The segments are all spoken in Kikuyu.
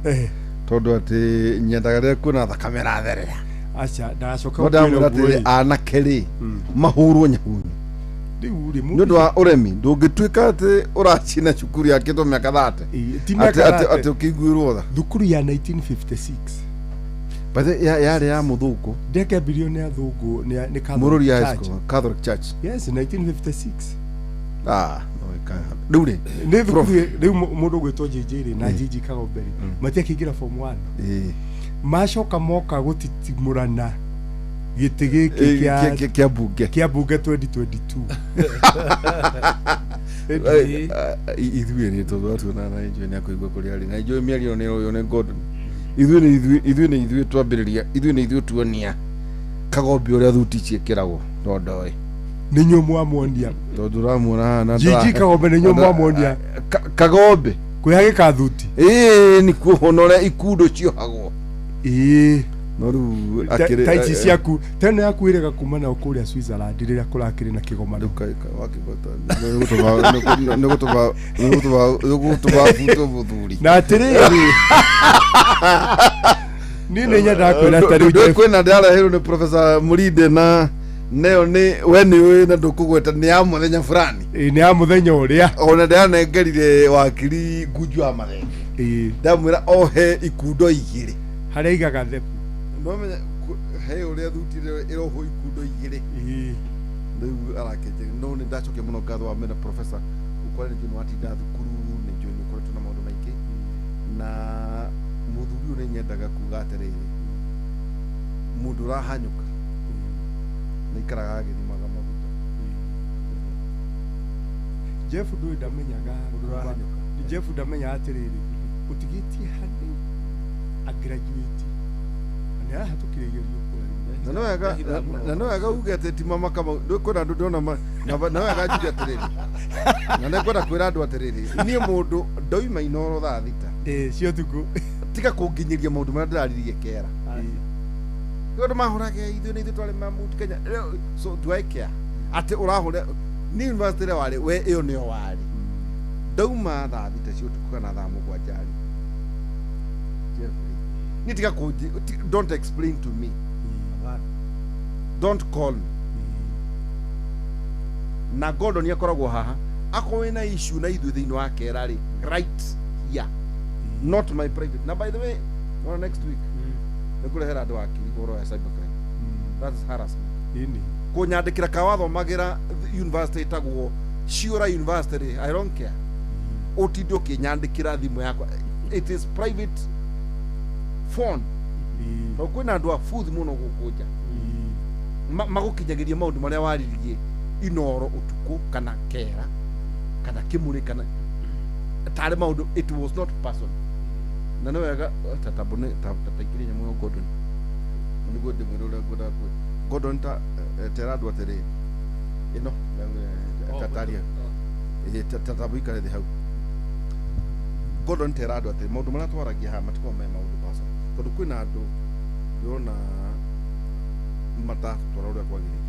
Mũno tondũ atĩ nyendaga rĩrĩa kuona thakame ĩratherera. Aca, ndagacoka No gũkwĩra ndamwĩra ũguo atĩrĩ, ĩ. anake rĩ, mahũrwo nyahunyu Rĩu rĩ, nĩ ũndũ wa ũremi. Ndũngĩtuĩka atĩ ũracina cukuru yakĩtwo mĩaka 30 Ĩ, ti atĩ mĩaka atĩ 30. atĩ ũkĩiguĩrwo tha. Thukuru ya 1956. But yarĩ ya mũthũngũ. Ndĩakĩambirio nĩ athũngũ, nĩ Catholic Mũrũri High Church. School, Catholic Church. Yes, 1956. Ah, no, rĩu rĩ, Nĩ Prof. thukuru rĩu mũndũ ũgwĩtwo JJ rĩ na JJ Kagombe rĩ matiakĩingĩra form 1. Macoka moka gũtitimũrana gĩtĩ gĩkĩ kĩa kĩa mbunge. Kĩa mbunge 2022. Ithuĩ rĩ, tondũ atuona na njũĩ nĩ akũigua kũrĩa arĩ na njũĩ mĩario nĩ ũyũ nĩ Gordon. Ithuĩ nĩ ithuĩ, ithuĩ nĩ ithuĩ twambĩrĩria, ithuĩ nĩ ithuĩ tuonia Kagombe ũrĩa thuti ciĩkĩragwo tondũ Nĩ inyuĩ mwamuonia. Tondũ ũramuona haha na Gigi Kagombe, nĩ inyuĩ mwamuonia. Kagombe kwĩha gĩkathuti. Ĩĩ, nĩ kuohwo ũrĩa ikundo ciohagwo. No rĩu akĩrĩ Ta ici ciaku, ta ĩno yaku ĩrĩga kuma nao kũrĩa Switzerland rĩrĩa kũrakĩrĩ na kĩgomano. Nĩ gũtũma butwo mũthuri. Na atĩrĩrĩ, niĩ nĩ nyendaga kwĩra ta rĩu Ndũĩ kwĩna ndĩrareherwo nĩ Professor Mũrinde na neyo nĩ we nĩ ũĩ na ndũkũgweta nĩ ya mũthenya fulani. Ĩ, nĩ ya mũthenya ũrĩa. Ona ndĩranengerire wakiri Ngunju wa Mathenge, ndamwĩra ohe ikundo igĩrĩ. Harĩa aigaga thebu. No menya he ũrĩa thuti ĩrohwo ikundo igĩrĩ. Rĩu arakenjia no nĩ ndacokia mũno ngatho wa mena professor gũkora. Nĩ njũĩ nĩ watinda thukuru, nĩ njũĩ nĩ ũkoretwo na maũndũ maingĩ na mũthuri ũyũ. Nĩ nyendaga kuga atĩrĩrĩ, mũndũ ũrahanyũka nĩ aikaraga agĩthimaga maguta. Jeff ndũĩ ndamenyaga. Mũndũ ũrahanyũka. Jeff ndamenyaga atĩrĩrĩ, ũtigĩtie hanini agraduate na nĩ arahetũkire igerio. Na nĩ wega uge atĩ ti mama Kamau. Kwĩna andũ ndĩrona na wega njuge atĩrĩrĩ, na nĩ ngwenda kwĩra andũ atĩrĩrĩ, niĩ mũndũ ndoima Inoro thaa 6 Ĩ, cia ũtukũ. Tiga kũnginyĩria maũndũ marĩa ndĩraririe kera. Nĩ andũ mahũraga ithuĩ nĩ ithuĩ twarĩ ma Mount Kenya. So do I care atĩ ũrahũra nĩ university ĩrĩa warĩ we ĩyo nĩyo warĩ? Ndauma thaa 6 cia ũtukũ kana thaa 7 rĩ, Jeffrey, niĩ tiga kũnji don't explain to me, don't call me. Na Gordon akoragwo haha, akorwo wĩna issue na ithuĩ thĩinĩ wa kera rĩ, right here, not my private. Na by the way, no next week nĩ kũrehera andũ akiri ũhoro wa cybercrime. That is harassment. Ĩni. Kũnyandĩkĩra ka wathomagĩra university ĩtagwo Ciũra University rĩ, I don't care ũtinde ũkĩnyandĩkĩra thimũ yakwa. It is private phone, tondũ kwĩna andũ a booth mũno gũkũ nja magũkinyagĩria maũndũ marĩa wariririe Inoro ũtukũ kana kera kana kĩmũrĩ kana tarĩ maũndũ. It was not personal. Na nĩ wega tatabũ nĩ taikĩrie nyamũ ĩyo Gordon nĩguo ndĩmwĩre ũrĩa ngwendaga kwĩ Gordon ta tera andũ atĩrĩrĩ, ĩno tataria tatabũ ikare thĩ hau. Gordon, tera andũ atĩrĩ, maũndũ marĩa twaragia haha matikoragwo me maũndũ personal, tondũ kwĩna andũ ndĩrona matatwara ũrĩa kwagĩrĩire.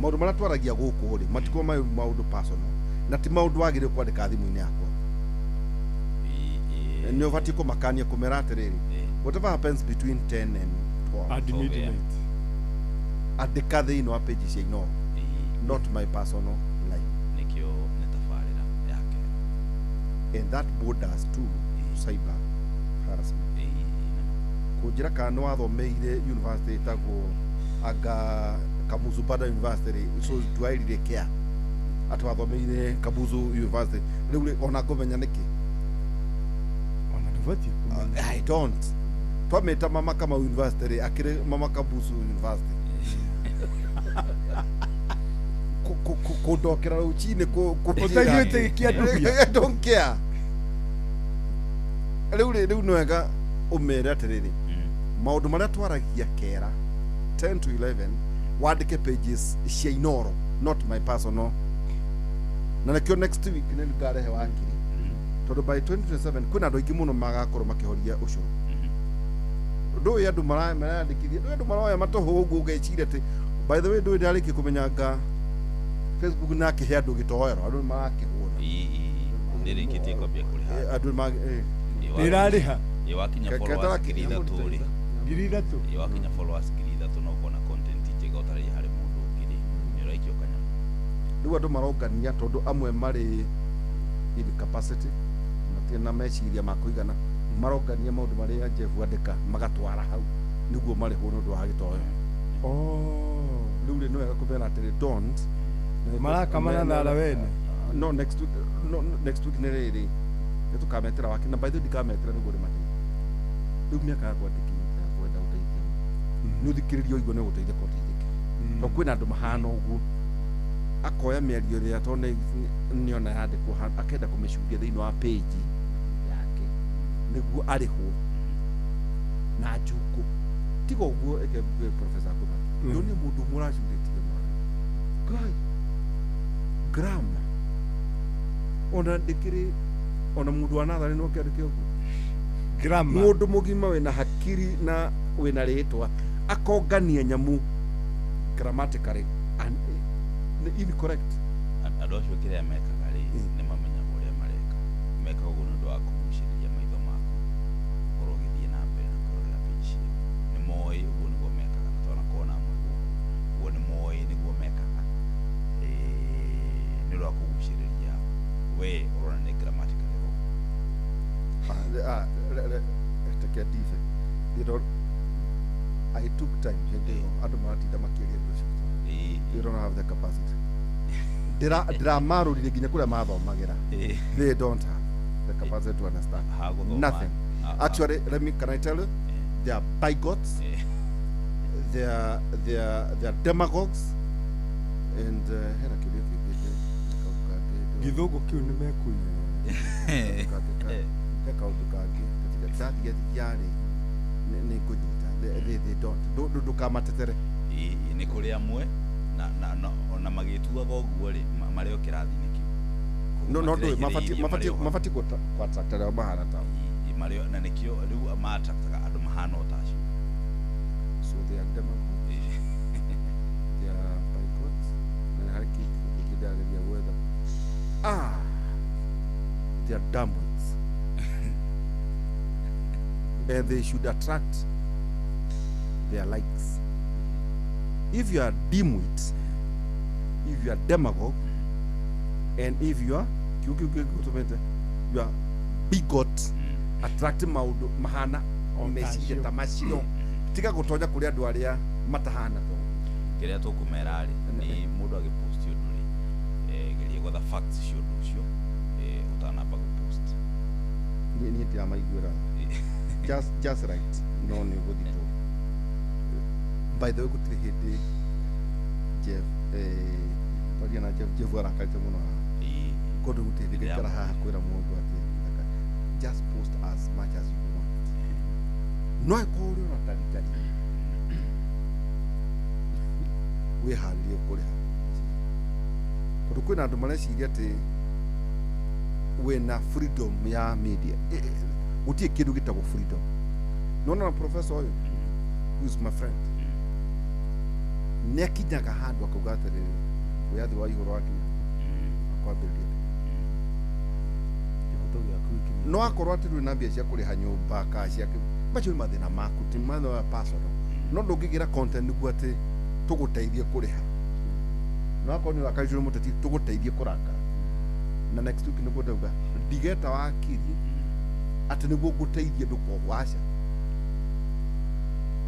Maũndũ marĩa twaragia gũkũ rĩ, matikoragwo me maũndũ personal, na ti maũndũ wagĩrĩire kwandĩka thimũ-inĩ yakwa. Nĩ ũbatiĩ kũmakania kũmera atĩrĩrĩ, whatever happens between 10 and 12 At midnight. Andĩka thĩinĩ wa page cia Inoro, not my personal life. Nĩkĩo nĩ tabarĩra yake. And that borders to cyber harassment. Kũnjĩra kana nĩ wathomeire university ĩtagwo anga Kamuzubada University rĩ, so do I really care atĩ wathomeire Kamuzu University? Rĩu rĩ, ona ngũmenya nĩkĩ? Ona ndũbatiĩ kũmenya. I don't. Twamĩta Mama Kamau University rĩ, akĩrĩ Mama Kabusu University. Kũndokera rũcinĩ Ũtaiguĩte gĩkĩandũhia. I don't care. Rĩu rĩ, rĩu nĩ wega ũmere atĩrĩrĩ, maũndũ marĩa twaragia kera 10 to 11 wandĩke pages cia Inoro, not my personal. Na nĩkĩo next week nĩ ngarehe wakiri, tondũ by 2027 kwĩna andũ aingĩ mũno magakorwo makĩhoria ũcũrũ. Ndũĩ andũ marayandĩkithia, ndũĩ andũ maroya matũhũ ũguo ũgeciria atĩ, by the way, ndũĩ ndarĩkia kũmenya nga Facebook na akĩhe andũ gĩtoero, andũ nĩ marakĩhũna. Nĩrĩkĩtie kwambia kũrĩha. Andũ nĩ Nĩ ĩrarĩha. Ĩ wakinya followers 3,000 rĩ. 3,000. Ĩ wakinya followers 3,000 na ũkona content njega ũtarĩ harĩ mũndũ ũngĩ rĩ, nĩ ũraikio kanyamũ. Rĩu andũ marongania tondũ amwe marĩ in capacity matirĩ na meciria ma kũigana, marongania maũndũ marĩa Jeff andĩka magatwara hau nĩguo marĩhwo nĩ ũndũ wa gĩtoyo. Oh. Rĩu rĩ, nĩ wega kũmera atĩrĩ, don't Marakamana na wene. No, next week, no, next week nĩ rĩrĩ nĩ tũkametĩra wake, na by the way ndikametĩra nĩguo ndĩmateithie. Rĩu mĩaka yakwa ndĩkinyĩte ya kwenda ũteithio. Nĩ ũthikĩrĩrie ũigue nĩ ũgũteithĩka ũteithĩke, tondũ kwĩna andũ mahana ũguo, akoya mĩario ĩrĩa tondũ nĩona yandĩkwo handũ, akenda kũmĩcuria thĩinĩ wa page yake nĩguo arĩhwo na njukũ. Tiga ũguo, eke Professor Ngũba, nĩ mũndũ ũmwe ũracurĩtie mwana Ngai grammar ona ndĩkĩrĩ ona mũndũ wa natharĩ no kĩandĩke ũguo. Grammar. Mũndũ mũgima wĩna hakiri na wĩna rĩtwa akongania nyamũ grammatically and incorrect. Andũ acio kĩrĩa mekaga rĩ, nĩ mamenyaga ũrĩa mareka. Mekaga ũguo nĩ ũndũ wa kũgucĩrĩria maitho maku ũkorwo ũgĩthiĩ na mbere na kũrorera page ciao. Nĩ moĩ ũguo nĩguo mekaga, na twanakorwo na amwe gũkũ ũguo nĩ moĩ nĩguo mekaga, nĩ ũndũ wa kũgucĩrĩria we ũrona nĩ grammatically wrong. Take ndibe, I took time hĩndĩ ĩyo andũ maratinda makĩaria ndeto cia. They don't have the capacity. Ndĩramarũrire nginya kũrĩa mathomagĩra. They don't have the capacity to understand Hagũthoma. nothing. Actually, let me, can I tell you, they are bigots, they are demagogues and hena kĩũria kĩngĩ kaũndũ kangĩ. Gĩthũngũ kĩu nĩ mekũiya. He kaũndũ kangĩ ndathiathiarĩ nĩ ngũnyita. They don't, ndũkamatetere. Ĩ, nĩ kũrĩ amwe na ona magĩtuaga ũguo rĩ, marĩ o kĩrathi-inĩ kĩu. No, no, ndũĩ Matiraihereirie, marĩ o hau. mabatiĩ gũ-attract arĩa mahana tao. Ĩ, marĩ o- na nĩkĩo rĩu ma-attractaga andũ mahana o ta acio. So they are demagogues, they are bigots, na harĩ kĩndũ kĩngĩ ndĩrageria gwetha. Ah, they are dumbwits and they should attract their likes. If you are dimwit, if you are demagogue, and if you are kiu kiu kiu gũtũmĩte, you are bigot, attract maũndũ mahana O ta meciria acio. Ta macio. Tiga gũtonya kũrĩ andũ arĩa matahana to. Kĩrĩa tũkũmera rĩ, nĩ mũndũ agĩpost ũndũ rĩ, geria gwetha facts cia ũndũ ũcio ũtanamba gũpost. Niĩ ndiramaiguĩra. Just right, no nĩ ũgũthitwo. By the way, gũtirĩ hĩndĩ Jeff, twaria na Jeff, Jeff arakarĩte mũno haha kũndũ gũtirĩ hĩndĩ ngaikara haha kwĩra mũndũ atĩ just post as much as you want, no ĩkorwo ũrĩ ona taritari wĩharĩrie kũrĩha, tondũ kwĩna andũ mareciria atĩ wĩna freedom ya media. Gũtirĩ kĩndũ gĩtagwo freedom. Nona na professor ũyũ, who is my friend, nĩ akinyaga handũ akauga atĩrĩrĩ, wĩyathi wa igũrũ wakinya akwambĩrĩria. Kĩhoto gĩaku gĩkinyie. No akorwo atĩ ndũrĩ na mbia cia kũrĩha nyũmba kana cia macio nĩ mathĩna maku, ti mathĩna ya personal, no ndũngĩgĩra content nĩguo atĩ tũgũteithie kũrĩha. No akorwo nĩ ũrakarĩtio nĩ mũteti, tũgũteithie kũrakara. Na next week nĩguo ndauga ndigeta wakiri atĩ nĩguo ngũteithie ndũkohwo, aca.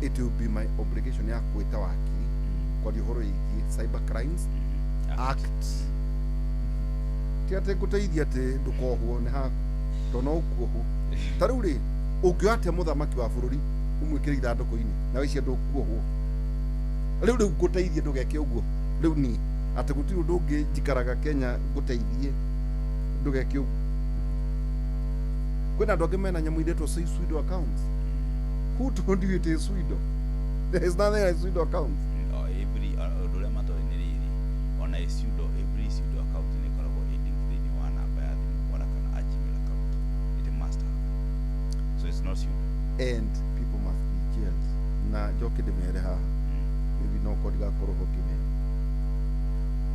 It will be my obligation ya gwĩta wakiri kwaria ũhoro wĩgiĩ Cyber Crimes Act. Ti atĩ ngũteithia atĩ ndũkohwo, nĩ haku, tondũ no ũkuohwo. Ta rĩu rĩ, ũngĩoya atĩa mũthamaki wa bũrũri ũmwĩkĩre ithandũkũ-inĩ na wĩcie ndũkuohwo? Rĩu ngũteithie ndũgeke ũguo. Rĩu niĩ atĩ gũtirĩ ũndũ ũngĩ njikaraga Kenya ngũteithie ndũgeke ũguo. Kwĩna andũ angĩ mena nyamũ iretwo pseudo accounts. Who told you it is pseudo? There is nothing like pseudo accounts. No, every ũndũ ũrĩa matoĩ nĩ rĩrĩ, ona ĩ pseudo, every pseudo account nĩ ĩkoragwo ĩ linked thĩinĩ wa namba ya thimũ ona kana a Gmail account. It must have, so it's not pseudo. And people must be jailed. Na njoke ndĩmere haha, maybe no korwo ndigakorwo ho ngĩmera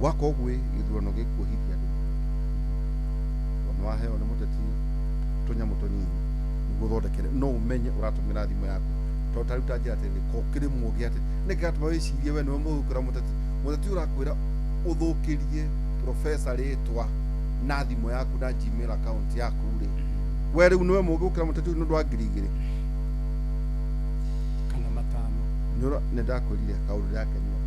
wakorwo gwĩ gĩthurano gĩkuohithia andũ, tondũ nĩ waheo nĩ mũteti tũnyamũ tũnini. Igũthondekere no ũmenye ũratũmĩra thimũ yaku tondũ ta rĩu ta njĩra atĩrĩrĩ, ko kĩrĩ mũgĩ atĩ nĩ kĩratũma wĩcirie we nĩwe mũgĩ gũkĩra mũteti. Mũteti ũrakwĩra ũthũkĩrie professor rĩtwa na thimũ yaku na Gmail account yaku rĩ, we rĩu nĩwe mũgĩ gũkĩra mũteti ũyũ nĩ ũndũ wa 2000 kana 5. Nĩ ndakwĩrire kaũndũ ndĩrakenire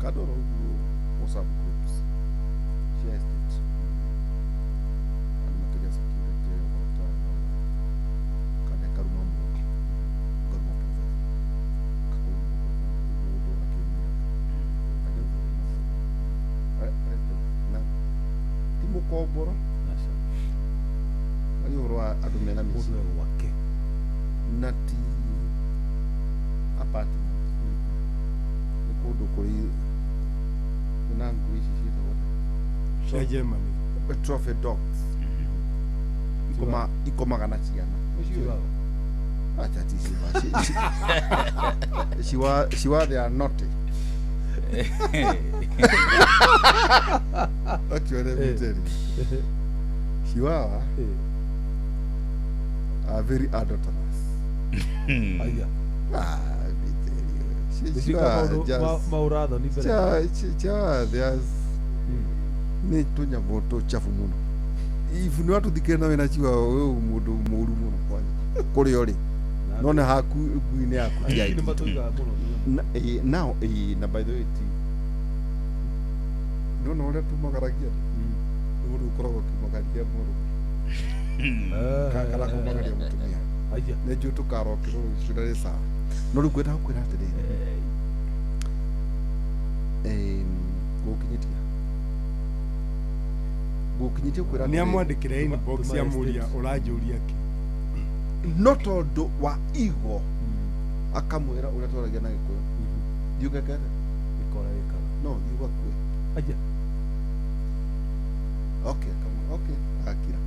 kandora ũguo WhatsApp groups cia estate, andũ makĩria security ũhoro kana karuma mũndũ, ngaruma professor, kakũruma mũndũ akĩrumĩra na ti mũkomboro. Aca. Ari ũhoro wa andũ mena Mũndũ mĩciĩ e gwake. Na ti apartment, nĩ kũndũ kũrĩ kwĩna ngui ici ciĩtagwo atĩa? Cia Germany. Trophy dogs ikomaga na ciana. Nĩciũĩ? Chihuahua. Acha, ti ciwa. Ciwa ciwa, they are naughty. Actually, let me tell you, chihuahua are very adulterous. Aya. Ah, let me tell you. Nĩciĩkaga Chihuahua maũndũ just maũrathoni mbere. Chihuahua, they are nĩ tũnyamũ tũchafu mũno. Ibu nĩ watũthikĩre na wĩna chihuahua, ũyũ mũndũ mũru mũno kwanja kũrĩa ũrĩ no nĩ haku ngui-inĩ yaku ti Nĩ IT. matũigaga mũno. Na, now, na by the way, ti nona ũrĩa tumagaragia nĩ mũndũ ũkoragwo ũkiumagaria mũrũme kana kumagaria mũtumia. Aya. Nĩ njũĩ tũkarokĩrwo rũciũ na nĩ sawa, no rĩu ngwenda gũkwĩra atĩrĩrĩ, gũkinyĩtie kwĩra Nĩ atĩrĩrĩ, amwandĩkĩra inbox Tuma amũria estate. ũranjũria kĩ. No tondũ wa igo akamwĩra ũrĩa twaragia na Gĩkũyũ, thiĩ ũgekete. Gĩkora gĩkaga. No thiĩ ũgakue. Aya. Okay, come on. Okay, agakira.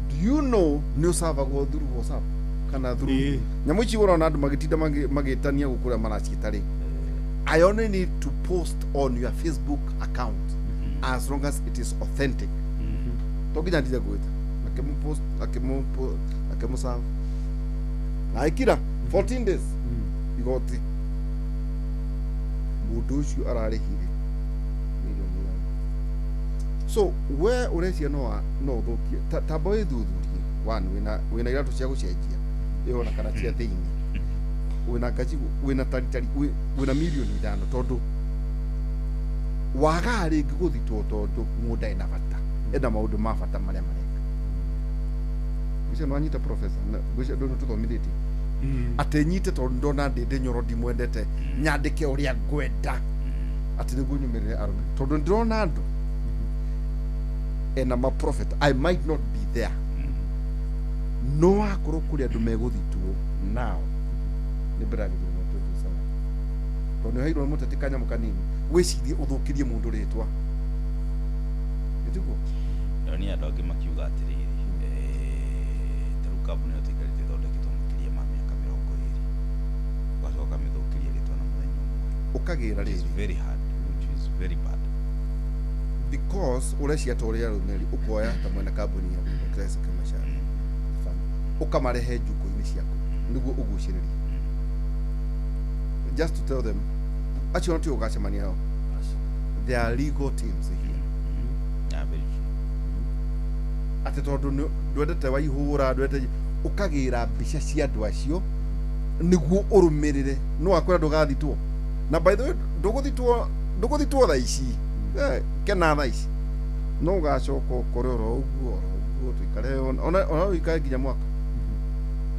Do you know nĩ ũcabagwo through WhatsApp kana through Ĩĩ. nyamũ ici ũrona andũ magĩtinda magĩtania gũkũ ũrĩa maraciĩta rĩ? I only need to post on your Facebook account as long as it is authentic. To nginya ndinde gwĩta akĩmũpost, akĩmũserve na aikira 14 days igoti mũndũ ũcio ararĩhire 5 mirioni. So we ũrecia no ũthũkie tamba wĩthuthurie. One, wĩna iratũ cia gũcenjia ĩyo ona kana cia thĩinĩ, wĩna ngaci, wĩna taritari, wĩna 5 mirioni tondũ wagaa rĩngĩ gũthitwo tondũ mũndũ ena bata, ena maũndũ ma bata marĩa mareka. Ngwĩciria nĩwanyita, professor, ngwĩciria ndũ tũthomithĩtie atĩ nyite tondũ ndona Ndĩndĩ Nyoro ndimwendete, nyandĩke ũrĩa ngwenda atĩ nĩguo nyumĩrĩre arũme tondũ ndĩrona andũ ena ma prophet. I might not be there, no wakorwo kũrĩ andũ megũthitwo now nĩ mbere ya gĩthurano 27 tondũ nĩ ũheirwo nĩ mũteti kanyamũ kanini wĩcirie ũthũkĩrie mũndũ rĩtwa, ĩtiguo? Ndio ni andũ angĩ makiuga atĩrĩrĩ, ta rĩu kambuni ĩyo tũikarĩte ĩthondeketwo makĩria ma mĩaka 20, ũgacoka ũkamĩthũkĩria rĩtwa na mũthenya ũmwe. Ũkagĩra Which is rĩrĩ very hard, which is very bad. Because ũrecia ta ũrĩa arũme rĩ, ũkoya ta mwene kambuni ya Dr. Isaac Macharia, ũkamarehe njukũ-inĩ ciaku nĩguo ũgucĩrĩrie, just to tell them acio no tio ũgacemania nao. There are legal teams here. Yeah, very true. Atĩ tondũ ndwendete waihũra, ndwendete, ũkagĩra mbica cia andũ acio nĩguo ũrũmĩrĩre no wakwĩra ndũgathitwo. Na by the way, ndũgũthitwo thaa ici. Kena thaa ici no ũgacoka ũkore oro ũguo oro ũguo tũikare ona ũikare nginya mwaka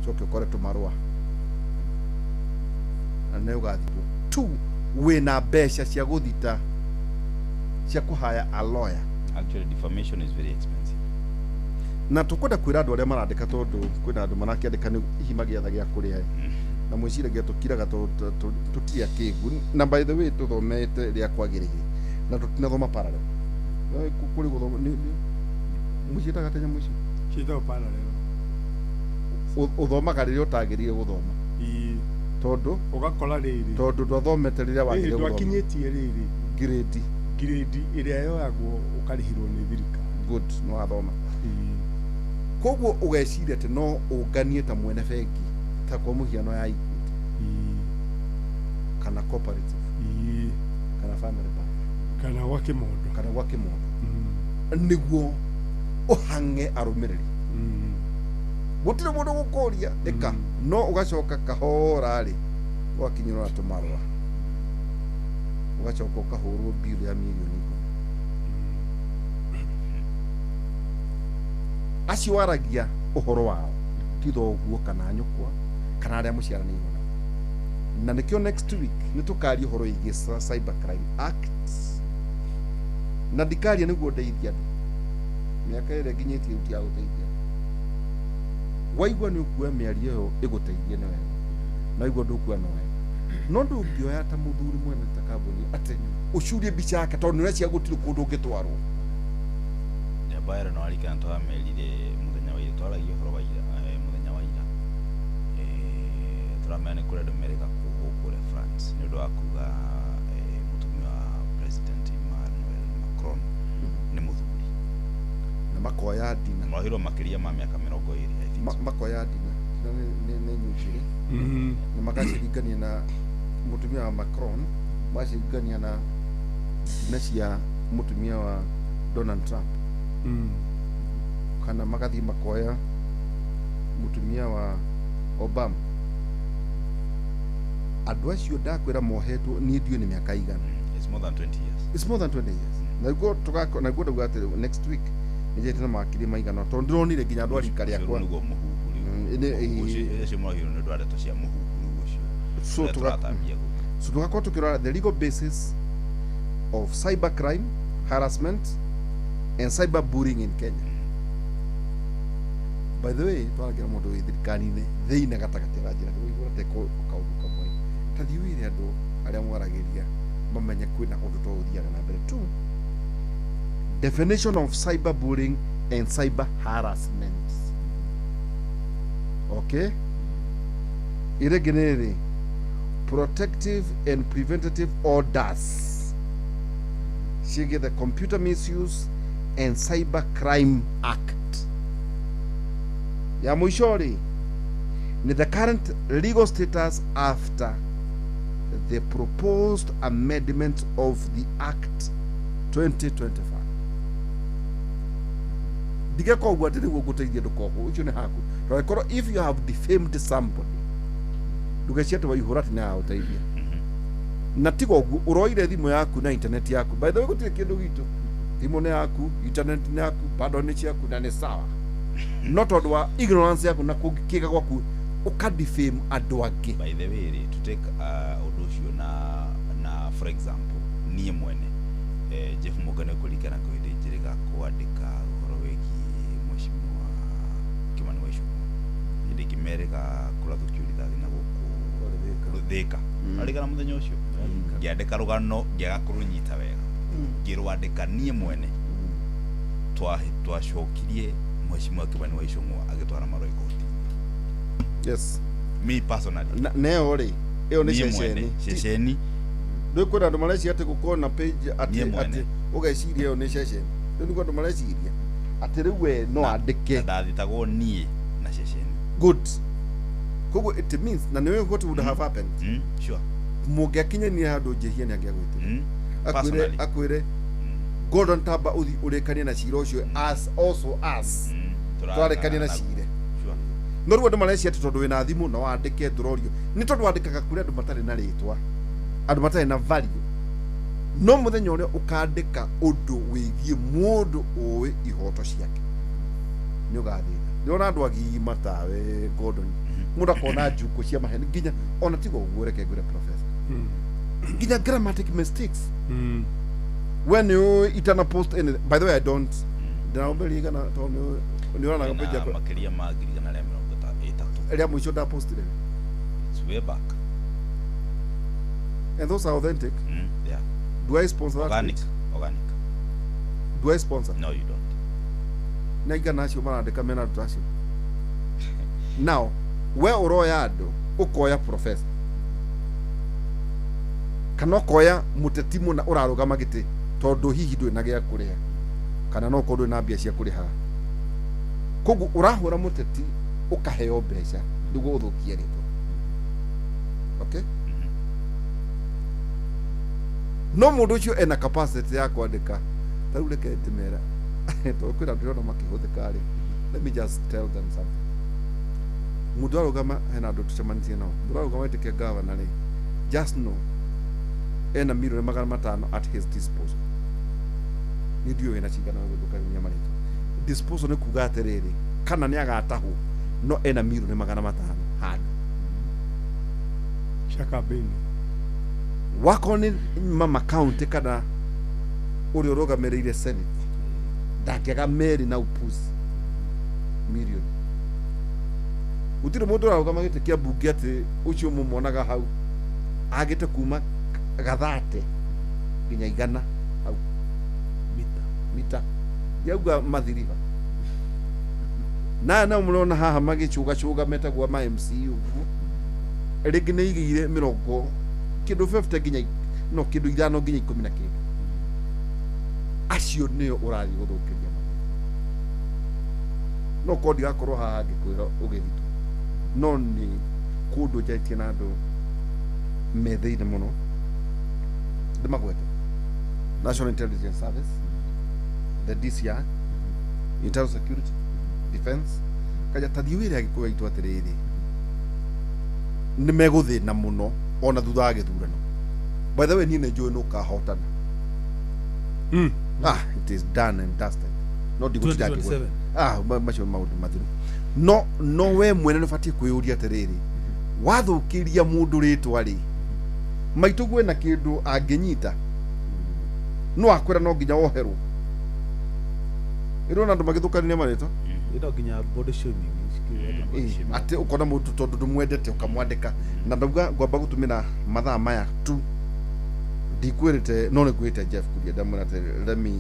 ũcoke ũkore tũmarũa na nĩ ũgathitwo tu wĩna mbeca cia gũthita, cia kũhaya a lawyer. Actually, defamation is very expensive. Na tũkwenda kwĩra andũ arĩa marandĩka tondũ kwĩna andũ marakĩandĩka nĩ hihi magĩetha gĩa kũrĩa na mwĩciragia tũkiraga tũtirĩ akĩgu. Na by the way, tũthomete rĩa kwagĩrĩire na tũtinathoma parallel. No, kũrĩ gũthoma mũciĩtaga atĩa nyamũ icio? Ciĩtagwo parallel. Ũthomaga rĩrĩa ũtagĩrĩire gũthoma. Ĩĩ. Tondũ Ũgakora rĩrĩ tondũ ndwathomete rĩrĩa rĩrĩ wagĩrĩire gũthoma. Ndwakinyĩtie rĩrĩ grade. Grade ĩrĩa yoyagwo ũkarĩhĩrwo nĩ thirikari. Good, nĩ wathoma. Ĩĩ. Koguo ũgeciria atĩ no ũnganie ta mwene bengi ta kwa mũhiano ya Equity kana cooperative kana family bank kana gwa kĩmondo kana gwa kĩmondo nĩguo ũhang'e arũmĩrĩri. Gũtirĩ mũndũ gũkũria ĩka no ũgacoka kahora rĩ ũgakinyĩrwo na tũmarũa ũgacoka ũkahũrwo bill ya mirioni 10. Acio waragia ũhoro wao ti thoguo kana nyũkwa kana arĩa mũciaranĩirwo nao. Na nĩkĩo next week nĩ tũkaria ũhoro wĩgiĩ Cyber Crime Act na ndikaria nĩguo ndeithie andũ mĩaka ĩrĩa nginyĩtie rĩu ti ya gũteithia. Waigua nĩ ũkuoya mĩario ĩyo ĩgũteithie nĩ wega na waigua ndũkuoya no wega no ndũngĩoya ta mũthuri mwene ta kambuni atĩ ũcurie mbica yake tondũ nĩ ũreciria gũtirĩ kũndũ ũngĩtwarwo. Nyamba no arikana twamerire mũthenya wa ira twaragia ũhoro wa ira mũthenya wa ira tũramenya nĩ kũrĩ andũ merĩga kuohwo kũrĩa France nĩ ũndũ wa kuga mũtumia wa President Emmanuel Macron nĩ mũthuri na makoya ndina moheirwo makĩria ma mĩaka 20 I think so. Makoya ndina ndina nĩ nyunjurĩ na magaciringania na mũtumia wa Macron magaciringania na ndina cia mũtumia wa Donald Trump kana magathiĩ makoya mũtumia wa Obama. Andũ acio ndakwĩra mohetwo niĩ ndiũĩ nĩ mĩaka igana. It's more than 20 years. It's more than 20 years. Na nĩguo tũgako na nĩguo ndauga atĩ next week nĩ na makiri maigana tondũ ndĩronire nginya andũ a rika rĩakwa. Nĩguo mũhuhu rĩu. Ũcio moheirwo nĩ ũndũ wa ndeto cia mũhuhu rĩu ũcio. So tũgakorwo tũkĩrora the legal basis of cybercrime, harassment and cyberbullying in Kenya. By the way, twaragira mũndũ wĩ thirikari-inĩ thĩinĩ gatagatĩ aranjĩra atĩ ũiguo ũratekwo kaũndũ kamwe ta thiĩ wĩre andũ arĩa mwaragĩria mamenye kwĩna ũndũ to ũthiaga na mbere. Two, definition of cyberbullying and cyber harassment. Okay, ĩrĩa ĩngĩ nĩ rĩ protective and preventative orders ciĩgiĩ the Computer Misuse and Cyber Crime Act. Ya mũico rĩ ni the current legal status after the proposed amendment of the Act 2025. Ndigeka ũguo atĩ nĩguo ngũteithie ndũkohwo ũcio nĩ haku tondũ if you have defamed somebody ndũgecirie atĩ waihũra atĩ nĩ agagũteithia na tiga ũguo ũroire thimũ yaku na internet yaku. By the way gũtirĩ kĩndũ gitũ, thimũ nĩ yaku, internet nĩ yaku, bado nĩ ciaku na nĩ sawa no tondũ wa ignorance yaku na kũngĩkĩga gwaku ũka defame andũ angĩ. By the way rĩ to take ũndũ ũcio na for example niĩ mwene Jeff Morgan kũringana kwĩ hĩndĩ njĩrĩga kwandĩka ũhoro wĩgiĩ mheshimiwa Kimani wa Ichung'wa hĩndĩ ĩngĩ merĩga kũrathũkio rithathi na gũkũ Thĩka arigana mũthenya ũcio ngĩandĩka rũgano ngĩaga kũrũnyita wega ngĩrwandĩka niĩ mwene twacokirie mheshimiwa Kimani wa Ichung'wa agĩtwara marũa igoti. Yes, me personally neo rĩ ĩyo nĩ ceceni ceceni ndũ kwĩna andũ mareciria atĩ gũkorwo na page atĩ ũgeciria ĩyo nĩ ceceni rĩu nĩguo andũ mareciria atĩ rĩu we no andĩke ndathitagwo niĩ na ceceni. Good. Koguo it means na nĩwe what would have happened. Sure mũngĩakinyanire handũ njĩhia nĩ angĩagwĩtire akwĩre Gordon tamba ũthi ũrĩkanie na cira ũcio as also as twarĩkanie na cire. No rĩu andũ mareciria atĩ tondũ wĩna thimũ no wandĩke ndũrorio nĩ tondũ wandĩkaga kũrĩ andũ matarĩ na rĩtwa andũ matarĩ na value no mũthenya ũrĩa ũkandĩka ũndũ wĩgiĩ mũndũ ũĩ ihoto ciake nĩ ũgathĩna. Ndĩrona andũ agima tawe Gordon mũndũ akona njukũ cia maheni nginya ona tiga ũguo reke ngwĩre professor nginya grammatic mistakes when you itana post anything. By the way I don't ndĩraũmbĩria igana tondũ nĩ ũronaga page yakwa makĩria ma 130 rĩa mũico ndapostire. It's way back and those are authentic. Yeah. Do I sponsor that? Organic. Page? Organic. Do I sponsor? No, you don't. Na igana acio marandĩka mena andũ acio. Now we ũroya andũ ũkoya professor kana ũkoya mũteti mũna ũrarũgama gĩtĩ tondũ hihi ndũrĩ na gĩa kũrĩa kana no ũkorwo ndũrĩ na mbia cia kũrĩha Koguo ũrahũra mũteti ũkaheo mbeca nĩguo ũthũkie rĩtwa. Okay, no mũndũ ũcio ena capacity ya kwandĩka. Ta rĩu reke ndĩmera, tondũ kwĩna andũ ndĩrona makĩhũthĩka rĩ, let me just tell them something. Mũndũ arũgama, hena andũ tũcemanĩtie nao, mũndũ arũgama ĩtĩkia gavana rĩ, just know ena 500,000,000 at his disposal. Nĩ ndiũĩ wĩna cigana gũthũkania marĩtwa. Disposal nĩ kuga atĩrĩrĩ, kana nĩ agatahwo, no ena 500,000,000 handũ cia campaign. Wakorwo nĩ mama county kana ũrĩa ũrũgamĩrĩire senate, ndangĩaga merĩ na upuzi milioni. Gũtirĩ mũndũ ũrarũgama gĩtĩ kĩa mbunge atĩ ũcio mũmonaga hau agĩte kuma gathate nginya 100 hau mita mita yauga mathiriba na nao mũrona haha magĩcũgacũga metagwo ma MC ũguo, rĩngĩ nĩ igĩire mĩrongo kĩndũ 50 nginya no kĩndũ 5 nginya 10 na kĩndũ. Acio nĩo ũrathiĩ gũthũkĩria maũndũ. No korwo ndigakorwo haha ngĩkwĩra ũgĩthitwo, no nĩ kũndũ njarĩtie na andũ me thĩinĩ mũno, ndĩmagwete: National Intelligence Service, the DCI, Internal Security, Defense. Kaja tathiĩ wĩre Agĩkũyũ aitũ atĩrĩrĩ, nĩ megũthĩna mũno ona thutha wa gĩthurano. By the way, niĩ nĩ njũĩ nĩ ũkahotana. Ah, it is done and dusted. No ndigũtinda ngĩgweta. 2027. Ah, macio maũndũ mathiru. No we mwene nĩ ũbatiĩ kwĩyũria atĩrĩrĩ, wathũkĩria mũndũ rĩtwa rĩ, maitũ gwĩna kĩndũ angĩnyita, no akwĩra no nginya woherwo. Ĩrona andũ magĩthũkanĩria marĩtwa. Ĩno nginya body shaming. Atĩ ũkona mũndũ tondũ ndũmwendete ũkamwandĩka. Na ndauga ngwamba gũtũmĩra mathaa maya tu, ndikwĩrĩte, no nĩ ngwĩrĩte Jeff Kuria, ndamwĩra atĩ let me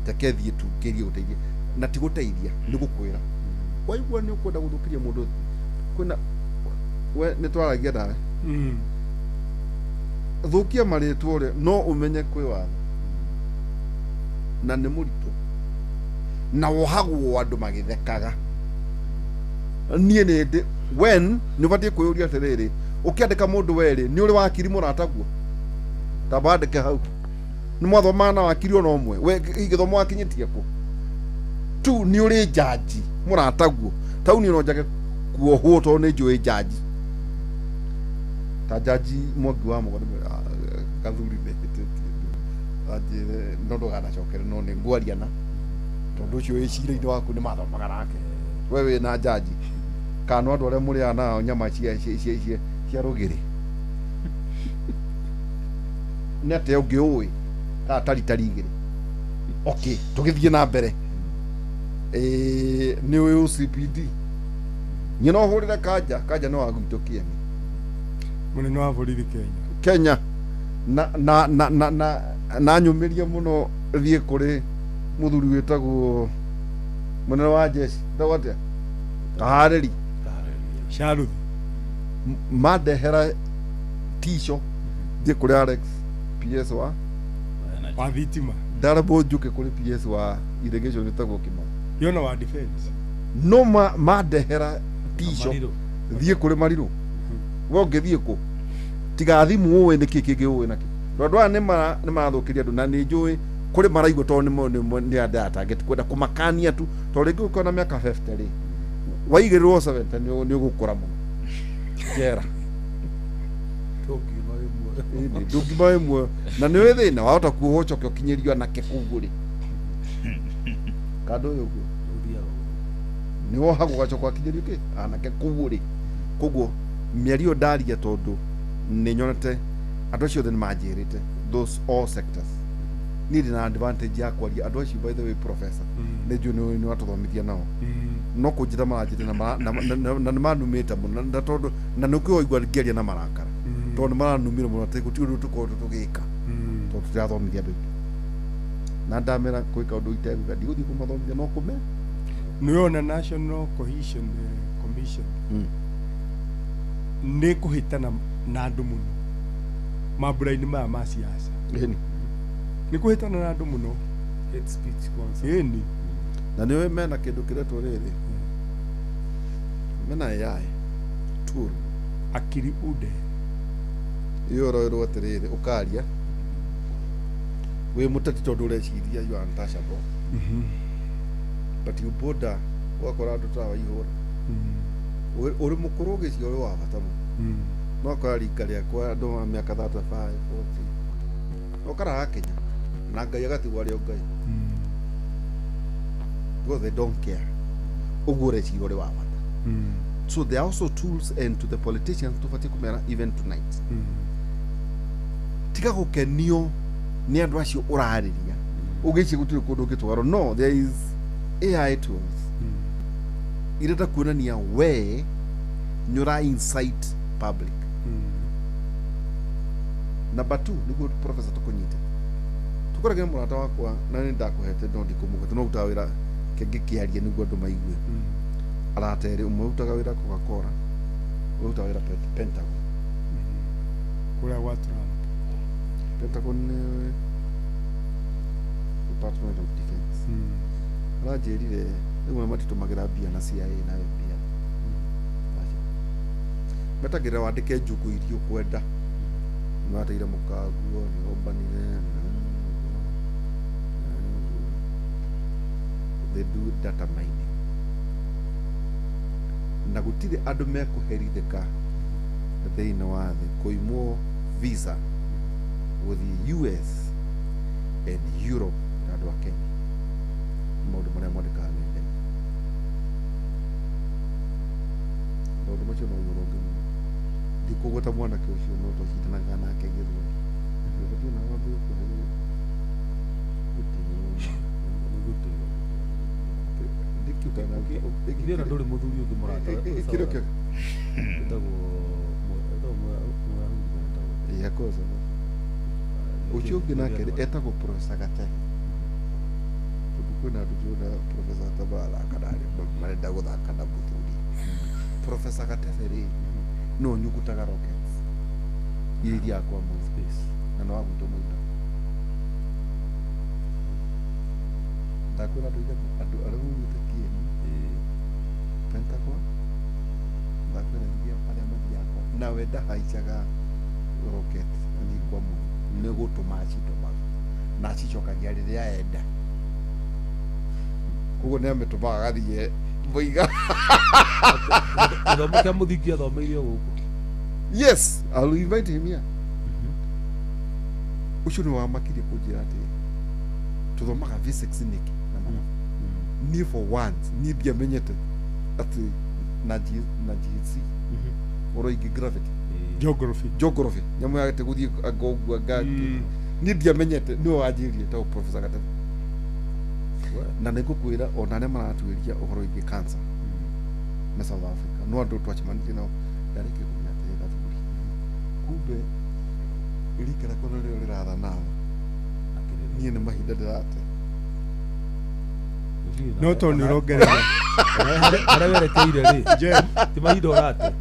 teke thiĩ tu ngerie gũteithia, na ti gũteithia, nĩ gũkwĩra waigua nĩ ũkwenda gũthũkĩria mũndũ kwĩna we nĩ twaragia nawe. Thũkia marĩtwa ũrĩa no ũmenye kwĩ watho na nĩ mũritũ na wohagwo andũ magĩthekaga. Niĩ nĩ ndĩ when nĩ ũbatiĩ kwĩyũria atĩrĩrĩ, ũkĩandĩka mũndũ werĩ nĩ ũrĩ wakiri mũrataguo, tamba wandĩke hau nĩ mwathomaga na wakiri ona ũmwe, we gĩthomo wakinyĩtie kũ tu, nĩ ũrĩ njanji mũrataguo tau. Niĩ no njage kuohwo tondũ nĩ njũĩ njanji ta njanji Mwangi wa Mũgo, gathuri nĩ hĩtĩtie, anjĩre no ndũganacokere, no nĩ ngwaria na tondũ ũcio wĩ cira-inĩ waku nĩ mathomaga nake. We wĩ na njanji kana no andũ arĩa mũrĩaga nao nyama cia rũgĩrĩ, nĩ atĩa ũngĩ ũĩ ta tari 2? Okay, tũgĩthiĩ na mbere. Nĩ ũĩ OCPD, niĩ no hũrĩre Kanja. Kanja nĩ wa gwitũ Kĩeni. Mũnene wa borithi Kenya. Kenya na nyũmĩrie mũno thiĩ kũrĩ mũthuri wĩtagwo mũnene wa jeshi, wĩtagwo atĩa, Kaharĩri. Sharuthi. Mandehera tico thiĩ kũrĩ Alex PS wa wa thitima. Ndarambwo njũke kũrĩ PS wa irrigation wĩtagwo Kimani. Yona wa defense. No mandehera tico thiĩ kũrĩ Marirũ. We ũngĩthiĩ kũ tiga thimũ ũĩ nĩkĩ kĩngĩ ũĩ nakĩ, tondũ andũ aya nĩ marathũkĩria andũ, na nĩ njũĩ kũrĩ maraigua tondũ nĩ andũ atangĩti kwenda kũmakania tu, tondũ rĩngĩ ũkiona mĩaka 50 rĩ, waigĩrĩrwo 70 nĩ ũgũkũra mũno njera. Ndũngiuma wĩ muoyo. Ĩni, ndũngiuma wĩ muoyo na nĩ wĩ thĩna wahota kuohwo ũcoke ũkinyĩrio anake kũu rĩ kandũ ũyũ ũguo. Ũthiaga ũguo. Nĩ wohagwo ũgacoka wakinyĩrio kĩ anake kũu rĩ. Koguo mĩario ndaria, tondũ nĩ nyonete andũ acio othe nĩ manjĩrĩte, those all sectors, niĩ ndĩ na advantage ya kwaria andũ acio. By the way, professor, nĩ njũĩ nĩ watũthomithia nao, no kũnjĩra maranjĩra na nĩ manumĩte mũno, na tondũ na nĩ ũkĩwaigua ngĩaria na marakara, tondũ nĩ maranumire mũno atĩ gũtirĩ ũndũ tũkoretwo tũgĩka tondũ tũtirathomithia andũ aitũ, na ndamera gwĩka ũndũ itegwĩka, ndigũthiĩ kũmathomithia no kũme Nĩwona National Cohesion Commission nĩ kũhĩtana na andũ mũno mambura-inĩ maya ma siasa. Ĩni. Nĩ kũhĩtana na andũ mũno. Hate speech kwanza. Ĩni. Na nĩ mena kĩndũ kĩretwo rĩrĩ Mena AI tool. Akili unde. Iyo ũroĩrwo atĩrĩrĩ, ũkaria wĩ mũteti tondũ ũreciria you are untouchable, but you border ũgakora andũ ta waihũra. Ũrĩ mũkũrũ ũgĩciria ũrĩ wa bata mũno, no akora rika rĩakwa andũ a mĩaka 35 40 no karahakinya na Ngai agatigwo arĩ o Ngai, because they don't care ũguo ũreciria ũrĩ wa bata. So there are also tools, and to the politicians tũbatiĩ kũmera even tonight, tiga gũkenio nĩ andũ acio ũrarĩria ũgĩcie gũtirĩ kũndũ ũngĩtwarwo. No there is AI tools irenda kuonania we nĩ ũra incite public. Number two, nĩguo professor tũkũnyite, tũkoragĩra mũrata wakwa na nĩ ndakũhete no ndikũmũgweta, no rutaga wĩra kĩngĩ kĩaria nĩguo andũ maigue. Arata erĩ, ũmwe ũrutaga wĩra Coca-Cola, ũmwe ũrutaga wĩra Pentagon. Kũrĩa gwa Trump. Pentagon nĩ Department of Defense. Aranjĩrire rĩmwe matitũmagĩra mbia na CIA na FBI. Aca. Metagĩrĩra wandĩke njũkũ iria ũkwenda, nĩ wateire mũkanguo, nĩ ũmbanire. They do data mining na gũtirĩ andũ mekũherithĩka thĩinĩ wa thĩ kũimwo visa gũthiĩ US and Europe na andũ a Kenya. Nĩ maũndũ marĩa mwandĩkaga nenda-inĩ, maũndũ macio no ũrũ ũngĩ mũno. Ndikũgweta mwanake ũcio, no twacindanaga nake gĩthweri. Gĩbatiĩ na wambie kũhe gĩtĩo. Ithuĩ ona ndũrĩ mũthuri ũngĩ mũrata. Kĩrĩa kĩo Wĩtagwo Mũyahudi kana wĩtagwo yakosa ũcio ũngĩ nake rĩ, etagwo Professor Gatebe, tondũ kwĩna andũ tũrona Professor Gatebe arathaka na arĩa marenda gũthaka na mũthuri. Professor Gatebe rĩ, no nyugutaga rockets iria ithiaga kwa mwezi Space. Na no wagwitwo mũina. Ndakwĩra andũ aigana andũ arĩa maumĩte kĩeni Pentagon, ndakwĩra iria arĩa mathiaga nawe ndahaicaga rocket athiĩ kwa mwezi, nĩ gũtũma acitũmaga na acicokagia rĩrĩa enda. Koguo nĩ amĩtũmaga agathiĩ mũiga. Gĩthomo kĩa mũthingi athomeire o gũkũ. Yes, I'll invite him here. Ũcio nĩ wamakirie kũnjĩra atĩ tũthomaga physics nĩkĩ na mathabu. Niĩ for once niĩ ndiamenyete atĩ na G, na GC ũhoro ingĩ gravity. Geography. Geography, nyamũ ya atĩ gũthiĩ anga ũguo anga. Niĩ ndiamenyete, nĩwe wanjĩrire ta Professor Gatebe. Na nĩ ngũkwĩra ona arĩa maratuĩria ũhoro wĩgiĩ cancer na South Africa no andũ twacemanirie nao, ndarĩkia kũmenya atĩ gathuri kumbe rika rĩakwa nĩrĩo rĩrathana thĩ. Niĩ nĩ mahinda ndĩrate. No tondũ nĩ ũrongerera. Harĩa werekeire rĩ, Jeff, ti mahinda ũrate,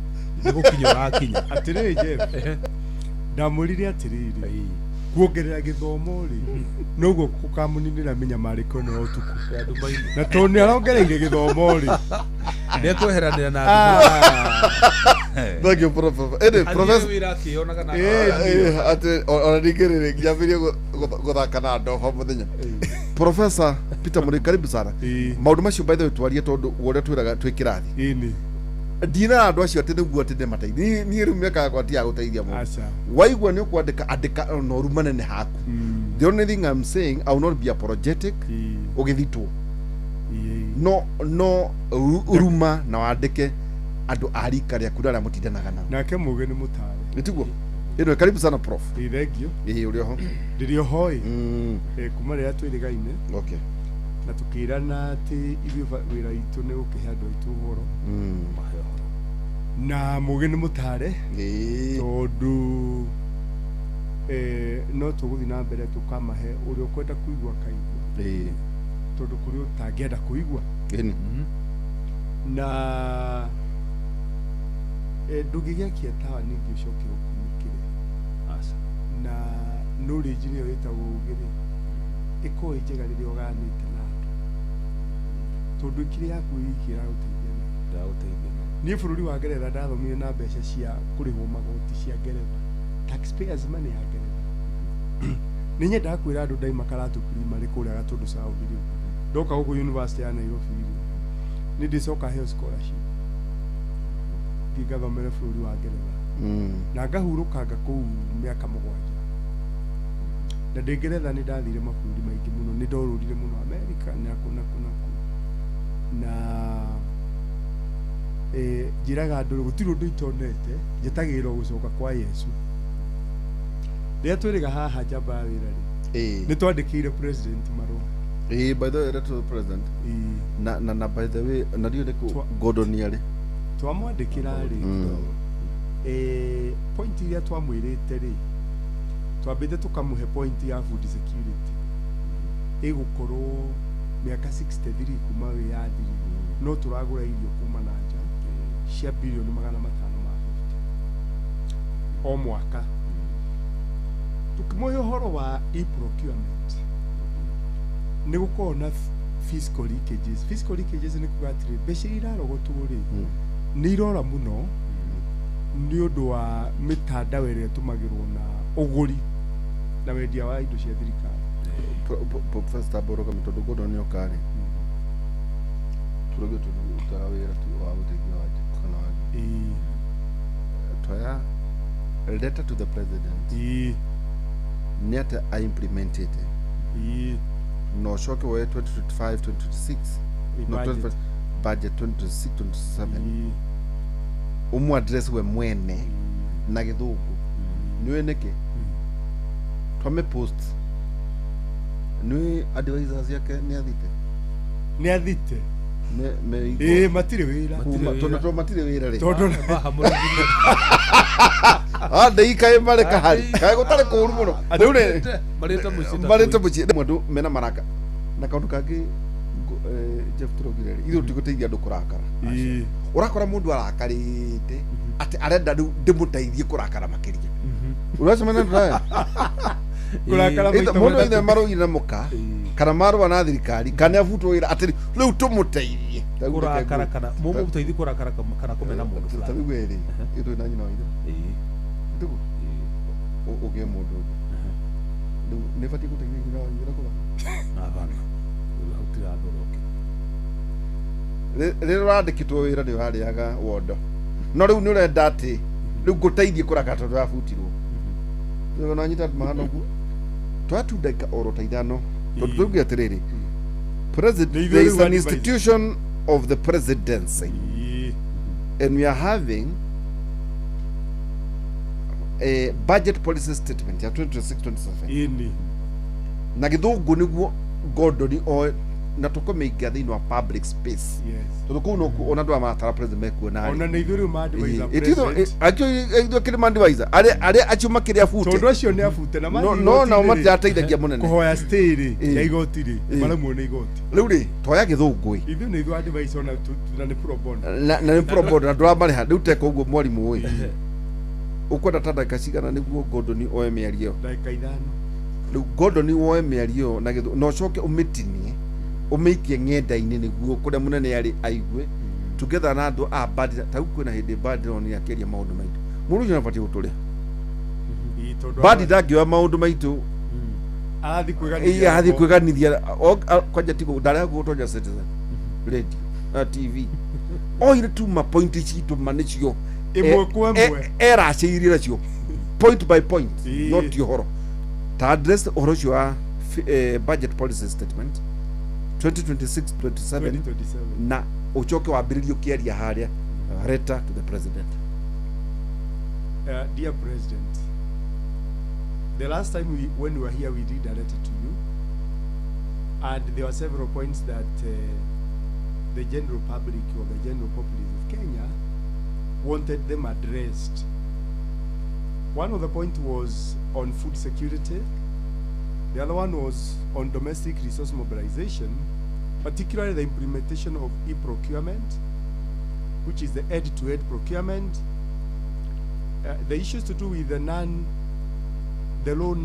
nĩ gũkinya ũrakinya. Atĩrĩrĩ Jeff, ndamwĩrire atĩrĩrĩ, kuongerera gĩthomo rĩ, noguo gũkamũninĩra mĩnyamarĩko ĩno ya ũtukũ. Ya nduma-inĩ. Na tondũ nĩ arongereire gĩthomo rĩ, nĩekweheranĩra na nduma. Thank you, Professor. Ĩndĩ Athiĩ Professor wĩra akĩonaga na atĩ ona ningĩ rĩrĩ ngiambĩrĩrie gũthaka na ndoba mũthenya. Professor Peter Mũrĩ, karibu sana. Maũndũ macio, by the way, twarie tondũ ũrĩa twĩraga twĩ kĩrathi. Ĩni. Ndinaga andũ acio atĩ nĩguo atĩ ndĩmateithie. Niĩ rĩu mĩaka yakwa ti ya gũteithia mũndũ. Aca. Waigua nĩ ũkwandĩka, andĩka na ũruma nene haku. The only thing I'm saying, I will not be apologetic ũgĩthitwo. No ruma na wandĩke andũ a rika rĩaku na arĩa mũtindanaga nao. Nake mũgĩ nĩ mũtare. Nĩtiguo? Ĩno, karibu sana, prof. Ĩ, thengio. Ĩĩ, ũrĩ oho? Ndĩrĩ oho ĩ. Kuma rĩrĩa twĩrĩgaine na tũkĩrana atĩ ithuĩ wĩra witũ nĩ gũkĩhe andũ aitũ ũhoro. Na mũgĩ nĩ mũtare. Tondũ no tũgũthiĩ na mbere tũkamahe ũrĩa ũkwenda kũigua akaigua, tondũ kũrĩ ũtangĩenda kũigua. Na ndũngĩgĩakia tawa ningĩ ũcoke ũkunĩkĩre. Aca. Na knowledge nĩyo ĩtagwo ũgĩ rĩ, ĩkoragwo ĩ njega rĩrĩa ũgayanĩte na andũ, tondũ ĩkĩrĩ yaku ĩiki ĩragũteithia na Ndĩragũteithia. Niĩ bũrũri wa Ngeretha ndathomire na mbeca cia kũrĩhwo magoti cia Ngeretha, taxpayers money ya Ngeretha. Nĩ nyendaga kwĩra andũ ndaima Karatu Primary kũrĩa Gatũndũ South rĩu ndoka gũkũ University ya Nairobi rĩ, nĩ ndĩcoka heo scholarship thiĩ ngathomere bũrũri wa Ngeretha na ngahurũkanga kũu mĩaka 7. Na ndĩ Ngeretha nĩ ndathire mabũrũri maingĩ mũno, nĩ ndorũrire mũno America na kũ na kũ na kũ. Na njĩraga andũ gũtirĩ ũndũ itonete, njetagĩrĩra gũcoka kwa Yesu. Rĩrĩa twĩrĩga haha njamba ya wĩra rĩ, nĩ twandĩkĩire president marũa. By the way, letter to the president. Na by the way, na ndiũ nĩkũ Gordon arĩ. Twamwandĩkĩra rĩ, point iria twamwĩrĩte rĩ, twambĩte tũkamũhe point ya food security ĩgũkorwo mĩaka 63 kuma wĩyathi no tũragũra irio kuma na nja cia bilioni 550 o mwaka. Tukĩmũhe ũhoro wa e-procurement nĩ gũkorwo na fiscal leakages. Fiscal leakages nĩ kuga atĩrĩ, mbeca iria irarogotwo rĩ nĩ irora mũno nĩ ũndũ wa mĩtandao ĩrĩa ĩtũmagĩrwo na ũgũri na wendia wa indo cia thirikari. Professor Boroga tondũ Gordon nĩ oka rĩ, tũrauga tũrutaga wĩra tu wa gũteithia Wanjikũ kana wa twaya letter to the president nĩ atĩa a implementĩte na ũcoke woe 2025 2026 no budget. 25 budget 2026 2027 ũmũ address we mwene na gĩthũngũ. Nĩũĩ nĩkĩ twame post nĩũĩ advisors yake nĩ athite Nĩ athite. Me Ĩĩ, matirĩ wĩra. Kuma tondũ to matirĩ wĩra rĩ. Tondũ Ah, ndĩikaĩ marĩ kahari kaĩ gũtarĩ kũũru mũno rĩu rĩ marĩte mũciĩ. Marĩte mũciĩ rĩmwe andũ mena maraka na kaũndũ kangĩ Jeff tũraugire rĩ, ithuĩ tũtigũteithia andũ kũrakara. Ũrakora mũndũ arakarĩte atĩ arenda rĩu ndĩmũteithie kũrakara makĩria. Ũracemania na andũ aya? Kũrakara Either maita mũndũ matatũ. either marũire na mũka kana marũa na thirikari kana abutwo wĩra atĩ rĩu tũmũteithie. Ta rĩu reke Kũrakara kana mũmũteithie kũrakara kana kũmena mũndũ ta fulani. rĩu werĩ ithuĩ na nyina wa ithe tiguo ũgĩe mũndũ ũngĩ rĩu nĩ batiĩ gũteithia nyina wa ithe na kũrakara? Hapana. Hau ti handũ ũroke. Rĩrĩa ũrandĩkĩtwo wĩra nĩ ũrarĩaga wondo, no rĩu nĩ ũrenda atĩ rĩu ngũteithie kũrakara tondũ ũrabutirwo. Rĩu nanyita andũ mahana ũguo twaya tu ndagĩka oro ta 5 tondũ tũruge atĩrĩrĩ, president Nĩ ithuĩ there is rĩu an advisor. institution of the presidency and we are having a budget policy statement ya 2026-27 Ĩni. Na gĩthũngũ nĩguo Gordon oe na tũkũmĩiga thĩinĩ wa public space tondũ kũu nokuo ona andũ aya maratara president mekuona. Ona nĩ ithuĩ rĩu ma-advisor ititho president. ithuĩ kĩrĩ ma-advisor arĩa acio makĩrĩ abute. Tondũ acio nĩ abute na mathiĩ No nao igoti-inĩ rĩ, matirateithagia mũnene. Kũhoya stay rĩ ya igoti rĩ, maremwo nĩ igoti. Rĩu rĩ twoya gĩthũngũ ĩ. Ithuĩ nĩ ithuĩ advisor ona na nĩ pro bono. Na nĩ pro bono na ndũramarĩha. Rĩu teka ũguo mwarimũ ĩ, ũkwenda ta ndagĩka cigana nĩguo Gordon oe mĩario ĩyo? Ndagĩka 5. Rĩu Gordon woe mĩario ĩyo na gĩthũ na ũcoke ũmĩtinie ũmĩikie ng'enda-inĩ nĩguo kũrĩa mũnene arĩ aigue together na andũ a bad. Ta rĩu kwĩna hĩndĩ bad onire akĩaria maũndũ maitũ, mũndũ ũcio nĩabatiĩ gũtũrĩha. Ĩĩ, tondũ Badi ndangĩoya maũndũ maitũ. Arathiĩ Ĩĩ, kwĩganithia. arathiĩ kwĩganithia. Kwanja tigo ndarĩa gũtonya Citizen Radio na TV oire tu mapointi citũ ma nĩcio Ĩmwe kwa ĩmwe. Eracĩirie nacio point by point. No ti ũhoro ta address ũhoro ũcio wa budget policy statement 2026 27. 2027. Na ũcoke wambĩrĩrie ũkĩaria harĩa letter to the president. Dear President, the last time when we were here, we did a letter to you, and there were several points that the general public or the general populace of Kenya wanted them addressed. One of the points was on food security. The other one was on domestic resource mobilization, particularly the implementation of e-procurement, which is the end-to-end procurement. The issues to do with the low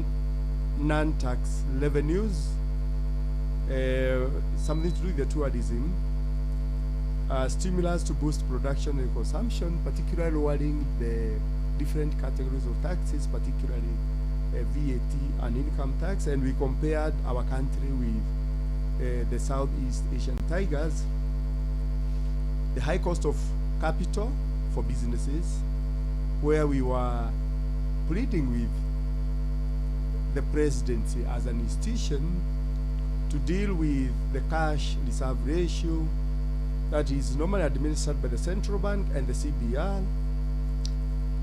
non-tax revenues, something to do with the tourism. Stimulus to boost production and consumption, particularly lowering the different categories of taxes, particularly VAT and income tax. And we compared our country with the Southeast Asian tigers. The high cost of capital for businesses, where we were pleading with the presidency as an institution to deal with the cash reserve ratio that is normally administered by the central bank and the CBR.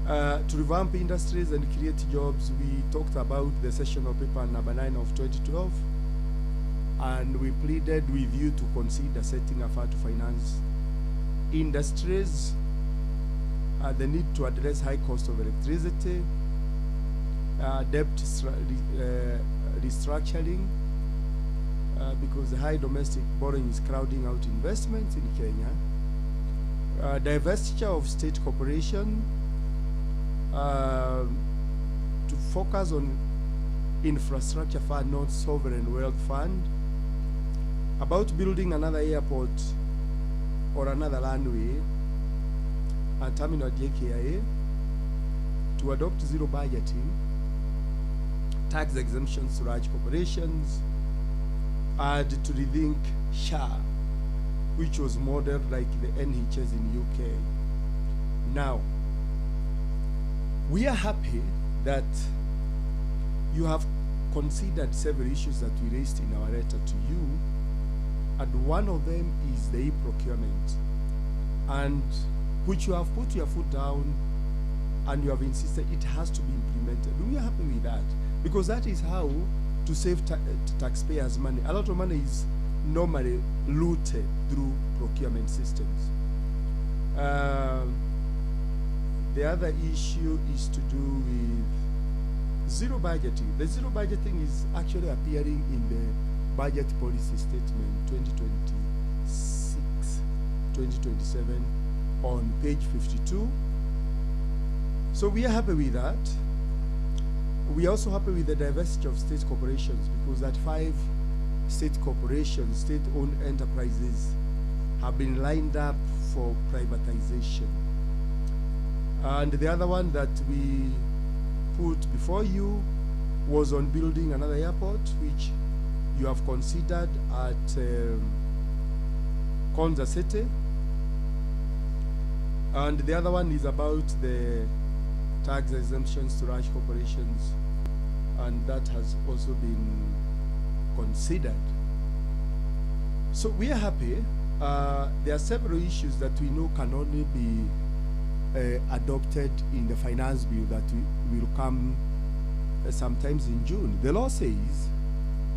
To revamp industries and create jobs, we talked about the sessional paper number 9 of 2012, and we pleaded with you to consider setting a fund to finance industries, the need to address high cost of electricity, debt restructuring, because the high domestic borrowing is crowding out investments in Kenya, divestiture of state corporation, to focus on infrastructure fund, not sovereign wealth fund, about building another airport or another runway and terminal at JKIA, to adopt zero budgeting, tax exemptions to large corporations, and to rethink SHA, which was modeled like the NHS in UK. Now, we are happy that you have considered several issues that we raised in our letter to you, and one of them is the e-procurement, and which you have put your foot down and you have insisted it has to be implemented. We are happy with that, because that is how to save taxpayers money. A lot of money is normally looted through procurement systems. The other issue is to do with zero budgeting. The zero budgeting is actually appearing in the budget policy statement 2026-2027 on page 52. So we are happy with that. We are also happy with the diversity of state corporations, because that 5 state corporations, state-owned enterprises, have been lined up for privatization. And the other one that we put before you was on building another airport, which you have considered at Konza City. And the other one is about the tax exemptions to large corporations, and that has also been considered. So we are happy. There are several issues that we know can only be adopted in the finance bill that will come sometimes in June. The law says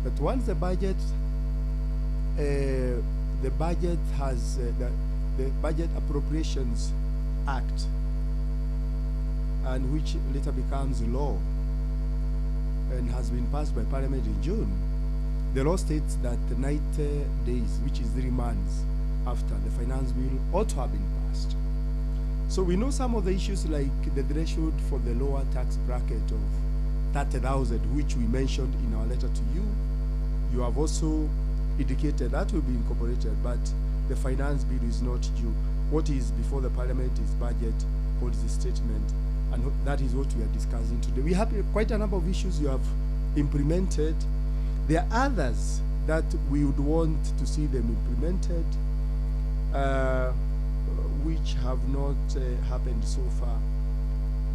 that once the budget, the Budget Appropriations Act, and which later becomes law and has been passed by Parliament in June, the law states that 90 days, which is 3 months after the finance bill, ought to have been passed. So we know some of the issues like the threshold for the lower tax bracket of 30,000, which we mentioned in our letter to you. You have also indicated that will be incorporated, but the finance bill is not due. What is before the Parliament is budget policy statement, and that is what we are discussing today. We have quite a number of issues you have implemented. There are others that we would want to see them implemented, which have not happened so far,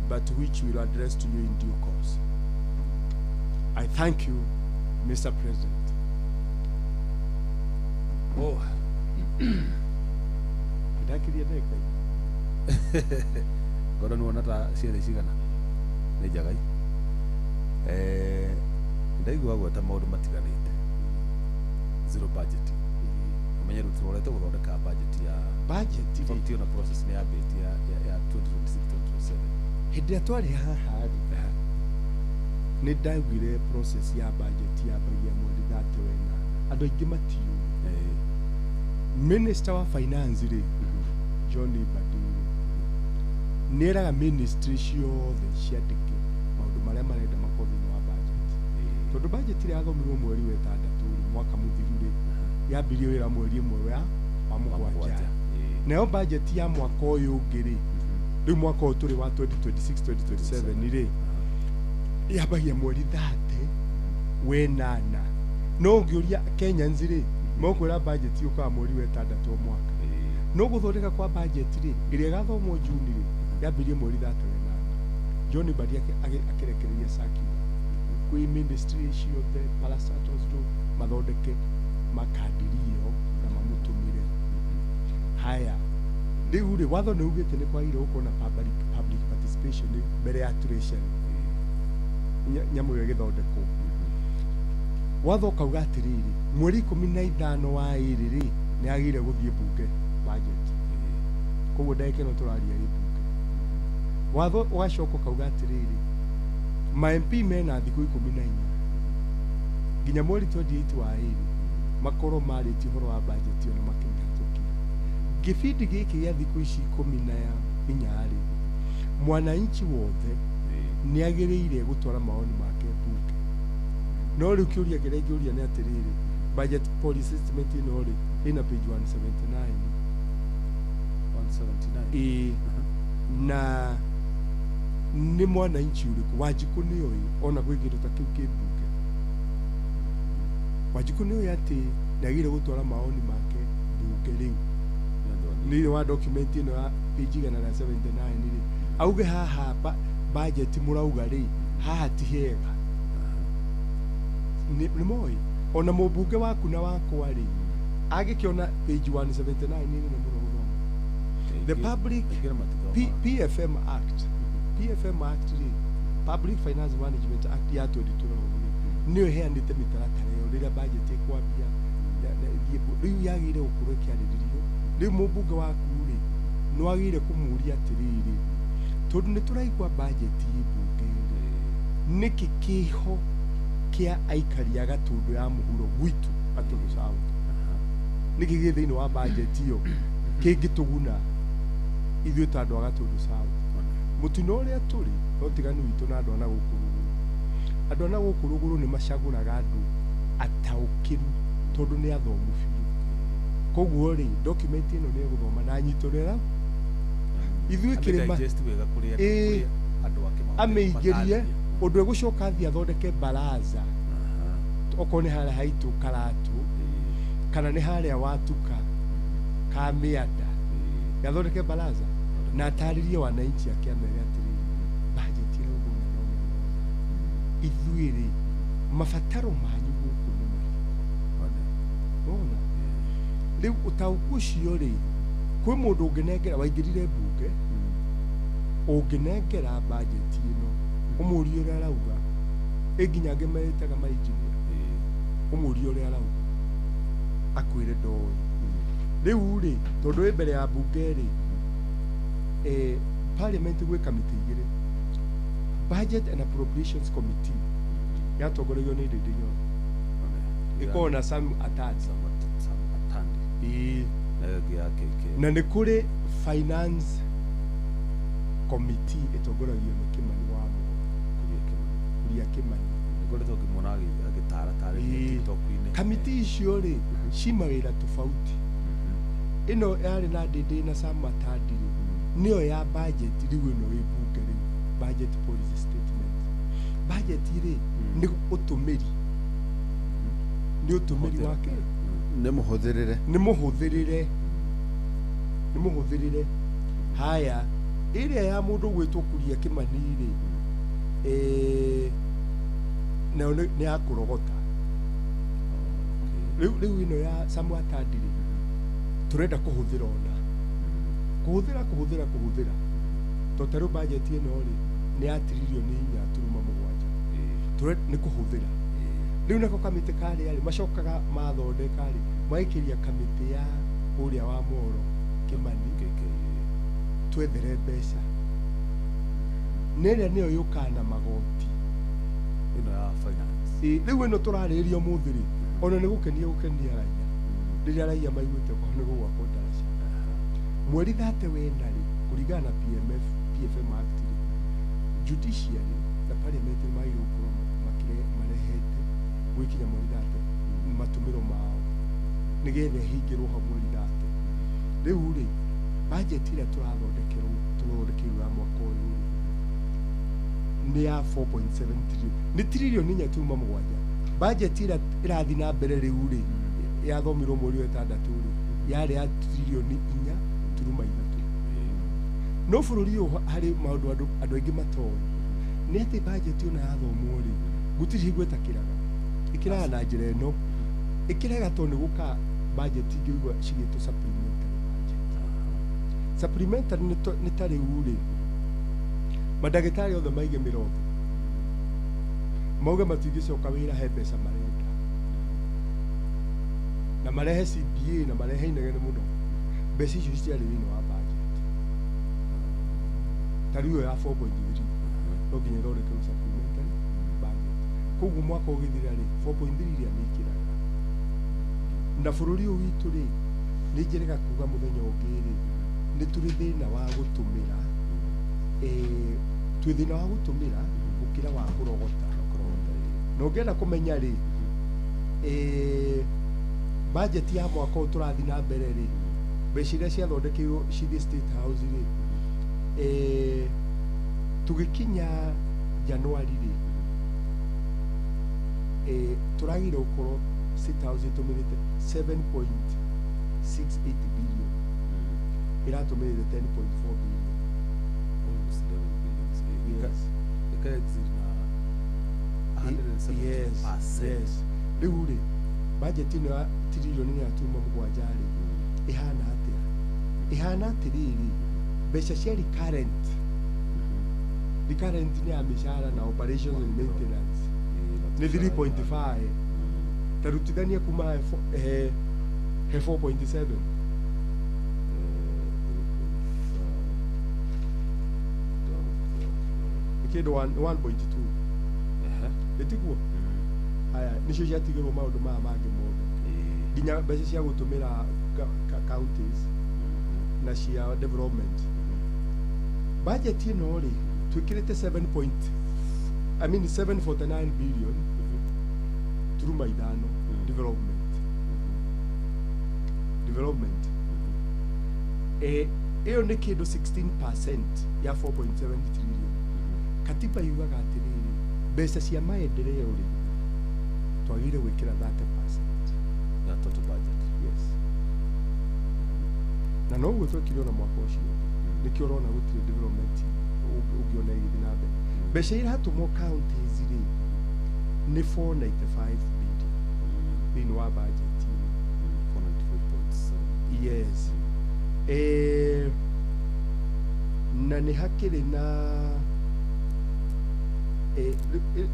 but which we'll address to you in due course. I thank you, Mr. President. Oh. Gordon wona ta ciethe cigana nĩ njagai ndaigua gweta maũndũ matiganĩte. Zero budget, ũmenye rĩu tũrorete gũthondeka budget ya budget fact na process nĩ yambĩtie ya 2026 2027. Hĩndĩ ĩrĩa twarĩ haha rĩ, nĩ ndaiguire process ya budget yambagia mweri 31. Andũ aingĩ matiũĩ. Minister wa finance rĩ, John Mbadi, nĩ eraga ministry ciothe ciandĩke maũndũ marĩa marenda makorwo thĩinĩ wa budget, tondũ budget ĩrĩa yathomirwo mweri wa ĩtandatũ rĩ, mwaka mũthiru rĩ, yambirie wĩra mweri ĩmwe wa 7. Nayo budget ya mwaka ũyũ ũngĩ rĩ, rĩu mwaka ũyũ tũrĩ wa 2026 2027 rĩ, yambagia mweri 30 wenana. No ũngĩũria Kenyans rĩ, mekwĩra budget yũkaga mweri wa ĩtandatũ o mwaka. No gũthondeka kwa budget rĩ, ĩrĩa ĩgathomwo Juni rĩ, yambĩrĩrie mweri 30 wenana. John Mbadi akĩrekereria circular kwĩ ministry ciothe, parastatals ndo mathondeke makadirio na mamũtũmĩre. Haya, rĩu rĩ, watho nĩ ugĩte nĩ kwagĩrĩire gũkorwo na public participation mbere ya treasury nyamũ ĩyo ĩgĩthondekwo. Watho ũkauga atĩrĩrĩ, mweri 15 wa ĩrĩ rĩ, nĩ yagĩrĩire gũthiĩ bunge budget. Koguo ndagĩka ĩno tũraria ĩ bunge. Watho ũgacoka ũkauga atĩrĩrĩ, ma MP mena thikũ 14 nginya mweri 28 wa ĩrĩ makorwo marĩtie ũhoro wa budget ĩyo na makĩmĩhetũkia. Gĩbindi gĩkĩ gĩa thikũ ici 14 rĩ, mwananchi wothe nĩ agĩrĩire gũtwara maoni make bunge. No rĩu kĩũria kĩrĩa ingĩũria nĩ atĩrĩrĩ, budget policy statement ĩno rĩ, ĩna page 179. 179. Ĩĩ, na nĩ mwananchi ũrĩkũ? Wanjikũ nĩoĩ ona gwĩ kĩndũ ta kĩu kĩ bunge. Wanjikũ nĩoĩ atĩ nĩ agĩrĩire gũtwara maoni make bunge rĩu nĩ wa document ĩno ya page 179 rĩ, auge haha budget mũrauga rĩ, haha ti hega. Nĩ moĩ ona mũmbunge waku na wakwa rĩ, agĩkĩona page 179 nĩ nene mũno gũthoma. The public PFM Act, PFM Act rĩ, Public Finance Management Act ya 2012 rĩ, nĩyo ĩheanĩte mĩtaratara ĩyo rĩrĩa budget ĩkwambia ĩthiĩ rĩu yagĩrĩire gũkorwo ĩkĩarĩrĩrio. Rĩu mũmbunge waku rĩ, nĩ wagĩrĩire kũmũria atĩrĩrĩ, tondũ nĩ tũraigua budget ĩ bunge rĩ, nĩkĩ kĩho kĩa aikari a Gatũndũ ya mũhuro gwitũ Gatũndũ South, nĩkĩ gĩ thĩinĩ wa budget ĩyo kĩngĩtũguna ithuĩ ta andũ a Gatũndũ South? Mũtino ũrĩa tũrĩ no tiganu witũ na andũ a na gũkũ rũgũrũ. Andũ a na gũkũ rũgũrũ nĩ macagũraga andũ ataũkĩru tondũ nĩ athomu biũ. Koguo rĩ, document ĩno nĩ ĩgũthoma na anyite ũrĩa ithuĩ kĩrĩma Ĩĩ. Amĩingĩrie ũndũ ĩgũcoka athiĩ athondeke baraza, okorwo nĩ harĩa haitũ Karatũ kana nĩ harĩa Watuka ka Mĩanda, athondeke baraza na atarĩrie wananchi ake, amere atĩrĩrĩ, budget ĩrauga ũna na ũna na ũna, ithuĩ rĩ, mabataro manyu gũkũ nĩ marĩkũ? Wona rĩu ũtaũku ũcio rĩ, kwĩ mũndũ ũngĩnengera waingĩrire mbunge, ũngĩnengera budget ĩno ũmũrie ũrĩa arauga, ĩ nginya angĩ meĩtaga ma engineer, ũmũrie ũrĩa arauga akwĩre ndoĩ. Rĩu rĩ, tondũ wĩ mbere ya mbunge rĩ, parliament gwĩ kamĩtĩ igĩrĩ, Budget and Appropriations Committee yatongoragio nĩ Ndindi Nyoro, ĩkoragwo na Sam Atandi. Ĩĩ. Na nĩ kũrĩ Finance Committee ĩtongoragio nĩ Kimani wa Moro, Kuria Kimani. Ĩĩ. Kamĩtĩ icio rĩ, ci mawĩra tofauti. Ĩno yarĩ na Ndindi na Sam Atandi rĩ, nĩyo ya budget. Rĩu ĩno ĩ bunge rĩu, budget policy statement, budget rĩ, nĩ ũtũmĩri, nĩ ũtũmĩri wake. Nĩ mũhũthĩrĩre. Nĩ mũhũthĩrĩre, nĩ mũhũthĩrĩre. Haya, ĩrĩa ya mũndũ gwĩtwo Kuria Kimani rĩ, nayo nĩ ya kũrogota. Rĩu ĩno ya Sam Atandi rĩ, tũrenda kũhũthĩra, ona kũhũthĩra kũhũthĩra kũhũthĩra, to ta rĩu budget ĩno rĩ, nĩ ya 4.7 trillion. Nĩ kũhũthĩra. Rĩu nako kamĩtĩ karĩa rĩ, macokaga mathondeka rĩ, magaikĩria kamĩtĩ ya ũrĩa wa Moro Kimani, twethere mbeca, na ĩrĩa nĩyo yũkaga na magoti. Ĩno ya finance. Ĩ, rĩu ĩno tũrarĩrĩria ũmũthĩ rĩ, ona nĩ gũkenia gũkenia raia rĩrĩa raia maiguĩte korwo nĩ gũgwakwo ndaraca mweri 30 wena rĩ, kũringana na PMF PFM Act rĩ, judiciary na parliament nĩ magĩrĩirwo gũkorwo marehete gwĩkinya mweri 30 matũmĩro mao nĩgetha ĩhingĩrwo hau mweri 30. Rĩu rĩ, Budget ĩrĩa tũrathondekerwo tũrathondekeirwo ya mwaka ũyũ rĩ nĩ ya 4.7 trillion, nĩ trillion 4.7. Budget ĩrĩa ĩrathiĩ na mbere rĩu rĩ yathomirwo mweri wa ĩtandatũ rĩ yarĩ ya trillion 4.3. No bũrũri ũyũ harĩ maũndũ andũ aingĩ matoĩ nĩ atĩ budget ona yathomwo rĩ gũtirĩ hingo ĩtakĩraga, ĩkĩraga na njĩra ĩno ĩkĩrega tondũ nĩ gũka budget ingĩ ũigua cigĩtwo supplementary budget. Supplementary nĩ ta rĩu rĩ mandagĩtarĩ othe maige mĩrotho mauge matingĩcoka wĩra he mbeca marenda na marehe CBA na marehe inegene mũno, mbeca icio citiarĩ thĩinĩ wa budget. Ta rĩu ĩyo ya 4.3 no nginya ĩthondekerwo supplementary budget. Koguo mwaka ũgĩthira rĩ 4.3 ĩrĩa nĩ ĩkĩraga. Na bũrũri ũyũ witũ rĩ nĩ njĩrĩga kuga mũthenya ũngĩ rĩ nĩ tũrĩ thĩna wa gũtũmĩra, twĩ thĩna wa gũtũmĩra gũkĩra wa kũrogota. Na ũngĩenda kũmenya rĩ budget ya mwaka ũyũ tũrathiĩ na mbere rĩ mbeca iria ciathondekeirwo cithiĩ State House rĩ tũgĩkinya January rĩ tũragĩrĩire gũkorwo State House ĩtũmĩrĩte 7.68 billion, ĩratũmĩrĩte 10.4 billion. Almost 11 billion. Yes. Ĩka exceed na 170%. Yes, yes. Rĩu rĩ budget ĩno ya trillion 4.7 rĩ ĩhana atĩa? Ĩhana atĩrĩrĩ, mbeca cia recurrent, recurrent nĩ ya mĩcara na operations and maintenance nĩ 3.5, ta rutithania kuma he 4.7 kĩndũ 1.2 ĩtiguo. Haya nĩcio ciatigĩrwo maũndũ maya mangĩ mothe nginya mbeca cia gũtũmĩra counties na cia development. Budget ĩno rĩ twĩkĩrĩte 749 billion turuma ithano development. Ĩyo nĩ kĩndũ 16% ya 4.7 trillion. Katiba yugaga atĩrĩrĩ mbeca cia maendeleo rĩ twagĩrĩire gwĩkĩra 30% ya total budget. Yes. Na noguo twekire ona mwaka ũcio ũngĩ nĩkĩo ũrona gũtirĩ development ũngĩona ĩgĩthiĩ na mbere. Mbeca iratũmwo counties rĩ nĩ 495 billion thĩinĩ wa budget ĩno. 495.7. Yes. Na nĩ hakĩrĩ na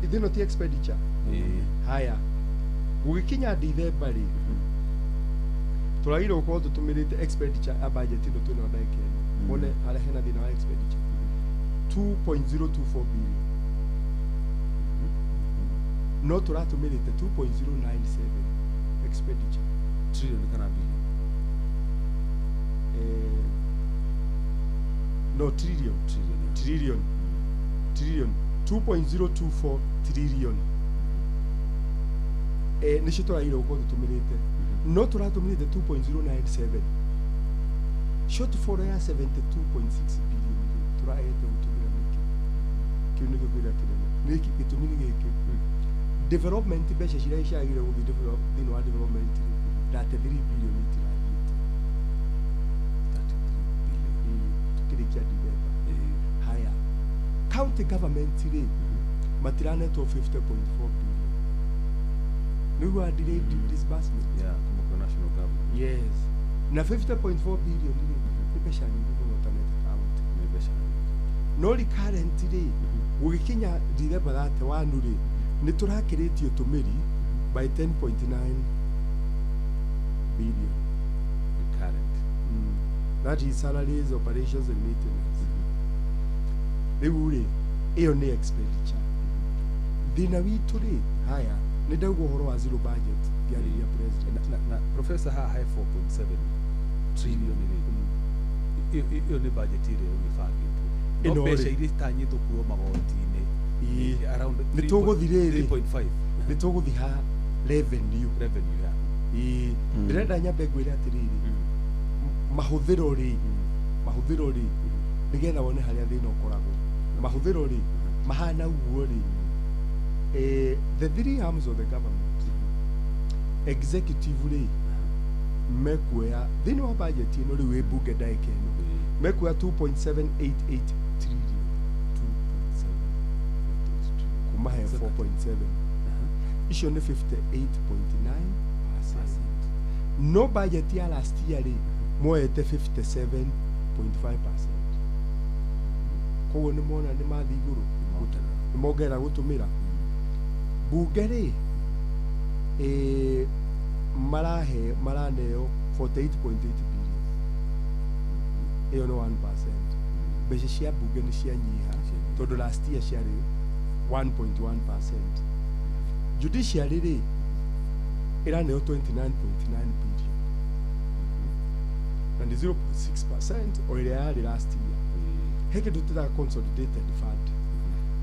ithino ti expenditure. Haya gũgĩkinya Dithemba rĩ tũragĩrĩirwo gũkorwo tũtũmĩrĩte expenditure ya budget ĩno twĩnayo ndagĩka ĩno wone harĩa hena thĩna wa expenditure 2.024 billion, no tũratũmĩrĩte 2.097 expenditure. Trillion kana billion? No, trillion. Trillion. Trillion 2.024 trillion nĩcio tũragĩrĩirwo gũkorwo tũtũmĩrĩte, no tũratũmĩrĩte 2.097, shortfall ya 72.6 billion rĩ tũragĩte gũtũmĩra nĩkĩ? Kĩu nĩkĩo kĩũria kĩnene. Nĩkĩ gĩtũmi nĩ gĩkĩ? Development mbeca ciria ciagĩrĩire gũthiĩ thĩinĩ wa development rĩ 33 billion itirathiĩte. 33 billion. Tũkĩrĩkia Dithemba. Haya county government rĩ matiranetwo 50.4 billion nĩguo delayed disbursement. Yeah, kuma kwa national government. Yes. Na 50.4 billion rĩ nĩ mbeca nyingĩ mũno ũtanete county. Nĩ mbeca nyingĩ. No recurrent rĩ gũgĩkinya Dithemba 31 rĩ nĩ tũrakĩrĩtie ũtũmĩri by 10.9 billion. Recurrent. That is salaries, operations and maintenance. Rĩu rĩ ĩyo nĩ expenditure. Thĩna witũ rĩ haya nĩ ndauga ũhoro wa zero budget ngĩarĩria president. Na professor haha he 4.7 trillion rĩ ĩyo nĩ budget ĩrĩa rĩu ĩbangĩtwo. No Ĩno mbeca rĩ. iria itanyĩtwo kuo magoti-inĩ Ĩĩ. around Nĩ tũgũthiĩ rĩrĩ. 3.5 Nĩ tũgũthiĩ ha revenue. Revenue ya. Ĩĩ. Ndĩrenda nyambe ngwĩre atĩrĩrĩ mahũthĩro rĩ Mahũthĩro rĩ, nĩgetha wone harĩa thĩna ũkoragwo, mahũthĩro rĩ mahana ũguo rĩ, the three arms of the government, executive rĩ, mekuoya thĩinĩ wa budget ĩno rĩu ĩ bunge ndagĩka ĩno, mekuoya 2.788 trillion, 2.7 kuma he 4.7. Icio nĩ 58.9%. No budget ya last year rĩ, moete 57.5%. Koguo nĩ mona nĩ mathiĩ igũrũ, nĩ mongerera gũtũmĩra. Bunge rĩ, marahe, maraneo 48.8 billion, ĩyo nĩ 1%. Mbeca cia bunge nĩ cianyiha tondũ last year ciarĩ 1.1%. Judiciary rĩ, ĩraneo 29.9 billion na nĩ 0.6% o ĩrĩa yarĩ last year. He kĩndũ tũtaga consolidated fund.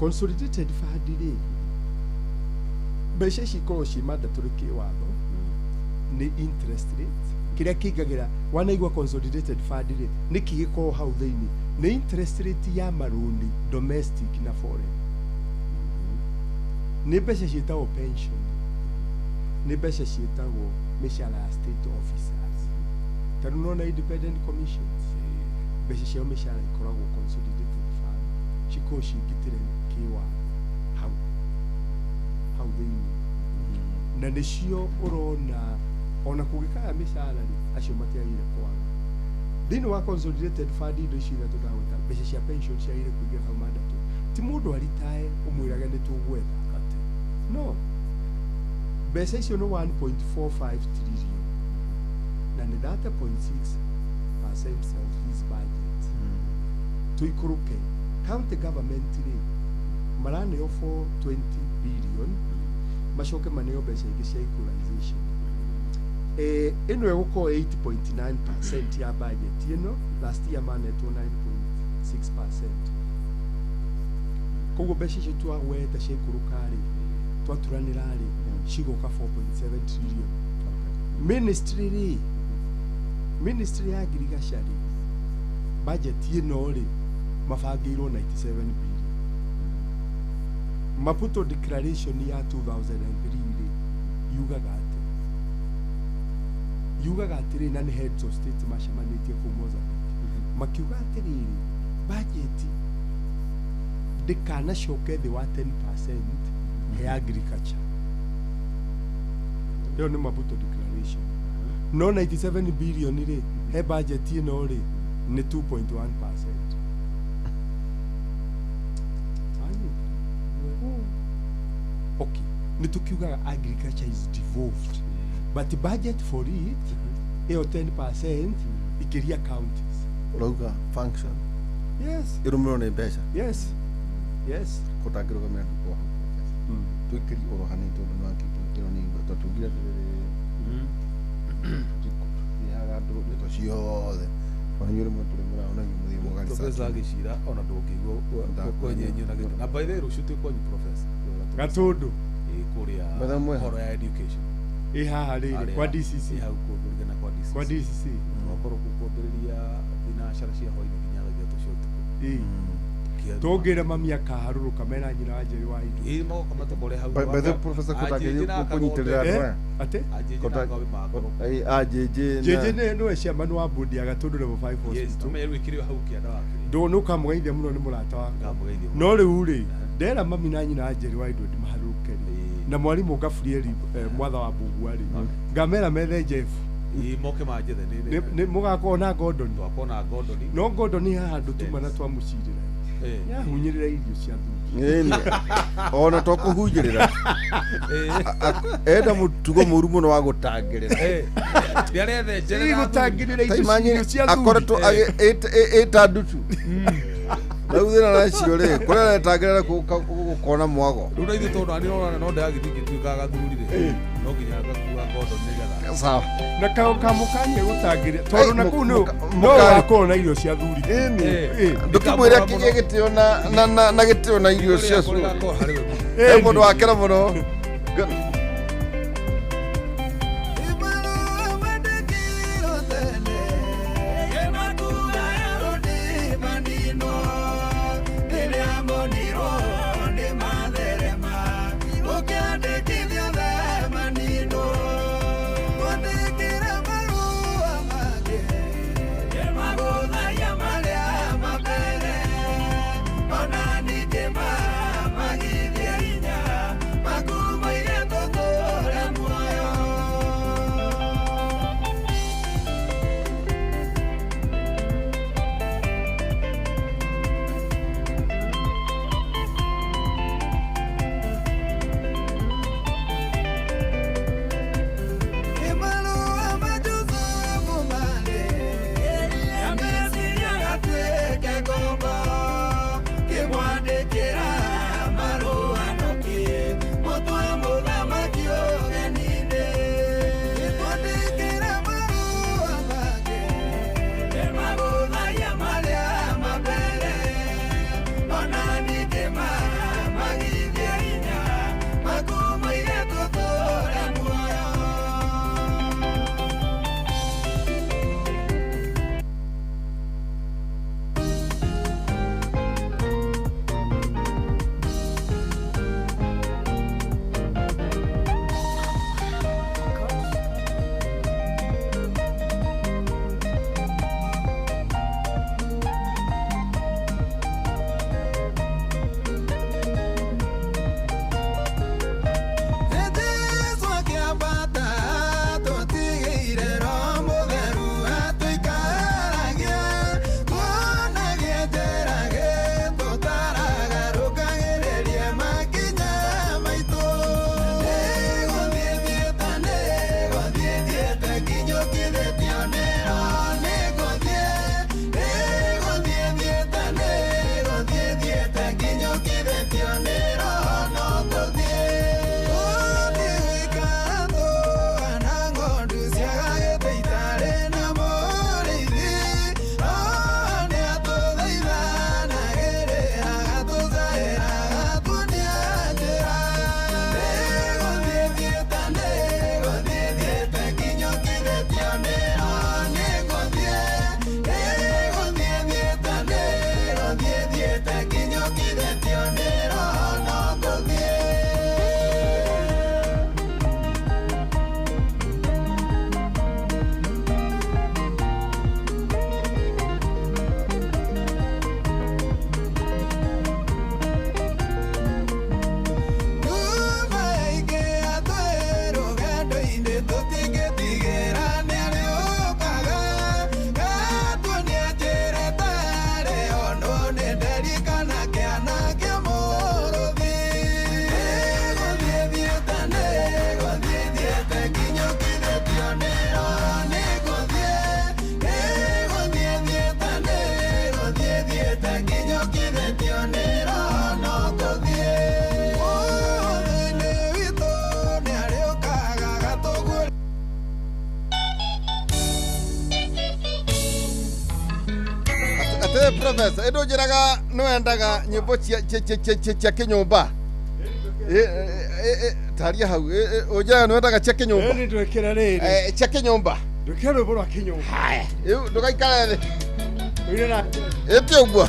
Consolidated fund rĩ, mbeca ici ikoragwo ciĩ mandatory kĩwatho, nĩ interest rate kĩrĩa kĩingagĩra. Wanaigua consolidated fund rĩ, nĩkĩ gĩkoragwo hau thĩinĩ? Nĩ interest rate ya marũni, domestic na foreign, nĩ mbeca ciĩtagwo pension, nĩ mbeca ciĩtagwo mĩcara ya state officers. Ta rĩu nona independent commissions, mbeca ciao mĩcara ikoragwo consolidated fund, cikoragwo ciĩngitĩre kĩwatho hau hau thĩinĩ, na nĩcio ũrona ona kũngĩkaga mĩcara rĩ, acio matiagĩrĩire kwaga thĩinĩ wa consolidated fund. Indo icio ithatũ ndagweta, mbeca cia pension ciagĩrĩire kũingĩra hau mandatory. Ti mũndũ aritae ũmwĩrage nĩ tũgwetha no mbeca icio nĩ 1.45 trillion na nĩ 30.6% of this budget. Tũikũrũke county government rĩ, maraneo 420 billion, macoke maneo mbeca ingĩ cia equalization. Ĩno ĩgũkorwo 8.9% ya budget ĩno. Last year manetwo 9.6%. Koguo mbeca icio twagweta ciaikũrũka rĩ, twaturanĩra rĩ, cigoka 4.7 trillion. Ministry rĩ, ministry ya ngirigaca rĩ, budget ĩno rĩ, mabangĩirwo 97 billion. Maputo Declaration ya 2003 rĩ, yugaga atĩ, yugaga atĩrĩ, na nĩ heads of state macemanĩtie kũu Mozambique, makiuga atĩrĩrĩ, budget ndĩkanacoke thĩ wa 10% ya agriculture. Ĩyo nĩ Maputo Declaration. No 97 billion rĩ, he budget ĩno rĩ, nĩ 2.1%. Wanyita? Okay, nĩ tũkiugaga agriculture is devolved, but budget for it ĩyo 10% ikĩria counties. Ũrauga function Yes. ĩrũmĩrwo nĩ mbeca. Yes. Kũtangĩrũgamĩra o hau, professor, twĩkĩrie oro hanini tondũ nĩ wakĩigua ĩno nĩ igua tondũ tungire atĩrĩrĩ, tũtiheaga andũ ndeto ciothe, ona inyuĩ rĩmwe tũrĩ mũraonagia mũthiĩ Professor mũgarica. Agĩcira ona ndũngĩigua kwenyenyio na gĩtĩ. Na by the way, rũciũ twĩ kwanyu, professor. Gatũndũ. Ĩ kũrĩa Mathaa mwe. horo ya education. Ĩ haha rĩrĩ Harĩa- kwa DCC. Ĩ hau kũringana kwa DCC. Kwa DCC. Tũgakorwo kũu kwambĩrĩria thinacara cia hwainĩ nginya thaa 3 cia ũtukũ. Ĩ tũngĩra mami akaharũrũka mena nyina wa Njeri wa indo. Ĩ magoka matũkore hau. By the way, professor, kũtangĩria kũnyitĩrĩra andũ aya. Atĩ Anjĩnjĩ na Kagobe magakorwo. AJJ na JJ nĩ nĩwe chairman wa board ya Gatũndũ level 5 Yes, hospital. amenye rĩu ĩkĩrĩ o hau kĩanda wa kĩrĩ. Ndũ nĩ ũkamũgeithia mũno, nĩ mũrata wakwa. Ngamũgeithia mũno. No rĩu rĩ, ndera mami na nyina wa Njeri wa indo ndimaharũrũke rĩ, Ĩ. na mwarimũ Gabrieli, mwatha wa Mbugua rĩ, ngamera methe Jeff. Ĩ moke manjethe nĩ nĩ mũgakorwo na Gordon. Twakorwo na Gordon. No Gordon haha handũ tuma na Dennis. twamũcirĩra Eh. yahunyĩrĩra irio cia thuri. Ĩni. Ona to kũhunjĩrĩra. Enda mũtugo mũru mũno wa gũtangĩrĩra. Eh. Nĩarethenjerera. Gũtangĩrĩra Ta irio imagine irio cia thuri. akoretwo ĩta ndutu rĩu thĩna nacio rĩ, kũrĩa aretangĩrĩra gũkona mwago. Rĩu na ithuĩ tondũ nani ũrona no ndĩragĩthiĩ ngĩtuĩkaga gathuri rĩ, no nginya ngakua Gordon nĩgetha Sawa. Na kamũkanie gũtangĩrĩra tondũ Ei, na kũu no no mũkari. wakorwo na irio cia thuri. Ĩni. Eh. Ndũkĩmwĩre kĩgĩe gĩtĩo na gĩtĩo na irio cia Kũrĩa cũrũ. gakorwo harĩ we. He mũndũ wakera mũno. Tene. Professor, ĩndũ njĩraga nĩ wendaga nyĩmbo cia kĩnyũmba. Taria hau. Ũnjĩraga nĩ wendaga cia kĩnyũmba. Ĩni twĩkĩre rĩrĩ. Cia kĩnyũmba. Twĩkĩre rwĩmbo rwa kĩnyũmba. Haya, rĩu ndũgaikare thĩ. Ũine na Ĩti ũguo.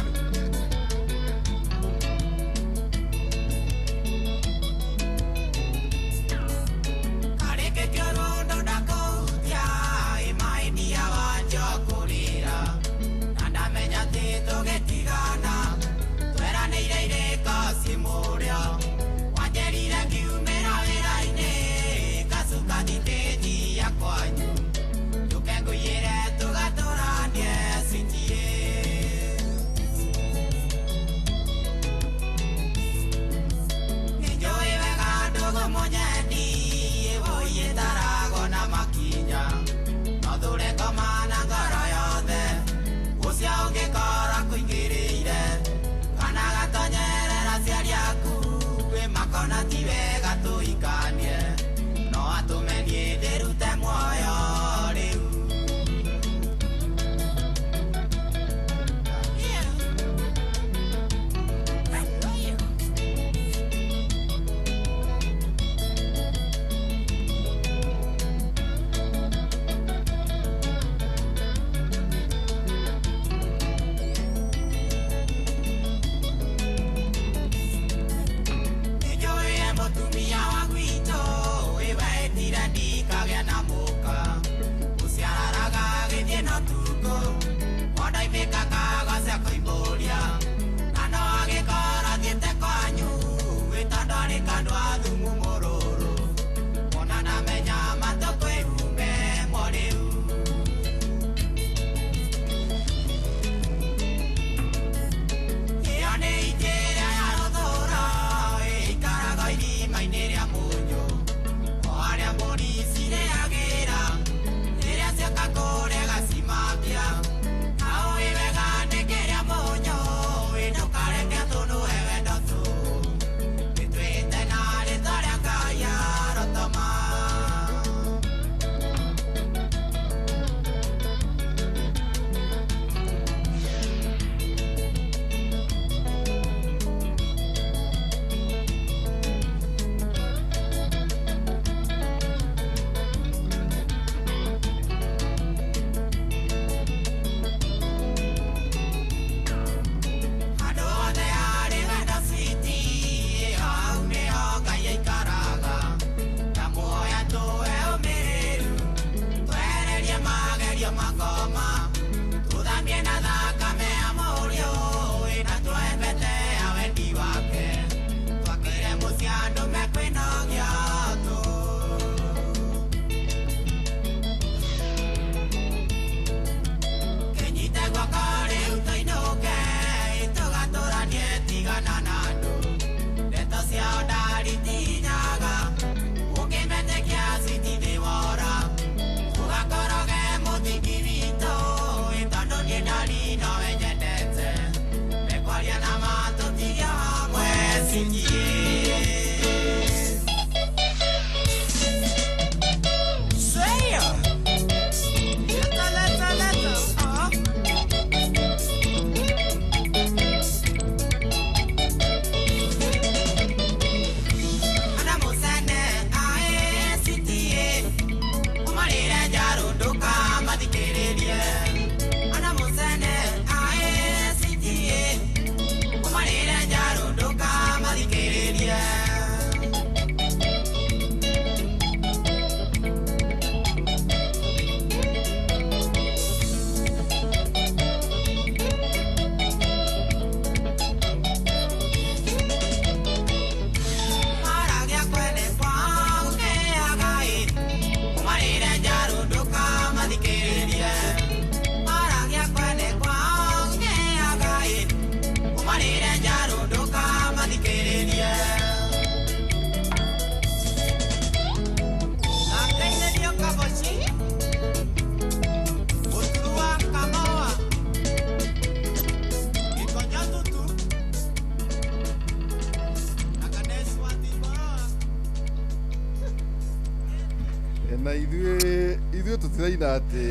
Na ithuĩ tũtiraina atĩ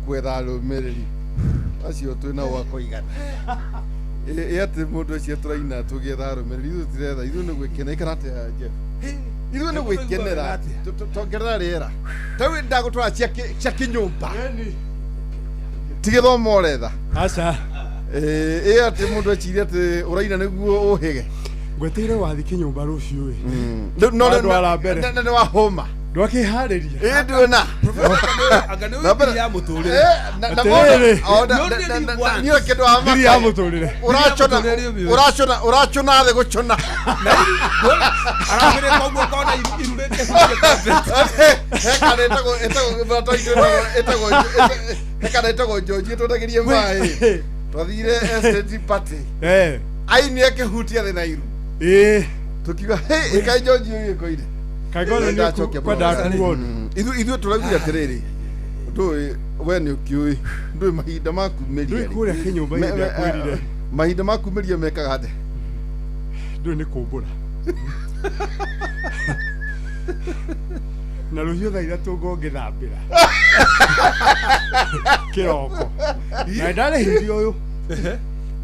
kwetha arũmĩrĩri. Acio twĩnao wa kũigana. Ĩ atĩ mũndũ ũcio tũraina tũgĩetha arũmĩrĩri, ithuĩ tũtiretha, ithuĩ nĩ gwĩkena. Ikara atĩa, Jeff? Ithuĩ nĩ gwĩkenera. Tongerera rĩera. Tarĩu ndagũtwara cia kĩnyũmba. Ti gĩthomo ũretha. Aca. Ĩ atĩ mũndũ eciria atĩ ũraina nĩguo ũhĩge. Ngweteire wathi kĩnyũmba rũciũ ĩ. No Wandwara mbere. nĩ wahũma. Ndwakĩharĩria. Ĩ ndwĩna. Anga nĩ Na mbere- ũthiri ya mũtũrĩre. Na Atĩrĩrĩ. niĩ kĩndũ wa Thiri ya mũtũrĩre. Ũracũna ũracũna ũracũna thĩ gũcũna. Arambĩrĩria koguo ũkona iru rĩkĩhutia carpet. Hekana ĩtagwo ĩtagwo mũrata witũ ĩtagwo hekana ĩtagwo Njoji ĩtwendagĩrie maĩ. Twathire estate party. Eh. Aini akĩhutia thĩ na iru. Ĩ. Tukiuga hey ĩkai Njoji ũyũ ĩkoire. Kaigona nĩ Ndacokia kwendaga mũno. kuo ũndũ. Ithuĩ tũraugire atĩrĩrĩ, ndũĩ we nĩ ũkĩũĩ, ndũĩ mahinda ma kumĩria Ndũĩ rĩ. kũrĩa kĩnyũmba-inĩ ndakwĩrire. Mahinda ma kumĩria mekaga atĩa? Ndũĩ nĩ kũmbũra. Na rũciũ thaa 3 ngũngĩthambĩra. Kĩroko. Na ndarĩhĩire ũyũ.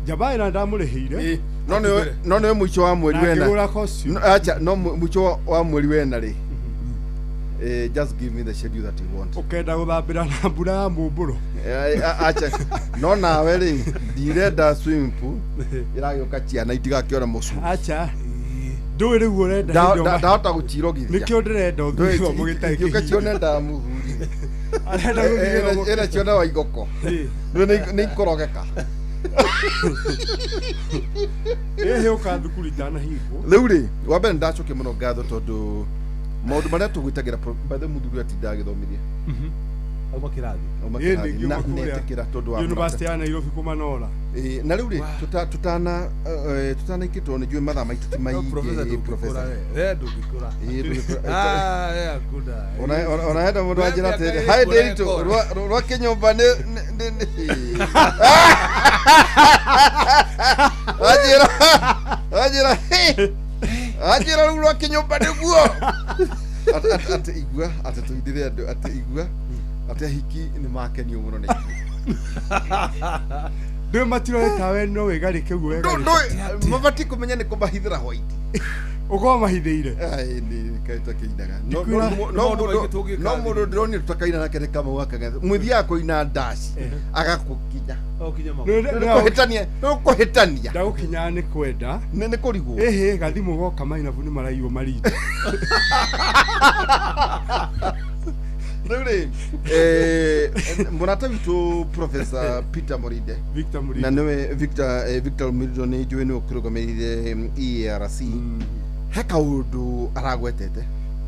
Njamba ĩna ndamũrĩhĩire. No nĩ no nĩ mũico wa mweri Na wena. ngĩgũra costume. No, acha no mũico wa mweri wena rĩ. Just give me the schedule that you want. Ũkenda gũthambĩra na mbura ya mũmbũro. Acha no nawe rĩ ndirenda swimming pool ĩragĩũka ciana itigakĩona mũcu. Acha. Ndũĩ rĩu ũrenda hĩndĩ ĩyo Ndahota gũcirogithia. Nĩkĩo ndĩrenda ũthiĩ gĩthomo gĩtarĩ Ingĩũka kĩhinge. cione ndamuthuri. Arenda gũthiĩ gĩthomo Ĩna cione wa igoko. Nĩ ikorogeka. Ĩhĩ ũka thukuru itanahingwo. Rĩu rĩ wa mbere nĩndacokia mũno ngatho tondũ maũndũ marĩa tũgwĩtagĩra by the way mũthuri atinda agĩthomithia. Auma kĩrathi. Auma Ĩ, kĩrathi. nĩngĩuma Na kũrĩa netĩkĩra tondũ wa University ya Nairobi kũmanora. Ĩ, na rĩu rĩ tutanaikĩtwo nĩ njũĩ mathaa maitũ ti No, professor maingĩ ndũngĩkũra professor. we. We ndũngĩkũra. Ĩ, ndũngĩkũra. Ah, we hakuna. Ona henda mũndũ We anjĩra mĩaka atĩrĩ ĩrĩ hai kũra ndĩritũ ĩkora." rwa kĩnyũmba nĩ anjĩra anjĩra "Hĩ!" anjĩra rĩu rwa kĩnyũmba nĩguo atĩ igua atĩ tũindĩre andũ atĩ igua atĩ ahiki nĩ makenio mũno nĩ ithuĩ. Ndũĩ matiroreta we no wĩgarĩke ũguo wegarĩke. Ndũĩ mabatiĩ kũmenya nĩ kũmahithĩra white. Ũkorwo mahithĩire. Ai, nĩ kaĩ tũkĩinaga. No- Ndikwĩra- no- Nĩ no maũndũ mũndũ- maingĩ tũngĩka no thĩ. mũndũ ndĩronire tũtakaina nake nĩ kamau akagĩa mwĩthiaga kũina ndaci agakũkinya. No kinya magũrũ. Nĩ kũhĩtania Ndagũkinyaga nĩ kwenda. nĩ kũrigwo. Ĩhĩ gathimũ goka mainabu nĩ maraiywo marinda. Rĩu rĩ mũrata witũ Professor Peter Morinde Victor na Mũrindi. nĩwe Victor Victor Murindo nĩ njũĩ nĩwe ũkĩrũgamĩrĩire EARC he kaũndũ aragwetete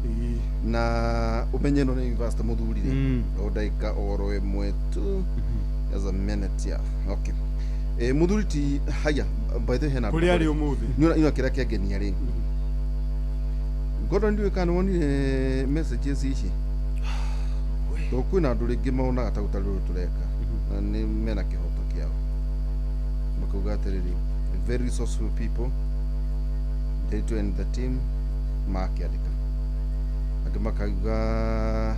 Ĩ. na ũmenye ĩno nĩ university mũthurire o ndagĩka oro ĩmwe tu. Just a minute, yeah. Okay. Mũthuri ti haya by the way hena Kũrĩa arĩ ũmũthĩ. nĩ kĩrĩa kĩangenia rĩ Gordon ndiũĩ kana nĩwonire messages ici tondũ kwĩna andũ rĩngĩ monaga ta gũtarĩ ũndũ tũreka na nĩ mena kĩhoto kĩao makauga atĩrĩrĩ very resourceful people they and the team makĩandĩka angĩ makauga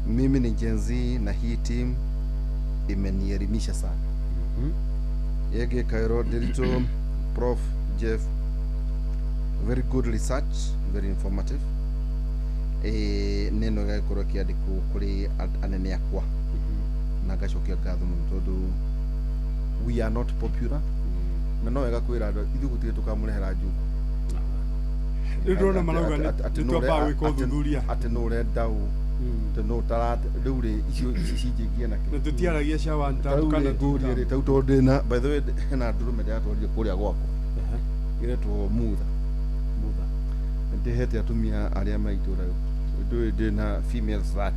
mimi ni Gen Z na hii team imenielimisha sana. Yege Kairo Derito Prof Jeff very good research, very informative. Neno gĩgagĩkorwo kĩandĩkwo kũrĩ anene akwa na ngacokia ngatho mũno tondũ we are not popular na no wega kwĩra andũ ithuĩ gũtirĩ tũkamũrehera njuku. Rĩu ndĩrona marauga Atĩ nĩ nũ twambaga gwĩka ũthuthuria. atĩ nũ ũrenda ũ atĩ nũ ũtara rĩu rĩ icio ici cinjĩngie nakĩ Na tũtiaragia cia one term tarĩu kana rĩ two ngũrie term. rĩ tarĩu tondũ ndĩna by the way hena ndũrũme ndĩratwarire kũrĩa gwakwa ĩretwo mutha. Ndĩhete atumia arĩa me itũra rĩu ndũĩ ndĩna females 30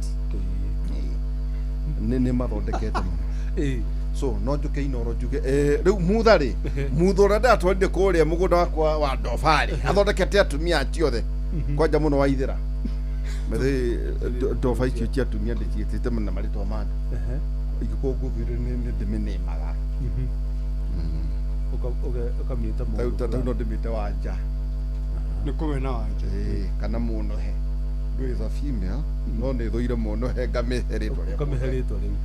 nĩ mathondekete mũno so no njũke inoro njuge rĩu mutha rĩ mutha ũrĩa ndatwarire kũrĩa mũgũnda wakwa wa ndobarĩ athondekete atumia acio othe kwanja mũno wa ithĩra Methĩ ndoba icio cia atumia ndĩciĩtĩte na marĩtwa ma andũ ingĩkorwo ngũthire nĩ ndĩmĩnĩmaga. Ũkamĩta Tarĩu mũndũ tarĩu no ndĩmĩte wanja. Nĩ kũmena wanja. Kana mũnohe ndũĩ is a female no nĩ thũire mũnohe ngamĩhe rĩtwa rĩa ũkamĩhe mũnohe. rĩtwa rĩu.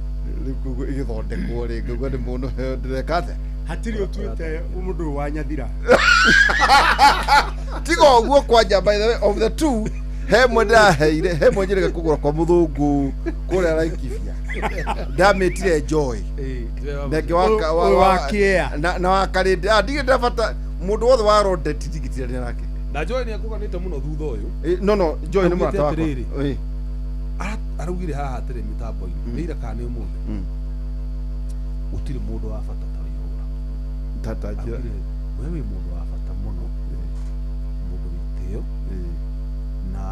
Rĩu koguo ĩgĩthondekwo rĩ ngauga nĩ mũndũ ndĩreka atĩa. Hatirĩ ũtuĩte mũndũ ũyũ wa nyathira. Tiga ũguo kwanja, by the way, of the two he mwe ndĩraheire, he mwe njĩrĩga kũgũra kwa mũthũngũ kũrĩa Laikipia, ndamĩtire Joy na ĩngĩ Ũyũ wa Kĩea. Na wa Karĩndĩ. Ah, ndirĩ ndabata mũndũ wothe wa Rondet ndigĩtirania nake. Na Joy nĩ akũganĩte mũno thutha ũyũ. Eh, no, Joy nĩ Augĩte mũrata wakwa. atĩrĩrĩ. Eh, Araugire haha atĩrĩ mĩtambo-inĩ nĩ ira kana nĩ ũmũthĩ, gũtirĩ mũndũ wa bata ta Waihũra. Tata njĩra. Augire we wĩ mũndũ wa bata mũno, mũndũ wĩ itĩo, na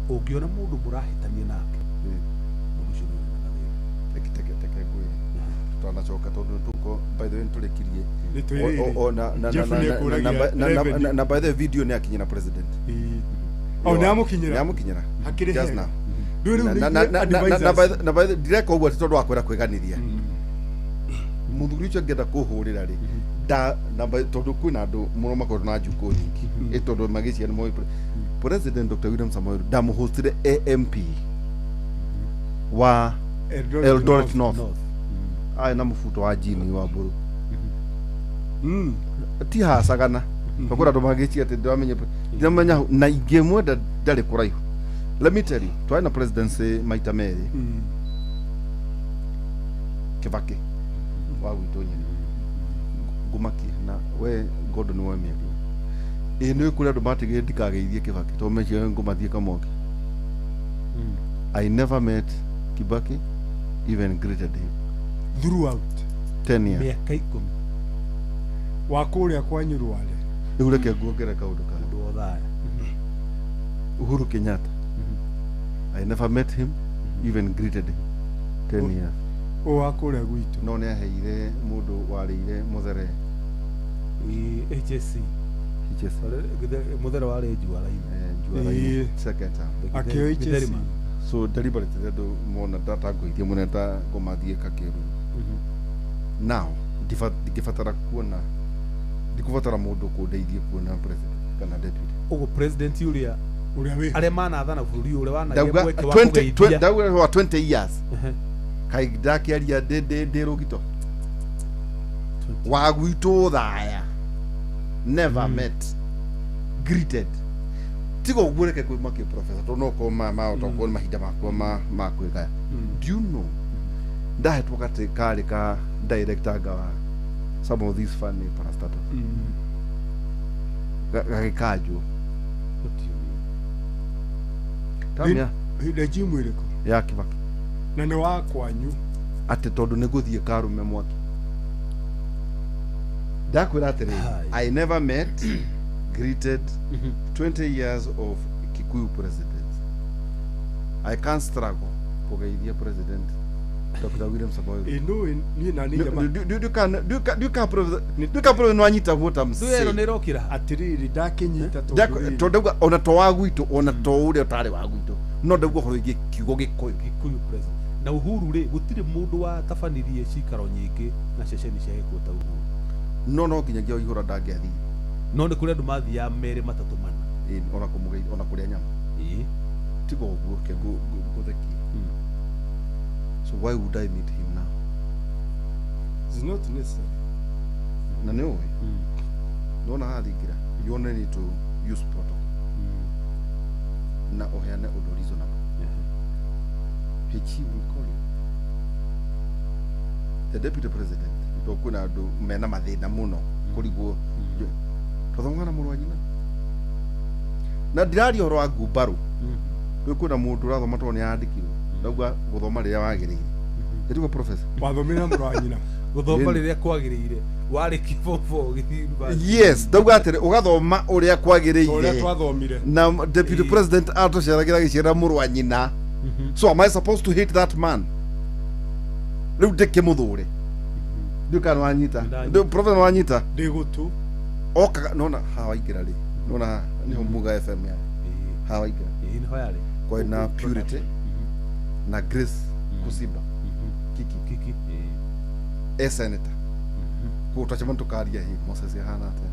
ũngĩona mũndũ mũrahĩtania nake, mũndũ ũcio nĩ wĩna gathĩna. Teke teke teke ngwĩre tutanacoka tondũ nĩtũko, by the way, nĩtũrĩkirie. Nĩ twĩrĩire. O- o- na- na- Jeff na- na- nĩekũragia na- na- revenue. na by the way, video nĩ akinyĩra president. O nĩ amũkinyĩra. Nĩ amũkinyĩra. Hakĩrĩ Just hega. now. Rĩu rĩu Na- nĩ na- na- ithuĩ na- na- na- advisors. na by the- ndireka ũguo atĩ tondũ wa kwenda kwĩganithia mũthuri ũcio angĩenda kũhũrĩra rĩ nda na tondũ kwĩna andũ mũno makoretwo na njukũ nyingĩ ĩ tondũ magĩcia nĩ moĩ President Dr. William Samoei Ruto ndamũhostire AMP wa Eldoret North arĩ na mũbuto wa jini wa mbũrũ ti hacagana tondũ kwĩna andũ magĩcia atĩ ndĩramenya ndĩramenya hau, na ingĩmwenda ndarĩ kũraihu. Let me tell you, twarĩ na presidency maita merĩ. Kibaki wa gwitũ nyene ngumakie na we Gordon nĩ mĩario ĩ nĩ kũrĩ andũ matigire ndikageithie Kibaki tondũ meciria ngũmathiĩ Kamoki. I never met Kibaki, even greeted him. Throughout 10 years. Mĩaka 10. Wa kũrĩa kwanyu Rware. Rĩu reke nguongere kaũndũ ka Mũndũ wa thaya. Uhuru Kenyatta, I never met him, even greeted him, 10 years. Ũyũ wa kũrĩa gwitũ. No nĩ aheire mũndũ warĩire mũthere. HSC. HS. Mũthere warĩ njuara-inĩ. Eh, njuara-inĩ. Ĩĩ. Second term. Akĩoya HSC. Gĩtherima. So deliberately andũ mona ndatangũithie mũno ta ngũmathiĩ kakĩruru now ndingĩbatara kuona, ndikũbatara mũndũ kũndeithie kuona president kana deputy. Ũguo president ũrĩa Ũrĩa wĩ arĩa manathana bũrũri ũyũ, ũrĩa wanagĩa Ndauga mweke wa 20 kũgeithia. ndauga wa 20 years kaĩ ndakĩaria ndĩ rũgito wa gwitũ thaya, never met, greeted. Tiga ũguo reke kwĩmakie professor tondũ no ũkorwo ma tokorwo nĩ mahinda makwa ma kwĩgaya. Do you know ndahetwo gatĩ karĩ ka director nga wa some of these funny parastatals gagĩkanjwo tamia Regime ĩrĩkũ? Ya Kibaki. Na nĩ wa kwanyu. Atĩ tondũ nĩ gũthiĩ karume mwaki ndakwĩra atĩrĩrĩ. Hai. I never met, greeted, 20 years of Kikuyu president. I can't struggle kũgeithia President Dr. William Samoei Ruto. Ĩ no niĩ na niĩ jamaa. Nduka nwanyita what I'm Ndũyero saying. nĩ ĩrokĩra. Atĩrĩrĩ, ndakĩnyita tondũ rĩrĩ, Tondũ ndauga ona to wa gwitũ, ona to ũrĩa ũtarĩ wa gwitũ, no ndauga ũhoro wĩgiĩ kiugo Gĩkũyũ. Gĩkũyũ president na Uhuru rĩ, gũtirĩ mũndũ watabanirie cikaro nyingĩ na ceceni cia Gĩkũyũ ta Uhuru. No nginyagia Waihũra ndangĩathire. No nĩ kũrĩ andũ mathiaga merĩ matatũ mana. Ĩ, ona kũmũgeithia ona kũrĩa nyama. Ĩĩ. Tiga ũguo ke ngũthekie. So why would I meet him now? It's not necessary. Na nĩ ũĩ nona haha thingira, you only need to use protocol na ũheane ũndũ reasonable. He will call you, the deputy president, to kwĩna andũ mena mathĩna mũno kũrigwo twathomaga na mũrũ wa nyina na ndiraria ũhoro wa ngumbarũ. Rĩu kwĩna mũndũ ũrathoma tondũ nĩ andĩkirwo, ndauga gũthoma rĩrĩa wagĩrĩire ĩtiguo professor. Wathomire na mũrũ wa nyina. Gũthoma rĩrĩa kwagĩrĩire, warĩkia form four ũgĩthiĩ university. Yes, ndauga atĩrĩ ũgathoma ũrĩa Ũrĩa kwagĩrĩire. twathomire. Na deputy president atũceragĩra gĩciara mũrũ wa nyina, so am I supposed to hate that man? Rĩu ndĩkĩmũthũre ndiũ kana wanyita. Ndanyita. Professor wanyita. Ndĩ gũtũ. Okaga nona haha waingĩra rĩ, nona haha nĩho Muga FM yarĩ. Haha waingĩra Ĩĩ, nĩho yarĩ. kwarĩ na Purity na Grace Kusiba Kiki. Kiki. E senator kå twacema tũkaria hi Moses ahana atĩa,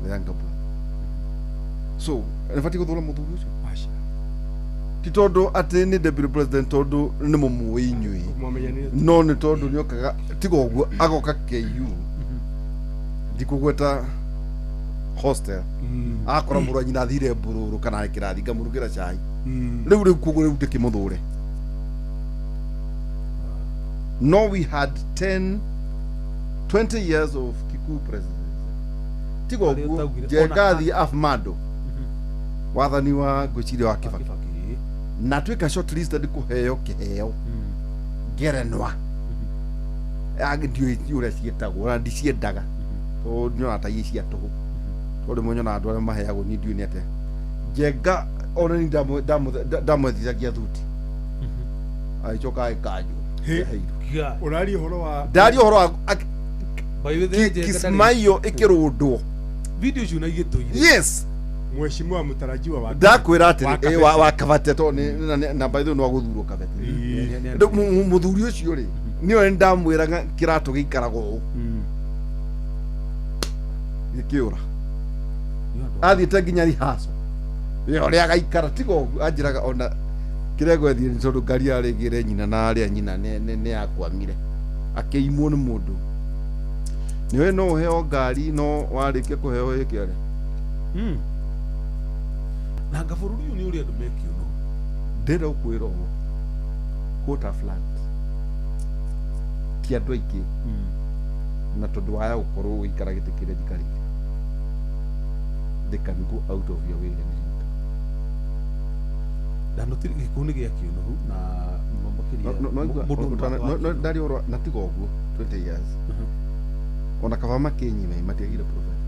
the younger brother, so nĩ batiĩ gũthũra mũthuri ũcio. Aca. Ti tondũ atĩ nĩ deputy president tondũ nĩ mũmũĩ inyuĩ, Mwamenyanire. no nĩ tondũ nĩokaga tiga ũguo agoka KU ndikũgweta hostel, akora mũrũ wa nyina athire mbururu kana arĩ kĩrathi, ngamũrugĩra cai. Rĩu koguo rĩu ndĩkĩmũthũre. No, we had 10 20 years of Kikuyu presidency, tiga Harĩa ũguo ũtaugire, Njenga ona- athiĩ Afmado, wathani wa ngwĩciria wa Kibaki, Kibaki. Na tuĩka shortlisted kũheo kĩheo ngerenwa. Ndiũĩ ũrĩa ciĩtagwo na ndiciendaga tondũ nyonaga ta irĩ cia tũhũ, tondũ rĩmwe nyonaga andũ arĩa maheagwo niĩ ndiũĩ nĩ atĩa. Njenga ona ni ndamwethithagia thuti, agĩcoka agĩkanjwo. Hĩ. Yaheirwo. Kia. Ũraria ũhoro wa Ndaria ũhoro wa By the way, Njenga ndarĩ- Kismayo ĩkĩrũndwo. Video icio na igĩtũire. Yes. Mheshimiwa mtarajiwa wa Ndakwĩra wa atĩrĩ, Kabete. wa Kabete, tondũ na by the way nĩ wa gũthurwo Kabete. Ĩĩ. Rĩu mũthuri ũcio rĩ, nĩwe ndamwĩraga kĩratũ gĩikaraga ũũ, gĩkĩũra. Athiĩte nginya rihaco ĩ ũrĩa agaikara, tiga ũguo anjĩraga ona kĩrĩa gwethiĩ nĩ tondũ ngari yarĩgĩre nyina na arĩa nyina nĩ yakwamire, akĩimwo nĩ mũndũ. Nĩũĩ no ũheo ngari, no warĩkia kũheo ĩke arĩa. Na anga bũrũri ũyũ nĩ ũrĩa andũ mekĩũno. Ndĩrenda gũkwĩra ũũ, quota flat ti andũ aingĩ, na tondũ waya gũkorwo ũgĩikara gĩtĩ kĩrĩa njikarĩire, they can go out of your way and help. Na gĩkũyũ nĩ gĩa kĩũnũhu na mũno makĩria No, no, mũndũ no, wa kĩũnũhu. Ndaria ũhoro na tiga ũguo 20 years, ona kaba makĩnyime matiagire professor.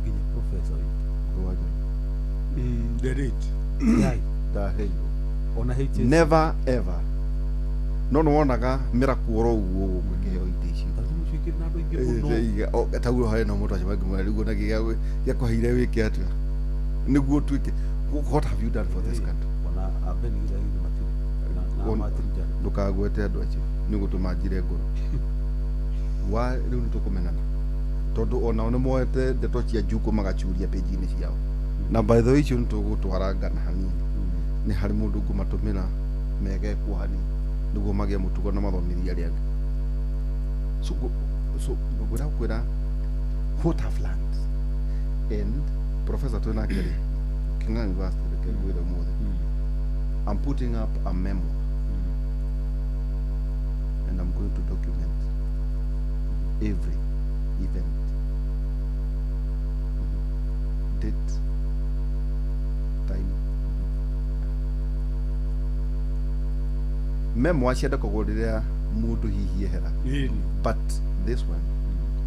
Nginya professor witũ. Wa Njoroge. The rate. Yai, Ndaheirwo. Ona HS. Never ever. No nĩ wonaga mĩrakuo ũguo gũkũ ĩkĩheo itĩ icio. Tarĩu mũcio na andũ aingĩ mũno. Taguo harĩ na mũndũ acemania ngĩmwĩra, rĩu ona gĩakũheire wĩke atĩa nĩguo tuĩke, what have you done for this country? Ona Abeni Githaiga matirĩ na Martin Jara. Ndũkagwete andũ acio, nĩ gũtũma njire ngoro wa rĩu nĩ tũkũmenana, tondũ onao nĩ moete ndeto cia njukũ magacuria page-inĩ ciao. Na by the way, icio nĩ tũgũtwarangana hanini, nĩ harĩ mũndũ ngũmatũmĩra megekwo hanini nĩguo magĩe mũtugo na mathomithia arĩa angĩ. So ngwĩra kwĩra what I've learned, and professor twĩ nake rĩ King'ang'a University, reke ngwĩre ũmũthĩ, I'm putting up a memoir and I'm going to document every event, date, time. Memoir ciandĩkagwo rĩrĩa mũndũ hihi ehera, Ĩni. but this one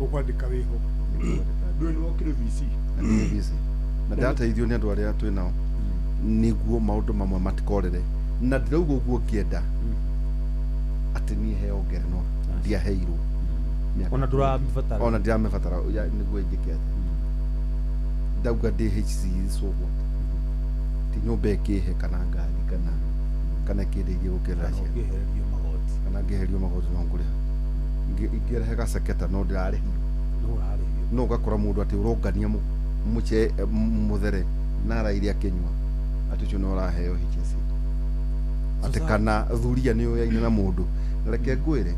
Ũkwandĩka wĩho. Ndũĩ nĩ wokire VC. Na nĩ busy na ndateithio nĩ andũ arĩa twĩ nao nĩguo maũndũ mamwe matikorere, na ndĩrauga ũguo ngĩenda atĩ niĩ heo ngerenwa ndiaheirwo mĩaka Ona ndũramĩbatara. Ona ndiramĩbatara nĩguo njĩke atĩa? Ndauga ndĩ HC, so what? Ti nyũmba ĩkĩhe kana ngari kana ĩkĩndeithie gũkĩrĩra Kana ciana. ũngĩehererio magoti. Kana ngĩeherio magoti no ngũrĩha. Ingĩrehe gaceketa no ndĩrarĩhio. No ũrarĩhio. No ũgakora mũndũ atĩ ũrongania mũce mũthere na araire akĩnyua, atĩ ũcio nĩ ũraheo HSC, atĩ kana thuria nĩ ũyaine na mũndũ. Na reke ngwĩre,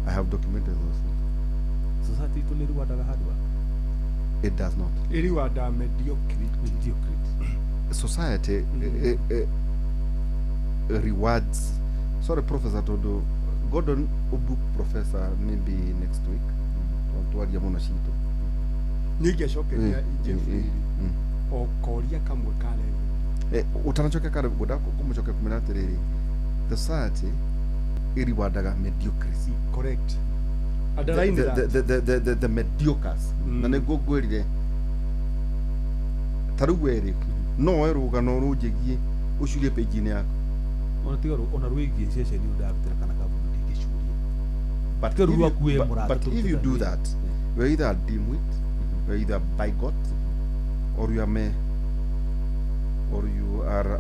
I have documented those things. Society itũ nĩ rwandaga handũ ha It does not. Ĩriwanda mediocrity. Mediocrity. Society rewards, sorry professor, tondũ Gordon ũbook professor maybe next week, tondũ twaria mũno citũ. Nĩ ingĩacokeria Jeffrey o koria kamwe ka level. Ũtanacokia kare, ngwenda kũmũcokia kũmwĩra atĩrĩrĩ, the society ĩriwandaga mediocrity. Correct. Underline that. The mediocres. Na nĩguo ngwĩrire ta rĩu werĩ no woe rũgano rũnjĩgie ũcurie page-inĩ yaku. Ona tiga ona rwĩgiĩ ceceni ũyũ ndarutĩra kana kambuni ndingĩcuria. But Tiga rĩu if you, rwaku wĩ but, mũrata but if you do tũrutĩte. that, you're either a dimwit, you're either bigot, or you are me, or you are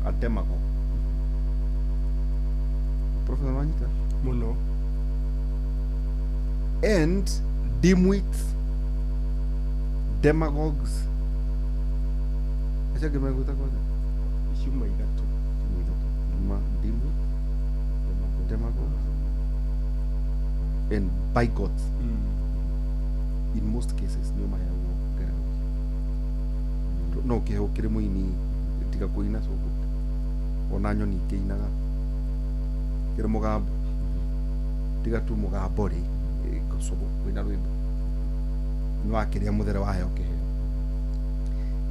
a demagogue. Professor Wanyita. Mũno. And dimwits, demagogues, acio angĩ megwĩtagwo atĩa? Ciuma ithatũ. Ciumia ithatũ. Ma dimwit, demagogues and bigots. In most cases nĩo maheagwo ngerenwa icio. No ũkĩheo kĩrĩ mũini, tiga kũina cũngũ, ona nyoni ikĩinaga kĩrĩ mũgambo, tiga tu mũgambo rĩ, cũgũ kũina rwĩmbo nĩ wakĩrĩa mũthere waheo kĩheo.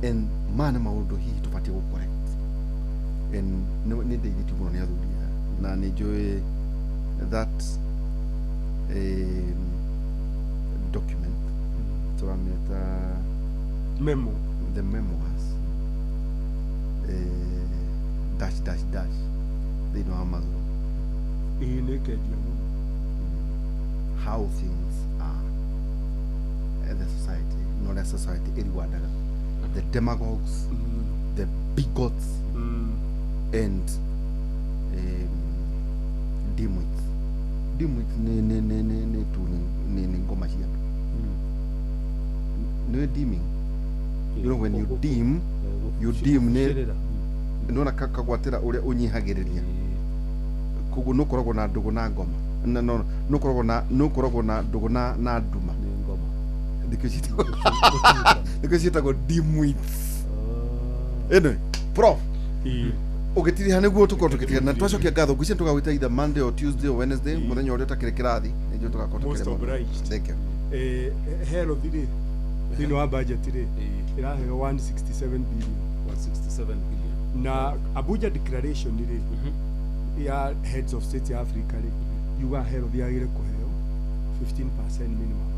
And maya nĩ maũndũ hihi tũbatiĩ gũ correct, and nĩ ndeithĩtio mũno nĩ athuri aya, na nĩ njũĩ that document tũramĩta Memo. The memoirs, dash dash dash, thĩinĩ wa Amazon. Ĩĩ, nĩ ĩkendio mũno. How things are at the society, not a society ĩriwandaga the demagogues, the bigots and dimwits. Dimwits nĩ tu nĩ ngoma cia andũ. Nĩ dimming, you know, when you dim, you dim nĩ nona kagwatĩra ũrĩa ũnyihagĩrĩria. Koguo nĩ ũkoragwo na ndũgũ na ngoma na no nĩ ũkoragwo na ndũgũ na nduma. Nĩ ngoma. Nĩkĩo ciĩtagwo dimwits. Anyway, prof, ũgĩtiriha nĩguo tũkorwo tũgĩtiga na twacokia ngatho, ngwĩciria tũgagwĩta either Monday or Tuesday or Wednesday, mũthenya ũrĩa ũtakĩrĩ kĩrathi nĩnjũĩ tũgakorwo Most tũkĩrĩ mũno. obliged. Thank you. Health rĩ, thĩinĩ wa budget rĩ, ĩraheo 167 billion. 167 billion. Na Abuja Declaration rĩ, ya heads of state ya Africa rĩ, yuga health yagĩrĩire kũheo 15% minimum.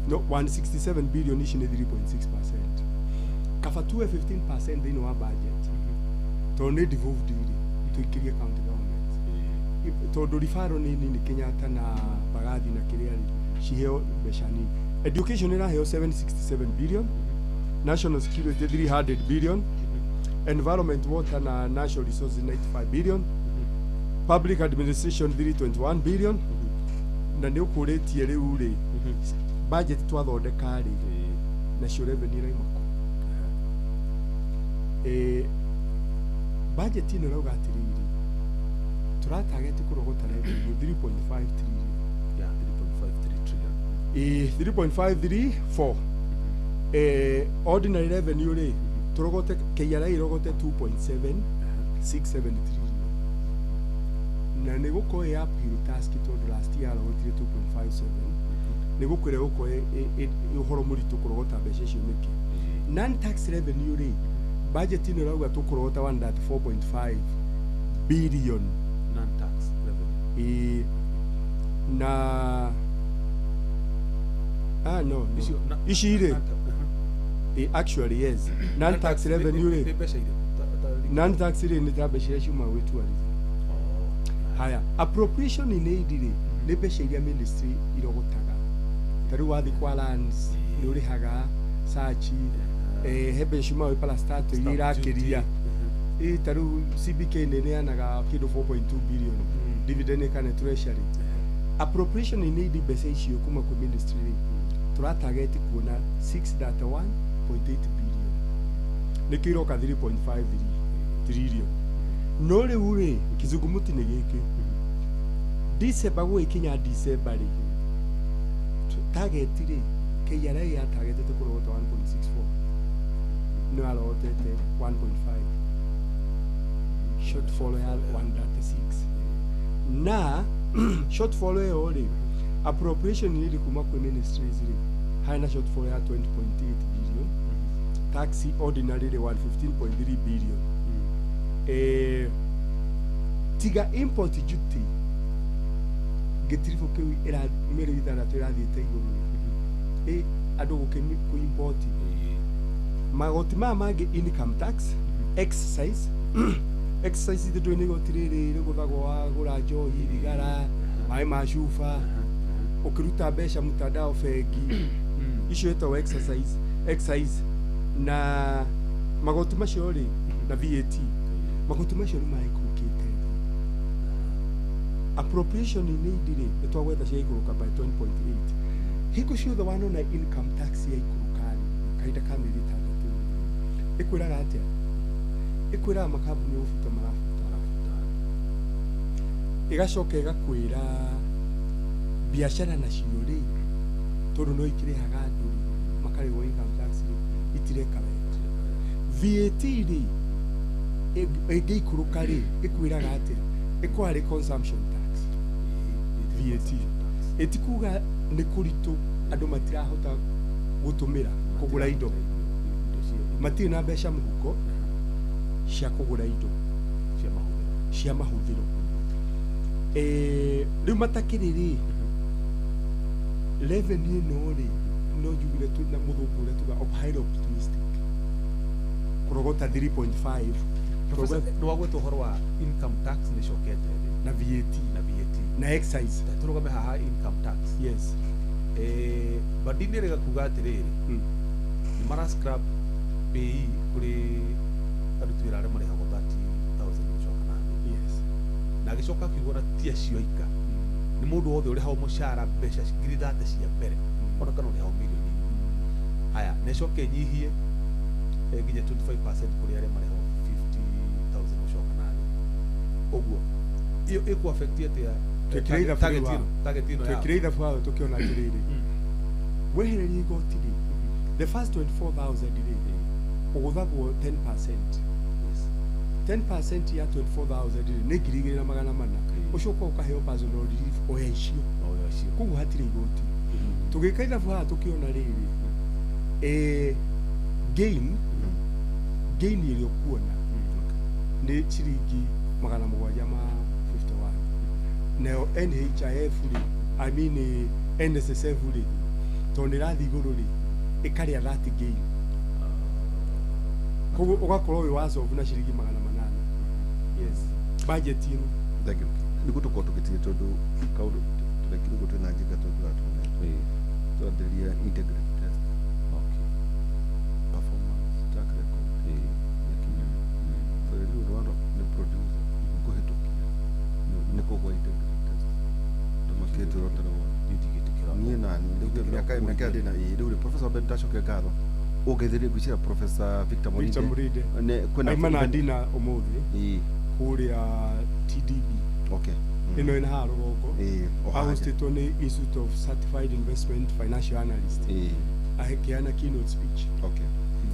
No 167 billion ici nĩ 3.6%. Kaba tuwe 15% thĩinĩ wa budget, tondũ nĩ devolved rĩ, tũikĩrie county government. Tondũ referral nĩ nini, Kenyatta na Mbagathi na kĩrĩa rĩ, ciheo mbeca nini. Education ĩraheo 767 billion, national security 300 billion, environment, water na natural resources 95 billion, public administration 321 billion. Na nĩ ũkũrĩtie rĩu rĩ, budget twathondeka rĩ, nacio revenue iraima kũ? Budget ĩno ĩrauga atĩrĩrĩ, tũratageti kũrogota revenue 3.5 trillion. Yeah, 3.53 trillion. 3.534. Ordinary revenue rĩ, tũrogote, KRA ĩrogote 2.767 trillion, na nĩ gũkorwo ĩ uphill task, tondũ last year arogotire 2.57. Nĩ gũkwĩra gũkorwo ĩ ũhoro mũritũ kũrogota mbeca icio. Nĩkĩ non tax revenue rĩ, budget ĩno ĩrauga tũkũrogota 134.5 billion. Non tax revenue. Ĩ, na no. Icio Ici rĩ, actually yes, non tax revenue nĩ rĩ, mbeca irĩkũ? Non tax rĩ, nĩ ta mbeca iria ciumaga gwĩ tourism. Oh. Haya, appropriation in aid rĩ, nĩ mbeca iria ministry irogotaga. Ta rĩu wathiĩ kwa lands nĩ ũrĩhaga search, he mbeca ciumaga gwĩ parastatal iria irakĩria. Ĩ, ta rĩu CBK nĩ ĩneanaga kĩndũ 4.2 billion dividend ĩkane treasury. Appropriation in aid, mbeca icio kuma kwĩ ministry rĩ, tũratageti kuona 631.8 billion, nĩkĩo iroka 3.53 trillion. No rĩu rĩ, kizungumuti nĩ gĩkĩ, December gũgĩkinya December rĩ, target rĩ, KRA yatagetete kũrogota 1.64, no arogotete 1.5, shortfall ya 136. Na shortfall ĩyo rĩ, appropriation rĩ kuma kwĩ ministries rĩ, harĩ na shortfall ya 20.8 billion, tax ordinary rĩ 115.3 billion. Tiga import duty, gĩtiribũ kĩu mĩeri 6 ĩrathiĩte igũrũ rĩ, andũ gũkĩ kũ import magoti maya mangĩ, income tax, excise. Excise ithe ndũĩ nĩ igoti rĩrĩ rĩgũthagwo wagũra njohi, thigara, maĩ ma cuba, ũkĩruta mbeca mtandao bengi, icio ĩtagwo exercise excise. Na magoti macio rĩ, na VAT, magoti macio nĩ maikũrũkĩte thĩ. Appropriation in aid rĩ, nĩ twagweta ciaikũrũka by 20.8. Hingo ciothe wanona income tax yaikũrũka rĩ, kahinda ka mĩeri 6 rĩ, ĩkwĩraga atĩa? Ĩkwĩraga makambuni gũbuta marabuta. Ĩgacoka ĩgakwĩra biacara nacio rĩ, tondũ no ikĩrĩhaga andũ rĩ, makarĩhwo income tax rĩ, itireka wega. VAT rĩ, ĩngĩikũrũka rĩ, ĩkwĩraga atĩa? Ĩkwarĩ consumption tax. VAT ĩtikuga nĩ kũritũ, andũ matirahota gũtũmĩra kũgũra indo, matirĩ na mbeca mũhuko cia kũgũra indo cia mahũthĩro. Rĩu matakĩrĩ rĩ, revenue ĩno rĩ, no njugire na mũthũngũ ũrĩa tuga highly optimistic kũrogota 3.5. Professor, nĩ wagweta ũhoro wa income tax nĩ ĩcokete thĩ na VAT na VAT na excise. Ta tũrũgame haha income tax. Yes. Badini rĩga kuga atĩrĩrĩ, nĩ mara scrap PAYE kũrĩ aruti wĩra arĩa marĩhagwo 30,000 gũcoka na thĩ. Yes. Na agĩcoka akiuga ona ti acio aika, nĩ mũndũ wothe ũrĩhagwo mũcara mbeca 30,000 cia mbere, ona kana ũrĩhagwo mirioni ĩmwe. Haya, na ĩcoke ĩnyihie nginya 25% kũrĩ arĩa marĩhagwo 50,000 gũcoka na thĩ. Ũguo ĩyo ĩkũ affect atĩa Twĩkĩre ithabu target rĩu ĩno target ĩno yao? Twĩkire ithabu haha tũkĩona atĩrĩrĩ, wehereria igoti rĩ, the first 24,000 rĩ, ũgũthagwo 10%. Yes. 10% ya 24,000 rĩ, nĩ 2,400. Ũcoka ũkaheo personal relief o ya icio. O ya icio. Koguo hatirĩ igoti. Tũgĩka ithabu haha tũkĩona rĩrĩ, gain ĩrĩa ũkuona nĩ ciringi 751. Nayo NHIF rĩ, I mean NSSF rĩ, tondũ nĩ ĩrathiĩ igũrũ rĩ, ĩkarĩa that gain. Koguo ũgakorwo wĩ wacobu na ciringi 800. Yes, budget ĩno. Thank you. Nĩguo tũkorwo tũgĩtiria tondũ kaũndũ tũrekire ũguo twĩna njĩka tũratũne twanderia integrated test. Okay. Performance track record yakinya so rĩu rwaro nĩ producer kũhĩtũkia nĩ kũgwa integrated test tũmakĩte rotara wothe. Ndigĩtĩkĩra. Niĩ nani rĩu mĩaka ndĩna ĩĩ rĩu rĩ, professor Ben ndacokia ngatho ũngeithĩrie ngwĩciria Professor Victor Victor Mũrinde. Mũrinde. Nĩ kwĩna Aima na ndina ũmũthĩ ĩĩ kũrĩa TDB. Okay. Ĩno ĩna haha rũgongo. Ĩĩ o haha nja. Ahostĩtwo nĩ Institute of Certified Investment Financial Analyst. Ĩĩ. Akĩheana keynote speech. Okay,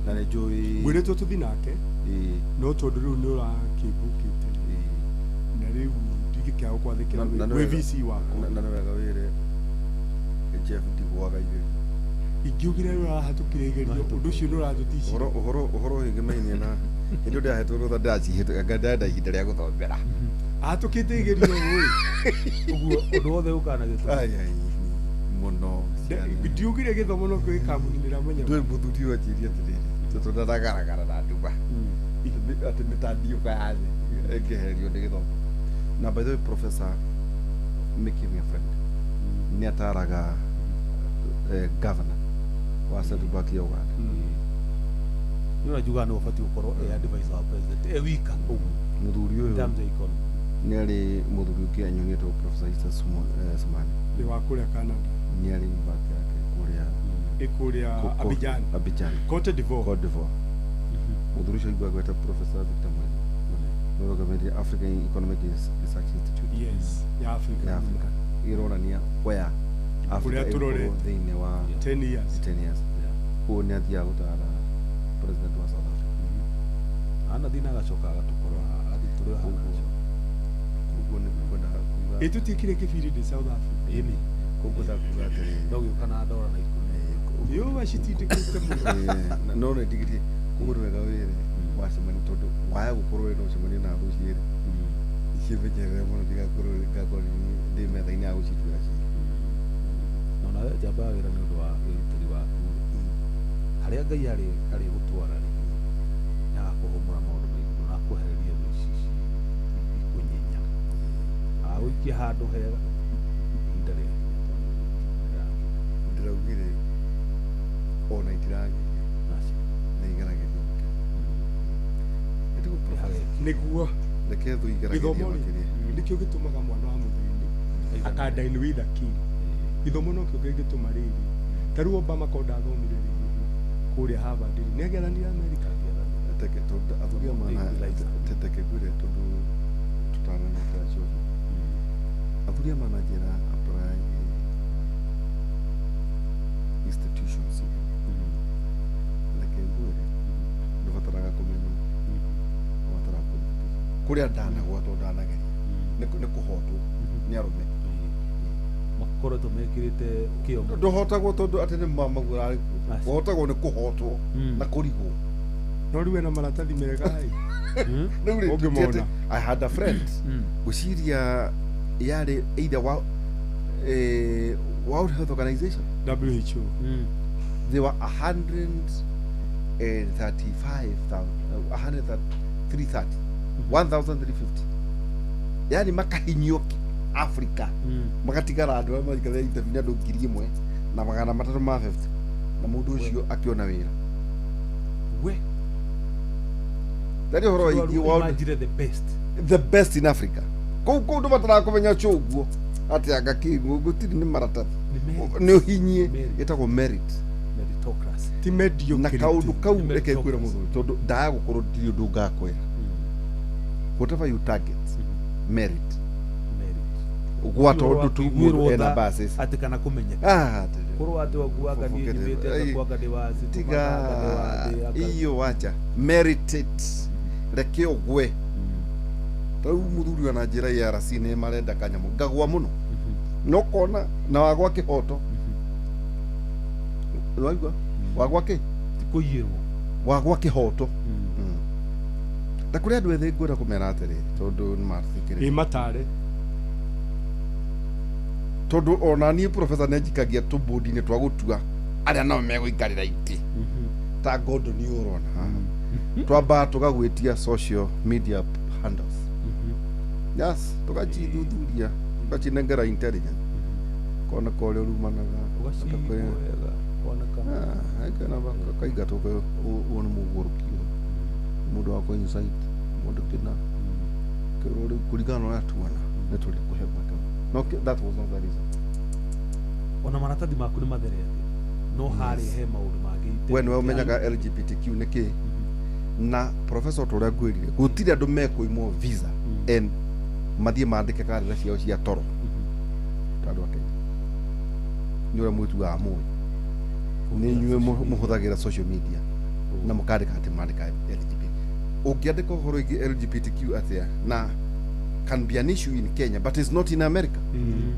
na nĩ njũĩ. Ngwĩrĩtwo tũthiĩ nake, ĩĩ no tondũ rĩu nĩ ũrakĩmbũkĩte ĩĩ na rĩu ndingĩkĩaga gũkwathĩkĩra Na nĩ wĩ wega. VC wakwa. Na nĩ wega wĩre Jeff ndigwaga igerio. Ingiugire nĩ ũrahatũkire igerio, ũndũ ũcio nĩ ũratũticire. Ũhoro ũhĩngĩmainie na hĩndĩ ĩyo ndĩrahetwo rũtha ndĩracihĩtũka ndĩrenda ihinda rĩa gũthomera. Ahatũkĩte igerio ũĩ. Ũguo ũndũ wothe ũkaga na gĩtũmi. Ai, ai, mũno ciana. Ndiugire gĩthomo no kĩo gĩkamuninĩra manyama. Ndũĩ mũthuri ũyũ anjĩrie atĩrĩrĩ, tondũ ndaragaragara na nduma atĩ mĩtandiũka ya thĩ ĩngĩehererio nĩ gĩthomo. Na by the way, professor, make him your friend. Nĩ ataraga governor wa Central Bank ya Uganda. Nĩ ũranjugaga nĩ ũbatiĩ gũkorwo e advisor wa president e wika ũguo. Mũthuri In ũyũ terms of economy. nĩ arĩ mũthuri ũngĩ anyonĩtwo Professor Issa Sumani. Nĩ wa kũrĩa Canada. Nĩ arĩ university yake kũrĩa Ĩkũrĩa Abidjan. Abidjan. Cote d'Ivoire. Cote d'Ivoire. Mũthuri ũcio aigua gweta Professor Victor Mwende nĩũrũgamĩrĩire African Economic Research Institute. Yes, ya Africa. Ya Africa ĩronania where Africa Kũrĩa tũrorete. ĩgũkorwo thĩinĩ wa 10 years. 10 years. Ũyũ nĩ athiaga gũtara president wa South Africa. Anathiĩ na agacoka agatũkora agathiĩ tũrĩ o hau ũguo. Koguo nĩ kwenda kuga Ĩtũtiĩkire kĩbindi ndĩ South Africa. Ĩni. Koguo ndakuga atĩrĩrĩ, No gĩũka na ndora na ikũmi. Yũa citindĩkĩte mũno. No nĩ ndigĩtie koguo nĩ wega wĩre wacemania tondũ waya gũkorwo wĩna ũcemania na thũ cierĩ ciĩmenyerere mũno ndigakorwo ngakorwo ndĩ metha-inĩ ya gũcituĩra cira. Na onawe njamba ya wĩra nĩ ũndũ wa wĩrutĩri waku rĩ, harĩa Ngai arĩ arĩgũtwara rĩ, nĩ agakũhũmũra maũndũ maingĩ mũno na akwehererie thũ ici ikũnyenya, agagũikia handũ hega ihinda rĩakinya tondũ nĩ rĩrakinya. Ndĩraugire ona itirageria Aca. nĩ igerageria makĩria. Ĩtiguo professor? Nĩguo. Reke thũ igeragerie Gĩthomo rĩ, makĩria. nĩkĩo gĩtũmaga mwana wa mũthĩni akadine with a king. Gĩthomo nokĩo kĩngĩtũma rĩrĩ ta rĩu Obama ko ndathomire rĩ kũrĩa Harvard rĩ, nĩ agĩathanire America. Teke tondu athuri a mana teke ngwire tondu tutananyita cũcũ. Athuri a manajĩra apply institutions reke ngwire ndũbataraga kũmenya, ũbataraga qualification. Kũrĩa ndanagwa tondũ ndanageria nĩ kũhotwo nĩ arũme. Makoretwo mekĩrĩte kĩo mũno. Ndũhotagwo tondũ atĩ nĩ mamaguo ũrarĩ kuo. Aca. Ũhotagwo nĩ kũhotwo na kũrigwo. No rĩu ena maratathi mega ĩ. Rĩu rĩ, Ũngĩmona. ti atĩ I had a friend ngwĩciria yarĩ either wa World Health Organization. WHO. They were 135,000, 103,330, 1,350. Yani makahinyio Africa. Magatigara andũ arĩa marikagia interview nĩ andũ 1350 na mũndũ ũcio akĩona wĩra. We Ndari ũhoro wĩgiĩ World Imagine the best. The best in Africa. Kũu kũu ndũbataraga kũmenya cũguo atĩ anga kĩ gũtirĩ nĩ maratathi. Nĩ merit. Nĩ ũhinyie Merit. ĩtagwo merit. Meritocracy. Ti Na mediocrity. kaũndũ kau Nĩ reke ngwĩre meritocracy. mũthuri tondũ ndaga gũkorwo ndirĩ ũndũ ngakwĩra. Whatever you target, merit. Merit. Gwa tondũ tu mũndũ Kũiguĩrwo ena tha basis. atĩ kana kũmenyeka. Ah, atĩrĩ. Korwo atĩ wakuaga niĩ Forget it. nyumĩte Ai, ngakuaga ndĩ wa thĩ, tiga anga ndĩ wa thĩ, anga- iyo wacha merit it reke ũgwe. Ta rĩu mũthuri ona njĩra ARC nĩ marenda kanyamũ ngagwa mũno na ũkona na wagwa kĩhoto waigua wagwa kĩ Ti kũiyĩrwo. wagwa kĩhoto. Na kũrĩ andũ ethĩ ngwenda kũmera atĩrĩ tondũ nĩ mathikĩrĩria Ĩ matare. tondũ ona niĩ professor nĩ njikagia tũbũndi-inĩ twa gũtua arĩa nao megũikarĩra itĩ ta Gordon nĩ ũrona haha twambaga tũgagwĩtia social media handles. Yes, tũgacithuthuria tũgacinengera intelligence kona ka ũrĩa ũrumanaga Ũgacigua wega, ũkona kana- kaingatwo ũyũ nĩ mũgũrũki ũyũ mũndũ wa kũ insight mũndũ kĩna kĩrwo rĩu kũringana na ũrĩa tuona nĩ tũrĩ kũhe mweke no that was not the reason. Ona maratathi maku nĩ matherete no harĩa he maũndũ mangĩ We nĩwe ũmenyaga LGBTQ nĩ kĩ na professor ta ũrĩa ngwĩrire gũtirĩ andũ mekũimwo visa and mathiĩ mandĩke karĩra ciao cia toro ta andũ a Kenya nĩ ũrĩa mwĩtuaga mũĩ nĩ inyuĩ mũhũthagĩra social media na mũkandĩka atĩ mandĩka LGBT. Ũngĩandĩka ũhoro wĩgiĩ LGBTQ atĩa na can be an issue in Kenya but it's not in America.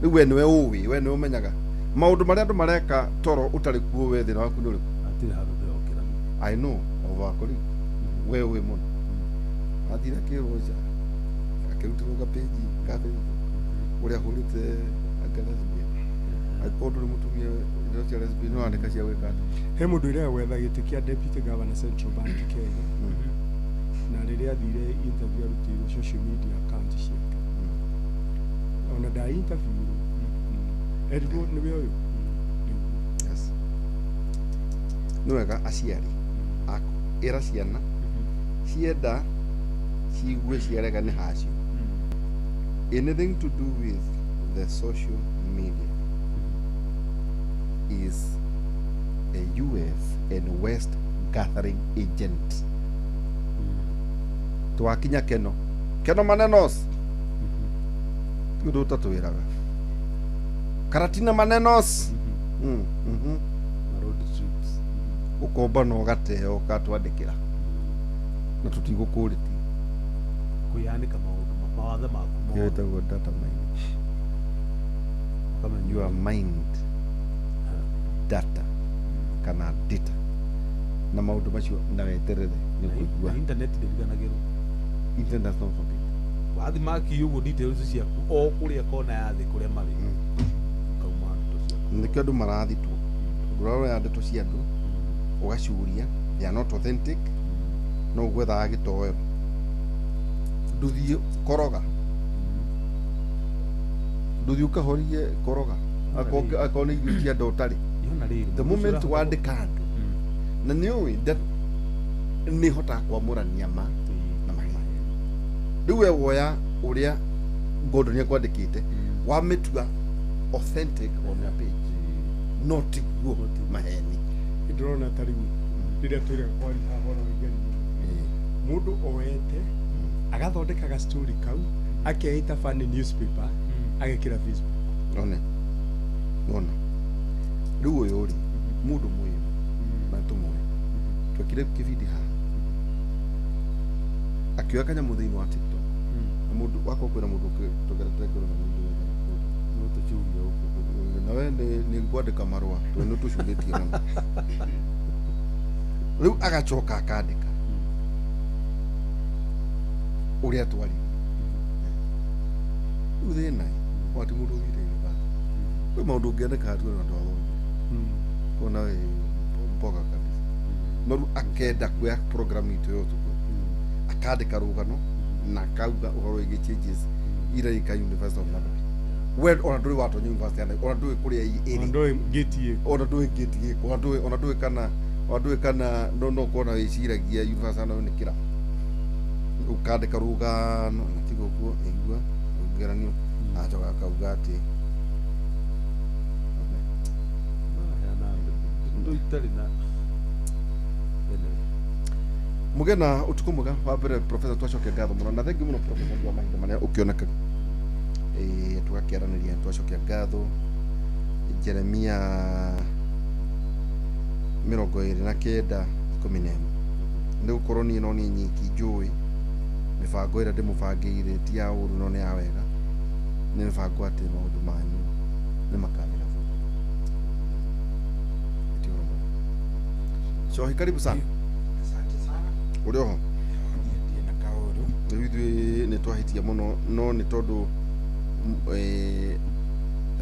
Rĩu we nĩwe ũĩ, we nĩwe ũmenyaga maũndũ marĩa andũ mareka toro ũtarĩ kuo we thĩna waku nĩ ũrĩkũ? Hatirĩ handũ ndĩrokĩra. I know of our colleague we ũĩ mũno athire akĩrwo nja akĩrutĩrwo gapĩnji ka Facebook ũrĩa ahũrĩte anga lesbian angĩkorwo ndũrĩ mũtumia indo cia lesbian no andĩka cia gwĩka atĩa? He mũndũ ũrĩa gwetha gĩtĩ kĩa deputy governor Central Bank Kenya na rĩrĩa athire interview arutĩirwo social media account ciake ona nda interview erirwo nĩwe ũyũ nĩguo. Yes. Nĩ wega aciari aku ĩra ciana cienda ciigue ciarega nĩ hacio. Anything to do with the social media is a US and West gathering agent. Twakinya keno keno manenos ti ũndũ ũtatwĩraga karatina manenos. Na road trips. Ũkomba na ũgateo ũgatwandĩkĩra na tũtigũkũrĩtie. Kwĩyanĩka maũndũ mawathe maku Ĩyo mothe. ĩtagwo data mining. Ũkamenya Your mind data kana data na maũndũ macio na weterere nĩ Na ũkũigua. Internet ndĩriganagĩrwo. Internet does not forget. Wathi maki ũguo details ciaku o kũrĩa kona ya thĩ kũrĩa marĩ kauma ndeto ciaku. Nĩkĩo andũ marathitwo tondũ ũroya ndeto cia andũ ũgacuria they are not authentic no ũgwethaga gĩtoero ndũthiĩ koroga ndũthiĩ ũkahorie koroga akorwo nĩ irio cia andũ ũtarĩ. Yona rĩrĩ The mũndũ ũcio moment ũrahota wandĩka andũ na nĩ ũĩ nĩ hotaga kwamũrania ma na maheni rĩu we woya ũrĩa Gordon akwandĩkĩte wamĩtua authentic on your page no tiguo maheni. Ndĩrona ta rĩu rĩrĩa twĩrĩga kwaria haha ũhoro wa igerio Mũndũ oete agathondeka ga story kau akeita funny newspaper agekĩra Facebook. One wona rĩu ũyũ rĩ mũndũ mũĩ na tũmũĩ twekire kĩbindi haha akĩoya kanyamũ thĩinĩ wa TikTok na mũndũ wakwa kwĩra mũndũ tũgerete ngoro na mũndũ wethaga kũndũ No tũcurie gũkũ. nawe nĩ ngwandĩka marũa tondũ nĩ tũcurĩtie mũno rĩu agacoka akandĩka ũrĩa twaririe rĩu thĩna wati mũndũ ũthire university kwĩ maũndũ ũngĩandĩka hatua na ndwathomire kona we mboga kabisa no rĩu akenda kuoya program itũ ya ũtukũ akandĩka rũgano na akauga ũhoro wĩgiĩ changes iria ika University of Nairobi we ona ndũrĩ watonya university ya Nairobi ona ndũĩ kũrĩa ĩrĩ Ndũĩ gate ĩkũ. ona ndũĩ gate gĩkũ ona ndũĩ ona ndũĩ kana ona ndũĩ kana no kuona wĩciragia university ya Nairobi nĩ kĩrabu ũkandĩka rũgano na tiga ũguo ĩigua ũngeranio acoka akauga atĩ Maraheana ndũ itarĩ na anyway. Mugena utuku mwega wa mbere professor twacokia ngatho muno na thengi muno professor nĩ wa mahinda marĩa ũkĩoneka tũgakĩaranĩria twacokia ngatho Jeremia 29:11 nĩ gũkorwo niĩ no niĩ nyiki njũĩ mĩbango ĩrĩa ndĩmũbangĩire ti ya ũru no nĩ ya wega nĩ mĩbango atĩ maũndũ manyu nĩ makathira bũrũri. Ti ũhoro mwega. Cohi karibu sana. Asante sana. Ũrĩ oho? Niĩ ndirĩ na kaũru. Rĩu ithuĩ nĩ twahĩtia mũno no nĩ tondũ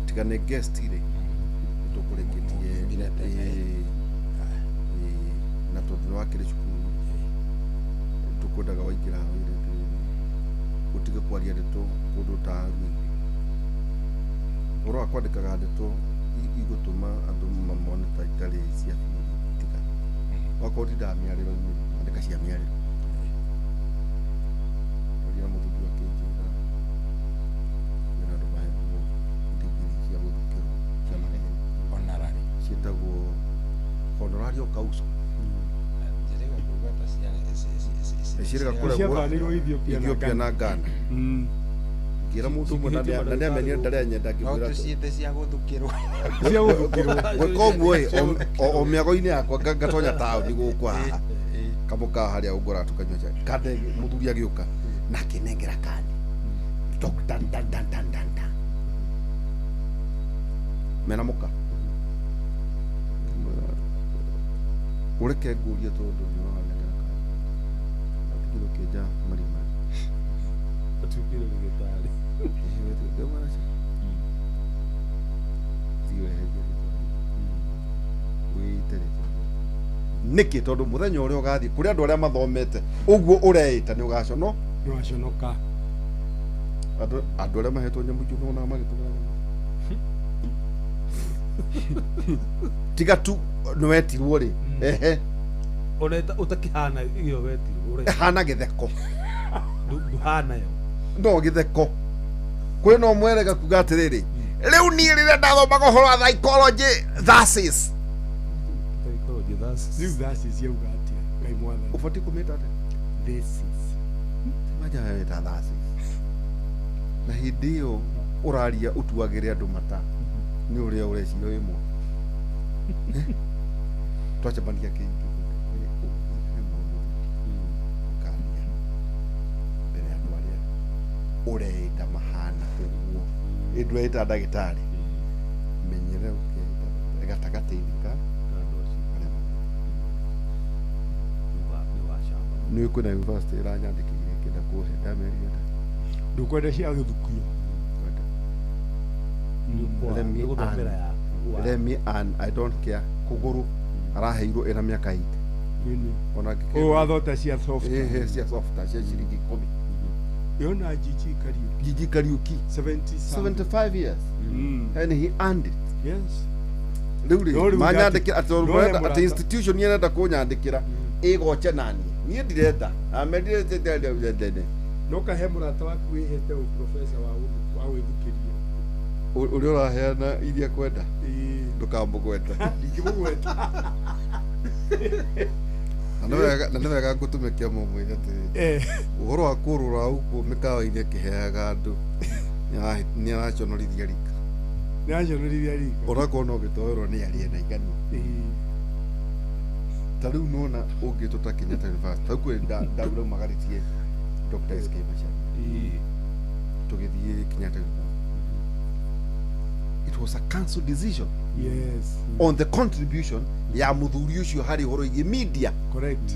tiga nĩ guest rĩ nĩ tũkũrĩkĩtie Mũngĩumire tene. Na tondũ nĩ wakĩrĩ cukuru tũkwendaga waingĩra haha wĩre atĩrĩrĩ ũtige kwaria ndeto kũndũ ta ruinĩ ũhoro wa kwandĩkaga ndeto igũtũma andũ mamone ta itarĩ cia biũ tiga wakorwo ũtindaga mĩarĩro-inĩ andĩka cia mĩarĩro twaria na mũthuri akĩnjĩra kwĩna andũ maheagwo ndigiri cia gũthukĩrwo cia maheni Honorary. ciĩtagwo honorario causa. Njĩrĩga kuuga ta Ciĩrĩga kũrĩa Ciabanĩirwo Ethiopia na Ethiopia Ghana. na Ghana ngĩra mũndũ ũmwe na nĩamenyire ndarĩa nyenda No ngĩmwĩra tũciĩte cia gũthukĩrwo. Cia gũthukĩrwo. gwĩka ũguo ĩ o mĩago-inĩ yakwa ngatonya taũni gũkũ haha kamũkawa harĩa ũngora tũkanyua chai kande mũthuri agĩũka na akĩnengera kandi Tok, dan dan dan dan dan dan mena mũka ũreke ngũrie tondũ nĩ ũranengera kandi atigire ũkĩenja marima. Atuĩkire rĩgĩtarĩ. Nĩkĩ tondũ mũthenya ũrĩa ũgathiĩ kũrĩ andũ arĩa mathomete ũguo ũreĩta nĩ ũgacono Nĩwaconoka. Andũ arĩa mahetwo nyamũ icio nĩwonaga magĩtũmĩra nyamũ tiga tu nĩwetirwo rĩ ehe Ona ũtakĩhana ĩyo wetirwo ũreka hana gĩtheko ndũhana yo. No gĩtheko kwĩ no mwerega kuga atĩrĩrĩ rĩu niĩ rĩrĩa ndathomaga ũhoro wa psychology thesis Psychology, Rĩu thesis yauga atĩa? Ngai mwathani. ũbatiĩ kũmĩta atĩa? Thesis. Maja weta thesis na hĩndĩ ĩyo ũraria ũtuagĩre andũ mata nĩ ũrĩa ũreciria wĩ mwa twacemania kĩingĩ ũkaria mbere ya andũ arĩa ũreĩta mahana ũguo ĩ ndũreĩta ndagĩtarĩ menyere ũkeĩta gatagatĩ-inĩ ka arĩa nĩ kwĩna university ĩranyandĩkĩire ĩkĩenda kũhe ndamerire nda Ndũkwenda cia gũthukio. kwenda Let me Gũthomera earn. yaku. Let me earn, I don't care kũgũrũ araheirwo ĩna mĩaka 8 Nini. ona Ũũ wathota cia soft. ĩhĩ cia softa cia ciringi 10 Yona Gigi Kariuki. Gigi Kariuki 70 something. 75 years and he earned it. Yes. Rĩu No rĩ rĩu manyandĩkĩra atĩ no tondũ marenda he atĩ mũrata. institution ĩrenda kũnyandĩkĩra ĩgoce naniĩ niĩ ndirenda amerire No kahe mũrata waku wĩhete ũprofesa wa wa gwĩthukĩria. ũrĩa ũraheana iria kwenda Ĩĩ. ndũkamũgweta Ndingĩmũgweta. Na nĩ wega ngũtũme kĩama ũmwĩre atĩrĩrĩ, ũhoro wa kũrũra ũguo mĩkawa-inĩ ĩkĩheaga andũ nĩ araconorithia rika. Nĩ araconorithia rika. Onakorwo no gĩtoerwo nĩ arĩe na igani. Ta rĩu nona ũngĩtwo ta Kenyatta University ta kwĩ ndauraumagarĩtie Dr. SK Macharia tũgĩthiĩ Kenyatta University. It was a council decision. Yes. On the contribution ya muthuri ucio hari horo igi media. Correct.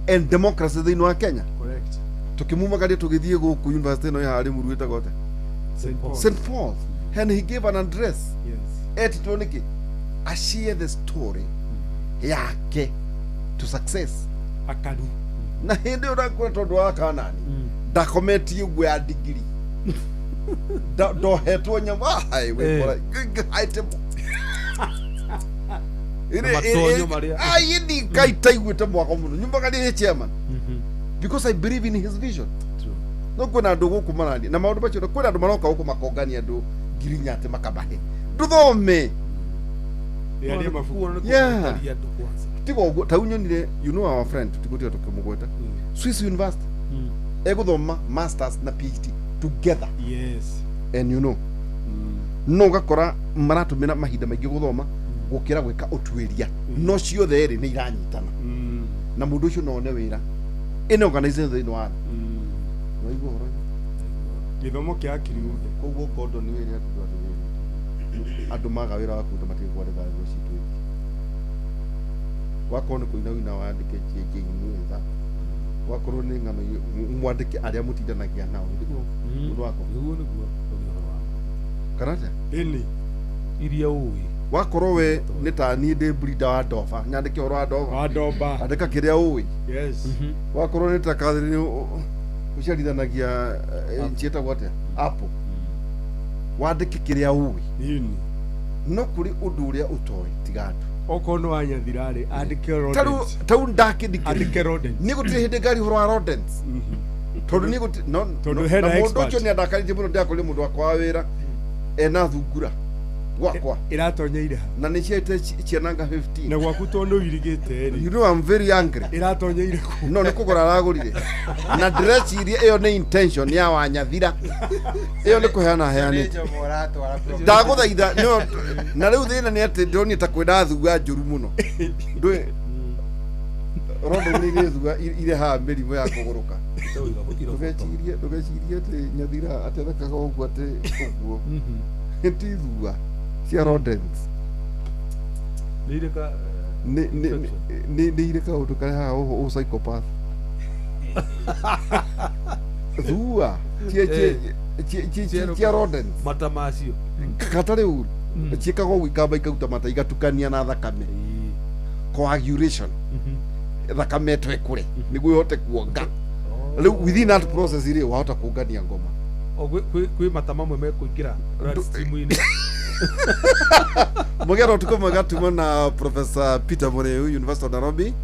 And democracy thiini wa Kenya. Correct. Tukimumagaria tugithie guku university no ya Limuru ĩtagwo atĩa? St. Paul's. St. Paul's. And he gave an address. Yes. Etitwo niki? A share the story yake to success. Akaru. Na hindi ĩyo tondu wa Kanani ndakometie ũguo ya digiri. Ndohetwo nyama wikora haitemo. Matonyo maria. Ini kaitaiguite mwako muno nyumbaga chairman because I believe in his vision. No kwina andu guku marani na maundu macio kwina andu maroka guku makongania andu ngiri nyate makabahe nduthome. Yeah. Tigo uguo ta unyonire, you know our friend tigutia tukimugweta Swiss University eguthoma masters na PhD together. Yes. And you know no gakora maratumira mahinda maingi guthoma gukira gwika utuiria no ciothe ri ni iranyitana na mundu ucio no one wira ina organization thiini wa no igwo horo githomo kia akiri uthe koguo Gordon ni wira andu atĩrĩrĩ andu maga wira wa kunda matige kwandĩka nguo citũ ici wakorwo nĩ kũina wina wandĩke njĩinĩ wakorwo nĩ ng'ano mwandĩke arĩa mũtindanagia nao nĩguo ũndũ wakwa nĩguo nĩguo kana atĩa ĩni iria ũĩ wakorwo we nĩ ta niĩ ndĩ breeder wa ndoba nyandĩke ũhoro wa ndoba wa ndoba andĩka kĩrĩa ũĩ. Yes. Wakorwo nĩ ta Catherine ũciarithanagia ciĩtagwo atĩa apple wandĩke kĩrĩa ũĩ ĩni no kũrĩ ũndũ ũrĩa ũtoĩ tiga andũ okorwo nĩ wanyathira rĩ andĩke rodents tau ndakĩndikĩria andĩke rodents niĩ gũtirĩ hĩndĩ ngari ũhoro wa rodents tondũ niĩ gũtirĩ no tondũ hena na mũndũ expert ũcio nĩ andakarĩtie mũno ndĩrakorire mũndũ wakwa wa wĩra ena thungura gwakwa iratonyeire ha na nĩ ciaite ciananga 15 na gwaku tondũ ũirigĩte rĩ you know I'm very angry iratonyeire kũ no nĩ kũgũra aragũrire na ndĩreciria ĩyo nĩ intention ya wanyathira ĩyo nĩ kũheana heanĩte ndagũthaitha na rĩu thĩna nĩ atĩ ndĩronire ta kwĩna thua njũru mũno ndũĩ rondo nĩ irĩ thua irehaga mĩrimũ ya kũgũrũka ndũgecirie atĩ nyathira atethekaga ũguo atĩ ũguo ti thua cia rodents nĩ irĩ kaũndũ karehaga ũ psychopath thua cia rodents mata macio katarĩ ũru ciĩkaga ũguo ikamba ikauta mata igatukania na thakame coagulation thakame ĩto ĩkũre nĩguo ĩhote kuonga rĩu within that process rĩ wahota kuongania ngoma kwĩ mata mamwe mekũingĩra bloodstream-inĩ. Mũgera ũtukũ mwega tuma na Professor Peter Mureu, University of Nairobi,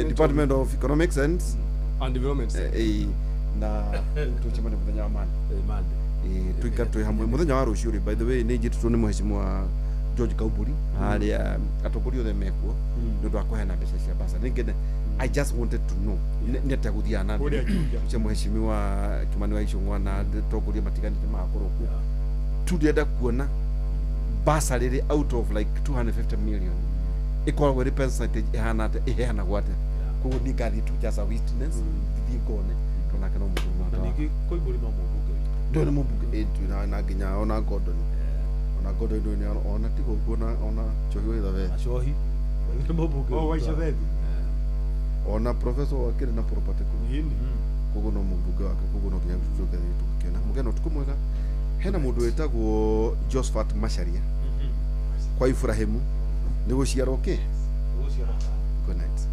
Department of Economics and Development na tucemanie mũthenya wa Monday tuikare twĩ hamwe mũthenya wa rũciũ rĩ by the way nĩ njĩtĩtwo nĩ mũheshimiwa George Kauburi harĩa atongoria othe mekuo nĩ ũndũ wa kũheana mbeca cia basa nĩ I just wanted to know nĩ atĩa gũthiaga na mbere cia mũheshimiwa Kimani wa Ichung'wa na atongoria matiganĩte magakorwo kuo tu ndĩrenda kuona bursary rĩrĩ out of like 250 million ĩkoragwo ĩrĩ percentage ĩhana atĩa ĩheanagwo atĩa koguo niĩ ngathiĩ tu just a witness thiĩ ngone tondũ nake no mũndũ na ningĩ Koimbũri no mũmbunge witũ ndũĩ nĩ mũmbunge na nginya ona Gordon ona Gordon ndũĩ nĩ ona tiga ũguo ona Njohi wa Ithabethi Cohi nĩ mũmbunge wa Ithabethi ona professor wakĩrĩ na property kũu koguo no mũmbunge wake koguo no nginya tũgathiĩ tũgakĩona mũgeni ũtukũ mwega hena mũndũ wĩtagwo Josephat Macharia kwa Ibrahimu nĩ gũciarwo kĩ good night.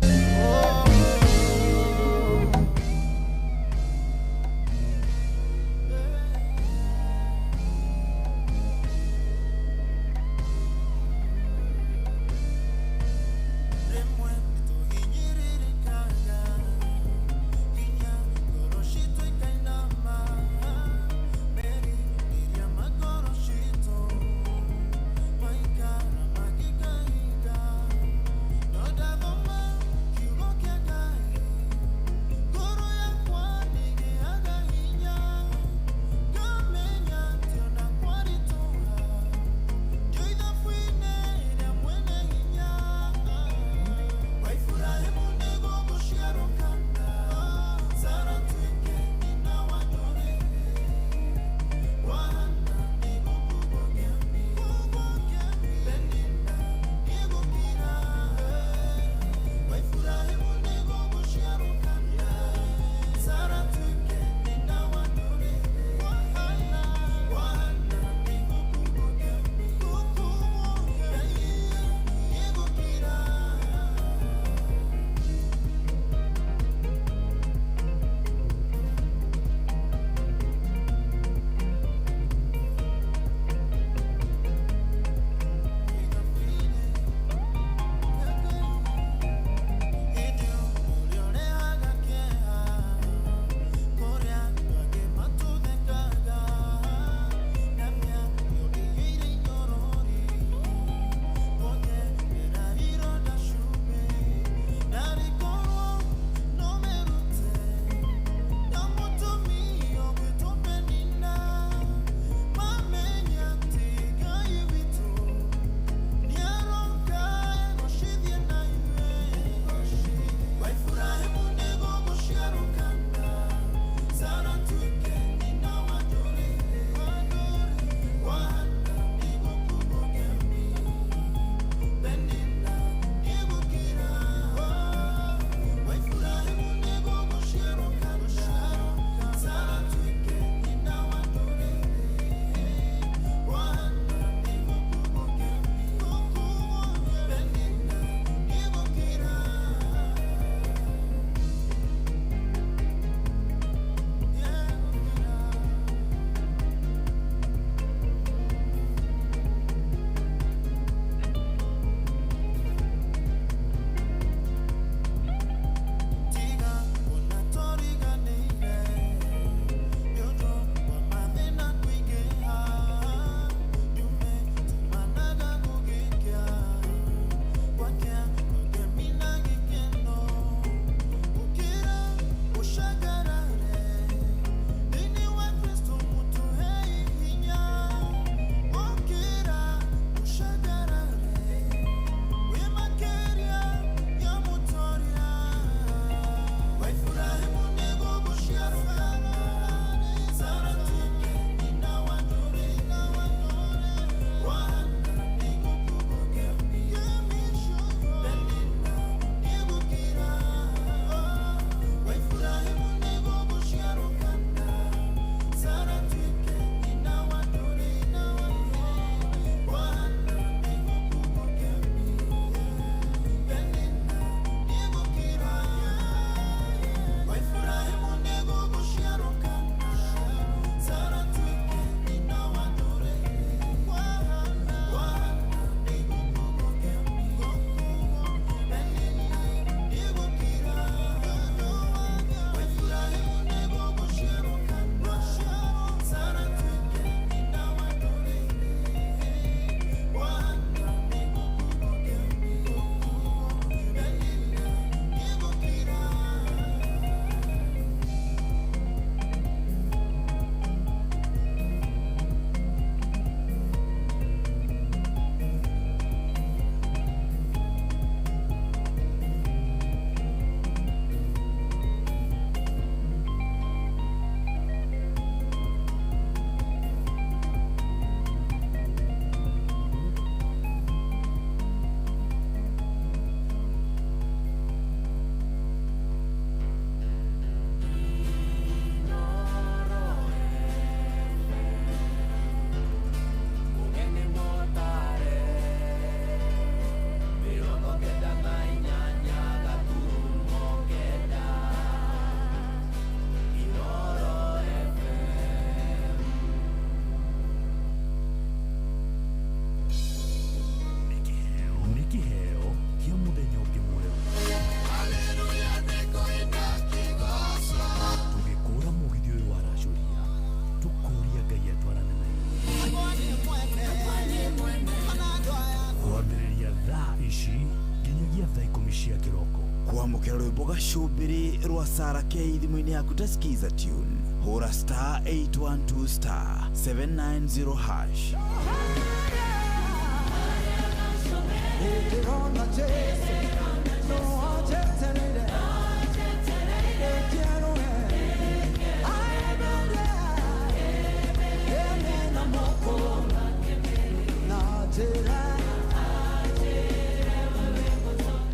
Ikũmi cia kĩroko. Kwamũkĩra rwĩmbo gacũmbĩrĩ rwa Sara K thimũ-inĩ yaku ta Skiza tune, hũra star 812 star 790 hash.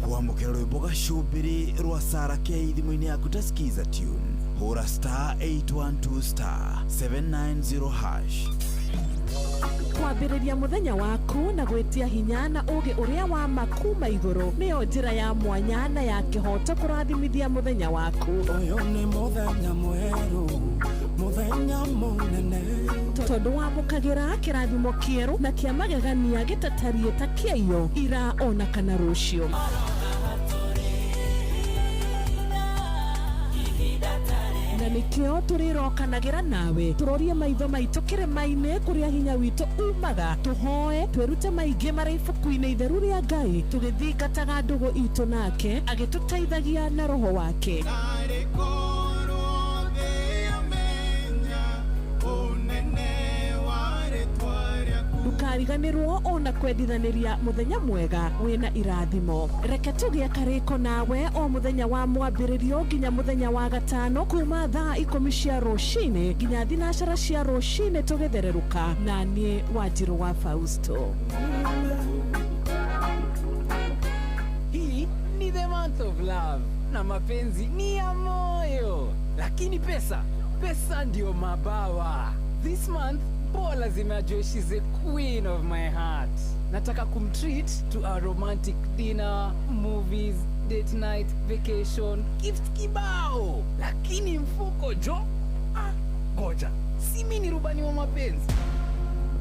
Kwamũkĩra rwĩmbo gacũmbĩrĩ rwa Sara K thimũ-inĩ yaku ta Skiza tune, hũra star 812 star 790 hash. Kwambĩrĩria mũthenya waku na gwĩtia hinya na ũũgĩ ũrĩa wa ma kuma igũrũ nĩyo njĩra ya mwanya na ya kĩhoto kũrathimithia mũthenya waku. Ũyũ nĩ mũthenya mwerũ, mũthenya mũnene. Tondũ wamũkagĩra kĩrathimo kĩerũ na kĩa magegania gĩtatariĩ ta kĩaiyo ira ona kana rũciũ. Na nĩkĩo tũrĩrokanagĩra nawe tũrorie maitho maitũ kĩrĩma-inĩ kũrĩa hinya witũ umaga, tũhoe twĩrute maingĩ marĩ ibuku-inĩ itheru rĩa Ngai, tũgĩthingataga ndũgũ itũ nake agĩtũteithagia na roho wake. Ndũkariganĩrwo ona kwendithanĩria mũthenya mwega wĩna irathimo. Reke tũgĩe karĩko nawe o mũthenya wa mwambĩrĩrio nginya mũthenya wa gatano kuma thaa 10 cia rũcinĩ nginya 12 cia rũcinĩ tũgĩthererũka na niĩ Wanjirũ wa Fausto. Hii ni the month of love na mapenzi ni ya moyo, lakini pesa ndio mabawa. This month Bo lazima ajue she's the queen of my heart. Nataka kumtreat to a romantic dinner, movies, date night, vacation, gift kibao. Lakini mfuko jo? Goja. Si mimi ni rubani wa mapenzi.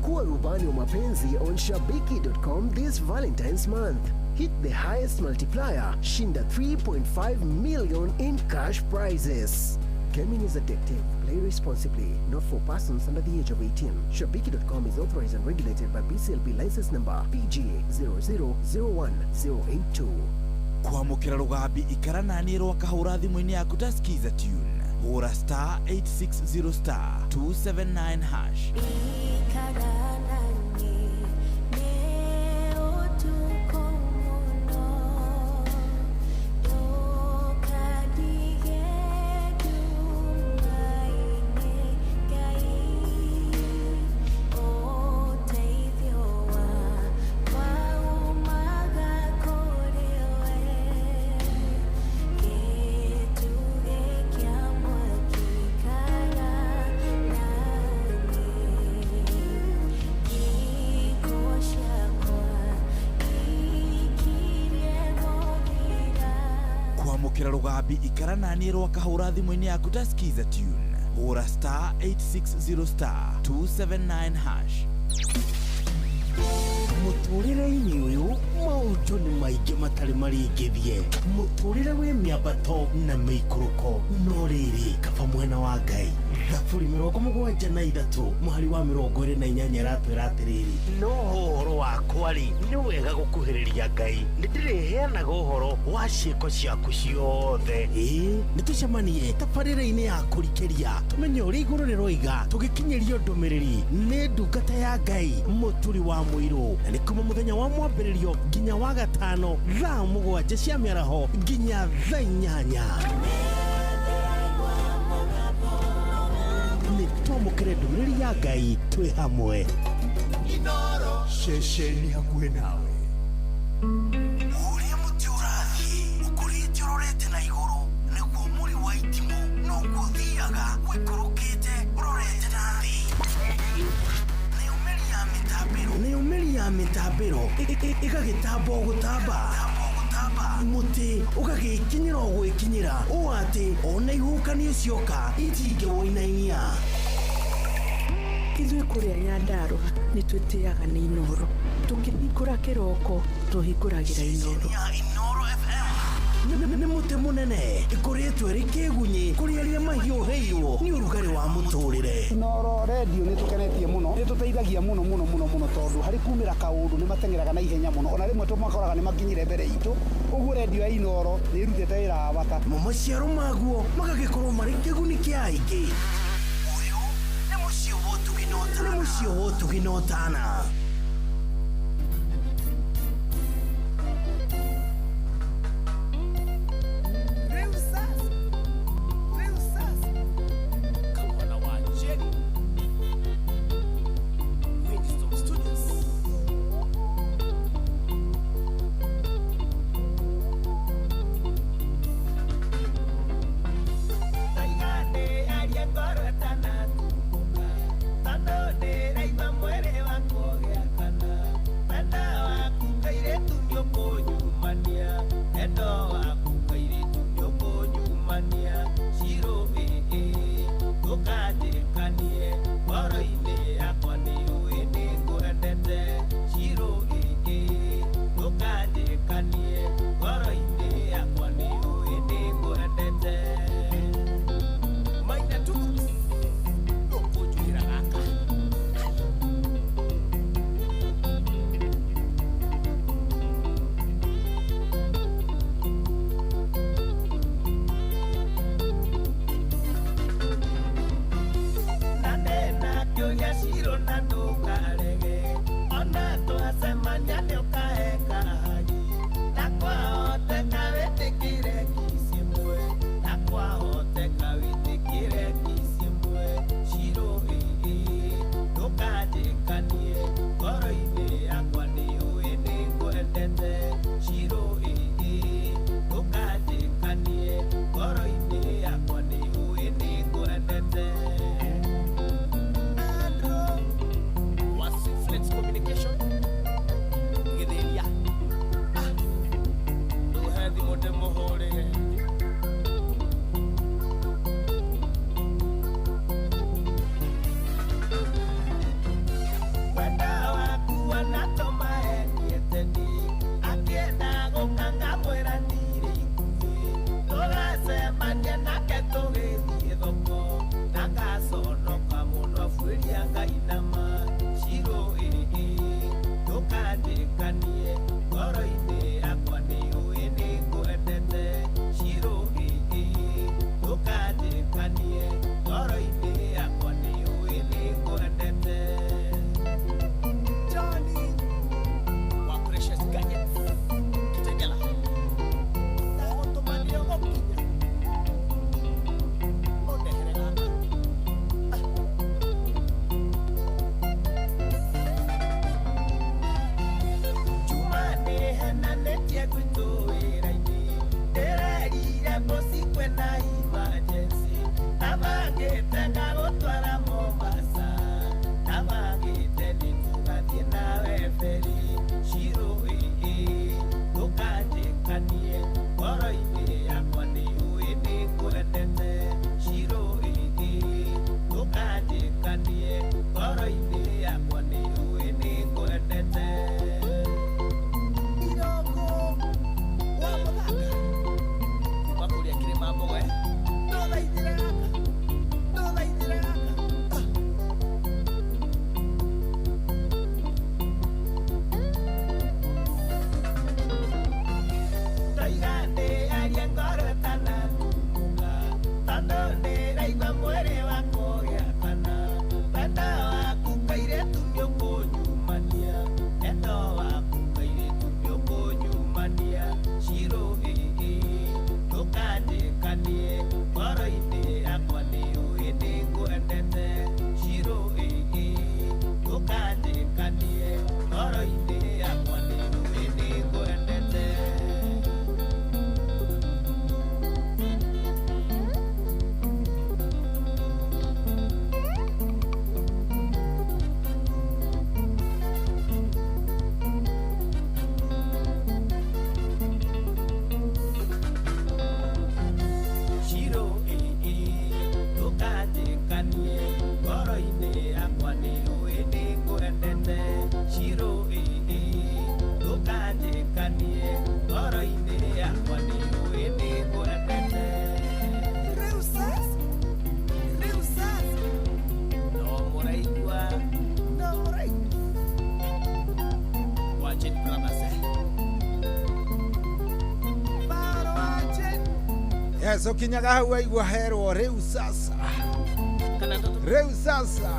Kuwa rubani wa mapenzi on shabiki.com this Valentine's month. Hit the highest multiplier, shinda 3.5 million in cash prizes. Gaming is addictive. Play responsibly. Not for persons under the age of 18. Shabiki.com is authorized and regulated by BCLB license number PG 0001082. Kwamũkĩra rũgambi ikara nani rwa kahũra thimũ-inĩ yaku ta Skiza tune, hũra star 860 star 279 hash. Kwamũkĩra rũgambi ikara nani rwa kahũra thimũ-inĩ yaku ta Skiza tune, hũra star 860 star 279 hash. Mũtũrĩre-inĩ ũyũ maũndũ nĩ maingĩ matarĩ marĩngĩthie. Mũtũrĩre wĩ mĩambato na mĩikũrũko, no rĩrĩ kaba mwena wa Ngai. Thaburi 73 mũhari wa 28 ĩratwĩra atĩrĩrĩ, no ũhoro wakwa rĩ nĩ wega gũkuhĩrĩria Ngai, nĩndĩrĩheanaga ũhoro wa ciĩko ciaku ciothe. Ĩĩ nĩtũcemanie tabarĩra-inĩ ya kũrikĩria tũmenye ũrĩa igũrũ rĩroiga, tũgĩkinyĩrio ndũmĩrĩri nĩ ndungata ya Ngai Mũturi wa Mũirũ, na nĩ kuma mũthenya wa mwambĩrĩrio nginya wa gatano thaa 7 cia mĩaraho nginya thaa 8. Nĩ twamũkĩre ndũmĩrĩri ya Ngai twĩ hamwe. Ceceni hakuhĩ nawe. Ũrĩa mũtĩ ũrathiĩ ũkũrĩte ũrorete na igũrũ nĩguo mũri wa itimũ noguo ũthiaga ũikũrũkĩte ũrorete na thĩ. Nayo mĩri ya mĩtambĩro ĩgagĩtamba o gũtamba, mũtĩ ũgagĩkinyĩra o gwĩkinyĩra ũũ atĩ ona ihuhũkanio cioka itingĩwũinainia. Ithuĩ kũrĩa Nyandarũa nĩ twĩtĩaga nĩ Inoro, tũkĩhingũra kĩroko tũhingũragĩra Inoro. Inoro FM. Nĩ mũtĩ mũnene ĩkoretwo ĩrĩ kĩgunyĩ kũrĩ arĩa mahiũhĩirwo nĩ ũrugarĩ wa mũtũrĩre. Inooro redio nĩ tũkenetie mũno, nĩ tũteithagia mũno mũno mũno mũno, tondũ harĩ kumĩra kaũndũ nĩ mateng'eraga na ihenya mũno, ona rĩmwe tũmakoraga nĩ makinyire mbere itũ. Ũguo redio ya Inooro nĩ ĩrutĩte wĩra wa bata. Mo maciaro maguo magagĩkorwo marĩ kĩguni kĩa aingĩ. Ũyũ nĩ mũciĩ wa ũtugi na ũtana. Nĩ mũciĩ wa ũtugi na ũtana. Rĩu sasa, rĩu sasa, kamwana wa Jerry, Winston Studios. Taigane aria ngoro ĩtanatumũka, tondũ ndĩraigua mwĩrĩ wakwa ũgĩa Yes, ukinyaga hau waigua herwo riu sasa. Riu sasa.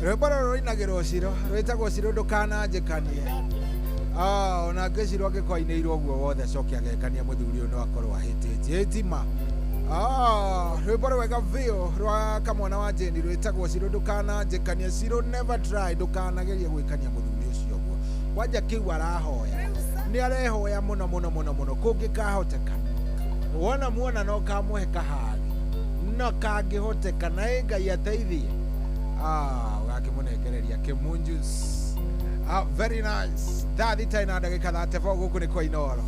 Rwĩmbo rũrũ rũinagĩrwo Ciro, rwĩtagwo Ciro ndũkananjĩkanie. Ah, ona ngĩcirwo angĩkorwo ainĩirwo ũguo wothe acoke agekania mũthuri ũyũ no akorwo ahĩtĩtie. Ĩtima. Ah, rwĩmbo rwega biũ rwa kamwana wa Jane rwĩtagwo Ciro ndũkananjĩkanie. Ciro never try, ndũkanagerie gwĩkania mũthuri ũcio ũguo. Kwanja kĩu arahoya. Nĩ arehoya mũno mũno mũno mũno kũngĩkahoteka. Wona muona no kamũhe kahagi. No kangĩhoteka na ĩ Ngai ateithie. Ah, ũgakĩmũnengereria kĩmunjus. Ah, very nice. Thaa thita na ndagĩka 34 gũkũ nĩ kwa Inooro.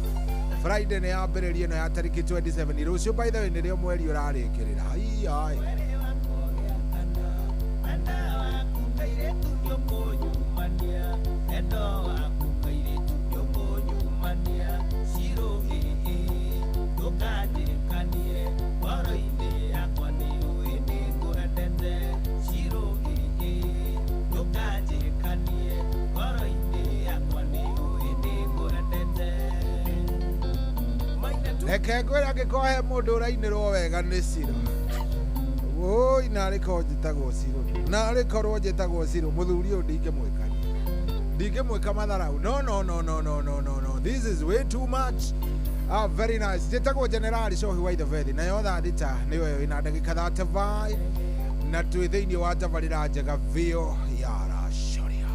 Friday nĩ yambĩrĩria ĩno ya tarĩki 27 rũciũ by the way nĩrĩo mweri ũrarĩkĩrĩra. Ai ai. Reke ngwĩre angĩkorwo he mũndũ ũrainĩrwo wega nĩ Ciro. Woi narĩ korwo njĩtagwo Ciro. Narĩ korwo njĩtagwo Ciro mũthuri ũyũ ndingĩmwĩkania. Ndingĩmwĩka matharau. No no no no no no no no. This is way too much. Ah, very nice. Njĩtagwo General Cohi wa Ithabethi nayo thaa thita nĩyo ĩyo ĩna ndagĩka 35 na twĩ thĩinĩ wa tabarĩra njega biũ ya Racoria.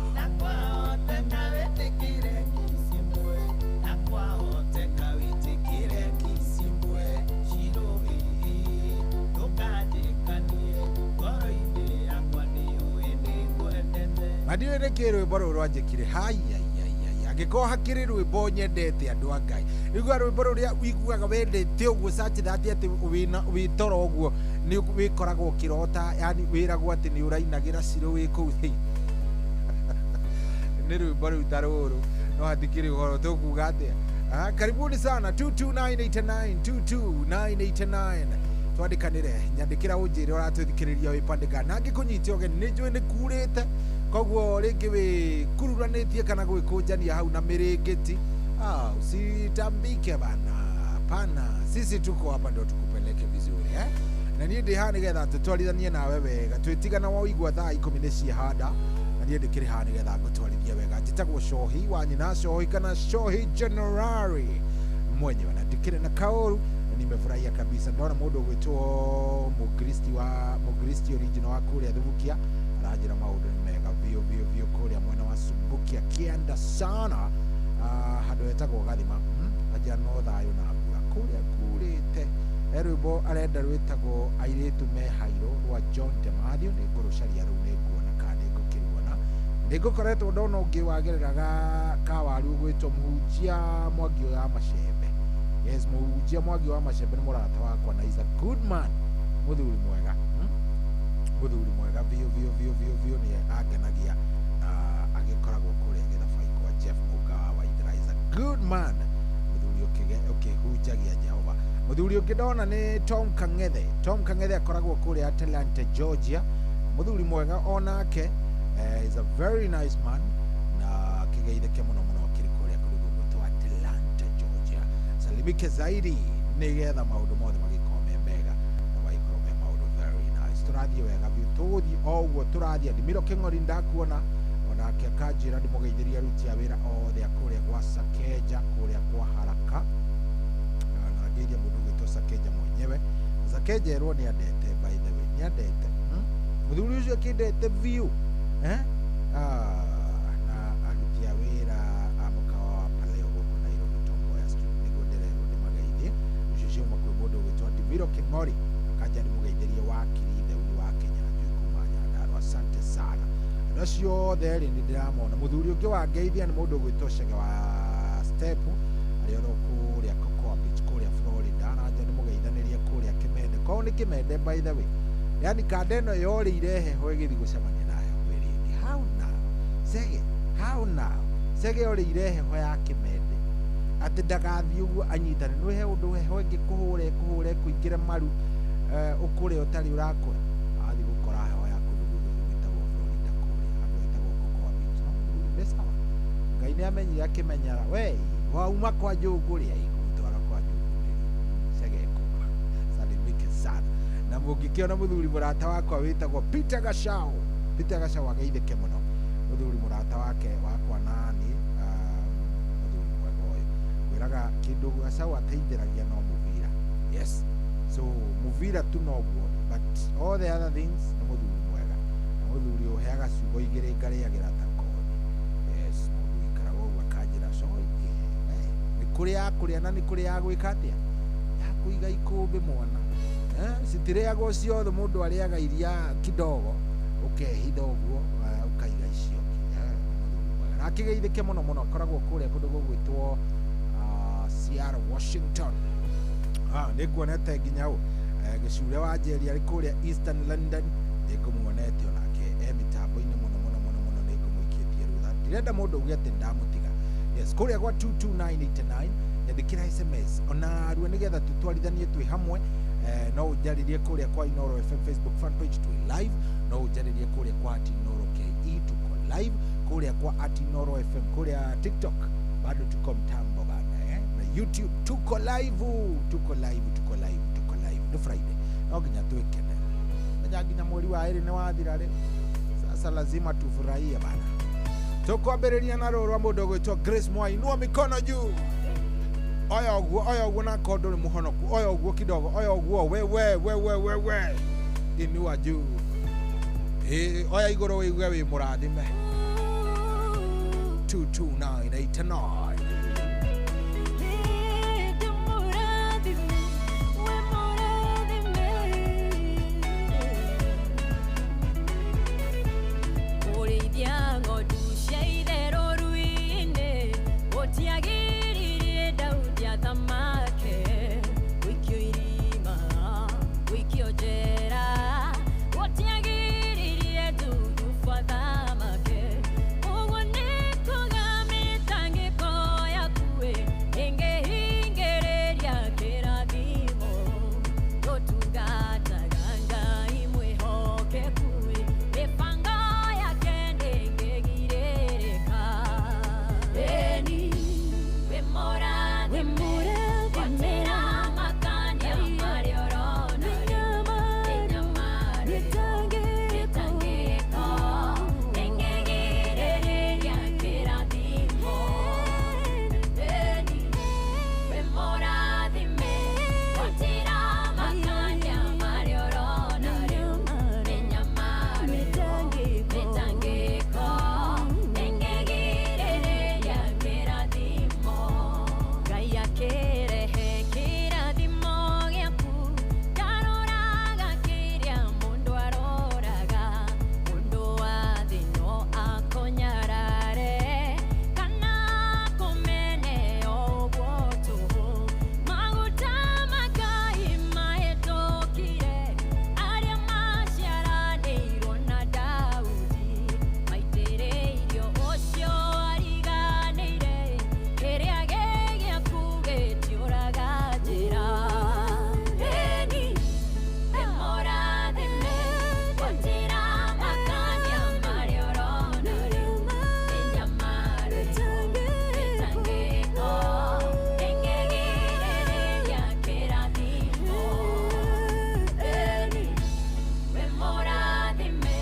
Na ndiũĩ nĩkĩ rwĩmbo rũrũ rwanjĩkire haiaiaiai angĩkorwo hakĩrĩ rwĩmbo nyendete andũ a Ngai rĩu rwĩmbo rũrĩa ũiguaga wendete ũguo such that atĩ wĩna wĩ toro ũguo nĩ wĩkoragwo ũkĩrota yani wĩragwo atĩ nĩ ũrainagĩra Ciro wĩ kũu thĩinĩ nĩ rwĩmbo rũu ta rũrũ no hatikĩrĩ ũhoro tũkuga atĩa. Ah, karibuni sana 22989 22989 twandĩkanĩre nyandĩkĩra ũnjĩre ũratũthikĩrĩria wĩ pande gani na ngĩkũnyite ũgeni nĩ njũĩ nĩ kurĩte koguo rĩngĩ wĩkururanĩtie kana gwĩkũnjania hau na mĩrĩngĩti. Ah, usitambike bana, hapana, sisi tuko hapa ndio tukupeleke vizuri eh? Na niĩ ndĩ haha nĩgetha tũtwarithanie nawe wega twĩtigana waigua thaa ikũmi nĩ ciahanda na niĩ ndĩkĩrĩ haha nĩgetha ngũtwarithie wega. Njĩtagwo Cohi wa nyina Cohi kana Cohi Generali mwenyewe na ndĩkĩrĩ na kaũru na nimefurahia kabisa. Ndona mũndũ ũgwĩtwo Mũkristi wa Mũkristi original wa kũrĩa Thubukia aranjĩra maũndũ nĩ mega biũ biũ biũ kũrĩa mwena wa Subukia kĩanda sana handũ hetagwo Gathima anjĩra no thayũ na mbura kũrĩa kurĩte. He rwĩmbo arenda rwĩtagwo airĩtu me hairũ rwa John de Mathew nĩ ngũrũcaria rũu nĩ nguona kana nĩ ngũkĩruona. Nĩ ngũkoretwo ndona ũngĩ wagereraga kawaru ũgwĩtwo Mũhunjia Mwangi wa Macembe. Yes, Mũhunjia Mwangi wa Macembe nĩ mũrata wakwa na is a good man, mũthuri mwega mũthuri mwega biũ biũ biũ biũ biũ nĩ angenagia na agĩkoragwo kũrĩa gĩthabai kwa Jeff Mũga wa Waithera is a good man, mũthuri ũkĩhunjagia Jehova. Mũthuri ũngĩ ndona nĩ Tom Kang'ethe. Tom Kang'ethe akoragwo kũrĩa Atlanta, Georgia. Mũthuri mwega onake is a very nice man na kĩgeithĩke mũno mũno akĩrĩ kũrĩa kũndũ gũgwĩtwo Atlanta, Georgia. Salimike zaidi nĩgetha maũndũ mothe magĩkorwo me mega na magĩkorwo me maũndũ very nice. Tũrathiĩ wega biũ, tũgũthiĩ o ũguo tũrathiĩ. Ndimiro Kĩng'ori ndakuona onake akanjĩra ndĩmũgeithĩrie aruti a wĩra othe a kũrĩa gwa Sakeja kũrĩa kwa Haraka na ngeithia mũndũ ũgwĩtwo Sakeja mwenyewe. Sakeja erwo nĩ andete by the way, nĩ andete mũthuri ũcio akĩndete biũ eh? Na aruti a wĩra a mũkawa wa Paleo gũkũ Nairobi Tom Mboya Street nĩguo ndĩrerwo ndĩmageithie. Icio ciauma kwĩ mũndũ ũgwĩtwo Ndimiro Kĩng'ori akanja ndĩmũgeithĩrie wakiri Theuri wa Kenya njui kuma Nyandarua. Asante sana andũ acio othe rĩ nĩ ndĩramona. Mũthuri ũngĩ wangeithia nĩ mũndũ ũgwĩtwo Chege wa Step arĩa oro kũrĩa Cocoa Beach kũrĩa Florida aranja ndĩmũgeithanĩrie kũrĩa Kĩmende. Kwao nĩ Kĩmende by the way, yani kanda ĩno yorĩire heho ĩgĩthiĩ gũcemania na heho ĩrĩa ĩngĩ. How now Chege, how now Chege yorĩire heho ya Kĩmende atĩ ndagathiĩ ũguo anyitane nĩ he ũndũ heho ĩngĩkũhũra ĩkũhũre ĩkũingĩre maru ũkũre ũtarĩ ũrakũra athiĩ gũkora heho ya kũndũ gwĩtagwo Florida kũrĩa handũ hetagwo Cocoa Beach. No mũthuri nĩ sawa, Ngai nĩ amenyire akĩmenyera we wauma kwa njũngũ rĩa igũtwara kwa Na mũngĩkĩona mũthuri mũrata wakwa wĩtagwo Peter Gachau, Peter Gachau ageithĩke mũno, mũthuri mũrata wake wakwa nani, mũthuri mwega ũyũ ngwĩraga kĩndũ Gachau ateithĩragia no mũbira. Yes, so mũbira tu noguo, but all the other things nĩ mũthuri mwega, na mũthuri ũheaga ciugo igĩrĩ ngarĩagĩra ta kothi. Yes, mũndũ ũikaraga ũguo akanjĩra coi, nĩ kũrĩ ya kũrĩa na nĩ kũrĩ ya gwĩka atĩa, ya kũiga ikũmbĩ mwana. Citirĩagwo ciothe, mũndũ arĩaga iria kidogo ũkehitha ũguo, ũkaiga icio ingĩ. Nĩ mũthuri mwega na akĩgeithĩke mũno mũno, akoragwo kũrĩa kũndũ gũgwĩtwo Seattle, Washington. Nĩ nguonete nginya ũ gĩcure wa Njeri arĩ kũrĩa Eastern London, nĩ ngũmuonete onake e mĩtambo-inĩ mũno mũno mũno mũno, nĩ ngũmũikĩtie rũtha, ndirenda mũndũ auge atĩ ndamũtiga. Yes, kũrĩa gwa 22989 nyandĩkĩra SMS ona rue nĩgetha tũtwarithanie twĩ hamwe. No ũnjarĩrie kũrĩa kwa Inooro FM Facebook fan page, twĩ live. No ũnjarĩrie kũrĩa kwa @Inooro KE, tuko live. Kũrĩa kwa @Inooro FM kũrĩa TikTok bado tuko mtambo bana, Na YouTube tuko live, tuko live, tuko live, tuko live. Nĩ Friday, no nginya twĩkene, menya nginya mweri wa ĩrĩ nĩ wathira rĩ, sasa lazima tufurahie bana. Tukwambĩrĩria na rũrũ rwa mũndũ ũgwĩtwo Grace Mwai, inua mikono juu, oya ũguo, oya ũguo, na korwo ndũrĩ mũhonoku, oya ũguo kidogo, oya ũguo, wewe wewe wewe, inua juu. Ĩ, oya igũrũ wĩigue wĩ mũrathime. 22989. Kũrĩithia ng'ondu cia itherũ rũĩ-inĩ gũtiagiririe Daudi athamake, gũikio irima, gũikio njera, gũtiagiririe Jusufu athamake. Ũguo nĩ kuga mĩtangĩko yaku ĩngĩhingĩrĩria kĩrathimo, tũtungataga Ngai mwĩhokeku, mĩbango yake ndĩngĩgirĩrĩka. Ĩni wĩ mũrathime, gũtirĩ makania marĩa ũrona rĩu, mĩnyamaro, mĩtangĩko ndĩngĩgirĩrĩria kĩrathimo. Ĩni wĩ mũrathime, gũtirĩ makania marĩa ũrona rĩu, mĩnyamaro, mĩtangĩko ndĩngĩgirĩrĩria kĩrathimo. Ngai akĩrehe kĩrathimo gĩaku, ndaroraga kĩrĩa mũndũ aroraga, mũndũ wa thĩ no akũnyarare kana akũmene o ũguo tũhũ. Maguta ma Ngai mahĩtũkire arĩa maciaranĩirwo na Daudi, maitĩrĩirio ũcio ariganĩire, kĩrĩa gĩ gĩaku gĩtiũraga njĩra. Ĩni wĩ mũrathime, gũtirĩ makania marĩa ũrona rĩu, mĩnyamaro, mĩtangĩko ndĩngĩgirĩrĩria kĩrathimo. Ĩni wĩ mũrathime,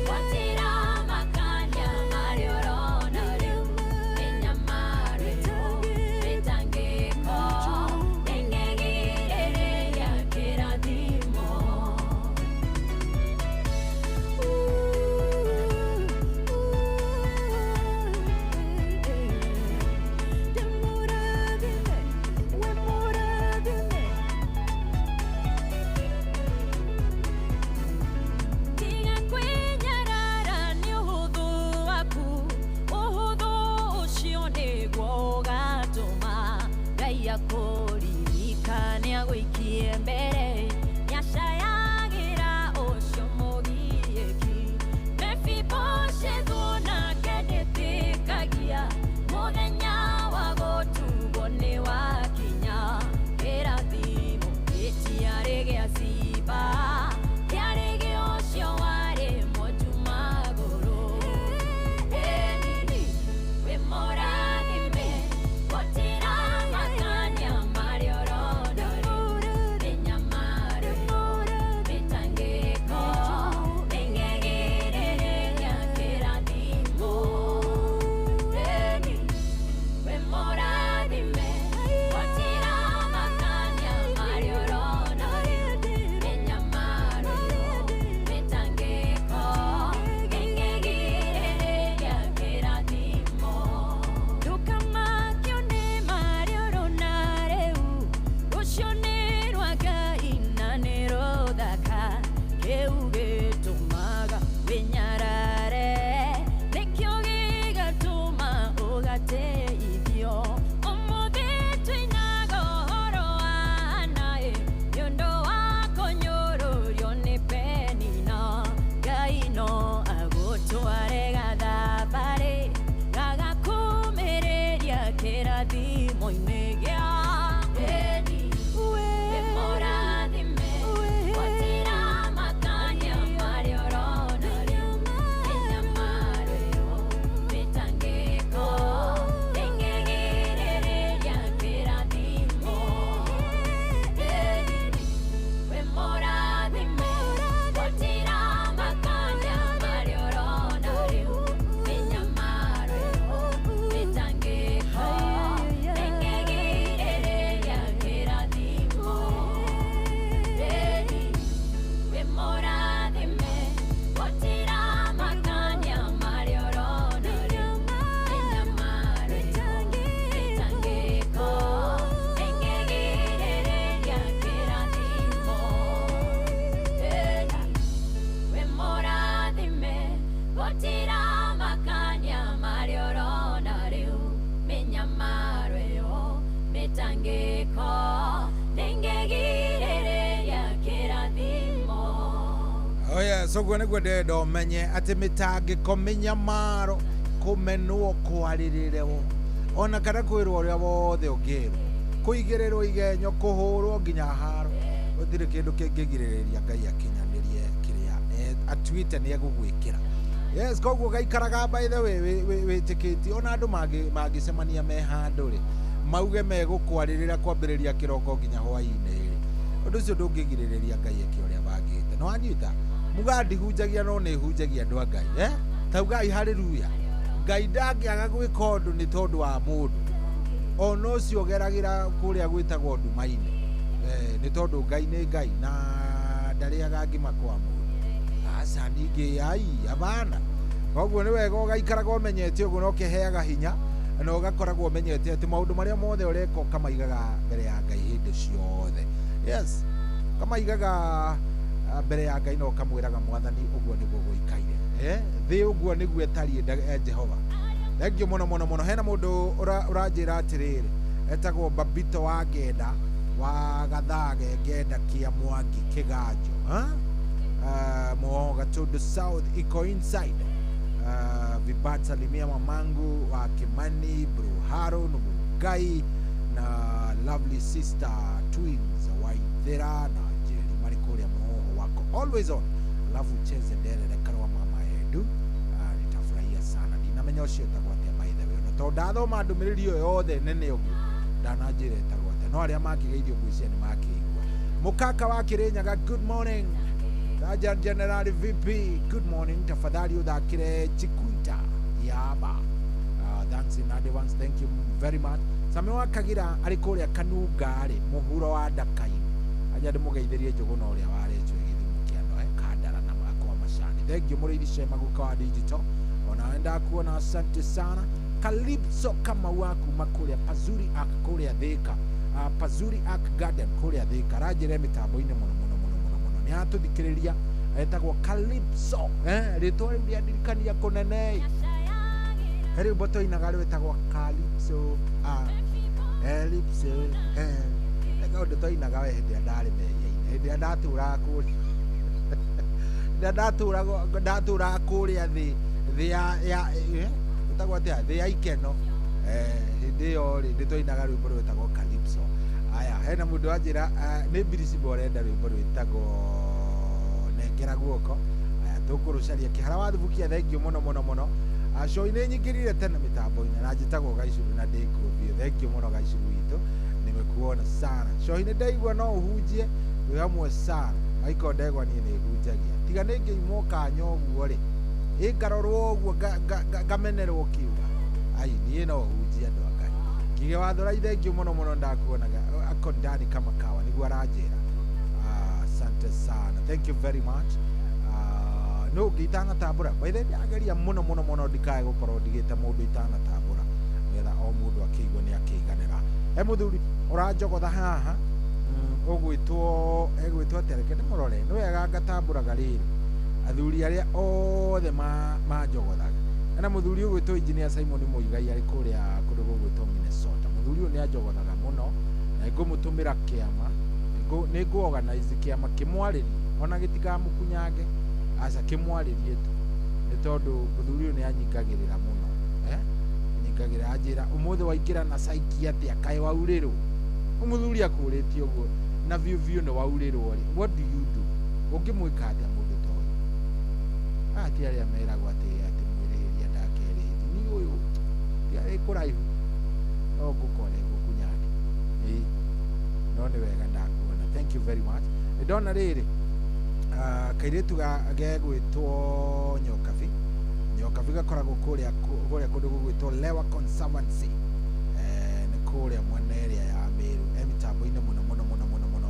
gũtirĩ makania marĩa ũrona rĩu, mĩnyamaro, mĩtangĩko ndĩngĩgirĩrĩria kĩrathimo. Tiga kwĩnyarara nĩ ũhũthũ waku, ũhũthũ ũcio nĩguo ũgatũma Ngai akũririkane agũikie mbere, nĩacayagĩra ũcio mũgiĩki. Mefiboshethu nake ndĩtĩkagia, mũthenya wa gũtugwo nĩ wakinya, kĩrathimo gĩtiarĩ gĩa Ziba, kĩarĩ gĩa ũcio warĩ mwonju magũrũ. Ĩni wĩ mũrathime, gũtirĩ makania marĩa ũrona rĩu, mĩnyamaro, Yes, ũguo nĩguo ndĩrenda ũmenye atĩ mĩtangĩko, mĩnyamaro, kũmenwo, kwarĩrĩrwo ona kana kwĩrwo ũrĩa wothe ũngĩrwo, kũigĩrĩrwo igenyo, kũhũrwo nginya haro, gũtirĩ kĩndũ kĩngĩgirĩrĩria Ngai akinyanĩrie kĩrĩa atuĩte nĩ egũgwĩkĩra. Yes, koguo gaikaraga, by the way, wĩtĩkĩtie ona andũ mangĩcemania me handũ rĩ, mauge megũkwarĩrĩra kwambĩrĩria kĩroko nginya hwaĩ-inĩ rĩ, ũndũ ũcio ndũngĩgirĩrĩria Ngai eke ũrĩa bangĩte. No anyita muga ndihunjagia, no nĩ hunjagia andũ a Ngai, eh? Taugai haleluya. Ngai ndangĩaga gwĩka ũndũ nĩ tondũ wa mũndũ ona ũcio ũgeragĩra kũrĩa gwĩtagwo nduma-inĩ, nĩ tondũ Ngai nĩ Ngai na ndarĩaga ngima kwa mũndũ. Aca, ningĩ ai abana. Koguo nĩ wega ũgaikaraga ũmenyete ũguo na ũkĩheaga hinya na ũgakoragwo ũmenyete atĩ maũndũ marĩa mothe ũreka ũkamaigaga mbere ya Ngai hĩndĩ ciothe. Yes, ũkamaigaga mbere ya Ngai na ũkamwĩraga Mwathani ũguo nĩguo gũikaire, thĩ ũguo nĩguo ĩtariĩ. Jehova, thengiũ mũno mũno mũno. Hena mũndũ ũranjĩra atĩrĩrĩ, etagwo Babito wa Ngenda wa Gathage, Ngenda kĩa Mwangi Kĩganjo, ha? Muoho Gatundu South iko inside. Vibat, salimia mamangu wa Kimani Bruharo Numugai na lovely sister twins Waithera na Njeri marĩ kũrĩa Muhoho wako always on, alafu ucheze Nderere Karwa mama Edu. Nitafurahia sana. Ndinamenya ũcio etagwo atĩa, by the way, ona tondũ ndathoma ndũmĩrĩri ĩyo yothe nene ũguo ndananjĩra ĩtagwo atĩa, no arĩa makĩgeithio ngwĩciria nĩ makĩigua. Mũkaka wa Kĩrĩnyaga, good morning. Raja General VP, good morning. Tafadhali uthakire Chikwita Yaba. Thanks in advance, thank you very much. Same wa Kagira arĩ kũrĩa Kanunga rĩ, mũhuro wa Ndakaini, aja ndĩmũgeithĩrie Njũgũna ũrĩa warĩtwo gĩthumo kĩa Noe Kandara na makwa macani. Thank you mũrĩithi Shema guka wa digital, onawe ndakuona, asante sana. Calypso Kamau wa kuma kũrĩa Pazuri Ark kũrĩa Thika, Pazuri Ark Garden kũrĩa Thika, aranjĩra mĩtambo-inĩ mũno mũno mũno mũno mũno, nĩ atũthikĩrĩria. Etagwo Calypso, rĩtwa rĩu rĩandirikania kũnene he rĩu mbotoinaga rwĩtagwo Calypso, Calypso, kaũndũ twainaga we hĩndĩ ĩrĩa ndarĩ mehia-inĩ, hĩndĩ ĩrĩa ndatũraga kũrĩa, hĩndĩ ĩrĩa ndatũraga kũrĩa thĩ ya ĩtagwo atĩa, thĩ ya ikeno, hĩndĩ ĩyo rĩ nĩ twainaga rwĩmbo rwĩtagwo Calypso. Aya, hena mũndũ wanjĩra nĩ Birisibo ũrenda rwĩmbo rwĩtagwo Nengera Guoko. Aya, tũkũrũcaria. Kĩhara wa Thubukia, thengiũ mũno mũno mũno. Coi nĩ nyingĩrire tene mĩtambo-inĩ na njĩtagwo Gaicuru na ndĩkuo biũ. Thengiũ mũno Gaicuru witũ, nimekuona sana. Cohi nĩ ndaigua no ũhunjie, twĩ hamwe sana. Michael Ndegwa, niĩ nĩ hunjagia, tiga nĩ ngĩimwo kanya ũguo rĩ, ĩ ngarorwo ũguo ngamenerwo kiuga ai, niĩ no hunjie andũ a Ngai. Ngige wathũra, thengiũ mũno mũno, ndakuonaga ako ndani kama kawa nĩguo aranjĩra. Asante sana, thank you very much. No ũngĩ itanatambũra, by the way, ndĩrageria mũno mũno mũno ndikae gũkorwo ndigĩte mũndũ itanatambũra, nĩgetha o mũndũ akĩigua nĩ akĩiganĩra. He mũthuri ũranjogotha haha, ũgwĩtwo, egwĩtwo atĩa? Reke ndĩmũrore. Nĩ wega ngatambũraga rĩrĩ athuri arĩa othe manjogothaga. Hena mũthuri ũgwĩtwo Engineer Simon Muigai arĩ kũrĩa kũndũ gũgwĩtwo Minnesota. Mũthuri ũyũ nĩ anjogothaga mũno na ngũmũtũmĩra kĩama, nĩ ngũ organize kĩama kĩmwarĩrie, ona gĩtikamũkunyange, aca, kĩmwarĩrie tu, nĩ tondũ mũthuri ũyũ nĩ anyingagĩrĩra mũno, anyingagĩrĩra, anjĩra ũmũthĩ waingĩra na caiki atĩa, kaĩ waurĩrwo? Mũthuri akũrĩtie ũguo na biũ biũ nĩ waurĩrwo rĩ, what do you do? Ũngĩmwĩka atĩa mũndũ ta ũyũ? Aya ti arĩa meragwo atĩ mwĩrĩhĩria ndakerĩhĩria. Ni ũyũ ti arĩ kũraihu, no ngũkore ngũkunyange. Ĩĩ, no nĩ wega ndakuona, thank you very much. Nĩ ndona rĩrĩ, kairĩtu gegwĩtwo Nyokabi. Nyokabi gakoragwo kũrĩa kũndũ gũgwĩtwo Lewa Conservancy, nĩ kũrĩa mwena ĩrĩa ya Meru, e mĩtambo-inĩ mũno mũno mũno mũno mũno.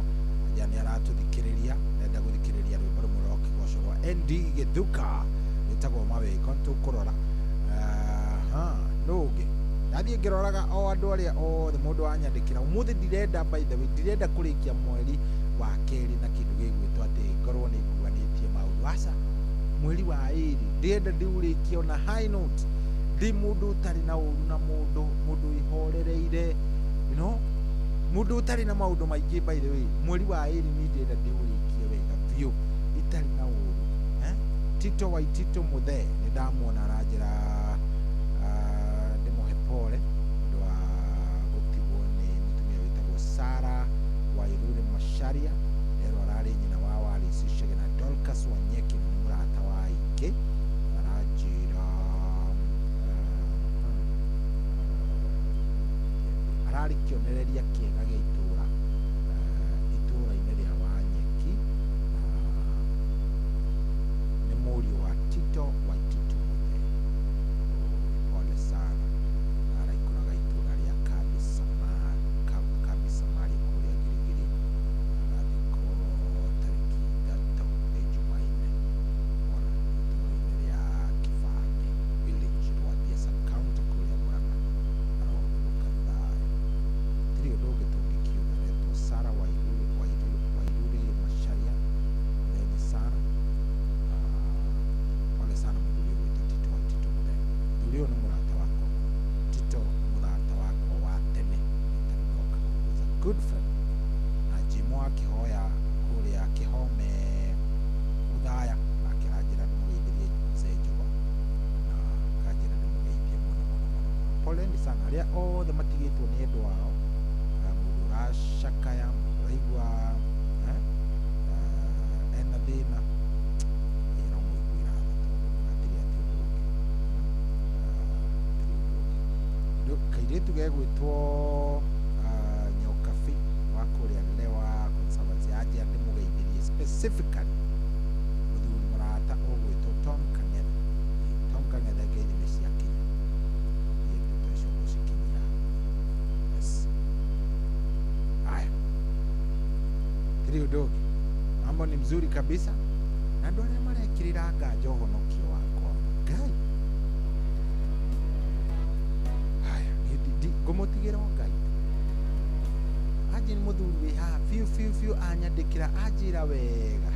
Anja nĩ aratũthikĩrĩria, enda gũthikĩrĩria rwĩmbo rũmwe rwa kĩgoco rwa ND Gĩthuka rwĩtagwo Mawĩko. Tũkũrora aha nũ ũngĩ. Ndathiĩ ngĩroraga o andũ arĩa othe mũndũ wanyandĩkĩra ũmũthĩ. Ndirenda, by the way, ndirenda kũrĩkia mweri wa kerĩ na kĩndũ gĩgwĩtwo atĩ ngorwo nĩ nguanĩtie maũndũ. Aca, mweri wa ĩrĩ ndĩrenda ndĩũrĩkie ona high note, ndĩ mũndũ ũtarĩ na ũru na mũndũ, mũndũ wĩhorereire, mũndũ ũtarĩ na maũndũ maingĩ. By the way, mweri wa ĩrĩ ni ndĩrenda ndĩũrĩkie wega biũ itarĩ na ũru, eh? Tito Waitito Muthee nĩ ndamuona aranjĩra ndĩmũhe pole nĩ ũndũ wa gũtigwo nĩ mũtumia wĩtagwo Sara Wairuri Macharia. Rero ararĩ nyina wa Wallis Chege na Dorcas Wanyeki, na nĩ mũrata wa aingĩ. Aranjĩra ararĩ kĩonereria kĩega gĩa itũra, itũra-inĩ rĩa Wanyeki, na nĩ mũriũ wa Tito Waititu Muthee. Pole sana. Araikũraga itũra rĩa Kambi Samaria kũrĩa Girigiri. Agathikwo tarĩki 3 nĩ Jumaine. Pole, itũra-inĩ rĩa Kĩbange village, Rwathia sub-county kũrĩa Murang'a. Arohurũka thayũ. Tirĩ ũndũ ũngĩ tũngĩkiuga. Retwo Sara Wairuri Macharia. Poleni sana. Pole sana mũthuri ũyũ gwĩtwo Tito Waititu Muthee. Mũthuri ũyũ nĩ mũrata wakwa mũno. Tito nĩ mũrata wakwa wa tene, nĩ ndoka was a good friend. Na Jimo akĩhoya kũrĩa Kĩhome Mũthaya, nake aranjĩra ndĩmũgeithĩrie mzee Njogo, na akanjĩra ndĩmũgeithie mũno mũno mũno mũno. Poleni sana arĩa othe matigĩtwo nĩ endwa ao, mũndũ ũracakaya, mũndũ ũraigua ena thĩna, no mũiguĩra tha tondũ hatirĩ atĩ ũndũ ũngĩ. Hatirĩ ũndũ ũngĩ. Kairĩtu gegwĩtwo Nyokabi wa kũrĩa Lewa Conservancy anjĩra ndĩmũgeithĩrie specifically mũthuri mũrata ũgwĩtwo Tom Kang'ethe. Tom Kang'ethe ngeithi nĩ ciakinya. Niĩ ndeto icio ngũcikinyia hau. Yes. Haya, tirĩ ũndũ ũngĩ. Mambo ni mzuri kabisa. Na andũ arĩa marekĩrĩra nganja ũhonokio wakwa, Ngai. Haya, niĩ ngũmũtigĩra o Ngai tu. Anjĩ nĩ mũthuri wĩ haha biũ biũ biũ, anyandĩkĩra anjĩra wega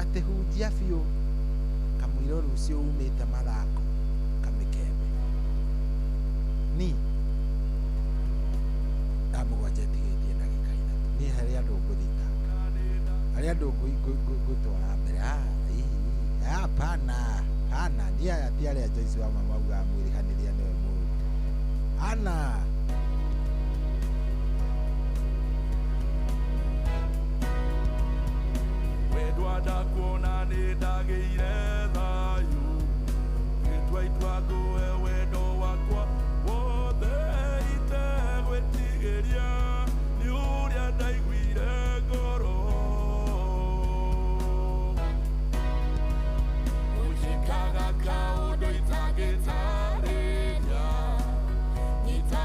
atĩ hunjia biũ kamũira rũciũ umĩte mathako kamĩkembe ni thaa 7 ĩtigĩtie ndagĩka 3. Niĩ harĩ andũ ngũthitanga, harĩ andũ ngũtwara mbere. Hapana hapana, niĩ aya ti arĩa Joyce wa mama augaga mwĩrĩhanĩria nĩwe mũũru. Ana Wendwa ndakuona nĩ ndagĩire thayũ, ngĩtua itua ngũhe wendo wakwa wothe, itegwĩtigĩria nĩ ũrĩa ndaiguire ngoro. Ũnjĩkaga kaũndũ itangĩtarĩria, nyita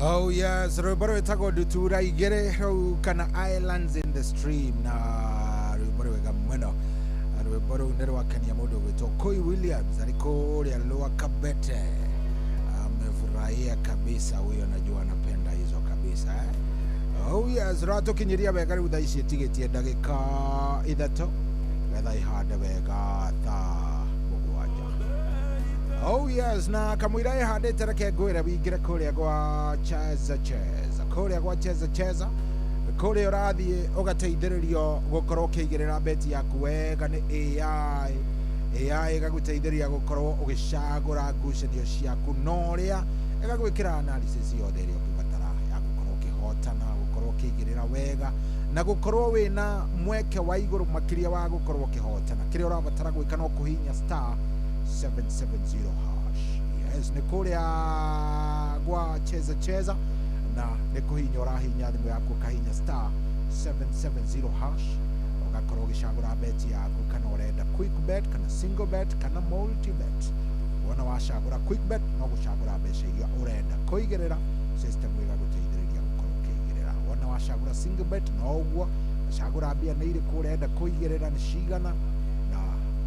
Oh yes, rwĩmbo rwĩtagwo ndutura igĩrĩ rũu kana Islands in the Stream, na rwĩmbo rwega mũno. Rwĩmbo rũu nĩ rwakenia mũndũ ũgwĩtwo Koi Williams arĩ kũrĩa Lower Kabete. Amefurahia kabisa huyo, najua anapenda hizo kabisa eh? Oh yes, rwatũkinyĩria wega rĩu thaa ici ĩtigĩtie ndagĩka 3 getha ihande wega thaa 7. Oh yes, na kamũira ĩhandĩte reke ngwĩre wingĩre kũrĩa gwa Cheza Cheza, kũrĩa gwa Cheza Cheza, kũrĩa ũrathiĩ ũgateithĩrĩrio gũkorwo ũkĩigĩrĩra beti yaku wega nĩ AI. AI ĩgagũteithĩrĩria gũkorwo ũgĩcagũra ngucanio ciaku na ũrĩa ĩgagwĩkĩra analysis yothe ĩrĩa ũngĩbatara ya gũkorwo ũkĩhotana, gũkorwo ũkĩigĩrĩra wega na gũkorwo wĩna mweke wa igũrũ makĩria wa gũkorwo ũkĩhotana. Kĩrĩa ũrabatara gwĩka no kũhihinya star 770 hash. Yes, nĩ kũrĩa gwa Cheza Cheza na nĩ kũhihinya ũrahihinya thimũ yaku ũkahihinya star 770 hash ũgakorwo ũgĩcagũra beti yaku, kana ũrenda quick bet kana single bet kana multi bet. Wona wacagũra quick bet no gũcagũra mbeca iria ũrenda kũigĩrĩra, system ĩgagũteithĩrĩria gũkorwo ũkĩigĩrĩra. Wona wacagũra single bet no ũguo, wacagũra mbia nĩ irĩkũ ũrenda kũigĩrĩra nĩ cigana,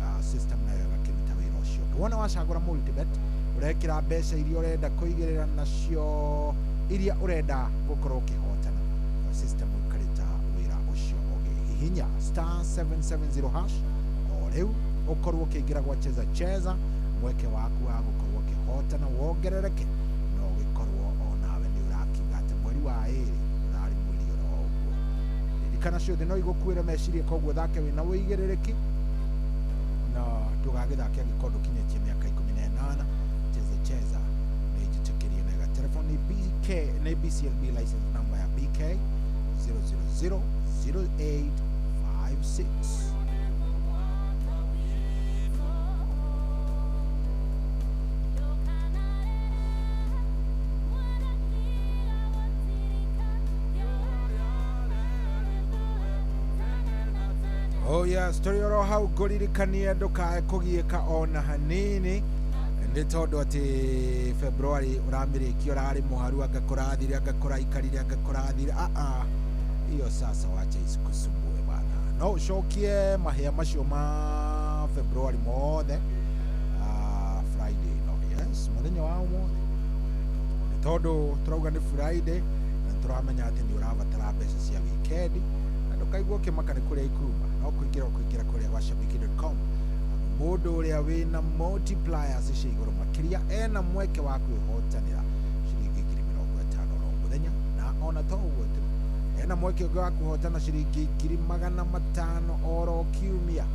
na system nayo ĩgakĩruta wĩra ũcio. Wona wacagũra multi bet ũrekĩra mbeca iria ũrenda kũigĩrĩra nacio iria ũrenda gũkorwo ũkĩhotana, na system ĩkaruta wĩra ũcio ũngĩ. Hihinya star 770 hash o rĩu ũkorwo ũkĩingĩra gwa Cheza Cheza, mweke waku wa gũkorwo ũkĩhotana wongerereke na ũgĩkorwo onawe nĩ ũrakiuga atĩ mweri wa 2 ũrarĩ mweri oro ũguo. Ririkana ciothe no igũkuĩre meciria, koguo thake wĩna ũigĩrĩrĩki na ndũgagĩthake angĩkorwo ndũkinyĩtie mĩaka 18. Cheza Cheza nĩ njĩtĩkĩrie na ĩga telefoni BK nĩ BCLB license number ya BK 0000856. Oh yes, tũrĩ oro hau ngũririkanie ndũkae kũgiĩka ona hanini nĩ tondũ atĩ February ũramĩrĩkia ũrarĩ mũharu, anga kũrathire, anga kũraikarire, anga kũrathire. Hiyo sasa wacha isikusumbue bana, no ũcokie mahĩa macio ma February mothe Friday no yes, mũthenya wa ũmũthĩ nĩ tondũ tũrauga nĩ Friday na tũramenya atĩ nĩ ũrabatara mbeca cia weekend na ndũkaigua ũkĩmaka nĩ kũrĩa ikuma, no kũingĩra ũkũingĩra kũrĩa gwa shabiki.com. Mũndũ ũrĩa wĩna multipliers cia igũrũ makĩria ena mweke wa kwĩhotanĩra ciringi 50,000 oro mũthenya, na ona to ũguo tu ena mweke ũngĩ wa kũhotana ciringi 500,000 oro kiumia.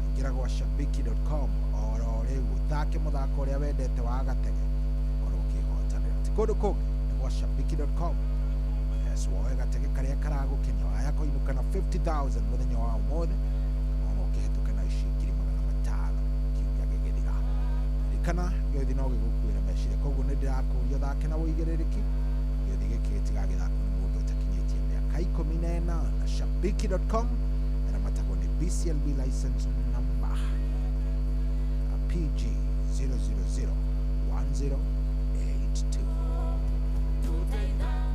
Ingĩra gwa shabiki.com oro rĩu ũthake mũthako ũrĩa wendete wa gatege ũkorwo ũkĩhotanĩra. Ti kũndũ kũngĩ, nĩ gwa shabiki.com. Yes, woe gatege karĩa karagũkenia waya kũinũka na 50,000 mũthenya wa ũmũthĩ, ona ũkĩhetũka na ici 500,000 kiumia gĩgĩthira. Ririkana gĩothi no gĩgũkuĩre meciria, koguo nĩ ndĩrakũria ũthake na ũigĩrĩrĩki. Gĩothi gĩkĩ gĩtigagĩthakwo nĩ mũndũ ũtakinyĩtie mĩaka 18. Shabiki.com ĩramatagwo nĩ BCLB license number PG 0001082.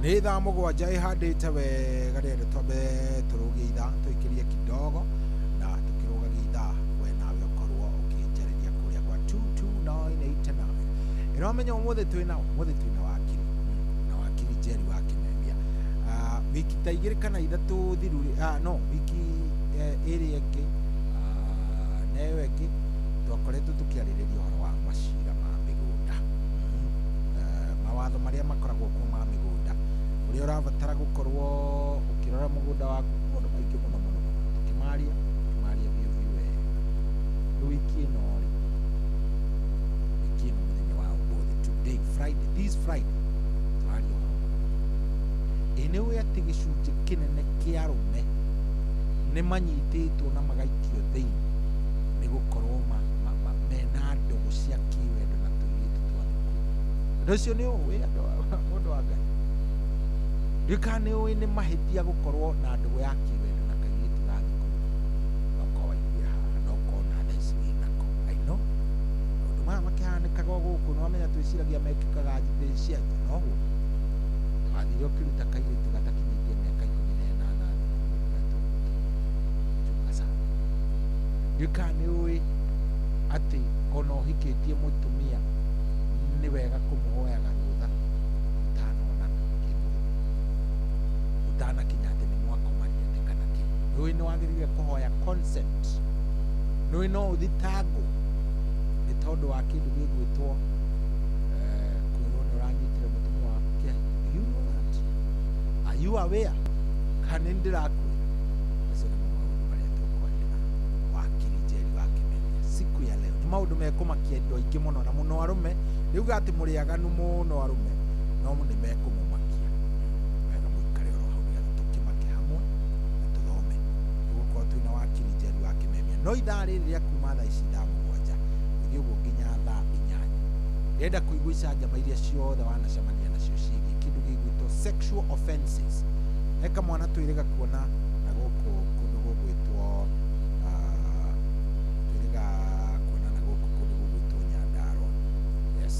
Nĩ thaa 7 ĩhandĩte wega, rĩrĩ twambe tũrũgie ithaa tũikĩrie kidogo, na tũkĩrũgagia ithaa we nawe ũkorwo ũkĩnjarĩria kũrĩa gwa 22989. Ĩramenya ũmũthĩ twĩna wakiri na wakiri Jerry wa Kimemia. Wiki ta 2 kana 3 thiru, no wiki ĩrĩa ĩngĩ na ĩyo ĩngĩ twakoretwo tũkĩarĩrĩria ũhoro wa macira ma mĩgũnda, mawatho marĩa makoragwo kuo ma mĩgũnda, ũrĩa ũrabatara gũkorwo ũkĩrora mũgũnda waku, maũndũ maingĩ mũno mũno mũno tũkĩmaria biũ biũ wega. Rĩu wiki ĩno rĩ, wiki ĩno mũthenya wa ũmũthĩ, today Friday, this Friday, tũraria ũhoro mũno. Ĩ nĩ ũĩ atĩ gĩcunjĩ kĩnene kĩa arũme nĩ manyitĩtwo na magaikio thĩinĩ nĩ gũkorwo mena ndũgũ cia kĩwendo na tũirĩtu twa thukuru. Ũndũ ũcio nĩ ũĩ andũ mũndũ wa Ngai, ndika nĩ ũĩ nĩ mahĩtia gũkorwo na ndũgũ ya kĩwendo na kairĩtu ga thukuru. No korwo waiguire haha, no korwo na thaa ici wĩ nako. I know maũndũ maya makĩhanĩkaga o gũkũ, nĩ wamenya twĩciragia mekĩkaga thĩ cia nja, no gũkũ Hĩndĩ ĩrĩa ũkĩruta kairĩtu gatakinyĩtie mĩaka 18 thukuru chunga sana. Ndiũĩ kana nĩ ũĩ atĩ ona ũhikĩtie mũtumia nĩ wega kũmũhoyaga rũtha mũtanonana kĩmwĩrĩ, mũtanakinya atĩ nĩ mwakomania atĩ kana kĩ. Nĩ ũĩ nĩ wagĩrĩire kũhoya consent. Nĩ ũĩ no ũthitangwo nĩ tondũ wa kĩndũ gĩgwĩtwo kwĩrwo nĩ ũranyitire mũtumia waku kĩa hinya. Do you know that? Are you aware? Kana nĩ ndĩrakwĩra? Macio nĩmo maũndũ marĩa tũkwaria na wakiri Njeri wa Kĩmemia siku ya leo. Nĩ maũndũ mekũmakia andũ aingĩ mũno, na mũno arũme. Rĩuga atĩ mũrĩ aganu mũno arũme, no nĩ mekũmũmakia. Wega mũikare oro hau nĩgetha tũkĩmake hamwe na tũthome. Tũgũkorwo twĩna wakiri Njeri wa Kĩmemia. No ithaa rĩrĩ rĩa kuma thaa ici thaa 7 gũthiĩ ũguo nginya thaa 8, ndĩrenda kũigua icanjama iria ciothe wanacemania nacio ciĩgiĩ kĩndũ gĩgwĩtwo sexual offenses. He kamwana twĩrĩga kuona na gũkũ kũndũ gũgwĩtwo twĩrĩga kuona na gũkũ kũndũ gũgwĩtwo Nyandarua. Yes,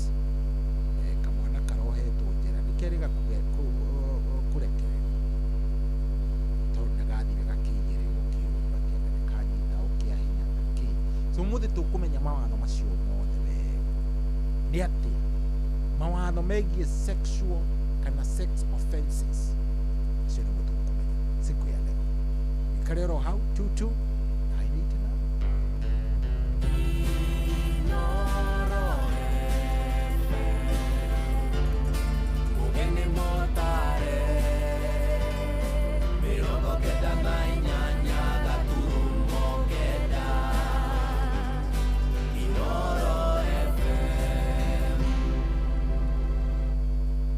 kamwana karohetwo njera nĩ kerĩga kũrekererio tondũ nĩ gathire gakĩigĩrĩrwo kĩũndũ atĩ anga nĩ kanyita kĩa hinya na kĩ. So ũmũthĩ tũkũmenya mawatho macio mothe wega, nĩ atĩa mawatho megiĩ sexual kana sex offenses. Macio nĩmo tũkũmenya siku ya leo. Ikare oro hau 22989. Mugeni motare 98.9 Inoro FM.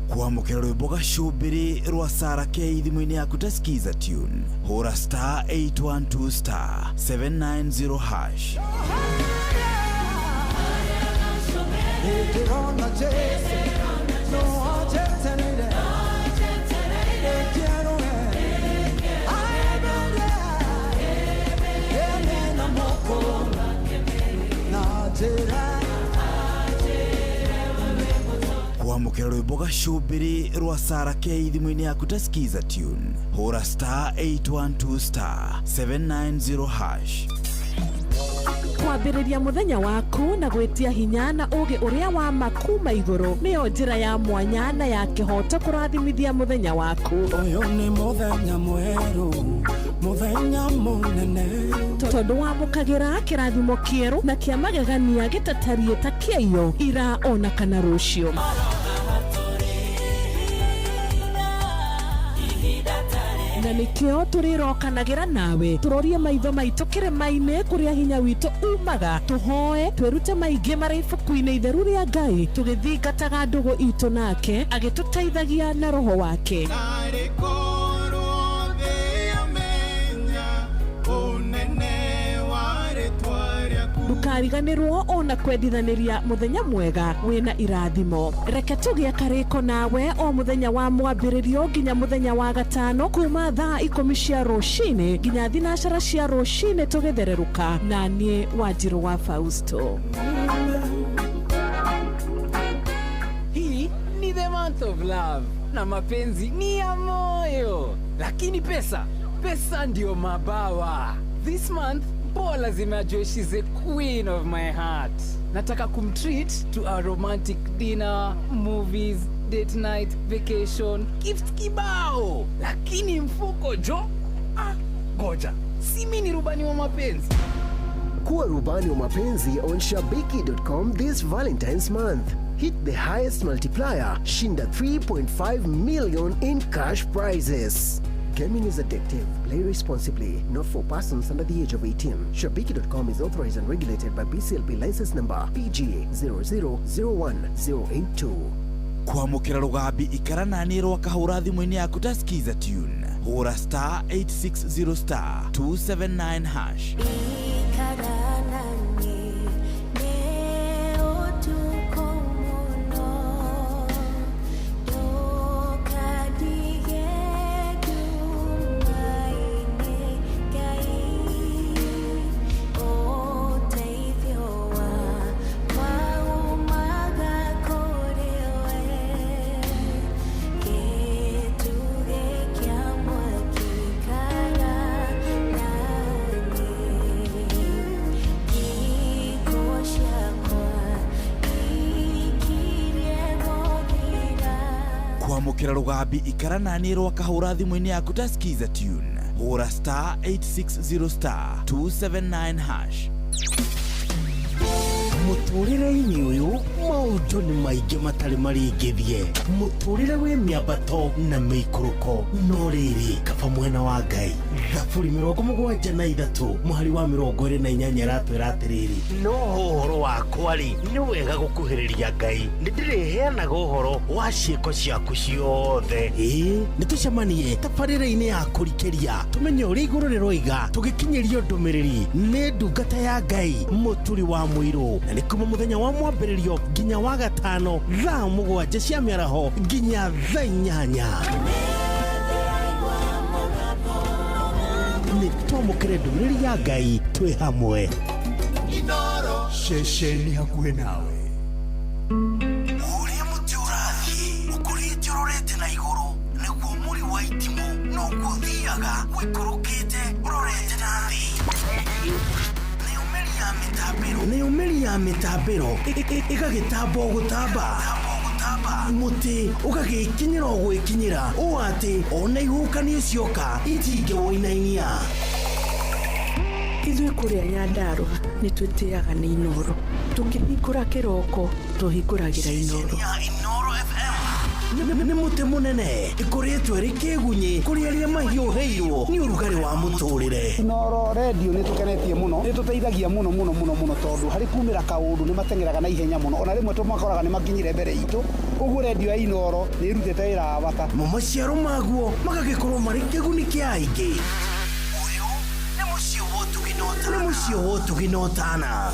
Kwamũkĩra rwĩmbo gacũmbĩrĩ rwa Sara K thimũ-inĩ yaku ta Skiza tune, hũra star 812 star 790 hash. Ndĩrona Jesu no ajetereire ekerũe aebere ene na moko na njĩra. Kwamũkĩra rwĩmbo gacũmbĩrĩ rwa Sara K thimũ-inĩ yaku ta Skiza tune, hũra star 812 star 790 hash. Kwambĩrĩria mũthenya waku na gwĩtia hinya na ũũgĩ ũrĩa wa ma kuma igũrũ nĩyo njĩra ya mwanya na ya kĩhoto kũrathimithia mũthenya waku. Ũyũ nĩ mũthenya mwerũ, mũthenya mũnene, tondũ wamũkagĩra kĩrathimo kĩerũ na kĩa magegania gĩtatariĩ ta kĩaiyo ira ona kana rũciũ. Na nĩkĩo tũrĩrokanagĩra nawe tũrorie maitho maitũ kĩrĩma-inĩ kũrĩa hinya witũ umaga, tũhoe twĩrute maingĩ marĩ ibuku-inĩ itheru rĩa Ngai, tũgĩthingataga ndũgũ itũ nake agĩtũteithagia na roho wake. Narĩ korwo thĩ yamenya ũnene wa rĩtwa rĩaku. Ndũkariganĩrwo ona kwendithanĩria mũthenya mwega wĩna irathimo. Reke tũgĩe karĩko nawe o mũthenya wa mwambĩrĩrio nginya mũthenya wa gatano kuma thaa 10 cia rũcinĩ nginya 12 cia rũcinĩ tũgĩthererũka na niĩ Wanjirũ wa Fausto. Hii ni the month of love na mapenzi ni ya moyo, lakini pesa, pesa ndio mabawa. This month poa lazima ajue she's the queen of my heart. Nataka kumtreat to a romantic dinner, movies, date night, vacation, gift kibao. Lakini mfuko jo, goja, si mimi ni rubani wa mapenzi. Kuwa rubani wa mapenzi on Shabiki.com this Valentine's month. Hit the highest multiplier, shinda 3.5 million in cash prizes. Gaming is addictive. Play responsibly. Not for persons under the age of 18. Shabiki.com is authorized and regulated by BCLB license number PG 0001082. Kwamũkĩra rũgambi ikara nani rwa kahũra thimũ-inĩ yaku ta Skiza tune, hũra star 860 star 279 hash. Kwamũkĩra rũgambi ikara naniĩ rwakahũra thimũ-inĩ yaku ta Skiza tune. Hũra star 860 star 279 hash. Mũtũrĩre-inĩ ũyũ maũndũ nĩ maingĩ matarĩ maringithie, mũtũrĩre wĩ mĩambato na mĩikũrũko, no rĩrĩ kaba mwena wa Ngai. Thaburi 73 mũhari wa 28 ĩratwĩra atĩrĩrĩ, no ũhoro wakwa rĩ nĩ wega gũkuhĩrĩria Ngai, nĩ ndĩrĩheanaga ũhoro wa ciĩko ciaku ciothe. Ĩĩ nĩ tũcemanie tabarĩra-inĩ ya kũrikĩria tũmenye ũrĩa igũrũ rĩroiga, tũgĩkinyĩrio ndũmĩrĩri nĩ ndungata ya Ngai mũturi wa mũirũ, na nĩ kuma mũthenya wa mwambĩrĩrio nginya wa gatano thaa 7 cia mĩaraho nginya thaa 8. Nĩ twamũkĩre ndũmĩrĩri ya Ngai twĩ hamwe. Ceceni hakuhĩ nawe. Ũrĩa mũtĩ ũrathiĩ ũkũrĩte ũrorete na igũrũ nĩguo mũri wa itimũ noguo ũthiaga ũikũrũkĩte ũrorete na thĩ. Nayo mĩri ya mĩtambĩro ĩgagĩtamba o gũtamba, mũtĩ ũgagĩkinyĩra o gwĩkinyĩra ũũ atĩ ona ihuhũkanio cioka itingĩwũinainia. Ithuĩ kũrĩa Nyandarũa nĩ twĩtĩaga nĩ Inooro, tũkĩhingũra kĩroko tũhingũragĩra Inooro. Nĩ mũtĩ mũnene ĩkũrĩtwo ĩrĩ kĩgunyĩ kũrĩ arĩa mahiũhĩirwo nĩ ũrugarĩ wa mũtũrĩre. Inooro redio nĩ tũkenetie mũno, nĩ tũteithagia mũno mũno mũno mũno tondũ harĩ kumĩra kaũndũ nĩ mateng'eraga na ihenya mũno, ona rĩmwe tũmakoraga nĩ makinyire mbere itũ. Ũguo redio ya Inooro nĩ ĩrutĩte wĩra wa bata. Mo maciaro maguo magagĩkorwo marĩ kĩguni kĩa aingĩ. Ũyũ nĩ mũciĩ wa ũtugi na ũtana. Nĩ mũciĩ wa ũtugi na ũtana.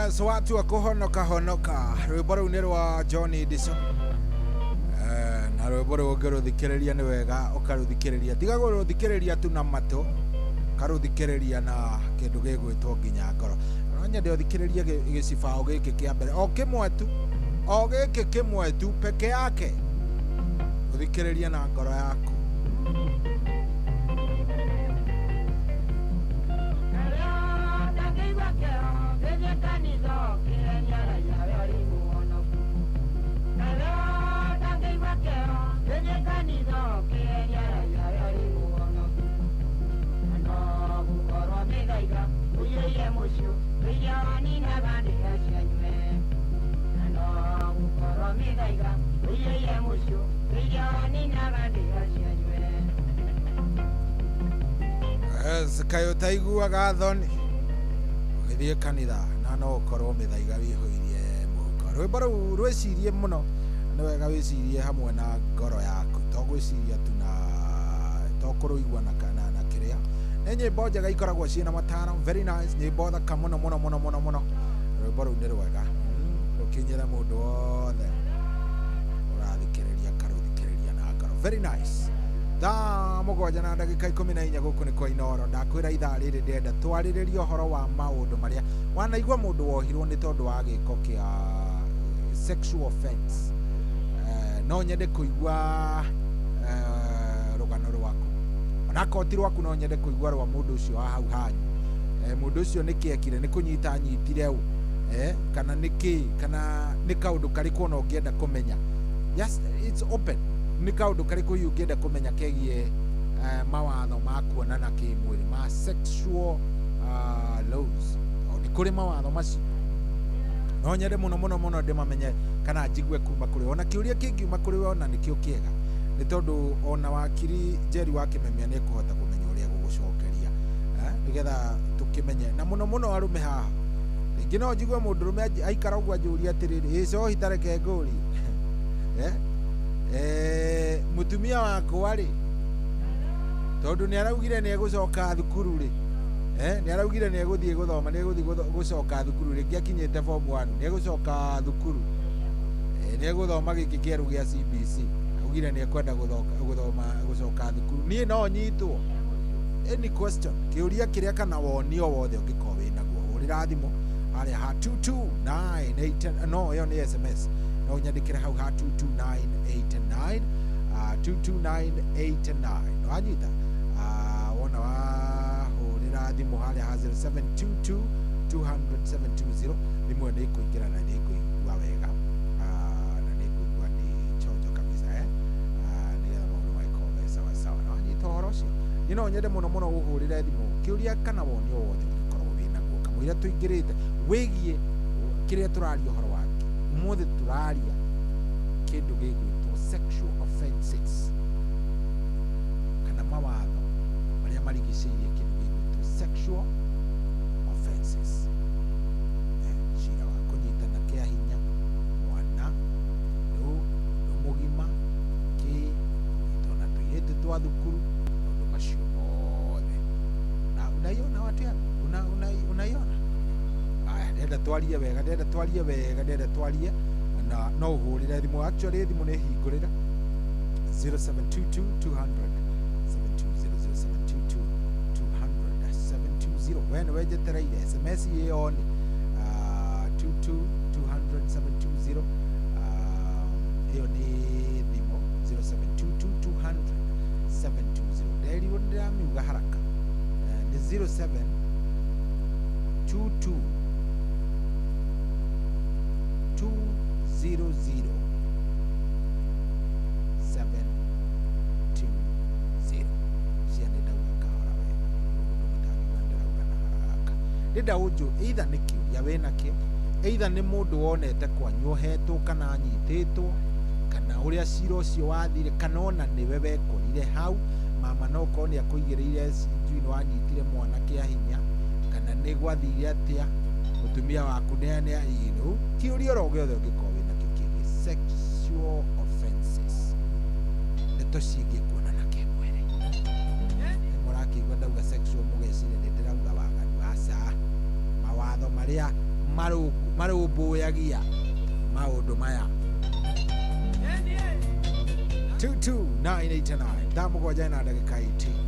So watu wa kuhonoka honoka rwimbo rũu nĩ rwa John Edison na rwimbo rũu ũngĩrũthikĩrĩria nĩ wega ũkarũthikĩrĩria tiga gũrũthikĩrĩria tu na matũ karũthikĩrĩria na kĩndũ gĩgwĩtwo nginya ngoro. No nyende ũthikĩrĩrie gĩcibaũ gĩkĩ kĩa mbere o kĩmwe tu, o gĩkĩ kĩmwe tu peke yake, ũthikĩrĩrie na ngoro yaku. Kayo taiguaga thoni ũgĩthiĩ kanitha na no ũkorwo mĩthaiga wĩihũirie mũhuko. Rwĩmbo rũu rwĩcirie mũno, nĩ wega wĩcirie hamwe na ngoro yaku, to gwĩciria tu na to kũrũigua na na kĩrĩa. Nĩ nyĩmbo njega ikoragwo ciĩna mataro, very nice, nyĩmbo thaka mũno mũno mũno mũno mũno. Rwĩmbo rũu nĩ rwega, rũkinyĩre mũndũ wothe ũrathikĩrĩria karũthikĩrĩria na ngoro, very nice. Thaa mũgwanja na ndagĩka 14 gũkũ nĩ kwa Inooro. Ndakwĩra ithaa rĩrĩ ndĩrenda twarĩrĩrie ũhoro wa maũndũ marĩa wanaigua mũndũ wohirwo nĩ tondũ wa gĩko kĩa sexual offense. No nyende kũigua rũgano rwaku, onakorwo ti rwaku, no nyende kũigua rwa mũndũ ũcio wa hau hanyu. Mũndũ ũcio nĩkĩ ekire, nĩ kũnyita anyitire ũ, kana nĩkĩ, kana nĩ kaũndũ karĩkũ ona ũngĩenda kũmenya. Yes, it's open. Nĩ kaũndũ karĩkũ hihi ũngĩenda kũmenya kegiĩ mawatho ma kuonana kĩmwĩrĩ ma sexual laws. Nĩ kũrĩ mawatho macio, no nyende mũno mũno mũno ndĩmamenye kana njigue kuma kũrĩ ona kĩũria kĩngiuma kũrĩ we ona nĩkĩo kĩega, nĩ tondũ ona wakiri Njeri wa Kĩmemia nĩ ekũhota kũmenya ũrĩa gũgũcokeria, nĩgetha tũkĩmenye. Na mũno mũno arũme haha, rĩngĩ no njigue mũndũrũme aikara ũguo anjũrie atĩrĩrĩ, ĩ cohi ta reke ngũrie mũtumia wakwa rĩ, tondũ nĩ araugire nĩ egũcoka thukuru rĩ, nĩ araugire nĩ egũthiĩ gũthoma, nĩ egũthiĩ gũcoka thukuru rĩngĩ akinyĩte form 1, nĩ egũcoka thukuru, nĩ egũthoma gĩkĩ kĩerũ gĩa CBC, augire nĩ ekwenda gũthoma gũcoka thukuru, niĩ no nyitwo? Any question, kĩũria kĩrĩa kana woni o wothe ũngĩkorwo wĩ naguo, hũrĩra thimũ harĩa ha 22989, no ĩyo nĩ SMS, no ũnyandĩkĩre hau ha 22989, 22989. Wanyita wona wahũrĩra thimũ harĩa ha 0722 200 720, thimũ ĩyo nĩ ĩkũingĩra na nĩ ĩkũigua wega, na nĩ ĩkũigua nĩ chonjo kabisa, nĩgetha maũndũ magĩkorwo me sawa sawa. Na wanyita ũhoro ũcio, niĩ no nyende mũno mũno ũhũrĩre thimũ kĩũria kana woni o wothe ũngĩkorwo wĩ naguo kamũira tũingĩrĩte wĩgiĩ kĩrĩa tũraria ũhoro wake. Ũmũthĩ tũraria kĩndũ gĩgwĩtwo sexual offenses, kana mawatho marĩa marigicĩirie kĩndũ gĩgwĩtwo sexual offenses. Cira wa kũnyitana kĩa hinya mwana rĩu mũndũ mũgima kĩ kũnyitwo na tũirĩtu twa thukuru, maũndũ macio mothe. Na unaiona watu yangu, unaiona? Aya, ndĩrenda twarie wega, ndĩrenda twarie wega, ndĩrenda twarie na no ũhũrĩre thimũ. Actually thimũ nĩ hingũrĩre 0722 200 720, 0722 200 720. We nĩwe njetereire SMS ĩyo nĩ 22 200 720, ĩyo nĩ thimũ 0722 200 720. Nderirwo nĩndĩramiuga haraka, nĩ 0722 200 720. Ndĩrenda ũnjũ either nĩ kĩũria wĩnakĩo, either nĩ mũndũ wonete kwanyu ohetwo kana anyitĩtwo, kana ũrĩa cira ũcio wathire, kana ona nĩwe wekorire hau. Mama no ũkorwo nĩ akũigĩrĩire sijui nĩ wanyitire mwana kĩa hinya, kana nĩ gwathire atĩa, mũtumia waku nĩ you know, kĩũria oro gĩothe ũngĩkorwo wĩnakĩo kĩgiĩ sexual offenses, ndeto ciĩgiĩ kuonana kĩmwĩrĩ. Nĩ mũrakĩigua ndauga sexual mũgeciria nĩ ndĩrauga waganu. Aca, mawatho marĩa marũmbũyagia maũndũ maya. 22989 thaa mũgwanja na ndagĩka 18.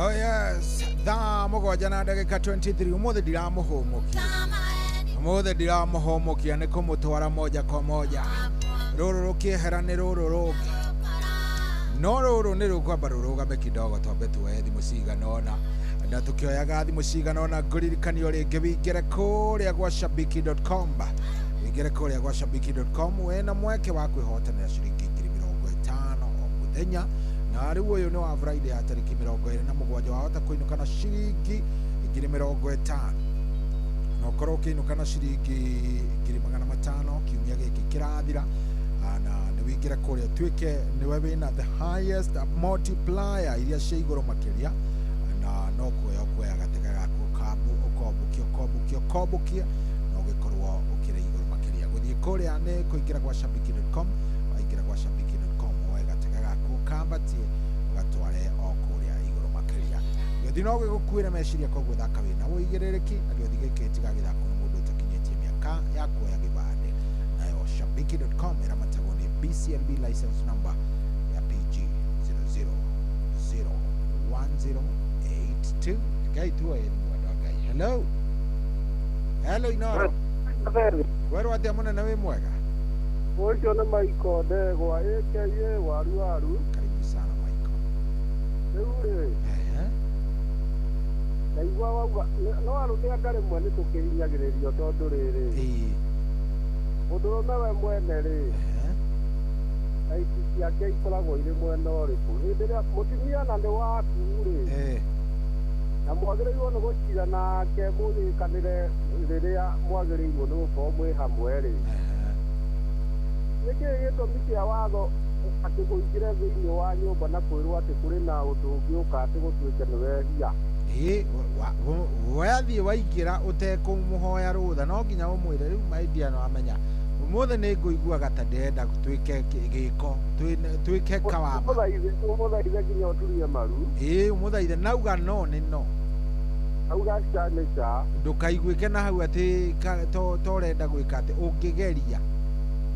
Oh yes, thaa mũgwanja na ndagĩka 23. Ũmũthĩ ndiramũhũmũkia, ũmũthĩ ndiramũhũmũkia, nĩ kũmũtwara moja kwa moja. Rũrũ rũkĩehera nĩ rũrũ rũngĩ, no rũrũ nĩ rũkwamba rũrũgame kidogo, twambe tuoye thimũ cigana ũna, na tũkĩoyaga thimũ cigana ũna ngũririkanio rĩngĩ wingĩre kũrĩa gwa shabiki.com, wingĩre kũrĩa gwa shabiki.com wĩna mweke wa kwĩhotanĩra ciringi 50,000 o mũthenya. Na rĩu ũyũ nĩ wa Friday ya tarĩki 27, wahota kũinũka na ciringi 50,000, na ũkorwo ũkĩinũka na ciringi 500,000 kiumia gĩkĩ kĩrathira. Na nĩ wingĩre kũrĩa ũtuĩke nĩwe wĩna the highest multiplier iria cia igũrũ makĩria, na no kuoya ũkuoya gatega gaku ũkambu ũkombũkia ũkombũkia ũkombũkia na ũgĩkorwo ũkĩrĩ igũrũ makĩria. Gũthiĩ kũrĩa nĩ kũingĩra gwa shabiki.com, waingĩra gwa shabiki.com woe gatega gaku ũkambatie ũgatware o kũrĩa igũrũ makĩria. Gĩothi no gĩgũkuĩre meciria, koguo thaka wĩna ũigĩrĩrĩki, na gĩothi gĩkĩ gĩtigagĩthakwo nĩ mũndũ ũtakinyĩtie mĩaka ya kuoya gĩbandĩ. Nayo shabiki.com ĩramatagwo nĩ BCLB license number ya PG 0001082. Ngai tuoye thimũ andũ a Ngai. Hello, hello Inoro, werwo atĩa mũnene, wĩ mwega? Ũcio nĩ Maiko Ndegwa aka Waru Waru. Karibu sana Maiko. Rĩu rĩ, ndaigua wauga no arũme anga rĩmwe nĩ tũkĩhinyagĩrĩrio, tondũ rĩrĩ mũndũrũme we mwene rĩ, aici ciake ikoragwo irĩ mwena ũrĩkũ? Hĩndĩ ĩrĩa mũtumia na nĩ waku rĩ, na mwagĩrĩirwo nĩ gũcira nake mũrĩkanĩre rĩrĩa mwagĩrĩirwo nĩ gũkorwo mwĩ hamwe rĩ, nĩkĩĩ gĩtũmi kĩa watho atĩ ũingĩre thĩinĩ wa nyũmba na kwĩrwo atĩ kũrĩ na ũndũ ũngĩ ũka atĩ gũtuĩke nĩ wehia? Ĩ wathiĩ waingĩra ũtekũmũhoya rũtha, no nginya ũmwĩre rĩu maidia, no amenya ũmũthĩ nĩ ngũiguaga ta ndĩrenda twĩke gĩko, twĩke kawama. Ũmũthaithe nginya ũturie maru. Ĩ ũmũthaithe nauga no nĩ no, auga ca nĩ ca, ndũkaiguĩke na hau atĩ to ũrenda gwĩka atĩ ũngĩgeria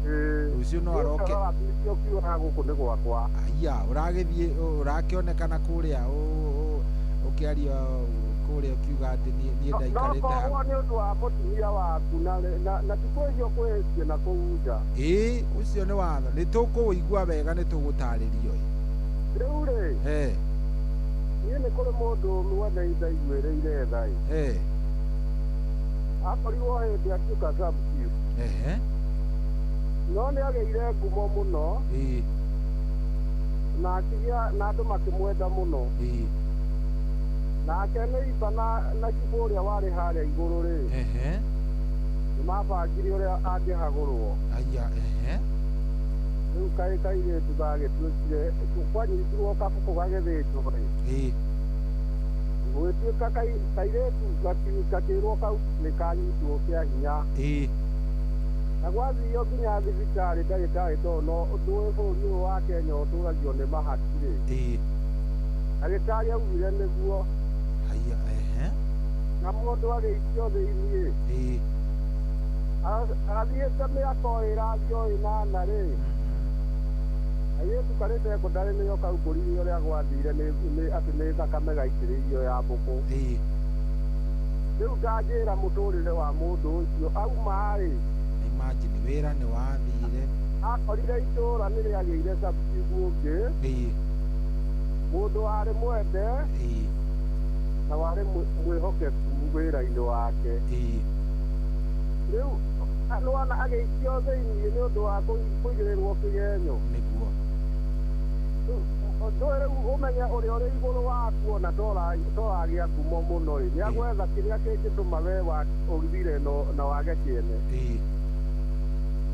rũciũ no aroke ũkiugaga gũkũ nĩ gwakwa. Aya ũragĩthiĩ ũrakĩonekana kũrĩa ũkĩaria kũrĩa ũkiuga atĩ niĩ ndaikarĩte hau. No nĩ ũndũ wa mũtumia waku na ti kwĩhio kwĩhĩtie na kũu nja. Ĩ ũcio nĩ watho, nĩ tũkũũigua wega, nĩ tũgũtarĩrio. Rĩu rĩ, niĩ nĩ kũrĩ mũndũ mwene ndaiguĩrĩire tha ĩ, akorirwo hĩndĩ atuĩka sub-chief, no nĩ agĩire ngumo mũno na akĩgĩa na andũ makĩmwenda mũno. Nake nĩ iba na cibũ ũrĩa warĩ harĩa igũrũ rĩ, nĩ mabangire ũrĩa angĩhagũrwo. Rĩu kaĩ kairĩtu gagĩtuĩkire kwanyitirwo kabũkũ gagĩthĩnjwo rĩ, gũgĩtuĩka kairĩtu gakĩrwo kau nĩ kanyitwo kĩa hinya. Na gwathio nginya thibitarĩ ndagĩtarĩ, tondũ no ndũĩ bũrũri ũyũ wa Kenya ũtũragio nĩ mahaki rĩ, ndagĩtarĩ augire nĩguo. Na mũndũ agĩikio thĩiniĩ, athiĩte mĩaka o ĩrathiĩ o ĩnana rĩ, airĩtu karĩ cekondarĩ nĩyo kaumbũrire ũrĩa gwathire atĩ nĩ thakame gaitĩrĩirio ya mbũkũ. Rĩu ndanjĩra mũtũrĩre wa mũndũ ũcio auma rĩ, Imagine wĩra nĩ wathire, akorire itũra nĩ rĩagĩire sub-chief ũngĩ, mũndũ warĩ mwende na warĩ mwĩhokeku wĩra-inĩ wake. Rĩu nĩwona agĩikio thĩiniĩ nĩ ũndũ wa kũigĩrĩrwo kĩgenyo. Nĩguo Ndũĩ rĩu ũmenye ũrĩa ũrĩ igũrũ waku ona toragĩa ngumo mũno rĩ, nĩagwetha kĩrĩa kĩngĩtũma we ũthire na wage kĩene.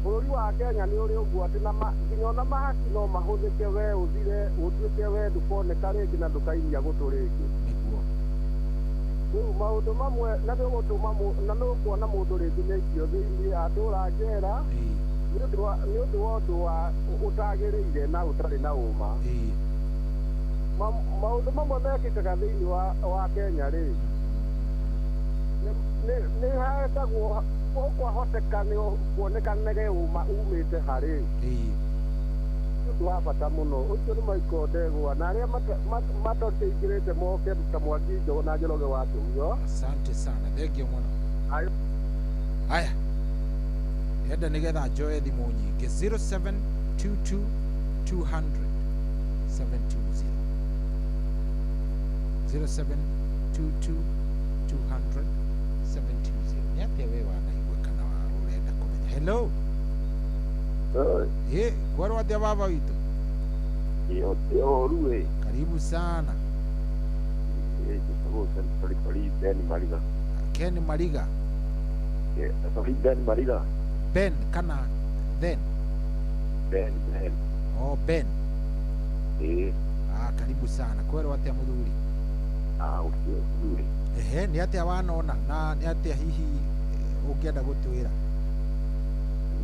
Bũrũri wa Kenya nĩ ũrĩ ũguo atĩ nginya ona mahaki no mahũthĩke we ũthire ũtuĩke we ndũkoneka rĩngĩ na ndũkainia gũtũ rĩngĩ. Nĩguo Rĩu maũndũ mamwe na nĩũgũtũma na nĩũkuona mũndũ rĩngĩ nĩaikio thĩiniĩ atũra njera nĩ ũndũ wa ũndũ wa ũtagĩrĩire na ũtarĩ na ũma. Maũndũ mamwe mekĩkaga thĩiniĩ wa Kenya rĩ, nĩ hetagwo kwahoteka nĩ kuonekanage ũma umĩte harĩ. Nĩ ũndũ wa bata mũno. Ũcio nĩ Michael Ndegwa na arĩa matakĩingĩrĩte moke ta Mwangi Njogu na Njoroge wa Tũguo. Asante sana, thengio mũno. Haya, enda nĩgetha njoe thimũ nyingĩ. 0722 200 720, 0722 200 720. Nĩ atĩa we wanaigua kana ũrenda kũmenya? Hello. Ĩ, kwerwo atĩa baba witũ? Yote. Karibu sana. Ben Mariga. Ken Mariga. Sorry, Ben Mariga. Ben kana then? Ben, Ben. Oh, Ben. Eh. Ah, karibu sana. Kwerwo atĩa mũthuri? Ah, okay. Ehe, nĩ atĩa wanona na nĩ atĩa hihi ũngĩenda gũtwĩra?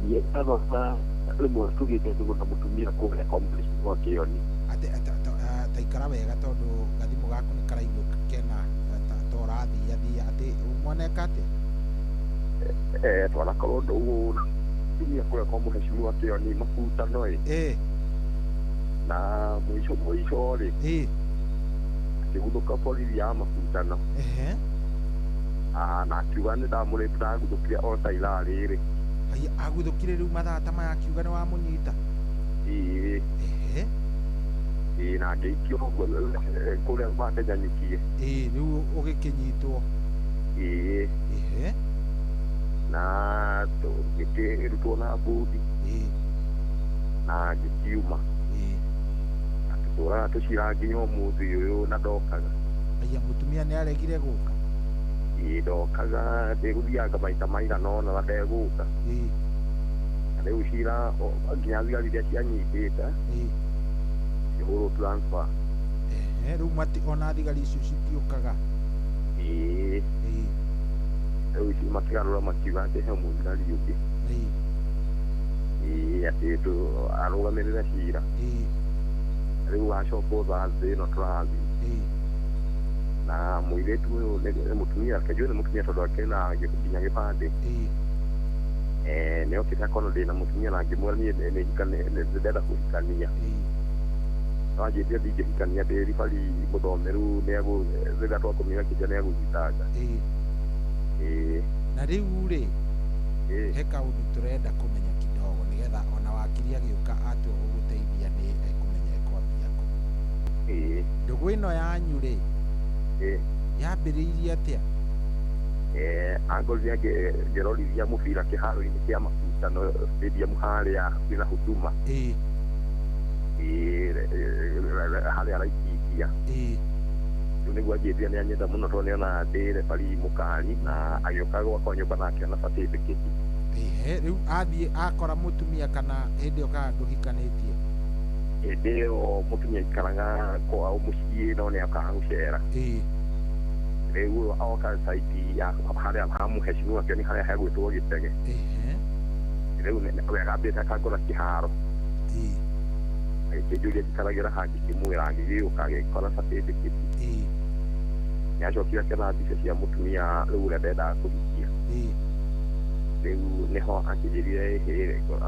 Niĩ ndanoona rĩmwe tugĩte tũgũna mũtumia kũrĩa complex gwa Kĩoni. Atĩ taikara wega tondũ gathimũ gaku nĩ karaigua kena ta ũrathiathia atĩ mwaneka atĩa? Twanakorwo ndũgũ na mũtumia kũrĩa kwa mũhecimiwa Kĩoni mabutano ĩ. Na mũico mũico rĩ. Akĩguthũka borithi ya mabutano. Na akiuga nĩ ndamũrĩte ndaguthũkire o ta ithaa rĩrĩ. Haya, aguthũkire rĩu mathaa ta maya akiuga nĩ wamũnyita? Ĩĩ. Ĩĩ, na ngĩikio kũrĩa mandenyanyukie. Ĩĩ, rĩu ũgĩkĩnyitwo? Ĩĩ. Na ngĩkĩrutwo na mbũndi. Ĩĩ. Na ngĩkiuma. Ĩĩ. Na tũtũraga tũcira nginya ũmũthĩ ũyũ na ndokaga. Aya, mũtumia nĩ aregire gũka? Ĩĩ, ndokaga, ndĩgũthianga maita maigana ũna na ndegũka. Ĩĩ. Na rĩu cira nginya thigari iria cianyitĩte. Ĩĩ. Cikĩhũrwo transfer. Ehe, rĩu mati ona thigari icio citiũkaga? Ĩĩ. Ĩĩ. Rĩu icio makĩgarũra makiuga atĩ he mũthigari ũngĩ. Ĩĩ. Ĩĩ, atĩ arũgamĩrĩre cira. Ĩĩ. Rĩu acokwo Thursday ĩno tũrathiĩ. Ĩĩ. Na mũirĩtu ũyũ nĩ mũtumia, reke njuge nĩ mũtumia tondũ akĩrĩ na nginya gĩbandĩ. Ĩĩ. Nĩ okĩte akona ndĩna mũtumia na ngĩmwĩra niĩ nĩ ndĩrenda kũhikania. Ĩĩ. No anjĩtire ndingĩhikania ndĩ ribari mũthomeru rĩrĩa twakomire akĩnjĩra nĩ egũthitanga. Ĩĩ. Ĩĩ. Na rĩu rĩ, he kaũndũ tũrenda kũmenya kidogo nĩgetha ona wakiri agĩũka atua gũgũteithia nĩ ekũmenya ekwambia kũ. Ĩĩ. Ndũgũ ĩno yanyu rĩ, Ĩĩ. yambĩrĩirie atĩa? Angorire ngĩrorithia mũbira kĩharo-inĩ kĩa mabutano stadium harĩa hakuhĩ na Huduma. Ĩĩ. Ĩĩ, harĩa Laikipia. Ĩĩ. Rĩu nĩguo anjĩtire nĩ anyenda mũno tondũ nĩona ndĩ referee mũkari na agĩũka gwakwa nyũmba na akĩona certificate. Ehe, rĩu athiĩ akora mũtumia kana hĩndĩ ĩyo kana ndũhikanĩtie? Hĩndĩ ĩyo mũtumia aikaraga kwao mũciĩ no nĩ okaga gũcera. Ĩĩ. Rĩu oka site ya harĩa ha mũhecimiwa Kĩoni harĩa hegwĩtwo Gĩtege. Ehe. Rĩu we agambĩte akangora kĩharo. Ĩĩ. Agĩkĩnjũria njikaragĩra ha ngĩkĩmwĩra agĩgĩũka agĩkora certificate. Ĩĩ. Nĩacokire akĩona mbica cia mũtumia rĩu ũrĩa ndendaga kũhikia. Ĩĩ. Rĩu nĩho akĩnjĩrire ĩhĩ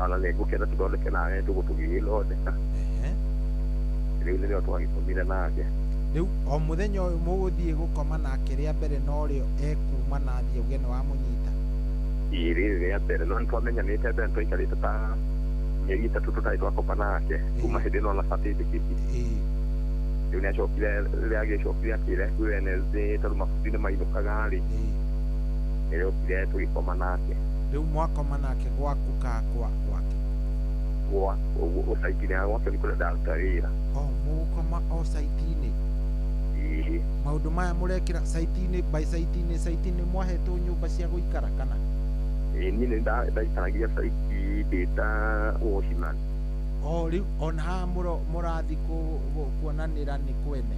ona nĩ ngũkĩenda tũthondeke nawe ndũgũ tũgĩgĩthondeka. Rĩu nĩrĩo twagĩkomire nake. Rĩu o mũthenya ũyũ mũgũthiĩ gũkoma nake rĩa mbere norĩo ekuma na athiĩ auge nĩ wamũnyita? Ĩĩ, rĩrĩ rĩa mbere no nĩtwamenyanĩte mbere nĩtwaikarĩte ta mĩeri 3 tũtarĩ twakoma nake kuma hĩndĩ ĩno na certificate. Ĩĩ. Rĩu nĩacokire rĩrĩa agĩcokire akĩra kwĩ Wednesday tondũ mabundi nĩ mainũkaga rĩ. Nĩrĩokire tũgĩkoma nake. Rĩu mwakoma nake gwaku ka gwake? Gwa site-inĩ ya gwake nĩ kũrĩa ndaruta wĩra. O mũgũkoma o site-inĩ? Ĩĩ. Maũndũ maya mũrekĩra site-inĩ by site-inĩ, site-inĩ mwahetwo nyũmba cia gũikara kana? Ĩĩ, niĩ nĩ ndaikaragia site ndĩ ta watchman. O rĩu ona haha mũrathiĩ kuonanĩra nĩ kwene?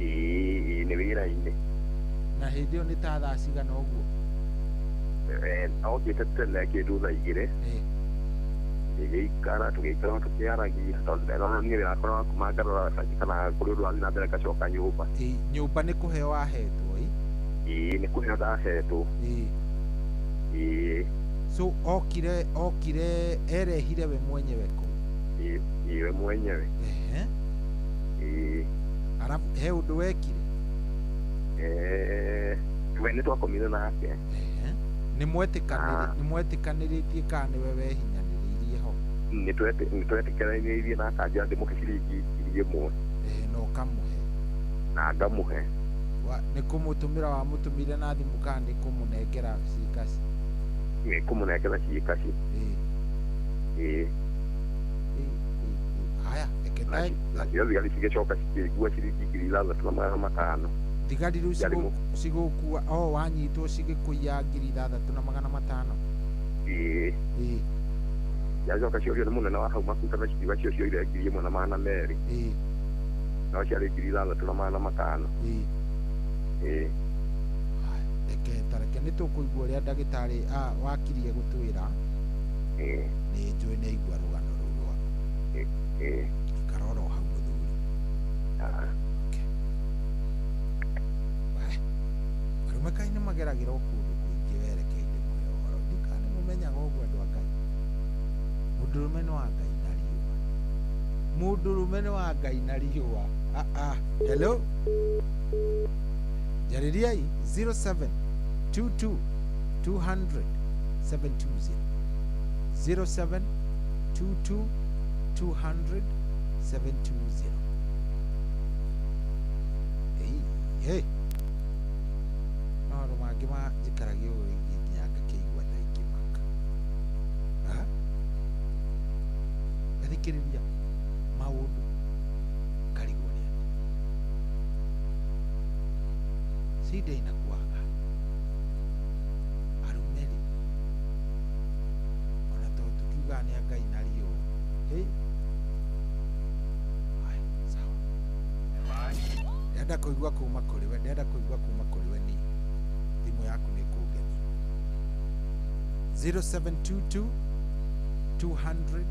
Ĩĩ, nĩ wĩra-inĩ. Na hĩndĩ ĩyo nĩ ta thaa cigana ũguo? Okĩte tene kĩndũ thaa 2. Tũgĩikara tũgĩikara tũkĩaragia tondũ niĩ wĩra wakwa wa kuma ngarora kana kũrĩ ũndũ wathiĩ na mbere ngacoka nyũmba. Ĩĩ, nyũmba nĩ kũheo wahetwo ĩ? Ĩĩ, nĩ kũheo ndahetwo. Ĩĩ. Ĩĩ. So okire erehire we mwenyewe kũu? Iwe mwenyewe. Ehe. Ĩĩ. Arabu he ũndũ wekire? We nĩ twakomire nake. Ehe. Nĩ mwetĩkanĩrĩtie kana nĩwe wehinyanĩrĩirie ho? Nĩ twetĩkanĩrĩirie na akanjĩra ndĩmũhe ciringi 1,000. Ehe, na ũkamũhe? Na ngamũhe. Nĩ kũmũtũmĩra wamũtũmĩire na thimũ kana nĩ kũmũnengera ciĩkaci? Nĩ kũmũnengera ciĩkaci. Ĩĩ. Ĩĩ. Haya, reke nacio thigari cigĩcoka cikĩigua ciringi 6,500. Thigari rĩu cigũkua o wanyitwo cigĩkũiya 6,500? Ĩĩ. Ĩĩ. Ciacoka ciorio nĩ mũnene wa hau makuta na cikiuga cio cioire 1,200. Ĩĩ. No ciarĩ 6,500. Ĩĩ. Ĩĩ. Reke tareke nĩ tũkũigua ũrĩa ndagĩtarĩ wakirie gũtwĩra. Ĩĩ. Nĩ njũĩ nĩ aigua rũgano rũu rwaku. Ĩĩ. Ikara oro hau mũthuri. Okay. Arũme kaĩ nĩ mageragĩra o kũndũ kũingĩ werekeire mũhe ũhoro. Ndikana nĩ mũmenyaga ũguo andũ a Ngai. Mũndũrũme nĩ wa Ngai na riũa. Mũndũrũme nĩ wa Ngai na riũa. Hello. Njarĩriai 0722 200 720. 0722 200 720. Hey, hey. Maũndũ mangĩ manjikaragia ũguo rĩngĩ nginya ngakĩigua ta ingĩmaka. Ngathikĩrĩria maũndũ ngarigwo nĩ atĩa. Shida inakuaga arũme rĩ, ona to tukiugaga nĩ a Ngai na riũa. Hey. Haya, sawa. Ndĩrenda kũigua kuma kũrĩ we, ndĩrenda kũigua kuma kũrĩ we niĩ. Thimũ yaku nĩ ĩkũngenia. 0722 200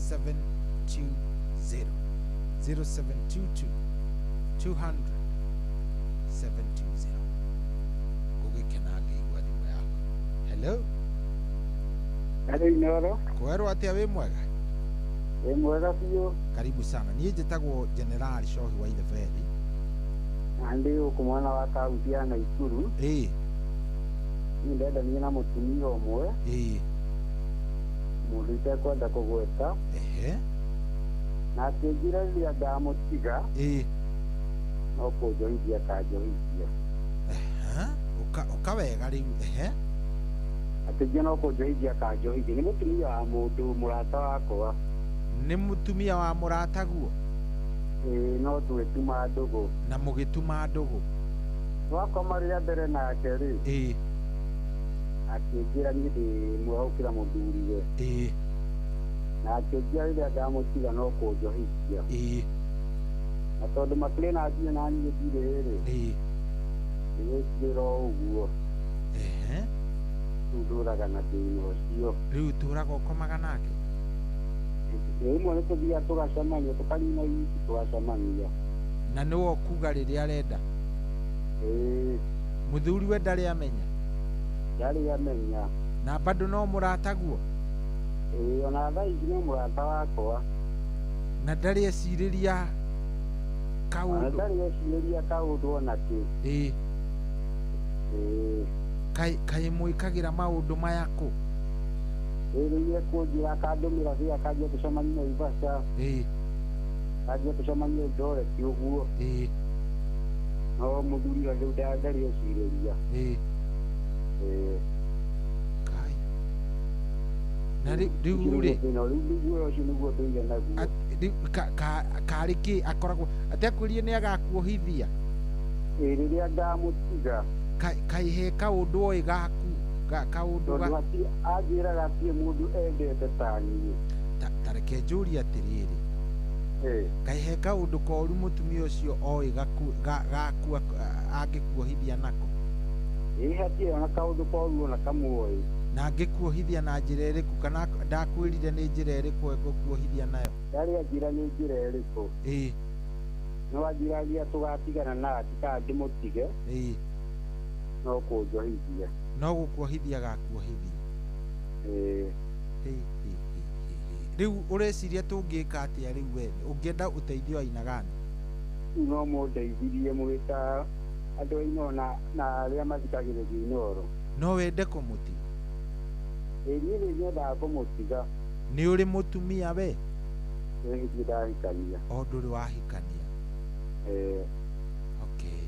720. 0722 200 720. Ngũgĩkena ngĩigua thimũ yaku. Hello. Hello Inoro. Kwerwo atĩa wĩ mwega? Wĩ mwega biũ. Karibu sana. Niĩ njĩtagwo General Shohi wa Itheberi. Na ndĩ gũkũ mwena wa kaunti ya Naikuru. Ĩĩ. Niĩ ndendanirie na mũtumia ũmwe. Ĩĩ. Mũndũ itekwenda kũgweta. Ehe. Na akĩnjĩra rĩrĩa ndamũtiga. Ĩĩ. No kũnjohithia akanjohithia. Ehe. Ũka wega rĩu. Ehe. Akĩnjĩra no kũnjohithia akanjohithia. Nĩ mũtumia wa mũndũ mũrata wakwa. Nĩ mũtumia wa mũrataguo? Ĩĩ, no tũgĩtuma ndũgũ. Na mũgĩtuma ndũgũ? Twakoma rĩa mbere nake rĩ. Ĩĩ. Akĩnjĩra niĩ ndĩ mwega gũkĩra mũthuriwe. Ĩĩ. Na akĩnjĩra rĩrĩa ndamũtiga no kũnjohithia. Ĩĩ. Na tondũ makĩrĩ na nginya na niĩ ndirĩ rĩ. Ĩĩ. Ĩgĩkĩra o ũguo. Ehe. Rĩu ndũraga na thĩna ũcio. Rĩu ũtũraga ũkomaga nake? Rĩmwe nĩ tũthiaga tũgacemania, tũkanina wiki tũgacemania. Na nĩwe ũkuga rĩrĩa arenda? Ĩĩ. Mũthuriwe ndarĩ amenya? Ndarĩ amenya. Na bado no mũrataguo? Ĩĩ, ona thaa ici no mũrata wakwa. Na ndarĩ ecirĩria kaũndũ? Ona ndarĩ ecirĩria kaũndũ ona kĩ. Ĩĩ. Ĩĩ. Kaĩ mwĩkagĩra maũndũ maya kũ? Ĩrĩire kũnjĩra akandũmĩra thĩ akanjia tũcemanie Naivasha. Ĩĩ. Akanjia tũcemanie Eldoret ũguo. Ĩĩ. No mũthuri ũrĩa rĩu ndarĩ ecirĩria. Ĩĩ. Ĩĩ. Kai. Na rĩu rĩ. Rĩu ũcio nĩguo ndũire naguo. Rĩu karĩ kĩ akoragwo atekwĩrire nĩ agakuohithia? Ĩĩ, rĩrĩa ndamũtiga. Kaĩ he kaũndũ oĩ gaku? Kaũndũ ga anjĩraga hatirĩ mũndũ endete ta niĩ. Ta reke njũrie atĩrĩrĩ. Kaĩ he kaũndũ koru mũtumia ũcio oĩ gaku angĩkuohithia nako? Ĩĩ, hatirĩ ona kaũndũ koru ona kamwe oĩ. Na angĩkuohithia na njĩra ĩrĩkũ kana ndakwĩrire nĩ njĩra ĩrĩkũ egũkuohithia nayo? Ndarĩ anjĩra nĩ njĩra ĩrĩkũ. Ĩĩ. No anjĩragia tũgatigana nake kana ndĩmũtige. Ĩĩ. No kũnjohithia. No gũkuohithia gakuohithia. Ĩĩ. Rĩu ũreciria tũngĩka atĩa rĩu we ũngĩenda ũteithio wa aina gani? No mũndeithirie mũrĩ ta andũ a Inooro na arĩa mathikagĩrĩria Inooro. No wende kũmũtiga? Ĩĩ niĩ nĩ nyendaga kũmũtiga. Nĩ ũrĩ mũtumia we? Ĩĩ ndirĩ ndahikania. O ndũrĩ wahikania? Ĩĩ. Okay.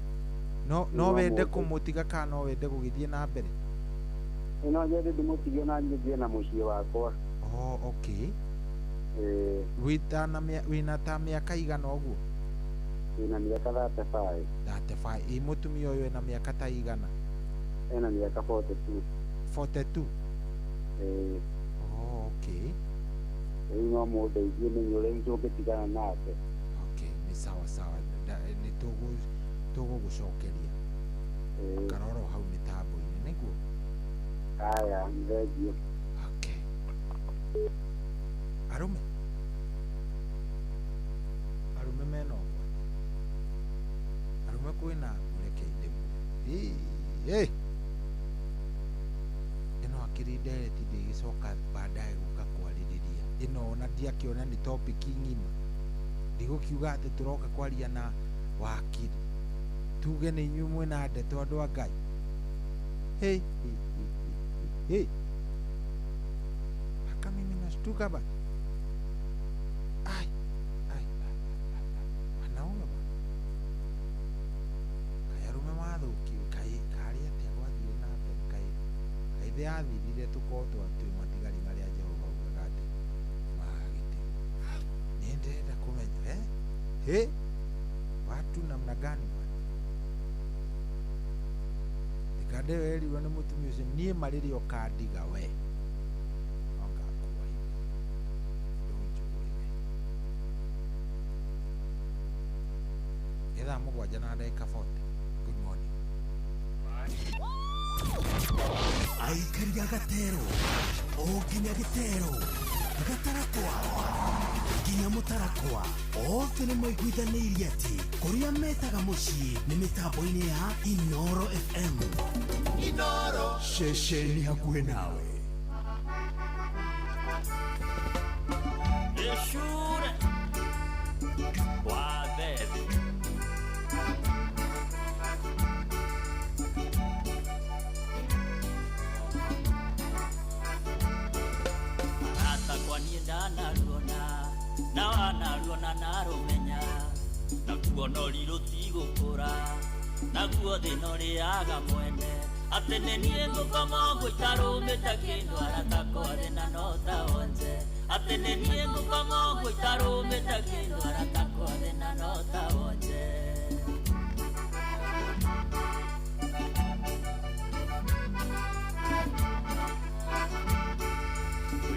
No wende kũmũtiga kana no wende gũgĩthiĩ na mbere? No nyende ndĩmũtige na niĩ ngĩe na mũciĩ wakwa. Oh, okay. Ĩĩ. Wĩna ta mĩaka igana ũguo? Wĩna mĩaka 35. 35. Ĩ mũtumia ũyũ ena mĩaka ta igana? Ena mĩaka 42. 42? Ĩĩ. Oh, okay. Rĩu no mũndeithie menye ũrĩa tũngĩtigana nake. Okay, nĩ sawa sawa. Nĩ tũgũgũcokeria. Karoro hau mĩtambo-inĩ nĩguo? Haya, nĩ thengiũ. Okay. Arũme? Arũme mena ũgwati. Arũme kwĩna reke ndĩmwĩre. Ĩno akĩrĩ ndereti ndĩgĩcoka baadaye gũka kwarĩrĩria. Ĩno ona ndiakĩona nĩ topic ng'ima. Ndigũkiuga atĩ tũroka kwaria na wakiri. Tuge nĩ inyuĩ mwĩna ndeto andũ a Ngai. Hey, hey, hey, hey. Mpaka mimi nashtuka bana. Ai, ai, ai, ai, ai. Wanaume bana. Kai arume mathũkio, kai karĩ atĩa gwathire na mbere, kai kai thĩ yathirire tũkorwo twĩ matigari marĩa Jehova augaga atĩ magagĩtigwo. Niĩ ndĩrenda kũmenya, eh? Watu namna gani bwana? Tikande werirwo nĩ mũtumia ũcio niĩ ma rĩrĩa ũkandiga we no ngakua hivi ndũnjũrĩre. Nĩ thaa 7 na ndagĩka 40. Good morning. Aikaria gatero o nginya gĩtero gatarakwa nginya mũtarakwa othe nĩ maiguithanĩirie atĩ kũrĩa metaga mũciĩ nĩ mĩtambo-inĩ ya Inooro FM. Inooro ceceni hakuhĩ nawe. Shure wa bethi arata kwa niĩ ndanaruona na wanaruona narũmenya naguo nori rũtigũkũra naguo thĩna ũrĩaga mwene atĩ nĩ niĩ ngũkoma ũguo itarũmĩte kĩndũ arata kwa thĩna no ta onje atĩ nĩ niĩ ngũkoma ũguo itarũmĩte kĩndũ arata kwa thĩna no ta onje.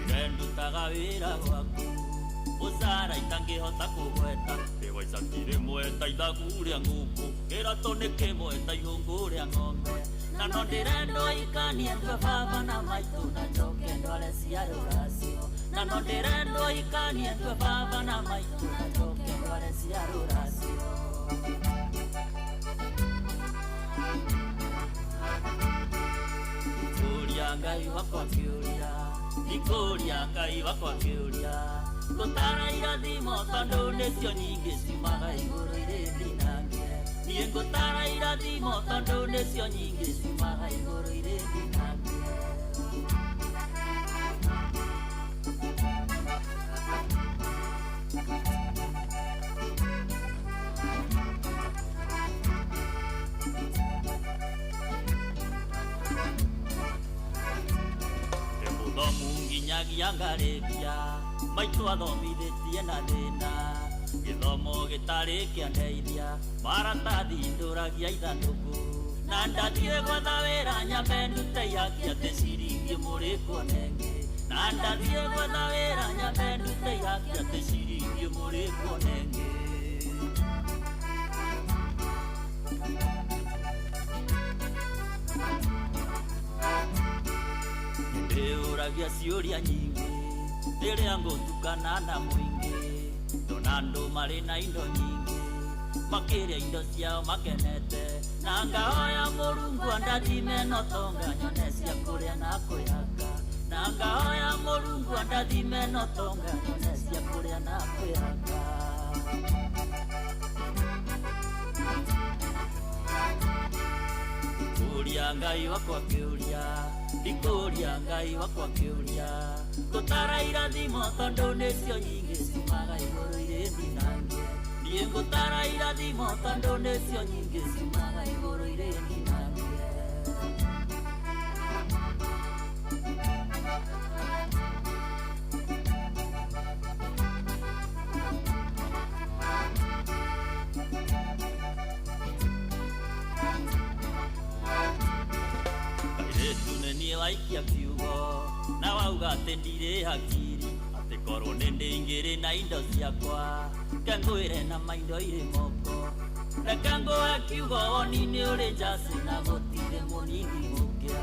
Wĩra ndutaga wĩra gwaku mũcara itangĩhota kũgweta ndĩwa icaki rĩmwe ta ithagu rĩa ngũkũ kĩratũ nĩ kĩmwe ta ihũngũ rĩa ng'ombe na no ndĩrendwo ikanie ndue baba na maitũ na njoke ndware cia rũracio na no ndĩrendwo ikanie ndue baba na maitũ na njoke ndware cia rũracio. Ikũria Ngai wakwa kĩũria, ikũria Ngai wakwa kĩũria ngũtara irathimo tondũ nĩcio nyingĩ ciumaga igũrũ irĩ ndinangie niĩ ngũtara irathimo tondũ nĩcio nyingĩ ciumaga igũrũ irĩ ndinangie. Ndĩ mũthomu nginyagia ngarĩkia maitũ athomithĩtie na thĩna gĩthomo gĩtarĩ kĩandeithia maratathi ndũragia ithandũkũ na ndathiĩ gwetha wĩra nyambe ndute ihaki atĩ ciringi mũrĩ kuona ĩngĩ na ndathiĩ gwetha wĩra nyambe ndute ihaki atĩ ciringi mũrĩ kuona ĩngĩ. Ndĩũragia ciũria nyingĩ rĩrĩa ngũtukana na mũingĩ ndona andũ marĩ na indo nyingĩ makĩrĩa indo ciao makenete na ngahoya Mũrungu andathime no tonga nyone cia kũrĩa na kwĩhaka na Na ngahoya Mũrungu andathime no tonga nyone cia kũrĩa na kwĩhaka. Ndikũria Ngai wakwa kĩũria, ndikũria Ngai wakwa kĩũria, ngũtara irathimo tondũ nĩcio nyingĩ ciumaga igũrũ irĩ ndinangie. Niĩ ngũtara irathimo tondũ nĩcio nyingĩ ciumaga igũrũ irĩ ndinangie. Kairĩtu nĩ niĩ waikia kiugo na wauga atĩ ndirĩ hakiri, atĩ korwo nĩ ndĩingĩrĩ na indo ciakwa kengwĩre na maindo irĩ moko. Reke ngũhe kiugo woni nĩ ũrĩ njacĩ na gũtirĩ mũnini mũkĩa.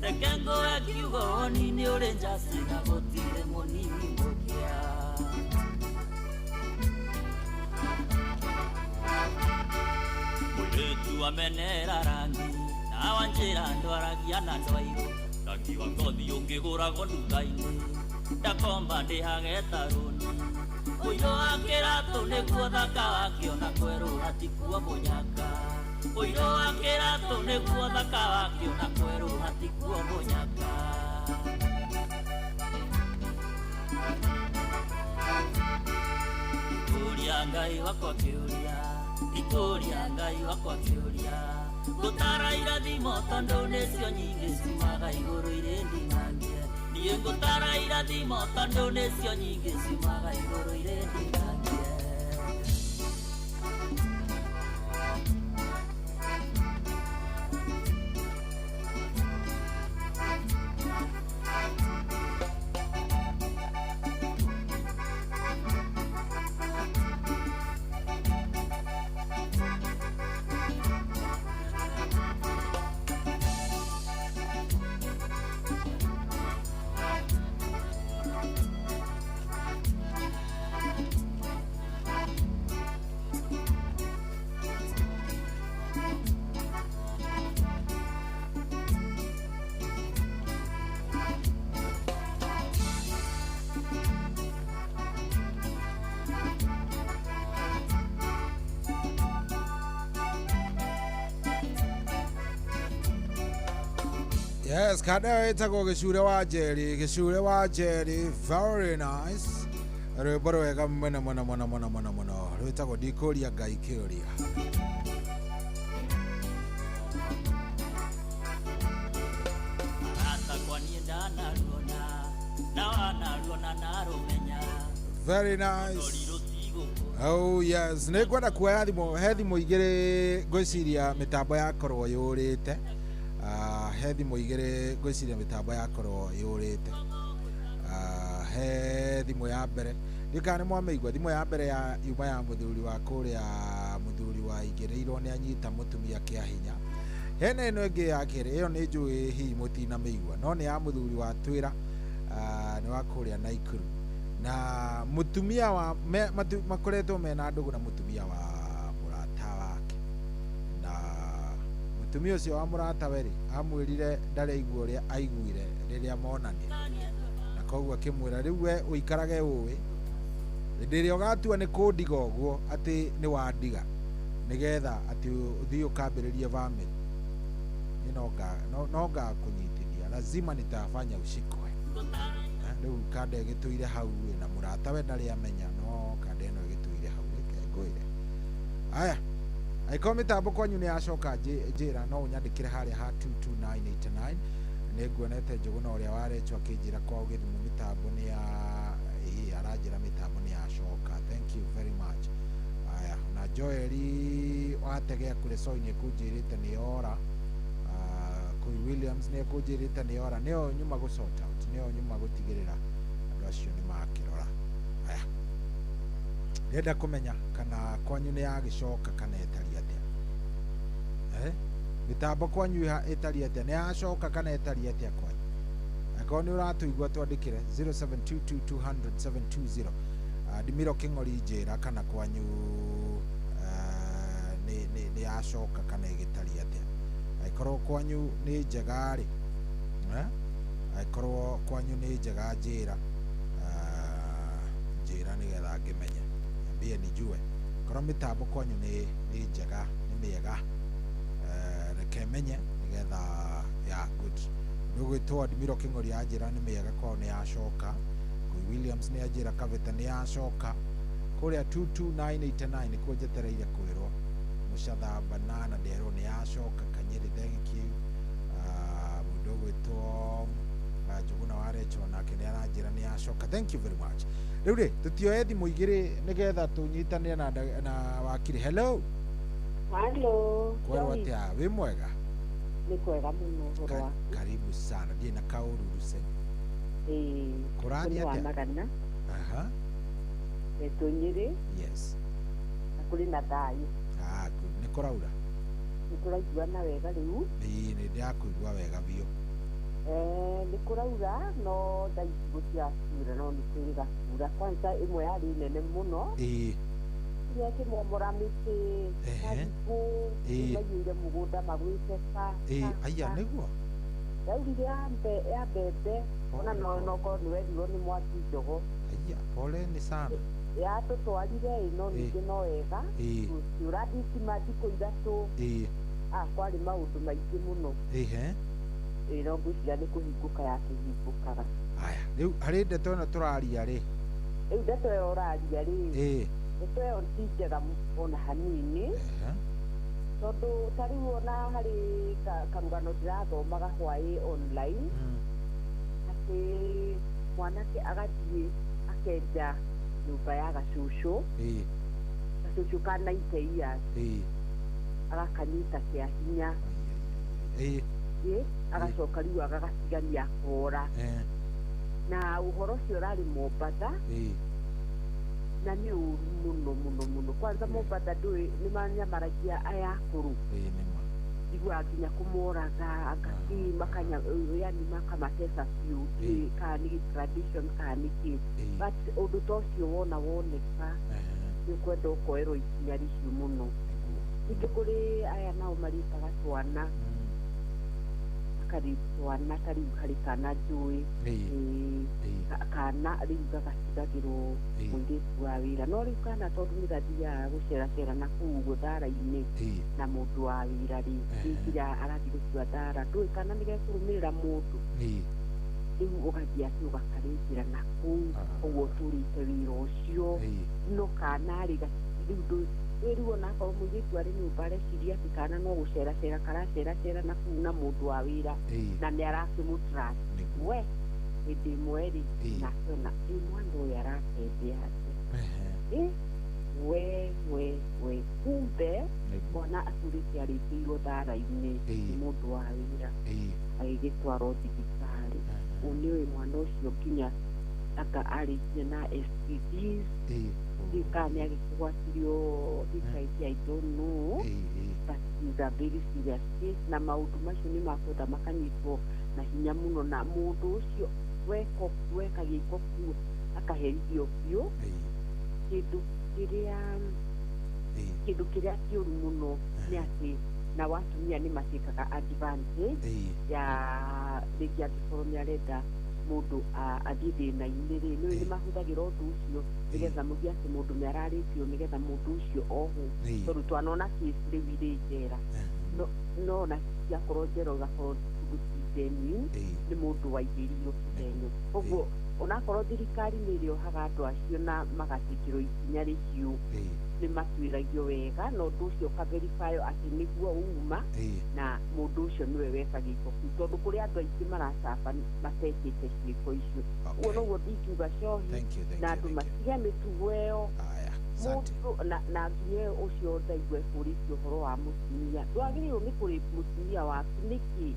Reke ngũhe kiugo woni nĩ ũrĩ njacĩ na gũtirĩ mũnini mũkĩa. Mũirĩtu amenera rangi na wanjĩra ndwaragia na ndwairũ, rangi wa ngothi ũngĩgũragwo nduka-inĩ ndakomba ndĩhage tarũni. Ũirũ wa kĩratũ nĩguo thaka wakĩo na kwerũha tikuo mũnyaka. Ũirũ wa kĩratũ nĩguo thaka wakĩo na kwerũha tikuo mũnyaka. Ndikũria Ngai wakwa kĩũria, ndikũria Ngai wakwa kĩũria, ngũtara irathimo tondũ nĩcio nyingĩ ciumaga igũrũ irĩ ndinangie. Niĩ ngũtara irathimo tondũ nĩcio nyingĩ ciumaga igũrũ irĩ ndinangie. Yes, kada ĩtagwo gĩcure wa Njeri, gĩcure wa Njeri, very nice. Rwĩmbo rwega mũno mũno mũno mũno mũno mũno, rwĩtagwo ndikũria Ngai kĩũria. Arata kwa niĩ ndanaruona na wanaruona narũmenya. Very nice. Oh yes, nĩ ngwenda kuoya thimũ, he thimũ igĩrĩ ngwĩciria mĩtambo yakorwo yũrĩte. He thimũ igĩrĩ ngwĩciria mĩtambo yakorwo yũrĩte. He thimũ ya mbere ndiũĩ kana nĩ mwamĩigua, thimũ ya mbere ya yuma ya mũthuri wa kũrĩa, mũthuri wa igĩrĩirwo nĩ anyita mũtumia kĩa hinya. Hena ĩno ĩngĩ ya kerĩ, ĩyo nĩ njũĩ hihi mũtinamĩigua, no nĩ ya mũthuri wa twĩra, nĩ wa kũrĩa Naikuru, na mũtumia wa makoretwo mena ndũgũ na mũtumia wa mũrata wake, na mũtumia ũcio wa mũratawe rĩ amwĩrire ndareigua ũrĩa aiguire rĩrĩa monanire, na koguo akĩmwĩra rĩu we ũikarage ũĩ hĩndĩ ĩrĩa ũgatua nĩ kũndiga ũguo atĩ nĩ wandiga nĩgetha atĩ ũthiĩ ũkambĩrĩrie family, no ngakũnyitithia, lazima nitafanya ushikwe. Rĩu kanda ĩgĩtũire hau na mũratawe ndarĩ amenya, no kanda ĩno ĩgĩtũire hau, reke ngwĩre. Aya, angĩkorwo mĩtambo kwanyu nĩ yacoka njĩra, no ũnyandĩkĩre harĩa ha 22989. Nĩ nguonete Njũgũna ũrĩa warechwo akĩnjĩra kwao Gĩthumo mĩtambo nĩ ya aranjĩra mĩtambo nĩ yacoka. Thank you very much. Aya, na Joeli wategea kũrĩ Soi nĩ ekũnjĩrĩte nĩ yora. Kũi Williams nĩ ekũnjĩrĩte nĩ yora, nĩyo nyuma gũ sort out, nĩyo nyuma gũtigĩrĩra andũ acio nĩ makĩrora. Aya, ndĩrenda kũmenya kana kwanyu nĩ yagĩcoka kana ĩtariĩ atĩa. Mĩtambo kwanyu ĩtariĩ atĩa, nĩ yacoka kana ĩtariĩ atĩa kwanyu? Angĩkorwo nĩ ũratũigua twandĩkĩre 0722200720. Ndimiro Kĩng'ori njĩra kana kwanyu nĩ yacoka kana ĩgĩtariĩ atĩa. Angĩkorwo kwanyu nĩ njega rĩ, Angĩkorwo kwanyu nĩ njega njĩra, njĩra nĩgetha ngĩmenye, niambie nijue korwo mĩtambo kwanyu nĩ njega, nĩ mĩega, reke menye nĩgetha ya good. Ndũgwĩtwo Admiro Kĩng'ori anjĩra nĩ mĩega kwao nĩ yacoka. Ngũi Williams nĩ anjĩra Kaveta nĩ yacoka. Kũrĩa 22989 nĩkuo njetereire kwĩrwo. Mũcatha Banana nderwo nĩ yacoka. Kanyeri thank you. Mũndũ ũgwĩtwo Njũgũna wa Rachel nake nĩ aranjĩra nĩ yacoka. Thank you very much. Rĩu rĩ tũtioe thimũ igĩrĩ nĩgetha tũnyitanĩre na wakiri. Hello. Hello. Kwerwo atĩa? Wĩ mwega? Nĩ kwega mũno ũhoro waku. Karibu sana. Ndiĩ na kaũruru ce. Kũrathiĩ atĩa? Magana. Aha. Etwo Nyĩrĩ. Yes. Na kũrĩ na thayũ. Ah, good. Nĩ kũraura? Nĩ tũraiguana wega rĩu. Ĩĩ, nĩ ndĩrakũigua wega biũ. Nĩ kũraura no thaa ici gũtirakiura no nĩ kwĩrĩga kura. Kwanza ĩmwe yarĩ nene mũno. Ĩĩ. Ĩrĩa ĩkĩmomora mĩtĩ, marigũ, maiyũire mũgũnda magwĩte ba. Ĩĩ, aya nĩguo. Yaurire ya mbembe ona no korwo nĩ werirwo nĩ mwaki njogo. Aya, poleni sana. Yatũtwarire ĩ no ningĩ no wega. Gũkiura thitima thikũ ithatũ. Ĩĩ. Kwarĩ maũndũ maingĩ mũno. Ĩhĩ. Ĩĩ, no ngwĩciria nĩ kũhingũka yakĩhingũkaga. Aya, rĩu harĩ ndeto ĩno tũraria rĩ. Rĩu ndeto ĩyo ũraria rĩ. Ĩĩ. Ndeto ĩyo ti njega ona hanini. Tondũ ta rĩu ona harĩ karũgano ndĩrathomaga hwaĩ online. Atĩ mwanake agathiĩ akenja nyũmba ya gacũcũ. Gacũcũ ka 90 years. Agakanyita kĩa hinya. Agacoka rĩu agagatigania akora. Na ũhoro ũcio ũrarĩ Mombatha. Na nĩ ũru mũno mũno mũno. Kwanza Mombatha ndũĩ nĩ manyamaragia aya akũrũ. Njiguaga nginya kũmoraga angaki makanya yani makamatesa biũ, ndiũĩ kana nĩ tradition kana nĩ kĩ. But ũndũ ta ũcio wona woneka nĩ ũkwenda ũkoerwo ikinya rĩhiũ mũno. Ningĩ kũrĩ aya nao marĩkaga twana, makarĩ twana ta rĩu harĩ kana njũĩ, kana rĩu gagatigagĩrwo mũirĩtu wa wĩra. No rĩu kana tondũ nĩ gathiaga gũceracera na kũu ũguo thara-inĩ na mũndũ wa wĩra rĩ, nginya arathiĩ gũcua thara, ndũĩ kana nĩ gekũrũmĩrĩra mũndũ. Rĩu ũgathiĩ atĩ ũgakarĩnjĩra na kũu ũguo ũtũrĩte wĩra ũcio. No kana rĩ rĩu ndũĩ rĩu onakorwo mũirĩtu arĩ nyũmba areciria atĩ kana no gũceracera karaceracera na kũu na mũndũ wa wĩra na nĩ arakĩmũtrust. We hĩndĩ ĩmwe rĩ nakĩona ĩ mwana ũyũ aratembea atĩa. We we we kumbe mwana atũrĩte arĩkĩirwo thara-inĩ nĩ mũndũ wa wĩra agĩgĩtwarwo thibitarĩ. Nĩũĩ mwana ũcio nginya anga arĩ nginya na STDs. Kana nĩ agĩkĩgwatirio HIV, I don't know, but it's a very serious case. Na maũndũ macio nĩ makwenda makanyitwo na hinya mũno, na mũndũ ũcio weka gĩko kĩu akaherithio biũ. Kĩndũ kĩrĩa kĩũru mũno nĩ atĩ nao atumia nĩ matĩkaga advantage ya rĩngĩ angĩkorwo nĩ arenda mũndũ athiĩ thĩna-inĩ rĩ, nĩ mahũthagĩra ũndũ ũcio nĩgetha mũgie atĩ mũndũ nĩ ararĩtio nĩgetha mũndũ ũcio ohwo. Tondũ twanona case rĩu irĩ njera, no ona ciakorwo njera ũgakorwo ũndũ ti genuine, nĩ mũndũ waigĩrĩirwo kĩgenyo. Koguo onakorwo thirikari nĩ ĩrĩohaga andũ acio na magatĩkĩrwo ikinya rĩhiũ, nĩ matuĩragio wega na ũndũ ũcio ũkaverifywo atĩ nĩguo uma na mũndũ ũcio nĩwe weka gĩko kĩu, tondũ kũrĩ andũ aingĩ maracaba matekĩte ciĩko icio. Ũguo noguo ndingiuga cohi na andũ matige mĩtugo ĩyo. Mũndũ na nginya ũcio ndaigua ekũrĩtie ũhoro wa mũtumia, ndwagĩrĩirwo nĩ kũrĩ mũtumia waku nĩkĩ,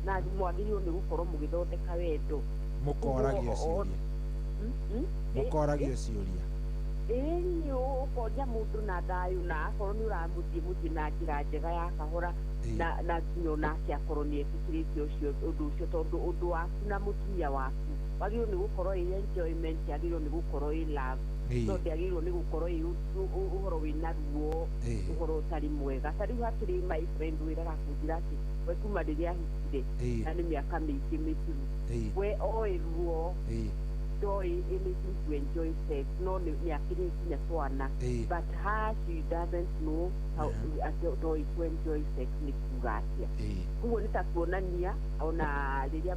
na mwagĩrĩirwo nĩ gũkorwo mũgĩthondeka wendo. Mũkoragio ciũria. Mũkoragio ciũria. Ĩĩ, ũkoria mũndũ na thayũ, na akorwo nĩ ũramũthiĩ mũthiĩ na njĩra njega ya kahora, na nginya onake akorwo nĩ etĩkĩrĩte ũcio ũndũ ũcio, tondũ ũndũ waku na mũtumia waku wagĩrĩirwo nĩ gũkorwo ĩ enjoyment, yagĩrĩirwo nĩ gũkorwo ĩ love. No ndĩagĩrĩirwo nĩ gũkorwo ĩ ũhoro wĩna ruo, ũhoro ũtarĩ mwega. Ta rĩu hakĩrĩ my friend wĩraga kũnjĩra atĩ we kuma rĩrĩa ahikire na nĩ mĩaka mĩingĩ mĩthiru, we oĩ ruo, ndoĩ anything to enjoy sex, no nĩ akĩrĩ nginya twana, but her she doesn't know how ndoĩ to enjoy sex nĩ kuga atĩa. Koguo nĩ ta kuonania ona rĩrĩa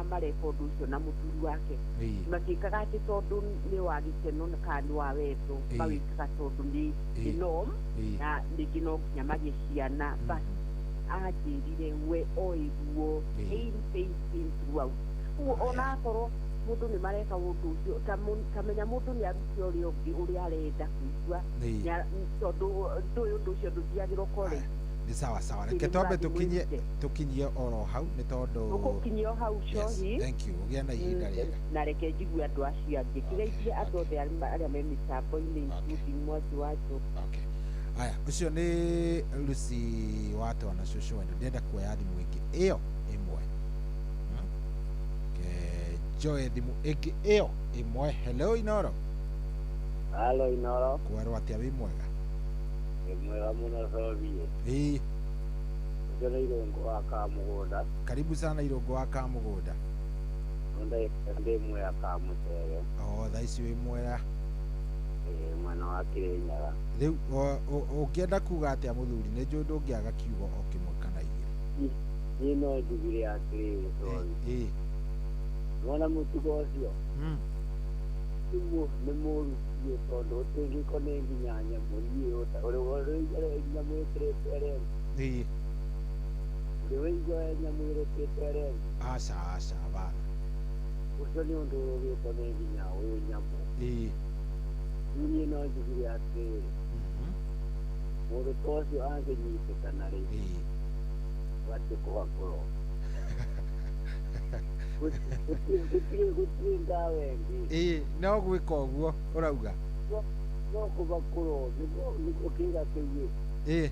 mareka ũndũ ũcio na mũthuri wake, matiĩkaga atĩ tondũ nĩ wa gĩkeno kana nĩ wa wendo, mawĩkaga tondũ nĩ norm na rĩngĩ no nginya magĩe ciana. But anjĩrire we oĩ ruo, pain pain pain throughout. Koguo ona akorwo mũndũ nĩ mareka ũndũ ũcio, tamenya mũndũ nĩ arute ũrĩa ũngĩ ũrĩa arenda kũigua, tondũ ndũĩ ũndũ ũcio ndũthiagĩrwo college. Nĩ sawa sawa, reke twambe tũkinyie oro hau nĩ tondũ tũgũkinyia o hau. Cohi, thank you, ũgĩe na ihinda rĩega. Na reke njigue andũ acio angĩ, kĩgeithie andũ othe arĩa me mĩtambo-inĩ, including Mwangi wa Njoki. Aya, ũcio nĩ Lucy watwa na cũcũ wendo. Ndĩrenda kuoya thimũ ĩngĩ ĩyo ĩmwe. Njoe thimũ ĩngĩ ĩyo ĩmwe. Hello Inoro. Halo Inoro. Kwerwo atĩa, wĩ mwega? Wĩ mwega mũno Sophie. Ĩĩ. Ũcio nĩ Irũngũ wa Kamũgũnda. Karibu sana Irũngũ wa Kamũgũnda. Ndĩ Mwea Kamũcere. O thaa ici wĩ Mwea? Ĩĩ, mwena wa Kĩrĩnyaga. Rĩu ũngĩenda kuga atĩa mũthuri? Nĩ njũĩ ndũngĩaga kiugo o kĩmwe kana igĩrĩ. Niĩ no njugire atĩrĩrĩ Sophie. Ĩĩ. Wona mũtugo ũcio nĩ mũũru biũ, tondũ ũtĩngĩko nĩ nginya nyamũ niĩ ũrĩ nyamũ ĩkĩrĩte remi. Ũrĩ waigua nyamũ ĩrĩkĩte remi? Aca aca, bana. Ũcio nĩ ũndũ ũrũgĩtwo nĩ nginya ũyũ nyamũ. Rĩu niĩ no njugire atĩrĩrĩ, mũndũ ta ũcio angĩnyitĩkana rĩ, batiĩ kũhakũrwo. Gũtirĩ ndawa ĩngĩ. Ĩĩ, no gwĩka ũguo ũrauga? No kũbakũrwo nĩguo kĩĩga kĩu ĩ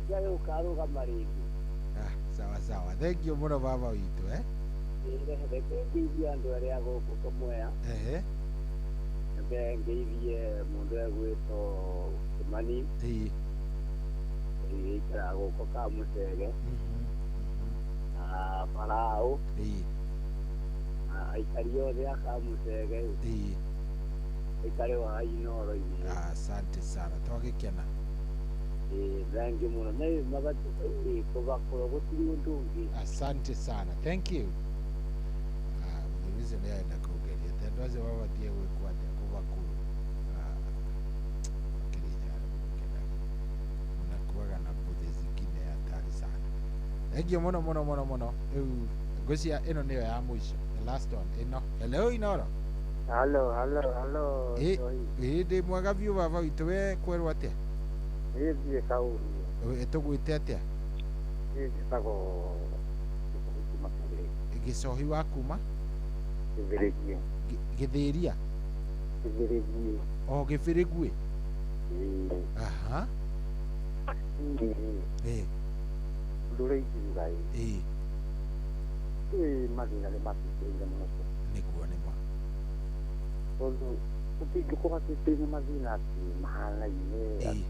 kĩage gũkarũgama rĩngĩ. Sawa sawa, thank you mũno baba witũ. Reke ngeithie andũ arĩa gũkũ Kamwea. Nyambe ngeithie mũndũ egwĩtwo Kĩmani, ĩikaraga gũkũ Kamũcege, na Farao, na aikari othe a Kamũcege, aikari wa Inoro-inĩ. Asante sana, twagĩkena. Thank you mũno. Na mabatiĩ kũbakũrwo, gũtirĩ ũndũ ũngĩ. Asante sana, thank you. Mũthuri ũcio nĩ arenda kũngeria atĩ andũ acio mabatiĩ gwĩkwo atĩa, kũbakũrwo. Kĩrĩnyaga nĩmũkenagia, mnakuaga na mbũthĩ zingine hatari sana. Thank you mũno mũno mũno mũno. Rĩu ngwĩciria ĩno nĩyo ya mũico, the last one ĩno. Hello Inoro. Halo halo halo. Ĩĩ, ndĩ mwega biũ baba witũ, we kwerwo atĩa? Niĩ thiĩ kaũru. Tũgwĩte atĩa? Niĩ njĩtagwo Gĩcohi kuma Kĩbĩrĩgi. Gĩcohi wa kuma? Kĩbĩrĩgi. Gĩthĩria? Kĩbĩrĩgi. O Gĩbĩrĩguĩ? Ĩĩ. Aha. Ĩĩ. Ũndũ ũrĩa ingiuga ĩ, Ĩĩ. ĩ mathĩna nĩ matũingĩrĩire mũno. Nĩguo nĩ ma. Tondũ tũtingĩkorwo atĩ twĩna mathĩna atĩ mahanaine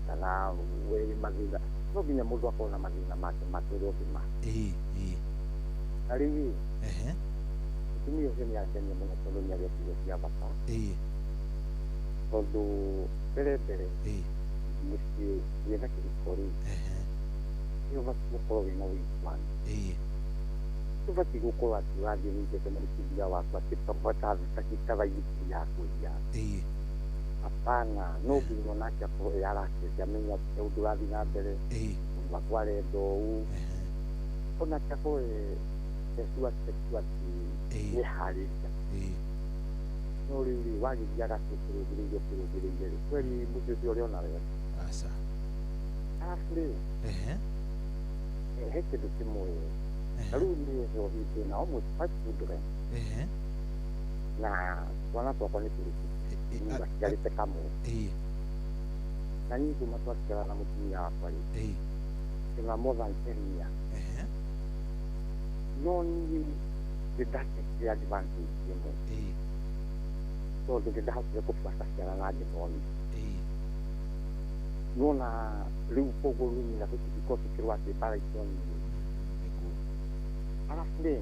kana wĩ mathĩna, no nginya mũndũ akorwo na mathĩna make make ũrĩa ũngĩ ma. Ĩĩ ĩĩ. Na rĩu ĩ, mũtumia ũcio nĩ angenia mũno tondũ nĩ aria ciugo cia bata. Ĩĩ. Tondũ mbere mbere mũciĩ wĩna kĩhiko rĩ, nĩ ũbatiĩ gũkorwo wĩna ũiguano. Ndũbatiĩ gũkorwo atĩ ũrathiĩ wĩigĩte na mũtumia waku atĩ ta baithikiri ya kũiya. Hapana, no nginya onake akorwo ĩ arakĩte amenye atĩ ũndũ ũrathiĩ na mbere, mũndũ wakwa arenda ũũ, onake akorwo ecua atĩ nĩeharĩria. No rĩu rĩ, wagĩthiaga atĩ ũkĩrũgĩrĩire ũkĩrũgĩrĩire rĩ, kweli mũciĩ ũcio ũrĩ ona wega. Aca. Arabu rĩ, he kĩndũ kĩmwe na rĩu niĩ njohi ndĩna almost 5 children na twana twakwa nĩ tũrĩkũ gatigarĩte kamwe. Na niĩ kuma twatigana na mũtumia wakwa rĩ, ndĩna more than 10 years. No niĩ nĩ ndatekire advantage ĩmwe. Tondũ nĩ ndahotire kũbuata ciana na ngĩthomithia. Nona rĩu koguo rĩu nyina tũtingĩkorwo tũkĩrũa atĩ mbara icio nini. Arabu rĩ,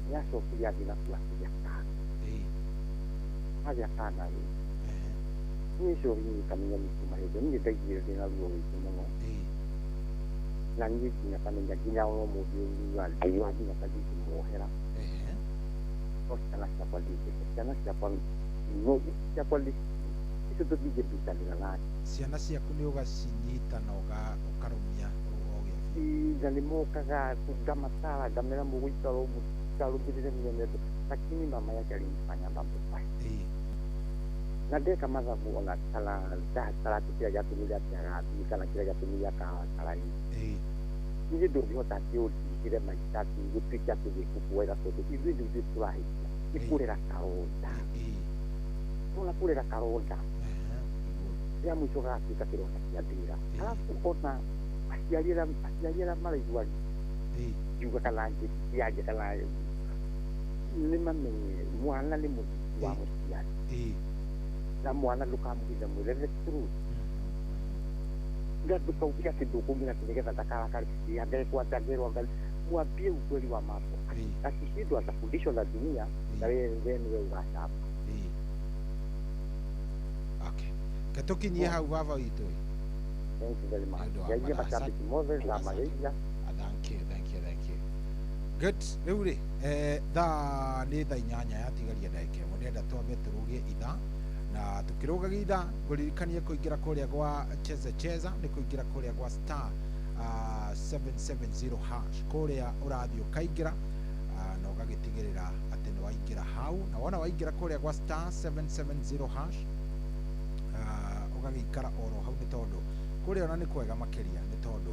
nĩ acokire athiĩ na kũu akĩgĩa kana. Agĩa kana rĩ, niĩ ũcio niĩ kamenya niĩ kuma hĩndĩ niĩ ndaiguire ndĩna ruo rũingĩ mũno. Na niĩ nginya kamenya nginya ona ũmũthĩ ũyũ nguga ndaigua nginya ta ndingĩmuohera. No ciana ciakwa ndingĩte, ciana ciakwa no ciakwa icio tũtingĩmbicanĩra nake. Ciana ciaku nĩ ũgacinyita na ũkarũmia o gĩa biũ. Na nĩ mokaga ngamatara ngamera mũgũikara ũguo mũtikarũmĩrĩre mĩenendo, lakini mama yake alinifanya mambo mabaya. Na ndeka mathabu ona kana ndatarati kĩrĩa gĩatũmire atĩ agathiĩ kana kĩrĩa gĩatũmire akarakara rĩ, niĩ ndũngĩhota atĩ ũndigĩre maica atĩ gũtuĩke atĩ gĩkũkuoera tondũ ithuĩ nĩ ithuĩ tũrahĩtia nĩ kũrera karonda. Nona kũrera karonda rĩa mũico gagatuĩka kĩronda kĩa ndĩra. Arabu ona aciari arĩa maraigua ngiuga kana ngĩaria kana nĩ mamenye mwana nĩ mũthingi wa mũciari. Na mwana ndũkamũhithe mwĩre the truth. Na ndũkauge atĩ ndũkũmwĩra atĩ nĩgetha ndakarakare, angekwo atĩ angerwo anga mwambie ukweli wa mambo. Akishindwa atafundishwa na dunia na wewe nĩwe ũgacamba. Okay. Ke tũkinyie hau baba witũ. Thank you very much. Nĩ ũndũ wa Ngeithie mathaa. mashabiki mothe na mageithia. Thank you, thank you, thank you. Good. Rĩu rĩ, thaa nĩ thaa 8 yatigaria ndagĩka ĩmwe. Ndĩrenda twambe tũrũgie ithaa, na tũkĩrũgagia ithaa ngũririkanie kũingĩra kũrĩa gwa Cheza Cheza nĩ kũingĩra kũrĩa gwa star 770 hash kũrĩa ũrathiĩ ũkaingĩra na ũgagĩtigĩrĩra atĩ nĩ waingĩra hau, na wona waingĩra kũrĩa gwa star 770 hash ũgagĩikara oro hau, nĩ tondũ kũrĩa ona nĩ kwega makĩria, nĩ tondũ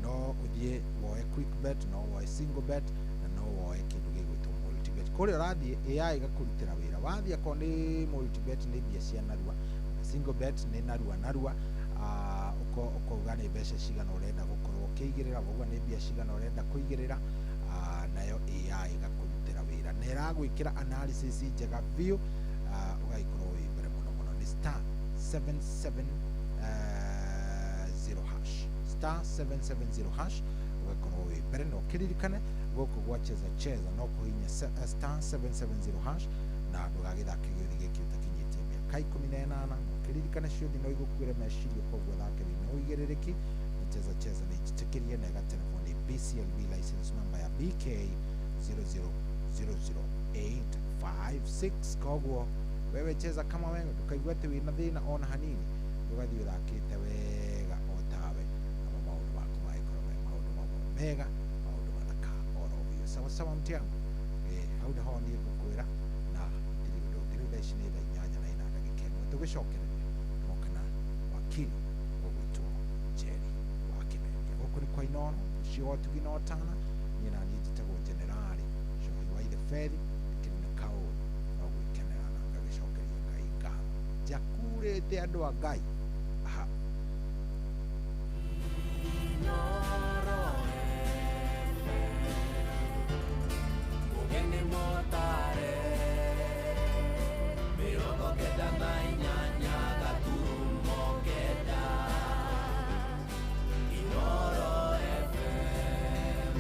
no ũthiĩ woe quick bet, no woe single bet, na no woe kĩndũ gĩgwĩtwo multibet. Kũrĩa ũrathiĩ AI ĩgakũrutĩra wĩra. Wathiĩ akorwo nĩ multibet nĩ mbia cia narua, na single bet nĩ narua narua. Ũkauga nĩ mbeca cigana ũrenda gũkorwo ũkĩigĩrĩra, wauga nĩ mbia cigana ũrenda kũigĩrĩra, nayo AI ĩgakũrutĩra wĩra na ĩragwĩkĩra analysis njega biũ, ũgagĩkorwo wĩ mbere mũno mũno. Nĩ star 770 hash, star 770 hash, ũgakorwo wĩ mbere. Na ũkĩririkane gũkũ gwa Cheza Cheza no kũhihinya star 770 hash, na ndũgagĩthake gĩũthi gĩkĩ ũtakinyĩtie mĩaka 18. Na ũkĩririkane ciũthi no igũkuĩre meciria, koguo thake wĩna ũigĩrĩrĩki. Na Cheza Cheza nĩ njĩtĩkĩrie na ĩgaterebo nĩ BCLB license number ya BK 0000856. Koguo wewe cheza kama wewe, ndũkaigue atĩ wĩna thĩna ona hanini, ũgathiĩ ũthakĩte wega o tawe, namo maũndũ maku magĩkorwo me maũndũ mamwe mega, maũndũ mathaka oro biũ. Sawa sawa mti yangu, hau nĩho niĩ ngũkwĩra, na gũtirĩ ũndũ ũngĩ. Rĩu thaa ici nĩ thaa 8:01. Tũgĩcokereria tũroka na wakiri ũgwĩtwo Njeri wa Kĩmemia. Gũkũ nĩ kwa Inooro, mũciĩ wa ũtugi na ũtana. Niĩ na niĩ njĩtagwo Generali Cohi wa Ithe Bethi, ndĩkĩrĩ na kaũndũ no gwĩkenera na ngagĩcokeria Ngai ngatho. Njakurĩte andũ a Ngai. Aha. Ũgeni mũtare, 98.9 Inooro FM.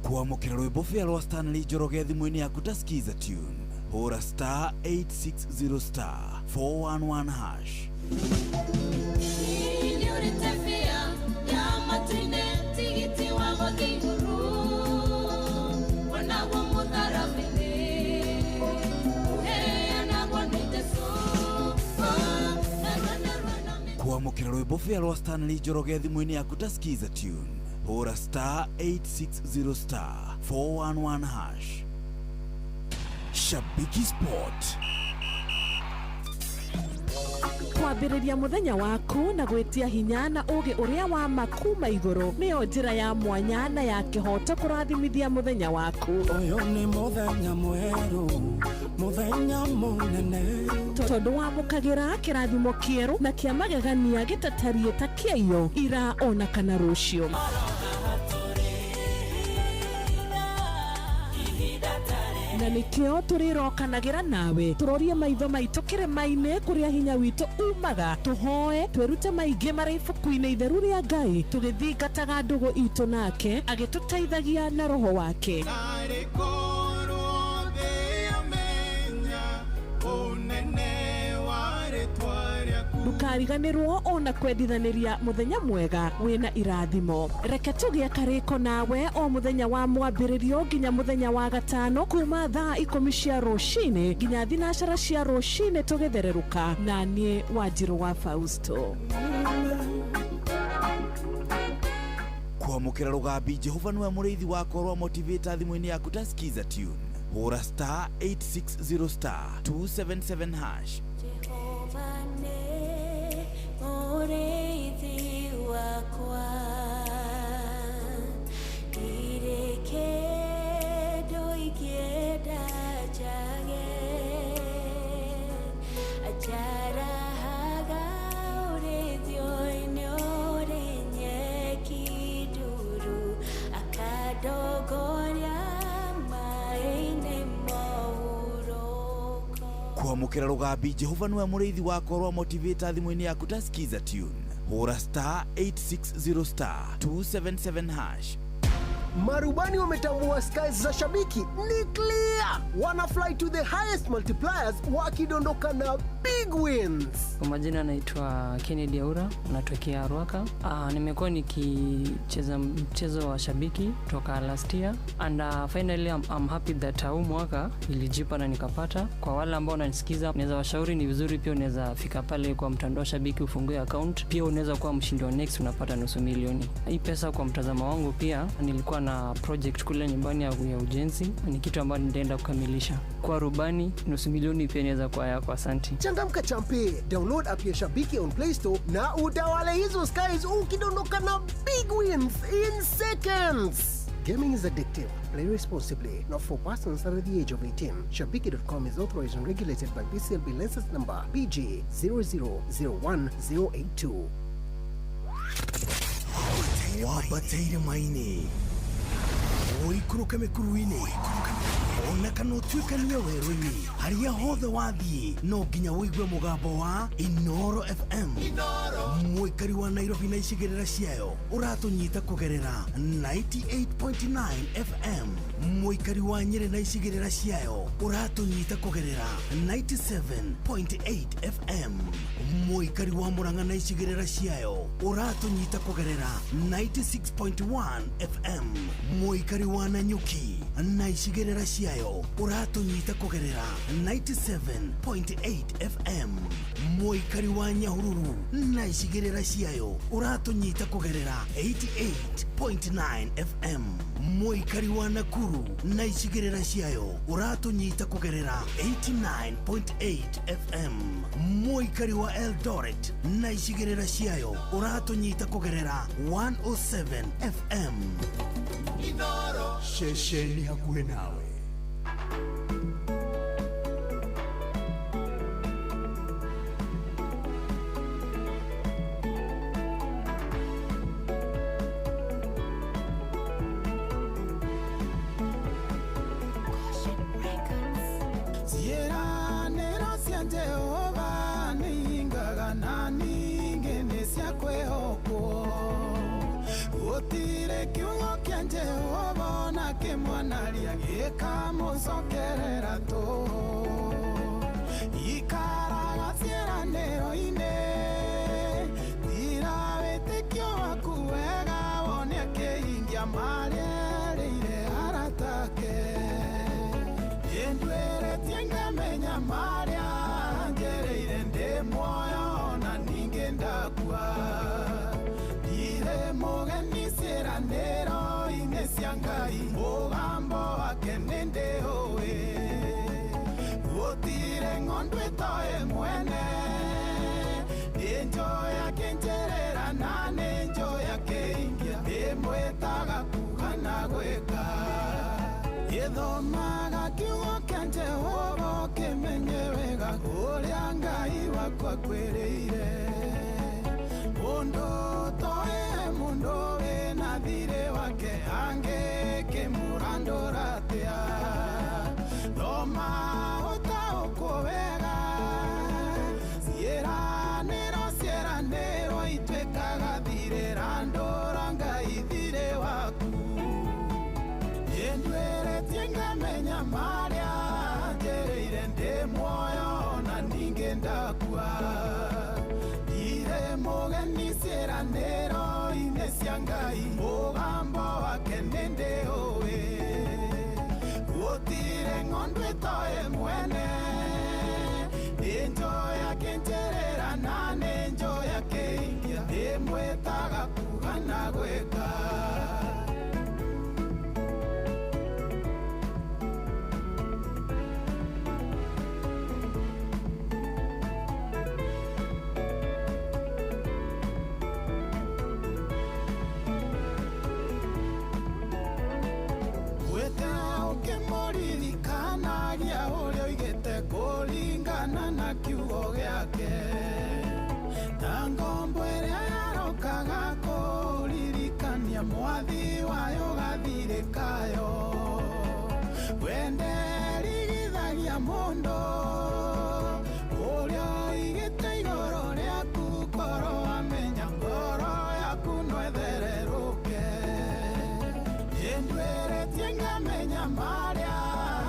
Kwamũkĩra rwĩmbo bĩa rwa Stanley Njoroge thimũ-inĩ yaku ta Skiza tune, hũra star 860 star 411 hash. Nĩũrĩte bĩa ya matu-inĩ, tigiti wa gũthiĩ igũrũ, wonaguo mũtharaba-inĩ, ũheanagwo nĩ Jesũ. Narua narua na Kwamũkĩra rwĩmbo bĩa rwa Stanley Njoroge thimũ-inĩ yaku ta Skiza tune, hũra star 860 star 411 hash. Shabiki Sport. Kwambĩrĩria mũthenya waku na gwĩtia hinya na ũũgĩ ũrĩa wa ma kuma igũrũ nĩyo njĩra ya mwanya na ya kĩhoto kũrathimithia mũthenya waku. Ũyũ nĩ mũthenya mwerũ, mũthenya mũnene. Tondũ wamũkagĩra kĩrathimo kĩerũ na kĩa magegania gĩtatariĩ ta kĩaiyo ira ona kana rũciũ. Nĩkĩo tũrĩrokanagĩra nawe tũrorie maitho maitũ kĩrĩma-inĩ kũrĩa hinya witũ umaga, tũhoe twĩrute maingĩ marĩ ibuku-inĩ itheru rĩa Ngai, tũgĩthingataga ndũgũ itũ nake agĩtũteithagia na roho wake. Ndũkariganĩrwo ona kwendithanĩria mũthenya mwega wĩna irathimo. Reke tũgĩe karĩko nawe o mũthenya wa mwambĩrĩrio nginya mũthenya wa gatano kuma thaa 10 cia rũcinĩ nginya 9 cia rũcinĩ tũgĩthererũka na niĩ Wanjirũ wa Fausto. Kwamũkĩra rũgambi Jehova nĩwe mũrĩithi wakwa rwa motivator thimũ-inĩ yaku ta skiza tune. Hũra star 860 star 277 hash. Jehova nĩ mũrĩithi wakwa, ndirĩ kĩndũ ingĩenda njage, anjarahaga ũrĩithio-inĩ ũrĩ nyeki nduru, akandongoria maĩ-inĩ mohurũko. Kwamũkĩra rũgambi Jehova nĩwe mũrĩithi wakwa rwa motivator thimũ-inĩ yaku ta skiza tune. Hũra star 860 star 277 hash. Marubani wametambua skies za shabiki ni clear. Wana fly to the highest multipliers wakidondoka na big wins. Kwa majina naitwa Kennedy Aura, natokea Ruaka. Nimekuwa nikicheza mchezo wa shabiki toka last year and finally I'm happy that huu mwaka ilijipa na nikapata. Kwa wale ambao wananisikiza, naweza washauri ni vizuri pia unaweza fika pale kwa mtandao shabiki ufungue account, pia unaweza kuwa mshindi wa next unapata $500,000. Hii pesa kwa mtazamo wangu pia nilikuwa na project kule nyumbani ya ujenzi, ni kitu ambacho nitaenda kukamilisha. Kwa rubani $500,000 pia inaweza kuwa yako. Asante. Changamka champe, download app ya Shabiki on Play Store na utawale hizo skies ukidondoka na big wins in seconds. Gaming is addictive. Play responsibly. Not for persons under the age of 18. Shabiki.com is authorized and regulated by BCLB license number BG 0001082. Wabataire maini ũikũrũke mĩkuru-inĩ ona kana ũtuĩkanie werũ-inĩ harĩa hothe wathiĩ no nginya ũigue mũgambo wa Inoro FM. Mũikari wa Nairobi na icigĩrĩra ciayo ũratũnyita kũgerera 98.9 FM. Mũikari wa Nyĩrĩ na icigĩrĩra ciayo ũratũnyita kũgerera 97.8 FM. Mũikari wa Murang'a na icigĩrĩra ciayo ũratũnyita kũgerera 96.1 FM. Mũikari wa Nanyuki na icigĩrĩra ciayo ũratũnyita kũgerera 97.8 FM. Mũikari wa Nyahururu na icigĩrĩra ciayo ũratũnyita kũgerera 88.9 FM. Mũikari wa Nakuru na icigĩrĩra ciayo ũratũnyita kũgerera 89.8 FM. Mũikari wa Eldoret na icigĩrĩra ciayo ũratũnyita kũgerera 107 FM. Inoro ceceni hakuhĩ nawe. Ciĩranĩro cia Jehova nĩingaga na ningĩ nĩ cia kwĩhokwo. Gũtirĩ kiugo kĩa Jehova ona kĩmwanaria gĩkamũcokerera tũhũ. Ikaraga ciĩranĩro-inĩ, tira wĩtĩkio waku wega wone akĩhingia marĩa erĩire arata ake. Ndwĩrĩtie ngamenya marĩa ngereire ndĩ muoyo na ningĩ ndakua. Ndirĩ mũgeni ciĩranĩro-inĩ cia Ngai, mũgambo wake nĩndĩũĩ. Gũtirĩ ng'ondu ĩtoĩ mwene, nĩnjũĩ akĩnjĩrĩra na nĩnjũĩ akĩingia, ndĩmwĩtaga kuuga na gwĩka. Gĩthomaga kiugo kĩa Jehova ũkĩmenye wega ũrĩa Ngai waku akwĩrĩire. Mũndũ ũtoĩ mũndũ wĩna thirĩ wake angĩkĩmũrandũra atĩa? ndakua Ndirĩ mũgeni ciĩranĩro-inĩ cia Ngai Mũgambo wake nĩndĩũĩ Gũtirĩ ng'ondu ĩtoĩ mwene Nĩnjũĩ akĩnjĩrĩra na nĩnjũĩ akĩingia Ndĩmwĩtaga kuuga na gwĩka Ukĩmũririkanagia ũrĩa oigĩte kũringana na kiugo gĩake ta ngombo ĩrĩa yarokaga kũririkania mwathi wayo gathirĩ kayo wenderigithagia mũndũ ũrĩa oigĩte igũrũ rĩaku korwo amenya ngoro yaku no ĩthererũke Nĩndwĩrĩtie ngamenya marĩa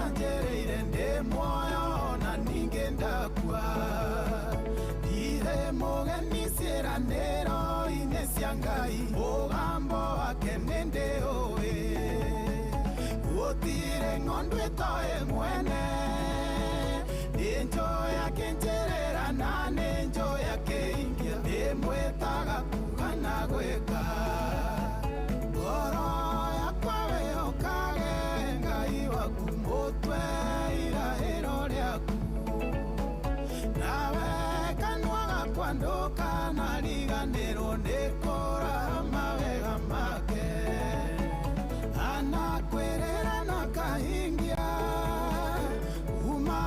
anjĩrĩire ndĩ muoyo na ningĩ ndakua Ndirĩ mũgeni ciĩranĩro-inĩ cia Ngai Mũgambo wake nĩndĩũĩ Gũtirĩ ng'ondu ĩtoĩ mwene Nĩnjũĩ akĩnjĩrĩra na nĩnjũĩ akĩingia Ndĩmwĩtaga kuuga na gwĩka Ngoro yakwa wĩhokage Ngai waku mũtwe irahĩro rĩaku Nawe kanua gakwa ndũkanariganĩrwo nĩ kũraha mawega make Anakwĩrĩra na kahingia kuma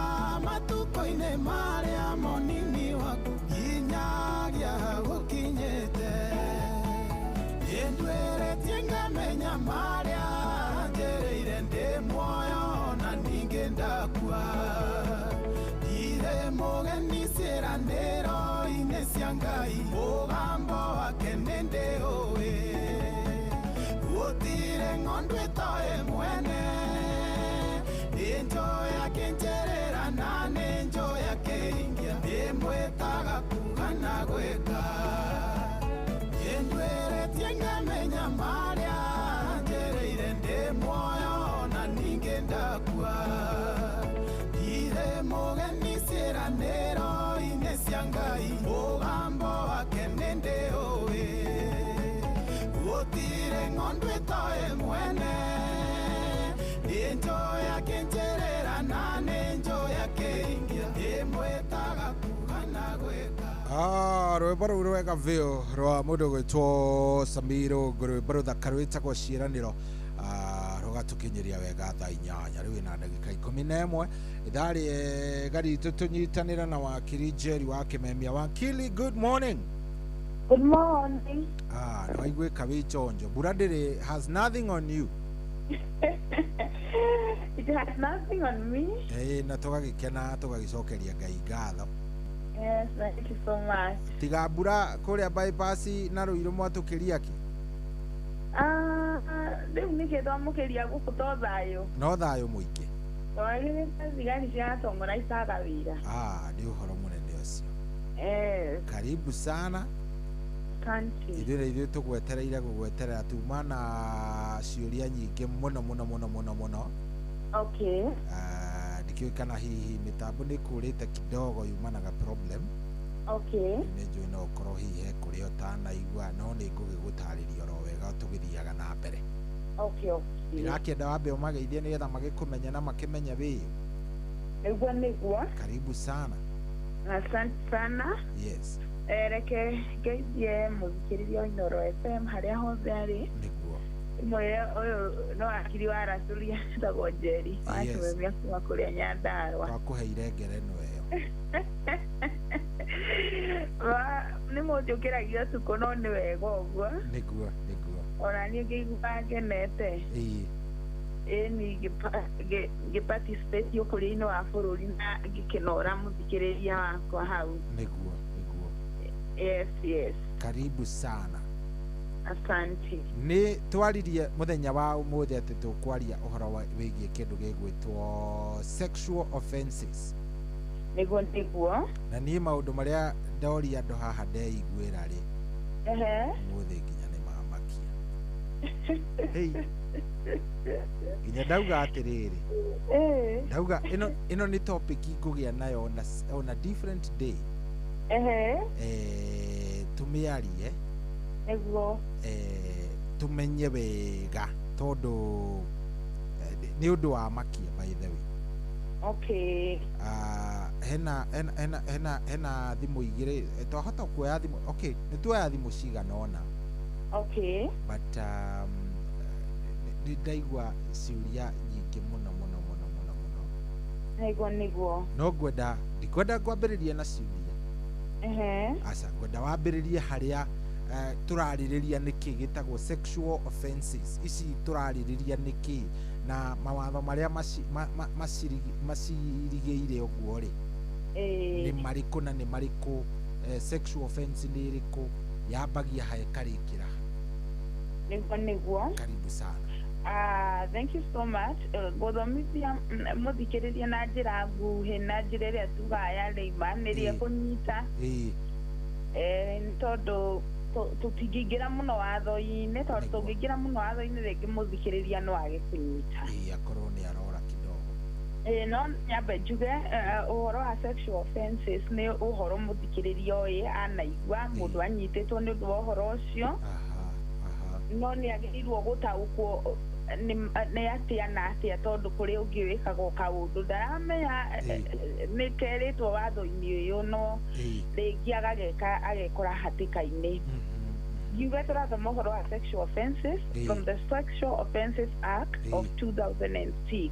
matukũ-inĩ marĩa monini waku nginyagia gũkinyĩte Nĩndwĩrĩtie ngamenya marĩa anjĩrĩire ndĩ muoyo na ningĩ ndakua Ndirĩ mũgeni ciĩranĩro-inĩ cia Ngai Mũgambo wake nĩndĩũĩ Gũtirĩ ng'ondu ĩtoĩ mwene Nĩnjũĩ akĩnjĩrĩra na nĩnjũĩ akĩingia Ndĩmwĩtaga kuuga na gwĩka Nĩndwĩrĩtie ngamenya marĩa anjĩrĩire ndĩ muoyo na ningĩ ndakua Ndirĩ mũgeni ciĩranĩro-inĩ cia Ngai Mũgambo wake nĩndĩũĩ Gũtirĩ ng'ondu ĩtoĩ mwene Nĩnjũĩ akĩnjĩrĩra na nĩnjũĩ akĩingia Ndĩmwĩtaga kuuga na gwĩka Rwĩmbo rũu rwega biũ rwa mũndũ gwĩtwo Samiro rwĩmbo rũthaka rwĩtagwo ciĩranĩro rũgatũkinyĩria wega thaa 8 rĩu ĩna ndagĩka 11 ithaa rĩega ritũ tũnyitanĩra na wakiri Njeri wa Kĩmemia. Wakili, good morning. Good morning. Nĩ waiguĩka wĩ chonjo mbura ndĩrĩ has nothing on you. It has nothing on me. Na tũgagĩkena tũgagĩcokeria Ngai ngatho. Yes, thank you so much. Tiga mbura kũrĩa bypass na Ruiru mwatũkĩria kĩ? Rĩu nĩkĩ twamũkĩria gũkũ to thayũ. No thayũ mũingĩ. Twagĩrĩte thigari ciratongora itaga wĩra. Nĩ ũhoro mũnene ũcio. Karibu sana. Asante. Ithuĩ na ithuĩ tũgwetereire gũgweterera tuma na ciũria nyingĩ mũno mũno mũno mũno mũno. Okay. Ndikĩũĩ kana hihi mĩtambo nĩ kũrĩte kidogo yumanaga problem. Okay. Nĩ njũĩ no ũkorwo hihi he kũrĩa ũtanaigua no nĩ ngũgĩgũtarĩria oro wega tũgĩthiaga na mbere. Okay, okay. Ndĩrakĩenda wambe ũmageithie nĩgetha magĩkũmenye na makĩmenye wĩũ. Nĩguo nĩguo. Karibu sana. Asante sana. Yes. Reke ngeithie mũthikĩrĩria wa Inooro FM harĩa hothe arĩ. Nĩguo. Mwĩre ũyũ no wakiri wa Rasulia etagwo Njeri wa Kĩmemia kuma kũrĩa Nyandarũa. Twakũheire ngerenwa ĩyo. Nĩ mũnjũkĩragia ũtukũ no nĩ wega ũguo. Nĩguo nĩguo. Ona niĩ ngĩigua ngenete. Ĩĩ. Ĩni ngĩ participate ũkũria-inĩ wa bũrũri na ngĩkĩnora mũthikĩrĩria wakwa hau. Nĩguo nĩguo. Yes, yes. Karibu sana. Asante. Nĩ twaririe mũthenya wa ũmũthĩ atĩ tũkwaria ũhoro wĩgiĩ kĩndũ gĩgwĩtwo sexual offenses. Nĩguo nĩguo. Na niĩ maũndũ marĩa ndoria andũ haha ndeiguĩra rĩ, ũmũthĩ nginya nĩ mamakia. Hey, nginya ndauga atĩrĩrĩ, ndauga ĩno nĩ topic ngũgĩa nayo on a different day. Tũmĩarie nĩguo, tũmenye wega tondũ nĩ ũndũ wa makia by the way. Okay. Hena hena hena hena thimũ igĩrĩ twahota kuoya thimũ. Okay, nĩ tuoya thimũ cigana ũna. Okay. But nĩ ndaigua ciũria nyingĩ mũno mũno mũno mũno mũno. Nĩguo nĩguo. No ngwenda ndikwenda ngwambĩrĩrie na ciũria. Aca ngwenda wambĩrĩrie harĩa tũrarĩrĩria nĩkĩ gĩtagwo sexual offenses. Ici tũrarĩrĩria nĩkĩ na mawatho marĩa macirigĩire ũguo rĩ, nĩ marĩkũ na nĩ marĩkũ, sexual offense nĩ ĩrĩkũ, yambagia ha ĩkarĩkĩra. Nĩguo nĩguo. Karibu sana. Thank you so much. Gũthomithia mũthikĩrĩria na njĩra nguhĩ na njĩra ĩrĩa tugaga ya layman ĩrĩa ĩkũnyita, nĩ tondũ tũtingĩingĩra mũno watho-inĩ, tondũ tũngĩingĩra mũno watho-inĩ rĩngĩ mũthikĩrĩria no age kũnyita. Akorwo nĩ arora kidogo. No nyambe njuge ũhoro wa sexual offenses nĩ ũhoro mũthikĩrĩria ũyũ anaigua mũndũ anyitĩtwo nĩ ũndũ wa ũhoro ũcio, no nĩ agĩrĩirwo gũtaũkwo nĩ atĩa na atĩa, tondũ kũrĩ ũngĩ wĩkagwo kaũndũ ndaramenya nĩ kerĩtwo watho-inĩ ũyũ, no rĩngĩ agageka agekora hatĩka-inĩ. Ngiuga tũrathoma ũhoro wa sexual offenses from the Sexual Offences Act of 2006.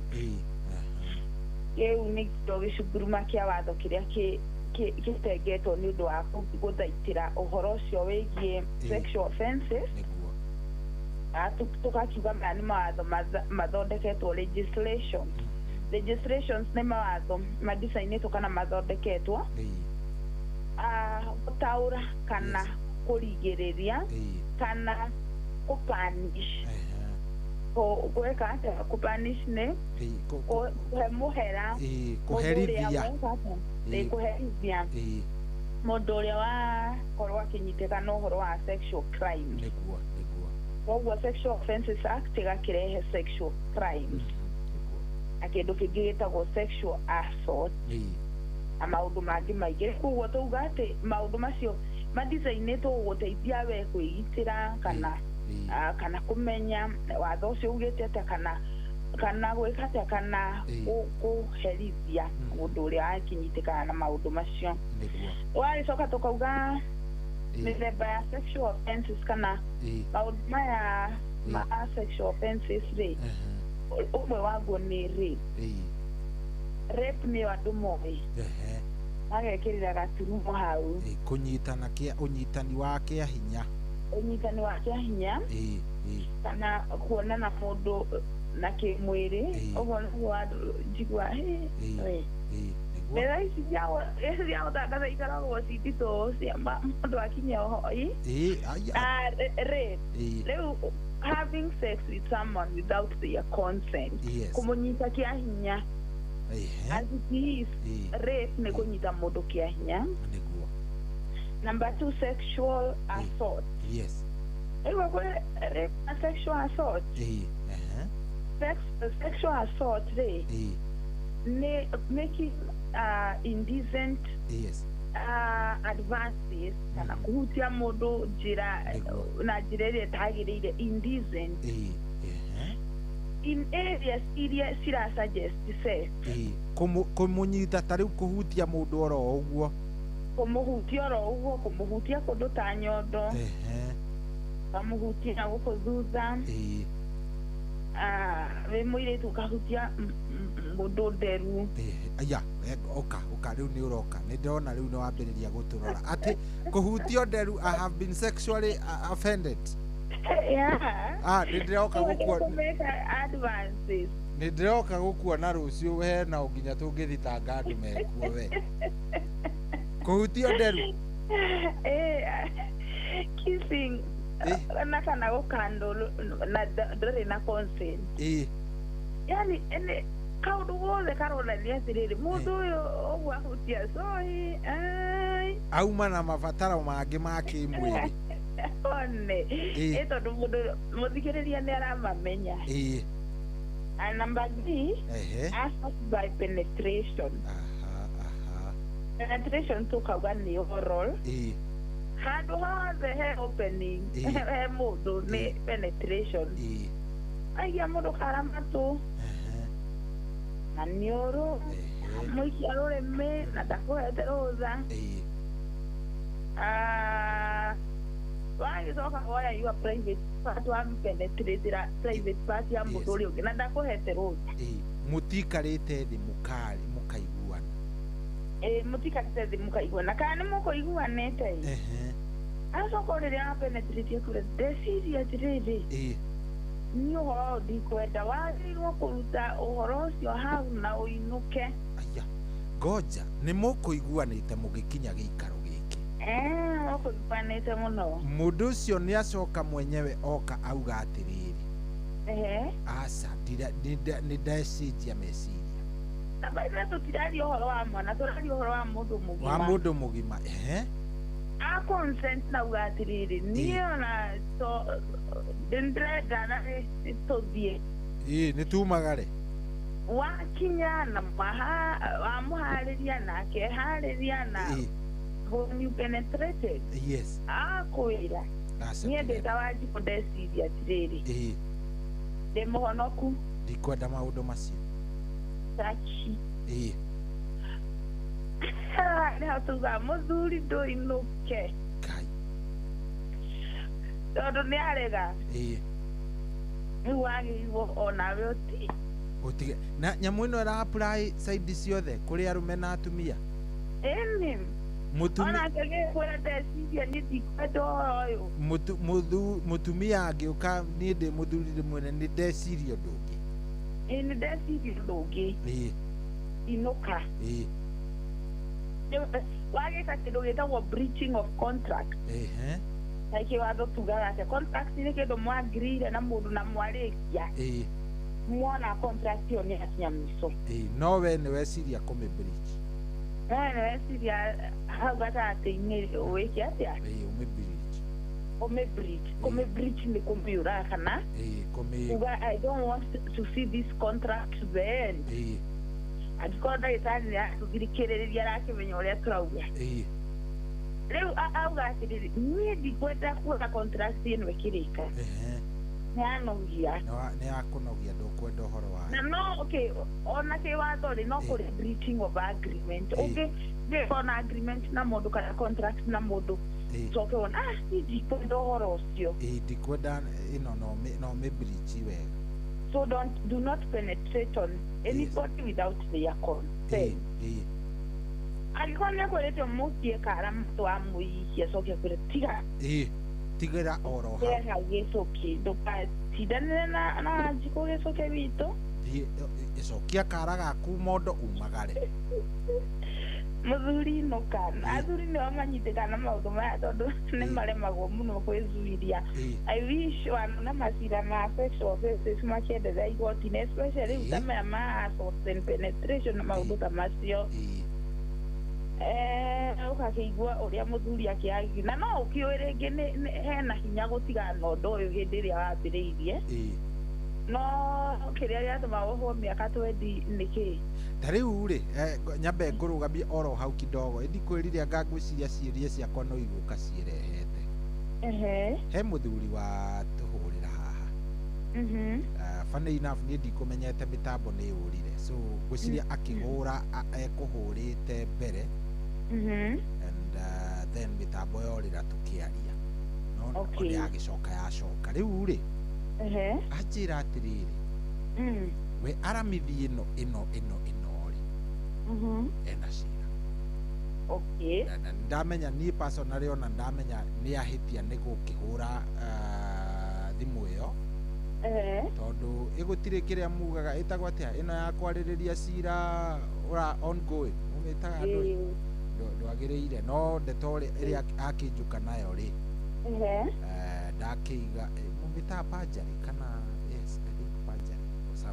Kĩu nĩkĩo gĩcunguruma kĩa watho kĩrĩa gĩtengetwo nĩ ũndũ wa gũthaitĩra ũhoro ũcio wĩgiĩ sexual offenses. Tũkakiuga maya nĩ mawatho mathondeketwo legislation. Legislations nĩ mawatho madicainĩtwo kana mathondeketwo gũtaũra kana kũrigĩrĩria kana kũpanish. Gwĩka atĩa? Kũpanish nĩ kũhe mũhera, kũherithia, kũherithia mũndũ ũrĩa wakorwo akĩnyitĩka na ũhoro wa sexual crime. Nĩguo nĩguo. Koguo Sexual Offences Act ĩgakĩrehe sexual crimes na kĩndũ kĩngĩ gĩtagwo sexual assault na maũndũ mangĩ maingĩ. Koguo tauga atĩ maũndũ macio madicainĩtwo gũgũteithia we kwĩgitĩra kana kana kũmenya watho ũcio ugĩte atĩa, kana gwĩka atĩa, kana kũherithia mũndũ ũrĩa wakinyitĩkana na maũndũ macio. Wagĩcoka tũkauga mĩthemba ya sexual offenses kana maũndũ maya ma sexual offenses rĩ, ũmwe waguo nĩ rape. Rape nĩyo andũ moĩ magekĩrĩra gaturumo hau, kũnyitana kĩa ũnyitani wa kĩa hinya, ũnyitani wa kĩa hinya, kana kuonana mũndũ na kĩmwĩrĩ. Ũguo nĩguo andũ njigua metha ici cia gũtangatha ikoragwo ci nditũ cia mũndũ akinya ũhoi. Rape rĩu, having sex with someone without their consent, kũmũnyita kĩa hinya. As it is, rape nĩ kũnyita mũndũ kĩa hinya. Number 2, sexual assault. Yes. Rĩu kwĩ rape na sexual assault. Sexual assault rĩ nĩ making indecent advances, kana kũhutia mũndũ njĩra na njĩra ĩrĩa ĩtagĩrĩire, indecent in areas iria cira suggest sex. Kũmũnyita ta rĩu kũhutia mũndũ oro ũguo, kũmũhutia oro ũguo, kũmũhutia kũndũ ta nyondo, kamũhutia gũkũ thutha, wĩ mũirĩtu ũkahutia mũndũ nderu. Aya, oka oka rĩu nĩ ũroka, nĩ ndĩrona rĩu nĩ wambĩrĩria gũtũrora atĩ kũhutio nderu. I have been sexually offended. Yeah. Nĩ ndĩroka gũkuona advances. Nĩ ndĩroka gũkuona rũciũ hena nginya tũngĩthitanga andũ mekuo we. Kũhutio nderu. Kissing na kana gũkandwo na ndũrĩ na consent. Yani ene Kaũndũ gothe karonania atĩrĩrĩ mũndũ ũyũ ũguo ahutia cohi ai auma na mabataro mangĩ ma kĩmwĩrĩ one Ĩĩ. ĩ tondũ mũndũ mũthikĩrĩria nĩ aramamenya. Ĩĩ. And number D, ehe assault by penetration. Aha, aha. Penetration tukauga nĩ oral. Ĩĩ. Handũ hothe he opening Ĩĩ. he mũndũ nĩ penetration. Ĩĩ. Aigia mũndũ kara matũ na niũrũ mũikia rũrĩmĩ na ndakũhete rũtha. Ĩĩ. Ah, wagĩcoka woya your private part wampenetratĩra private part ya mũndũ ũrĩa ũngĩ na ndakũhete rũtha. Ĩĩ, mũtikarĩte thĩ mũkarĩ mũkaiguana. Ĩĩ, mũtikarĩte thĩ mũkaiguana kana nĩ mũkũiguanĩte ĩ. Ehe. Acoka rĩrĩa apenetrate kũrĩa ndeciria atĩrĩrĩ Ĩĩ. niĩ ũhoro ũyũ ndikwenda wagĩrĩirwo kũruta ũhoro ũcio hau na ũinũke. Aya, ngoja nĩ mũkũiguanĩte mũgĩkinya gĩikaro gĩkĩ. Mũkũiguanĩte mũno. Mũndũ ũcio nĩ acoka mwenyewe oka auga atĩrĩrĩ, Ehe. aca nĩ ndecenjia meciria. Na by the way tũtiraria ũhoro wa mwana, tũraria ũhoro wa mũndũ mũgima. Wa mũndũ mũgima. Ehe. A consent na uga atĩrĩrĩ niĩ ona to ndĩrenda na nĩ tũthiĩ. Ĩĩ, nĩ tumagare. Wakinya na wamũharĩria nake harĩria na Ĩĩ. when you penetrated Yes. akwĩra Aca niĩ ndĩ ndirenda. ta Wanjikũ ndeciria atĩrĩrĩ Ĩĩ. ndĩ mũhonoku ndikwenda maũndũ macio. Taki. Ĩĩ. Nĩho tugaga mũthuri ndũinũke. Kai. Tondũ nĩ arega. Ĩĩ. Rĩu wagĩrĩirwo onawe ũti ũtige na nyamũ ĩno ĩra apply side ciothe kũrĩ arũme na atumia. Ĩni. Mũtumi Onake gĩkwĩra ndeciria niĩ ndikwenda ũhoro ũyũ. Mũtumia angĩũka niĩ ndĩ mũthuri rĩmwe nĩ ndeciria ũndũ ũngĩ. Ĩĩ, nĩ ndeciria ũndũ ũngĩ. Ĩĩ. Inũka. Ĩĩ. Wagĩka kĩndũ gĩtagwo breaching of contract. Ehe. Na kĩwatho tugaga atĩ contract nĩ kĩndũ mwagirire na mũndũ na mwarĩkia. Ĩĩ. Mwona contract ĩyo nĩ yakinya mũico. Ĩĩ, no we nĩ weciria kũmĩ breach. We nĩ weciria hau gatagatĩ-inĩ wĩke atĩa? Ĩĩ, ũmĩ breach. Ũmĩ breach. Kũmĩ breach nĩ kũmĩũraga kana? Ĩĩ, kũmĩ Kuga I don't want to see this contract to the end. Ĩĩ. Angĩkorwo ndagĩtarĩ nĩ aratũthirikĩrĩria arakĩmenya ũrĩa tũrauga. Ĩĩ. Rĩu auga atĩrĩrĩ niĩ ndikwenda kuona contract ĩno ĩkĩrĩka. Ehe. Nĩ yanogia. Nĩ yakũnogia ndũkwenda ũhoro wayo. Na no okay ona kĩwatho rĩ no kũrĩ breaching of agreement. Ũngĩ ũngĩkorwo na agreement na mũndũ kana contract na mũndũ coke wona ah niĩ ndikwenda ũhoro ũcio. Ĩĩ, ndikwenda ĩno no mĩ breach wega. So do not penetrate on anybody without their consent. Ĩĩ. Angĩkorwo nĩ akwĩrĩte mũkie kara matũ amũikie acoke akwĩre tiga. Ĩĩ, tigĩra oro hau. Tigĩra hau gĩcũkĩ ndũgatindanĩre na Wanjikũ gĩcũkĩ witũ. Thiĩ cokia kara gaku mondo umagare. Mũthuri inũka. Athuri nĩo manyitĩkaga na maũndũ maya tondũ nĩ maremagwo mũno kwĩzuiria. I wish wanona macira ma sexual offences makĩenderea igoti-inĩ especially rĩu ta maya ma assault and penetration na maũndũ ta macio. Ũgakĩigua ũrĩa mũthuri akĩagi na no ũkĩũĩ rĩngĩ hena hinya gũtigana na ũndũ ũyũ hĩndĩ ĩrĩa wambĩrĩirie. No kĩrĩa gĩatũma wohwo mĩaka 20 nĩ kĩĩ? Ta rĩu rĩ nyambe ngũrũgamie oro hau kidogo ĩndi kwĩrire anga ngwĩciria ciũria ciakwa no igũka ciĩrehete. Ehe. He mũthuri wa tũhũrĩra haha. Funny enough niĩ ndikũmenyete mĩtambo nĩ yũrire so ngwĩciria akĩhũra ekũhũrĩte mbere. And then mĩtambo yorĩra tũkĩaria no nĩ yagĩcoka yacoka rĩu rĩ anjĩra atĩrĩrĩ we aramithi ĩno ĩno ĩno ĩno rĩ ena cira. Okay. Na ndamenya niĩ personally ona ndamenya nĩ ahĩtia nĩ gũkĩhũra thimũ ĩyo tondũ ĩgũtirĩ kĩrĩa mugaga ĩtagwo atĩa ĩno ya kwarĩrĩria cira ũra ongoing ũmĩtaga ndũĩ ndwagĩrĩire no ndeto ĩrĩa akĩnjũka nayo rĩ ndakĩiga mũmĩtaga perjury kana yes I think perjury or something.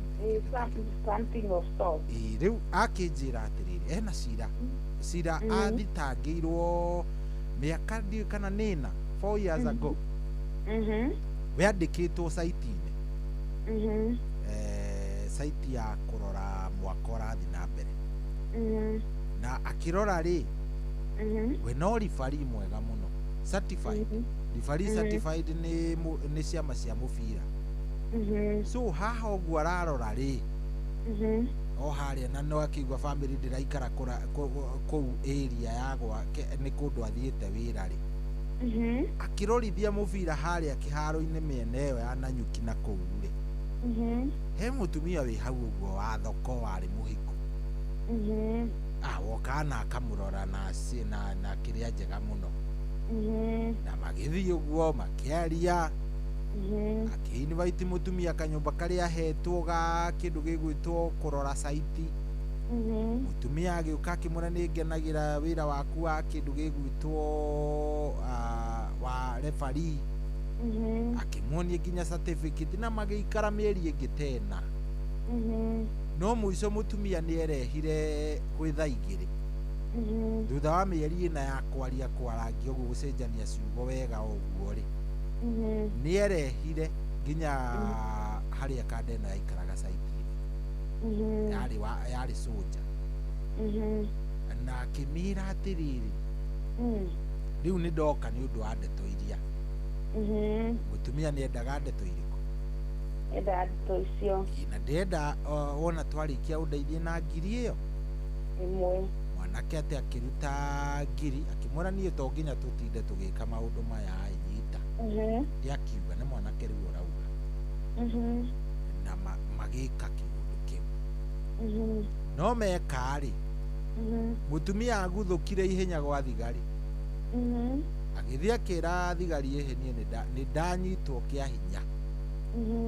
Something. Something of sort. Rĩu akĩnjĩra atĩrĩrĩ ena cira cira athitangĩirwo mĩaka ndiũĩ kana nĩna 4 years ago. Wandĩkĩtwo site-inĩ. Site ya kũrora mwaka ũrathiĩ na mbere. Na akĩrora rĩ we no referee mwega mũno certified. Referee certified nĩ ciama cia mũbira. So haha ũguo ararora rĩ o harĩa na no akĩigua family ndĩraikara kũu area ya gwake nĩ kũndũ athiĩte wĩra rĩ akĩrorithia mũbira harĩa kĩharo-inĩ mĩena ĩyo ya Nanyuki na kũu rĩ he mũtumia wĩ hau ũguo wa thoko warĩ mũhiku woka na akamũrora na kĩrĩa njega mũno na magĩthiĩ ũguo makĩaria akĩ-invite mũtumia kanyũmba karĩa ahetwo ga kĩndũ gĩgwĩtwo kũrora site. Mũtumia agĩũka akĩmwĩra nĩ ngenagĩra wĩra waku wa kĩndũ gĩgwĩtwo wa referee. Akĩmuonia nginya certificate na magĩikara mĩeri ĩngĩ tena. No mũico mũtumia nĩ erehire gwĩ thaa igĩrĩ thutha wa mĩeri ĩna ya kwaria kwarangia ũguo gũcenjania ciugo wega ũguo rĩ nĩ erehire nginya harĩa kanda ĩno yaikaraga site-inĩ yarĩ soldier na akĩmĩra atĩrĩrĩ rĩu nĩ ndoka nĩ ũndũ wa ndeto iria mũtumia nĩ endaga ndeto irĩkũ endaga ndeto icio na ndĩrenda wona twarĩkia ũndeithie na ngiri ĩyo ĩmwe. Mwanake atĩ akĩruta ngiri akĩmwĩra niĩ to nginya tũtinde tũgĩka maũndũ maya nyita yakiuga nĩ mwanake rĩu ũrauga na magĩka kĩũndũ kĩu no meka rĩ mũtumia aguthũkire ihenya gwa thigari agĩthiĩ akĩra thigari ĩhĩ niĩ nĩ ndanyitwo kĩa hinya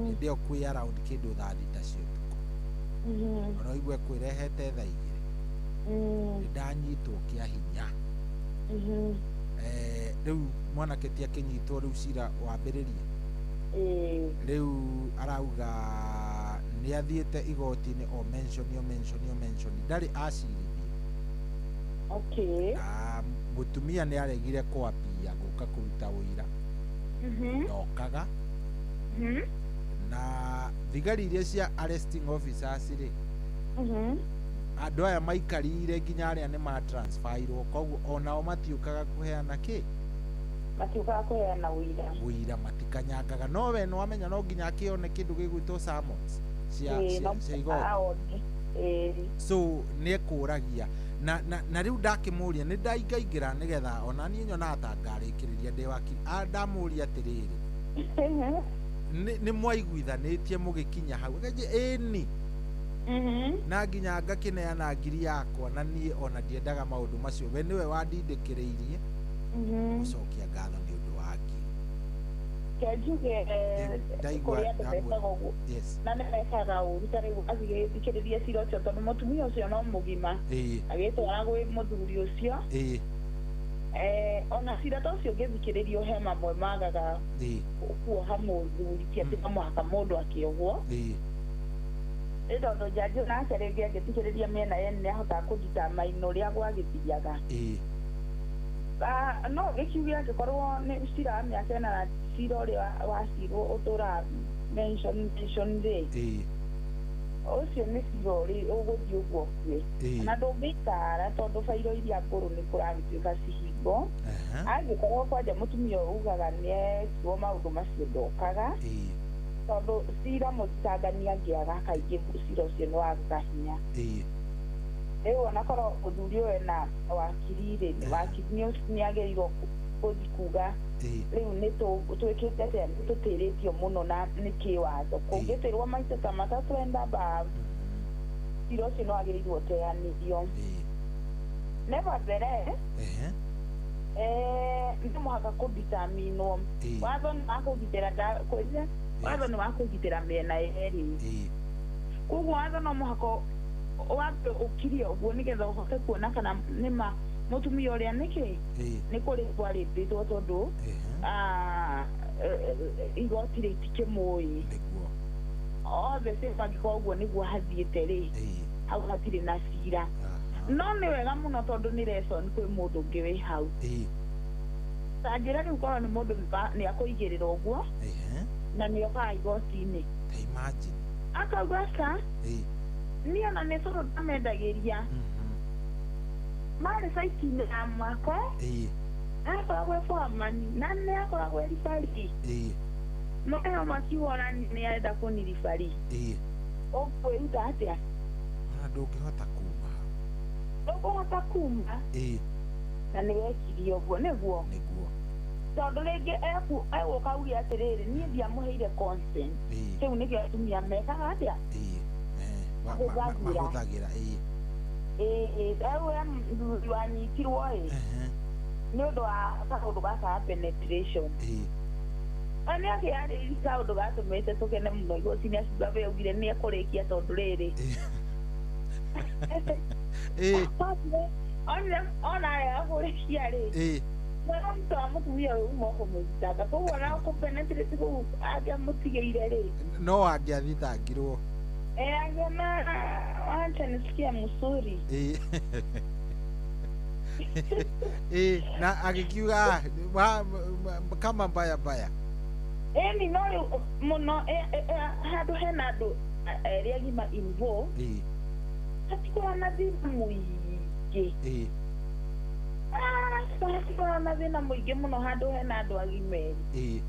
hĩndĩ ĩyo kwĩ around kĩndũ thaa thita cia ũtukũ ona ũigue kwĩrehete thaa igĩrĩ nĩ ndanyitwo kĩa hinya. Rĩu mwanake ti akĩnyitwo rĩu cira wambĩrĩrie rĩu arauga nĩ athiĩte igoti-inĩ o mention o mention o mention ndarĩ acirithio. Okay. Na mũtumia nĩ aregire kwambia gũka kũruta ũira ndokaga na thigari iria cia arresting officers rĩ andũ aya maikarire nginya arĩa nĩ matransferirwo koguo onao matiũkaga kũheana kĩ matiũkaga kũheana ũira matikanyangaga no we nĩ wamenya no nginya akĩone kĩndũ gĩgwĩtwo summons cia igoti so nĩ ekũragia na rĩu ndakĩmũria nĩ ndaingaingĩra nĩgetha ona niĩ nyonaga ta ngarĩkĩrĩria ndĩ wakiri ndamũria atĩrĩrĩ nĩ mwaiguithanĩtie mũgĩkinya hau ĩni na nginya ngakĩneana ngiri yakwa na niĩ ona ndiendaga maũndũ macio we nĩwe wandindĩkĩrĩirie gũcokia ngatho nĩ ũndũ wa ngiri njuge kũrĩ andũ mekaga ũguo na nĩ mekaga ũru ta rĩu agĩthikĩrĩria cira ũcio tondũ mũtumia ũcio no mũgima agĩtwara gwĩ mũthuri ũcio ona cira ta ũcio ũngĩthikĩrĩrio he mamwe magaga kuoha mũthuri ti atĩ no mũhaka mũndũ akĩohwo nĩ tondũ njanji nake rĩngĩ angĩthikĩrĩria mĩena yerĩ nĩ ahotaga kũdetermine ũrĩa gwagĩthiaga no gĩkiuge angĩkorwo nĩ cira wa mĩaka ĩna na cira ũrĩa wacirwo ũtũraga mention rĩ ũcio nĩ cira ũrĩ ũgũthiĩ ũguo ũkue na ndũngĩikara tondũ bairo iria ngũrũ nĩ kũragĩtuĩka cihingo angĩkorwo kwanja mũtumia ũyũ ugaga nĩekirwo maũndũ macio ndokaga tondũ cira mũthitangani angĩaga kaingĩ cira ũcio nĩ wagaga hinya rĩu onakorwo mũthuri ũyũ ena wakiri rĩ wakiri nĩ agĩrĩirwo gũthiĩ kuga rĩu nĩ twĩkĩte atĩa nĩ tũtĩrĩtio mũno na nĩ kĩwatho kũngĩtĩrwo maita ta matatũ and above cira ũcio nĩ wagĩrĩirwo ũteanĩrio nevertheless nĩ mũhaka kũdeterminwo watho nĩ wa kũgitĩra kwĩria watho nĩ wa kũgitĩra mĩena yerĩ koguo watho no mũhaka wambe ũkirie ũguo nĩgetha ũhote kuona kana nĩma mũtumia ũrĩa nĩkĩ nĩ kũrĩhwo arĩmbĩtwo tondũ igoti rĩtikĩmũĩ Othe same angĩkorwo ũguo nĩguo hathiĩte rĩ, hau hatirĩ na cira. No nĩ wega mũno tondũ nĩ lesson kwĩ mũndũ ũngĩ wĩ hau. Ta njĩra rĩu korwo nĩ mũndũ nĩ akũigĩrĩra ũguo na nĩ okaga igoti-inĩ. Ta imagine. Akauga ca niĩ ona nĩ cũrũ ndamendagĩria. Marĩ caiti-inĩ ya mwako akoragwo e foreman na nĩ akoragwo e ribari. No ĩyo makiuga ona nĩ arenda kũniribari. Ũkwĩruta atĩa? Ona ndũngĩhota kuma hau. Ndũkũhota kuma. Na nĩ wekire ũguo nĩguo. Nĩguo. Tondũ rĩngĩ egũka auge atĩrĩrĩ, niĩ ndiamũheire consent. Kĩu nĩkĩo atumia mekaga atĩa? Mahũthagĩra. Ewe mũthuri wanyitirwo ĩ nĩ ũndũ wa kaũndũ gaka ga penetration. Na nĩ akĩarĩrĩria kaũndũ gatũmĩte tũkene mũno igoti-inĩ akiuga we augire nĩ ekũrĩkia tondũ rĩrĩ. Ona arega kũrĩkia rĩ, mwana mũtũ wa mũtumia ũyũ uma kũmũthitanga koguo ona kũpenetrate kũu angĩamũtigĩire rĩ, no angĩathitangirwo. Angeona wacha nisikie mzuri. Na agĩkiuga kama mbaya mbaya. Ni no rĩu mũno handũ hena andũ erĩ agima involved. Hatikoragwo na thĩna mũingĩ. Hatikoragwo na thĩna mũingĩ mũno handũ hena andũ agima erĩ.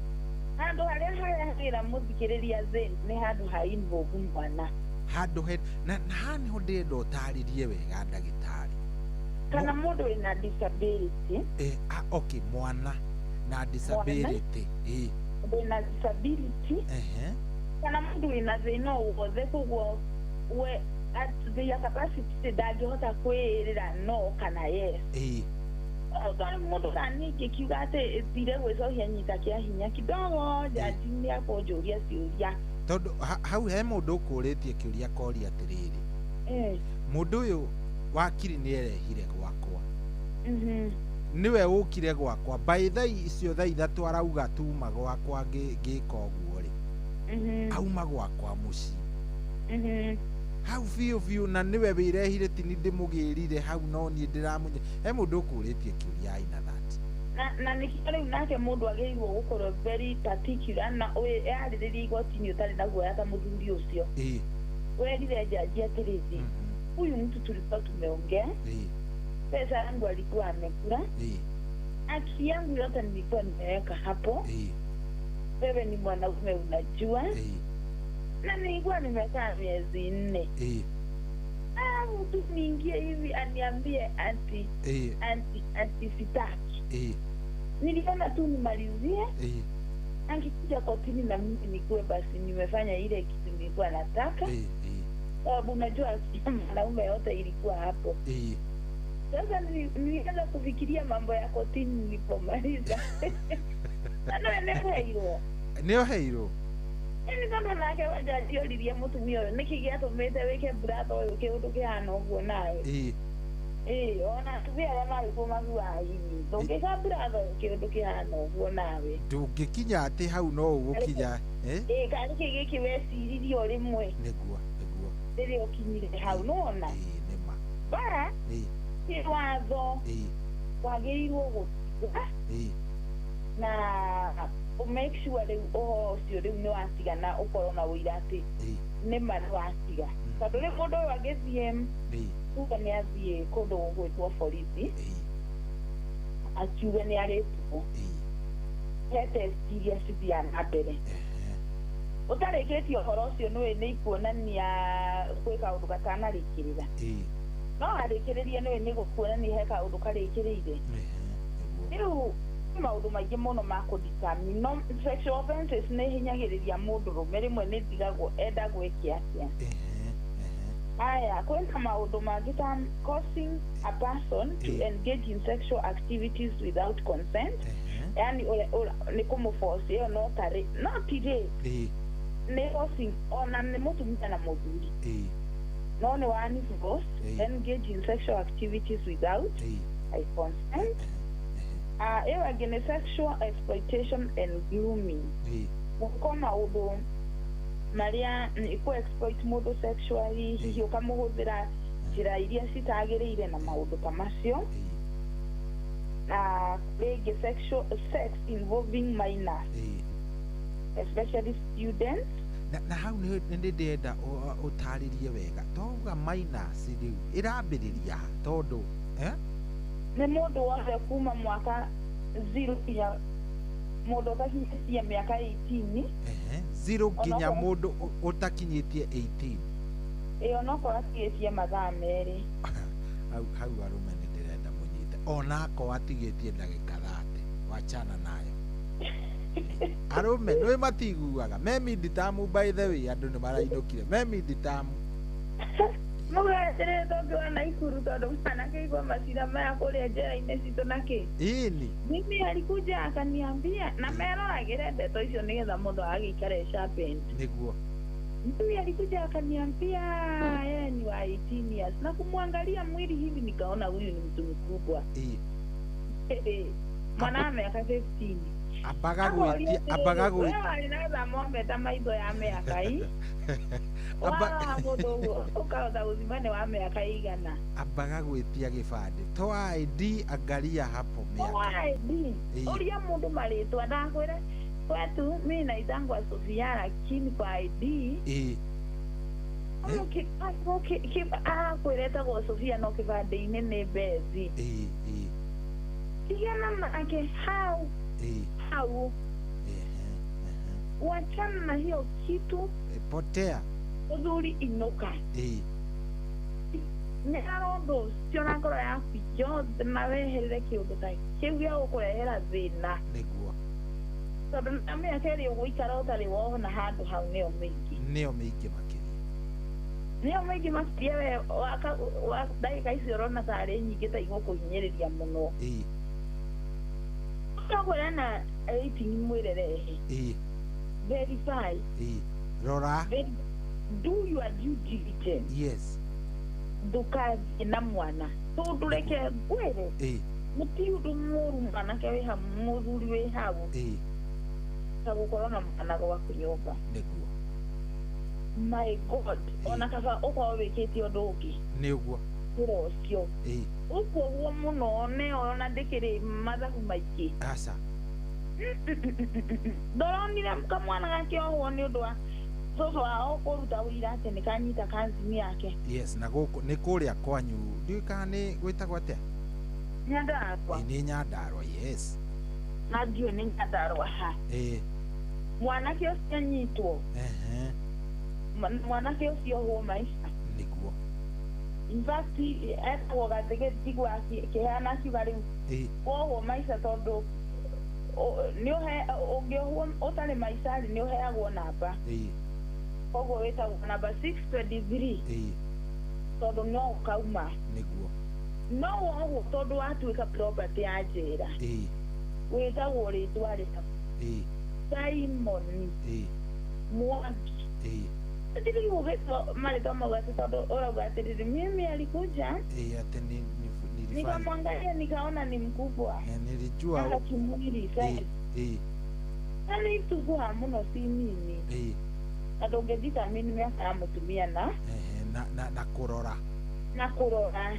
Handũ harĩa harehagĩra mũthikĩrĩria thĩna nĩ handũ ha involve mwana. Handũ he na haha nĩho ndĩrenda ũtarĩrie wega ndagĩtarĩ. Kana mũndũ wĩna disability. Okay, mwana na disability. Wĩna disability. Kana mũndũ wĩna thĩna o wothe koguo we at their capacity ndangĩhota kwĩĩrĩra no kana yes. Tondũ mũndũ ta niĩ ingĩkiuga atĩ thire gwĩcohia nyita kĩa hinya kidogo, jaji nĩ akũnjũria ciũria. Tondũ hau he mũndũ ũkũrĩtie kĩũria akoria atĩrĩrĩ, mũndũ ũyũ wakiri nĩ erehire gwakwa. Nĩwe ũkire gwakwa by thaa icio thaa ithatũ arauga tuma gwakwa ngĩka ũguo rĩ, auma gwakwa mũciĩ hau biũ biũ, na nĩwe wĩrehire tini ndĩmũgĩrire hau no niĩ ndĩramũnya. He mũndũ ũkũrĩtie kĩũria aina that. Na nĩkĩo rĩu nake mũndũ agĩrĩirwo gũkorwo very particular na yarĩrĩria igoti-inĩ ũtarĩ na guoya ta mũthuri ũcio. Werire jaji atĩrĩrĩ, huyu mtu tulikuwa tumeongea, pesa yangu alikuwa amekula, haki yangu yote nilikuwa nimeweka hapo, wewe ni mwanaume unajua, na nilikuwa nimekaa miezi 4. Mtu niingie hivi aniambie anti anti sitaki. Niliona tu nimalizie. Angekuja kotini na mimi nikuwe basi nimefanya ile kitu nilikuwa nataka. Sababu unajua mwanaume yote ilikuwa hapo. Sasa nilianza kufikiria mambo ya kotini nilipomaliza. Na nĩ Nĩoheirwo. Nĩ tondũ nake wajaji oririe mũtumia ũyũ nĩkĩ gĩatũmĩte wĩke brother ũyũ kĩũndũ kĩhana ũguo nawe. Ona atumia arĩa marĩ kuo maguaga hihi ndũngĩka brother ũyũ kĩũndũ kĩhana ũguo nawe. Ndũngĩkinya atĩ hau no ũgũkinya. Kana nĩkĩ gĩkĩ weciririe o rĩmwe. Nĩguo. Rĩrĩa ũkinyire hau nĩwona. Nĩma. Bara ti watho wagĩrĩirwo gũtiga na make sure rĩu ũhoro ũcio rĩu nĩ watigana ũkorwo na ũira atĩ nĩma nĩ watiga. Tondũ rĩu mũndũ ũyũ angĩthiĩ tuge nĩ athiĩ kũndũ gũgwĩtwo borithi akiuge nĩ arĩtwo, he test iria cithiaga na mbere. Ũtarĩkĩtie ũhoro ũcio nĩũĩ nĩ ikuonania gwĩ kaũndũ gatanarĩkĩrĩra. No arĩkĩrĩrie nĩũĩ nĩ gũkuonania he kaũndũ karĩkĩrĩire. Rĩu maũndũ maingĩ mũno ma kũdetermine. No sexual offenses nĩ hinyagĩrĩria mũndũrũme rĩmwe nĩ ndigagwo enda gwĩke atĩa. Haya, kwĩna maũndũ mangĩ ta causing a person to engage in sexual activities without consent. Yani nĩ kũmũforce ĩyo no tarĩ no ti rape. Nĩ forcing ona nĩ mũtumia na mũthuri. No nĩ wani force engage in sexual activities without a consent. Ĩyo ĩngĩ nĩ sexual exploitation and grooming. Gũkorwo maũndũ Maria ku exploit mũndũ sexually hihi ũkamũhũthĩra njĩra iria citagĩrĩire na maũndũ ta macio. Na rĩngĩ sexual sex involving minors, especially students. Na hau nĩ ndĩrenda ũtarĩrie wega twauga minors rĩu ĩrambĩrĩria tondũ nĩ mũndũ wothe kuma mwaka 0 nginya mũndũ ũtakinyĩtie mĩaka 18. 0 nginya mũndũ ũtakinyĩtie 18. Ĩĩ onokorwo atigĩtie mathaa 2. Hau arũme nĩ ndĩrenda mũnyite onakorwo atigĩtie ndagĩka 30 wachana nayo. Arũme nĩ matiguaga me midterm, by the way andũ nĩ marainũkire me midterm. Mũgathĩrĩria tũngĩwa Naikuru tondũ mwanake igua macira maya kũrĩa njĩra-inĩ citũ na kĩ. Ĩni mimi alikuja akaniambia na meroragĩre ndeto icio nĩgetha mũndũ agĩikare sharpened. Nĩguo mimi alikuja akaniambia yeye ni wa 18 years na kumwangalia mwili hivi nikaona huyu ni mtu mkubwa. Mwana miaka 15. Ambaga gwĩtia ambaga gwĩtia wewe na mombe maitho ya mĩaka ii wa mũndũ ũkahota gũthima nĩ wa mĩaka igana. Ambaga gwĩtia gĩbandĩ to ID angalia hapo mĩaka ID ũria mũndũ marĩtwa ndakwĩra kwetu mimi naitangwa Sofia lakini kwa ID akwĩretagwo Sofia no kĩbandĩ-inĩ nĩ Bezi. Tigana nake hau hau wachana na hiyo kitu. Potea uthuri inuka nyarara ũndũ ũcio na ngoro yaku yothe na weherere kĩũndũ ta kĩu gĩa gũkũrehera thĩna. Nĩguo tondũ na mĩaka ĩrĩa ũgũikara ũtarĩ wona handũ hau nĩyo mĩingĩ, nĩyo mĩingĩ makĩria, nĩyo mĩingĩ makĩria. We wa ndagĩka icio ũrona tarĩ nyingĩ ta igũkũhinyĩrĩria mũno. Ũkwĩra na 18 mwĩre rehe verify, rora, do your due diligence. Yes, ndũkathiĩ na mwana tondũ reke ngwĩre mũti ũndũ mũru mwanake wĩ hau mũthuri wĩ hau ta gũkorwo na mwana gwaku nyũmba. Nĩguo my God, ona kaba ũkorwo wĩkĩte ũndũ ũngĩ nĩguo wĩra ũcio ũkuoguo mũno nĩyo ona ndĩkĩrĩ mathabu maingĩ. Aca ndoronire kamwana gakĩohwo nĩ ũndũ wa cũcũ wao kũruta ũira atĩ nĩ kanyita kanzini yake. Yes, na gũkũ nĩ kũrĩa kwanyu ndiũĩ kana nĩ gwĩtagwo atĩa. Nyandarua. Nĩ Nyandarua, yes. Na ndiũĩ nĩ Nyandarua ha. Mwanake ũcio anyitwo. Mwanake ũcio ohwo maica. Nĩguo in fact etagwo gathĩgĩ ndigua akĩheana akiuga rĩu wohwo maica tondũ ũngĩohwo ũtarĩ maica rĩ nĩ ũheagwo namba. Koguo wĩtagwo namba 623 tondũ no ũkauma. Nĩguo no wohwo tondũ watuĩka property ya njĩra wĩtagwo rĩtwa rĩaku Simon Mwangi. Ndirĩ ũgĩtwo marĩtwa mau atĩ tondũ ũrauga atĩrĩrĩ mimi alikuja atĩ nilifanya nikamwangalia nikaona ni mkubwa nilijua kimwili yani ituguha mũno si nini na ndũngĩdetermine mĩaka ya mũtumia na na kũrora na kũrora.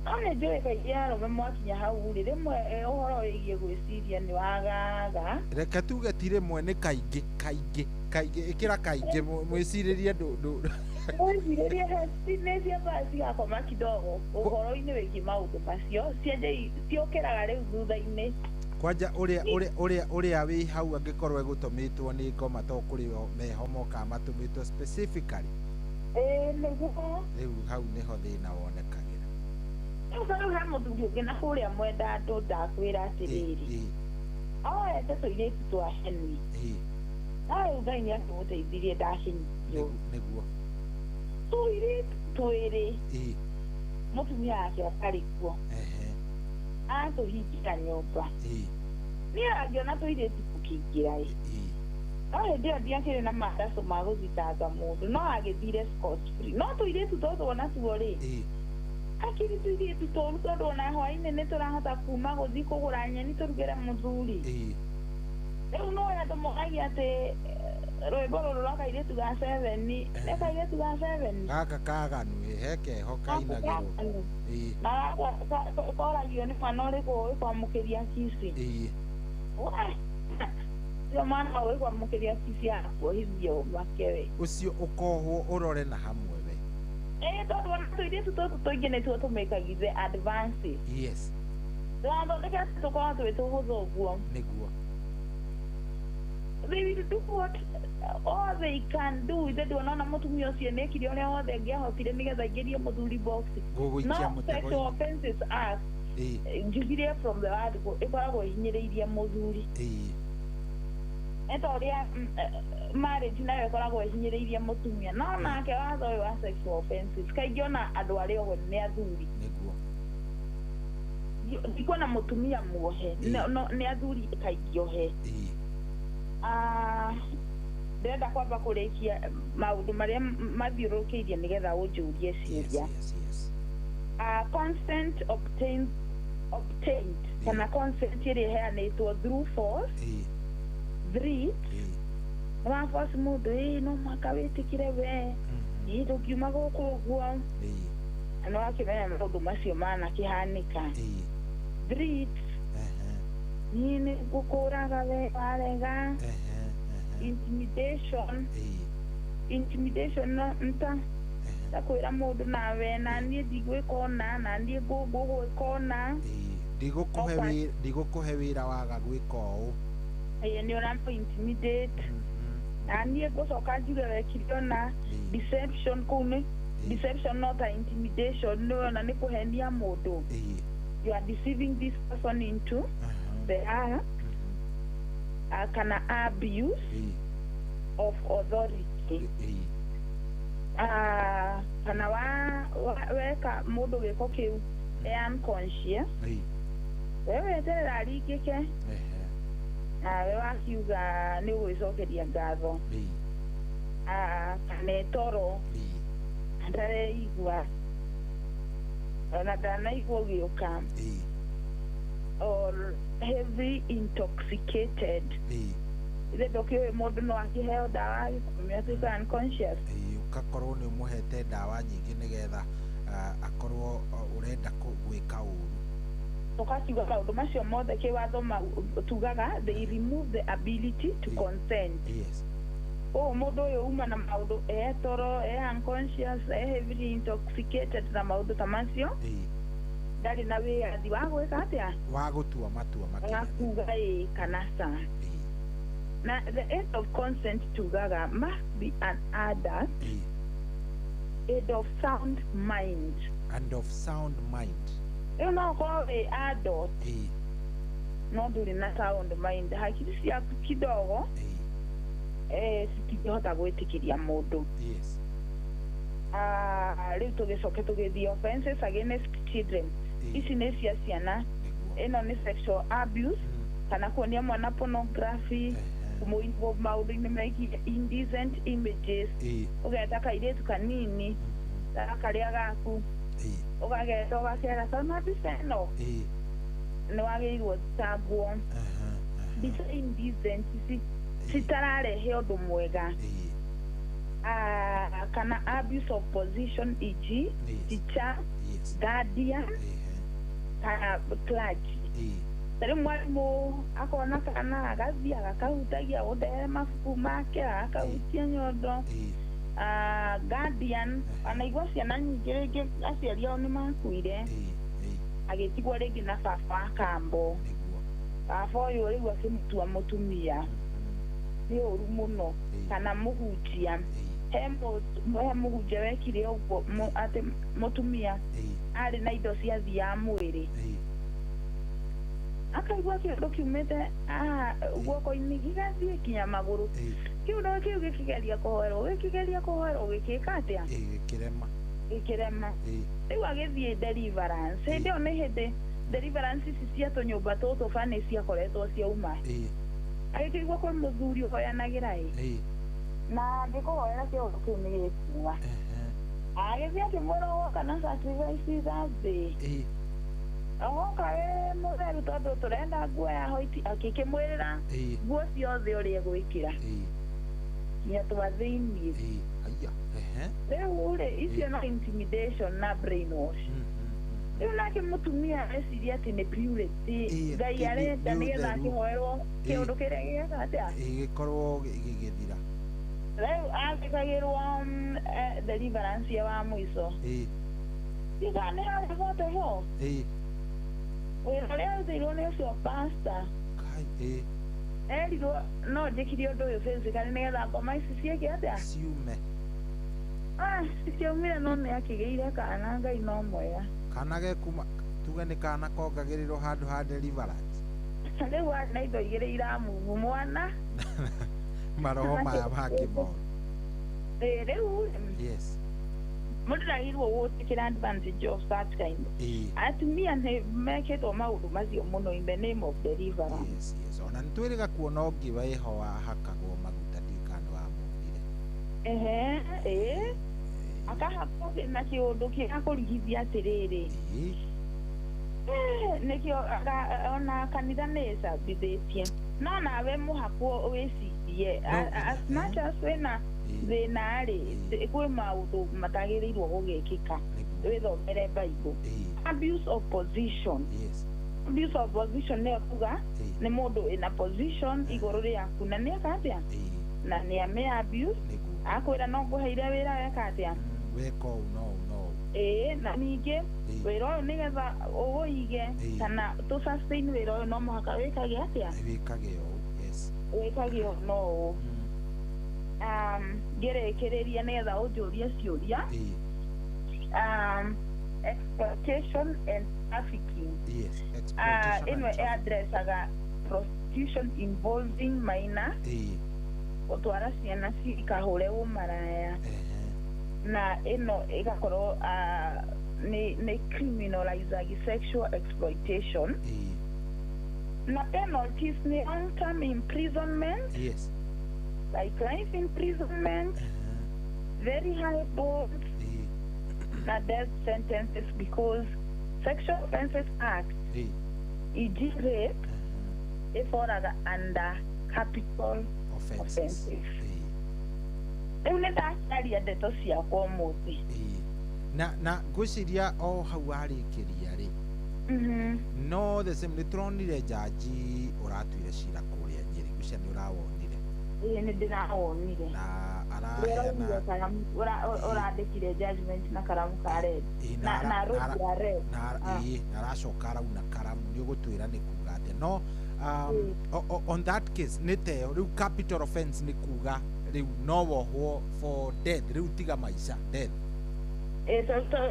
No nĩ njũĩ kaingĩ arũme mwakinya hau rĩ rĩmwe ũhoro wĩgiĩ gwĩciria nĩ wagaga. Reke tuge ti rĩmwe nĩ kaingĩ kaingĩ kaingĩ ĩkĩra kaingĩ mwĩcirĩrie ndũ mwĩcirĩrie nĩ ciambaga cigakoma kidogo ũhoro-inĩ wĩgiĩ maũndũ macio ciũkĩraga rĩu thutha-inĩ. Kwanja ũrĩa wĩ hau angĩkorwo egũtũmĩtwo nĩ ngoma to kũrĩ o meho mokaga matũmĩtwo specifically. Nĩguo rĩu hau nĩho thĩna wonekagĩra. Rĩu he mũthuri ũngĩ na kũrĩa mwenda andũ ndakwĩra atĩrĩrĩ oete tũirĩtu twa Henry no rĩu Ngai nĩ akĩmũteithirie ndakĩnyitwo. Nĩguo tũirĩtu twĩrĩ mũtumia wake atarĩ kuo atũhingĩra nyũmba niĩ angĩona tũirĩtu tũkĩingĩra ĩ no hĩndĩ ĩyo ndiakĩrĩ na mandaco ma gũthitanga mũndũ no agĩthire scot free no tũirĩtu tũtũ onatuo rĩ akiri tũirĩtu tũru tondũ ona hwaĩ-inĩ nĩ tũrahota kuma gũthiĩ kũgũra nyeni tũrugĩre mũthuri. Rĩu no andũ moragia atĩ rwĩmbo rũrũ rwa kairĩtu ga 7 nĩ kairĩtu ga 7 gaka kaganu he keho kainagĩrwo na koragio nĩ mwana ũrĩkũ ũĩ kwamũkĩria kici. Ũcio mwana ũĩ kwamũkĩria kici akuohithio make we. Ũcio ũkohwo ũrore na hamwe we. Tondũ ona tũirĩtu tũtũ tũingĩ nĩtuo tũmĩkagi the advances. Yes. Tũrathondeka tũkorwo twĩ tũhũthũ ũguo. Nĩguo. They will do what all they can do. Ithe nduona mũtumia ũcio nĩekire ũrĩa wothe angĩahotire nĩgetha aingĩrie mũthuri box. Gũgũikia No Sexual mũtego-inĩ. Offences Act, njugirie from the word go, ĩkoragwo ĩhinyĩrĩirie mũthuri. Nĩ ta ũrĩa marriage nayo ĩkoragwo ĩhinyĩrĩirie mũtumia, no nake watho ũyũ wa sexual offences kaingĩ ona andũ arĩa ohe nĩ athuri. Nĩguo. Ndikuona mũtumia muohe, no nĩ athuri kaingĩ ohe. Ah, ndĩrenda kwamba kũrĩkia maũndũ marĩa mathiũrũrũkĩirie nĩgetha ũnjũrie ciũria. Consent obtained kana consent ĩrĩa ĩheanĩtwo through force, threat, nĩ wa force mũndũ, ĩ no mũhaka wĩtĩkĩre we, ĩ ndũngiuma gũkũ ũguo, na nĩ wakĩmenya maũndũ macio manakĩhanĩka. Threat, niĩ nĩ ngũkũraga we warega. Intimidation, intimidation no nta ta kwĩra mũndũ nawe na niĩ ndigwĩka ũna na niĩ ngũgwĩka ũna. Ndigũkũhe wĩra waga gwĩka ũũ. Ĩĩ, nĩ ũramũ intimidate na niĩ ngũcoka njuge wekire ũna. Deception, kũu nĩ deception, not a intimidation, nĩ ona nĩ kũhenia mũndũ. You are deceiving this person into the act, kana abuse of authority, kana wa weka mũndũ gĩko kĩu e unconscious, we weterera aringĩke nawe wakiuga nĩ ũgwĩcokeria ngatho, kana etoro ndareigua ona ndanaigua ũgĩũka, or heavy intoxicated. Ithe ndũkĩũĩ mũndũ no akĩheo ndawa agĩkomia atuĩka unconscious. Ũgakorwo nĩ ũmũhete ndawa nyingĩ nĩgetha akorwo ũrenda gwĩka ũru. Tũkakiuga maũndũ macio mothe kĩwatho tugaga they remove the ability to consent. Ũũ mũndũ ũyũ uma na maũndũ e toro, e unconscious, e heavily intoxicated na maũndũ ta macio, ndarĩ na wĩyathi wa gwĩka atĩa? Wa gũtua matua wa makinyanĩru. Kuga ĩ kana ca. Na the age of consent tugaga must be an adult and of sound mind. And of sound mind. Rĩu no ũkorwo wĩ adult no ndũrĩ na sound mind, hakiri ciaku kidogo citingĩhota gwĩtĩkĩria mũndũ. Ah, rĩu tũgĩcoke tũgĩthiĩ offenses against children. Ici nĩ cia ciana. Ĩno nĩ sexual abuse kana kuonia mwana pornography, kũmũ maũndũ-inĩ megiĩ indecent images. Ũgeta kairĩtu kanini ta karĩa gaku, ũgageta ũgakera kauna mbica ĩno, nĩ wagĩrĩirwo thitangwo. Mbica indecent ici citararehe ũndũ mwega. Ah, kana abuse of position, e.g. teacher, guardian kana clergy. Ta rĩu mwarimũ akona kana agathiĩ agakahutagia gũndere mabuku make, agakahutia nyondo. Ah, guardian anaigua ciana nyingĩ rĩngĩ aciari ao nĩ makuire, agĩtigwo rĩngĩ na baba wa kambo, baba ũyũ rĩu akĩmũtua mũtumia, nĩ ũru mũno. Kana mũhunjia, he mũhunjia wekire ũguo atĩ mũtumia arĩ na indo ciathiaga mwĩrĩ, akaigua kĩndũ kiumĩte haha guoko-inĩ gĩgathiĩ kinya magũrũ. Kĩu no kĩu gĩkĩgeria kũhoerwo, gĩkĩgeria kũhoerwo, gĩkĩka atĩa? Gĩkĩrema. Gĩkĩrema. Rĩu agĩthiĩ deliverance. Hĩndĩ ĩyo nĩ hĩndĩ deliverance ici cia tũnyũmba tũtũ bani ciakoretwo ciauma. Agĩkĩigua kwĩ mũthuri ũhoyanagĩra ĩ, na angĩkũhoera kĩũndũ kĩu nĩ gĩkuuma. Agĩthiĩ akĩmwĩra woka na sacrifice Thursday. Ogoka wĩ mũtheru tondũ tũrenda nguo ya hoiti akĩkĩmwĩrĩra nguo ciothe ũrĩa egwĩkĩra nginya twa thĩiniĩ. Aya ehe. Rĩu rĩ icio no intimidation na brainwash. Rĩu nake mũtumia eciria atĩ nĩ purity Ngai arenda nĩgetha akĩhoerwo kĩũndũ kĩrĩa gĩgeka atĩa gĩkorwo gĩgĩthira. Rĩu athikagĩrwo deliverance ya wa mũico tiga nĩ harĩa 44 wĩra ũrĩa arutĩirwo nĩ ũcio pastor erirwo no njĩkire ũndũ ũyũ physically nĩgetha ngoma ici ciĩke atĩa ciume. Citiaumire no nĩ akĩgĩire kana Ngai no mwega. Kana gekuma tuge nĩ kana kongagĩrĩrwo handũ ha deliverance. Rĩu arĩ na indo igĩrĩ iramuvu mwana maroho maya mangĩ moru. Rĩu yes mũndũ ndagĩrĩirwo gũtĩkĩra advantage of that kind. Atumia nĩ mekĩtwo maũndũ macio mũno in the name of deliverance. Yes yes ona nĩ twĩrĩga kuona ũngĩ wĩho wahakagwo maguta ndiũĩ kana nĩwamuonire. Ehe ĩĩ akahakwo na kĩũndũ kĩa kũrigithia atĩrĩrĩ nĩkĩo ona kanitha nĩ ĩcambithĩtie no nawe mũhakwo wĩcirie as much as wĩna thĩna rĩ kwĩ maũndũ matagĩrĩirwo gũgĩkĩka wĩthomere Bible. Abuse of position. Yes. Abuse of position nĩyo kuga nĩ mũndũ ĩna position igũrũ rĩaku na nĩeka atĩa na nĩ ame abuse akwĩra no ngũheire wĩra weka atĩa weka ũũ no ũũ no ũũ. Ĩĩ na ningĩ wĩra ũyũ nĩgetha ũwũige kana tũ sustain wĩra ũyũ no mũhaka wĩkage atĩa wĩkage ũũ. Yes wĩkage ũũ no ũũ. Ngĩrĩkĩrĩria nĩgetha ũnjũrie ciũria. Exploitation and trafficking. Yes, exploitation ĩno ĩadressaga prostitution involving minor gũtwara ciana cikahũre ũmaraya na ĩno ĩgakorwo nĩ criminalizing sexual exploitation na penalties nĩ long term imprisonment. Yes. Like life imprisonment, very high bonds, na death sentences because Sexual Offences Act, e.g. rape, ĩboraga under capital offenses. Rĩu nĩ ndacaria ndeto ciakwa ũmũthĩ. Na ngwĩciria o hau warĩkĩria rĩ no the same nĩ tũronire jaji ũratuire cira kũrĩa Nyĩrĩ ngwĩciria nĩ ũrawonire. Ĩĩ nĩ ndĩrawonire. Na araheana ũrandĩkire judgment na karamu ka red na road ya red na aracoka arauna karamu nĩ ũgũtwĩra nĩ kuga atĩa no on that case nĩ teo rĩu capital offense nĩ kuga rĩu no wohwo for death rĩu tiga maica death.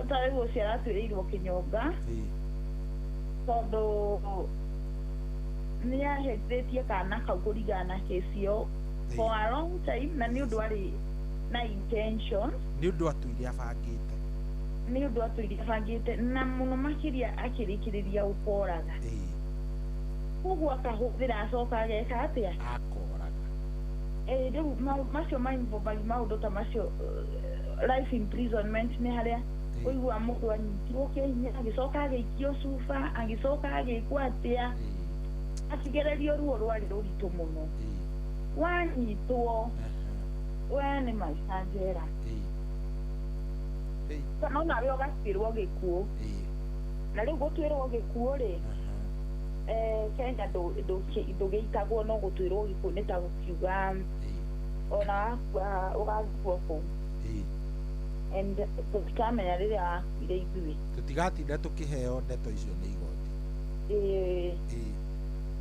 Ta rĩu ũcio aratuĩrĩirwo kĩnyonga tondũ nĩ ahĩtĩtie kana kau kũringana na kesi ĩyo for a long time na nĩ ũndũ arĩ na intention nĩ ũndũ atuire abangĩte nĩ ũndũ atuire abangĩte na mũno makĩria akĩrĩkĩrĩria gũkoraga koguo akahũthĩra acoka ageka atĩa akoraga. Rĩu macio maũndũ ta macio life imprisonment nĩ harĩa ũigua mũndũ anyitirwo kĩa hinya agĩcoka agĩikio cuba agĩcoka agĩkwo atĩa akĩgererio ruo rwarĩ rũritũ mũno wanyitwo we nĩ maica njera kana onawe ũgatuĩrwo gĩkuũ na rĩu gũtuĩrwo gĩkuũ rĩ Kenya ndũgĩitagwo no gũtuĩrwo gĩkuũ nĩ ta gũkiuga ona wakua ũgathikwo kũu and tũtikamenya rĩrĩa wakuire ithuĩ tũtigatinda tũkĩheo ndeto icio nĩ igoti.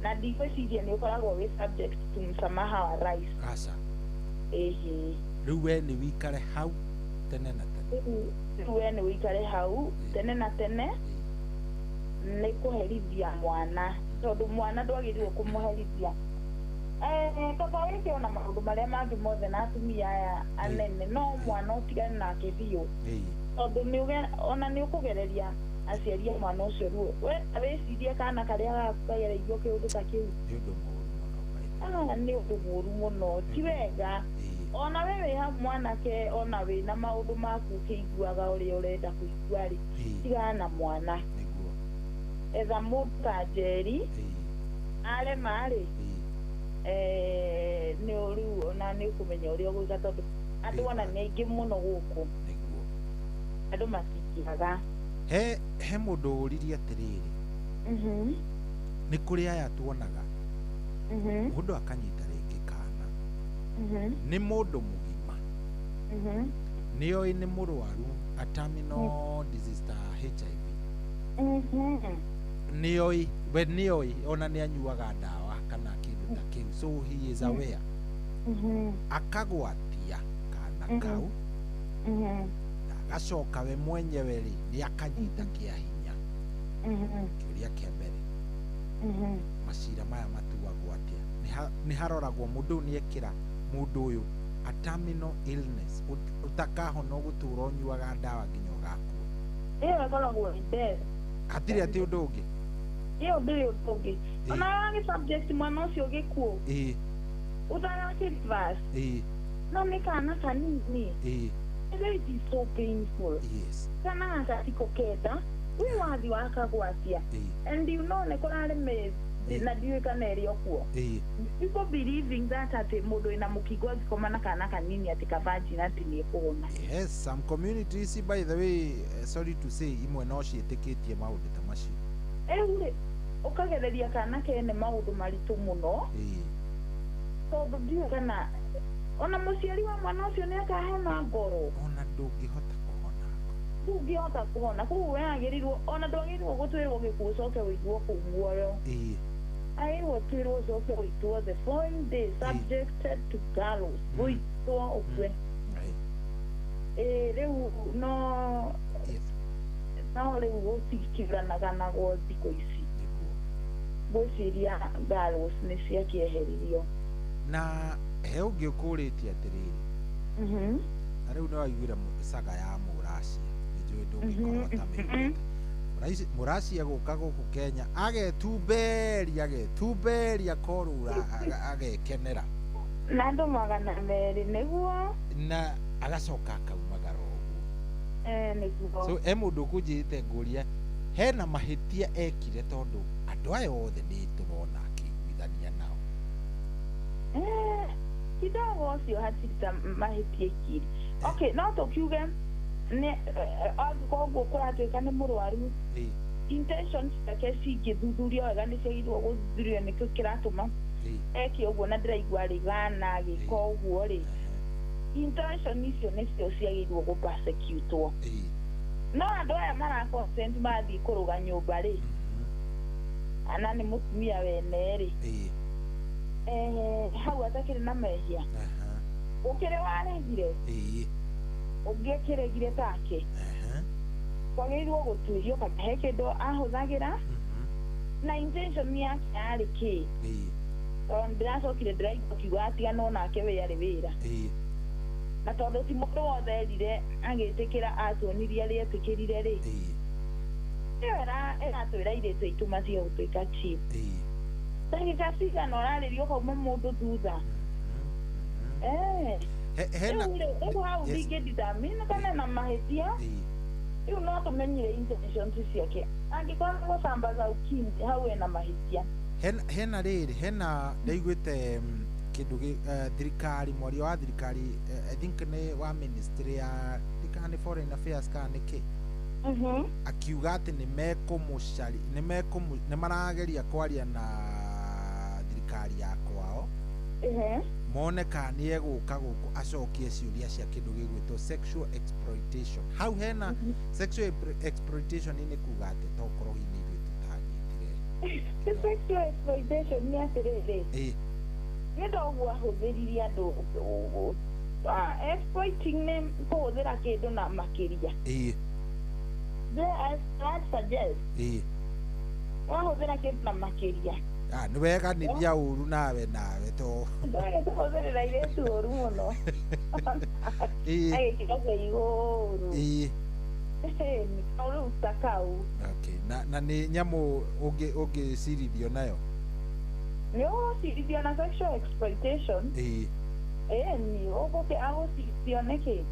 Na ndigwĩciria nĩ ũkoragwo wĩ subject to msamaha wa rais. Aca. Ĩhĩ rĩu we nĩ wĩikare hau tene na tene. Rĩu we nĩ wĩikare hau tene na tene nĩ kũherithia mwana tondũ mwana ndwagĩrĩirwo kũmũherithia. Kaba wĩke ona maũndũ marĩa mangĩ mothe na atumia aya anene no mwana ũtigane nake biũ tondũ ona nĩ ũkũgereria aciari a mwana ũcio ruo we ta wĩcirie kana karĩa gaku kagereirio kĩũndũ ta kĩu nĩ ũndũ mũũru mũno. Nĩ ũndũ mũũru mũno ti wega ona we wĩ hau mwanake ona wĩna maũndũ maku ũkĩiguaga ũrĩa ũrenda kũigua rĩ tigana na mwana. Etha mũndũ ta Njeri arema rĩ, nĩ rĩu ona nĩ ũkũmenya ũrĩa ũgwĩka tondũ andũ ona nĩ aingĩ mũno gũkũ, andũ matingĩaga. He mũndũ ũririe atĩrĩrĩ, nĩ kũrĩ aya tuonaga mũndũ akanyita rĩngĩ kana nĩ mũndũ mũgima, nĩoĩ nĩ mũrwaru a terminal disease ta HIV, nĩoĩ we, nĩoĩ ona nĩ anyuaga ndawa kana kĩndũ ta kĩu, so he is aware, akagwatia kana kau na agacoka we mwenyewe rĩ nĩ akanyita kĩa hinya. Kĩũria kĩa mbere, macira maya matuagwo atĩa? Nĩ haroragwo mũndũ ũyũ nĩ ekĩra mũndũ ũyũ a terminal illness ũtakahona, ũgũtũra ũnyuaga ndawa nginya ũgakua? Ĩyo ĩkoragwo ĩ death. Hatirĩ atĩ ũndũ ũngĩ? Ĩyo ndĩrĩ ũndũ ũngĩ. Ona wagĩ subject mwana ũcio gĩkuũ ũtarakĩ reverse, no nĩ kana kanini. It is so painful. Kana gaka tiko kenda wĩ wathi wakagwatia, and you know nĩ kũrarĩ na ndiũĩ kana ĩrĩ o kuo, people believing that atĩ mũndũ wĩna mũkingo angĩkoma na kana kanini atĩ ka virgin atĩ nĩ ekũhona. Yes, some communities, by the way, sorry to say, imwe no ciĩtĩkĩtie maũndũ ta macio. Rĩu rĩ, ũkagereria kana kene maũndũ maritũ mũno, tondũ ndiũĩ kana ona mũciari wa mwana ũcio nĩ akahona ngoro. Ona ndũngĩhota kũhona. Ndũngĩhota kũhona. Koguo we agĩrĩirwo, ona ndwagĩrĩirwo gũtwĩrwo gĩkuũ ũcoke ũiguo kũu muoyo. Agĩrĩirwo ũtwĩrwo ũcoke ũitwo the following day, subjected to gallows, ũitwo ũkue. Rĩu no no rĩu gũtikiuranagwo thikũ ici, ngwĩciria gallows nĩ ciakĩeheririo. Na he ũngĩ ũkũrĩtie atĩrĩrĩ, na rĩu nĩ waiguire saga ya Mũracia, nĩ njũĩ ndũngĩkorwo ũtamĩiguĩte. Mũracia gũka gũkũ Kenya agetumberia agetumberia korũra agekenera na andũ 200 nĩguo, na agacoka akaumagara ũguo. Nĩguo. So he mũndũ ũkũnjĩrĩte ngũria hena mahĩtia ekire tondũ andũ aya othe nĩ tũrona akĩiguithania nao. Kidogo ũcio hatirĩ ta mahĩtia ekire. Okay, no tũkiuge nĩ angĩkorwo ũguo kũratuĩka nĩ mũrwaru, intention ciake cingĩthuthurio wega nĩ ciagĩrĩirwo gũthuthurio nĩkĩo kĩratũma eke ũguo, na ndĩraigua rĩgana agĩka ũguo rĩ, intention icio nĩcio ciagĩrĩirwo gũ persecute-wo. No andũ aya mara consent mathiĩ kũrũga nyũmba rĩ, ana nĩ mũtumia wene rĩ, hau atakĩrĩ na mehia, ũkĩrĩ waregire, ũngĩ akĩregire take, kwagĩrĩirwo gũtuĩrio kana he kĩndũ ahũthagĩra na intention yake yarĩ kĩ. Tondũ ndĩracokire ndĩraigua akiuga atiganwo nake we arĩ wĩra, na tondũ ti mũndũ wothe erire agĩtĩkĩra atuonirie arĩa etĩkĩrire rĩ, ĩyo ĩratwĩra airĩtu aitũ matige gũtuĩka cheap. Ndagĩka cigana ũrarĩrio ũkauma mũndũ thutha. Rĩu hau ndingĩ determine kana na mahĩtia, rĩu no tũmenyire intentions ciake. Angĩkorwo nĩ gũsambaza ukimwi hau ena mahĩtia. Hena rĩrĩ, hena ndaiguĩte kĩndũ thirikari, mwaria wa thirikari, I think nĩ wa ministry ya kana nĩ foreign affairs kana nĩ kĩ, akiuga atĩ nĩ mekũmũcari, nĩ marageria kwaria na thirikari ya kwao mone kana nĩ egũka gũkũ acokie ciũria cia kĩndũ gĩgwĩtwo sexual exploitation. Hau hena sexual exploitation nĩ kuga atĩ tokorwo hihi nĩ ithuĩ tũtanyitire. Sexual exploitation nĩ atĩrĩrĩ, nĩ ndoguo ahũthĩririe andũ, exploiting nĩ kũhũthĩra kĩndũ na makĩria. That suggest wahũthĩra kĩndũ na makĩria. Nĩ weganithia ũru nawe to tũhũthĩrĩra airĩtu ũru mũno, agĩkĩra kĩa igũrũ rĩu ta kau. Na nĩ nyamũ ũngĩcirithio nayo? Nĩ ũgũcirithio na sexual exploitation. Ĩni ũgũkĩ agũcirithio nĩkĩ?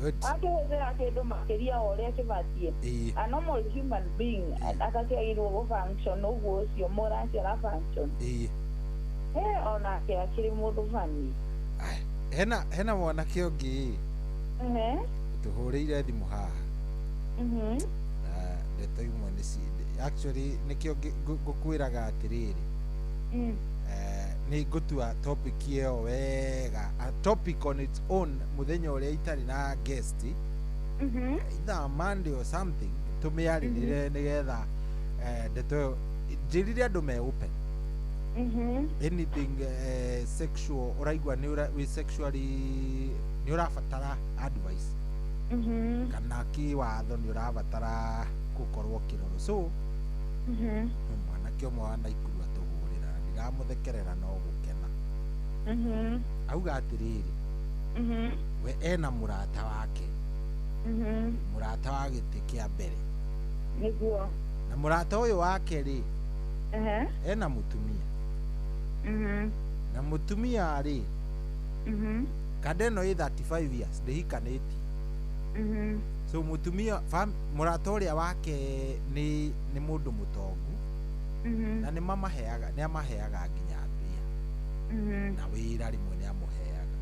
Good. Akĩhũthĩra kĩndũ makĩria wa ũrĩa kĩbatiĩ, a normal human being atakĩagĩrĩirwo gũ function ũguo ũcio mũracio ara function. Onake akĩrĩ mũndũ bani. Hena mwanake ũngĩ tũhũrĩire thimũ haha. Na ndeto imwe nĩ actually nĩkĩo ngũkwĩraga atĩrĩrĩ, nĩ ngũtua topic ĩyo wega, a topic on its own mũthenya ũrĩa itarĩ na guest, either Monday or something, tũmĩarĩrĩre nĩgetha ndeto ĩyo njĩrire andũ me open. Anything sexual ũraigua nĩ wĩ sexually nĩ ũrabatara advice, kana kĩwatho nĩ ũrabatara gũkorwo kĩrorwo. So mwanake ũmwe wa Naikuru atũhũrĩra, ndiramũthekerera no gũkena. Auga atĩrĩrĩ, we ena mũrata wake, mũrata wa gĩtĩ kĩa mbere. Nĩguo. Na mũrata ũyũ wake rĩ, ena mũtumia. Na mũtumia rĩ, kanda ĩno ĩ 35 years ndĩhikanĩtie. So mũtumia mũrata ũrĩa wake nĩ mũndũ mũtongu, na nĩ mamaheaga, nĩ amaheaga nginya mbia, na wĩra rĩmwe nĩ amũheaga.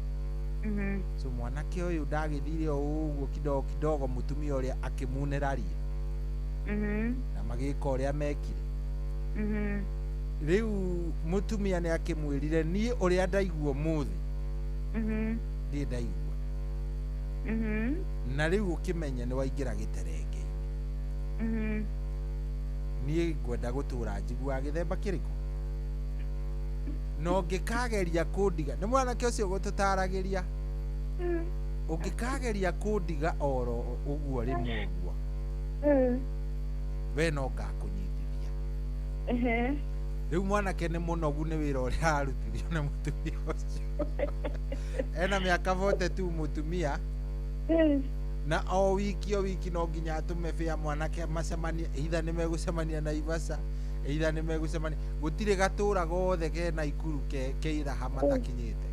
So mwanake ũyũ ndagĩthire o ũguo kidogo kidogo mũtumia ũrĩa akĩmunĩra ria, na magĩka ũrĩa mekire. Rĩu mũtumia nĩ akĩmwĩrire, niĩ ũrĩa ndaigua ũmũthĩ niĩ ndaigua, na rĩu ũkĩmenye nĩ waingĩra gĩterenge-inĩ. Niĩ ngwenda gũtũra njiguaga gĩthemba kĩrĩkũ, na ũngĩkageria kũndiga, nĩ mwanake ũcio gũtũtaragĩria, ũngĩkageria kũndiga oro ũguo rĩmwe ũguo, we no ngakũnyitithia. Rĩu mwanake nĩ mũnogu nĩ wĩra ũrĩa arutithio nĩ mũtumia ũcio. Ena mĩaka 42 mũtumia, na o wiki no nginya atũme bĩa mwanake macemanie, either nĩ megũcemania Naivasha, either nĩ megũcemania, gũtirĩ gatũra gothe ke Naikuru ke iraha matakinyĩte.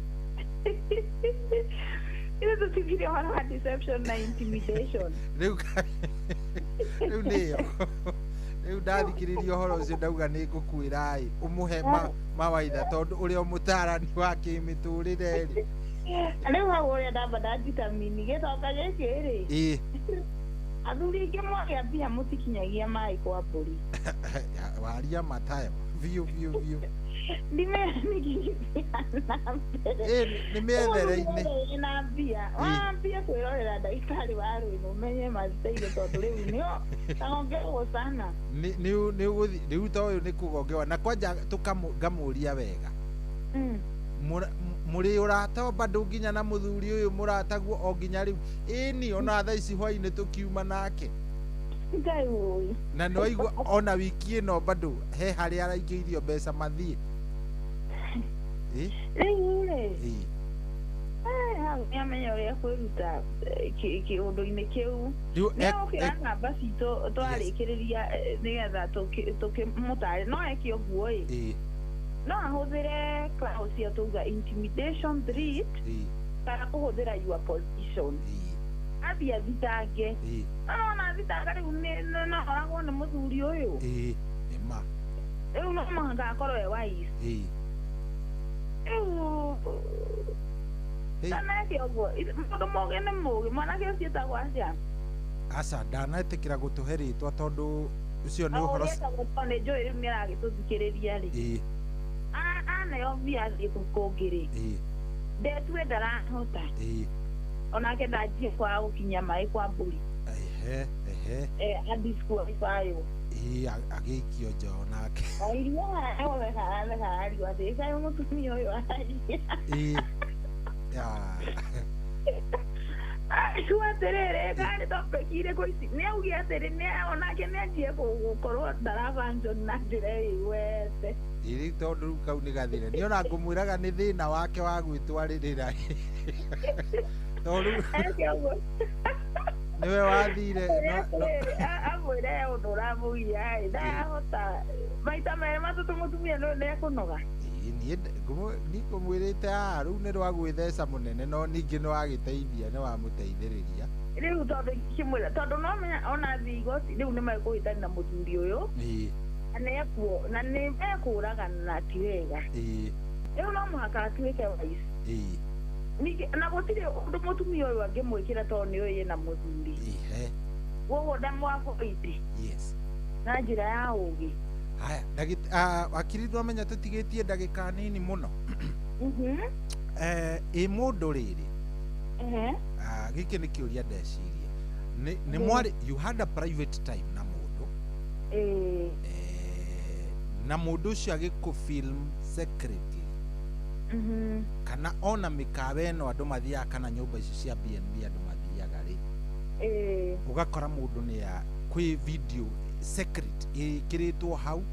Ile tũtigire ũhoro wa deception na intimidation. Rĩu nĩyo rĩu ndathikĩrĩria ũhoro ũcio ndauga nĩ ngũkwĩra ĩ ũmũhe mawaitha, tondũ ũrĩa mũtarani wa kĩmĩtũrĩre rĩ. Rĩu hau ũrĩa ndamba ndajitamini gĩtonga gĩkĩ rĩ, athuri aingĩ mwagĩa mbia mũtikinyagia maĩ kwa mbũri. Waria matayo biũ biũ biũ. Nĩ mĩethere-inĩ na mbia wambia kwĩrorera ndagĩtarĩ wa rwĩmbo ũmenye mazitaire, tondũ rĩu nĩo tagongerwo sana. Rĩu ta ũyũ nĩ kũgongewa na kwanja ngamũria wega, mũrĩ ũrata bado nginya na mũthuri ũyũ mũrataguo o nginya rĩu? Ĩni ona thaa ici hwainĩ tũkiuma nake. Ngai ũĩ. Na nĩ waigua ona wiki ĩno bado he harĩa araingĩirio mbeca mathiĩ. Rĩu rĩ, hau nĩamenya ũrĩa kwĩruta kĩũndũ-inĩ kĩu. Nĩokĩra namba citũ twarĩkĩrĩria nĩgetha tũkĩmũtare, no eke ũguo ĩ, no ahũthĩre clause cia tũuga intimidation threat, kana kũhũthĩra your position. Athiĩ athitange, no thitanga rĩu no oragwo nĩ mũthuri ũyũ. Rĩu no mũhaka akorwo e wise. Rĩu taneke ũguo mũndũ mũgĩ nĩ mũgĩ. Mwanake ũcio etagwo atĩa? Aca ndanetĩkĩra gũtũhe rĩtwa tondũ ũcio nĩ ũhoro etagwo, tondũ nĩ njũĩ rĩu nĩ aragĩtũthikĩrĩria rĩ, aneo mbia athiĩ kũu kũngĩ rĩ, ndetue ndarahota, onake ndanjie kwaga gũkinyia maĩ kwa mbũri. Adisqualifywo. Agĩikio nja onake. Aigua atĩ kaĩ mũtumia ũyũ aragia. Aigua atĩrĩrĩ, karĩ topic irĩkũ ici? Nĩ auge atĩrĩ, onake nĩ anjie gũkorwo ndarafunction na njĩra ĩigwete. Rĩu tondũ rĩu kau nĩ gathĩna, niĩ ona ngũmwĩraga nĩ thĩna wake wa gwĩtwarĩrĩra. Tondũ nĩwe wathire amwĩre ũndũ ũramũgia ĩ, ndahota maita merĩ matatũ mũtumia nĩ ekũnoga. Niĩ ngũmwĩrĩte haha rĩu nĩ rwa gwĩtheca mũnene no ningĩ nĩ wagĩteithia nĩ wamũteithĩrĩria. Rĩu tondũ ingĩkĩmwĩra tondũ no menya ona thiĩ igoti rĩu nĩ mekũhĩtania na mũthuri ũyũ. Na nĩekuo na nĩ mekũragana na ti wega. Rĩu no mũhaka atuĩke wise. Ningĩ na gũtirĩ ũndũ mũtumia ũyũ angĩmwĩkĩra tondũ nĩ ũyũ ĩna mũthuri. Koguo ndamwavoid. Yes. Na njĩra ya ũgĩ. Haya, wakiri twamenya tũtigĩtie ndagĩka nini mũno. Ĩ mũndũ rĩrĩ. Gĩkĩ nĩ kĩũria ndeciria. Nĩ mwarĩ you had a private time na mũndũ. Na mũndũ ũcio agĩkũ film secretly. Kana ona mĩkawa ĩno andũ mathiaga kana nyũmba ici cia B&B andũ mathiaga rĩ. Ũgakora mũndũ nĩ ya kwĩ video secret ĩkĩrĩtwo hau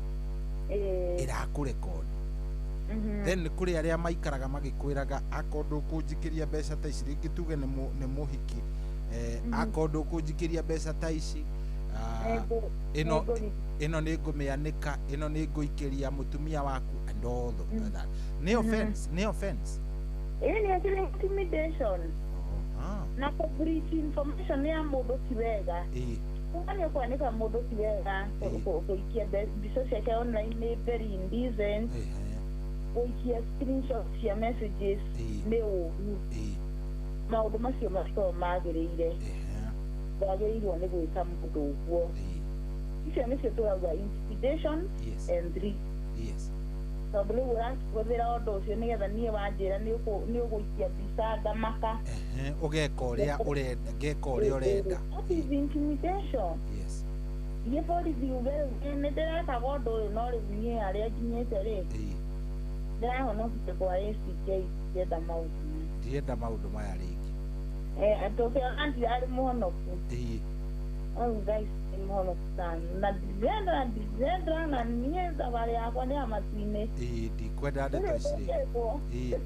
ĩrakũrekodi. Then kũrĩ arĩa maikaraga magĩkwĩraga akorwo ndũkũnjikĩria mbeca ta ici rĩngĩ tuge nĩ mũhiki akorwo ndũkũnjikĩria mbeca ta ici ĩno nĩ ngũmĩanĩka ĩno nĩ ngũikĩria mũtumia waku and all of that. Nĩ offense, nĩ offense. Ĩĩ nĩ actually intimidation. Na kũ breach information ya mũndũ ti wega. Kuma nĩ ũkwanĩka mũndũ ti wega kũikia mbica ciake online nĩ very indecent. Gũikia screenshot cia messages nĩ ũru. Maũndũ macio matikoragwo magĩrĩire. Ndwagĩrĩirwo nĩ gwĩka mũndũ ũguo. Icio nĩcio tũrauga intimidation and threat. Yes. Tondũ rĩu ũrakĩhũthĩra ũndũ ũcio nĩgetha niĩ wanjĩra nĩ ũgũikia mbica ngamaka. Ũgeka ũrĩa ũrenda, ngeka ũrĩa ũrenda. That is intimidation. Yes. Thiĩ borithi uge rĩu nĩ ndĩrekaga ũndũ ũyũ no rĩu niĩ harĩa nginyĩte rĩ ndĩrahonokire kwa ACK ndienda maũndũ maya. Ndienda maũndũ maya rĩngĩ. Tũkĩona ndirarĩ mũhonoku. Rĩu thaa ici nĩ mũhonoku sana. Na ndirenda na niĩ thabarĩ yakwa nĩ ya matu-inĩ. Ndikwenda ndeto ici rĩngĩ.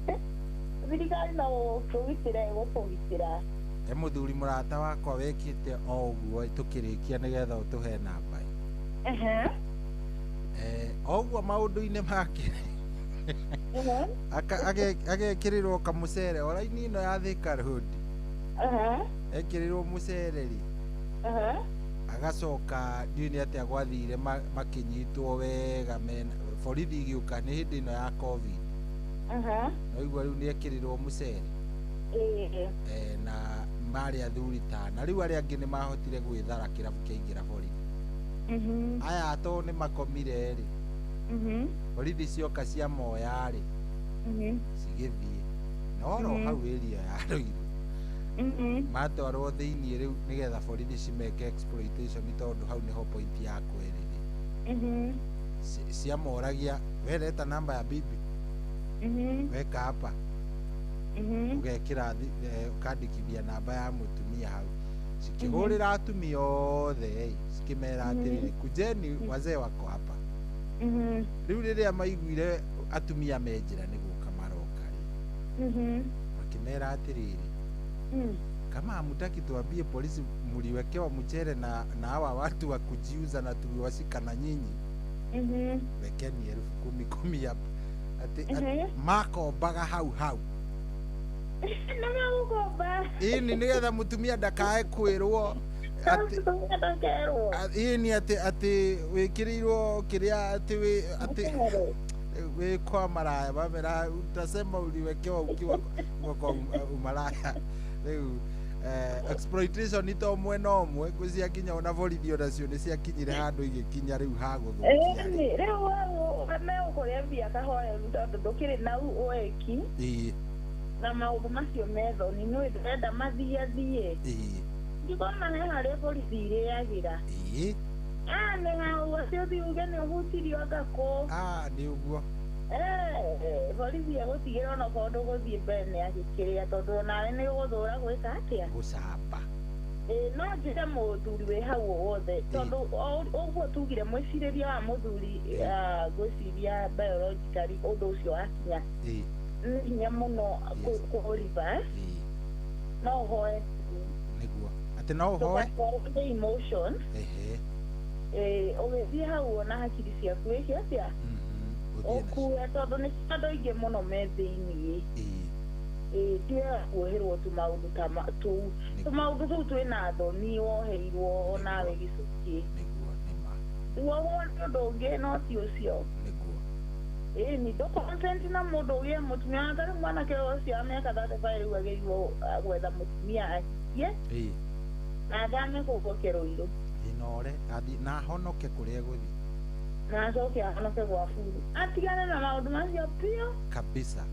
Thirikari no kũgitĩra ĩgũkũgitĩra. He mũthuri mũrata wakwa wekĩte o ũguo tũkĩrĩkia nĩgetha ũtũhe namba. O ũguo maũndũ-inĩ make agekĩrĩrwo kamũcere o raini ĩno ya Thika Road. Ekĩrĩrwo mũcere rĩ agacoka ndiũĩ nĩ atĩa gwathire makĩnyitwo wega mena borithi igĩũka nĩ hĩndĩ ĩno ya COVID. Noigua rĩu nĩ ekĩrĩrwo mũcere na marĩ athuri tana rĩu arĩa angĩ nĩ mahotire gwĩthara kĩrabu kĩaingĩra borithi. Aya to nĩ makomire rĩ borithi cioka cia moya rĩ cigĩthiĩ na oro hau area ya Ruiru matwarwo thĩiniĩ rĩu nĩgetha borithi cimeke exploitation tondũ hau nĩho point ya kweri rĩ. Ciamoragia we leta namba ya bibi weka hapa ũgekĩra ũkandĩkithia namba ya mũtumia hau cikĩhũrĩra atumia othe cikĩmera atĩrĩrĩ kujeni wazee wako hapa. Rĩu rĩrĩa maiguire atumia me njĩra nĩ gũka maroka rĩ makĩmera atĩrĩrĩ kama hamutaki tuambie polisi mliwekewa mchere na hawa watu wa kujiuza na tuliwashika na nyinyi wekeni 10,000 hapa ati makombaga hau hau nĩ magũkomba ĩni nĩgetha mũtumia ndakae kwĩrwo ĩni atĩ wĩkĩrĩirwo kĩrĩa atĩ wĩ kwa maraya mamera utasema uliwekewa ukiwa kwa umaraya rĩu exploitation to mwena ũmwe ngwĩciria ona borithi onacio nĩ ciakinyire handũ igĩkinya rĩu ha gũthũkia rĩu megũkũrĩa mbia kahoreru tondũ ndũkĩrĩ na ũeki na maũndũ macio methoni nĩ ndĩrenda mathiathiĩ ngĩkona he harĩa borithi irĩagĩra nĩ hau acio ũthiĩ uge nĩ ũhutirio anga kũ nĩ ũguo borithi egũtigĩra onokorwo ndũgũthiĩ mbere nĩ agĩkĩrĩa tondũ onawe nĩ ũgũthũra gwĩka atĩa gũcamba. No njĩre mũthuri wĩ hau wothe tondũ ũguo tugire mwĩcirĩria wa mũthuri ngwĩciria biologically ũndũ ũcio wakinya nĩ hinya mũno kũ reverse no ũhoe nĩguo atĩ no ũhoe the emotions ũgĩthiĩ hau ona hakiri ciaku wĩke atĩa Ũkue tondũ nĩ andũ aingĩ mũno me thĩiniĩ. Ĩĩ, ti wega kuoherwo tũmaũndũ ta tũu, tũmaũndũ tũu twĩna thoni woheirwo onawe gĩcukĩ. Wohwo nĩ ũndũ ũngĩ no ti ũcio. Ĩĩ, ni ndũ consent na mũndũ ũgĩe mũtumia na tarĩu mwanake ũcio wa mĩaka 35 rĩu agĩrĩirwo gwetha mũtumia ahikie na athame kũu oke Rũirũ. Inore athi na ahonoke kũrĩa egũthiĩ. Na acoke ahonoke gwa buru, atigane na maũndũ macio biũ kabisa.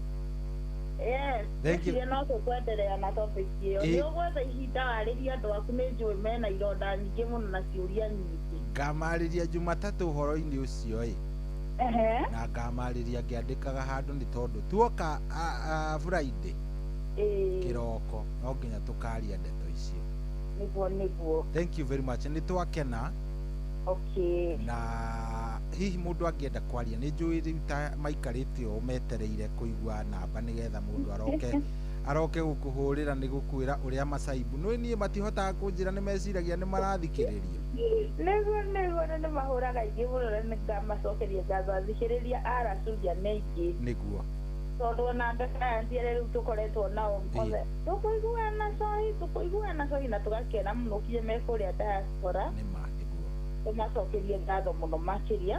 Yes. Thank you. Ngwĩciria no tũkwenderea na topic ĩyo. Nĩ ũgwetha ihinda warĩrie andũ aku, nĩ njũĩ mena ironda nyingĩ mũno na ciũria nyingĩ. Ngamarĩria Jumatatũ ũhoro-inĩ ũcio ĩ. Na ngamarĩria ngĩandĩkaga handũ nĩ tondũ tuoka Friday kĩroko no nginya tũkaria ndeto icio. Nĩguo, nĩguo. Thank you very much, nĩ twakena. Okay. Na hihi mũndũ angĩenda kwaria, nĩ njũĩ rĩu ta maikarĩte ũũ metereire kũigua namba nĩgetha mũndũ aroke gũkũhũrĩra nĩ gũkwĩra ũrĩa macaibu nĩ niĩ matihotaga kũnjĩra, nĩ meciragia nĩ marathikĩrĩrio. Nĩguo, nĩguo, na nĩ mahũraga aingĩ mũno na nĩ ngamacokeria ngatho athikĩrĩria a Rasulia nĩ aingĩ. Tondũ ona client arĩa rĩu tũkoretwo nao othe tũkũiguana cohi, tũkũiguana cohi na tũgakena mũno kinya me kũrĩa diaspora. Tũmacokerie ngatho mũno makĩria.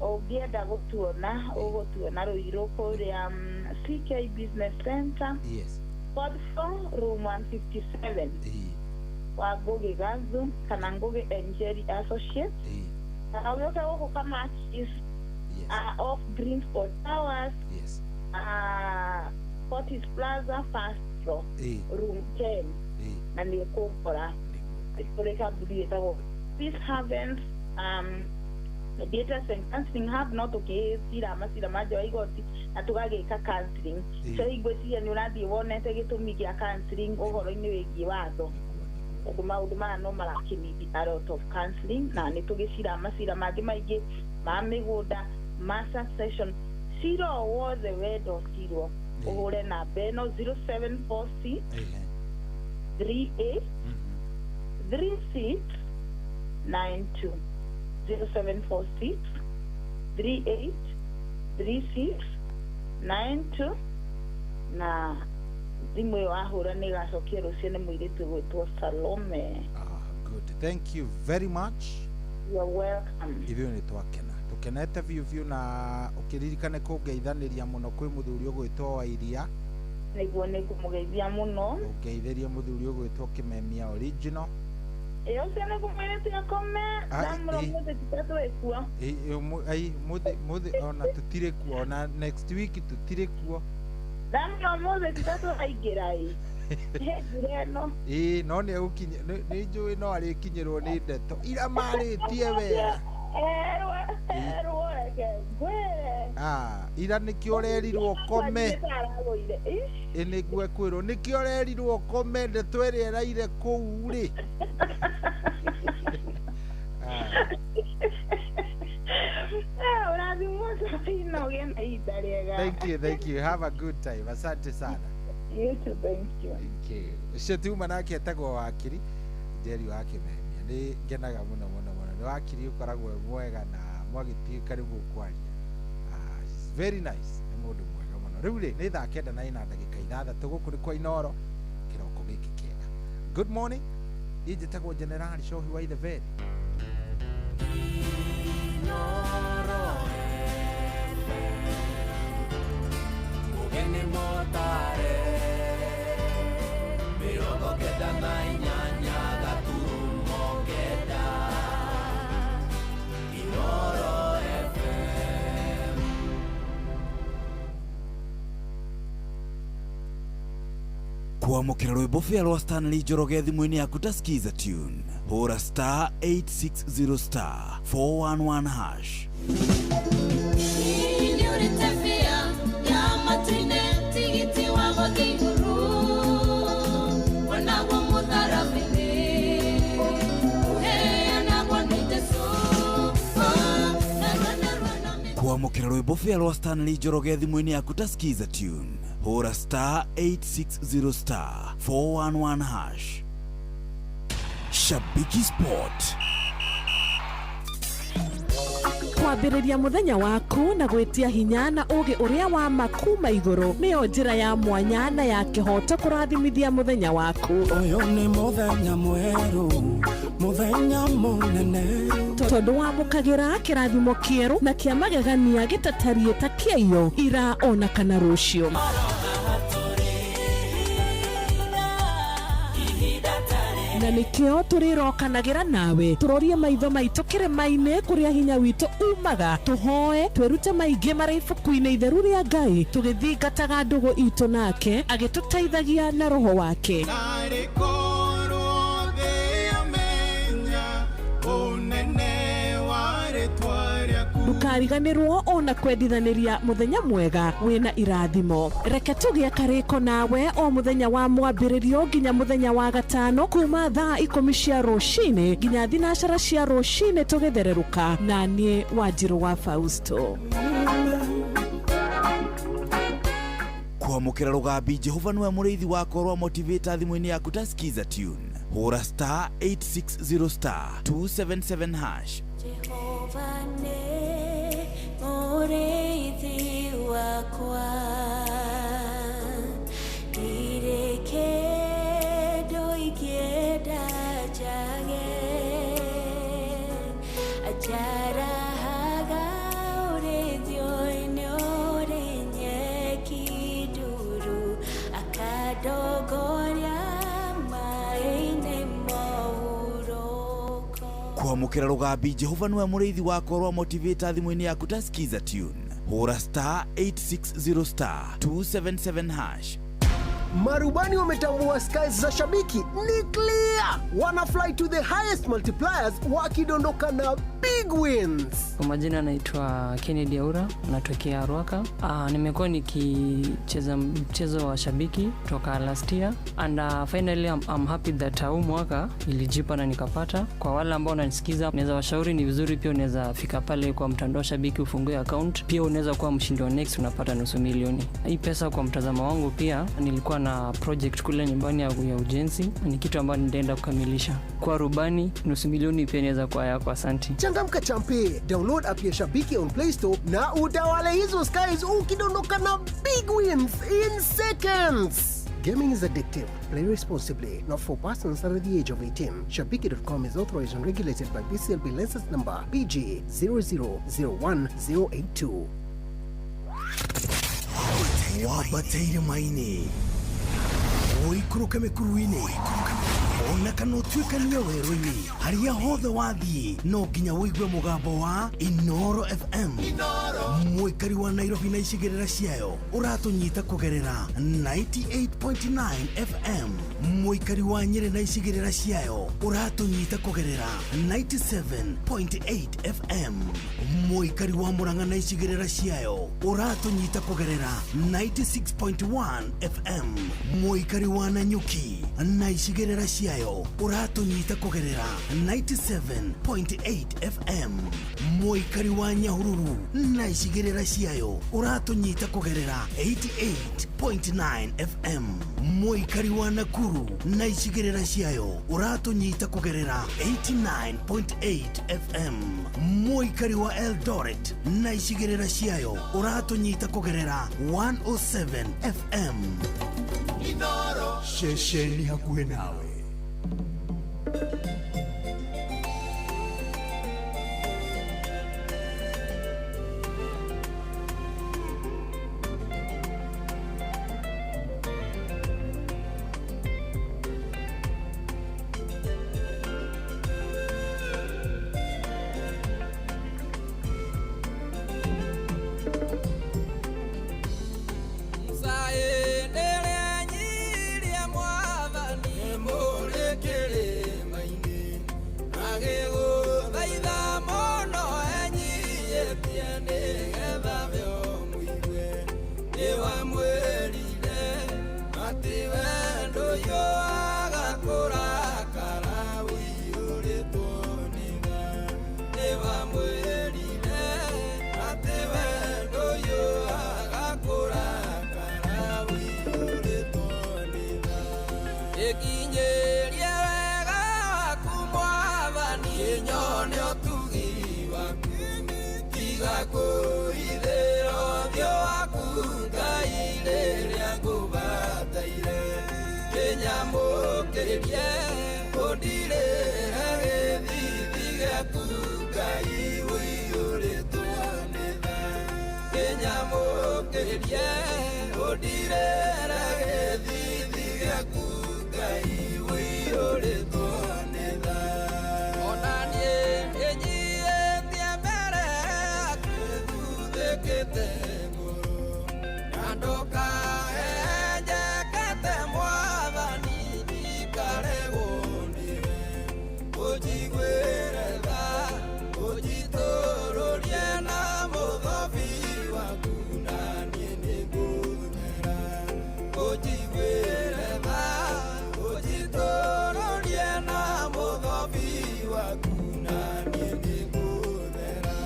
Ũngĩenda gũtuona, ũgũtuona Rũirũ kũrĩa CK Business Center, fourth floor, room 157, wa Ngugi Ganzu kana Ngugi Njeri Associates, kana ũgĩũke gũkũ Kamakis, off Green Sport Towers, Fortis Plaza, first floor, room 10, na nĩ ũkũngora kũrĩ kambuni ĩtagwo Peace Havens Mediators and Counseling Hub, no tũkĩcira macira ma nja wa igoti na tũgagĩka counseling. So ngwĩciria nĩ ũrathiĩ wonete gĩtũmi gĩa counseling ũhoro-inĩ wĩgiĩ watho, tondũ maũndũ maya no marakĩnidi a lot of counseling, na nĩ tũgĩcira macira mangĩ maingĩ ma mĩgũnda, ma succession. Cira o wothe wenda ũcirwo, ũhũre namba ĩno 0746 38 36 92, 0746 38 36 92, na thimũ ĩyo wahũra nĩ ĩgacokia rũciũ nĩ mũirĩtu ũgwĩtwo Salome. Good, thank you very much. You're welcome. Ithuĩ nĩ twakena, tũkenete biũ biũ, na ũkĩririkane kũngeithanĩria mũno kwĩ mũthuri ũgwĩtwo Wairia. Nĩguo, nĩngũmũgeithia mũno. Ũngeithĩrie mũthuri ũgwĩtwo Kĩmemia original. Ĩ, ũcio nĩ kũmwĩrĩte akome. Ndamũra mũthĩ titatwĩkuo. Ai, mũthĩ ona tũtirĩ kuo, ona next week tũtirĩ kuo. Ndamũra mũthĩ titatũraingĩra ĩ mbura ĩno. Ĩĩ, no nĩ egũkinya, nĩ njũĩ no arĩkinyĩrwo nĩ ndeto ira marĩtie wega. Erwo, erwo, reke ngwĩre. Ah, ira nĩkĩo ũrerirwo ũkome. Aragũire. Ĩ, nĩguo ekwĩrwo nĩkĩo ũrerirwo ũkome, ndeto ĩrĩa ĩraire kũu rĩ. Ũrathimwo cohi na ũgĩe na ihinda rĩega. Thank you, thank you, have a good time, asante sana. You too, thank you. Thank you. Ũcio tiuma nake etagwo Wakiri Njeri wa Kĩmemia. Nĩ ngenaga mũno mũno mũno nĩ wakiri ũkoragwo wĩ mwega na mwagĩtuĩka nĩ mũkwaria. She's very nice, nĩ mũndũ mwega mũno. Rĩu rĩ nĩ thaa 9:46 gũkũ nĩ kwa Inooro kĩroko gĩkĩ kĩega. Good morning, niĩ njĩtagwo Generali Cohi wa Itheberi. Mũgeni motare 98.9 Inooro FM. Kwamũkĩra rwĩmbo bĩa rwa Stanley Njoroge thimũ-inĩ yaku ta Skiza tune, hũra star 860 star 411 hash. Nĩũrĩte bĩa ya matu-inĩ tigiti wa gũthiĩ igũrũ wonaguo mũtharaba-inĩ ũheanagwo nĩ Jesũ. Kwamũkĩra rwĩmbo bĩa rwa Stanley Njoroge thimũ-inĩ yaku ta Skiza tune, hũra star 860 star 411 hash. Shabiki Sport. Kwambĩrĩria mũthenya waku na gwĩtia hinya na ũũgĩ ũrĩa wa ma kuma igũrũ nĩyo njĩra ya mwanya na ya kĩhooto kũrathimithia mũthenya waku. Ũyũ nĩ mũthenya mwerũ, mũthenya mũnene. Tondũ wamũkagĩra kĩrathimo kĩerũ na kĩa magegania gĩtatariĩ ta kĩaiyo ira ona kana rũciũ. Na nĩkĩo tũrĩrokanagĩra nawe tũrorie maitho maitũ kĩrĩma-inĩ kũrĩa hinya witũ umaga, tũhoe twĩrute maingĩ marĩ ibuku-inĩ itheru rĩa Ngai, tũgĩthingataga ndũgũ itũ nake agĩtũteithagia na roho wake. Narĩ korwo thĩ yamenya ũnene wa rĩtwa rĩaku. Ndũkariganĩrwo ona kwendithanĩria mũthenya mwega wĩna irathimo. Reke tũgĩe karĩko nawe o mũthenya wa mwambĩrĩrio nginya mũthenya wa gatano kuma thaa 10 cia rũcinĩ nginya 9 cia rũcinĩ tũgĩthererũka na niĩ Wanjirũ wa Fausto. Kwamũkĩra rũgambi Jehova nĩwe mũrĩithi wakwa rwa motivator thimũ-inĩ yaku ta skiza tune. Hũra star 860 star 277 hash. Jehova nĩ mũrĩithi wakwa, ndirĩ kĩndũ ingĩenda njage, anjarahaga ũrĩithio-inĩ ũrĩ nyeki nduru, akandongoria maĩ-inĩ mohurũko. Kwamũkĩra rũgambi Jehova nĩwe mũrĩithi wakwa rwa motivator thimũ-inĩ yaku ta skiza tune. Hũra star 860 star 277 hash. Marubani wametambua skies za Shabiki ni clear. Wana fly to the highest multipliers wakidondoka na big wins. Kwa majina naitwa Kennedy Aura, natokea Ruaka. Nimekuwa nikicheza mchezo wa Shabiki toka last year and finally I'm happy that huu mwaka ilijipa na nikapata. Kwa wale ambao wananisikiza, naweza washauri ni vizuri pia unaweza fika pale kwa mtandao wa Shabiki ufungue account. Pia unaweza kuwa mshindi wa next unapata $500,000. Hii pesa kwa mtazamo wangu pia nilikuwa na project kule nyumbani ya ujenzi, ni kitu ambacho nitaenda kukamilisha. Kwa rubani $500,000 pia inaweza kuwa yako. Asante. Changamka champe, download app ya Shabiki on Play Store na utawale hizo skies ukidondoka na big wins in seconds. Gaming is addictive. Play responsibly. Not for persons under the age of 18. Shabiki.com is authorized and regulated by BCLB license number BG 0001082. Wabataire maini ũikũrũke mĩkuru-inĩ ona kana ũtuĩkanie werũ-inĩ harĩa hothe wathiĩ no nginya ũigue mũgambo wa Inoro FM. Mũikari wa Nairobi na icigĩrĩra ciayo ũratũnyita kũgerera 98.9 FM. Mũikari wa Nyĩrĩ na icigĩrĩra ciayo ũratũnyita kũgerera 97.8 FM. Mũikari wa Murang'a na icigĩrĩra ciayo ũratũnyita kũgerera 96.1 FM. Mũikari wa Nanyuki na icigĩrĩra ciayo ũratũnyita kũgerera 97.8 FM. Mũikari wa Nyahururu na icigĩrĩra ciayo ũratũnyita kũgerera 88.9 FM. Mũikari wa Nakuru na icigĩrĩra ciayo ũratũnyita kũgerera 89.8 FM. Mũikari wa Eldoret na icigĩrĩra ciayo ũratũnyita kũgerera 107 FM. Inoro ceceni hakuhĩ nawe. Mwathani. Kĩnyamũkĩrie ũndirĩre gĩthithi gĩaku Ngai ũiyũrĩtwo nĩ tha. Kĩnyamũkĩrie ũndirĩre gĩthithi gĩaku Ngai ũiyũrĩtwo nĩ tha. Ona niĩ nĩnyiĩtie mbere yaku thuthĩkĩte ngoro na ndũkahenjekete Mwathani ndikaregwo nĩwe. Ũnjiguĩre tha ũnjitũrũrie na mũthobi waku na niĩ nĩngũthera. Ũnjiguĩre tha ũnjitũrũrie na mũthobi waku na niĩ nĩngũthera.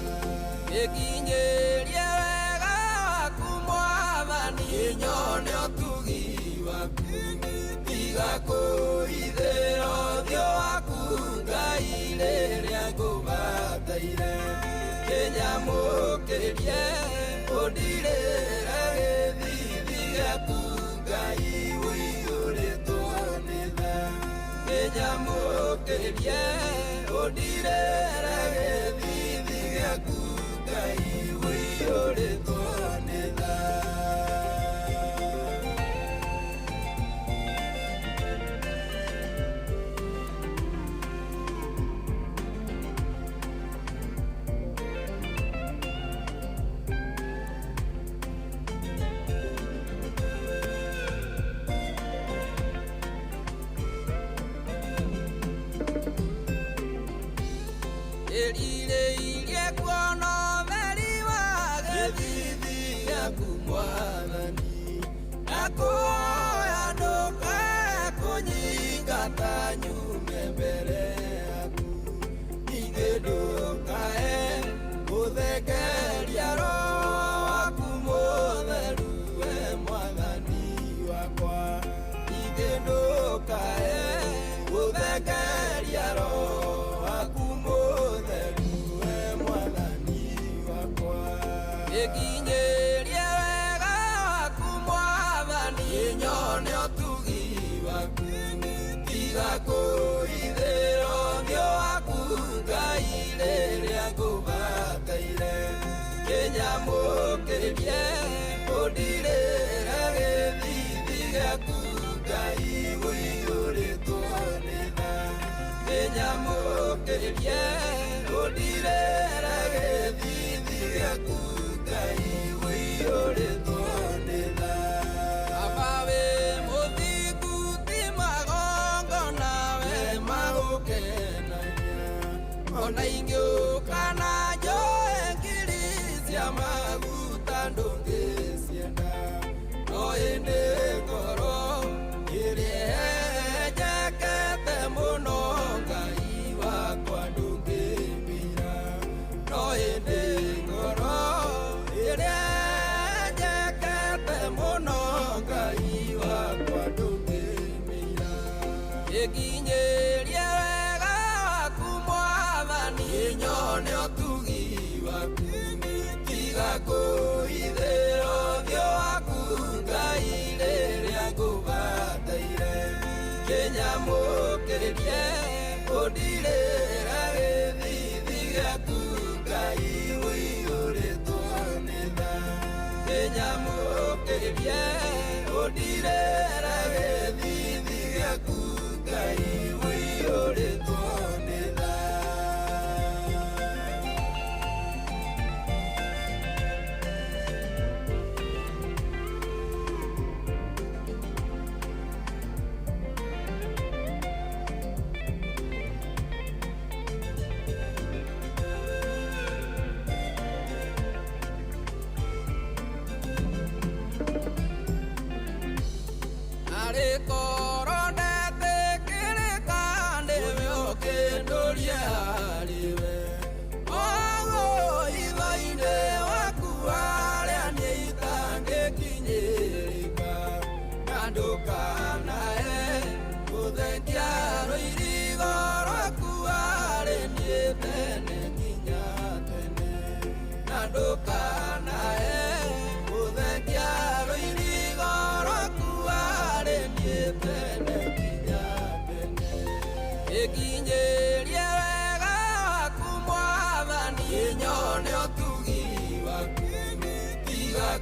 Gĩkinyĩrie wega waku Mwathani nyone ũtugi waku tiga kũhithĩra ũthiũ waku Ngai rĩrĩa ngũbataire. Kĩnyamũkĩrie ũndirĩre gĩthithi gĩaku Ngai ũiyũrĩtwo nĩ tha. Kĩnyamũkĩrie ũndirĩre gĩthithi gĩaku Ngai ũiyũrĩtwo nĩ tha. Ĩrirĩirie kuona ũtheri wa gĩthithi gĩaku Mwathani na kuoya ndũkae kũnyingata nyume mbere yaku. Ningĩ ndũkae gũthengeria Roho waku Mũtheru we Mwathani wakwa. Ningĩ ndũkae gũthengeria Roho waku Mũtheru we Mwathani wakwa. Gĩkinyĩrie wega waku Mwathani nyone ũtugi waku tiga kũhithĩra ũthiũ waku Ngai rĩrĩa ngũbataire. Kĩnyamũkĩrie ũndirĩre gĩthithi gĩaku Ngai ũiyũrĩtwo nĩ tha. Kĩnyamũkĩrie ũndirĩre gĩthithi gĩaku Ngai ũiyũrĩtwo nĩ tha. Baba wĩ mũthingu ti magongona we magũkenagia ona ingĩũka na njoe ngiri cia maguta ndũngĩcienda no ĩndĩ ngoro ĩrĩa ĩhenjekete mũno Ngai wakwa ndũngĩmĩira. No ĩndĩ ngoro ĩrĩa ĩhenjekete mũno Ngai wakwa ndũngĩmĩira. Gĩkinyĩrie wega waku Mwathani nyone ũtugi waku tiga kũhithĩra ũthiũ waku Ngai rĩrĩa ngũbataire. Kĩnyamũkĩrie ũndirĩre gĩthithi gĩaku Ngai ũiyũrĩtwo nĩ tha. Kĩnyamũkĩrie ũndirĩre gĩthithi gĩaku Ngai ũiyũrĩtwo nĩ tha.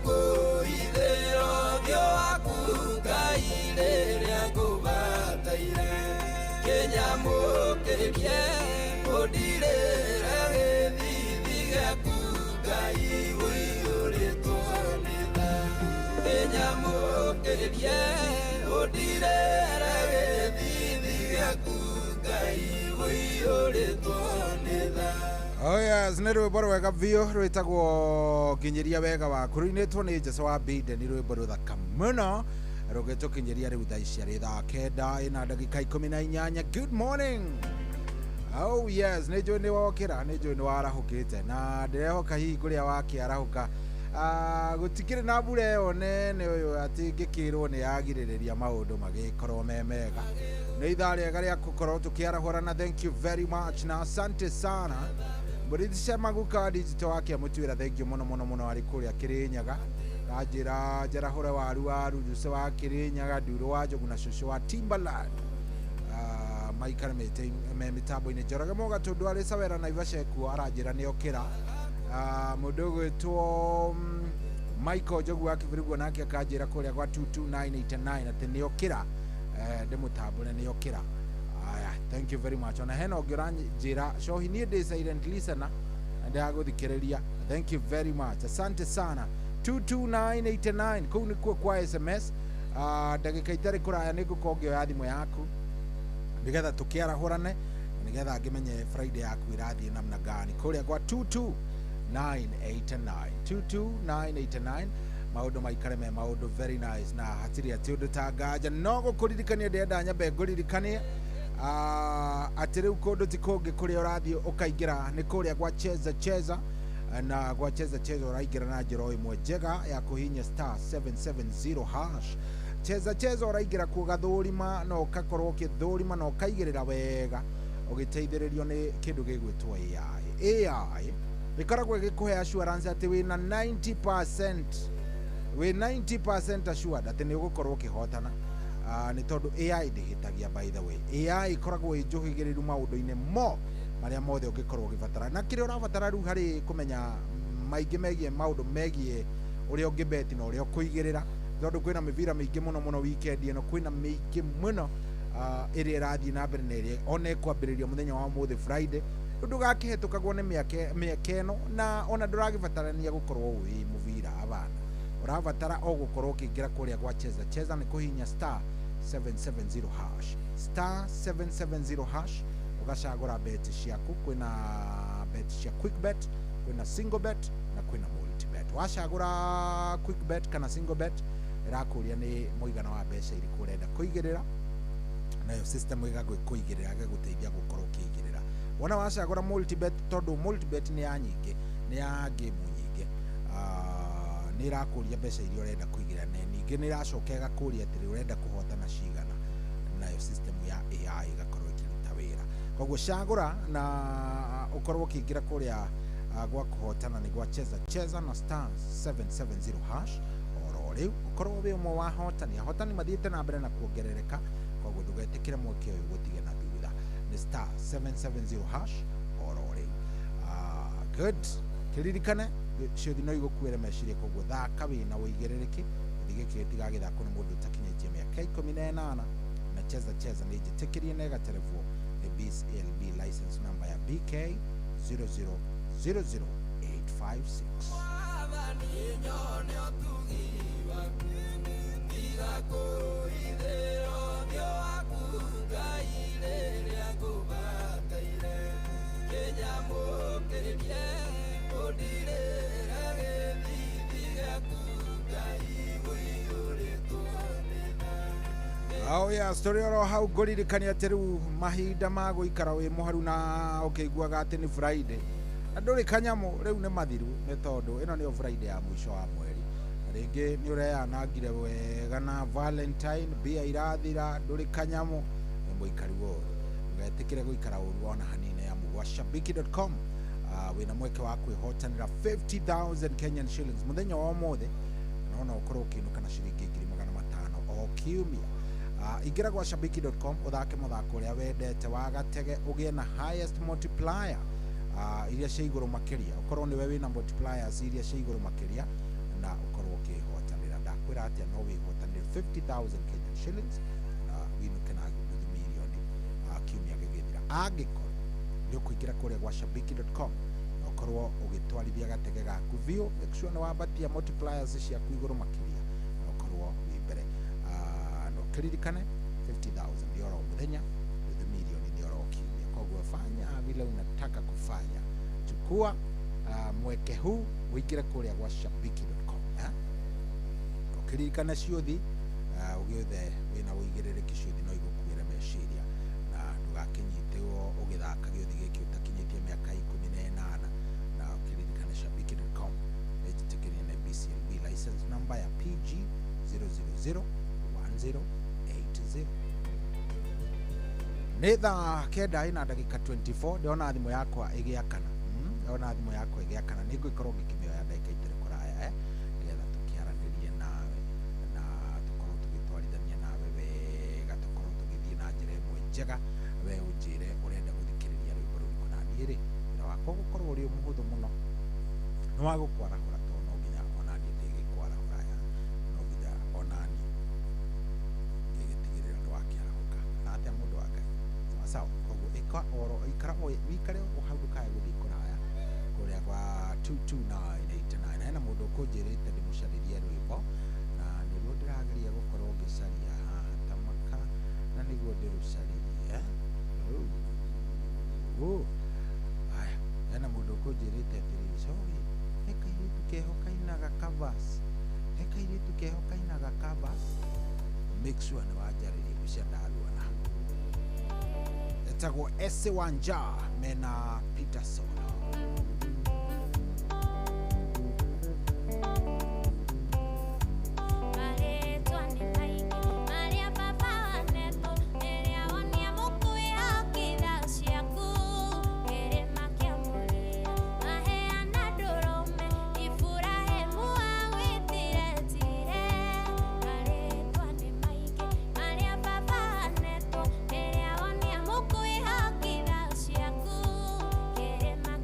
kũhithĩra ũthiũ waku Ngai rĩrĩa ngũbataire kĩnyamũkĩrie ũndirĩre gĩthithi gĩaku Ngai ũiyũrĩtwo nĩ tha kĩnyamũkĩrie ũndirĩre gĩthithi gĩaku Ngai ũiyũrĩtwo nĩ tha. Oh yes, nĩ rwĩmbo rwega biũ rwĩtagwo nginyiria wega waku rũinĩtwo nĩ Jesũ wa Biden. Nĩ rwĩmbo rũthaka mũno rũgĩtũkinyĩria rĩu thaa ici arĩ thaa 9:18. Good morning. Oh yes, nĩ njũĩ nĩ wokĩra, nĩ njũĩ nĩ warahũkĩte na ndĩrehoka hihi kũrĩa wakĩarahũka gũtikĩrĩ na mbura ĩyo nene ũyũ atĩ ngĩkĩrwo nĩ yagirĩrĩria maũndũ magĩkorwo me mega. Nĩ ithaa rĩega rĩa gũkorwo tũkĩarahũrana. Thank you very much na asante sana. Mũrĩthi Maguka digital wake amũtuĩra thank you mũno mũno mũno arĩ kũrĩa Kĩrĩnyaga. Ranjĩra njarahũre waru wa Rujuse wa Kĩrĩnyaga, Ndurũ wa Njogu na cũcũ wa Timberland maikare me mĩtambo-inĩ. Njoroge Mũgatũndũ arĩ Sawera Naivasha ekuo aranjĩra nĩ okĩra. Mũndũ ũgwĩtwo Michael Njogu wa Kĩbiriguo nake akanjĩra kũrĩa gwa 22989 atĩ nĩ okĩra. Ndĩmũtambũre nĩ okĩra. Aya, thank you very much. Ona hena ũngĩ ũranjĩra cohi niĩ ndĩ silent listener na ndĩragũthikĩrĩria. Thank you very much, asante sana. 22989 kũu nĩkuo kwa SMS. Ndagĩka itarĩ kũraya nĩ ngũkorwo ngĩoya thimũ yaku nĩgetha tũkĩarahũrane na nĩgetha ngĩmenye Friday yaku ĩrathiĩ namna gani kũrĩa gwa 22989 22989. Maũndũ maikare me maũndũ very nice na hatirĩ atĩ ũndũ ta nganja no gũkũririkania ndĩrenda nyambe ngũririkanie atĩ rĩu kũndũ ti kũngĩ kũrĩa ũrathiĩ ũkaingĩra nĩ kũrĩa gwa Cheza Cheza, na gwa Cheza Cheza ũraingĩra na njĩra o ĩmwe njega ya kũhihinya star 770 hash. Cheza Cheza ũraingĩra kuo gathũrima na ũgakorwo ũkĩthũrima na ũkaigĩrĩra wega ũgĩteithĩrĩrio nĩ kĩndũ gĩgwĩtwo AI. AI ĩkoragwo ĩgĩkũhe assurance atĩ wĩna 90%, wĩ 90% assured atĩ nĩ ũgũkorwo ũkĩhotana. Nĩ tondũ AI ndĩhĩtagia, by the way. AI ĩkoragwo ĩ njũhĩgĩrĩru maũndũ-inĩ mo marĩa mothe ũngĩkorwo ũgĩbatara na kĩrĩa ũrabatara rĩu harĩ kũmenya maingĩ megiĩ maũndũ megiĩ ũrĩa ũngĩbeti na ũrĩa ũkũigĩrĩra, tondũ kwĩna mĩbira mĩingĩ mũno mũno weekend ĩno, kwĩna mĩingĩ mũno ĩrĩa ĩrathiĩ na mbere na ĩrĩa ona ĩkwambĩrĩria mũthenya wa ũmũthĩ Friday. Rĩu ndũgakĩhetũkagwo nĩ mĩeke ĩno na ona ndũragĩbatarania gũkorwo wĩ mũbira abana, ũrabatara o gũkorwo ũkĩingĩra kũrĩa gwa Cheza Cheza nĩ kũhihinya star 770 hash, star 770 hash, ũgacagũra bet ciaku. Kwĩna bet cia quick bet, kwĩna single bet na kwĩna multi bet. Wacagũra quick bet kana single bet ĩrakũria nĩ mũigana wa mbeca irĩkũ ũrenda kũigĩrĩra, nayo system ĩgagũkũigĩrĩra ĩgagũteithia gũkorwo ũkĩigĩrĩra. Wona wacagũra multi bet, tondũ multi bet nĩ ya nyingĩ, nĩ ya game nyingĩ, nĩ ĩrakũria mbeca iria ũrenda kũigĩrĩra na ningĩ nĩ ĩracoka ĩgakũria atĩrĩ ũrenda kũhotana cigana, nayo system ya AI ĩgakorwo ĩkĩruta wĩra. Koguo cagũra na ũkorwo ũkĩingĩra kũrĩa gwa kũhotana nĩ gwa Cheza Cheza na star 770 hash oro rĩu ũkorwo wĩ ũmwe wa ahotani. Ahotani mathiĩte na mbere na kuongerereka, koguo ndũgetĩkĩre mweke ũyũ gũtige na thutha. Nĩ star 770 hash oro rĩu. Good, kĩririkane ciũthi no igũkuĩre meciria, koguo thaka wĩna ũigĩrĩrĩki gĩthi gĩkĩ gĩtigagĩthakwo nĩ mũndũ ũtakinyĩtie mĩaka 18. Na Cheza Cheza nĩ njĩtĩkĩrie na ĩgaterevwo nĩ BCLB license number ya BK 0000856. Mwathani nyone ũtugi waku tiga kũhithĩra ũthiũ waku Ngai rĩrĩa ngũbataire kĩnyamũkĩrie ũndirĩre gĩthithi gĩaku Ngai ũiyũrĩtwo nĩ tha. Oh yeah, story oro hau ngũririkania atĩ rĩu mahinda ma gũikara wĩ mũharu na ũkĩiguaga atĩ nĩ Friday na ndũrĩ kanyamũ rĩu nĩ mathiru, nĩ tondũ ĩno nĩyo Friday ya mũico wa mweri. Na rĩngĩ nĩ ũreyanangire wega na Valentine, mbia irathira, ndũrĩ kanyamũ, nĩ mũikari wa ũru. Ndũgetĩkĩre gũikara ũru ona hanini amu gwa shabiki.com wĩna mweke wa kwĩhotanĩra 50,000 Kenyan shillings mũthenya wa ũmũthĩ, na no ũkorwo ũkĩinũka na ciringi 500,000 o kiumia. Ingĩra gwa shabiki.com ũthake mũthako ũrĩa wendete wa gatege ũgĩe na highest multiplier iria cia igũrũ makĩria, ũkorwo nĩwe wĩna multipliers iria cia igũrũ makĩria na ũkorwo atĩa no wĩhotanĩre 50,000 Kenyan shillings na wĩinũke na nuthu mirioni kiumia gĩgĩthira. Angĩkorwo nĩ ũkũingĩra kũrĩa gwa shabiki.com na ũkorwo ũgĩtwarithia gatege gaku biũ, make sure nĩ wambatia multipliers ciaku igũrũ makĩria na ũkorwo wĩ mbere. Na ũkĩririkane 50,000 nĩ oro mũthenya, nuthu mirioni nĩ oro kiumia. Koguo fanya vile unataka kufanya, chukua mweke huu ũingĩre kũrĩa gwa shabiki.com ũkĩririkana ciũthi ũgĩothe wĩna ũigĩrĩrĩki ciũthi no igũkuĩre meciria na ndũgakĩnyitĩrwo ũgĩthaka gĩũthi gĩkĩ ũtakinyĩtie mĩaka 18. Na ũkĩririkana shabiki.com nĩnjĩtĩkĩrie na BCLB license number ya PG 0001080. Nĩ thaa 9 ina ndagĩka 24. Ndĩrona thimũ yakwa ĩgĩakana, ndĩrona thimũ yakwa ĩgĩakana, nĩ ngũikorwo ngĩkĩmĩoya ndagĩka itarĩ kũraya nĩgetha tũkĩaranĩrie nawe na tũkorwo tũgĩtwarithania nawe wega, tũkorwo tũgĩthiĩ na njĩra ĩmwe njega. We ũnjĩre ũrenda gũthikĩrĩria rwĩmbo rũrĩkũ, na niĩ rĩ wĩra wakwa ũgũkorwo ũrĩ mũhũthũ mũno, nĩ wa gũkwarahũra, tondũ no nginya onaniĩ ndĩgĩkwarahũra, no nginya onaniĩ ngĩgĩtigĩrĩra ndwakĩarahũka na atĩa mũndũ wa Ngai. Sawa sawa. Koguo ĩka oro ikara wikare o hau ndũkae gũthiĩ kũraya kũrĩa gwa 22989. Hena mũndũ ũkũnjĩrĩte ndĩmũcarĩrie rwĩmbo na nĩruo ndĩrageria gũkorwo ngĩcaria haha tamaka, na nĩguo ndĩrũcaririe. Aya, hena mũndũ ũkũnjĩrĩte atĩrĩrĩ, sorry, he kairĩtu keho kainaga covers, he kairĩtu keho kainaga covers, make sure nĩ wanjarĩria gucia ndaruona. Etagwo Ese Wanja mena Peter Solo. Ciaku kĩrĩma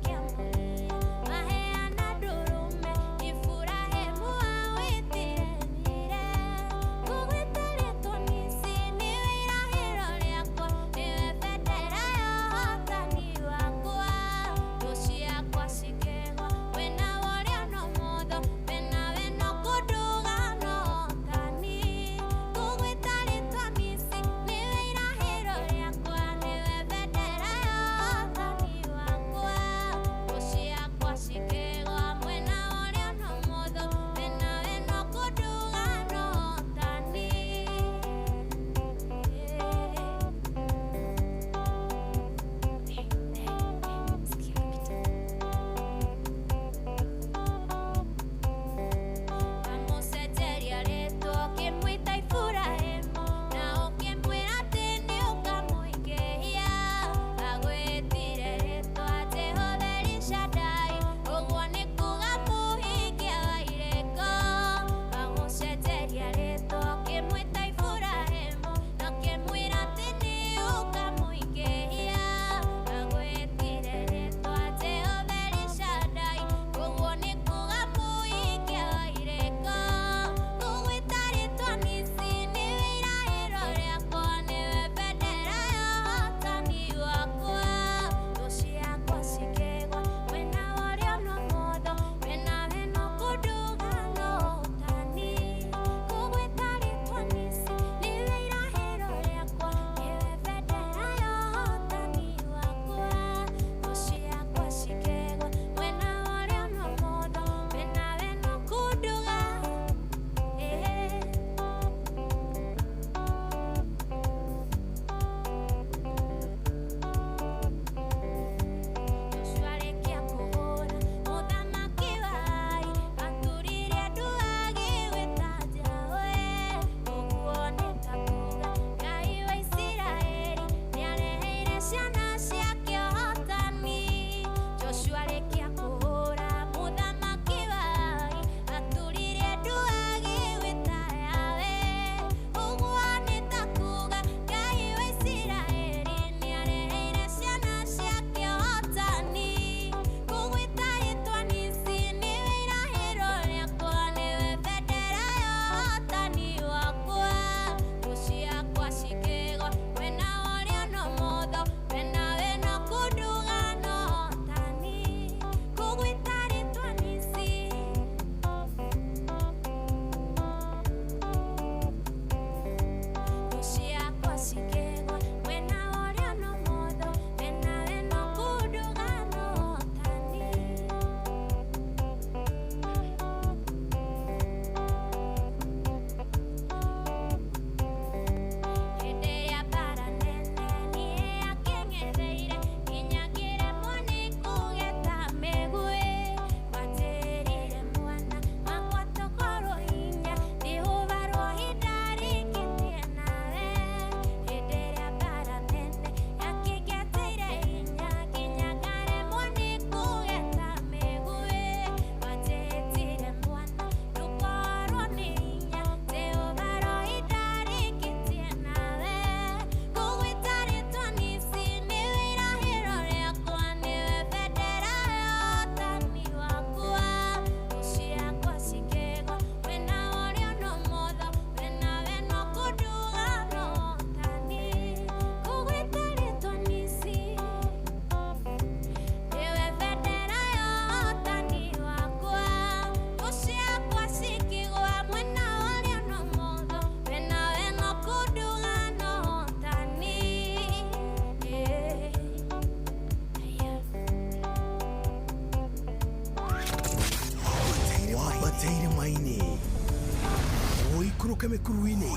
Ũikũrũke mĩkuru-inĩ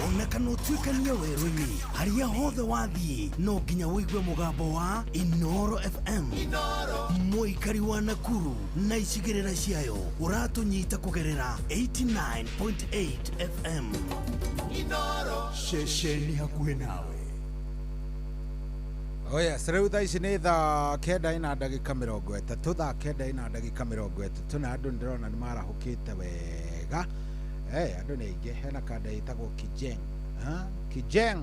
ona kana ũtuĩkanie werũ-inĩ, harĩa hothe wathiĩ no nginya ũigue mũgambo wa Inoro FM. Mũikari wa Nakuru na icigĩrĩra ciayo ũratũnyita kũgerera 89.8 FM. Inoro ceceni hakuhĩ nawe. Oh yes, rĩu thaa ici nĩ thaa 9 na ndagĩka 30, thaa 9 na ndagĩka 30, na andũ ndĩrona nĩ marahũkĩte wega. Andũ nĩ aingĩ. Hena kanda ĩtagwo Kijeng. Kijeng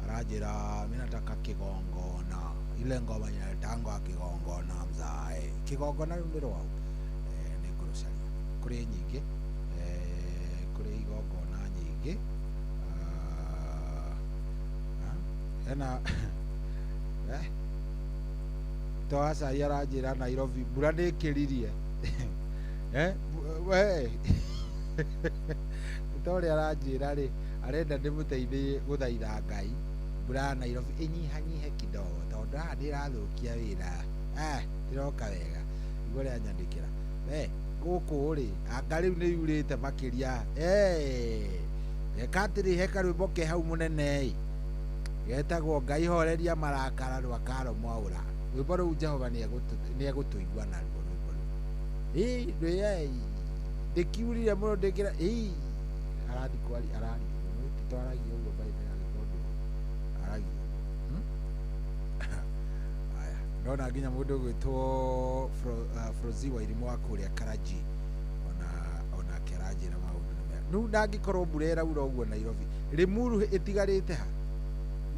aranjĩra mimi nataka kigongona, ile ngoma inatangwa kigongona mzae. Kigongona rĩu nĩ rwau. Nĩ ngũrũcaria kũrĩ nyingĩ, kũrĩ igongona nyingĩ. Hena Toacai aranjĩra Nairobi mbura nĩ ĩkĩririe. We ta ũrĩa aranjĩra rĩ, arenda ndĩmũteithie gũthaitha Ngai mbura ya Nairobi ĩnyihanyihe kidogo, tondũ haha nĩ ĩrathũkia wĩra. Ndĩroka wega nĩguo ũrĩa anyandĩkĩra. We gũkũ rĩ, anga rĩu nĩ yurĩte makĩria. Reka atĩrĩ, he karwĩmbo ke hau mũnene ĩ, getagwo Ngai horeria marakara rwa Karo Mwaura. Rwĩmbo rũu Jehova nĩ egũtũigua naruo rwĩmbo rũu. Ndĩkiurire mũno ndĩkĩra arathi kwari araria ũguo, titwaragia ũguo by the way, tondũ aragia ũguo. Aya, ndona nginya mũndũ ũgwĩtwo Frozi wa Irimũ wa kũrĩa Karaji onake aranjĩra maũndũ nĩ mega. Rĩu ndangĩkorwo mbura ĩraura ũguo Nairobi, Limuru ĩtigarĩte ha?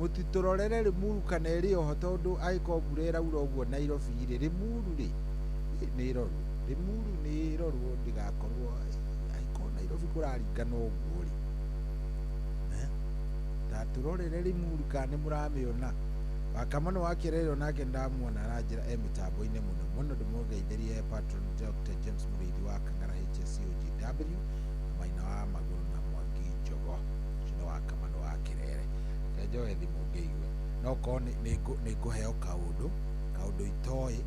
Mũtitũrorere Limuru kana ĩrĩ oho, tondũ angĩkorwo mbura ĩraura ũguo Nairobi rĩ, Limuru rĩ nĩ ĩrorwo, Limuru nĩ ĩrorwo ndĩgakorwo angĩkorwo Nairobi kũraringana ũguo rĩ. Ta tũrorere Limuru kana nĩ mũramĩona. Wakamano wa Kĩrĩrĩro nake ndamuona aranjĩra e mĩtambo-inĩ mũno mũno. Ndĩmũgeithĩrie patron Dr. James Mũrĩithi wa Kang'ara HSCOGW na Maina wa Magũrũ na Mwangi Njogo, ũcio nĩ Wakamano wa Kĩrere. Reke njoe thimũ ngĩigue, no korwo nĩ ngũheo kaũndũ itoĩ.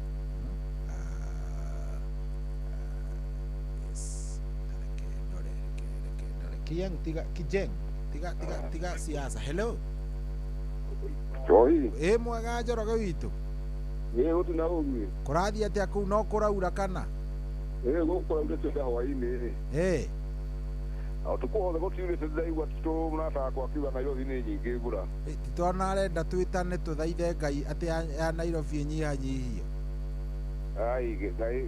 Yes, reke ndore, reke ndore. Kijeng, tiga Kijeng, tiga tiga tiga siasa. Hello. Joy. Mwega Njoroge witũ. Gũtu na ũguo. Kũrathiĩ atĩa kũu, no kũraura kana? Gũkũ kũraurĩte hwaĩ-inĩ. Ũtukũ wothe gũtiurĩte, ndĩraigua titũ mũrata wakwa akiuga Nairobi nĩ nyingĩ mbura. Titũ arenda twĩtane tũthaithe Ngai atĩ ya Nairobi ĩnyihanyihio. Ai,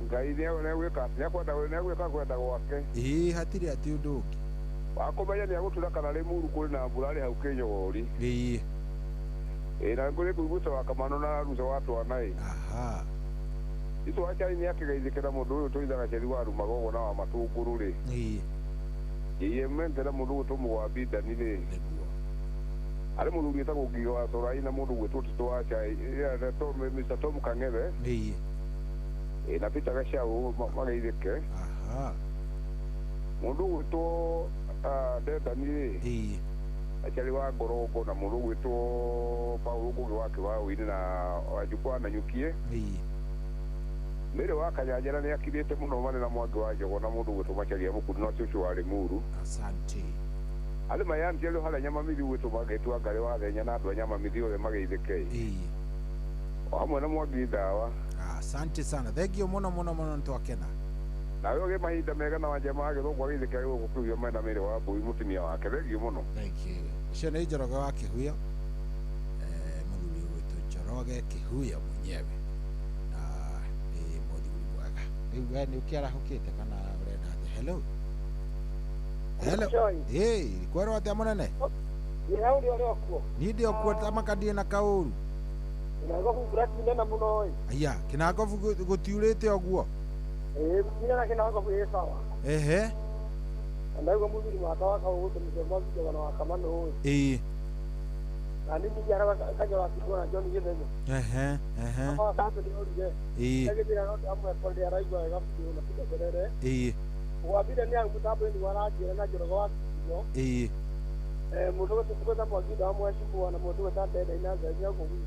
Ngai nĩegwĩka kwenda gwake. Hatirĩ atĩ ũndũ ũngĩ. Wakũmenya nĩ agũtura kana Limuru kũrĩ na mbura rĩ hau Kĩnyogori. Na ngũrĩ kũiguĩte Wakamano na Ruca wa twana ĩ. Aha. Itũ wa Chai nĩ akĩgeithĩkĩra mũndũ ũyũ tũithaga ceri wa Rumagogo na wa Matũngũrũ rĩ. Mente na mũndũ ũgwĩtwo Mũgwambi Ndani rĩ. Arĩ mũthuri wĩtagwo Ngigĩ wa Corai na mũndũ ũgwĩtwo Tito wa Chai, Mr. Tom Kang'ethe. Na Peter Gachau mageithĩke. Aha. Mũndũ ũgwĩtwo Ndendani rĩ. Achari wa Ngorongo na mũndũ ũgwĩtwo Paul Ngũgĩ wa Kĩbaũ-inĩ na Wanjikũ wa Nanyukie. Mĩrĩ wa Kanyanjara nĩ akirĩte mũno marĩ na Mwangi wa Njogo na mũndũ ũgwĩtwo Macharia Mũkundi na cũcũ wa Limuru. Asante. Arĩ mayanti arĩ harĩa Nyamamithi ũgwĩtwo Magĩtwa Ngarĩ wa Thenya na andũ a Nyamamithi othe mageithĩke. O hamwe na Mwangi Ndawa. Asante sana. Thank you mũno mũno mũno, nĩtwakena. Nawe ũgĩe mahinda mega na wanja ma gĩthũngũ agĩithĩke gũkũ kĩhuyo mena mĩrĩ wa mbũi mũtumia wake. Thengiũ mũno. Thank you. Ũcio nĩ Njoroge wa Kĩhuyo. Mũthuri ũgwĩtwo Njoroge Kĩhuyo mwenyewe. Na nĩ mũthuri mwega. Rĩu we nĩ ũkĩarahũkĩte kana ũrenda atĩa? Hello. Hello. Kwerwo atĩa mũnene? Nĩ ũrĩa ũrĩ okuo. Niĩ ndĩ okuo ta makandie na kaũru. Kĩnangobu mbura ti nene mũno ĩ. Aya, Kĩnangobu gũtiurĩte ũguo? Nĩ Kĩnangobu ĩ sawa. Ehe. Ndaigua mũthuri wakwa wa kaũgũtũ mũcemba wa na wa Kamano ĩ. Na nĩ ndigara kajora kigona John Githenya. Ehe, ehe. Wakati nĩ ũrire. Ndagĩthira no ndamwe kwa araigua wega biũ na Peter Kerere. Wabire nĩ au mũtambo-inĩ waranjĩra na Njoroge wa Kĩhuyo. Mũndũ ũgwĩtwo Mwangi Ndawa Mheshimiwa na mũndũ ũgwĩtwo Ndenda Inazaria gũkũ.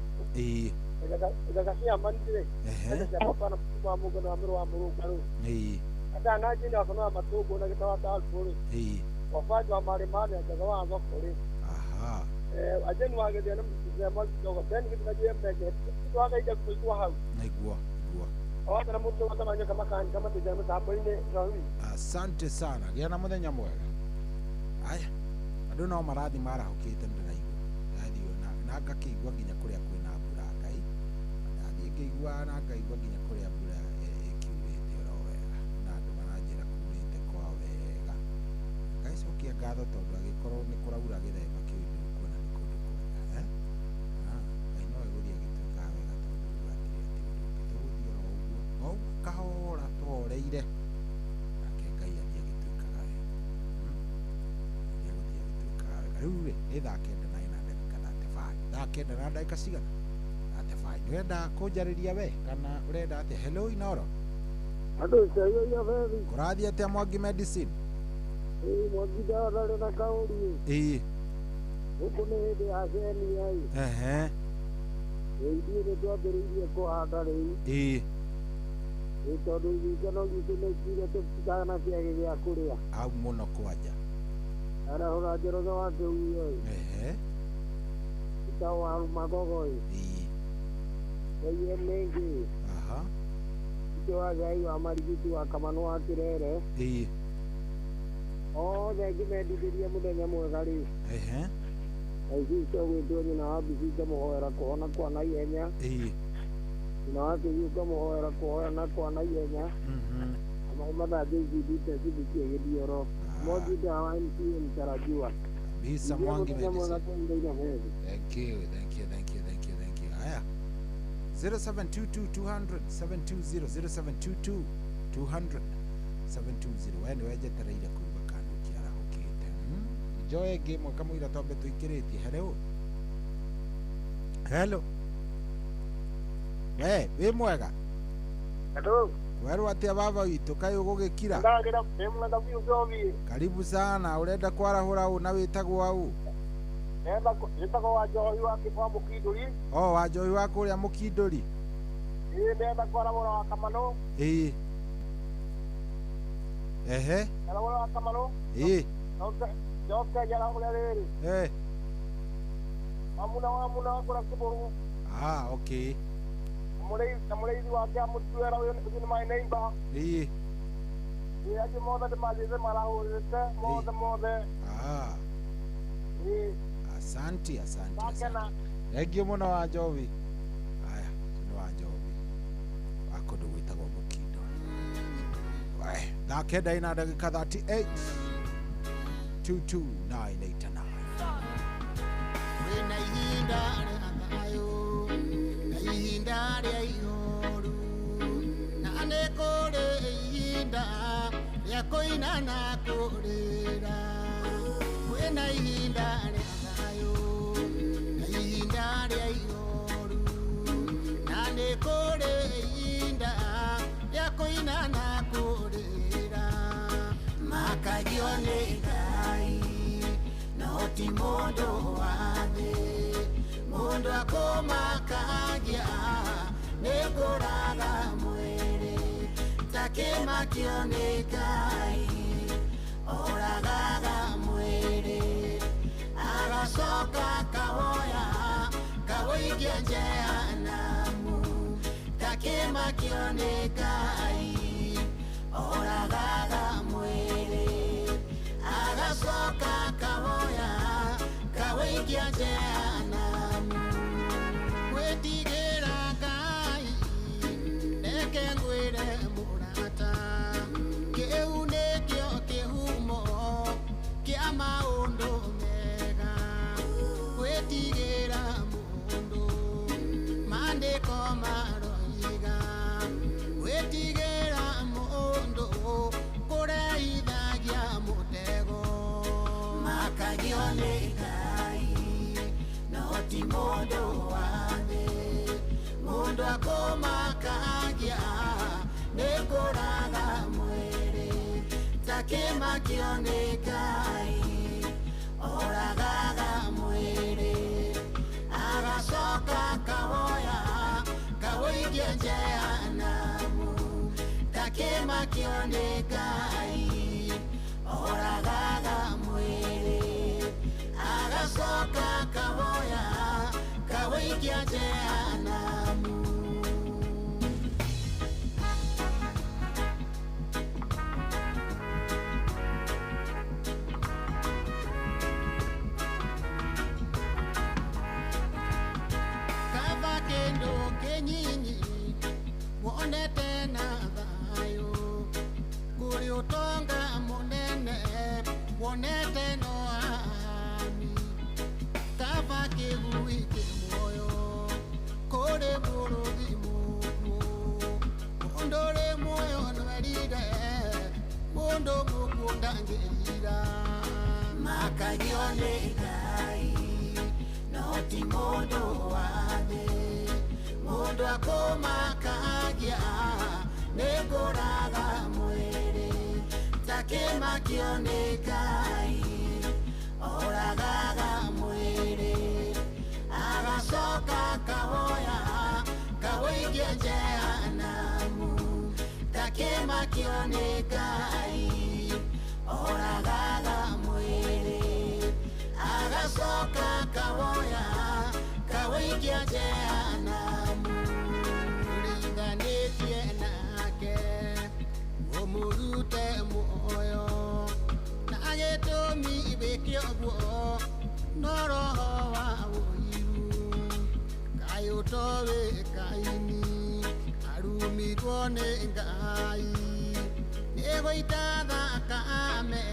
Ithaka cia manire. Ithaka cia papa na wa Mungu na wa mĩrũ wa Mũrungu rĩ. Ata na jina wa kana matũngũ na gĩtawa ta alfu rĩ. Wafaji wa malimani akagawa thoko rĩ. Aha. Ajeni wagethia nĩ mzee kidogo then gĩtinagie mege twagaida kuigua hau. Naigua igua. Othe na mũndũ wothe manyuka makani kama tujana mĩtambo-inĩ Njohi. Asante sana. Gĩa na mũthenya mwega. Aya. Andũ no marathi marahũkĩte ndĩraigua. Ndathiĩ na ngakĩigua nginya kũrĩa kwĩna mbura Ngai. Ndathiĩ ngĩigua na ngaigua nginya kũrĩa mbura ĩkiurĩte oro wega. Na andũ maranjĩra kurĩte kwa wega. Ngaicokia ngatho tondũ angĩkorwo nĩ kũraura gĩthemba kĩu ndũkuona nĩ kũndũ kwega. Ngai no egũthiĩ agĩtuĩkaga wega tondũ rĩu hatirĩ atĩ ũndũ ũngĩ. Tũgũthiĩ oro ũguo. O ũguo kahora tũhoreire. Nake Ngai athiĩ agĩtuĩkaga wega. Athiĩ agũthiĩ agĩtuĩkaga wega. Rĩu rĩ, nĩ thaa 9:35. Thaa 9 na ndagĩka cigana? 35. Ũrenda kũnjarĩria we kana ũrenda atĩa? Hello Inoro. Andũ caio ya bethi. Kũrathiĩ atĩa Mwangi Medicine? Ĩĩ Mwangi ndarĩ na kaũri. Ĩĩ. Gũkũ nĩ hĩndĩ ya cenia ĩ. Ehe. Ithuĩ nĩ twambĩrĩirie kũhanda rĩu. Ĩĩ. Ĩ tondũ gĩkeno gitũ nĩ kire tũtikana kĩage gĩa kũrĩa. Au mũno kwanja. Arahũra Njoroge wa Kĩhuyo ĩ. Ehe. Ĩtagwo wa Magogo ĩ. Ĩĩ. Ngai mĩingĩ. Aha. Itĩ wa Ngai wa Marigiti wa Kamanũ wa Kĩrere. Ĩĩ. Othe ngĩmendithĩria mũthenya mwega rĩ. Ehe. Na icio gwĩtwo nyina wa Mbici ngamũhoera kũhona kwa naihenya. Ĩĩ. Nyina wa Kĩhiũ ngamũhoera kũhona kwa naihenya. Maĩ mathambia icindite cithikie gĩthioro. Mwangi ndawa MCA mtarajiwa. Kabisa Mwangi Medicine. Thank you, thank you, thank you, thank you, thank you. Haya. 0722 200 720 0722 200 720. We nĩwe njetereire kũigua kandu kĩarahũkĩte. Njoe ĩngĩ ĩmwe kamũira twambe tũikĩrĩtie. Hello. Hello. We, wĩ mwega? Hello. Werwo atĩa baba witũ kaĩ ũgũgĩkira? Ndagira wĩ mwega biũ Njohi. Karibu sana. Ũrenda kwarahũra ũ na wĩtagwo aũ? Ndĩrenda wĩtagwo wa Njohi wa Kĩbwa Mũkindũri. O wa Njohi wa kũrĩa Mũkindũri. Ĩĩ ndĩrenda kwarahũra wa Kamanũ. Ĩĩ. Ehe. Kwarahũra wa Kamanũ. Ĩĩ. Njoke njarahũre rĩrĩ. Eh. Wamuna wa kũrĩa Kĩbũrũ. Ah, okay. Na mũrĩithi wake amũtuĩra ũyũ nĩ my neighbor. Ĩĩ. Ĩĩ acio mothe ndĩmathiĩte marahũrĩte mothe mothe. Ah. Ĩĩ. Asante, asante. Thank you mũno wa Njohi. Aya, nĩ wa Njohi. Wa kũndũ gwĩtagwo Mũkindo. We, thaa 9:38. 22989. Kwĩna ihinda rĩa thayũ na ihinda rĩa ihoru na nĩ kũrĩ ihinda rĩa kũina na kũrĩra. Kwĩna ihinda rĩa thayũ na ihinda rĩa ihoru na nĩ kũrĩ ihinda rĩa kũina na kũrĩra. Makagio nĩ Ngai no ti mũndũ wa thĩ. Mũndũ akũmakagia nĩ kũraga mwĩrĩ takĩmakio nĩ Ngai oragaga mwĩrĩ agacoka kawoya kawoikia jehanamu takĩmakio nĩ Ngai oragaga mwĩrĩ agacoka kawoya kawoikia jehanamu. Gwĩtigĩra Ngai reke ngwĩre mũrata kĩu nĩkĩo kĩhumo kĩa maũndũ mega. Gwĩtigĩra mũndũ maandĩko maroiga gwĩtigĩra mũndũ kũreithagia mũtego. Makagio nĩ Ngai no ti mũndũ wa thĩ. Mũndũ akũmakagia nĩ kũraga mwĩrĩ takĩmakio nĩ Ngai oragaga mwĩrĩ agacoka kawoya kawoikia jehanamu takĩmakio nĩ Ngai oragaga mwĩrĩ. Makagio nĩ Ngai no ti mũndũ wa thĩ mũndũ akũmakagia nĩ kũraga mwĩrĩ takĩmakio nĩ Ngai oragaga mwĩrĩ agacoka kawoya kawũikia Jehanamu takĩmakio nĩ Ngai oragaga mwĩrĩ agacoka kawoya kawũikia Jehanamu ũringanĩtie nake ũmũrute muoyo na gĩtũmi wĩke ũguo no roho wa ũiru kaĩ ũtoĩ Kaini arumirwo nĩ Ngai nĩgũita thakame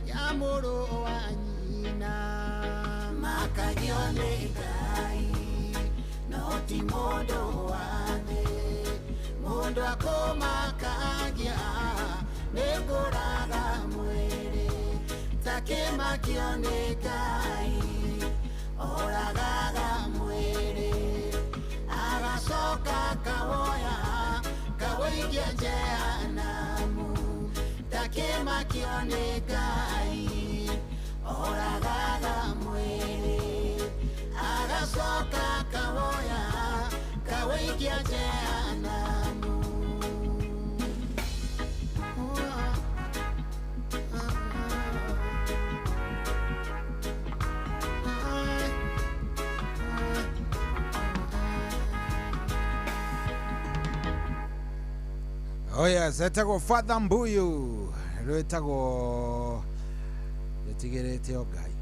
ya mũrũ wa nyina makagio nĩ Ngai no ti mũndũ wa thĩ mũndũ akũmakagia nĩ kũraga mwĩrĩ takĩmakio nĩ Ngai oragaga mwĩrĩ agacoka kawoya kawũikia Jehanamu takĩmakio nĩ Ngai oragaga mwĩrĩ agacoka kawoya kawũikia Jehanamu. Oh yes, etagwo Father Mbuyu rwĩtagwo rĩtigĩrĩte o Ngai.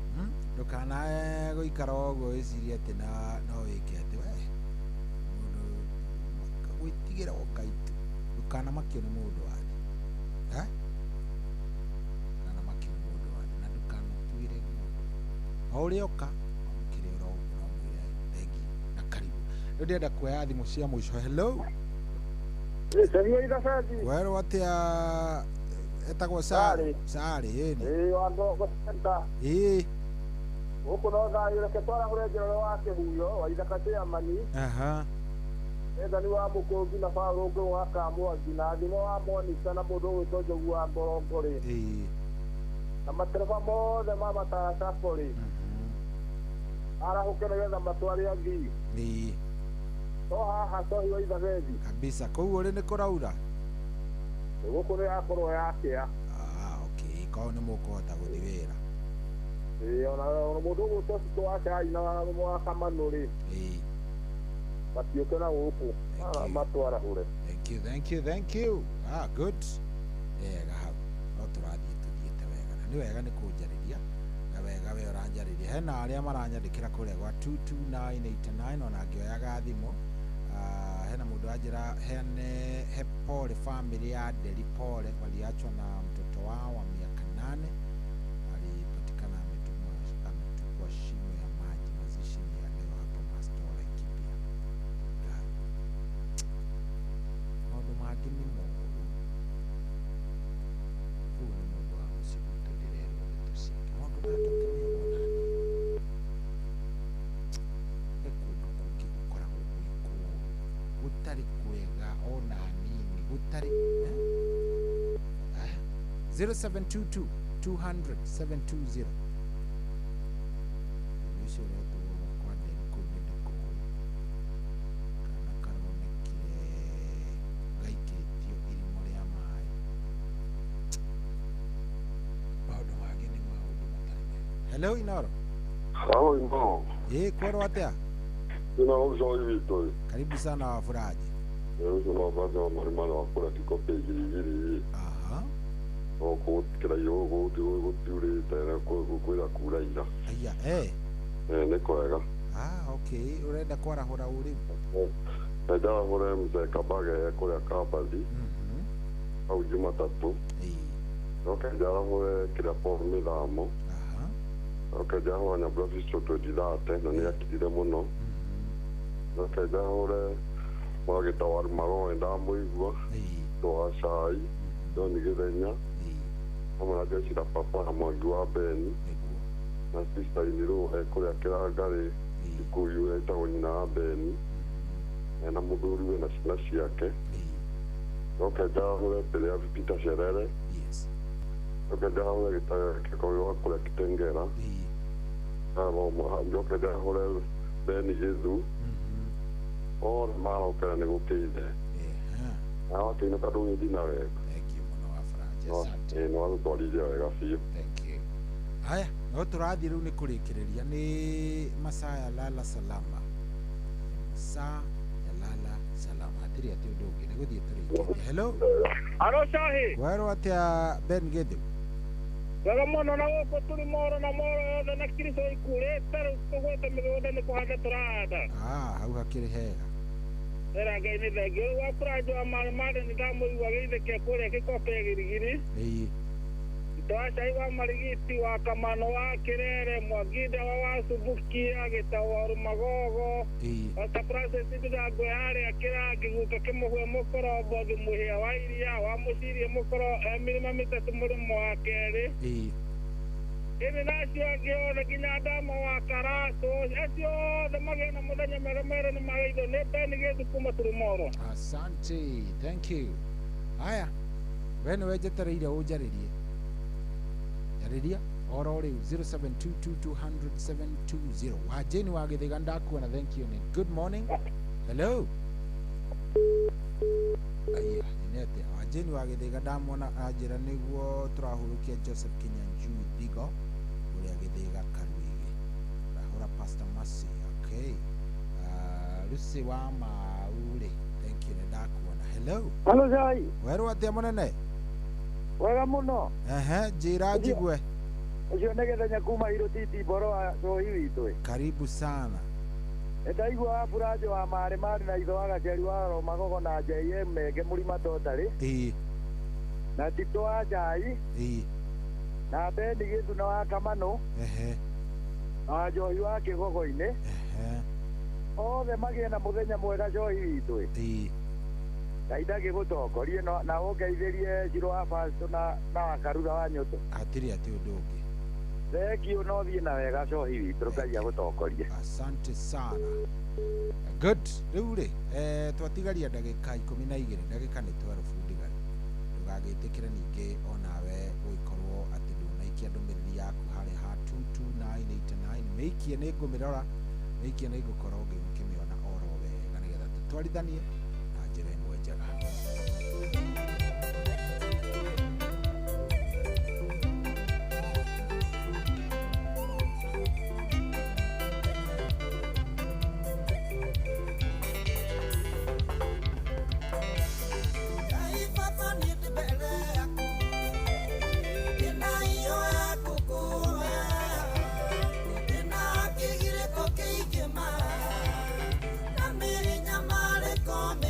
Ndũkanae gũikara ũguo wĩcirie atĩ no wĩke atĩ we mũndũ gwĩtigĩra o Ngai tu ndũkanamakio nĩ mũndũ wa thĩ. Ndũkanamakio nĩ mũndũ wa thĩ na ndũkanatuĩre mũndũ o ũrĩa oka wamũkĩre oro ũguo na ũmwĩre thengiũ na karibu. Rĩu ndĩrenda kuoya thimũ cia mũico. Hello. Werwo atia etagwo Sari Sari ĩni ĩĩ wa Ngoroko Center ĩĩ gũkũ no thayũ reke twarahũre Njoroge wa Kĩhuyo wa Ithaka Chairman aha Ethani wa Mũkũngi na Paũlũ Ngũgũ wa Kamwangi na Thimo wa Monica na mũndũ ũgwĩtwo Njogu wa Ngorongo rĩ ĩĩ na matereba mothe ma Matara Sacco rĩ arahũke nĩgetha matware athii ĩĩ no haha cohi wa Ithabethi kabisa kũu ũrĩ nĩ kũraura gũkũ nĩ yakorwo yakĩa. Ah, okay kau nĩ mũkũhota gũthiĩ wĩra ĩĩ ona mũndũ ũgwĩtwo Citũ wa Cai na wa Kamanũ rĩ ĩĩ matiũke na gũkũ matwarahũre. Thank you, thank you, thank you. Ah, good. Wega hau no tũrathiĩ tũthiĩte wega na nĩ wega nĩ kũnjarĩria na wega we ũranjarĩria hena arĩa maranyandĩkĩra kũrĩa gwa 22989 ona ngĩoyaga thimũ. Hena mũndũ anjĩra hene he pole family ya Nderi pole waliachwa na mtoto wao wa miaka 8 alipatikana ametupwa shimo ya maji. Mazishi ni ya leo hapa Mastola Laikipia. Maũndũ mangĩ nĩ moru. Ũyũ nĩ mũndũ wa mũciĩ gwitũ ndĩrerwo ndeto ciake. Maũndũ mangĩ ti mega ona hanini. He kũndũ kũngĩ gũkoragwo gwĩ kũũru gũtarĩ kwega ona hanini gũtarĩ 0722 200 720 ũcio ũretwo kwa Nderi kũu nĩ ndĩkũĩ kana karonekire gaikĩtio irima rĩa maĩ. Maũndũ mangĩ nĩ maũndũ matarĩ mega. Hello Inoro. Halo Inoro. Ĩĩ kwerwo atĩa? Ina uzo hivi. Karibu sana wafuraji. Uzo na baadhi wa marimano wa kura kikope igiri. Aha. Oko kira yogo gutiure tena kwira kura ira. Aya eh. Eh nĩ kwega. Ah okay, urenda kwarahũra ũrĩu? Ndarahũra mzee Kabage kũrĩa Kambathi. Hau Jumatatũ. Oke ndarahũre kĩrĩa Paul Mĩthamo. Aha. Oke ndarahũra Nyambura Bistro 2030 na nĩ akirire mũno. Oke ndarahũre Mwagĩta wa Maroe ndamũigua. Twa cai. John Gĩthenya. Hamwe na jeshi la papa na Mwangi wa Beni. Na sister in law ekũrĩa Kĩrangarĩ Gĩkũyũ etagwo nyina wa Beni ena mũthuriwe na ciana ciake. Njoke njahũre mbere ya Peter Cerere. Njoke njahũre gĩtayo gĩake wa kũrĩa Kitengera. Njoke njahũre Beni Gĩthu. Othe marokera nĩ gũkĩire. Na wakĩinũka ndũgĩthiĩ na wega. Nĩ watũtwarithia wega biũ. Haya, no tũrathiĩ rĩu nĩ kũrĩkĩrĩria nĩ masaa ya lala salama. Masaa ya lala salama. Hatirĩ atĩ ũndũ ũngĩ nĩ gũthiĩ tũrĩkĩrie. Hello. Aro Shahi. Werwo atĩa Ben Githu? Wega mũno na gũkũ tũrĩ moro na moro yothe na kirico ikurĩte rĩu tũgwĩte mĩgũnda nĩ kũhanda tũrahanda. Ah, hau hakĩrĩ hega. Era Ngai nĩ thengio. Rĩu wa Buranjo wa Marĩ Marĩ nĩ ndamũigua gĩithĩkia kũrĩa Gĩkobe Girigiri. Ĩĩ. Wa Cai wa Marigiti wa Kamano wa Kirere Mwanginda wa Wacumbukia Gĩtaũ wa Rũmagogo Pastor Francis Ndĩrangwe harĩa Kĩrangi guka Kĩmũhwe Mũkorombo Mũhĩa wa Iria wa Mũcirie Mũkoro mĩrĩma mĩtatũ mũrĩmo wa kerĩ. Ĩnĩ na acio angĩ othe nginya Ndama wa Karatũ acio othe magĩe na mũthenya mwega merũ nĩ mageithio nĩ Ben Gĩthu kuma Tũrĩmoro. Asante, thank you. Haya, we nĩwe njetereire ũnjarĩrie. Njarĩria oro rĩu 0722200720. Wa Jane wa Gĩthĩga ndakuona, thank you. Good morning. Hello. Aya, nĩ atĩa? Wa Jane wa Gĩthĩga ndamwona anjĩra nĩguo tũrahurũkia Joseph Kinyanjui Thigo ũrĩa Gĩthĩga Karuĩgĩ. Rahũra Pastor Mercy, okay. Lucy wa Maurĩ, thank you, nĩ ndakuona. Hello. Hello Jai. Werwo atĩa mũnene? Wega mũno. Ehe, njĩra njigue. Ũcio nĩ Gĩthenya kuma Irũtiti mboro wa Njohi witũ. Karibu sana. Nĩndaigua wa Buranjo wa Marĩ Marĩ na itho wa Gaceri wa Romagogo na JM Menge Mũrima Totarĩ. Ĩĩ. Na Tito wa Cai. Ĩĩ. Na Beni Gĩthu na wa Kamanũ. Ehe. Na wa Njohi wa Kĩgogo-inĩ. Ehe. Othe magĩe na mũthenya mwega Njohi witũ. Ĩĩ. Ngai ndagĩgũtongorie na ũngeithĩrie Ciro wa Pasto na wa Karura wa Nyũtũ. Hatirĩ atĩ ũndũ ũngĩ. Thengio no thiĩ na wega Njohi witũ Ngai agũtongorie. Asante sana. Good. Rĩu rĩ, twatigaria ndagĩka 12, ndagĩka nĩ 12 ndigari. Ndũgagĩtĩkĩre ningĩ onawe gũgĩkorwo atĩ ndũnaikia ndũmĩrĩri yaku harĩa ha 22989. Mĩikie nĩ ngũmĩrora, mĩikie nĩ ngũkorwo ngĩmĩona oro wega nĩgetha tũtwarithanie na njĩra ĩmwe njega. Nyamare con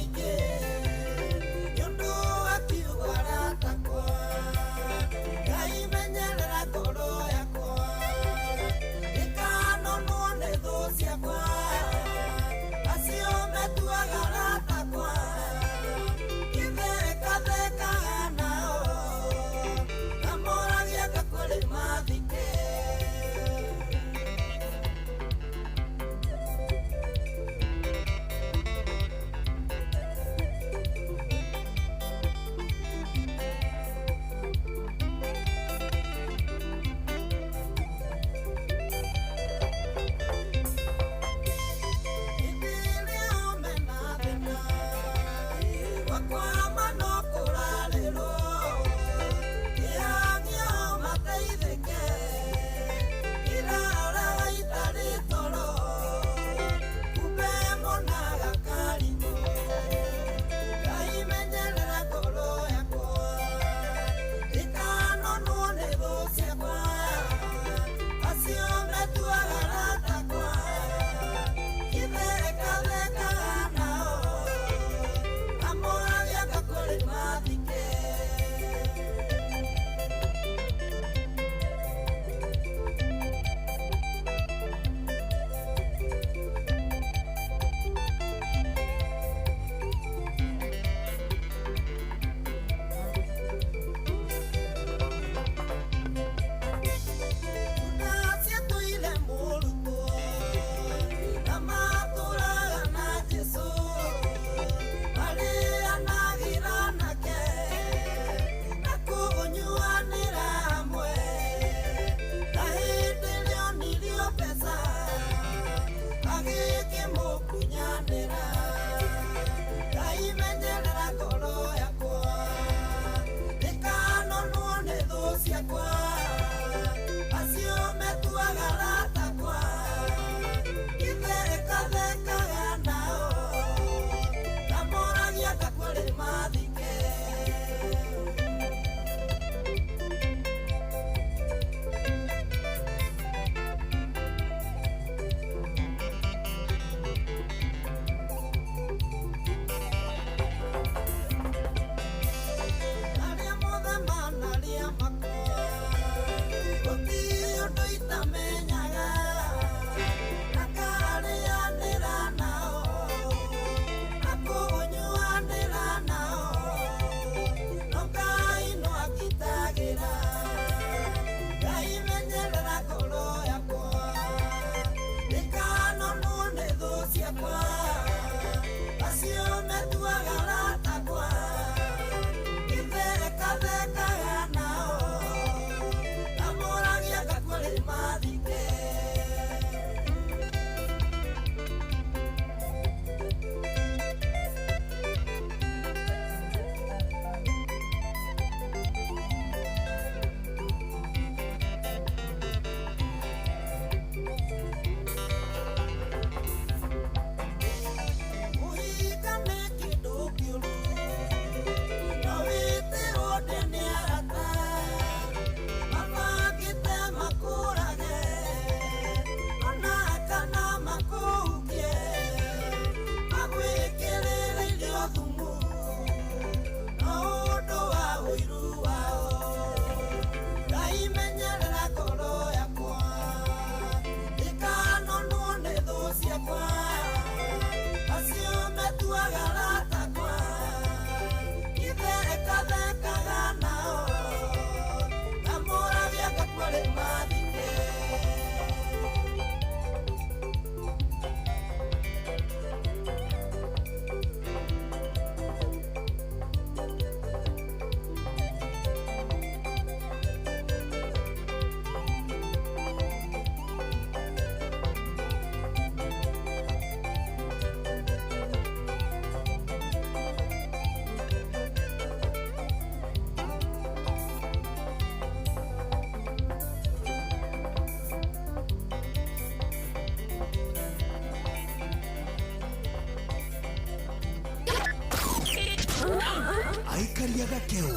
Karia gakeu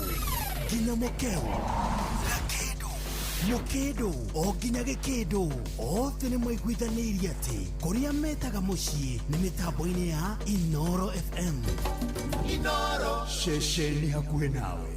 nginya mukeu gakindu mukindu o nginya gikindu othe nĩ maiguithanĩirie atĩ kũrĩa metaga mũciĩ nĩ mĩtambo-inĩ ya Inoro FM. Inoro ceceni hakuhĩ nawe.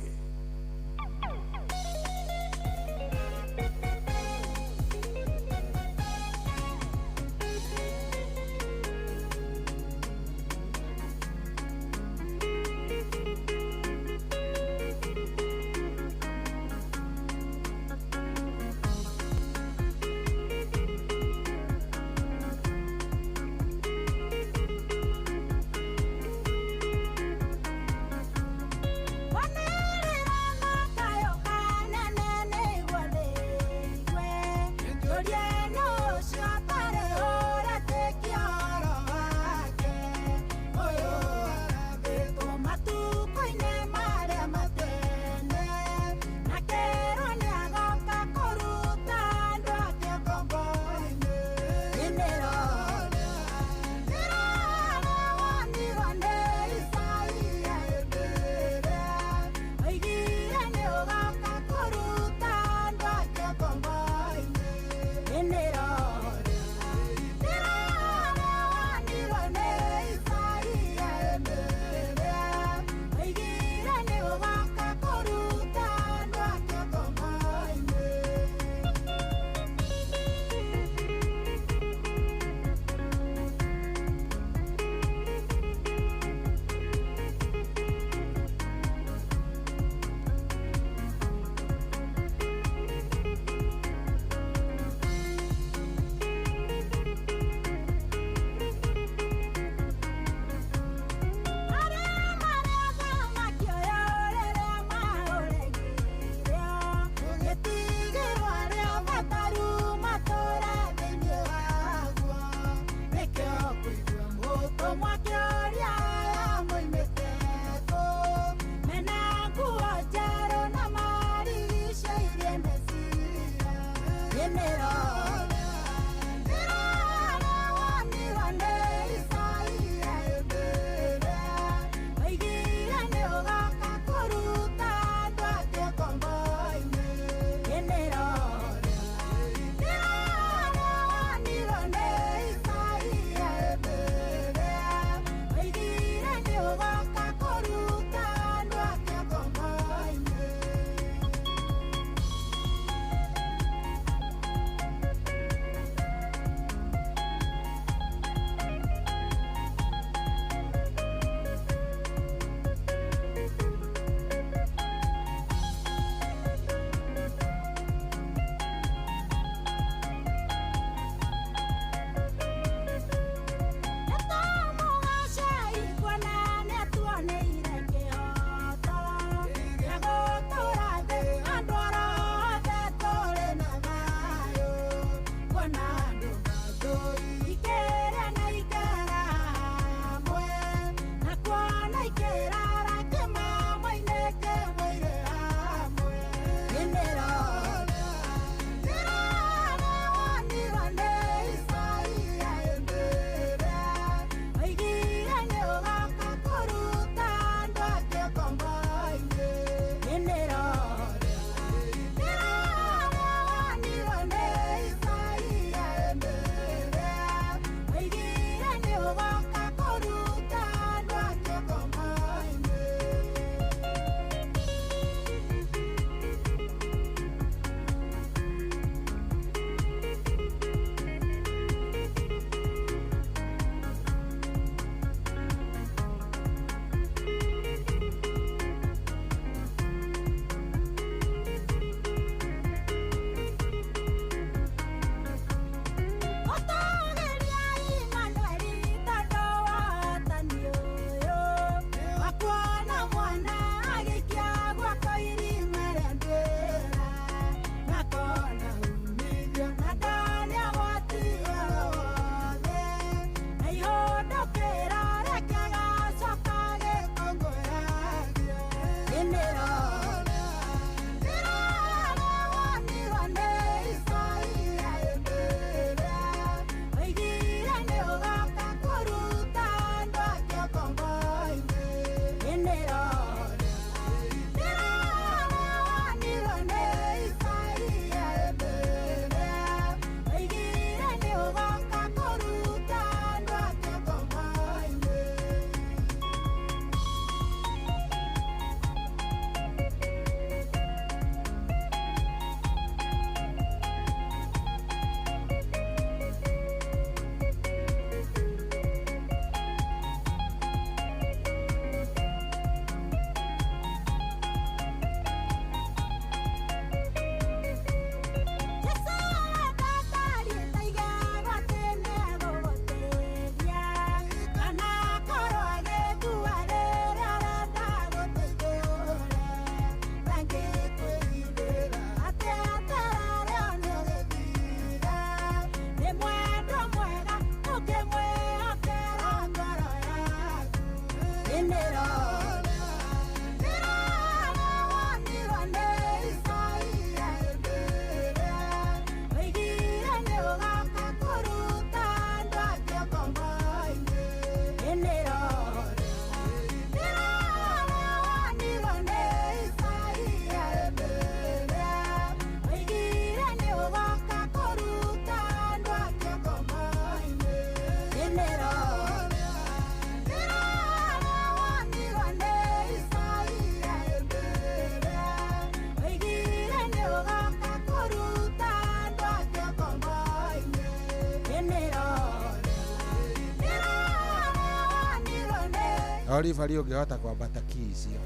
No ribari ũngĩhota kwambata ki icio.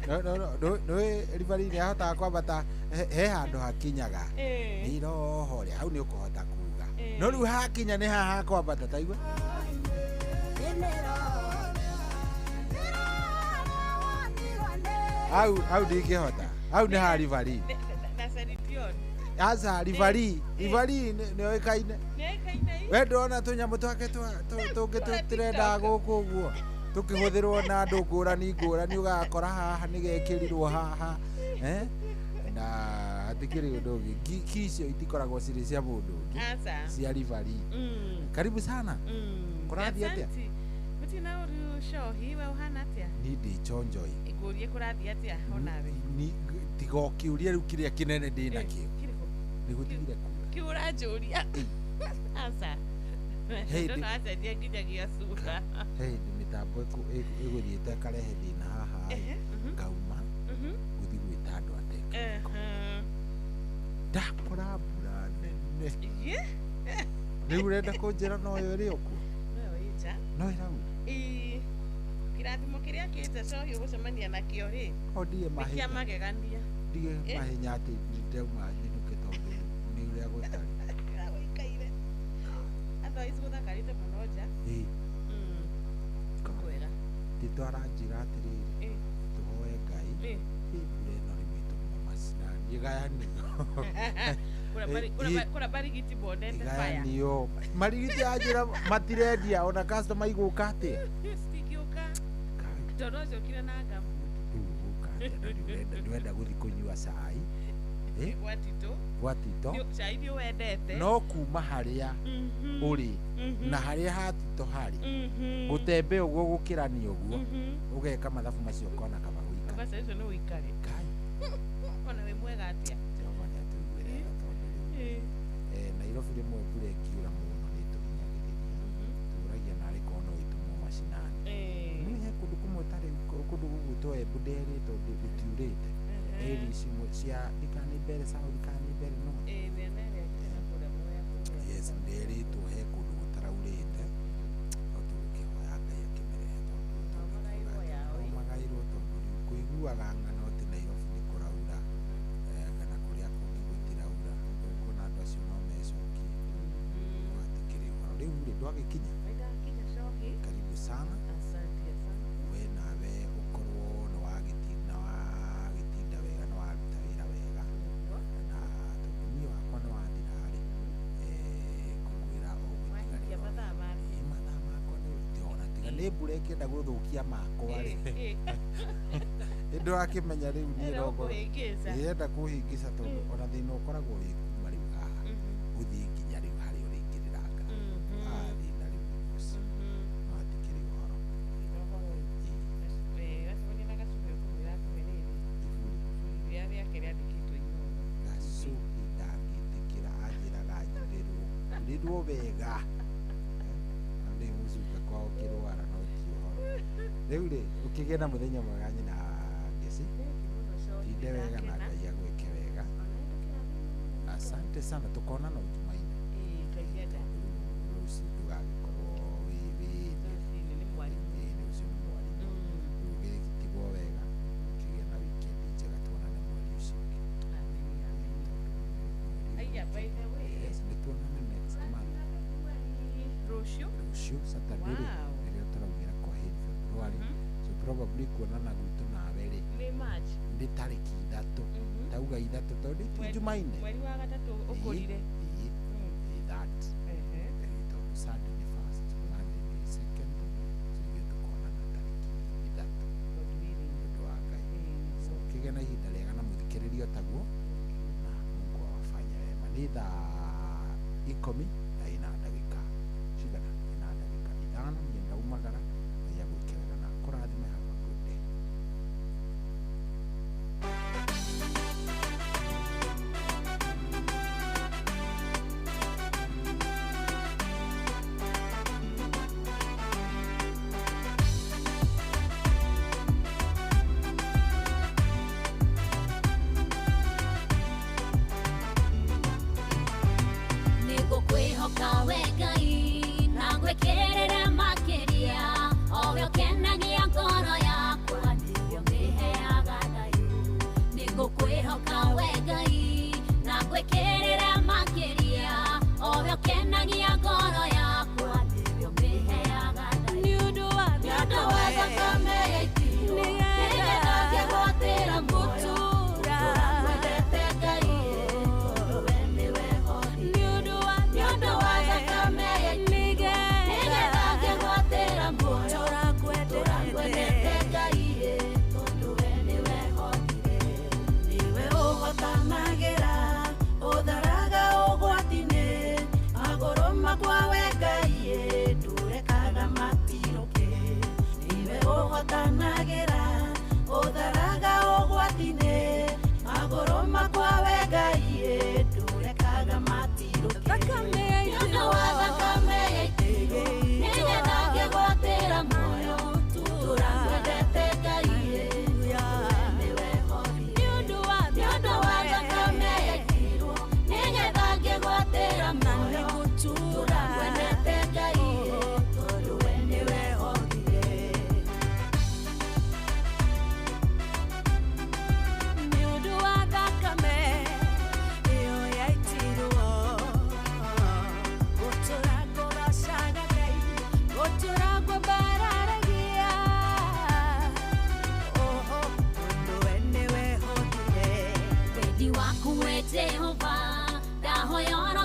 No no no no ribari nĩ ahotaga kwambata he handũ hakinyaga. Nĩ roho rĩ hau nĩ ũkũhota kuga. No rĩu hakinya nĩ haha kwambata taigua. Hau hau ndingĩhota. Hau nĩ ha ribari. Na Sarition. Aca ribari, ribari nĩ oĩkaine. We ndona tũnyamũ twake tũngĩ tũtirenda gũkũ ũguo. Tukihũthĩrwo na andũ ngũrani ngũrani ũgakora haha nĩgekĩrirwo haha na hatikĩrĩ ũndũ ũngĩ ki icio itikoragwo cirĩ cia mũndũ ũngĩ cia ribari. Karibu sana. Kũrathiĩ atĩa? Gũtirĩ na ũru cohi, we ũhana atĩa? Niĩ ndĩ chonjoi. Ngũrie kũrathiĩ atĩa onawe? Tiga ũkĩũria rĩu kĩrĩa kĩnene ndĩ nakĩo. Nĩ gũtigire kura. Kĩu ũranjũria. Aca. Ndona acenjia nginyagia sura. He hĩndĩ mĩtambo ĩgũthiĩte ĩkarehe thĩna haha ngauma gũthiĩ gwĩta andũ a tekniko. Ndakora mbura nene. Rĩu ũrenda kũnjĩra no yo ĩrĩ o kuo? No yo ĩ nja. No ĩraura? Ĩĩ. Kĩrathimo kĩrĩa kĩ nja cohi ũgũcemania nakĩo rĩ. O ndige mahenya. Nĩ kĩa magegania. Ndige mahenya atĩ ndauma nyinũke tondũ nĩ ũrĩa gũtarĩ. Gũikaire. Otherwise gũthakarĩte mũno nja. Ĩĩ. Kwega. Tito aranjĩra atĩrĩrĩ tũhoe Ngai mbura ĩno rĩu ĩtũme macinani ĩgayanio. Kũra marigiti bondete fire. Ĩgayanio. Marigiti anjĩra matirendia ona customer igũka atĩa? Citingĩũka. Tondũ ũcokire na ngambuti. Rĩu ũgũka atĩa na ndĩrenda gũthiĩ kũnyua cai. Gwa Tito. Gwa Tito. Cai nĩ wendete. No kuma harĩa ũrĩ na harĩa ha Tito harĩ gũtembe ũguo gũkĩrania ũguo ũgeka mathabu macio ũkona kaba gũikara. Ũgaca ũcio no ũikare. Ona wĩ mwega atĩa? Jehova nĩ atũiguĩre tha tondũ rĩu Nairobi rĩmwe mbura ĩngiura mũno nĩ ĩtũhinyagĩrĩria. Tũragia narĩ korwo no ĩtũmwo macinani. Nĩ he kũndũ kũmwe tarĩ kũndũ gũgwĩtwo Embu nderĩtwo gũtiurĩte. Area icio cia ndikana nĩ Mbere South kana nĩ Mbere North. Yes, nderĩtwo he kũndũ gũtaraurĩte. No tũgũkĩhoya Ngai akĩmĩrehe tondũ magairwo tondũ rĩu kũiguaga ng'ano atĩ Nairobi nĩ kũraura kana kũrĩa kũngĩ gũtiraura. Kuona andũ acio no mecokie. No hatikĩrĩ ũhoro. Rĩu rĩ ndwagĩkinya? Karibu sana. We nawe ũkorwo nĩ wagĩtinda wega nĩ waruta wĩra wega. Na tondũ niĩ wakwa nĩ wathira rĩ ngũkwĩra ũgũtigarĩrwo. Mathaa makwa nĩ ona tiga nĩ mbura ĩkĩenda gũthũkia makwa rĩ. Ndũrakĩmenya rĩu niĩ ĩrenda kũhĩngĩca tondũ ona thĩna ũkoragwo wĩ kuma rĩu haha ũthiĩ nginya rĩu harĩa ũrĩingĩrĩra ngari. Thĩna rĩu nĩ ũcio. No hatikĩrĩ ũhoro. Gacuhi ndangĩtĩkĩra anjĩraga njurĩrwo wega. Ndĩ mũcuka kwao kĩrwara no ti ũhoro. Rĩu rĩ ũkĩgĩe na mũthenya mwega nyina Ngeci. Tinde wega na Ngai agwĩke wega. Asante sana tukonana Jumaine. Rũciũ ndũgagĩkorwo wĩ rũciũ nĩ mwarimũ. Rĩu ũgĩtigwo wega ũkĩgĩe na weekend njega tuonane mweri ũcio ũngĩ. Yes, nĩ tuonane next month. Rũciũ? Rũciũ Saturday rĩ nĩrĩo tũraugĩra kwa heri February. So probably kuonana gwitũ nawe rĩ nĩ March. Nĩ tarĩki 3. Tauga 3 tondũ ti Jumaine. Mweri wa gatatũ ũkũrire. Ĩĩ that. Tondũ Sunday nĩ first, Monday nĩ second. So ithuĩ tũkonana tarĩki 3. Ũndũ wa Ngai. So kĩgĩe na ihinda rĩega na mũthikĩrĩrio taguo na Mungu awafanye wema. Nĩ thaa 10 na ndagĩka cigana? Ina ndagĩka 5 niĩ ndaumagara. Ngai agwĩke wega na akũrathime. Have a good day. Nĩngũkwĩhoka we Ngai na ngwĩkĩrĩre makĩria.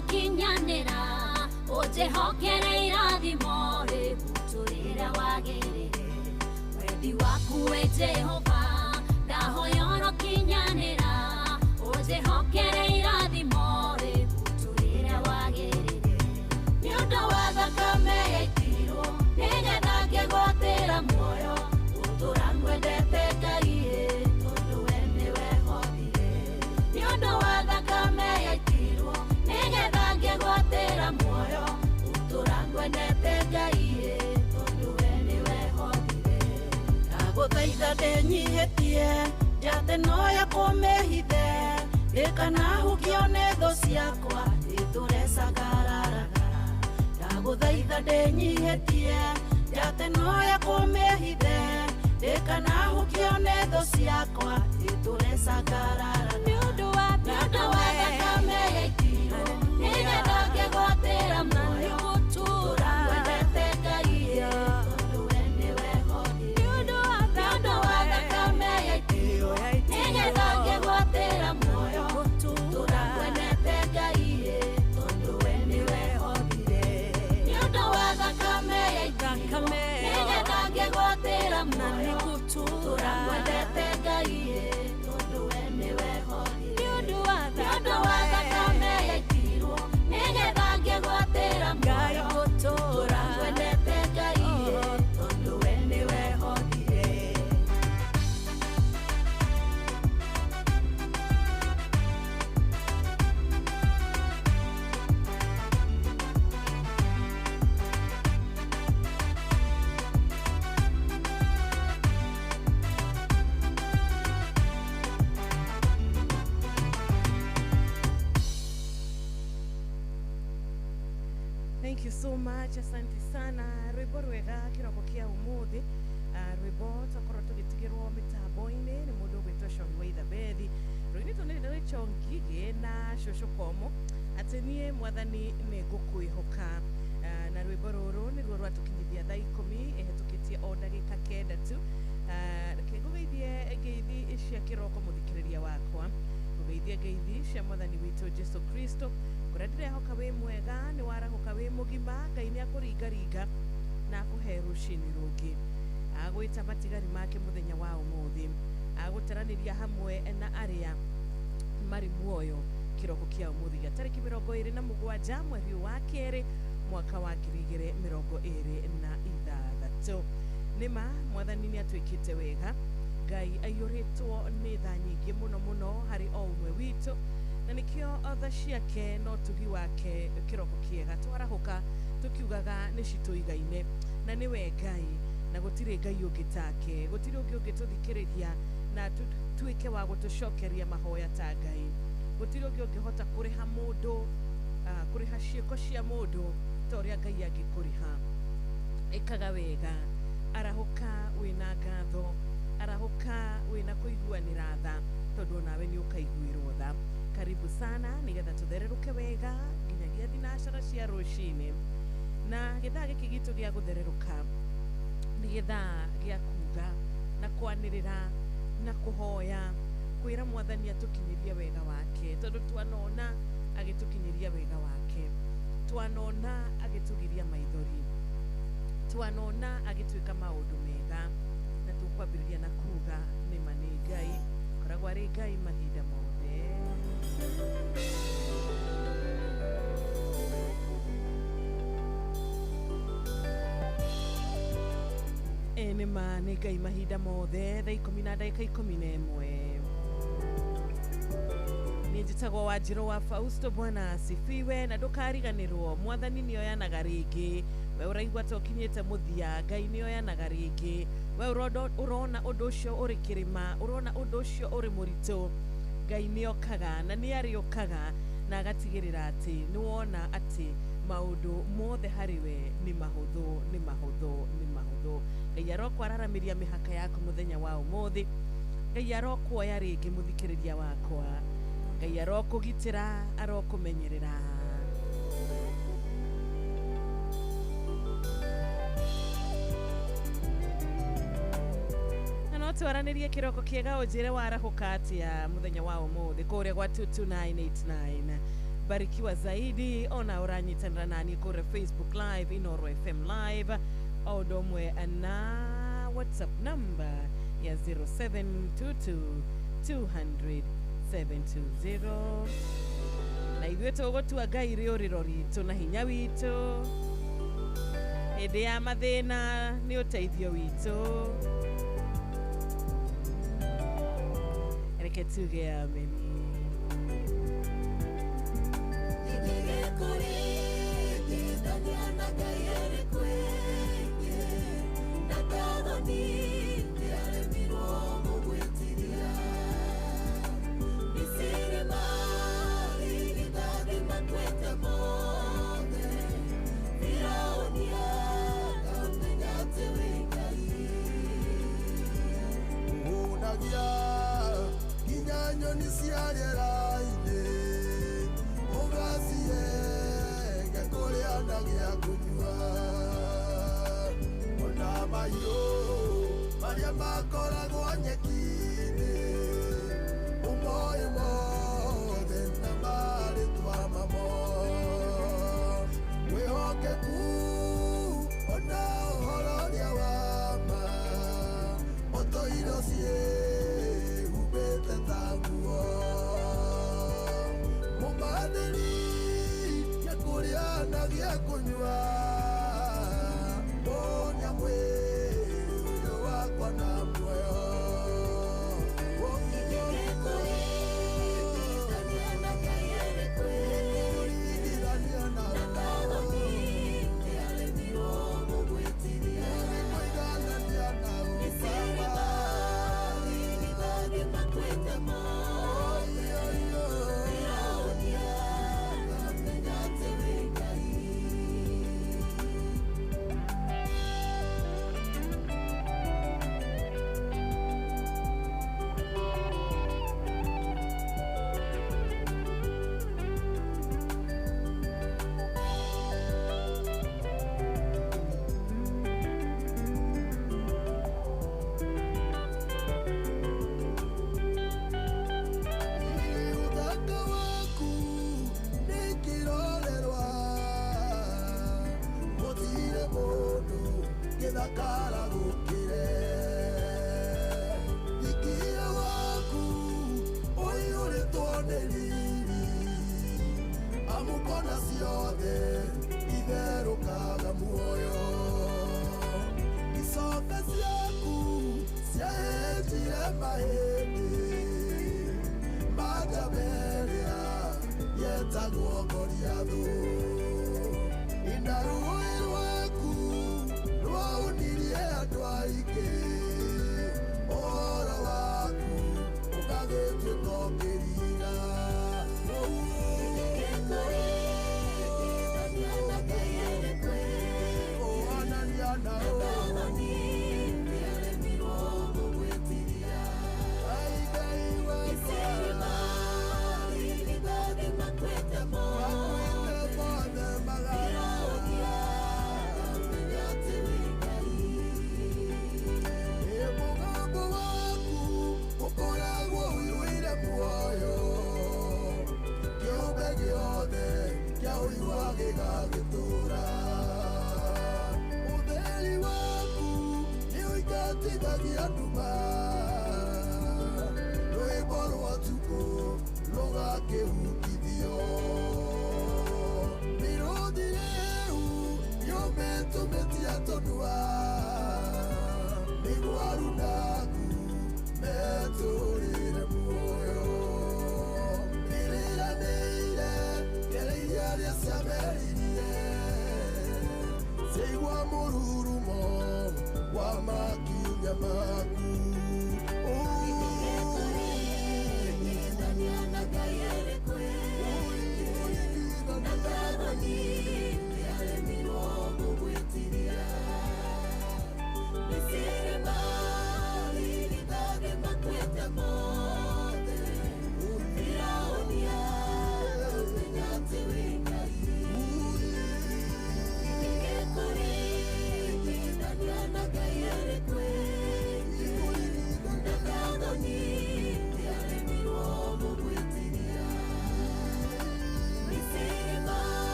ũrokinyanĩra ũnjĩhokere irathimo rĩ mũtũrĩre wagĩrĩre wendi waku we Jehova ndahoya ũrokinyanĩra ũnjĩhokere irathimo rĩ mũtũrĩre wagĩrĩre nĩ ũndũ wa thakame yaitirwo nĩgetha ngĩgwatĩra muoyo gũtũra ngwendete Ngai tondũ we nĩwe hotire nĩ ũndũ wa thakame yaitirwo nĩgetha ngĩgwatĩra muoyo gũtũra ngwendete Ngai tondũ we nĩwe hotire ndagũthaitha ndĩnyihĩtie njate no ya kũmĩhithe ndĩkanahukio nĩ thũ ciakwa itũre cangararaga ndagũthaitha ndĩnyihĩtie njate no ya kũmĩhithe ndĩkanahukio nĩ thũ ciakwa itũre cangararaga nĩ ũndũ wa thakame yaitirwo nĩgetha ngĩgwatĩra muoyo gũtũra ngwendete Ngai tondũ we nĩwe hotire nĩ ũndũ wa thakame yaitirwo nĩgetha ngĩgwatĩra muoyo gũtũra ngwendete Ngai tondũ we nĩwe hotire nĩ ũndũ wa thakame yaitirwo nĩgetha ngĩgwatĩra muoyo gũtũra ngwendete Ngai tondũ we nĩwe hotire nĩ ũndũ wa thakame yaitirwo nĩgetha ngĩgwatĩra muoyo gũtũra ngwendete Ngai tondũ we nĩwe hotire. Thank you so much, asante sana. Rwimbo rwega kiroko kia umuthi, rwimbo twakorwo tugitigirwo mitambo-ini ni mundu ugwitwo Cohi wa Ithabethi. Rũinĩtwo nĩ Rachel Ngigĩ na Cũcũ Komo atĩ niĩ mwathani nĩ ngũkwĩhoka. Na rwimbo rũrũ nĩruo rwatũkinyithia thaa 10 ĩhetũkĩtie o ndagĩka 9 tu. Reke ngũgeithie ngeithi cia kĩroko mũthikĩrĩria wakwa, ngũgeithie ngeithi cia mwathani witũ Jesu Kristo. Kũrĩa ndĩrehoka wĩ mwega, nĩ warahũka wĩ mũgima, Ngai nĩ akũringaringa na akũhe rũcinĩ rũngĩ. Agwĩta matigari make mũthenya wa ũmũthĩ, agũtaranĩria hamwe na arĩa marĩ muoyo kĩroko kĩa ũmũthĩ gĩa tarĩki 27 mweri wa kerĩ mwaka wa 2026. Nĩma mwathani nĩ atuĩkĩte wega, Ngai aiyũrĩtwo nĩ tha nyingĩ mũno mũno harĩ o ũmwe witũ, na nĩkĩo tha ciake no tugi wake kĩroko kĩega twarahũka tũkiugaga nĩ citũigaine, na nĩwe Ngai na gũtirĩ Ngai ũngĩ take, gũtirĩ ũngĩ ũngĩtũthikĩrĩria na tuĩke wa gũtũcokeria mahoya ta Ngai. Gũtirĩ ũngĩ ũngĩhota kũrĩha mũndũ, kũrĩha ciĩko cia mũndũ ta ũrĩa Ngai angĩkũrĩha. Ĩkaga wega, arahũka wĩna ngatho, arahũka wĩna kũiguanĩra tha, tondũ onawe nĩ ũkaiguĩrwo tha. Karibu sana nĩgetha tũthererũke wega nginyagia thinacara cia rũcinĩ. Na gĩthaa gĩkĩ gitũ gĩa gũthererũka nĩ gĩthaa gĩa kuga na kwanĩrĩra na kũhoya kwĩra mwathani atũkinyĩrie wega wake, tondũ twanona agĩtũkinyĩria wega wake, twanona agĩtũgiria maithori, twanona agĩtuĩka maũndũ mega, na tũkwambĩrĩria na kuga nĩma nĩ Ngai, koragwo arĩ Ngai mahinda mothe. Nĩma nĩ Ngai mahinda mothe. Thaa 10:11 Niĩ njĩtagwo Wanjirũ wa Fausto. Bwana asifiwe. Na ndũkariganĩrwo mwathani nĩoyanaga rĩngĩ. We ũraigua ta ũkinyĩte mũthia, Ngai nĩoyanaga rĩngĩ. We ũrona ũndũ ũcio ũrĩ kĩrĩma, ũrona ũndũ ũcio ũrĩ mũritũ, Ngai nĩokaga na nĩarĩũkaga na agatigĩrĩra atĩ nĩwona atĩ maũndũ mothe harĩ we nĩ mahũthũ, nĩ mahũthũ, nĩ mahũthũ. Ngai arokwararamĩria mĩhaka yaku mũthenya wa ũmũthĩ. Ngai arokuoya rĩngĩ mũthikĩrĩria wakwa. Ngai arokũgitĩra, arokũmenyerera. Na no twaranĩrie kĩroko kĩega ũnjĩre warahũka atĩa mũthenya wa ũmũthĩ kũrĩa gwa 22989. Barikiwa zaidi ona ũranyitanĩra nani kũrĩa Facebook Live, Inoro FM Live, o ũndũ ũmwe na WhatsApp number ya 0722 200 720. Na ithuĩ tũgũtua Ngai rĩũrĩro ritũ na hinya witũ hĩndĩ ya mathĩna nĩ ũteithio witũ. Reke tuge ameni.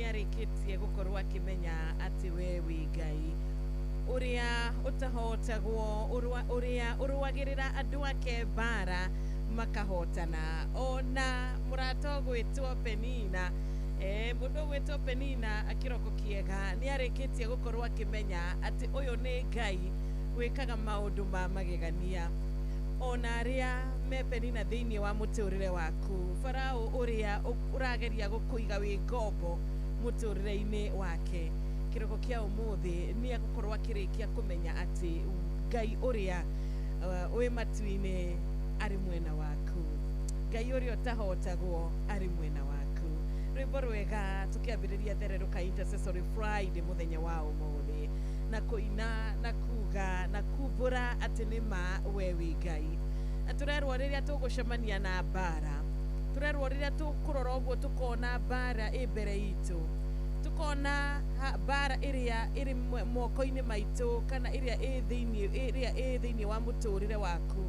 nĩ arĩkĩtie gũkorwo akĩmenya atĩ we wĩ Ngai ũrĩa ũtahotagwo, ũrĩa ũrũagĩrĩra andũ ake mbara makahotana. Ona mũrata ũgwĩtwo Penina, mũndũ ũgwĩtwo Penina kĩroko kĩega nĩ arĩkĩtie gũkorwo akĩmenya atĩ ũyũ nĩ Ngai wĩkaga maũndũ ma magegania. Ona arĩa me Penina thĩinĩ wa mũtũrĩre waku, Farao ũrĩa ũrageria gũkũiga wĩ ngombo mũtũrĩre-inĩ wake, kĩroko kĩa ũmũthĩ nĩ egũkorwo akĩrĩkia kũmenya atĩ Ngai ũrĩa wĩ matu-inĩ arĩ mwena waku, Ngai ũrĩa ũtahotagwo arĩ mwena waku. Rwĩmbo rwega tũkĩambĩrĩria thererũka Intercessory Friday mũthenya wa ũmũthĩ, na kũina na kuga na kumbũra atĩ nĩ ma we wĩ Ngai. Na tũrerwo rĩrĩa tũgũcemania na mbara, tũrerwo rĩrĩa tũkũrora ũguo tũkona mbara ĩ mbere itũ, tukona mbara ĩrĩa ĩrĩ moko-inĩ maitũ kana ĩrĩa ĩ thĩinĩ wa mũtũrĩre waku.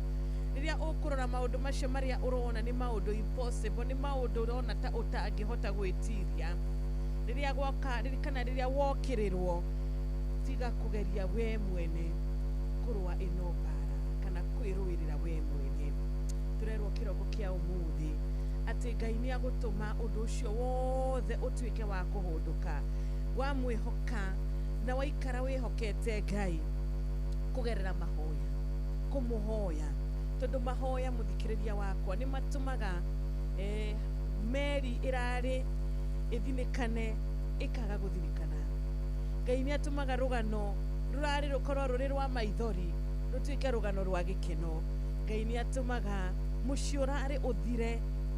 Rĩrĩa ũkũrora maũndũ macio marĩa ũrona nĩ maũndũ impossible, nĩ maũndũ ũrona ta ũtangĩhota gwĩtiria, rĩrĩa gwoka kana rĩrĩa wokĩrĩrwo, tiga kũgeria we mwene kũrũa ĩno mbara kana kwĩrũĩrĩra we mwene. Tũrerwo kĩroko kĩa ũmũthĩ atĩ Ngai nĩ agũtũma ũndũ ũcio wothe ũtuĩke wa kũhũndũka. Wamwĩhoka na waikara wĩhokete Ngai kũgerera mahoya, kũmũhoya, tondũ mahoya mũthikĩrĩria wakwa nĩ matũmaga meri ĩrarĩ ĩthinĩkane ĩkaga gũthinĩkana. Ngai nĩ atũmaga rũgano rũrarĩ rũkorwo rũrĩ rwa maithori rũtuĩke rũgano rwa gĩkeno. Ngai nĩ atũmaga mũciĩ ũrarĩ ũthire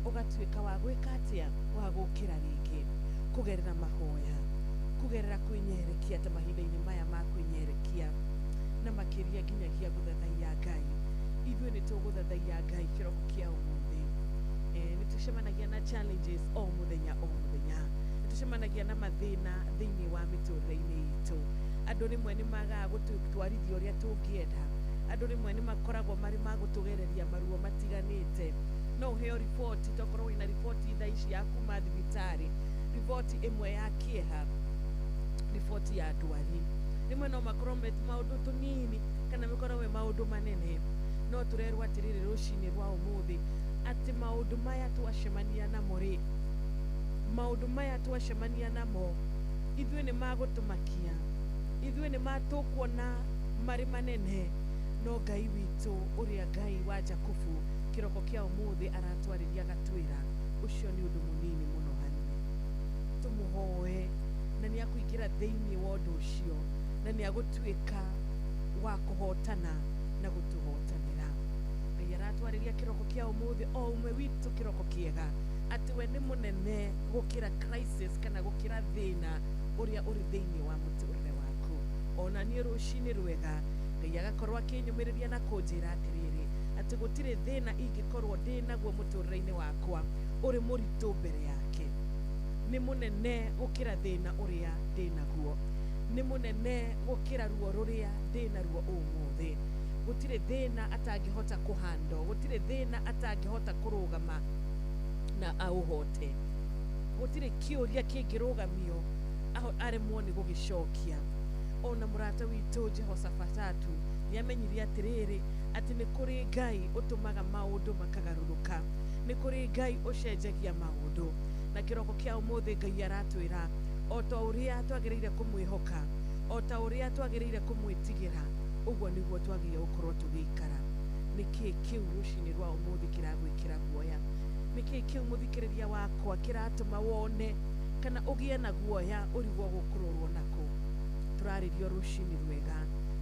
ũgatuĩka wa gwĩka atĩa, wa gũkĩra rĩngĩ kũgerera mahoya, kũgerera kwĩnyerekia ta mahinda-inĩ maya ma kwĩnyerekia, na makĩria nginyagia gũthathaiya Ngai. Ithuĩ nĩ tũgũthathaiya Ngai kĩroko kĩa ũmũthĩ. Nĩ tũcemanagia na challenges o mũthenya o mũthenya, nĩ tũcemanagia na mathĩna thĩinĩ wa mĩtũrĩre-inĩ itũ. Andũ rĩmwe nĩ magaga gũtwarithia ũrĩa tũngĩenda, andũ rĩmwe nĩ makoragwo marĩ ma gũtũgereria maruo matiganĩte. No ũheo riboti, tokorwo wĩna riboti thaa ici ya kuma thibitarĩ, riboti ĩmwe ya kĩeha, riboti ya ndwari. Rĩmwe no makorwo me maũndũ tũnini kana makorwo me maũndũ manene, no tũrerwo atĩrĩrĩ rũcinĩ rwa ũmũthĩ atĩ maũndũ maya twacemania namo rĩ, maũndũ maya twacemania namo ithuĩ nĩ magũtũmakia, ithuĩ nĩ matũkuona marĩ manene, no Ngai witũ ũrĩa Ngai wa Jakubu kĩroko kĩa ũmũthĩ aratwarĩria agatwĩra ũcio nĩ ũndũ mũnini mũno harĩ we. Tũmũhoe na nĩ akũingĩra thĩinĩ wa ũndũ ũcio, na nĩ agũtuĩka wa kũhotana na gũtũhotanĩra. Ngai aratwarĩria kĩroko kĩa ũmũthĩ o ũmwe witũ kĩroko kĩega atĩ we nĩ mũnene gũkĩra crisis kana gũkĩra thĩna ũrĩa ũrĩ thĩinĩ wa mũtũrĩre waku. Ona niĩ rũcinĩ rwega Ngai agakorwo akĩnyũmĩrĩria na kũnjĩra atĩrĩrĩ atĩ gũtirĩ thĩna ingĩkorwo ndĩ naguo mũtũrĩre-inĩ wakwa ũrĩ mũritũ mbere yake. Nĩ mũnene gũkĩra thĩna ũrĩa ndĩ naguo, nĩ mũnene gũkĩra ruo rũrĩa ndĩ naruo ũmũthĩ. Gũtirĩ thĩna atangĩhota kũhandwo, gũtirĩ thĩna atangĩhota kũrũgama na aũhote, gũtirĩ kĩũria kĩngĩrũgamio aremwo nĩ gũgĩcokia. Ona mũrata witũ Jehoshafatu nĩ amenyire atĩrĩrĩ atĩ nĩ kũrĩ Ngai ũtũmaga maũndũ makagarũrũka, nĩ kũrĩ Ngai ũcenjagia maũndũ. Na kĩroko kĩa ũmũthĩ Ngai aratwĩra o ta ũrĩa twagĩrĩire kũmwĩhoka, o ta ũrĩa twagĩrĩire kũmwĩtigĩra, ũguo nĩguo twagĩrĩire gũkorwo tũgĩikara. Nĩkĩĩ kĩu rũcinĩ rwa ũmũthĩ kĩragwĩkĩra guoya? Nĩkĩĩ kĩu mũthikĩrĩria wakwa kĩratũma wone kana ũgĩe na guoya ũrigwo gũkũrũrwo nako? Tũrarĩrio rũcinĩ rwega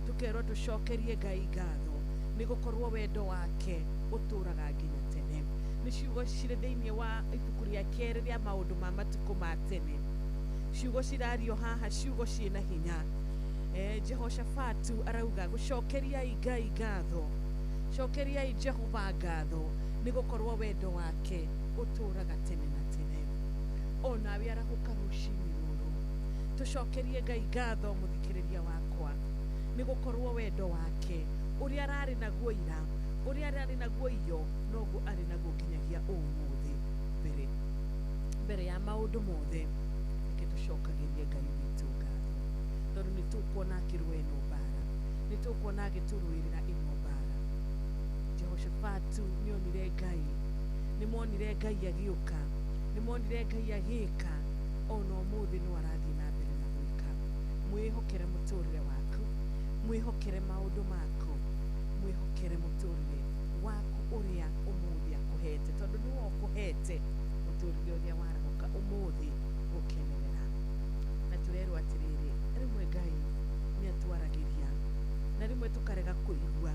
tũkerwo tũcokerie Ngai ngatho nĩ gũkorwo wendo wake ũtũraga nginya tene. Nĩ ciugo cirĩ thĩinĩ wa ibuku rĩa kerĩ rĩa maũndũ ma matukũ ma tene, ciugo cirario haha, ciugo ciĩna hinya. Jehoshafatu arauga gũcokeriai Ngai ngatho, cokeriai Jehova ngatho nĩ gũkorwo wendo wake ũtũraga tene na tene. Onawe arahũka rũcinĩ rũrũ, tũcokerie Ngai ngatho mũthikĩrĩria wakwa nĩ gũkorwo wendo wake ũrĩa ararĩ naguo ira, ũrĩa ararĩ naguo iyo, noguo arĩ naguo nginyagia ũmũthĩ. Mbere ya maũndũ mothe, reke tũcokagĩrie Ngai witũ ngatho tondũ nĩ tũkuona akĩrũa ĩno mbara, nĩ tũkuona agĩtũrũĩrĩra ĩno mbara. Jehoshafatu nĩonire Ngai, nĩmonire Ngai agĩũka, nĩmonire Ngai agĩka, ona ũmũthĩ no arathiĩ na mbere na gwĩka. Mwĩhokere mũtũrĩre waku, mwĩhokere maũndũ maku, mwĩhokere mũtũrĩre waku ũrĩa ũmũthĩ akũhete, tondũ nĩwe ũkũhete mũtũrĩre ũrĩa warahũka ũmũthĩ gũkenerera. Na tũrerwo atĩrĩrĩ, rĩmwe Ngai nĩ atwaragĩria na rĩmwe tũkarega kũigua,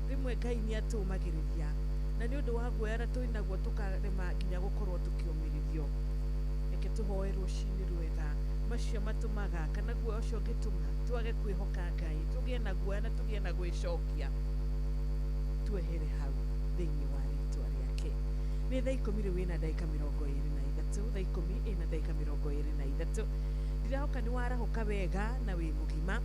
rĩmwe Ngai nĩ atũmagĩrĩria na nĩ ũndũ wa guoya ũrĩa twĩ naguo tũkarema nginya gũkorwo tũkĩũmĩrĩrio. Reke tũhoe rũcinĩ rwega macio matũmaga kana guoya ũcio ũngĩtũma twage kwĩhoka Ngai, tũgĩe na guoya na tũgĩe na gwĩcokia, twehere hau thĩinĩ wa rĩtwa rĩake. Nĩ thaa 10 rĩu ĩna ndagĩka 23, thaa 10 ĩna ndagĩka 23. Ndĩrahoka nĩ warahũka wega na wĩ mũgima.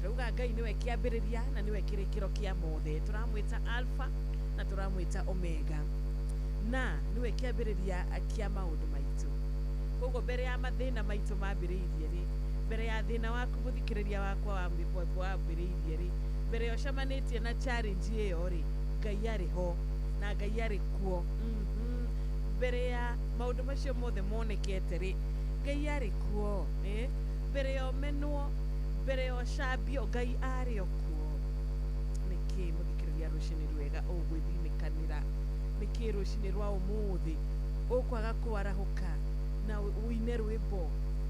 Tũrauga Ngai nĩwe kĩambĩrĩria na nĩwe kĩrĩkĩro kĩa mothe. Tũramwĩta Alpha na tũramwĩta Omega, na nĩwe kĩambĩrĩria kĩa maũndũ maitũ. Koguo mbere ya mathĩna maitũ mambĩrĩirie rĩ, mbere ya thĩna waku mũthikĩrĩria wakwa wambĩrĩirie rĩ, mbere ya ũcemanĩtie na challenge ĩyo rĩ, Ngai arĩ ho na Ngai arĩ kuo. Mbere ya maũndũ macio mothe monekete rĩ, Ngai arĩ kuo. Mbere ya ũmenwo, mbere ya ũcambio, Ngai arĩ o kuo. Nĩkĩ mũthikĩrĩria rũcinĩ rwega ũgwĩthinĩkanĩra? Nĩkĩ rũcinĩ rwa ũmũthĩ ũkwaga kwarahũka na ũine rwĩmbo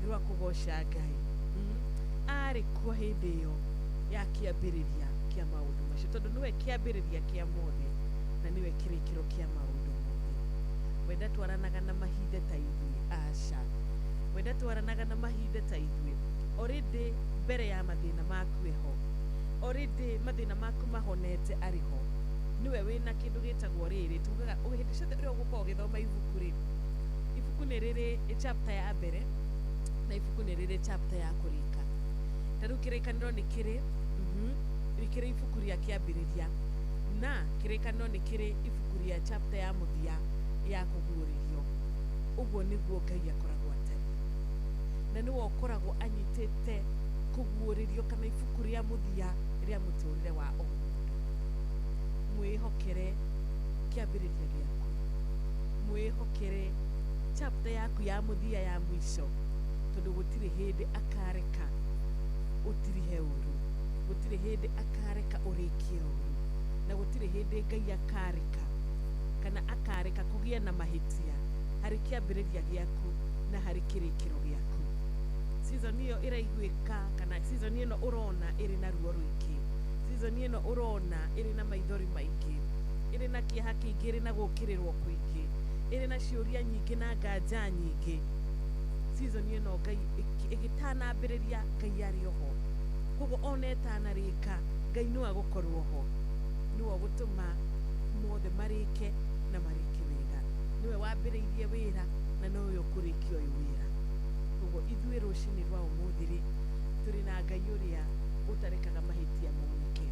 rwa kũgoca Ngai? Arĩ kuo hĩndĩ ĩyo ya kĩambĩrĩria kĩa maũndũ macio, tondũ nĩwe kĩambĩrĩria kĩa mothe na nĩwe kĩrĩkĩro kĩa maũndũ mothe. Wenda twaranaga na mahinda ta ithuĩ? Aca. Wenda twaranaga na mahinda ta ithuĩ? Already mbere ya mathĩna maku eho, already mathĩna maku mahonete arĩ ho. Nĩwe wĩna kĩndũ gĩtagwo rĩrĩ, tugaga hĩndĩ ciothe ũrĩa ũgũkorwo ũgĩthoma ibuku rĩ, ibuku nĩ rĩrĩ chapter ya mbere na ibuku nĩ rĩrĩ chapter ya kũrĩka. Ta rĩu kĩrĩkanĩro nĩ kĩrĩ nĩ kĩrĩ ibuku rĩa kĩambĩrĩria, na kĩrĩkanĩro nĩ kĩrĩ ibuku rĩa chapter ya mũthia ya kũguũrĩrio. Ũguo nĩguo Ngai akoragwo atariĩ, na nĩwe ũkoragwo anyitĩte kũguũrĩrio kana ibuku rĩa mũthia rĩa mũtũrĩre wa o mũndũ. Mwĩhokere kĩambĩrĩria gĩaku, mwĩhokere chapter yaku ya mũthia ya mũico, tondũ gũtirĩ hĩndĩ akareka ũtirihe ũru, gũtirĩ hĩndĩ akareka ũrĩkie ũru, na gũtirĩ hĩndĩ Ngai akareka kana akareka kũgĩe na mahĩtia harĩ kĩambĩrĩria gĩaku na harĩ kĩrĩkĩro gĩaku. Season ĩyo ĩraiguĩka kana season ĩno ũrona ĩrĩ na ruo rũingĩ, season ĩno ũrona ĩrĩ na maithori maingĩ, ĩrĩ na kĩeha kĩingĩ, ĩrĩ na gũũkĩrĩrwo kũingĩ, ĩrĩ na ciũria nyingĩ na nganja nyingĩ. Season ĩno Ngai ĩgĩtanambĩrĩria, Ngai arĩ oho. Koguo ona ĩtanarĩka, Ngai no agũkorwo ho, nĩwe ũgũtũma mothe marĩke na marĩke wega. Nĩwe wambĩrĩirie wĩra na nowe ũkũrĩkia ũyũ wĩra. Koguo ithuĩ rũcinĩ rwa ũmũthĩ rĩ, tũrĩ na Ngai ũrĩa ũtarekaga mahĩtia moneke,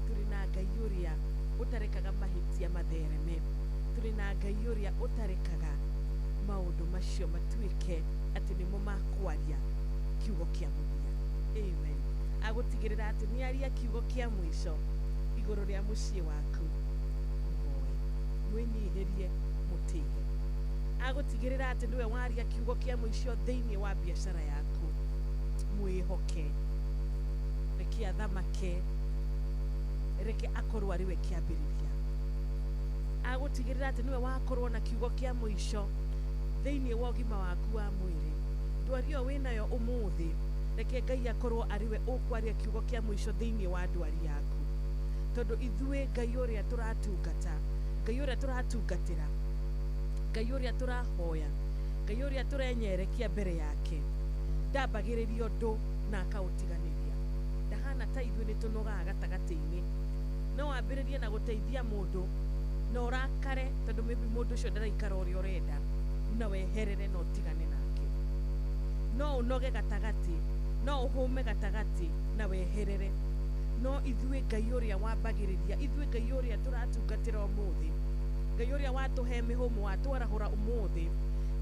tũrĩ na Ngai ũrĩa ũtarekaga mahĩtia mathereme, tũrĩ na Ngai ũrĩa ũtarekaga maũndũ macio matuĩke atĩ nĩmo makwaria kiugo kĩa mũthia. Amen. Agũtigĩrĩra atĩ nĩ aria kiugo kĩa mũico igũrũ rĩa mũciĩ waku. Mũhoe, mwĩnyihĩrie, mũtĩe. Agũtigĩrĩra atĩ nĩwe waria kiugo kĩa mũico thĩinĩ wa biacara yaku. Mwĩhoke, reke athamake, reke akorwo arĩ we kĩambĩrĩria. Agũtigĩrĩra atĩ nĩwe wakorwo na kiugo kĩa mũico thĩinĩ wa ũgima waku wa mwĩrĩ. Ndwari ĩyo wĩnayo ũmũthĩ, reke Ngai akorwo arĩ we ũkwaria kiugo kĩa mũico thĩinĩ wa ndwari yaku. Tondũ ithuĩ Ngai ũrĩa tũratungata, Ngai ũrĩa tũratungatĩra, Ngai ũrĩa tũrahoya, Ngai ũrĩa tũrenyerekia mbere yake, ndambagĩrĩria ũndũ na akaũtiganĩria. Ndahana ta ithuĩ nĩ tũnogaga gatagatĩ-inĩ. No wambĩrĩrie na gũteithia mũndũ na ũrakare tondũ maybe mũndũ ũcio ndaraikara ũrĩa ũrenda, na weherere na ũtigane nake. No ũnoge gatagatĩ, no ũhũme gatagatĩ na weherere. No ithuĩ Ngai ũrĩa wambagĩrĩria, ithuĩ Ngai ũrĩa tũratungatĩra ũmũthĩ, Ngai ũrĩa watũhe mĩhũmũ, watwarahũra ũmũthĩ,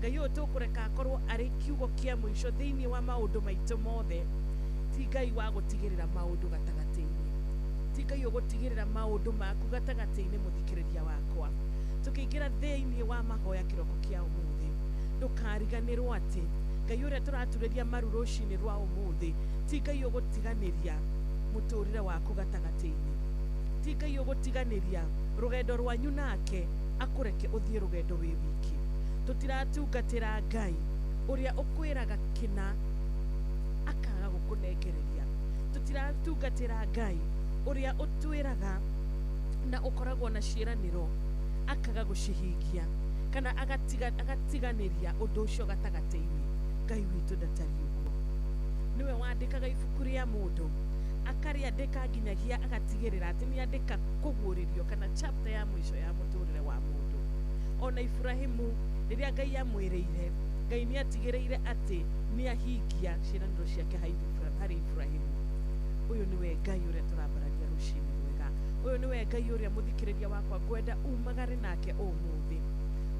Ngai Ngai ũyũ tũkũreka akorwo arĩ kiugo kĩa mũico thĩinĩ wa maũndũ maitũ mothe ti Ngai wa gũtigĩrĩra maũndũ gatagatĩ-inĩ, ti Ngai ũgũtigĩrĩra maũndũ maku gatagatĩ-inĩ. Mũthikĩrĩria wakwa, tũkĩingĩra thĩinĩ wa mahoya kĩroko kĩa ũmũthĩ, ndũkariganĩrwo atĩ Ngai ũrĩa tũraturĩria maru rũcinĩ rwa ũmũthĩ ti Ngai ũgũtiganĩria mũtũrĩre waku gatagatĩ-inĩ, ti Ngai ũgũtiganĩria rũgendo rwanyu nake akũreke ũthiĩ rũgendo wĩ wiki. Tũtiratungatĩra Ngai ũrĩa ũkwĩraga kĩna akaga gũkũnengereria. Tũtiratungatĩra Ngai ũrĩa ũtwĩraga na ũkoragwo na ciĩranĩro akaga gũcihingia kana agatiganĩria ũndũ ũcio gatagatĩ-inĩ. Ngai witũ ndatariĩ ũguo. Nĩwe wandĩkaga ibuku rĩa mũndũ akarĩandĩka nginyagia agatigĩrĩra atĩ nĩandĩka kũguũrĩrio kana chapter ya mũico ya mũtũrĩre wa mũndũ. Ona Ibrahimu rĩrĩa Ngai amwĩrĩire, Ngai nĩatigĩrĩire atĩ nĩahingia ciĩranĩro ciake harĩ Ibrahimu. Ũyũ nĩwe Ngai ũrĩa tũrambararia rũcinĩ rwega. Ũyũ nĩwe Ngai ũrĩa mũthikĩrĩria wakwa ngwenda umagare nake ũmũthĩ.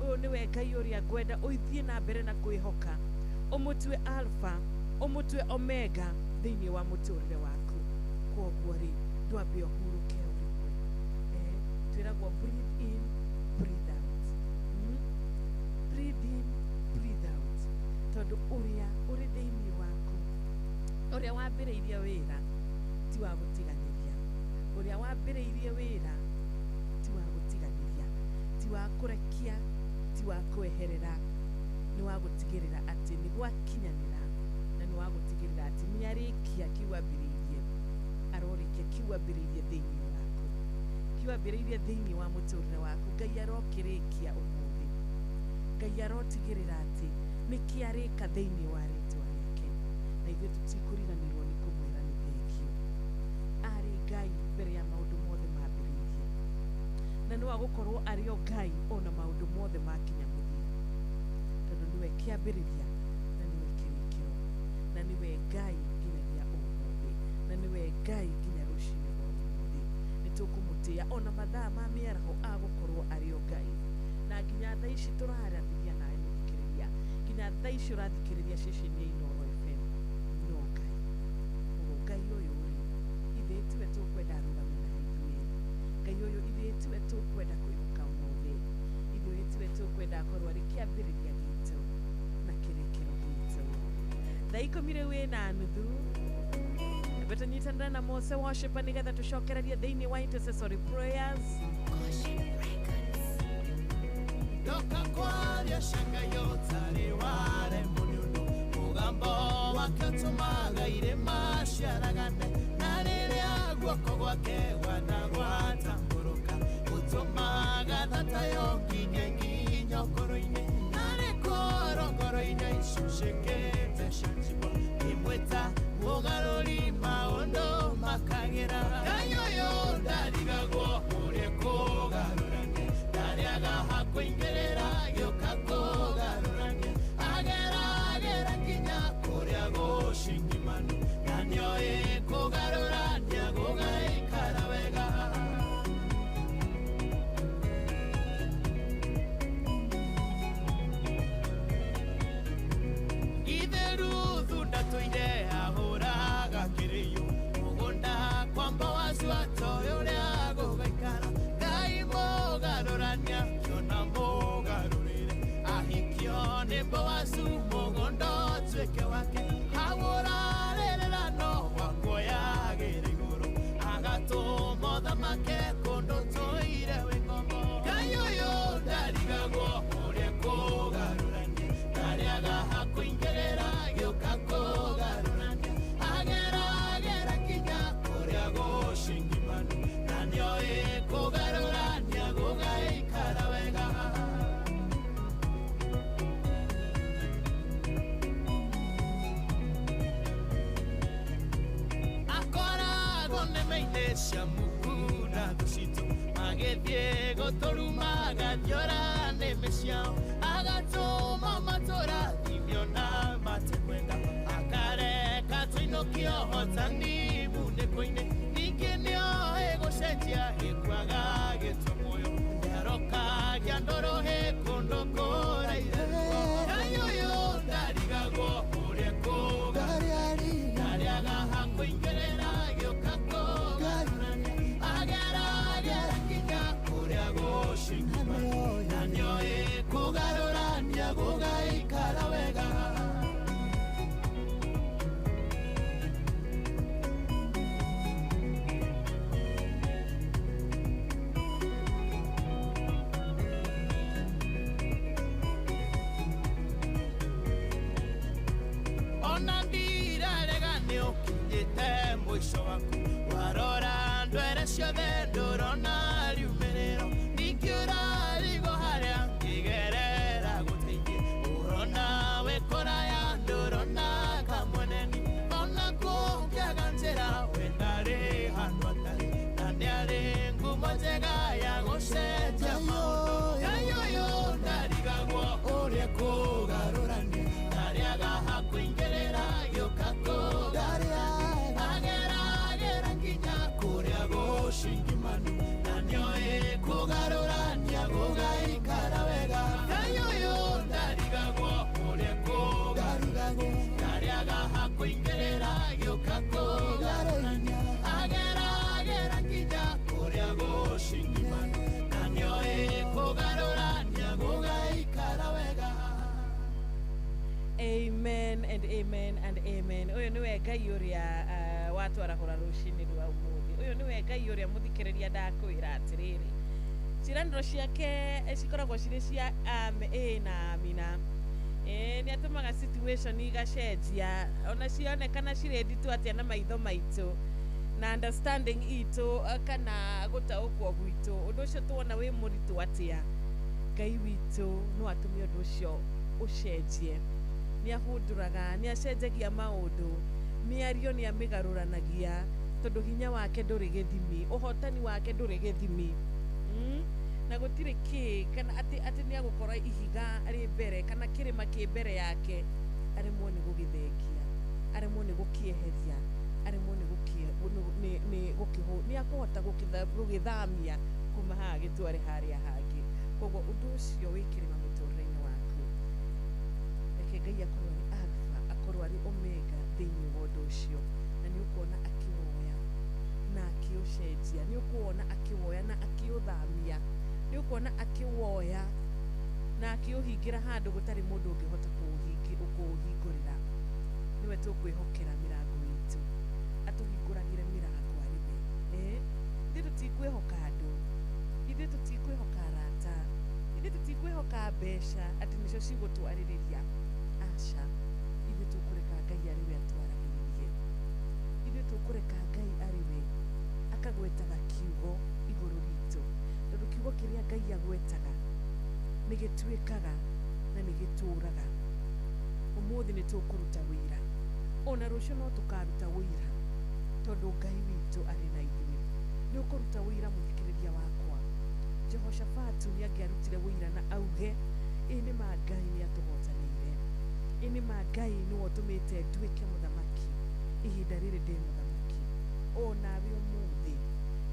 Ũyũ nĩwe Ngai ũrĩa ngwenda ũthiĩ na mbere na kwĩhoka, ũmũtue Alpha, ũmũtue Omega thĩinĩ wa mũtũrĩre waku. Kwoguo rĩ, ndwambe ũhurũke o rĩmwe. Twĩragwo breathe in, breathe out. Breathe in, breathe out. Tondũ ũrĩa ũrĩ thĩinĩ waku, ũrĩa wambĩrĩirie wĩra ti wa gũtiganĩria, ũrĩa wambĩrĩirie wĩra ti wa gũtiganĩria, ti wa kũrekia, ti wa kweherera, nĩ wa gũtigĩrĩra atĩ nĩ gwakinyanĩra, na nĩ wa gũtigĩrĩra atĩ nĩ arĩkia kĩu ambĩrĩirie, arorĩkia kĩu ambĩrĩirie thĩinĩ waku, kĩu ambĩrĩirie thĩinĩ wa mũtũrĩre waku. Ngai arokĩrĩkia ũmũthĩ. Ngai arotigĩrĩra atĩ nĩ kĩarĩka thĩinĩ wa rĩtwa rĩake, na ithuĩ tũtikũriganĩrwo nĩ kũmwĩra nĩ thengio. Arĩ Ngai mbere ya maũndũ mothe mambĩrĩirie, na no agũkorwo arĩ o Ngai ona maũndũ mothe makinya mũthia, tondũ nĩwe kĩambĩrĩria na nĩwe kĩrĩkĩro, na nĩwe Ngai nginyagia ũmũthĩ, na nĩwe Ngai nginya rũcinĩ rwa ũmũthĩ. Nĩ tũkũmũtĩĩa ona mathaa ma mĩaraho agũkorwo arĩ o Ngai, na nginya thaa ici tũraranĩria nawe mũthikĩrĩria, nginya thaa ici ũrathikĩrĩria ceceni ya Inooro FM, no Ngai. Ũguo Ngai ũyũ rĩ, ithuĩ tiwe tũkwenda arũgame na ithuĩ. Ngai ũyũ ithuĩ tiwe tũkwenda kwĩhoka ũmũthĩ, ithuĩ tiwe tũkwenda akorwo arĩ kĩambĩrĩria gitũ na kĩrĩkĩro gitũ. Thaa 10:15 tũnyitanĩre na Mose Worshiper nĩgetha tũcokererie thĩinĩ wa intercessory prayers. Ndoka kwaria shanga yotari ware mununu mugambo wake ũtũmaga irĩma ciaragane, na rĩrĩa guoko gwake gwanagwatambũrũka ũtũmaga thata yokinye nginya ngoro-inĩ, narĩ korwo ngoro-inĩ icucĩkĩte cianjigua imwĩta mũgarũri maũndũ makagĩra. Ngai ũyũ ndarigagwo ũrĩa kũgarũrania, ndarĩaga hakũingĩrĩra gĩũka kũgarũrania, ageragĩra nginya kũrĩa gũcingimanu, na nĩoĩ kũgarũrania gũgaikara wega. Ithe Ruthu ndatũire ahũraga kĩrĩyo mũgũnda kwa Boazu atoĩ ũrĩa gũgaikara. Ngai mũgarũrania kĩona mũgarũrĩre, ahikio nĩ Boazu mũgũnda ũtuĩke wake, hau ũrarĩrĩra no wakuoyagĩra igũrũ, agatũma ũthamake kũndũ tũire wĩ ngombo. Ngai ũyũ ndarigagwo ũrĩa kũgarũrania, ndarĩaga hakũingĩrĩra gĩũka kũgarũrania, ageragĩra nginya kũrĩa gũcingimanu, na nĩoĩ kũgarũrania gũgaikara wega. Akoragwo nĩme-inĩ cia muku na thũ citũ, magĩthiĩ gũtũruma agathiora nĩmĩ ciao, agatũma matũrathimio na matekwenda, akareka tũinũkio hotani munĩko-inĩ, ningĩ nĩoĩ gũcenjia gĩkuaga gĩtwe muoyo, nĩarokagia ndũrũhĩ kũndũ kũraire. Ngai Mũico waku warora ndwere ciothe ndũrona riumĩrĩro ningĩ ũrarigwo harĩa ngĩgerera gũteithie ũrona wĩ kũraya ndũrona kamweneni ona kũngĩaga njĩra we ndarĩ handũ atarĩ na nĩarĩ ngumo njega ya gũcenjia maũndũ Ngai ũyũ ndarigagwo ũrĩa kũgarũrania ndarĩaga hakũingĩrĩra gĩũka kũgarũrania ageragera nginya kũrĩa gũcingimanu na nĩoĩ kũgarũrania gũgaikara wega Ngai ũyũ ndarigagwo ũrĩa kũgarũrania ndarĩaga hakũingĩrĩra gĩũka kũgarũrania ageragera nginya kũrĩa gũcingimanu na nĩoĩ kũgarũrania gũgaikara wega. Amen and amen and amen. Ũyũ nĩwe Ngai ũrĩa watwarahũra rũcinĩ rwa ũmũthĩ. Ũyũ nĩwe Ngai ũrĩa mũthikĩrĩria ndakwĩra atĩrĩrĩ, ciĩranĩro ciake cikoragwo cirĩ cia ĩ na amina. Nĩ atũmaga situation igacenjia ona cionekana cirĩ nditũ atĩa na maitho maitũ na understanding itũ kana gũtaũkwo gwitũ ũndũ ũcio tuona wĩ mũritũ atĩa, Ngai witũ no atũme ũndũ ũcio ũcenjie. Nĩ ahũndũraga, nĩ acenjagia maũndũ, mĩario nĩ amĩgarũranagia tondũ hinya wake ndũrĩ gĩthimi, ũhotani wake ndũrĩ gĩthimi. Na gũtirĩ kĩ kana atĩ nĩ agũkora ihiga rĩ mbere kana kĩrĩma kĩ mbere yake aremwo nĩ gũgĩthengia, aremwo nĩ gũkĩeheria, aremwo nĩ nĩ akũhota gũgĩthamia kuma haha gĩtware harĩa hangĩ. Koguo ũndũ ũcio wĩ kĩrĩma mũtũrĩre-inĩ waku, reke Ngai akorwo arĩ Alpha, akorwo arĩ Omega thĩinĩ wa ũndũ ũcio, na nĩ ũkuona akĩwoya na akĩũcenjia, nĩ ũkuona akĩwoya na akĩũthamia, nĩ ũkuona akĩwoya na akĩũhingĩra handũ gũtarĩ mũndũ ũngĩhota kũũhingũrĩra. Nĩwe tũkwĩhokera mĩrango itũ, atũhingũragĩre mĩrango arĩ we. Ithuĩ tũtikwĩhoka andũ, ithuĩ tũtikwĩhoka arata, ithuĩ tũtikwĩhoka mbeca atĩ nĩcio cigũtwarĩrĩria. Aca, ithuĩ tũkũreka Ngai arĩ we atwaragĩrĩrie. Ithuĩ tũkũreka Ngai arĩ we akagwetaga kiugo igũrũ ritũ, tondũ kiugo kĩrĩa Ngai agwetaga nĩ gĩtuĩkaga na nĩ gĩtũraga. Ũmũthĩ nĩ tũkũruta wĩra, ona rũciũ no tũkaruta wĩra, tondũ Ngai witũ arĩ na ithuĩ. Nĩ ũkũruta wĩra mũthikĩrĩria wakwa. Jehoshafatu nĩ angĩarutire wĩra na auge, ĩ nĩ ma Ngai nĩ atũhotanĩire, ĩ nĩ ma Ngai nĩwe ũtũmĩte nduĩke mũthamaki, ihinda rĩrĩ ndĩ mũthamaki. O nawe ũmũthĩ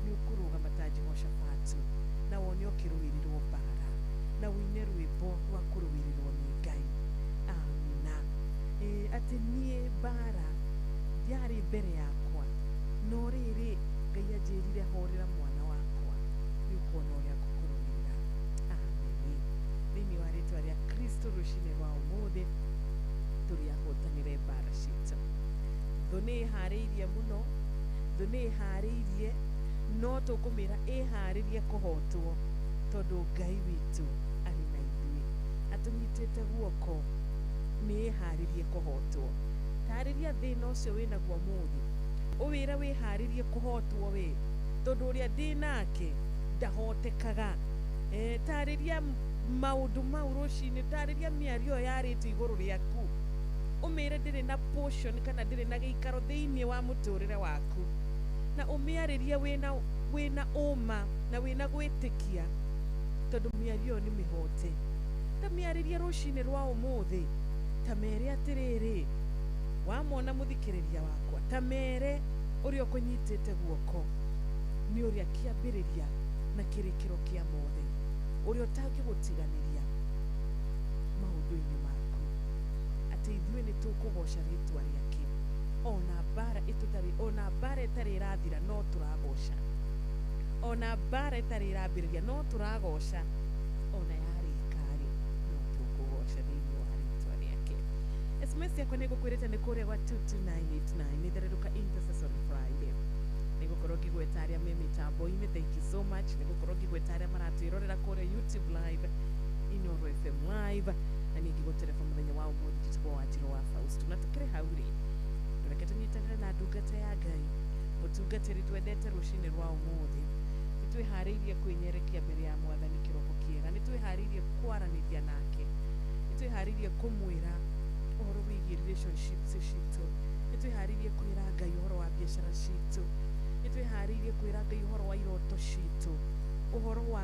nĩ ũkũrũgama ta Jehoshafatu na wone ũkĩrũĩrĩrwo mbara na ũine rwĩmbo rwa kũrũĩrĩrwo nĩ Ngai. Amina. Atĩ niĩ mbara yarĩ mbere yakwa, no rĩrĩ Ngai anjĩrire horera mwana wakwa, nĩ ũkuona ũrĩa ngũkũrũĩrĩra. Ameni. Thĩinĩ wa rĩtwa rĩa Kristo rũcinĩ rwa ũmũthĩ tũrĩ ahotanĩre mbara citũ. Thũ nĩ ĩharĩirie mũno, thũ nĩ ĩharĩirie, no tũkũmĩra ĩharĩrie kũhotwo tondũ Ngai witũ arĩ na ithuĩ, atũnyitĩte guoko, nĩ ĩharĩrie kũhotwo. Tarĩria thĩna ũcio wĩnaguo ũmũthĩ, ũwĩre wĩharĩrie kũhotwo we, tondũ ũrĩa ndĩ nake ndahotekaga. Tarĩria maũndũ mau rũcinĩ, tarĩria mĩario ĩyo yarĩtio igũrũ rĩaku, ũmĩre ndĩrĩ na portion kana ndĩrĩ na gĩikaro thĩinĩ wa mũtũrĩre waku, na ũmĩarĩrie wĩna ũma na wĩna gwĩtĩkia, tondũ mĩario ĩyo nĩ mĩhote. Ta mĩarĩrie rũcinĩ rwa ũmũthĩ, ta mere atĩrĩrĩ, wamona mũthikĩrĩria wakwa, ta mere ũrĩa ũkũnyitĩte guoko nĩ ũrĩa kĩambĩrĩria na kĩrĩkĩro kĩa mothe, ũrĩa ũtangĩgũtiganĩria maũndũ-inĩ maku, atĩ ithuĩ nĩ tũkũgoca rĩtwa rĩake ona mbara ĩtũtarĩ, ona mbara ĩtarĩ ĩrathira no tũragoca, ona mbara ĩtarĩ ĩrambĩrĩria no tũragoca, ona yarĩka-rĩ no tũkũgoca thĩinĩ wa rĩtwa rĩake. SMS yakwa nĩ ngũkwĩrĩte nĩ kũrĩa gwa 22989 nĩ thererũka Intercessory Friday. Nĩ ngũkorwo ngĩgweta arĩa me mĩtambo-inĩ, thank you so much. Nĩ ngũkorwo ngĩgweta arĩa maratwĩrorera kũrĩa YouTube live, Inooro FM live, na niĩ ngĩgũtereba mũthenya wa ũmũthĩ njĩtagwo Wanjirũ wa Fausto. Na tũkĩrĩ hau rĩ, reke tũnyitanĩre na ndungata ya Ngai Mũtungatĩri twendete rũcinĩ rwa ũmũthĩ nĩ twĩharĩirie kwĩnyerekia mbere ya mwathani kĩroko kĩega, nĩ twĩharĩirie kwaranĩria nake, nĩ twĩharĩirie kũmwĩra ũhoro wĩgiĩ relationships citũ, nĩ twĩharĩirie kwĩra Ngai ũhoro wa biacara citũ, nĩ twĩharĩirie kwĩra Ngai ũhoro wa iroto citũ, ũhoro wa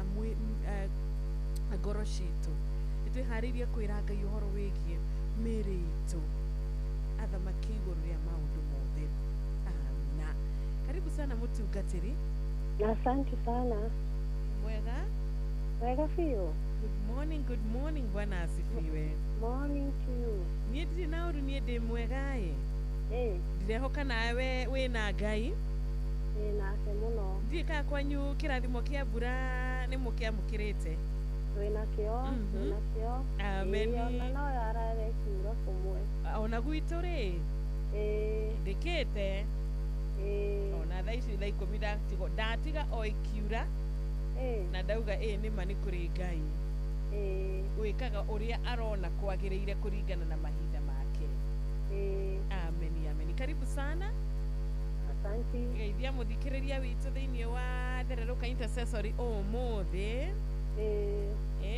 ngoro citũ, nĩ twĩharĩirie kwĩra Ngai ũhoro wĩgiĩ mĩĩrĩ itũ, athamaki igũrũ rĩa maũndũ mothe. Amina. Karibu sana mũtungatĩri. Asante sana. Mwega? Wega biũ. Good morning, good morning. Bwana asifiwe. Morning to you. Niĩ ndirĩ na ũru, niĩ ndĩ mwega ĩ. Ndirehoka nawe wĩna Ngai. Ĩ nake mũno. Ndiĩ kana kwanyu kĩrathimo kĩa mbura nĩ mũkĩamũkĩrĩte? Twĩna kĩo, twĩna kĩo. Amen. Ona no yarare kiura kũmwe. Ona gwitũ rĩ? Ndĩkĩte. Ona thaa ici thaa 10 ndatiga o ikiura na ndauga ĩ nĩma nĩ kũrĩ Ngai wĩkaga ũrĩa arona kwagĩrĩire kũringana na mahinda make. Amen, amen. Karibu sana. Asante. Geithia mũthikĩrĩria witũ thĩinĩ wa Thererũka Intercessory ũmũthĩ.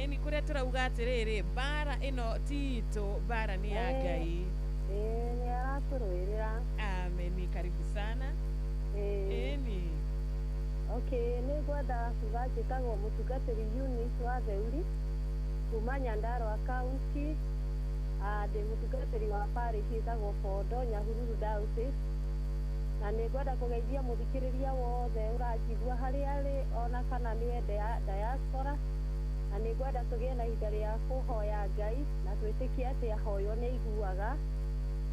Nĩ kũrĩa tũrauga atĩrĩrĩ, mbara ĩno ti itũ, mbara nĩ ya Ngai. Nĩ aratũrũĩrĩra. Amen. Karibu sana. Ĩni. Okay, nĩ ngwenda kuga njĩtagwo mũtungatĩri Eunice wa Theuri kuma Nyandarua County. Ndĩ mũtungatĩri wa parish ĩtagwo Bondo, Nyahururu Diocese. Na nĩ ngwenda kũgeithia mũthikĩrĩria wothe ũranjigua harĩa arĩ ona kana nĩ diaspora. Na nĩ ngwenda tũgĩe na ihinda rĩa kũhoya Ngai na twĩtĩkie atĩ ahoywo nĩ aiguaga,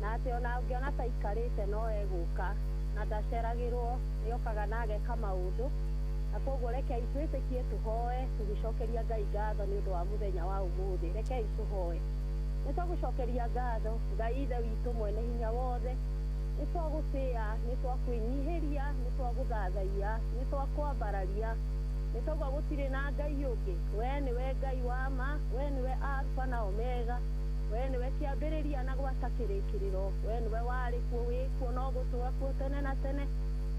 na atĩ ona ũngĩona ta aikarĩte no egũka na ndaceragĩrwo, nĩ okaga na ageka maũndũ. Na koguo rekei twĩtĩkie tũhoe tũgĩcokeria Ngai ngatho nĩ ũndũ wa mũthenya wa ũmũthĩ. Rekei tũhoe. Nĩ twagũcokeria ngatho Ngai Ithe witũ mwene hinya wothe, nĩ twagũtĩĩa, nĩ twakwĩnyihĩria, nĩ twagũthathaiya, nĩ twakwambararia, nĩ twauga gũtirĩ na Ngai ũngĩ. We nĩwe Ngai wa ma, we nĩwe Alpha na Omega, we nĩwe kĩambĩrĩria na gwata kĩrĩkĩrĩro, we nĩwe warĩ kuo, wĩ kuo na ũgũtũũra kuo tene na tene.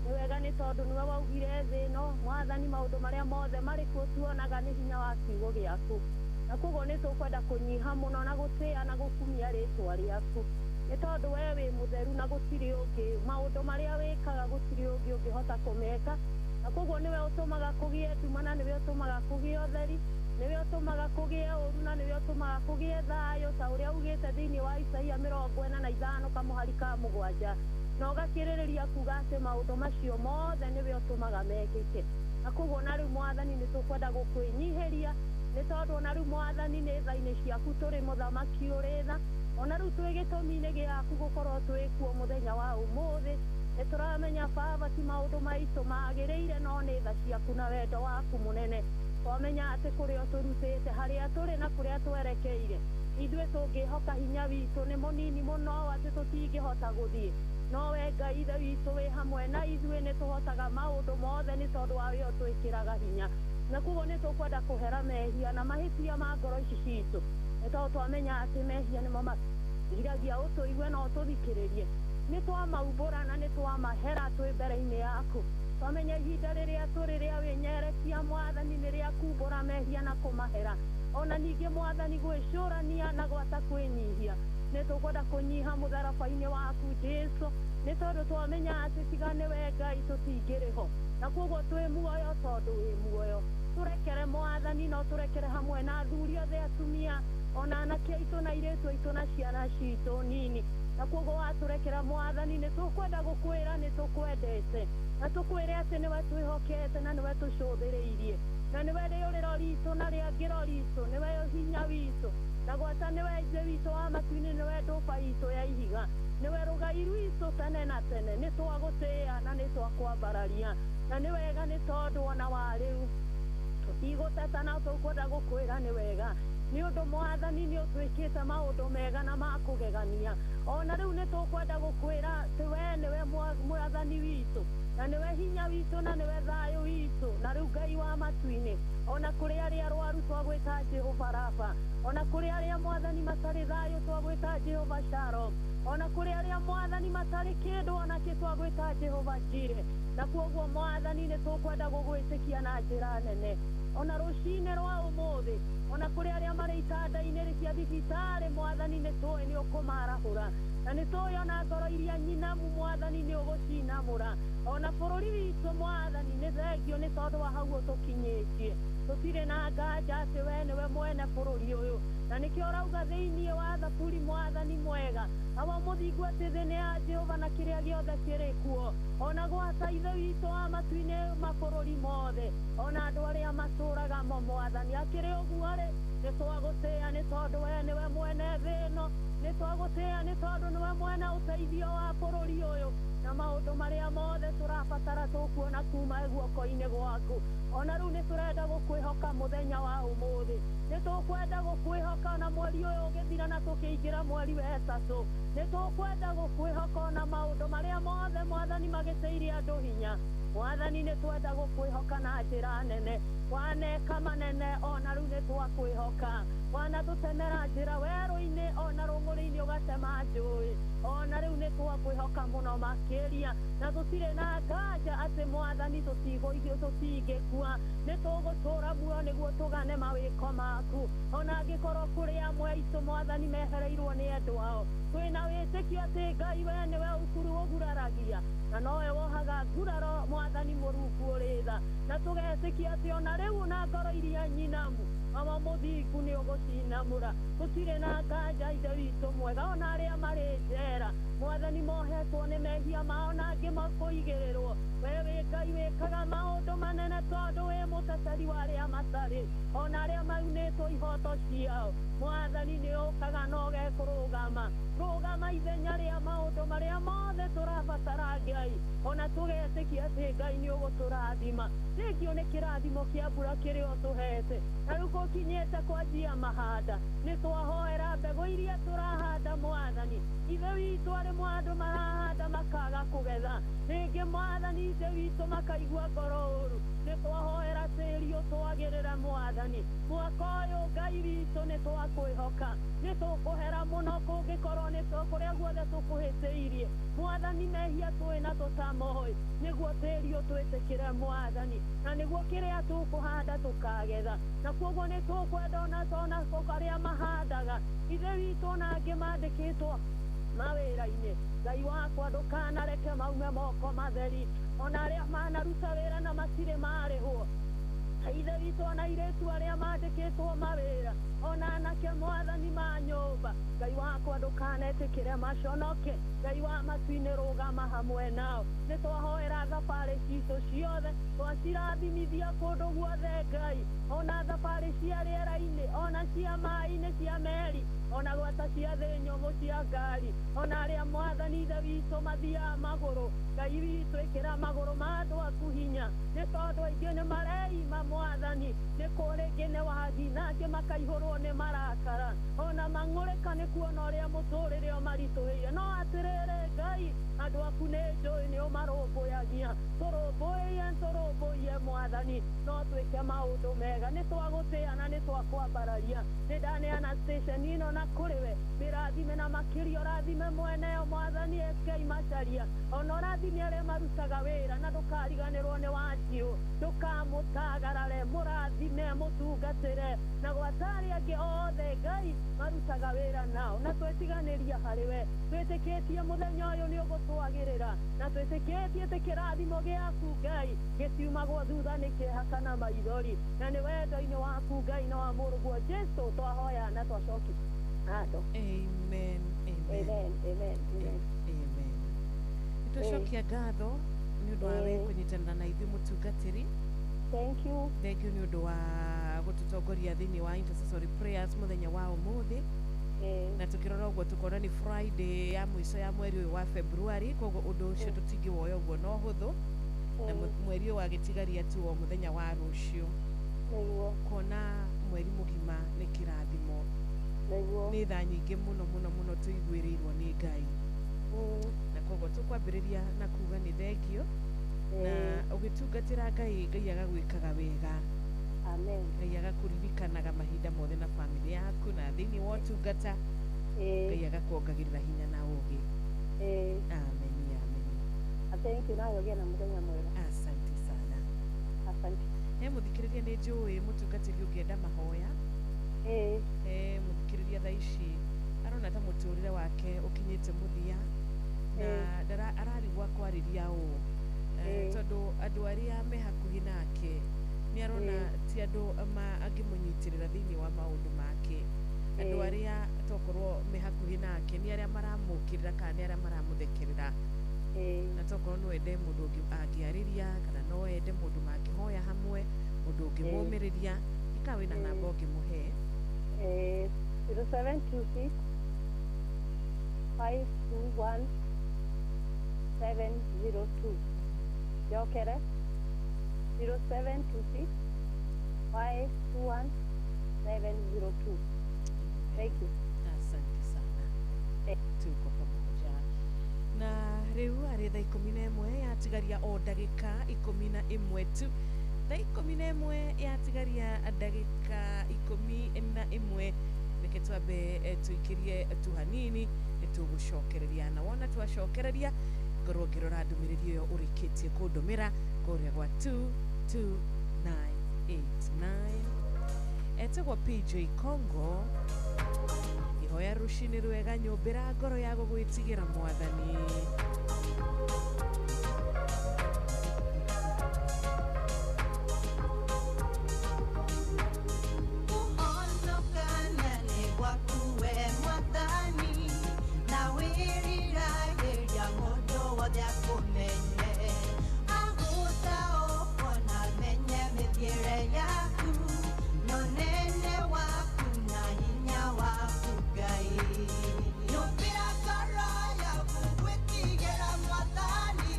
Nĩ wega nĩ tondũ nĩwe waugire thĩ ĩno, Mwathani, maũndũ marĩa mothe marĩ kuo tuonaga nĩ hinya wa kiugo gĩaku. Na koguo nĩ tũkwenda kũnyiha mũno na gũtĩĩa na gũkumia rĩtwa rĩaku, nĩ tondũ we wĩ mũtheru na gũtirĩ ũngĩ. Maũndũ marĩa wĩkaga gũtirĩ ũngĩ ũngĩhota kũmeka. Na koguo nĩwe ũtũmaga kũgĩe nduma na nĩwe ũtũmaga kũgĩe ũtheri, nĩwe ũtũmaga kũgĩe ũru na nĩwe ũtũmaga kũgĩe thayũ, ta ũrĩa ugĩte thĩinĩ wa Isaia 45 kamũhari ka 7, na ũgakĩrĩrĩria kuga atĩ maũndũ macio mothe nĩwe ũtũmaga mekĩke. Na koguo na rĩu Mwathani nĩ tũkwenda gũkwĩnyihĩria, nĩ tondũ ona rĩu Mwathani nĩ tha-inĩ ciaku tũrĩ mũthamaki ũrĩ tha. Ona rĩu twĩ gĩtũmi-inĩ gĩaku gũkorwo twĩ kuo mũthenya wa ũmũthĩ. Nĩ tũramenya Baba ti maũndũ maitũ magĩrĩire, no nĩ tha ciaku na wendo waku mũnene. Twamenya atĩ kũrĩa ũtũrutĩte, harĩa tũrĩ na kũrĩa twerekeire, ithuĩ tũngĩhoka hinya witũ nĩ mũnini mũno atĩ tũtingĩhota gũthiĩ. No we Ngai Ithe witũ wĩ hamwe na ithuĩ, nĩ tũhotaga maũndũ mothe nĩ tondũ wa wĩo twĩkĩraga hinya. Na koguo nĩ tũkwenda kũhera mehia na mahĩtia ma ngoro ici citũ, nĩ tondũ twamenya atĩ mehia nĩmo magiragia ũtũigue na ũtũthikĩrĩrie. Nĩ twamaumbũra na nĩ twamahera twĩ mbere-inĩ yaku. Twamenya ihinda rĩrĩa tũrĩ rĩa wĩnyerekia Mwathani nĩ rĩa kumbũra mehia na kũmahera. Ona ningĩ Mwathani gwĩcũrania na gwata kwĩnyihia. Nĩ tũkwenda kũnyiha mũtharaba-inĩ waku Jesu, nĩ tondũ twamenya atĩ tiga nĩwe Ngai tũtingĩrĩ ho. Na koguo twĩ muoyo tondũ wĩ muoyo. Tũrekere Mwathani na ũtũrekere hamwe na athuri othe, atumia, ona anake aitũ na airĩtu aitũ na ciana citũ nini. Na koguo watũrekera Mwathani, nĩ tũkwenda gũkwĩra nĩ tũkwendete, na tũkwĩre atĩ nĩwe twĩhokete na nĩwe tũcũthĩrĩirie, na nĩwe rĩũrĩro ritũ na rĩangĩro ritũ, nĩwe hinya witũ, na gwata nĩwe Ithe witũ wa matu-inĩ, nĩwe ndũba itũ ya ihiga, nĩwe rũgai rwitũ tene na tene. Nĩ twagũtĩĩa na nĩ twakwambararia, na nĩ wega nĩ tondũ ona wa rĩu tũtigũteta na tũkwenda gũkwĩra nĩ wega, nĩ ũndũ Mwathani nĩ ũtwĩkĩte maũndũ mega na ma kũgegania. Ona rĩu nĩ tũkwenda gũkwĩra atĩ we nĩwe Mwathani witũ, Na nĩwe hinya witũ na nĩwe thayũ witũ. Na rĩu Ngai wa matu-inĩ, ona kũrĩ arĩa arwaru twagwĩta Jehova Rafa, ona kũrĩ arĩa mwathani matarĩ thayũ twagwĩta Jehova Shalom, ona kũrĩ arĩa mwathani matarĩ kĩndũ onakĩ twagwĩta Jehova Jire. Na kwoguo mwathani nĩ tũkwenda gũgwĩtĩkia na njĩra nene ona rũcinĩ rwa ũmũthĩ, ona kũrĩ arĩa marĩ itanda-inĩ cia thibitarĩ mwathani nĩ tũĩ nĩ ũkũmarahũra, na nĩ tũĩ ona ngoro iria nyinamu mwathani nĩ ũgũcinamũra. Ona bũrũri witũ mwathani nĩ thengio nĩ tondũ wa hau ũtũkinyĩtie. Tũtirĩ na nganja atĩ we nĩwe mwene bũrũri ũyũ, na nĩkĩo ũrauga thĩinĩ wa thaburi mwathani mwega, awa mũthingu atĩ thĩ nĩ ya Jehova na kĩrĩa gĩothe kĩrĩ kuo, ona gwata Ithe witũ wa matu-inĩ mabũrũri mothe, ona andũ arĩa matũũraga mo mwathani. Akĩrĩ ũguo rĩ, nĩ twagũtĩĩa nĩ tondũ we nĩwe mwene thĩ ĩno, nĩ twagũtĩĩa nĩ tondũ nĩwe mwene ũteithio wa bũrũri ũyũ, na maũndũ marĩa mothe tũrabatara tũkuona kuma guoko-inĩ gwaku. Ona rĩu nĩ tũrenda gũkwĩhoka mũthenya wa ũmũthĩ, nĩ tũkwenda gũkwĩhoka ona mweri ũyũ ũgĩthira na tũkĩingĩra mweri wa ĩtatũ, nĩ tũkwenda gũkwĩhoka ona maũndũ marĩa mothe mwathani magĩtĩirie andũ hinya. Mwathani nĩ twenda gũkwĩhoka na njĩra nene, waneka manene ona rĩu nĩ twakwĩhoka, wanatũtemera njĩra werũ-inĩ ona rũng'ũrĩ-inĩ ũgatema njũĩ, ona rĩu nĩ twakwĩhoka mũno makĩria, na tũtirĩ na nganja atĩ mwathani tũtingĩkua, nĩ tũgũtũũra muoyo nĩguo tũgane mawĩko maku. Ona angĩkorwo kũrĩ amwe aitũ mwathani mehereirwo nĩ endwa ao, twĩna wĩtĩkio atĩ Ngai we nĩwe ũkuru ũguraragia, na nowe wohaga nguraro mwathani mũrungu ũrĩ tha, na tũgetĩkia atĩ ona rĩu na ngoro iria nyinamu awa mũthingu nĩ ũgũcinamũra. Tũtirĩ na nganja Ithe witũ mwega, ona arĩa marĩ njera mwathani mohetwo nĩ mehia mao na angĩ makũigĩrĩrwo, we wĩ Ngai wĩkaga maũndũ manene tondũ wĩ mũteteri wa arĩa matarĩ, ona arĩa maunĩtwo ihoto ciao mwathani nĩ ũkaga na ũgekũrũgama. Rũgama ithenya rĩa maũndũ marĩa mothe tũrabatara Ngai, ona tũgetĩkia atĩ Ngai nĩ ũgũtũrathima. Thengio nĩ kĩrathimo kĩa mbura kĩrĩa ũtũhete, na rĩu gũkinyĩte kwanjia mahanda, nĩ twahoera mbegũ iria tũrahanda mwathani. Ithe witũ arĩ andũ marahanda makaga kũgetha, rĩngĩ mwathani Ithe witũ makaigua ngoro ũru, nĩ twahoera tĩri ũtwagĩrĩre mwathani. Mwaka ũyũ Ngai witũ nĩ twakwĩhoka, nĩ tũkũhera mũno kũngĩkorwo nĩ kũrĩa guothe tũkũhĩtĩirie mwathani, mehia twĩ na tũtamoĩ, nĩguo tĩri ũtwĩtĩkĩre mwathani, na nĩguo kĩrĩa tũkũhanda tũkagetha. Na kwoguo nĩ tũkwenda ona tona arĩa mahandaga Ithe witũ ona angĩ mandĩkĩtwo mawĩra-inĩ, Ngai wakwa ndũkanareke maume moko matheri, ona arĩa manaruta wĩra na matirĩ marĩhwo Ithe witũ, ona airĩtu arĩa mandĩkĩtwo mawĩra, ona anake mwathani ma nyũmba, Ngai wakwa ndũkanetĩkĩre maconoke. Ngai wa matu-inĩ rũgama hamwe nao. Nĩ twahoera thabarĩ citũ ciothe, twacirathimithia kũndũ guothe Ngai, ona thabarĩ cia rĩera-inĩ, ona cia maĩ-inĩ cia meri, ona gwata cia thĩ nyũmũ cia ngari, ona arĩa mwathani Ithe witũ mathiaga magũrũ, Ngai witũ ĩkĩra magũrũ ma andũ aku hinya, nĩ tondũ aingĩ nĩ mareima mwathani, nĩ kũrĩngĩ nĩ wagi, na angĩ makaihũrwo nĩ marakara, ona mang'ũrĩka nĩ kuona ũrĩa mũtũrĩre ũmaritũhĩire. No atĩrĩrĩ Ngai, andũ aku nĩ njũĩ nĩ ũmarũmbũyagia, tũrũmbũiye tũrũmbũiye mwathani, no twĩke maũndũ mega. Nĩ twagũtĩĩa na nĩ twakwambararia, nĩ ndaneana station ĩno na kũrĩ we, mĩrathime na makĩria ũrathime mweneo mwathani SK Macharia, ona ũrathime arĩa marutaga wĩra, na ndũkariganĩrwo nĩ Wanjiũ, ndũkamũtagarare, mũrathime mũtungatĩre, na gwata arĩa angĩ othe Ngai marutaga wĩra nao, na twetiganĩria harĩ we. Twĩtĩkĩtie mũthenya ũyũ nĩ ũgũtwagĩrĩra, na twĩtĩkĩtie atĩ kĩrathimo gĩaku Ngai gĩtiumagwo thutha nĩ kĩeha kana maithori, na nĩ wendo-inĩ waku Ngai na wa mũrũguo Jesũ twahoya na twacokia. Amen. Amen. Amen. Amen. Amen. Nĩtwacokia ngatho nĩ ũndũ wa we kũnyitanĩra na ithuĩ mũtungatĩri. Thank you. Thank you nĩ ũndũ wa gũtũtongoria thĩinĩ wa intercessory prayers mũthenya wa ũmũthĩ. Na tukirora ũguo tukona nĩ Friday ya mũico ya mweri ũyũ wa February, koguo ũndũ ũcio tũtingĩwoya ũguo no hũthũ, na mweri ũyũ wagĩtigaria tu o mũthenya wa rũciũ. Kuona mweri mũgima nĩ kĩrathimo, nĩ tha nyingĩ mũno mũno mũno tũiguĩrĩirwo nĩ Ngai, na koguo tũkwambĩrĩria na kuga nĩ thengio Na ũgĩtungatĩra Ngai, Ngai agagwĩkaga wega. Amen. Ngai agakũririkanaga mahinda mothe na famĩlĩ yaku na thĩinĩ wa ũtungata. Ngai agakuongagĩrĩra hinya na ũũgĩ. Amen, amen. Thank you, nawe ũgĩe na mũthenya mwega. Asante sana. Asante. He mũthikĩrĩria, nĩ njũĩ mũtungatĩri ũngĩenda mahoya. Mũthikĩrĩria thaa ici arona ta mũtũrĩre wake ũkinyĩte mũthia na ararigwo kwarĩria ũũ, tondũ andũ arĩa me hakuhĩ nake nĩ arona ti andũ angĩmũnyitĩrĩra thĩinĩ wa maũndũ make. Andũ arĩa tokorwo me hakuhĩ nake nĩ arĩa maramũkĩrĩra kana nĩ arĩa maramũthekerera. Na tokorwo no ende mũndũ ũngĩ angĩarĩria kana no ende mũndũ mangĩhoya hamwe, mũndũ ũngĩmũmĩrĩria. Ika wĩna namba ũngĩmũhe. 0726 521 702. Njokere 0726 521 702. Thank you. Asante sana. Tuko pamoja. Na rĩu arĩ thaa 11 yatigaria o ndagĩka 11 tu. Thaa 11 yatigaria ndagĩka 11. Reke twambe tũikĩrie tu hanini, nĩtũgũcokereria, na wona twacokereria ngorwo ngĩrora ndũmĩrĩri ĩyo ũrĩkĩtie kũndũmĩra kũrĩa gwa 22989. Etagwo PJ Congo. Ihoya rũcinĩ rwega, nyũmbĩra ngoro ya gũgwĩtigĩra Mwathani. Kũhonokania nĩ gwaku we Mwathani, na wĩriragĩria mũndũ wothe akũmenye. Agũtaũkwo na amenye mĩthiĩre yaku, na ũnene waku na hinya waku Ngai. Nyũmbĩra ngoro yaku gwĩtigĩra Mwathani.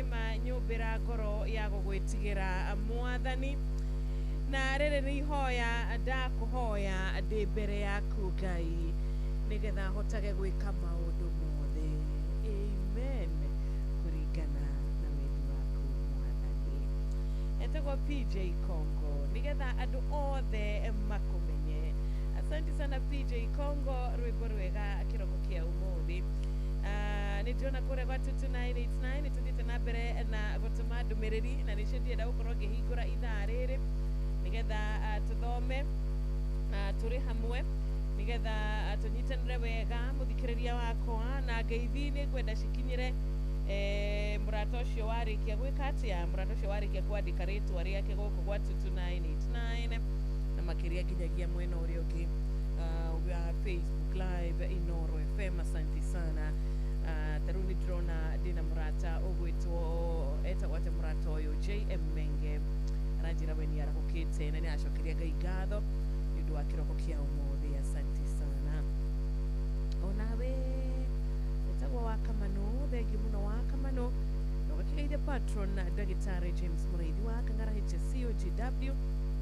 Nĩma nyũmbĩra ngoro ya gũgwĩtigĩra mwathani. Na rĩrĩ nĩ ihoya ndakũhoya ndĩ mbere yaku Ngai, nĩgetha hotage gwĩka maũndũ mothe. Amen. Kũringana na wendi waku mwathani. Etagwo PJ Congo, nĩgetha andũ othe makũmenye. Asante sana PJ Congo, rwĩmbo rwega kĩroko kĩa ũmũthĩ. Nĩ ndĩrona kũrĩa gwa 22989 nĩ tũthiĩte na mbere na gũtũma ndũmĩrĩri, na nĩcio ndĩrenda gũkorwo ngĩhingũra ithaa rĩrĩ nĩgetha tũthome tũrĩ hamwe, nĩgetha tũnyitanĩre wega mũthikĩrĩria wakwa. Na ngeithi nĩ ngwenda cikinyĩre mũrata ũcio warĩkia gwĩka atĩa, mũrata ũcio warĩkia kwandĩka rĩtwa rĩake gũkũ gwa 22989 na makĩria nginyagia mwena ũrĩa ũngĩ wa Facebook Live Inoro FM. Asante sana. Ta rĩu nĩ ndĩrona ndĩna mũrata ũgwĩtwo etagwo atĩa mũrata ũyũ JM Menge, aranjĩra we nĩ arahũkĩte na nĩ aracokeria Ngai ngatho nĩ ũndũ wa kĩroko kĩa ũmũthĩ. Asante sana. Onawe etagwo wa Kamano, thengiũ mũno wa Kamano. Na ũgakĩgeithia patron ndagĩtarĩ James Mũraithi wa Kang'ara HCOGW,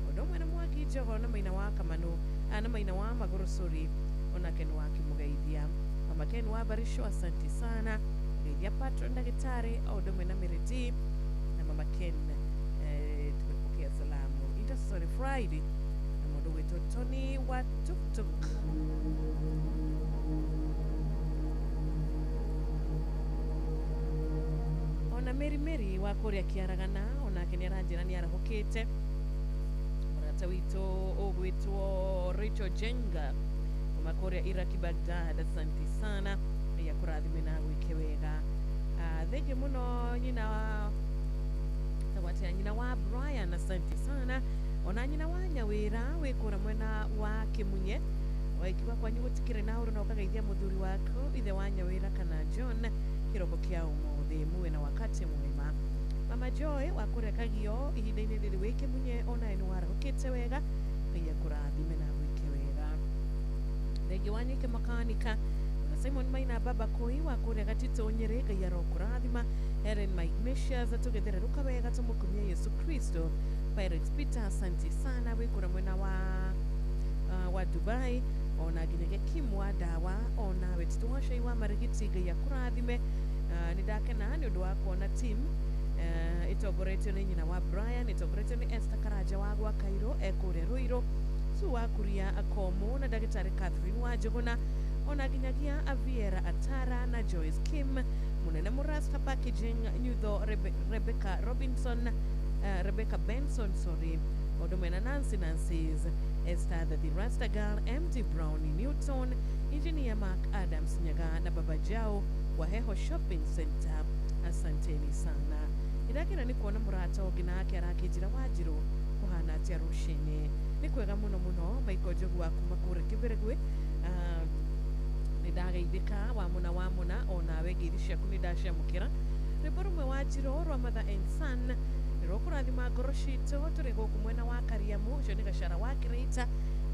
ũndũ ũmwe na Mwangi Njogo na Maina wa Kamano, na Maina wa Magũrũ sorry, onake nĩ wakĩmũgeithia. Mama Ken wa Barisho, asante sana. Geithia patron ndagĩtarĩ o ũndũ ũmwe na Mary na Mama Ken. Tumepokea salamu. Intercessory Friday na mũndũ witũ Tony wa Tuktuk. Ona Mary Mary wa kũrĩa Kĩaragana, onake nĩ aranjĩra nĩ arahũkĩte. Mũrata witũ ũgwĩtwo Rachel Jenga kuma kũrĩa Iraki Baghdad, asante sana. Ngai akũrathime na agwĩke wega. Thengiũ mũno nyina wa tawatia nyina wa Brian, asante sana. Ona nyina wa Nyawĩra wĩ kũrĩa mwena wa Kĩmunye, waikiwa kwanyu gũtikĩrĩ na ũru, na ũkageithia mũthuri waku ithe wa Nyawĩra kana John kĩroko kĩa ũmũthĩ. Muwe na wakati mwema. Mama Joy wa kũrĩa Kagio, ihinda-inĩ rĩrĩ wĩ Kĩmunye, onawe nĩ warahũkĩte wega. Ngai akũrathime na agwĩke wega. Thengiũ wa Nyike Makanika, ona Simon Maina Baba Koi wa kũrĩa Gatitũ Nyĩrĩ, Ngai arokũrathima. Helen Mike Messias, tũgĩthererũka wega tũmũkumie Yesu Kristo. Pirates Peter, asante sana wĩ kũrĩa mwena wa Dubai. Ona nginyagia Kim wa Dawa, ona Wetito wa Cai wa Marigiti, Ngai akũrathime. Nĩ ndakena nĩ ũndũ wa kuona team ĩtongoretio nĩ nyina wa Brian, ĩtongoretio nĩ Esther Karanja wa gwa Kairo ekũrĩa Ruiru, Su wa Kuria Akomo na ndagĩtarĩ Catherine wa Njũgũna, ona nginyagia Aviera Atara na Joyce Kim, mũnene Mũrasta Packaging Nyutho, Rebecca Robinson, Rebecca Benson, sorry, ũndũ mwena Nancy Nancy's, Esther the Rasta Girl, MD Brown Newton, Engineer Mark Adams Nyaga na Baba Jao wa Heho Shopping Center, asanteni sana. Ndakena nĩ kuona mũrata ũngĩ nake arakĩnjĩra Wanjirũ kũhana atĩa rũcinĩ. Nĩ kwega mũno mũno. Michael Njogu wa kuma kũrĩa Kĩbĩrĩgwĩ, nĩ ndageithĩka wa mũna onawe ngeithi ciaku nĩ ndaciamũkĩra. Rwĩmbo rũmwe Wanjirũ rwa Mother and Son nĩ rũkũrathima ngoro citũ tũrĩ gũkũ mwena wa Kariamu. Ũcio nĩ Gachara wa Kĩrĩita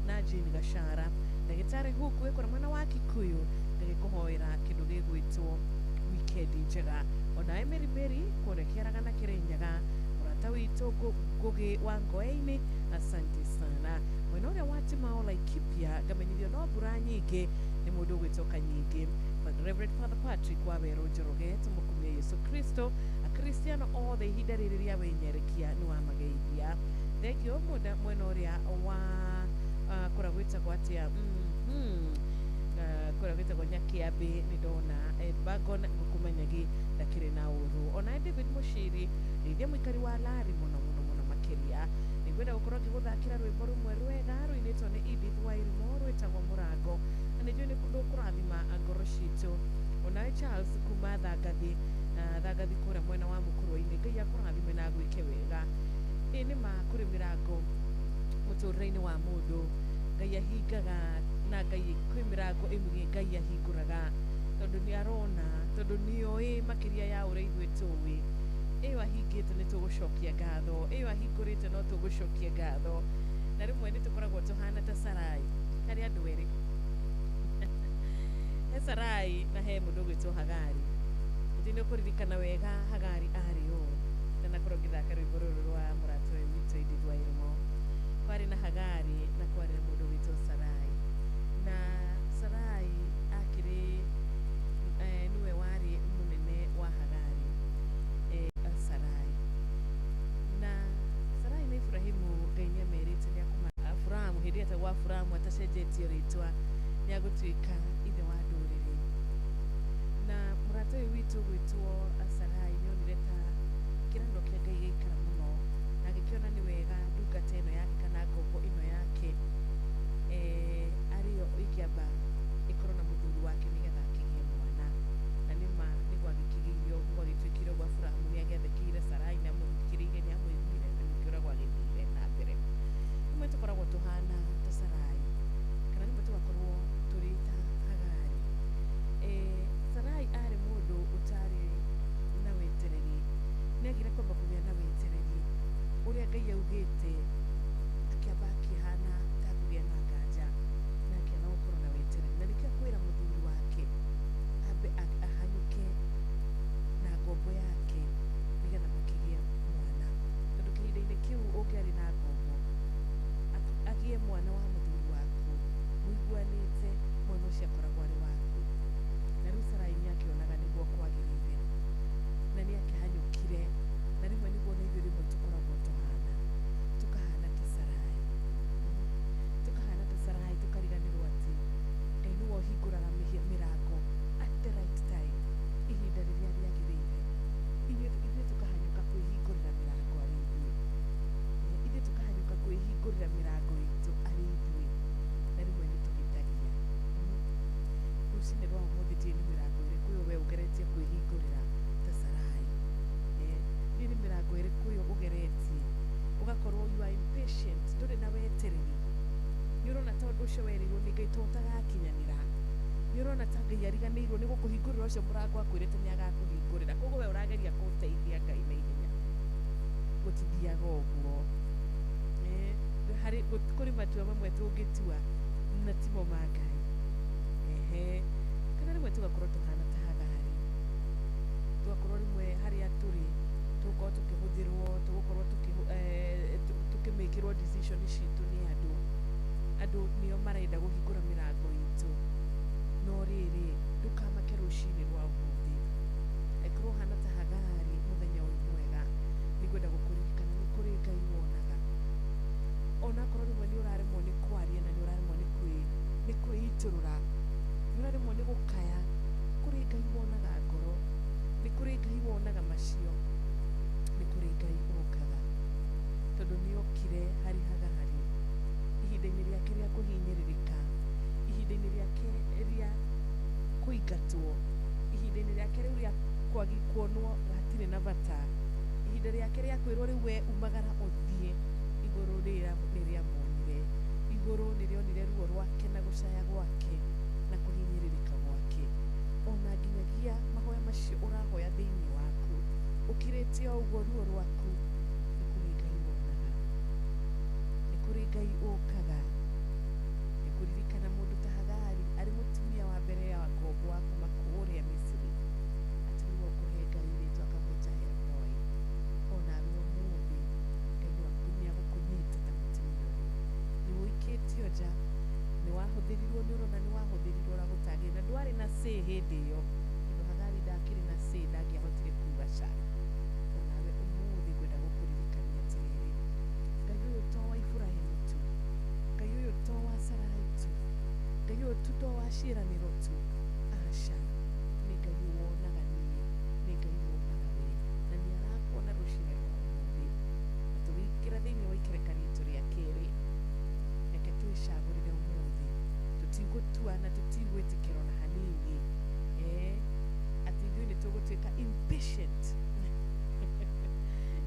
na Jane Gachara. Ndagĩtarĩ Huku wĩ kũrĩa mwena wa Kikuyu, ngagĩkũhoera kĩndũ gĩgwĩtwo wikendi njega. Onawe Mary Mary kũrĩa Kĩaragana Kĩrĩnyaga, mũrata witũ Ngũgĩ wa Ngoe-inĩ, asante sana. Mwena ũrĩa wa Timao Laikipia, ngamenyithio no mbura nyingĩ nĩ mũndũ ũgwĩtwo Kanyingĩ. Reverend Father Patrick wa Werũ Njoroge, tũmũkumie Yesu Kristo. Akristiano othe ihinda rĩrĩ rĩa wĩnyerekia nĩ wamageithia. Thengio mwena ũrĩa wa kũrĩa gwĩtagwo atĩa, kũrĩa gwĩtagwo Nyakiambĩ, nĩ ndona Bagon ngũkũmenyagi ndakĩrĩ na ũru. Ona David Mũciri, geithia mũikari wa Lari mũno mũno mũno makĩria. Nĩngwenda gũkorwo ngĩgũthakĩra rwĩmbo rũmwe rwega rũinĩtwo nĩ Edith Wairimu rwĩtagwo Mũrango, na nĩ njũĩ nĩ rũkũrathima ngoro citũ. Onawe Charles kuma Thangathi, Thangathi kũrĩa mwena wa Mũkũrwe-inĩ, Ngai akũrathime na agwĩke wega. Ĩ nĩ ma kũrĩ mĩrango mũtũrĩre-inĩ wa mũndũ Ngai ahingaga, na Ngai kwĩ mĩrango ĩmwe Ngai ahingũraga tondũ nĩ arona, tondũ nĩ oĩ makĩria ya ũrĩa ithuĩ tũĩ. Ĩyo ahingĩte nĩ tũgũcokia ngatho, ĩyo ahingũrĩte no tũgũcokia ngatho. Na rĩmwe nĩ tũkoragwo tũhana ta Sarai harĩ andũ erĩ, he Sarai na he mũndũ ũgwĩtwo Hagari. Nĩ ũkũririkana wega Hagari arĩ ũ na nakorwo ngĩthaka rwĩmbo rũrũ rwa mũrata ũyũ witũ Edith Wairimu. Kwarĩ na Hagari na kwarĩ na mũndũ witũ Sarai, na Sarai akĩrĩ nĩwe warĩ mũnene wa Hagari, Sarai. Na Sarai na Ibrahimu Ngai nĩamerĩte nĩakũma Aburahamu, hĩndĩ ĩyo etagwo Aburahamu atacenjetio rĩtwa, nĩagũtuĩka ithe wa ndũrĩrĩ. Na mũrata ũyũ witũ gwĩtwo Sarai nĩonire ta kĩranĩro kĩa Ngai gĩikara mũno, na agĩkĩona nĩ wega ndungata ĩno yake kana ngombo ĩno yake arĩyo ĩngĩamba ĩkorwo na mũthuri wake nĩgetha akĩgĩe mwana. Na nĩma nĩguo agĩkĩgĩire ũguo, gwagĩtuĩkire ũguo Aburahamu nĩagĩathĩkĩire Sarai, nĩamũthikĩrĩirie, nĩamũiguire, na ningĩ ũrĩa gwagĩthire na mbere. Rĩmwe tũkoragwo tũhana ta Sarai, kana rĩmwe tũgakorwo tũrĩ ta Hagari. Sarai arĩ mũndũ ũtarĩ na wetereri, nĩagire kwamba kũgĩa na wetereri ũrĩa Ngai augĩte, akĩamba akĩhana ta kũgĩa na nganja na akĩaga gũkorwo na wetereri, na nĩkĩo akwĩra mũthuri wake ambe ahanyũke na ngombo yake nĩgetha makĩgĩe mwana, tondũ kĩhinda-inĩ kĩu ũngĩarĩ na ngombo agĩe mwana wa mũthuri waku mũiguanĩte, mwana ũcio akoragwo arĩ waku. Na rĩu Sarai nĩakĩonaga nĩguo kwagĩrĩire, na nĩakĩhanyũkire. Na rĩmwe nĩguo na ithuĩ rĩmwe tũkoragwo tũhana, tũkahana ta Sarai, tũkahana ta Sarai, tũkariganĩrwo atĩ Ngai nĩwe ũhingũraga mĩrango at the right time, ihinda rĩrĩa rĩagĩrĩire. Ithuĩ tũkahanyũka kwĩhingũrĩra mĩrango arĩ ithuĩ, ithuĩ tũkahanyũka kwĩhingũrĩra mĩrango itũ arĩ ithuĩ, na rĩmwe nĩ tũhĩtagia. Rũcinĩ rwa ũmũthĩ ndiũĩ nĩ mĩrango ĩrĩkũ ĩyo we ũgeretie kwĩhingũrĩra ta Sarai. Ndiũĩ nĩ mĩrango ĩrĩkũ ĩyo ũgeretie ũgakorwo you are impatient, ndũrĩ na wetereri, nĩ ũrona ta ũndũ ũcio werĩirwo nĩ Ngai to ũtagakinyanĩra, nĩ ũrona ta Ngai ariganĩirwo nĩ gũkũhingũrĩra ũcio mũrango akwĩrĩte nĩ agakũhingũrĩra, koguo we ũrageria kũteithia Ngai na ihenya. Gũtithiaga ũguo. Harĩ kũrĩ matua mamwe tũngĩtua na timo ma Ngai. Kana rĩmwe tũgakorwo tũhana ta Hagari, tũgakorwo rĩmwe harĩa tũrĩ tũgũkorwo tũkĩhũthĩrwo, tũgũkorwo tũkĩmĩkĩrwo decision citũ nĩ andũ, andũ nĩo marenda kũhingũra mĩrango itũ. No rĩrĩ, ndũkamake rũcinĩ rwa ũmũthĩ, angĩkorwo ũhana ta Hagari mũthenya ũyũ mwega, nĩngwenda gũkũririkana nĩ kũrĩ Ngai wonaga. Onakorwo rĩmwe nĩ ũraremwo nĩ kwaria na nĩ ũraremwo nĩ kwĩitũrũra, nĩ ũraremwo nĩ gũkaya, kũrĩ Ngai wonaga ngoro, nĩ kũrĩ Ngai wonaga macio, nĩ kũrĩ Ngai ũkaga, tondũ nĩokire harĩ Hagari ihinda-inĩ rĩake rĩa kũhinyĩrĩrĩka, ihinda-inĩ rĩake rĩa kũingatwo, ihinda-inĩ rĩake rĩu rĩa kuonwo hatirĩ na bata, ihinda rĩake rĩa kwĩrwo rĩu we umagara ũthiĩ, igũrũ nĩrĩamuonire, igũrũ nĩrĩonire ruo rwake na gũcaya gwake na kũhinyĩrĩrĩka gwake. Ona nginyagia mahoya macio ũrahoya thĩinĩ waku ũkirĩte o ũguo ruo rwaku, nĩ kũrĩ Ngai wonaga, nĩ kũrĩ Ngai ũkaga. Nĩ kũririkana mũndũ ta Hagari arĩ mũtumia wa mbere ya ngombo wa kuma kũrĩa Misiri, atĩ nĩwe ũkũhe Ngai rĩtwa akamwĩta Eloi. Onawe ũmũthĩ Ngai nĩagũkũnyita ta mũtumia ũyũ, nĩ ũikĩtio nja, nĩ wahũthĩrirwo, nĩ ũrona nĩ wahũthĩrirwo ũrĩa gũtagĩrĩire, na ndwarĩ na say hĩndĩ ĩyo, tondũ Hagari ndakĩrĩ na say, ndangĩahotire kuga ca. Onawe ũmũthĩ ngwenda gũkũririkania atĩrĩrĩ, Ngai ũyũ to wa Iburahĩmu tu, Ngai ũyũ to wa Sarai tu, Ngai ũyũ tu to wa ciĩranĩro tu, aca, nĩ Ngai wonaga niĩ, nĩ Ngai wonaga we, na nĩ arakuona rũcinĩ rwa ũmũthĩ. Na tũgĩingĩra thĩinĩ wa ikereka ritũ rĩa kerĩ, reke twĩcagũrĩre ũmũthĩ, tũtigũtua na tũtigwĩtĩkĩra ona hanini, atĩ ithuĩ nĩ tũgũtuĩka impatient,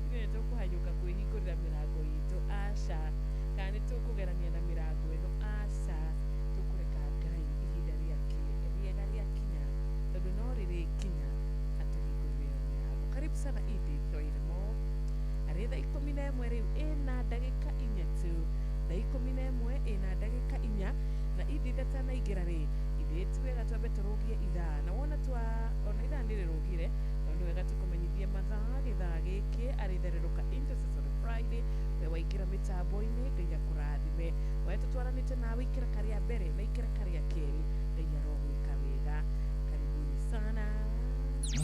ithuĩ nĩ tũkũhanyũka kwĩhingũrĩra mĩrango itũ, aca, kana nĩ tũkũgerania na mĩrango ĩno, aca, tũkũreka Ngai ihinda rĩake rĩega rĩakinya, tondũ no rĩrĩkinya atũhingũrĩre mĩrango. Karibu sana Edith Wairimu, arĩ thaa 11 rĩu ĩna ndagĩka 4 tu, thaa 11 ĩna ndagĩka 4, na Edith atanaingĩra rĩ, Twambe tũrũgie ithaa na wona twa ona ithaa nĩ rĩrũgire, no nĩ wega tũkũmenyithie mathaa. Gĩthaa gĩkĩ arĩ Thererũka Intercessory Friday. We waingĩra mĩtambo-inĩ, Ngai akũrathime. We tũtwaranĩte nawe ikĩra karĩa mbere na ikĩra karĩa kerĩ, Ngai arogwĩka wega. Karibuni sana.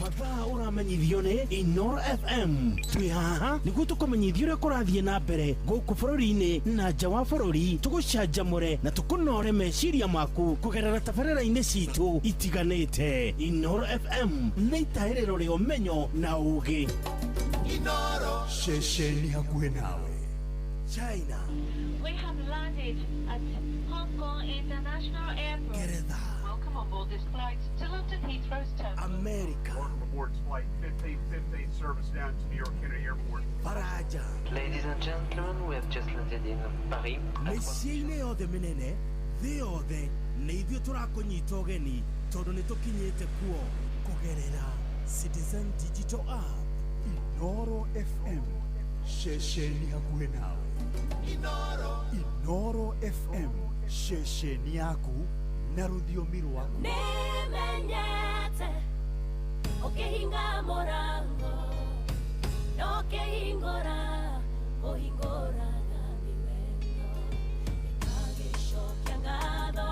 Mathaa ũramenyithio nĩ Inoro FM. Twĩ haha nĩguo tũkũmenyithia ũrĩa kũrathiĩ na mbere gũkũ bũrũri-inĩ na nja wa bũrũri, tũgũcanjamũre na tũkũnore meciria maku kũgerera tabarĩra-inĩ citũ itiganĩte. Inoro FM nĩ itahĩrĩro rĩa ũmenyo na ũũgĩ. Inoro ceceni hakuhĩ nawe. China. We have landed at Hong Kong International Airport. Geretha. Welcome on board this flight to London Heathrow's terminal. America. Welcome aboard flight 1515 service down to New York Kennedy Airport. Faraja. Ladies and gentlemen, we have just landed in Paris. Mĩciĩ-inĩ yothe mĩnene thĩ yothe nĩ ithuĩ tũrakũnyita ũgeni tondũ nĩ tũkinyĩte kuo kũgerera Citizen Digital App. Inoro FM ceceni hakuhĩ nawe. Inoro. Inoro FM ceceni yaku na rũthiomi rwaku. Nĩmenyete ũkĩhinga mũrango na ũkĩhingũra ũhingũraga nĩ wendo. Ndĩkagĩcokia ngatho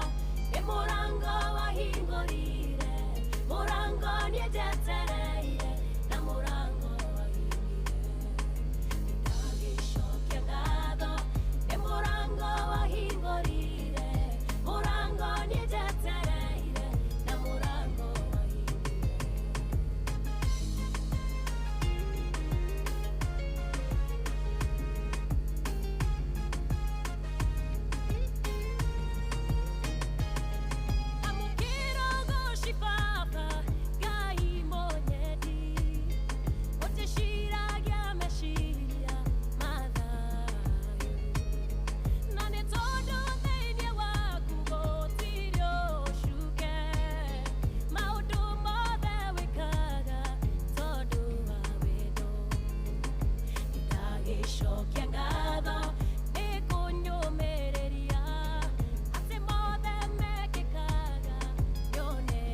nĩ mũrango wahingũrire, mũrango niĩ njetereire na mũrango wahingire. Ndĩkagĩcokia ngatho nĩ mũrango wahingũrire, mũrango niĩ njetereire na mũrango wahingire. Amũkĩra ũgooci Baba, Ngai mũnyendi, ũtĩciragia meciria ma thayũ. Na nĩ tondũ thĩinĩ waku gũtirĩ ũcuke, maũndũ mothe wĩkaga tondũ wa wendo. Ndagĩcokia ngatho nĩ kũnyũmĩrĩria atĩ mothe mekĩkaga nyone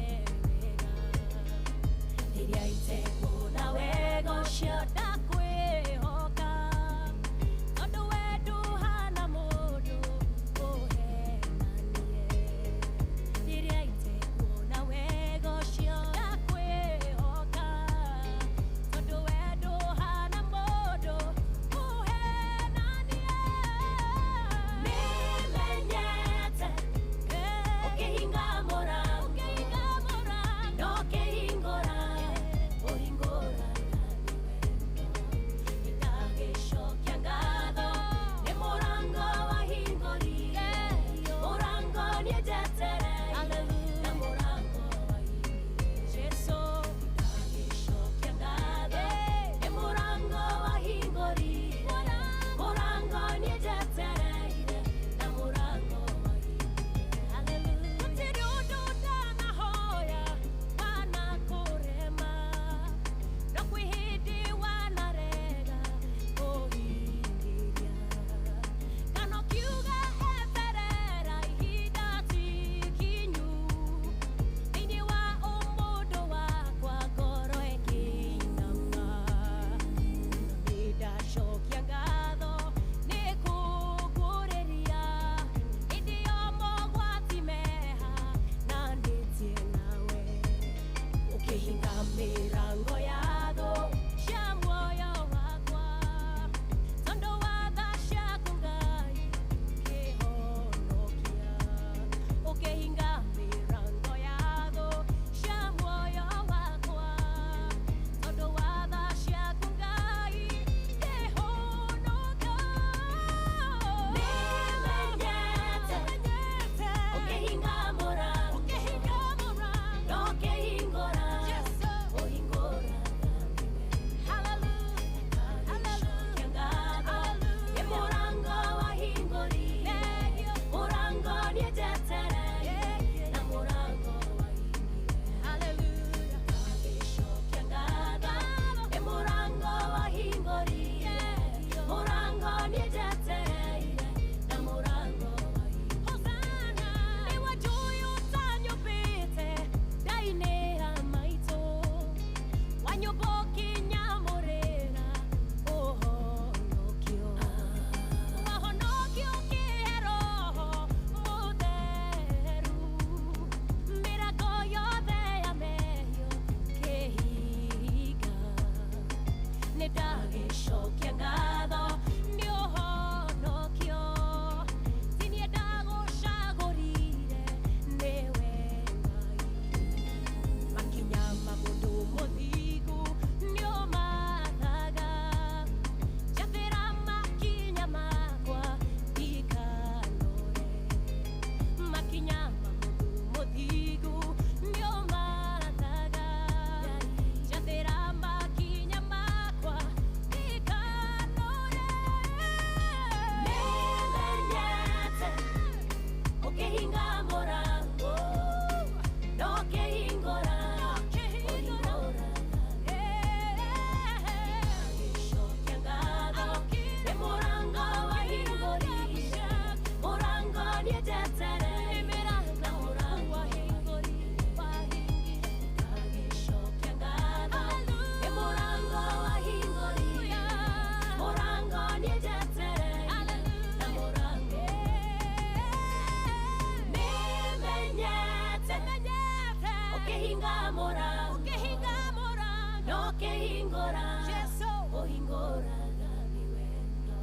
Ũkĩhinga mũrango, ũkĩhinga mũrango, na ũkĩhingũra, Jesũ ũhingũraga nĩ wendo.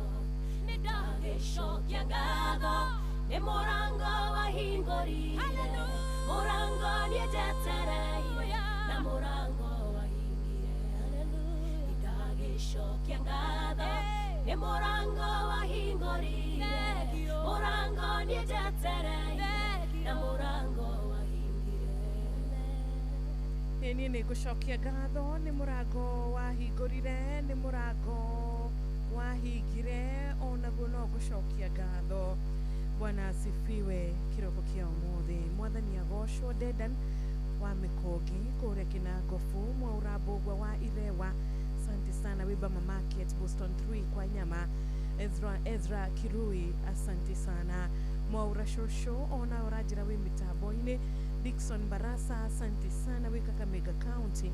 Nĩ ndagĩcokia ngatho nĩ mũrango wahingũrire, mũrango niĩ njetereire, na mũrango wahingire. Nĩ ndagĩcokia ngatho nĩ mũrango wahingũrire, mũrango niĩ njetereire, na mũrango wahingire. Niĩ nĩ ngũcokia ngatho nĩ mũrango wahingũrire, nĩ mũrango wahingire, onaguo no ngũcokia ngatho. Bwana asifiwe. Kĩroko kĩa ũmũthĩ mwathani agocwo. Dedan wa Mĩkũngi kũrĩa Kĩnangobu, Mwaura Mbũgua wa Irewa, asante sana. Wibama Market Boston 3 kwa nyama, Ezra Kirui, asante sana. Mwaura Shosho ona ũranjĩra wĩ mĩtambo-inĩ. Dixon Barasa, asante sana wĩ Kakamega County.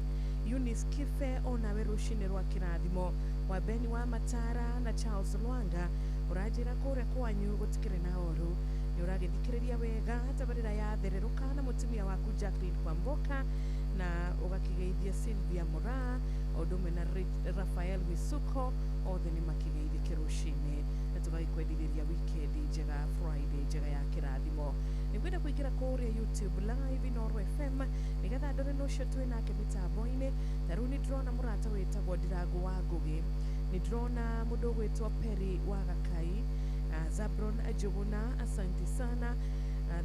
Eunice Kife onawe rũcinĩ rwa kĩrathimo. Wa Beni wa Matara na Charles Lwanga ũranjĩra kũrĩa kwanyu gũtikĩrĩ na ũru, nĩ ũragĩthikĩrĩria wega tabarĩra ya thererũka na mũtumia waku Jacqueline Kwamboka, na ũgakĩgeithia Sylvia Mora o ũndũ ũmwe na Rafael Misuko, othe nĩ makĩgeithĩke rũcinĩ, na tũgagĩkwendithĩria wikendi njega, Friday njega ya kĩrathimo. Nĩngwenda kũingĩra kũrĩa YouTube live Inooro FM nĩgetha ndore na ũcio twĩ nake mĩtambo-inĩ. Ta rĩu nĩ ndĩrona mũrata wĩtagwo Ndirango wa Ngũgĩ, nĩ ndĩrona mũndũ ũgwĩtwo Perry wa Gakai, Zabron Njuguna, asante sana.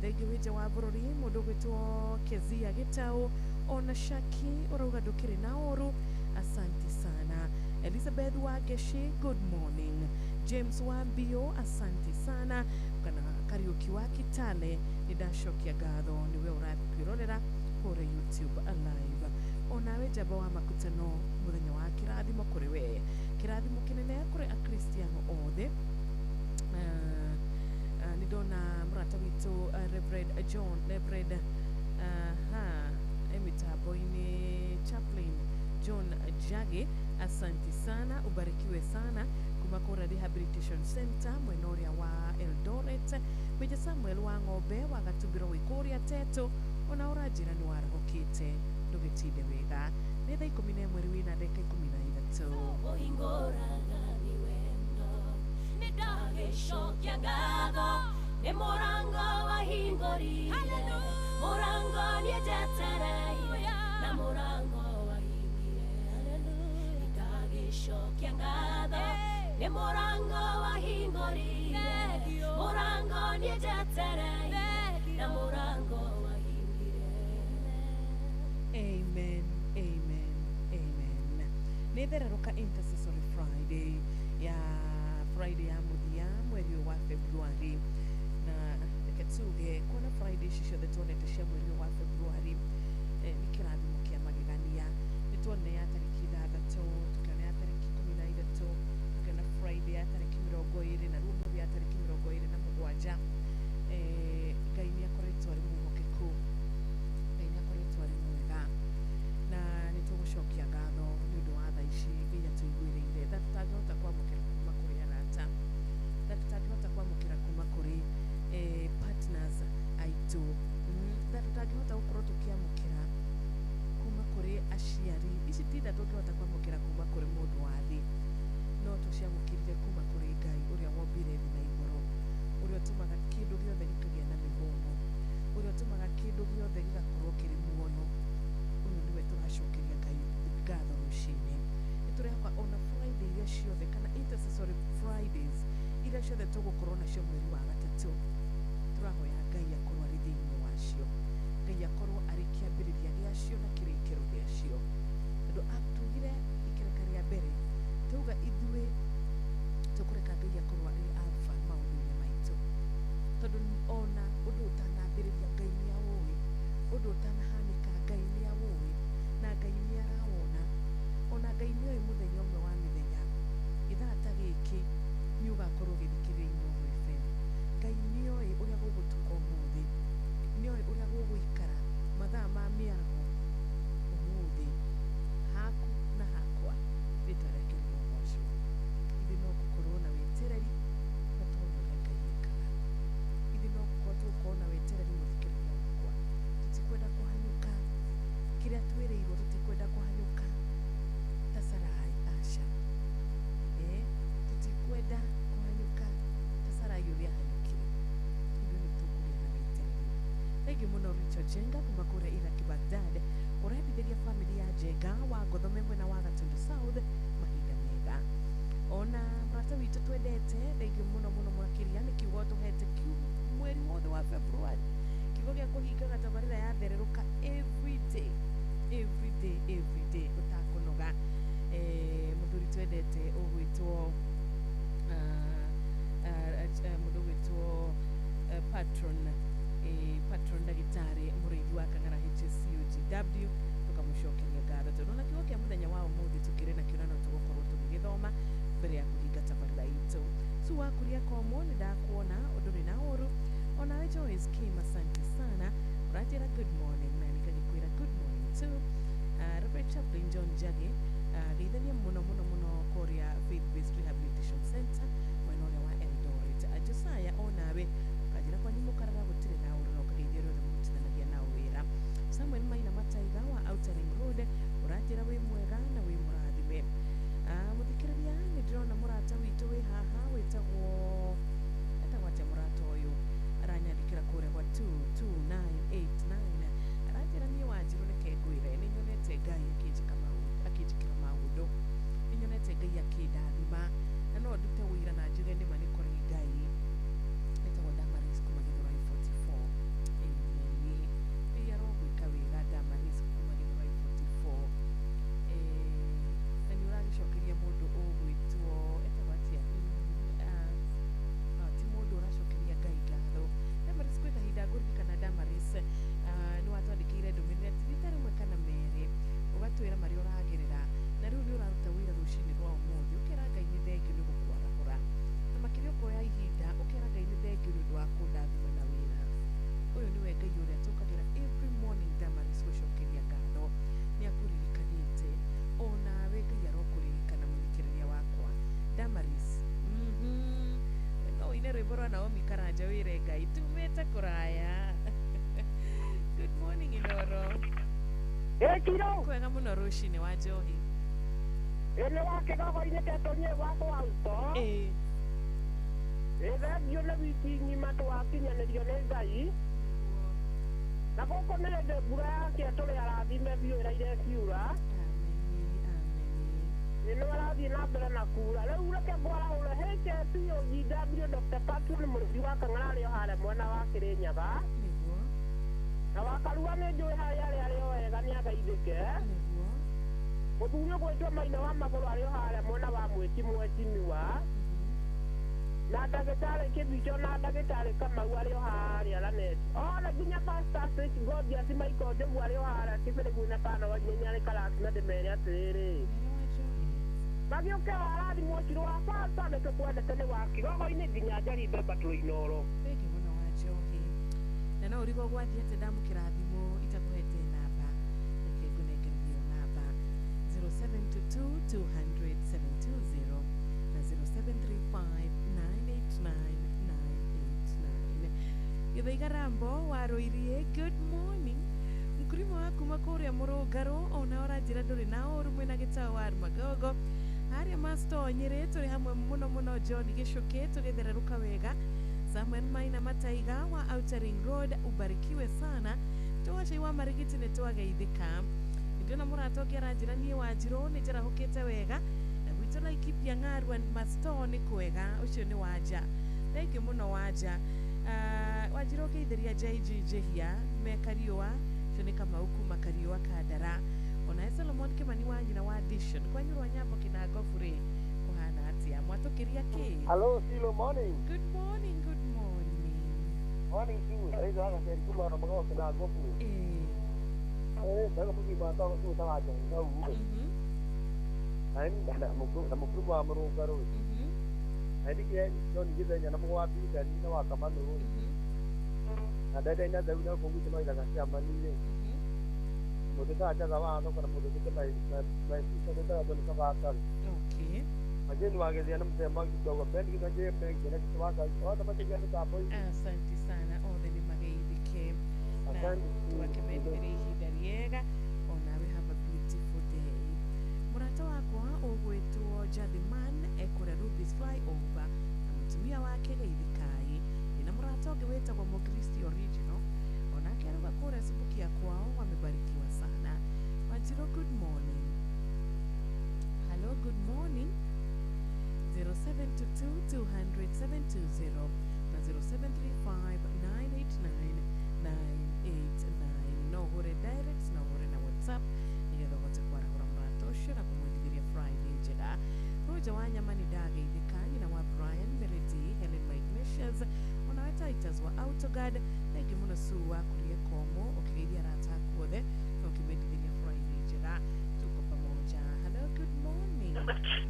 Thengi wĩnja wa bũrũri, mũndũ ũgwĩtwo Kezia Gĩtaũ, ona Shaki ũrauga ndũkĩrĩ na ũru, asante sana. Elizabeth Wangeshi, good morning. James Wambio, asante sana. Kana Kariuki wa Kitale, nĩ ndacokia ngatho nĩwe ũratwĩrorera kũrĩa YouTube live. Onawe njamba wa makutano, mũthenya wa kĩrathimo kũrĩ we, kĩrathimo kĩnene kũrĩ akristiano othe. Nĩ ndona mũrata witũ Reverend John, Reverend mĩtambo-inĩ Chaplain John Jage, asante sana, ubarikiwe sana kuma kũrĩa Rehabilitation Center mwena ũrĩa wa Eldoret. Major Samuel wa Ng'ombe wa Gatumbĩro wĩ kũrĩa Teto, ona ũranjĩra nĩ warahũkĩte, ndũgĩtinde wega. Nĩ thaa 11 rĩu ina ndagĩka 13. Ũhingũraga nĩ wendo, nĩ ndagĩcokia ngatho nĩ mũrango wahingũrire, mũrango niĩ njetereire, na mũrango wahingire. Nĩ ndagĩcokia ngatho nĩ mũrango wahingũrire, mũrango niĩ njetereire, na mũrango wahingire. Amen, amen, amen. Nĩ thererũka Intercessory Friday ya Friday ya mũthia mweri ũyũ wa February, na reke tuge kuona Friday ici ciothe tuonete cia mweri ũyũ wa February nĩ kĩrathimo kĩa magegania. Nĩ tuonire ya tarĩki 6, tũkĩona ya tarĩki 13, tũkĩona Friday ya tarĩki 20, na rĩu ũmũthĩ ya tarĩki 27. Ngai nĩ akoretwo arĩ mwĩhokeku, Ngai nĩ akoretwo arĩ mwega, na nĩ tũgũcokia ngatho nĩ ũndũ wa tha ici Ngai atũiguĩrĩire, tha tũtangĩhota kwamũkĩra kuma kũrĩ arata, tha tũtangĩhota kwamũkĩra kuma kũrĩ partners aitũ, tha tũtangĩhota gũkorwo tũkĩamũkĩra kuma kũrĩ aciari. Ici ti tha tũngĩhota kwamũkĩra kuma kũrĩ mũndũ wa thĩ, no tũciamũkĩrire kuma kũrĩ Ngai ũrĩa wombire thĩ na igũrũ, ũrĩa ũtũmaga kĩndũ gĩothe gĩkagĩa na mĩhũmũ, ũrĩa ũtũmaga kĩndũ gĩothe gĩgakorwo kĩrĩ muoyo. Ũyũ nĩwe tũracokeria Ngai ngatho rũcinĩ. Nĩ tũrehoka ona Friday iria ciothe kana Intercessory Fridays iria ciothe tũgũkorwo nacio mweri wa gatatũ, tũrahoya Ngai akorwo arĩ thĩinĩ wacio, Ngai akorwo arĩ kĩambĩrĩria gĩacio na kĩrĩkĩro gĩacio. Tondũ atugire ikereka rĩa mbere tauga ithuĩ tũkũreka Ngai akorwo arĩ alpha maũndũ-inĩ maitũ, tondũ ona ũndũ ũtanambĩrĩria Ngai nĩ aũĩ, ũndũ ũtanahanĩka Ngai nĩ aũĩ, na Ngai nĩ arawona. Ona Ngai nĩ oĩ mũthenya ũmwe wa mĩthenya gĩthaa ta gĩkĩ nĩ ũgakorwo ũgĩthikĩrĩria Inooro FM. Ngai nĩ oĩ Rachel Jenga kuma kũrĩa Iraq Baghdad, ũrendithĩria family ya Jenga wa Ngothome mwena wa Gatundu South mahinda mega. Ona mũrata witũ twendete, thengiũ mũno mũno makĩria nĩ kiugo tũhete mweri wothe wa February, kiugo gĩa kũhingaga tabarĩra ya thererũka every day, every day, every day ũtakũnoga. Mũthuri twendete ũgwĩtwo mũndũ ũgwĩtwo patron, patron ndagĩtarĩ mũrĩithi wa Kang'ara HSCOGW, tũkamũcokeria ngatho tondũ ona kiugo kĩa mũthenya wa ũmũthĩ tũkĩrĩ nakĩo na no tũgũkorwo tũgĩgĩthoma mbere ya kũhinga tabarĩra itũ. Su wakuria komo nĩ ndakuona ũndũrĩ na ũru. Onawe Joyce Kim, asante sana, ũranjĩra good morning na nĩngagĩkwĩra good morning too. Robert Chaplain John Njagi, geithania mũno mũno mũno kũrĩa Faith Based Rehabilitation Center mwena ũrĩa wa Eldoret. Josiah, onawe ũkanjĩra kwanyu mũkaraga gũtirĩ na ũru na ũkageithia arĩa othe mũrutithanagia nao wĩra. Samuel Maina Mataiga wa Outer Ring Road, ũranjĩra wĩ mwega na wĩ mũrathime. Mũthikĩrĩria, nĩ ndĩrona mũrata witũ wĩ haha wĩtagwo etagwo atĩa mũrata ũyũ aranyandĩkĩra kũrĩa gwa 22989, aranjĩra niĩ Wanjirũ reke ngwĩre nĩ nyonete Ngai akĩnjĩka maũndũ, akĩnjĩkĩra maũndũ, nĩ nyonete Ngai akĩndathima na no ndute wĩira na njuge nĩma nĩ kũrĩ Ngai. Ĩtagwo Damaris kuma Githurai 44. Amen. Ngai arogwĩka wega Damaris kuma Githurai 44. Na nĩ ũragĩcokeria mũndũ ũgwĩtwo etagwo atĩa, ti mũndũ ũracokeria Ngai ngatho. Damaris, kwĩ kahinda ngũririkana Damaris, nĩ watwandĩkĩire ndũmĩrĩri ti rita rĩmwe kana merĩ, ũgatwĩra marĩa ũragerera na rĩu nĩ ũraruta wĩra rũcinĩ rwa ũmũthĩ, ũkera Ngai nĩ thengio nĩ gũkwarahũra, na makĩria ũkoya ihinda ũkera Ngai nĩ thengio nĩ ũndũ wa kũndathima na wĩra ũyũ. Nĩwe Ngai ũrĩa tũkagĩra every morning Damaris gũcokeria ngatho, nĩ akũririkanĩte. Onawe Ngai arokũririkana mũthikĩrĩria wakwa Damaris. No ũine rwĩmbo rwa Naomi Karanja wĩre Ngai tumĩte kũraya. Good morning Inoro. Ĩkiro kwega mũno rũcinĩ wa Njohi. Ĩnĩ wa kĩgogo-inĩ ketũnyie gwakwa auto. Ĩ thengio nĩ wiki ng'ima twakinyanĩrio nĩ Ngai, na gũkũ nĩ hĩndĩ mbura yake tũrĩ arathime biũ ĩraire ĩkiura. Ĩ nĩ arathiĩ na mbere na kura rĩu, reke ngwarahũre HSCOGW Dr. Patron mũrĩithi wa Kang'ara arĩ o harĩa mwena wa Kĩrĩnyaga, na wakarua nĩ njũĩ harĩa arĩ arĩ o wega nĩ ageithĩke. Mũthuri ũgwĩtwo Maina wa Magũrũ arĩ o harĩa mwena wa Mwĩti mwecimiwa, na ndagĩtarĩ Kĩbicho na ndagĩtarĩ Kamau arĩ o harĩa Lanet, ona nginya Pastor Faith Godias Michael Njogu arĩ o harĩa Kĩbĩrĩgu na kana wa Nyanya karasi, na ndĩmere atĩrĩrĩ magĩũke warathimwo Cirũ wa baba nĩ tũkwendete nĩ wa Kĩgogo-inĩ nginya Njari Mbemba tũrĩ Inooro. Thengiũ mũno wa Njohi, na no ũrigwo gwathiĩ atĩ ndamũkĩra thimũ itakũhete namba, reke ngũnengererie ĩyo namba 0722 200 720 na 0735 989 989. Gĩthaiga Rambo wa Rũiriĩ, good morning. Mkulima wa kuma kũrĩa Mũrũngarũ, ona ũranjĩra ndũrĩ na ũru mwĩna gĩtaũ wa Magogo harĩa Masto Nyĩrĩ, tũrĩ hamwe mũno mũno. John Gĩcũkĩ, tũgĩthererũka wega. Samuel Maina Mataiga wa Outer Ring Road, ubarikiwe sana. Tũgacai wa Marigiti nĩ twageithĩka. Ndĩrona mũrata ũngĩ aranjĩra niĩ Wanjirũ nĩ njarahũkĩte wega na gwitũ Laikipia Ng'arua Masto nĩ kwega. Ũcio nĩ Wanja, thengiũ mũno Wanja. Wanjirũ ũgeithĩria JG Njĩhia me Kariũa, ũcio nĩ Kamau kuma Kariũa Kandara. Onawe Solomon Kimani wa nyina wa Dishon kwanyu rwa Nyambo Kĩnangobu rĩ, kũhana atĩa, mwatũkĩria kĩ? Hello, Silo, morning. Good morning, good morning. Morning too. Aitha gaceri kuma na magogo Kĩnangobu. Ndaga mũgima tago tu tawaja hau. Na mũkuru wa Mũrũngarũ. Na ndikire John Githenya na mũgwa Peter na wa Kamanu. Na ndende ina thau na kũgucia maithaga ciamanire. Mũndũ tajaga wa thoko na mũndũ gĩte mai mai tata John Kabata. Okay. Majeni wagethia na msema kidogo bendi kitaje mengi na kitu waka wata makiga mitambo. Asante sana othe nĩ mageithĩke na twakĩmendere ihinda rĩega. Onawe have a beautiful day. Mũrata wakwa ũgwĩtwo Jathiman ekũrĩa Rubis Flyover na mũtumia wake geithĩkai. Ndĩna mũrata ũngĩ wĩtagwo Mũkristi Original, onake arauga kũrĩa Wanyama nĩ ndageithĩka, nyina wa Brian Meredi, Helen Ignatius, onawe Titus wa Autoguard, thengi mũno Sue wa kũrĩa Komo, ũkĩgeithia arata aku othe na ũkĩmendithĩria Friday njega. Tuko pamoja. Hello, good morning.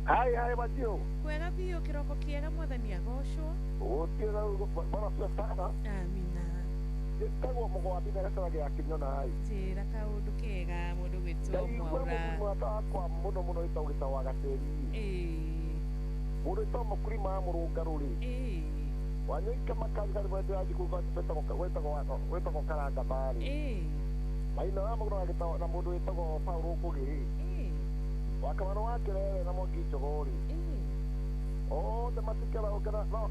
Hai hai Matiu. Kwega biũ, kĩroko kĩega, mwathani agocwo. Gũtirĩ na bwana sio sana. Amina. Njĩtagwo Mũgwambi na gĩcara gĩa Kĩnyona hai. Njĩra kaũndũ kega mũndũ gwĩtwo Mwaura. Mũrata wakwa mũno mũno wĩtagwo Gĩtaũ wa Gatĩri. Mũndũ wĩtagwo Mũkurima wa Mũrũngarũ rĩ. Wanyoika makari karĩ mwendwa wa njikũ wĩtagwo Karanga Marĩ. Maina wa Mũgũrũ wa Gĩtaũ na mũndũ wĩtagwo Paũlũ Ngũgĩ rĩ. Wakamano wa Kĩrere na Mwangi Njogoo rĩ. Othe matikĩarahũke no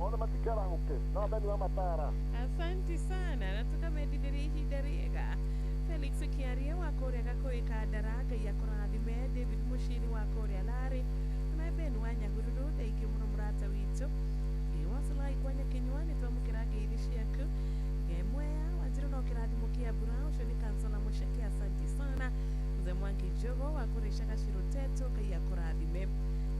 othe matikĩarahũke no Beni wa Matara. Asante sana na tukamendithĩria ihinda rĩega. Felix Kiaria wa kũrĩa Gakũĩ Kandara, Ngai akũrathime. David Mushiri wa kũrĩa Larĩ, ona Ben wa Nyahururu, thengiũ mũno mũrata witũ. Wasalai kwa Nyakinyua, nĩ twamũkĩra ngeithi ciaku. Ngemwea Wanjiru no kĩrathimo kĩa mbura, ũcio nĩ kansona Mũceke, asante sana. Mzee Mwangi Njogo wa kũrĩa Icagaciro Teto, Ngai akũrathime.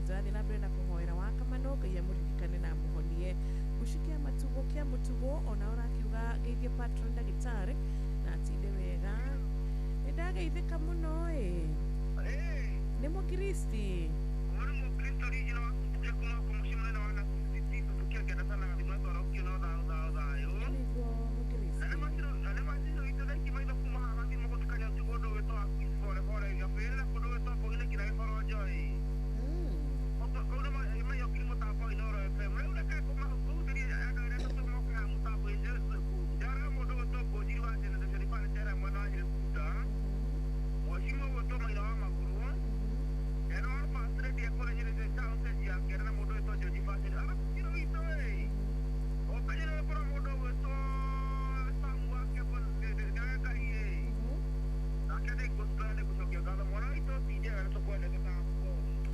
Tũrathiĩ na mbere na kũhoera Wakamano, Ngai amũririkane na amũhonie. Mũcikia matugo kĩa mũtugo ona ũrakiuga ngeithie patron ndagĩtarĩ na atinde wega. Nĩ ndageithĩka mũno ĩ. Nĩ mũkristi. Nĩguo mũkristi.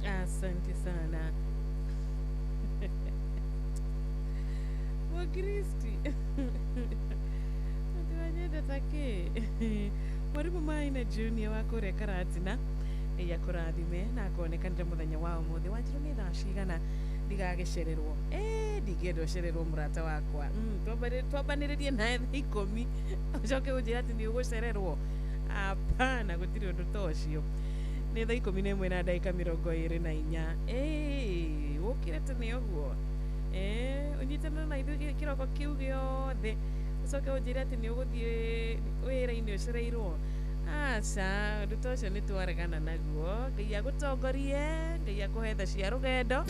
Asante sana. Mũkristi. Ndĩranyenda take. Mwarimu Maina Junior wa kũrĩa Karatina Ngai akũrathime na akonekanire mũthenya wa ũmũthĩ. Wanjiru nĩ thaa cigana ndigagĩcererwo? Ndingĩenda ũcererwo mũrata wakwa. Twambanĩrĩrie nawe thaa 10 ũcoke ũnjĩre atĩ nĩ ũgũcererwo. Hapana, gũtirĩ ũndũ ta ũcio. Nĩ thaa 11 na ndagĩka 24. Ũkĩre tene ũguo. Ũnyitanĩre na ithuĩ kĩroko kĩu gĩothe ũcoke ũnjĩre atĩ nĩ ũgũthiĩ wĩra-inĩ ũcereirwo. Aca, ũndũ ta ũcio nĩ twaregana naguo. Ngai agũtongorie, Ngai akũhe tha cia rũgendo.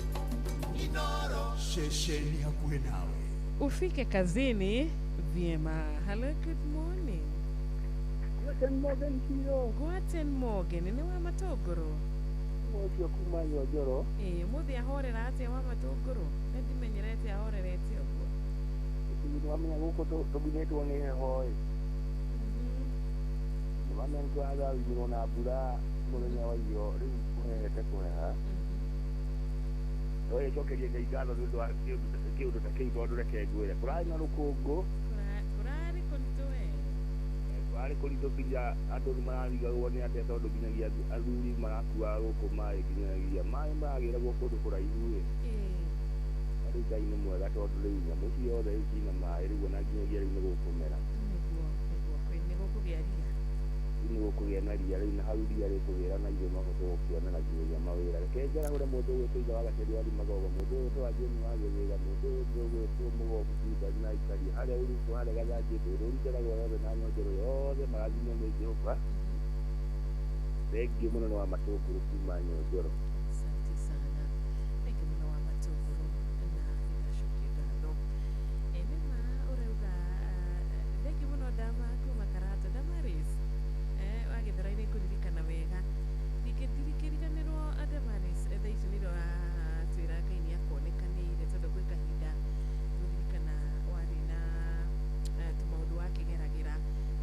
Ceceni hakuhĩ nawe. Ufike kazini vyema. Hello, good morning. Guten Morgen Kiro. Guten Morgen. Nĩ wa Matũngũrũ. Ũcio kuma Nyonjoro. Mũthĩ ahorera atĩa wa Matũngũrũ? Nĩ ndimenyerete ahorerete ũguo. Nĩ wamenya gũkũ tũminĩtwo nĩ heho ĩ. Nĩ wamenya nĩ tũratharirwo na mbura mũthenya wa irio, rĩu kũhehete kũheha. No ĩcokerie Ngai ngatho nĩ ũndũ wa kĩũndũ ta kĩu, tondũ reke ngwĩre kũrarĩ na rũkũngũ. Kũrarĩ kũritũ we. Kũrarĩ kũritũ nginya andũ nĩ mararigagwo nĩ atĩa, tondũ nginyagia athuri marakuaga gũkũ maĩ, nginyagia maĩ maragĩragwo kũndũ kũraihu ĩ. Rĩu Ngai nĩ mwega tondũ rĩu nyamũ ciothe rĩu ciina maĩ rĩu ona nginyagia rĩu nĩ gũkũmera. Nĩguo nĩ gũkũgĩa ria. Rĩu nĩ gũkũgĩa na ria rĩu, na hau ria rĩkũgĩra na ithuĩ no tũgũkĩonera nginyagia mawĩra. Reke njarahũre mũndũ ũgwĩtwo Ithe wa Gaceri wa Magogo, mũndũ ũgwĩtwo Wajeni wa Gĩthĩga, mũndũ ũgwĩtwo Mũgobu Bindani na aikari harĩa Uruku, harĩa Gathanjĩ, Ndũrũri, Njaragwa yothe na Nyonjoro yothe marathimwo nĩ Jehova. Thengiũ mũno nĩ wa Matũngũrũ kuma Nyonjoro. Asante sana. Thengiũ mũno wa Matũngũrũ na nĩndacokia ngatho. Nĩma ũrauga thengiũ mũno Dama kuma Karata. Damaris wa Gĩthũrai-inĩ ngũririkana wega. Ndirikĩriganĩrwo Damaris thaa ici nĩrĩo atwĩra Ngai nĩ akuonekanĩire, tondũ gwĩ kahinda ngũririkana warĩ na tũmaũndũ wakĩgeragĩra,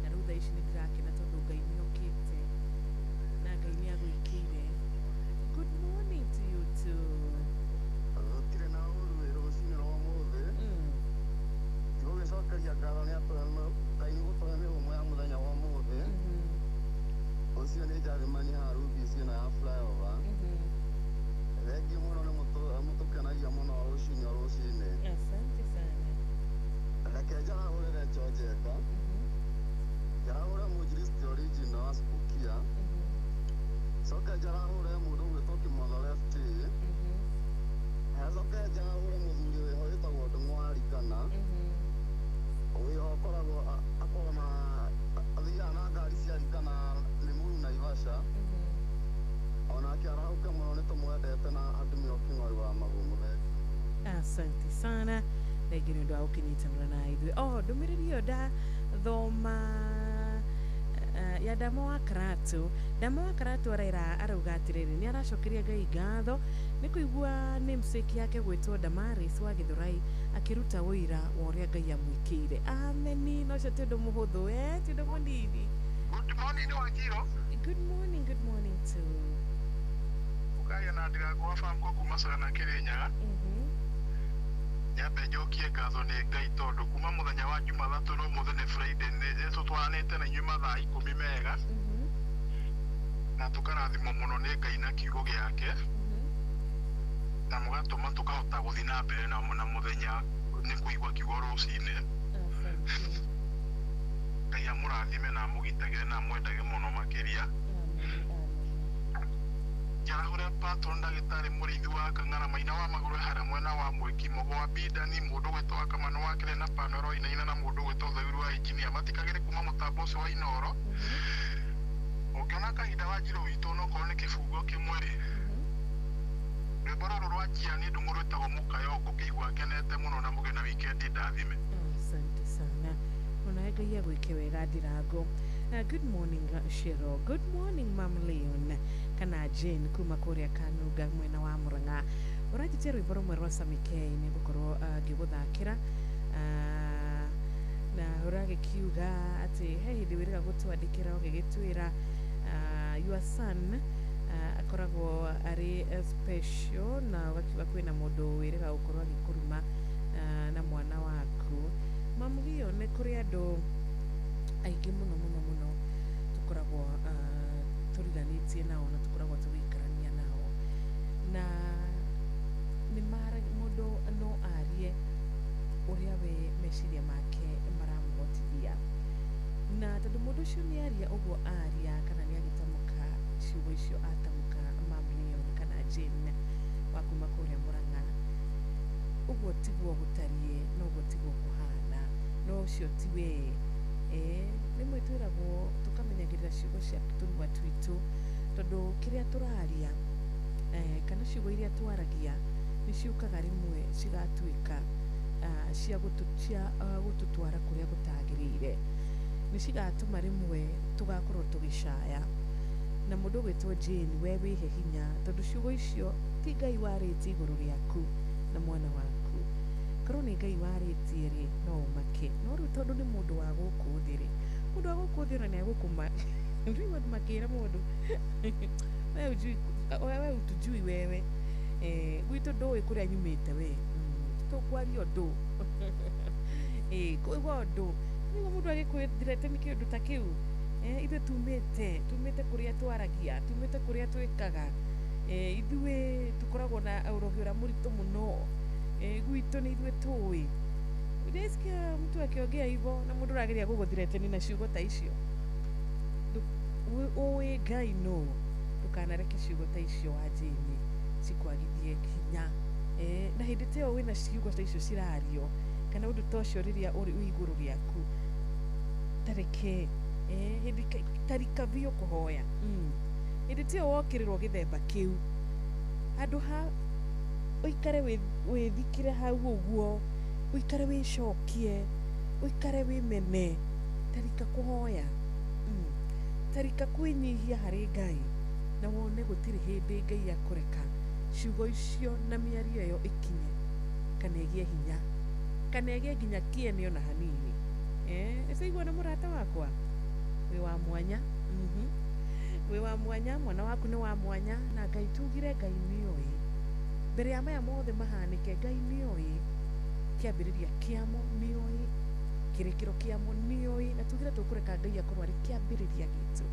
na rĩu thaa ici nĩ ndĩrakena tondũ Ngai nĩ okĩte na Ngai nĩ agwĩkĩire. Good morning to you too. Gũtirĩ na ũru wĩ rũcinĩ rwa ũmũthĩ. Tũgũgĩcokeria ngatho nĩ atũhe Ngai nĩ gũtũhe mĩhũmũ ya mũthenya wa ũmũthĩ. Ũcio nĩ Njathimani haha Rubis ĩno ya flyover. Thengiũ mũno nĩ mũtũkenagia mũno rũcinĩ o rũcinĩ. Asante sana. Reke njarahũrĩre Njonjenga. Njarahũre Mũnjiristi original wa Spukia. Coke njarahũre mũndũ ũgwĩtwo Kĩmotho Lefty. Coke njarahũre mũthuri wĩho wĩtagwo Ndung'u wa Ringana. Wĩho akoragwo akoragwo na athiaga na ngari cia Ringana Limuru Naivasha. Onake arahũke mũno nĩ tũmwendete na andumio Kĩng'ori wa Magumu. Asante sana thengiũ nĩ ũndũ wa gũkĩnyitanĩra na ithuĩ. Oh, ndũmĩrĩri ĩyo ndathoma ya Ndama wa Karatu. Ndama wa Karatu araira arauga atĩrĩrĩ, nĩ aracokeria Ngai ngatho nĩ kũigua namesake yake gwĩtwo Damaris wa Gĩthũrai akĩruta ũira wa ũrĩa Ngai amwĩkĩire. Ameni. No ũcio ti ũndũ mũhũthũ, ti ũndũ mũnini. Good morning Wanjiro. Good morning, good morning too. Ũkaria na Ndirango wa Bamko kuma Sagana Kĩrĩnyaga. Nyambe njokie ngatho nĩ Ngai tondũ kuma mũthenya wa Jumathatũ no mũthĩ nĩ Friday nĩ tũtwaranĩte na inyuĩ mathaa 10 mega. Na tũkarathimwo mũno nĩ Ngai na kiugo gĩake. Na mũgatũma tũkahota gũthiĩ na mbere na mũthenya nĩ kũigua kiugo rũcinĩ. Ngai amũrathime na amũgitagĩre na amwendage mũno makĩria. Njarahũre patron ndagĩtarĩ mũrĩithi wa Kang'ara maina wa magũrũ harĩa mwena wa Mwĩki Mũgo wa Bindani mũndũ ũgwĩtwo wa Kamano wa Kĩrĩ na Panoro inaina na mũndũ ũgwĩtwo Theuru wa injinia matikagĩre kuma mũtambo ũcio wa Inoro. Ũngĩona kahinda Wanjirũ witũ onokorwo nĩ kĩbungo kĩmwe rĩ, rwĩmbo rũrũ rwa Njiani Ndung'u rwĩtagwo Mũkayo ngũkĩigua ngenete mũno na mũgĩe na wikendi ndathime. Asante sana. Onawe Ngai agwĩke wega Ndirango. Good morning Shiro. Good morning Mam Leon kana Jane kuma kũrĩa Kanunga mwena wa Murang'a. Ũranjĩtie rwĩmbo rũmwe rwa Sami K nĩ ngũkorwo ngĩgũthakĩra. Na ũragĩkiuga atĩ he hĩndĩ wĩrĩga gũtwandĩkĩra ũgĩgĩtwĩra your son akoragwo arĩ special na ũgakiuga kwĩna mũndũ wĩrĩga gũkorwo agĩkũruma na mwana waku. Mam Leon, nĩ kũrĩ andũ aingĩ mũno mũno mũno tũkoragwo tũriganĩtie nao na tũkoragwo tũgĩikarania nao na nĩ mũndũ no arie ũrĩa we meciria make maramũhotithia, na tondũ mũndũ ũcio nĩ aria ũguo aria kana nĩ agĩtamũka ciugo icio atamũka Mam Leon kana Jane wa kuma kũrĩa Murang'a, ũguo tiguo gũtariĩ na ũguo tiguo kũhana, no ũcio ti we. Rĩmwe twĩragwo tũkamenyagĩrĩra ciugo cia tũnua twitũ tondũ kĩrĩa tũraria kana ciugo iria twaragia nĩ ciũkaga rĩmwe cigatuĩka cia gũtũtwara kũrĩa gũtagĩrĩire, nĩ cigatũma rĩmwe tũgakorwo tũgĩcaya. Na mũndũ ũgwĩtwo Jane, we wĩhe hinya tondũ ciugo icio ti Ngai warĩtie igũrũ rĩaku na mwana waku. Korwo nĩ Ngai warĩtie rĩ, no ũmake, no rĩu tondũ nĩ mũndũ wa gũkũ thĩ rĩ, mũndũ wa gũkũ thĩ ona nĩ agũkũma. Rĩu andũ makĩra mũndũ wewe ujui, wewe utujui wewe gwitũ ndũĩ kũrĩa nyumĩte we, tũkwaria ũndũ kũigua ũndũ nĩguo mũndũ agĩkwĩthirete nĩ kĩũndũ ta kĩu. Ithuĩ tumĩte kũrĩa twaragia, tumĩte kũrĩa twĩkaga, ithuĩ tũkoragwo na ũrogi ũrĩa mũritũ mũno, gwitũ nĩ ithuĩ tũĩ. Unasikia mtu akiongea hivyo na mũndũ ũrageria gũgũthireteni na ciugo ta icio, ũĩ Ngai no ndũkanareke ciugo ta icio wa Jane cikwagithie hinya. Na hĩndĩ ta ĩyo wĩna ciugo ta icio cirario kana ũndũ ta ũcio rĩrĩa ũrĩ igũrũ rĩaku, tareke hĩndĩ tarika biũ kũhoya. Hĩndĩ ta ĩyo wokĩrĩrwo gĩthemba kĩu, handũ ha ũikare wĩthikĩre hau ũguo, ũikare wĩcokie, ũikare wĩmene, tarika kũhoya, tarika kwĩnyihia harĩ Ngai, na wone gũtirĩ hĩndĩ Ngai akũreka ciugo icio na mĩario ĩyo ĩkinye kana ĩgĩe hinya kana ĩgĩe nginya kĩene ona hanini. Nĩcaigua na mũrata wakwa wĩ wa mwanya, wĩ wa mwanya, mwana waku nĩ wa mwanya, na Ngai tugire Ngai nĩoĩ mbere ya maya mothe mahanĩke, Ngai nĩoĩ kĩambĩrĩria kĩamo nĩoĩ kĩrĩkĩro kĩamo nĩoĩ, na tugire tũkũreka Ngai akorwo arĩ kĩambĩrĩria gitũ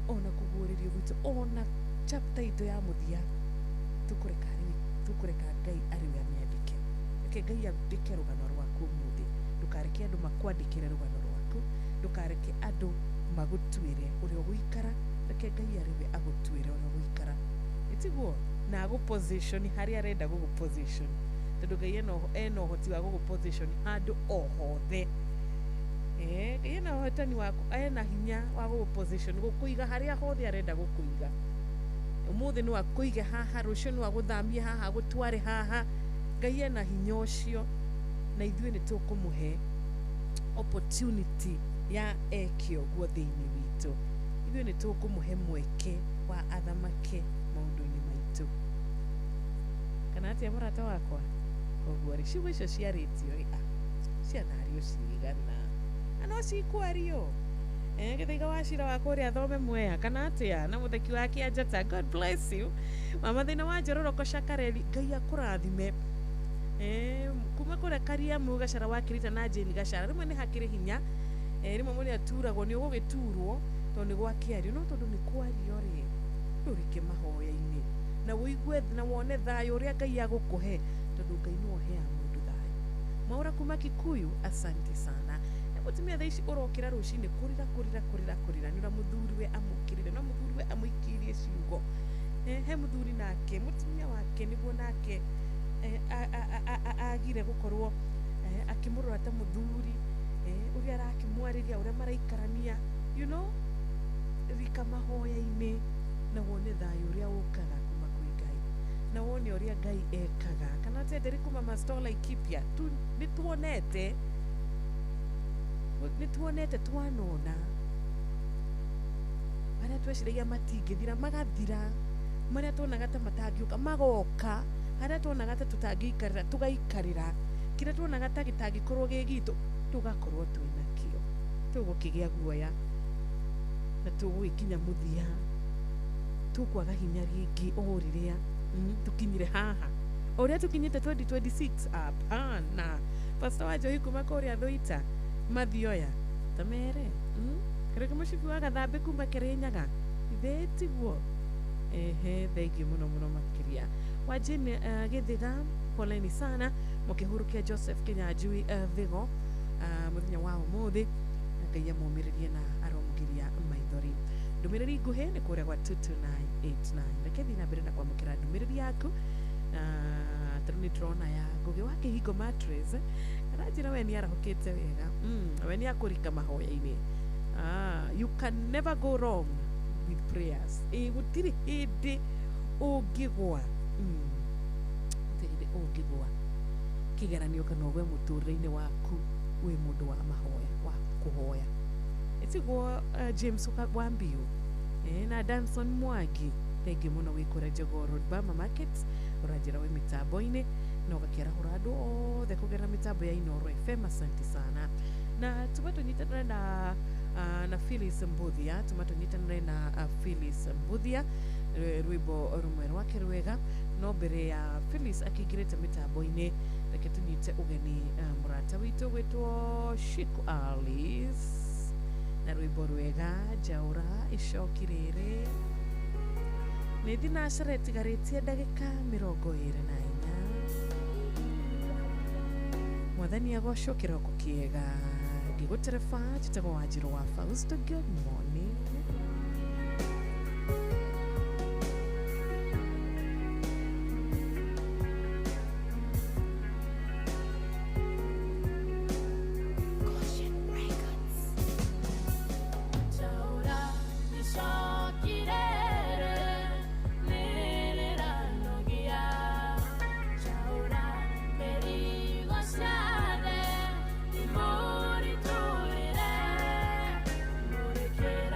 ona kũguũrĩrio gwitũ ona chapter itũ ya mũthia. Tũkũreka tũkũreka Ngai arĩ we amĩandĩke. Reke Ngai andĩke rũgano rwaku ũmũthĩ. Ndũkareke andũ makwandĩkĩre rũgano rwaku, ndũkareke andũ magũtuĩre ũrĩa ũgũikara. Reke Ngai arĩ we agũtuĩre ũrĩa ũgũikara, ĩtiguo na agũ position harĩa arenda gũgũ position, tondũ Ngai ena ũhoti wa gũgũ position handũ o hothe. Ngai ena ũhotani wa ena hinya wa gũgũ position, gũkũiga harĩa hothe arenda gũkũiga. Ũmũthĩ no akũige haha, rũciũ no agũthamie haha, agũtware haha. Ngai ena hinya ũcio, na ithuĩ nĩ tũkũmũhe opportunity ya eke ũguo thĩinĩ witũ. Ithuĩ nĩ tũkũmũhe mweke wa athamake maũndũ-inĩ maitũ, kana atĩa, mũrata wakwa? Koguo rĩ, ciugo icio ciarĩtio rĩ, cianario cigana na no cikwario. Gĩthaiga wa cira wa kũrĩa thome Mwea, kana atĩa, na mũtheki wa Kĩanjata, God bless you. Mama thĩna wa Njororoko Cakareli, Ngai akũrathime. Kuma kũrĩa Kariamu Gacara wa Kirita na Jane Gacara, rĩmwe nĩ hakĩrĩ hinya. Rĩmwe mũndũ aturagwo, nĩ ũgũgĩturwo tondũ nĩ gwakĩario, no tondũ nĩ kwario rĩ, ndũrike mahoya-inĩ na ũigue na wone thayũ ũrĩa Ngai agũkũhe, tondũ Ngai nĩwe ũheaga mũndũ thayũ. Mwaura kuma Kikuyu, asante sana. Na mũtumia thaa ici ũrokĩra rũcinĩ kũrĩra kũrĩra kũrĩra kũrĩra nĩ ũrĩa mũthuriwe amũkĩrĩre, no mũthuriwe amũikĩirie ciugo. He mũthuri nake mũtumia wake nĩguo nake agire gũkorwo akĩmũrora ta mũthuri, ũrĩa arakĩmwarĩria, ũrĩa maraikarania, rika mahoya-inĩ na wone thayũ ũrĩa ũkaga kuma kwĩ Ngai, na wone ũrĩa Ngai ekaga. Kana atenderi kuma Mastola Laikipia, nĩ tuonete, nĩ tuonete, twanona marĩa tweciragia matingĩthira magathira, marĩa tuonaga ta matangĩũka magoka, harĩa tuonaga ta tũtangĩikarĩra tũgaikarĩra, kĩrĩa tuonaga ta gĩtangĩkorwo gĩ gitũ tũgakorwo twĩ nakĩo. Tũgũkĩgĩa guoya na tũgũgĩkinya mũthia, tũkwaga hinya rĩngĩ o rĩrĩa tũkinyire haha, o ũrĩa tũkinyĩte 2026. Hapana. Pastor wa Njohi kuma kũrĩa Thũita Mathioya, tamere kĩrĩkĩ mũcibi wa Gathambĩ kuma Kĩrĩnyaga, ithe tiguo. Ehe, thengiũ mũno mũno makĩria. Wa Jane Gĩthiga, poleni sana mũkĩhurũkia Joseph Kinyanjui Thigo mũthenya wa ũmũthĩ. Ngai amũmĩrĩrie na aromũgiria maithori. Ndũmĩrĩri nguhĩ nĩ kũrĩa gwa 22989. Reke thiĩ na mbere na kwamũkĩra ndũmĩrĩri yaku, tondũ nĩ ndĩrona ya Ngũgĩ wa Kĩhingo Mattress. Aranjĩra we nĩ arahũkĩte wega, we nĩ akũrika mahoya-inĩ. You can never go wrong with prayers. Gũtirĩ hĩndĩ ũngĩgwa, gũtirĩ hĩndĩ ũngĩgwa kĩgeranio kana ũgwe mũtũrĩre-inĩ waku wĩ mũndũ wa mahoya, wa kũhoya. Ĩtiguo James Wambiũ na Danson Mwangi, thengiũ mũno wĩ kũrĩa Jogoo Road Bama Market, ũranjĩra wĩ mĩtambo-inĩ na ũgakĩarahũra andũ othe kũgerera mĩtambo ya Inooro FM. Asante sana. Na tuma tũnyitanĩre na Phyllis Mbuthia, tuma tũnyitanĩre na Phyllis Mbuthia rwĩmbo rũmwe rwake rwega. No mbere ya Phyllis akĩingĩrĩte mĩtambo-inĩ, reke tũnyite ũgeni mũrata witũ gwĩtwo Shiku Alice na rwĩmbo rwega Njaũra icoki rĩrĩ. Nĩ thinacara ĩtigarĩtie ndagĩka 24. Mwathani agocwo. Kĩroko kĩega, ngĩgũtereba njĩtagwo Wanjirũ wa Fausto. Good morning. Njaũra icoki rĩrĩ nĩrĩranogia, njaũra mĩrigo ciothe imũritũhĩre, mũrĩkĩra.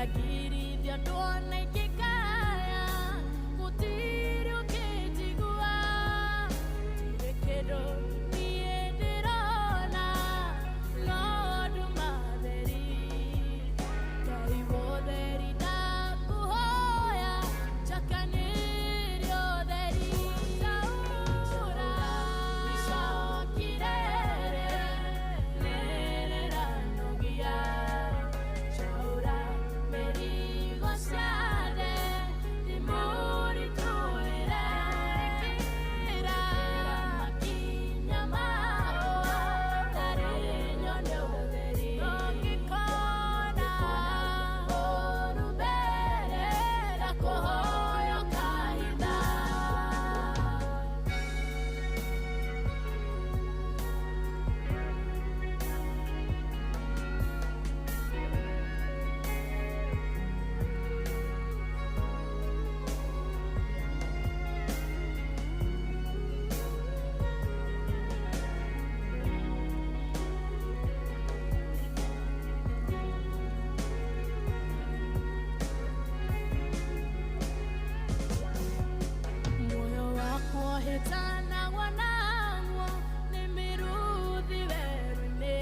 Ndagirithio ndona ikĩkaya gũtirĩ ũkĩnjigua ndirĩ kĩndũ niĩ ndĩrona no nduma theri Ngai wotheri ndakũhoya njakanĩrie ũtheri Taũra icokire nĩrĩranogia Chaura mĩrigo ciothe ndĩmũritũhĩre Ĩkĩra makinya makwa ndarĩ nyone ũtheri Ũngĩkona ũũru mbere ndakũhoya ũkahitha. Moyo wakwa ũhĩtanagwo naguo nĩ mĩrũthi werũ-inĩ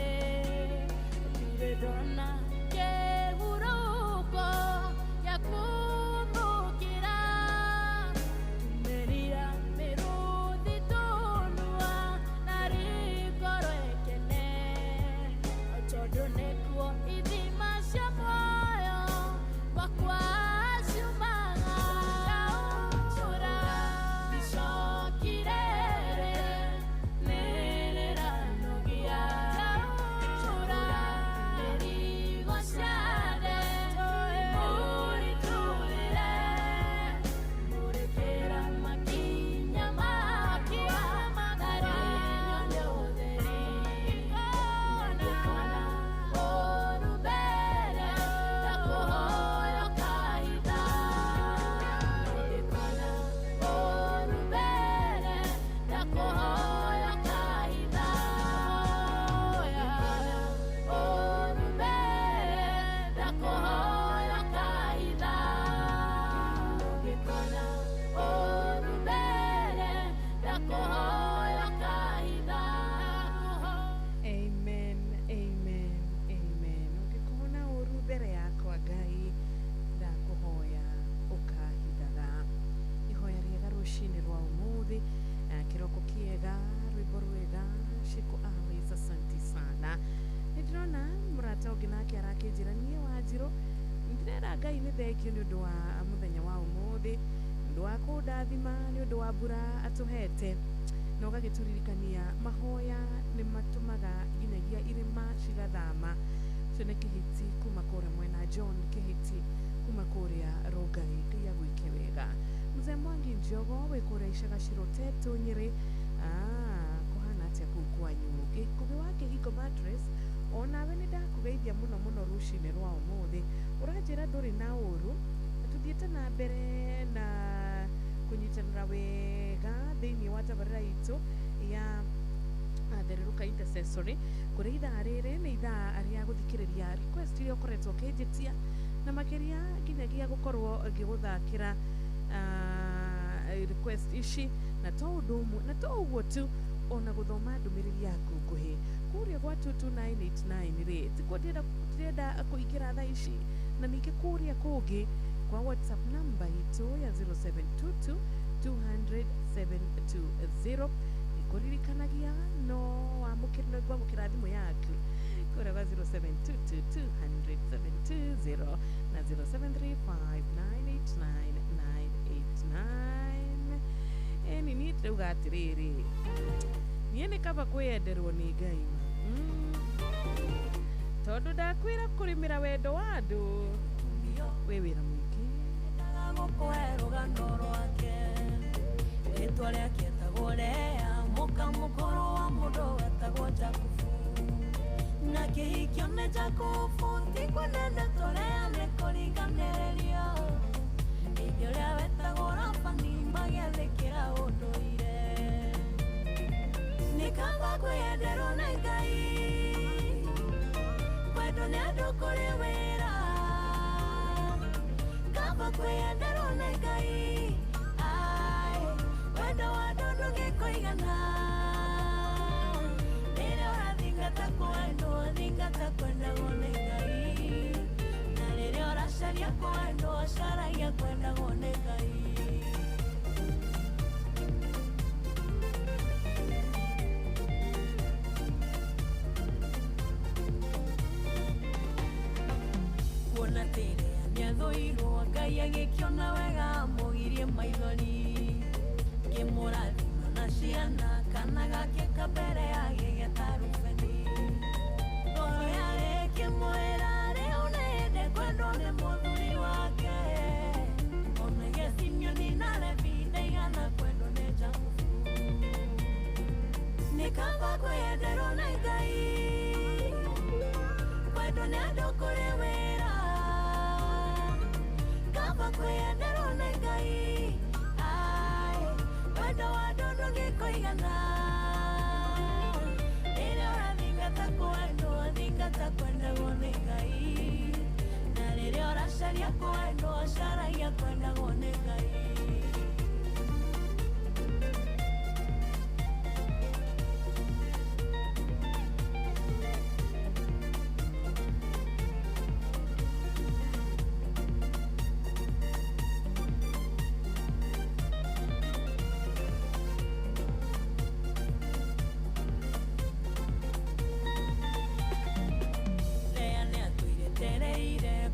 ndirĩ ndona kĩhurũko gĩa kũmbũkĩra tumĩria mĩrũthi tũnua narĩ ngoro ĩkene tondũ nĩkuo ithima cia muoyo wakwa ciumaga. Taũra icokire nĩrĩranogia Taũra mĩrigo ciothe ndĩmũritũhĩre Mũrĩkĩra makinya makwa ndarĩ nyone ũtheri Ngĩkona ũũru mbere ndakũhoya ũkahitha Ngĩkona ũũru mbere ndakũhoya ũkahitha Ngĩkona ũũru mbere ndakũhoya ũkahitha Ngĩkona ũũru mbere ndakũhoya ũkahitha. Amen, amen, amen. Ũngĩkona ũru mbere yakwa Ngai ndakũhoya ũkahithaga. Ihoya rĩega rũcinĩ rwa ũmũthĩ, kĩroko kĩega, rwĩmbo rwega, Shiko Alice, asanti sana. Nĩ ndĩrona mũrata ũngĩ nake arakĩnjĩra niĩ Wanjirũ ndĩrera Ngai nĩ thengio nĩ ũndũ wa mũthenya wa ũmũthĩ, nĩ ũndũ wa kũndathima, nĩ ũndũ wa mbura atũhete na ũgagĩtũririkania mahoya nĩ matũmaga nginyagia irĩma cigathama. Ũcio nĩ Kĩhiti kuma kũrĩa mwena John Kĩhiti kuma kũrĩa Rongai. Ngai agwĩke wega. Mzee Mwangi Njogo wĩ kũrĩa Icaga Cirotetũ Nyĩrĩ. Kũhana atĩa kũu kwanyu? Gĩkũgĩ wa Kĩhingo Mattress onawe nĩ ndakũgeithia mũno mũno rũcinĩ rwa ũmũthĩ. Ũranjĩra ndũrĩ na ũru na tũthiĩte na mbere na kũnyitanĩra wega thĩinĩ wa tabarĩra itũ ya Thererũka Intercessory kũrĩ ithaa rĩrĩ nĩ ithaa rĩa gũthikĩrĩria request iria ũkoretwo ũkĩnjĩtia na makĩria nginyagia gũkorwo ngĩgũthakĩra request ici na to ũndũ ũmwe na to ũguo tu ona gũthoma ndũmĩrĩri yaku nguhĩ kũrĩa gwa 22989 rĩ tikuo ndĩrenda kũingĩra thaa ici na ningĩ kũrĩa kũngĩ kwa WhatsApp namba itũ ya 0722 200 720 nĩkũririkanagia no wamũkĩre no ngwamũkĩra thimũ yaku kũrĩa gwa 0722 200 720 na 0735 989 989. Ĩni niĩ ndĩrauga atĩrĩrĩ niĩ nĩ kaba kwĩyenderwo nĩ Ngai tondũ ndakwĩra kũrĩmĩra wendo wa andũ wĩ wĩra mũingĩ. Gũkũhe rũgano rwake rĩtwa rĩake etagwo Lea mũka mũkũrũ wa mũndũ wetagwo Jakubu na kĩhikio nĩ Jakubu ti kũnene tũrĩa nĩ kũringanĩrĩrio ithe ũrĩa wetagwo Labani magĩathĩkĩra ũndũire nĩ kaba kwĩyenderwo nĩ Ngai kwendwo nĩ andũ kũrĩ wĩra. Kwĩyenderwo nĩ Ngai ai wendo wa andũ ndũngĩkũigana rĩrĩa ũrathingata kwendwo thingata kwendagwo nĩ Ngai na rĩrĩa ũracaria kwendwo caragia kwendagwo nĩ Ngai. Kuona tĩrĩa nĩathũirwo Ngai agĩkĩona wega amũgirie maithori ngĩmũrathima na ciana kana gake kambere agĩgeta Rubeni ngoro yarĩ ĩkĩmwĩra rĩu nĩhĩndĩ kwendwo nĩ mũthuri wake onage Simeoni na Levi ndaigana kwendwo nĩ Jakubu nĩ kaba kwĩyenderwo nĩ Ngai kwendwo nĩ andũ kũrĩ wĩra kaba kwĩyenderwo nĩ Ngai ai wendo wa andũ ndũngĩkũigana rĩrĩa ũrathingata kwendwo thingata kwendagwo nĩ Ngai na rĩrĩa ũracaria kwendwo caragia kwendagwo nĩ Ngai.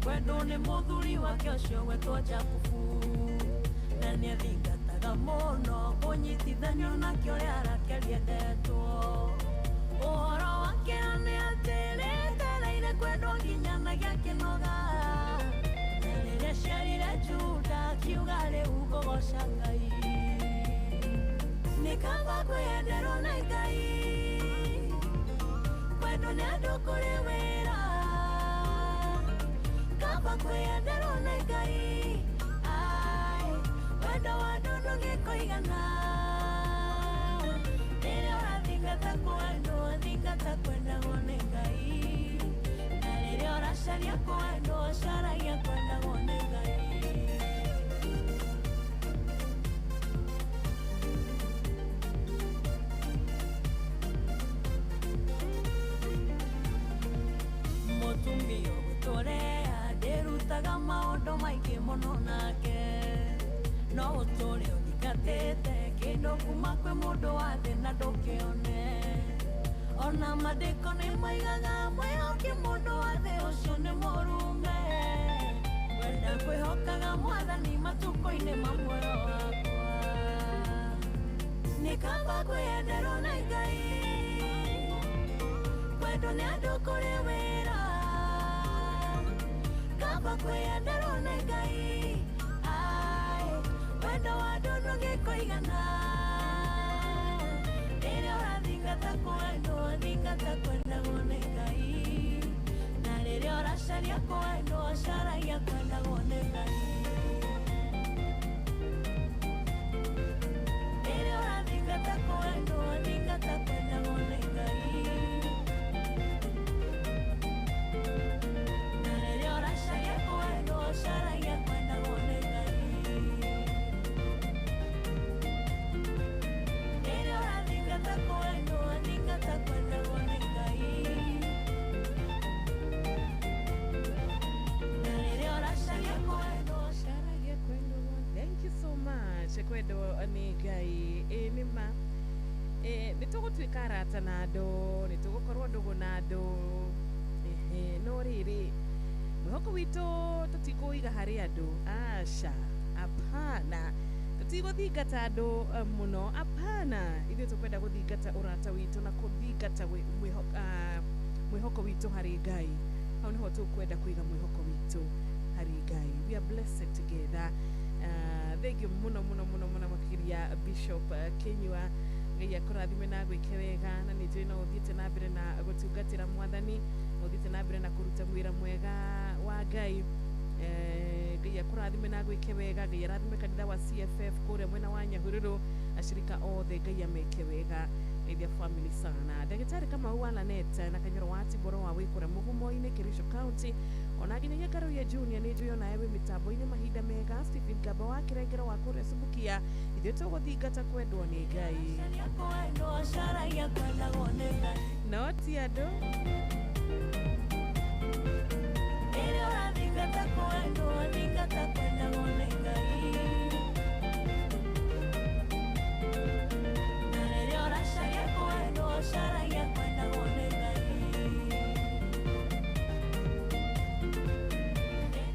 Kwendwo nĩ mũthuri wake ũcio gwetwo Jakubu na nĩathingataga mũno kũnyitithanio nake ũrĩa Rakeli endetwo ũhoro wake nĩ atĩ rĩetereire kwendwo nginya na gĩakĩnoga na rĩrĩa aciarire Juda akiuga rĩu ngũgoca Ngai nĩ kaba kwĩyenderwo nĩ Ngai kwendwo nĩ andũ kũrĩ wĩra kaba kwĩyenderwo nĩ Ngai ai wendo wa andũ ndũngĩkũigana rĩrĩa ũrathingata kwendwo thingata kwendagwo nĩ Ngai na rĩrĩa ũracaria kwendwo caragia kwendagwo nĩ Ngai. Mũtumia ũgũtũrea ndĩrutaga maũndũ maingĩ mũno nake no ũtũre ũthingatĩte kĩndũ kuma kwĩ mũndũ wa thĩ na ndũkĩone ona mandĩko nĩ maigaga mwĩhoke mũndũ wa thĩ ũcio nĩ mũrume wenda kwĩhokaga mwathani matukũ-inĩ ma muoyo wakwa nĩ kaba kwĩyenderwo nĩ Ngai kwendwo nĩ andũ kũrĩ wĩra kaba kwĩyenderwo nĩ Ngai ai wendo wa andũ ndũngĩkũigana rĩrĩa ũrathingata kwendwo thingata kwendagwo nĩ Ngai na rĩrĩa ũracaria kwendwo caragia kwendagwo nĩ Ngai rĩrĩa ũrathingata kwendwo thingata kwendagwo nĩ Ngai na rĩrĩa ũracaria kwendwo caragia kwendagwo nĩ Ngai rĩrĩa ũrathingata kwendwo thingata kwendagwo nĩ Ngai na rĩrĩa ũracaria kwendwo caragia kwendwo. Thank you so much kwendwo nĩ Ngai. Ĩ nĩ ma nĩ tũgũtuĩka arata na andũ nĩ tũgũkorwo ndũgũ na andũ no rĩrĩ mwĩhoko witũ tũtikũiga harĩ andũ aca hapana tũtigũthingata andũ mũno hapana ithuĩ tũkwenda gũthingata ũrata witũ na kũthingata mwĩhoko witũ harĩ Ngai hau nĩho tũkwenda kũiga mwĩhoko witũ harĩ Ngai. We are blessed together. Thank you mũno mũno mũno mũno makĩria Bishop Kinyua Ngai akũrathime na gwĩke wega na nĩ njũĩ no ũthiĩte na mbere na gũtungatĩra mwathani ũthiĩte na mbere na kũruta wĩra mwega wa Ngai. Ngai akũrathime na gwĩke wega. Ngai arathime kanitha wa CFF kũrĩa mwena wa Nyahururu, ashirika othe Ngai ameke wega their family sana. Daktari kama huwa Lanet na Kanyoro wa Tiboro wa Wikura Mugumo-inĩ Kericho County Ona nginyagia Karuia Junior nĩ njũĩ onawe wĩ mĩtambo-inĩ mahinda mega. Stephen Gaba wa Kĩrengero wa kũrĩa Subukia, ithuĩ tũgũthingata kwendwo nĩ Ngai no ti andũ.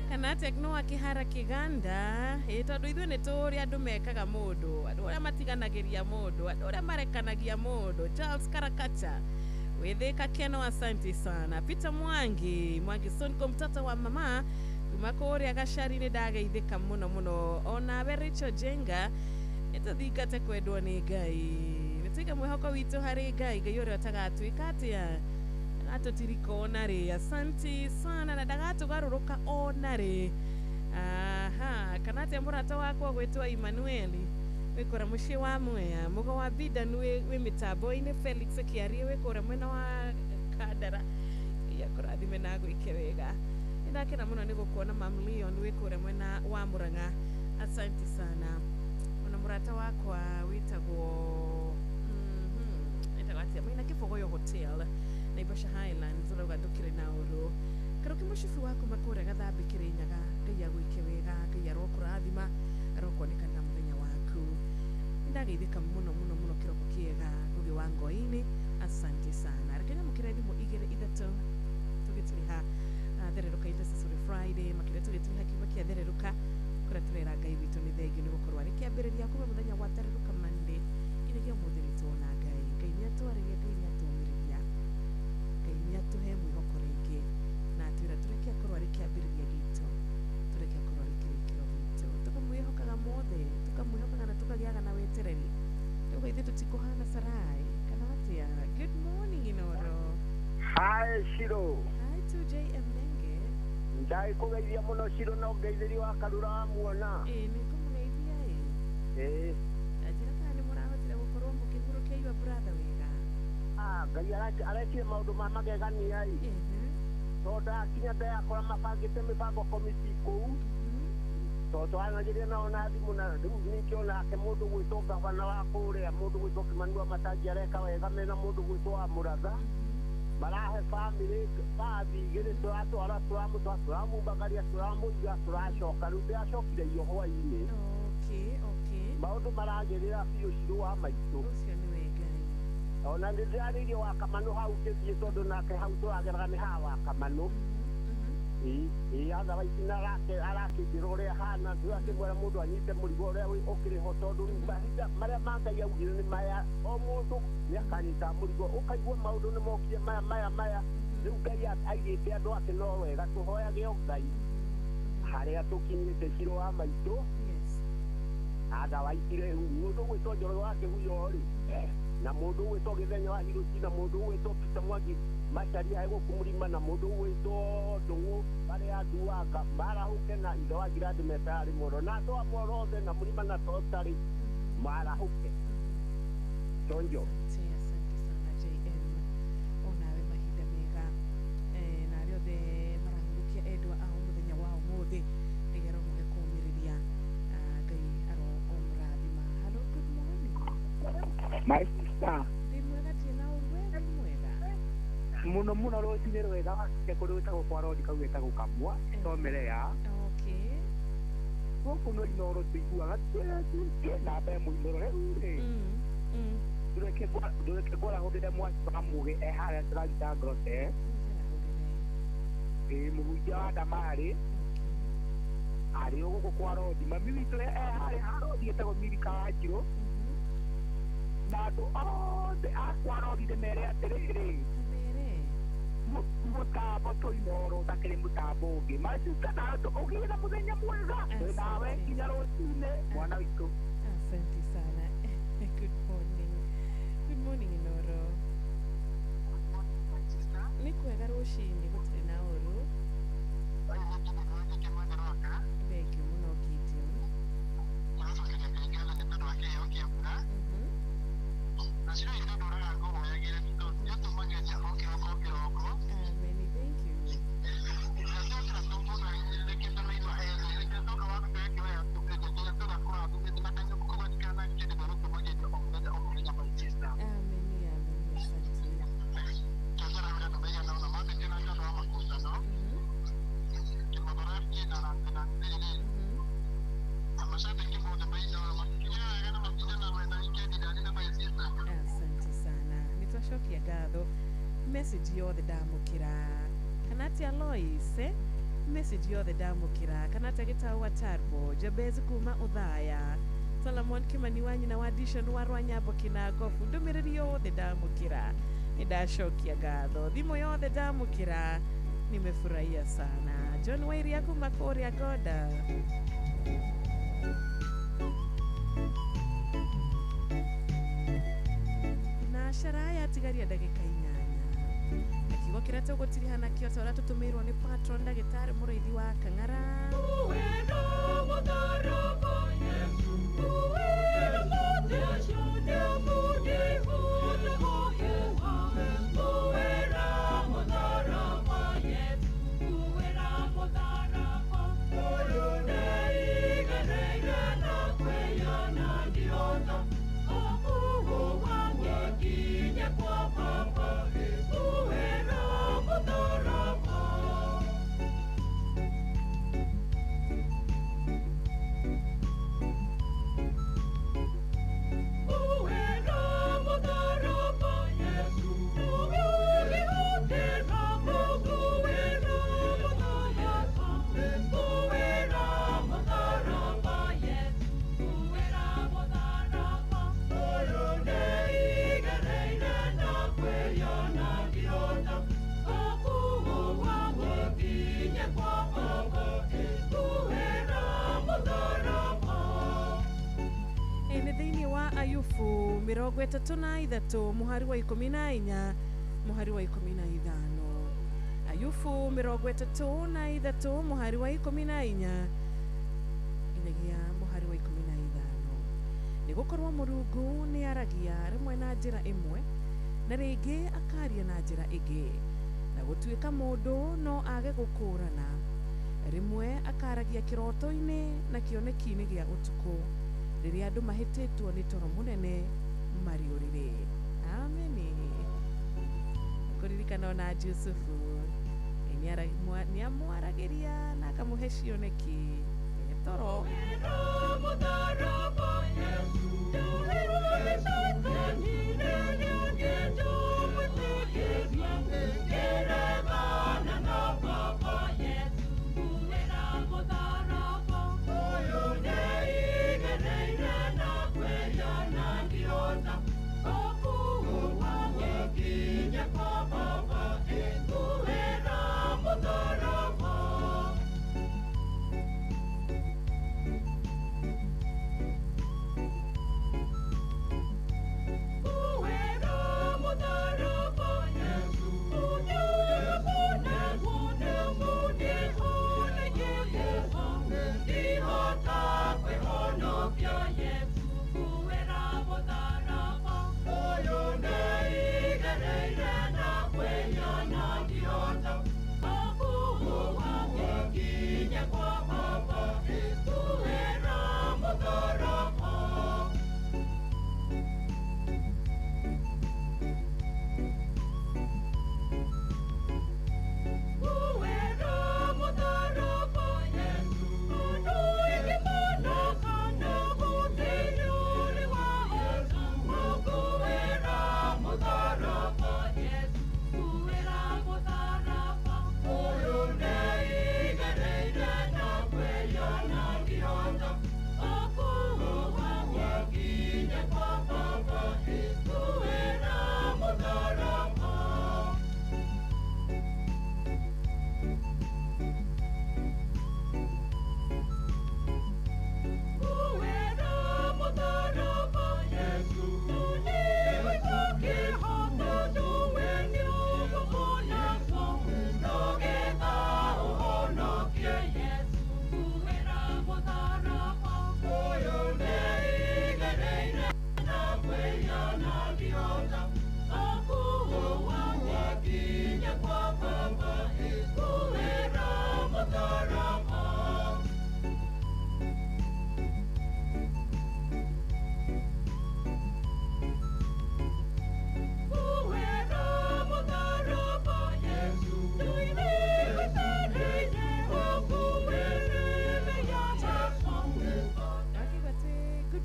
Kana Tekno wa Kĩhara Kĩganda, ĩ tondũ ithuĩ nĩ tũũrĩ andũ mekaga mũndũ, andũ arĩa matiganagĩria mũndũ, andũ arĩa marekanagia mũndũ. Charles Karakacha wĩthĩka Keno, asante sana. Peter Mwangi, Mwangi Sonko, mtoto wa mama kuma kũrĩa Gacari, nĩ ndageithĩka mũno mũno. Onawe Rachel Jenga, nĩtũthingate kwendwo nĩ Ngai, nĩtũige mwĩhoko witũ harĩ Ngai, Ngai ũrĩa ũtagatwĩka atĩa agatũtirika ona rĩ. Asante sana na ndagatũgarũrũka ona rĩ. Aha, kana atĩa mũrata wakwa gwĩtwo Emmanueli wĩ kũrĩa mũciĩ wa Mwea, mũgo wa Bidan wĩ mĩtambo-inĩ, Felix Kĩarie wĩ kũrĩa mwena wa Kandara, Ngai akũrathime na agwĩke wega. Nĩndakena mũno nĩ gũkuona Mam Leon wĩ kũrĩa mwena wa Murang'a, asante sana. Ona mũrata wakwa wĩtagwo wĩtagwo atĩa, Maina Kĩbogoyo Hotel Naivasha Highlands, ũrauga ndũkĩrĩ na ũru. Karoki mũcibi waku makũrĩa Gathambi Kĩrĩnyaga, Ngai agwĩke wega, Ngai arokũrathima, arokuonekana mũthenya waku. Nĩndageithĩka mũno mũno mũno kĩroko kĩega Ngũgĩ wa Ngoinĩ, asante sana. Reke nyamũkĩre thimũ igĩrĩ ithatũ tũgĩtũrĩha thererũka Intercessory Friday, makĩria tũgĩtũrĩha kiumia kĩa thererũka kũrĩa tũrera Ngai witũ nĩ thengio nĩ gũkorwo arĩ kĩambĩrĩria kuma mũthenya wa thererũka Monday nginyagia ũmũthĩ nĩ tuona Ngai. Ngai nĩ atwarĩria, Ngai nĩ atũmĩrĩria, Ngai nĩ atũhe mwĩhoko rĩngĩ na atwĩra tũreke akorwo arĩ kĩambĩrĩria gitũ, tũreke akorwo arĩ kĩrĩkĩro gitũ, tũkamwĩhokaga mothe, tũkamwĩhokaga na tũkagĩaga na wetereri. Rĩu ithuĩ tũtikũhana Sarai kana atĩa? Good morning Inoro. Hi Shiro. Hi 2JM Nenge. Ndagĩkũgeithia mũno Shiro, no ngeithĩrio wa Karura wa muona. Ĩĩ nĩngũmũgeithia ĩ. Ĩĩ. Anjĩra kana nĩmũrahotire gũkorwo mũkĩhurũkia your brother wega. Ah, Ngai arekire maũndũ ma magegania ĩ. Tondũ ndakinya ndayakora mabangĩte mĩbango komiti kũu. Tondũ twaranagĩria nao na thimũ na rĩu ningĩ onake mũndũ gwĩtwo gavana wa kũrĩa, mũndũ gwĩtwo Kĩmani wa Matangi areka wega mena mũndũ gwĩtwo wa Mũratha. Marahe bamĩrĩ bathi igĩrĩ tũratwara tũramũtwara tũramumbagaria tũramũiga tũracoka rĩu ndĩracokire iyo hwainĩ. Okay, okay. Maũndũ maragĩrĩra biũ Shiro wa maitũ. Ũcio nĩ we Ngai. Ona nĩ ndĩrarĩirie wa Kamanũ hau ngĩthiĩ tondũ nake hau tũrageraga nĩ haha wa Kamanũ. Ĩĩ otherwise arakĩnjĩra ũrĩa ahana, ndĩrakĩmwĩra mũndũ anyite mũrigo ũrĩa ũkĩrĩ ho tondũ mahinda marĩa ma Ngai augire nĩ maya, o mũndũ nĩ akanyita mũrigo, ũkaigua maũndũ nĩ mokire maya maya maya. Rĩu Ngai aigĩte andũ ake no wega, tũhoyage o Ngai harĩa tũkinyĩte Shiro wa maitũ. Otherwise rĩu mũndũ ũgwĩtwo Njoroge wa Kĩhuyo rĩ, na mũndũ ũgwĩtwo Gĩthenya wa Hirũci, na mũndũ ũgwĩtwo Peter Mwangi Macharia gũkũ Mũrima, na mũndũ ũgwĩtwo Ndũng'ũ arĩa anduaga marahũke, na ithe wa Ngirandi metarĩ mũno, na andũ a Mworo othe na Mũrima na Totarĩ marahũke. Chonjo. Asante, asante sana JM, onawe mahinda mega na arĩa othe marahurũkia endwa ao mũthenya wa ũmũthĩ, Ngai aromũhe kũũmĩrĩria, Ngai aromũrathima. Hello, good morning. My sister. Ndĩ mwega, ndirĩ na ũru, we wĩ mwega? Mũno mũno rũcinĩ rwega wake kũrĩ gwĩtagwo kwa Rodi kau getagwo Kamwa Tomerea. Okay. Gũkũ no Inoro tũiguaga twĩ namba ĩmwe Inoro rĩu rĩ. Ndũreke ngwarahũrĩre mwaki wa Mũgĩ e harĩa tũraruta Grote. Ĩĩ mũhunjia wa Ndamarĩ arĩ o gũkũ kwa Rodi. Mami witũ e harĩa ha Rodi etagwo Milika Wanjirũ. Na andũ othe a kwa Rodi ndĩmere atĩrĩrĩ, mũtambo tũinoro ũtakĩrĩ mũtambo ũngĩ. My sister, nawe ũgĩe na mũthenya mwega nawe nginya rũcinĩ mwana witũ. Asante sana. Good morning. Good morning Inoro. Nĩ kwega rũcinĩ gũtirĩ na ũru. Thengio mũno Gideon. Amen, thank you. Message yothe ndamũkĩra kana atĩa Lois, message yothe ndamũkĩra kana atĩa Gĩtau wa Tarbo Jabez kuma Uthaya Solomon Kimani wa nyina wa Dishon wa Rwanyambo Kinangobu ndũmĩrĩri yothe ndamũkĩra nĩ ndacokia ngatho thimũ yothe ndamũkĩra nimefurahia sana. John Wairia kuma kũrĩa Goda. Na Sharaya tigaria ndagĩka 8 na kiugo kĩrĩa tũgũtiriha nakĩo ta ũrĩa tũtũmĩirwo nĩ patron ndagĩtarĩ mũrĩithi wa Kang'ara. Ayubu 33 muhari wa 14 muhari wa 15. Ayubu 33 muhari wa 14 nginyagia muhari wa 15. Nĩgũkorwo Mũrungu nĩaragia rĩmwe na njĩra ĩmwe na rĩngĩ akaria na njĩra ĩngĩ, na gũtuĩka mũndũ no age gũkũrana. Rĩmwe akaragia kĩroto-inĩ na kĩoneki-inĩ gĩa ũtukũ, rĩrĩa andũ mahĩtĩtwo nĩ toro mũnene marĩ ũrĩrĩ. Ameni. Kũririkana ona Jusufu nĩamwaragĩria na akamũhe cioneki toro.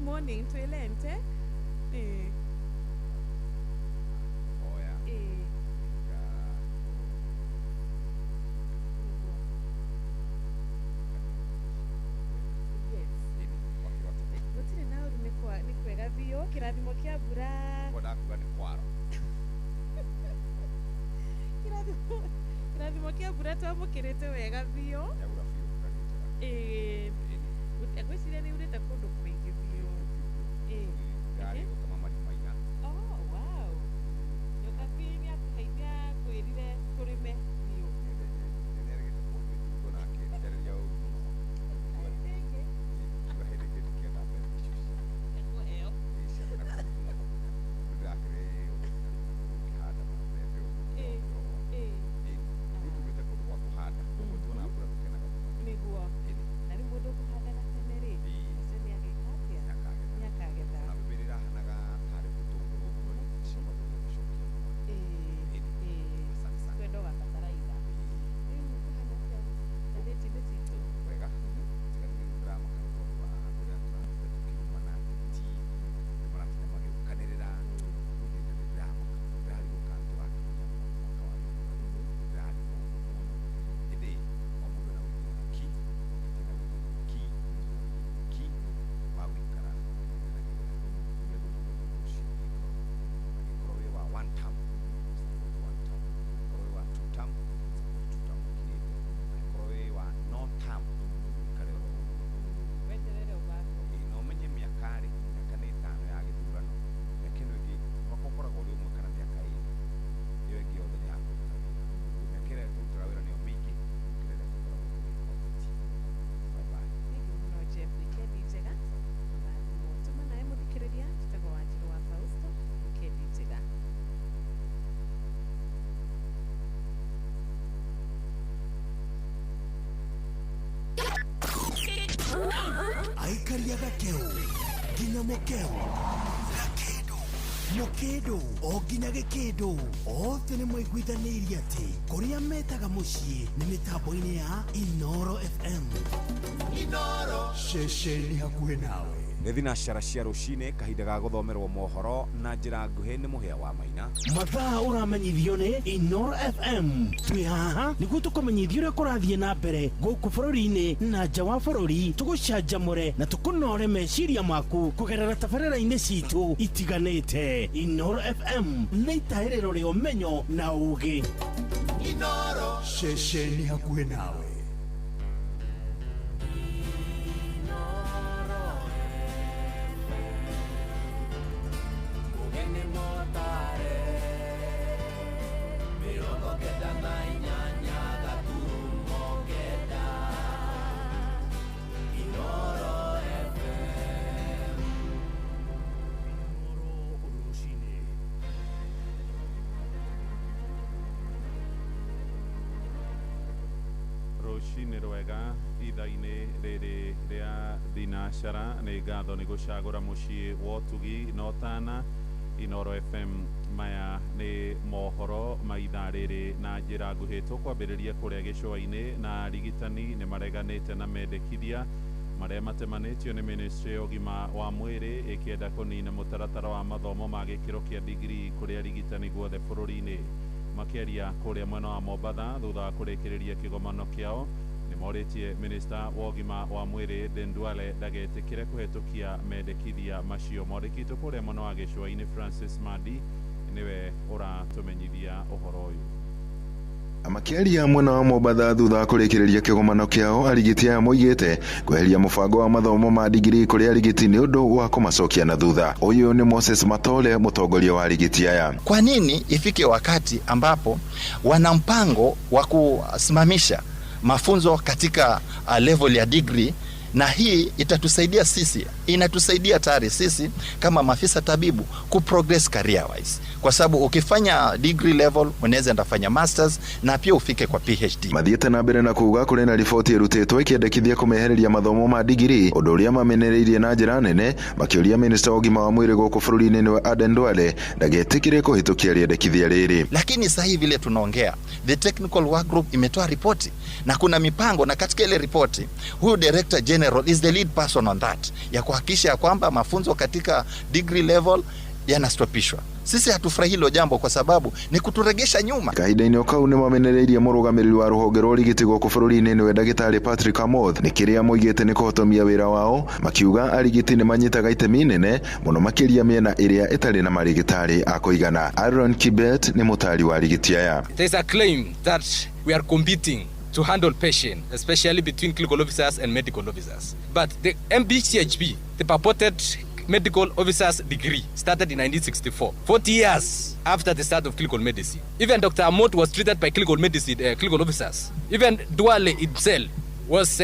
Morning twilente eh. Oya. Eh. Kĩrathimo kĩa mbura. Ndakuga nĩ kwaro. Kĩrathimo kĩa mbura twamũkĩrĩte wega biũ. Yaura biũ, mbura nĩ njega. Ĩĩ, ngwĩciria nĩ urĩte kũndũ kũingĩ biũ. Ĩĩ. Ndĩrarĩ gũtema marima ira. Oh, wow. Nyokabi nĩ akwĩrire tũrĩme biũ. Nĩerĩgĩte kũnduĩte na akĩnjarĩria ũru mũno. Kiuga hĩndĩ ĩngĩ ndikenda mbembe icio Ekũheo. Ĩĩ, cia na kũu mũno. Ndĩrakĩrĩ ũkĩhanda mbembe ũguo. Ĩĩ. Rĩu tumĩte kũndũ gwa kũhanda, koguo tuona mbura tũkenaga mũno. Nĩguo. Na rĩu mũndũ ũkũhandaga tene rĩ, ũcio nĩ agĩka atĩa? Nĩ akagetha. Ona mbembe ĩrĩa ĩrahanaga tarĩ tũtũngũrũ ũguo rĩ, icio bado nĩ gũcokia mũno. Ĩĩ. Asante sana. Twenda ũgabataraitha. Rĩu kũhana atĩa ngathĩti-inĩ citũ? Wega. Tiga nĩ ndĩramaka nĩ tondũ wa ũrĩa tũratinda tũkĩrumana ateti, andũ maratinda magĩũkanĩrĩra. Niĩ ndĩ ndĩramaka, ndĩrarigwo kana tũrakinyia mwaka wa gĩthurano. Ndĩrarigwo mũno. Ĩndĩ o mũndũ ena ũigĩrĩrĩki, mũteti ena ũigĩrĩrĩki, mũndũ ena ũigĩrĩrĩki wa gũikara akĩrũmanagĩrĩra nĩgetha ũthure mũndũ ũcio wĩ ngoro. Angĩkorwo wĩ wa one term, support one term. Angĩkorwo wĩ wa two term, support two term ũkirĩte. Angĩkorwo wĩ wa no term, ũikare oro ũguo. Weterere ũbangwo. Ĩĩ, na ũmenye mĩaka rĩ, mĩaka nĩ ĩtano ya gĩthurano. Mĩaka ĩno ĩngĩ mwaka ũkoragwo ũrĩ ũmwe kana mĩaka ĩrĩ. Ĩyo ĩngĩ yothe nĩ ya kũruta wĩra. Ũguo mĩaka ĩrĩa tũrutaga wĩra nĩyo mĩingĩ gũkĩra ĩrĩa tũkoragwo tũgĩka ũteti. Bye bye. Thank you mũno Jeff, wikendi njega. Ũrathimwo. Tuma nawe mũthikĩrĩria, njĩtagwo Wanjirũ wa Fausto. Wikendi njega. Aikaria gakeu nginya mukeu gakindu mukindu o nginya gikindu othe nĩ maiguithanĩirie atĩ kũrĩa metaga mũciĩ nĩ mĩtambo-inĩ ya Inoro FM. Inoro ceceni hakuhĩ nawe. Nĩ thinacara cia rũcinĩ, kahinda ga gũthomerwo mohoro na njĩra nguhĩ nĩ Mũhĩa wa Maina. Mathaa ũramenyithio nĩ Inoro FM. Twĩ haha nĩguo tũkũmenyithie ũrĩa kũrathiĩ na mbere gũkũ bũrũri-inĩ na nja wa bũrũri, tũgũcanjamũre na tũkũnore meciria maku kũgerera tabarĩra-inĩ citũ itiganĩte. Inoro FM nĩ itahĩrĩro rĩa ũmenyo na ũũgĩ. Inoro ceceni hakuhĩ nawe. Rũcinĩ rwega ithaa-inĩ rĩrĩ rĩa thinacara nĩ ngatho nĩ gũcagũra mũciĩ wa ũtugi na ũtana Inoro FM. Maya nĩ mohoro ma ithaa rĩrĩ na njĩra nguhĩ. Tũkwambĩrĩria kũrĩa gĩcũa-inĩ na arigitani nĩ mareganĩte na mendekithia marĩa matemanĩtio nĩ ministry ya ũgima wa mwĩrĩ ĩkĩenda kũnina mũtaratara wa mathomo ma gĩkĩro kĩa digrii kũrĩ arigitani guothe bũrũri-inĩ. Makĩaria kũrĩa mwena wa Mombatha thutha wa kũrĩkĩrĩria kĩgomano kĩao, nĩ morĩtie minista wa ũgima wa mwĩrĩ Aden Duale ndagetĩkĩre kũhetũkia mendekithia macio. Mwandĩki witũ kũrĩa mwena wa gĩcũa-inĩ Francis Mandi nĩwe ũratũmenyithia ũhoro ũyũ. Makĩaria mwena wa Mombatha thutha wa kũrĩkĩrĩria kĩgomano kĩao, arigiti aya moigĩte kweheria mũbango wa mathomo ma digrii kũrĩ arigiti nĩ ũndũ wa kũmacokia na thutha. Ũyũ nĩ Moses Matole, mũtongoria wa arigiti aya. Kwa nini ifike wakati ambapo wana mpango wa kusimamisha mafunzo katika level ya degree? Na hii itatusaidia sisi, inatusaidia tayari sisi kama maafisa tabibu ku progress career wise, kwa sababu ukifanya degree level unaweza ndafanya masters na pia ufike kwa PhD. Mathiĩte na mbere na kuuga kũrĩ na riboti ĩrutĩtwo ĩkĩendekithia kũmehereria mathomo ma digrii, ũndũ ũrĩa mamenereirie na njĩra nene, makĩũria minista wa ũgima wa mwĩrĩ gũkũ bũrũri-inĩ nĩwe Aden Duale ndagetĩkĩre kũhĩtũkia rĩendekithia rĩrĩ. Lakini sasa hivi vile tunaongea, the technical work group imetoa ripoti na kuna mipango, na katika ile ripoti huyu director general is the lead person on that, ya kuhakikisha ya kwamba mafunzo katika degree level yanastopishwa. Sisi hatufurahi hilo jambo kwa sababu ni kuturegesha nyuma. Kahinda-inĩ o kau nĩ mamenereirie mũrũgamĩrĩri wa rũhonge rwa ũrigiti gũkũ bũrũri-inĩ nĩwe ndagĩtarĩ Patrick Amoth nĩ kĩrĩa moigĩte nĩ kũhotomia wĩra wao, makiuga arigiti nĩ manyitaga itemi inene mũno makĩria mĩena ĩrĩa ĩtarĩ na marigĩtarĩ a kũigana. Aaron Kibet nĩ mũtari wa arigiti aya. There is a claim that we are competing to handle patients, especially between clinical officers and medical officers. But the MBChB, the purported medical officer's degree, started in 1964, 40 years after the start of clinical medicine. Even Dr. Amot was treated by clinical medicine, clinical officers. Even Duale himself was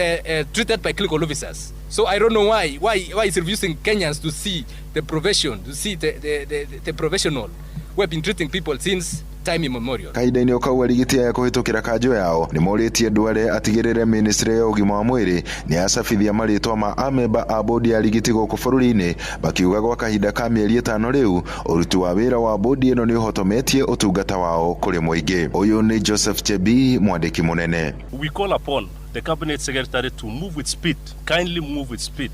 treated by clinical officers. So I don't know why is refusing Kenyans to see the profession, to see the professional who have been treating people since time immemorial. Kahinda-inĩ o kau arigiti aya kũhĩtũkĩra kanjũ yao nĩ morĩtie Duale atigĩrĩre ministry ya ũgima wa mwĩrĩ nĩ yacabithia marĩtwa ma amemba a bodi ya arigiti gũkũ bũrũri-inĩ, makiuga gwa kahinda ka mĩeri 5 rĩu ũruti wa wĩra wa bodi ĩno nĩ ũhotometie ũtungata wao kũrĩ mũingĩ. Ũyũ nĩ Joseph Chebi, mwandĩki mũnene. We call upon the cabinet secretary to move with speed, kindly move with speed.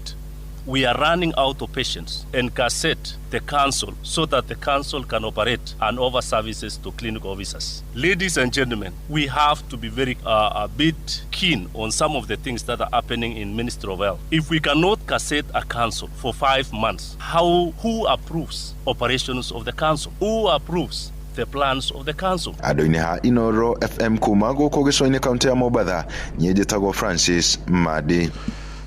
We are running out of patients and gazette the council so that the council can operate and offer services to clinical officers. Ladies and gentlemen, we have to be very a bit keen on some of the things that are happening in Ministry of Health. If we cannot gazette a council for 5 months, who approves operations of the council? Who approves the plans of the council? Andũ-inĩ ha Inoro FM kuma gũkũ gĩcũa-inĩ kaunti ya Mombatha, niĩ njĩtagwo Francis Madi.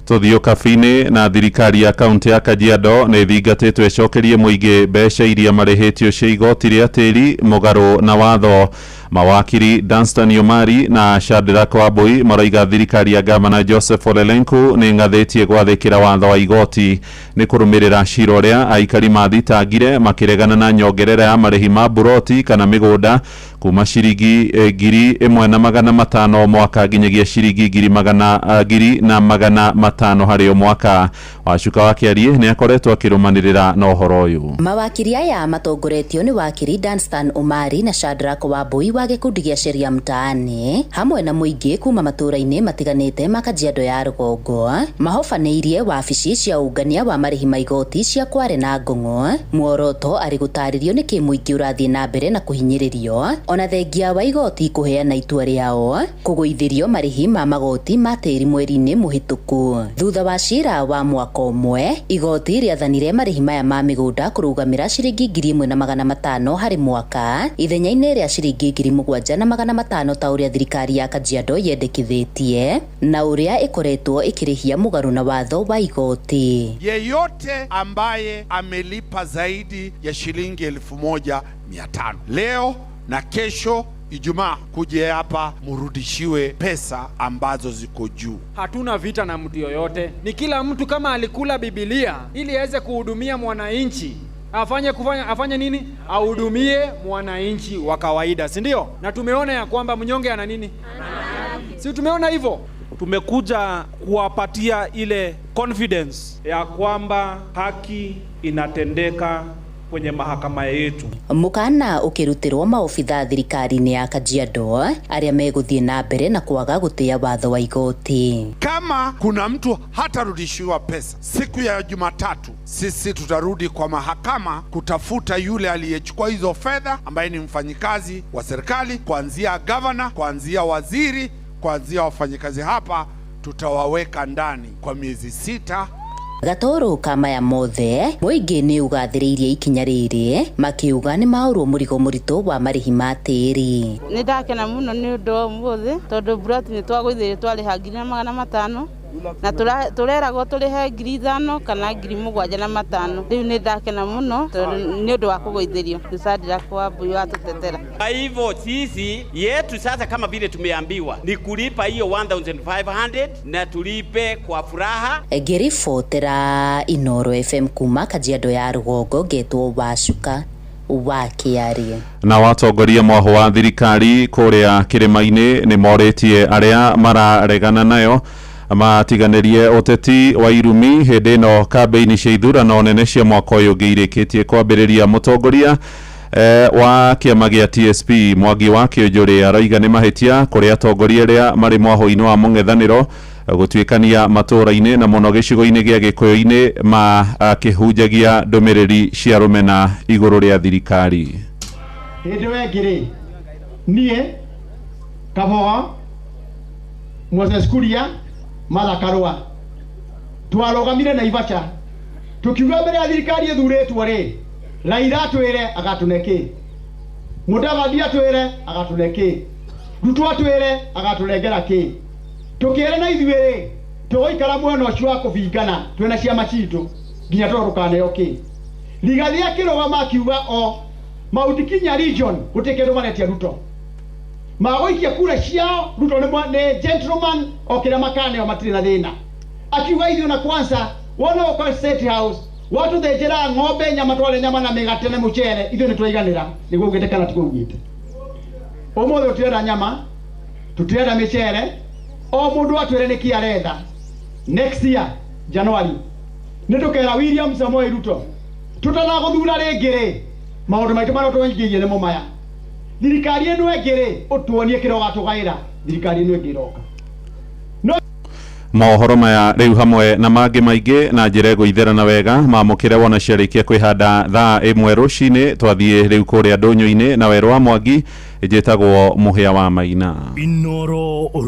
Tuthio kabini na thirikari ya kaunti ya Kajiado nĩ thingatĩtwo ĩcokerie mũingĩ mbeca iria marĩhĩtio cia igoti rĩa tĩri mũgarũ na watho. Mawakiri Danstan Omari na Shadrack Wambui maraiga thirikari ya gavana Joseph Olelenku nĩ ng'athĩtie gwathĩkĩra watho wa igoti nĩ kũrũmĩrĩra cira ũrĩa aikari mathitangire makĩregana na nyongerera ya marĩhi ma buroti kana mĩgũnda kuma ciringi 1,500 mwaka nginyagia ciringi 1,500 harĩ o mwaka. Wacuka wa Kĩarie nĩ akoretwo akĩrũmanĩrĩra na ũhoro ũyũ. Mawakiri aya matongoretio nĩ wakiri Danstan Omari na Shadrack Wambui wa gĩkundi gĩa Sheria Mtaani hamwe na mũingĩ kuma matũũra-inĩ matiganĩte ma Kajiado ya rũgongo mahobanĩirie wabici cia ũngania wa marĩhi ma igoti cia Kware na Ngong'o. Muoroto arĩ gũtarĩrio nĩkĩ mũingĩ ũrathiĩ na mbere na kũhinyĩrĩrio ona thengia wa igoti kũheana itua rĩao kũgũithĩrio marĩhi ma magoti ma tĩri mweri-inĩ mũhĩtũku. Thutha wa cira wa mwaka ũmwe igoti rĩathanire marĩhi maya ma mĩgũnda kũrũgamĩra ciringi 1,500 harĩ mwaka ithenya-inĩ rĩa ciringi 7,500 ta ũrĩa thirikari ya Kajiado yendekithĩtie na ũrĩa ĩkoretwo ĩkĩrĩhia mũgarũ na watho wa igoti. Yeyote ambaye amelipa zaidi ya shilingi 1,500 leo na kesho Ijumaa kuje hapa murudishiwe pesa ambazo ziko juu. Hatuna vita na mtu yoyote. Ni kila mtu kama alikula Biblia ili aweze kuhudumia mwananchi. Afanye nini? Ahudumie mwananchi wa kawaida, si ndio? Na tumeona ya kwamba mnyonge ana nini? Si tumeona hivyo? Tumekuja kuwapatia ile confidence ya kwamba haki inatendeka kwenye mahakama yetu. Mukana ũkĩrutĩrwo maobitha thirikari-inĩ ya Kajiado arĩa megũthiĩ na mbere na kwaga gũtĩa watho wa igoti. Kama kuna mtu hatarudishiwa pesa siku ya Jumatatu, sisi tutarudi kwa mahakama kutafuta yule aliyechukua hizo fedha ambaye ni mfanyikazi wa serikali, kuanzia governor, kuanzia waziri, kuanzia wafanyikazi hapa, tutawaweka ndani kwa miezi 6. Gatoro kama ya mothe mũingĩ nĩ ũgathĩrĩirie ikinya rĩrĩ makiuga nĩ maũrwo mũrigo mũritũ wa marĩhi ma tĩri. Nĩ ndakena mũno nĩ ũndũ wa ũmũthĩ tondũ buroti nĩ twagũithĩrie twarĩha 1,500 na tũreragwo tũrĩhe 5,000 kana 7,500. Rĩu nĩ ndakena mũno tondũ nĩ ũndũ wa kũgũithĩrio nĩ Shadrack Wambui watũtetera. Kwa hivyo sisi yetu sasa kama vile tumeambiwa ni kulipa hiyo 1,500 na tulipe kwa furaha. Ngĩribotera Inoro FM kuma Kajiado ya rũgongo ngetwo Wacuka wa Kĩarie. Na watongoria mwaho wa thirikari kũrĩa kĩrĩma-inĩ nĩ morĩtie arĩa mararegana nayo matiganĩrie ũteti wa irumi hĩndĩ ĩno kambĩini cia ithurano nene cia mwaka ũyũ ũngĩ irĩkĩtie kwambĩrĩria. Mũtongoria wa kĩama gĩa TSP Mwangi wa Kĩũnjũrĩ arauga nĩ mahĩtia kũrĩ atongoria arĩa marĩ mwaho-inĩ wa mũng'ethanĩro Gũtuĩkania matũũra-inĩ na mũno gĩcigo-inĩ gĩa Gĩkũyũ-inĩ makĩhunjagia ndũmĩrĩri cia rũmena igũrũ rĩa thirikari. Hĩndĩ ĩyo ĩngĩ rĩ, niĩ Kabogo, Moses Kuria, Martha Karua twarũgamire Naivasha tukiuga mbere ya thirikari ĩthurĩtwo rĩ, Raila atwĩre agatũne kĩ, Mudavadi atwĩre agatũne kĩ, Ruto atwĩre agatũnengera kĩ. Tũkĩĩra na ithuĩ rĩ, tũgũikara mwena ũcio wa kũbingana twĩna ciama citũ nginya tũrore tũkaneo kĩ. Rigathi akĩrũgama akiuga o Mount Kenya region gũtirĩ kĩndũ maretia Ruto, magũikia kura ciao Ruto nĩ gentleman o kĩrĩa makaneo matirĩ na thĩna. Akiuga ithuĩ na kwanza wona ũka State House watũthĩnjĩra ng'ombe nyama tware nyama na mĩgate na mũcere ithuĩ nĩ twaiganĩra. Nĩguo ugĩte kana tiguo ugĩte? Ũmũthĩ tũtirenda nyama, tũtirenda mĩcere, o mũndũ atwĩre nĩkĩ aretha. Next year January nĩ tũkera William Samoei Ruto tũtanagũthura rĩngĩ rĩ, maũndũ maitũ marĩa tũingĩirie nĩmo maya. Thirikari ĩno ĩngĩ rĩ, ũtuonie kĩrĩa ũgatũgaĩra thirikari ĩno ĩngĩ ĩroka. Mohoro maya rĩu hamwe na mangĩ maingĩ na njĩra ĩgũitherana wega mamũkĩre wona ciarĩkia kwĩhanda thaa 1 rũcinĩ. Twathiĩ rĩu kũrĩa ndũnyũ-inĩ na werũ wa Mwangi, njĩtagwo Mũhĩa wa Maina. Inoro.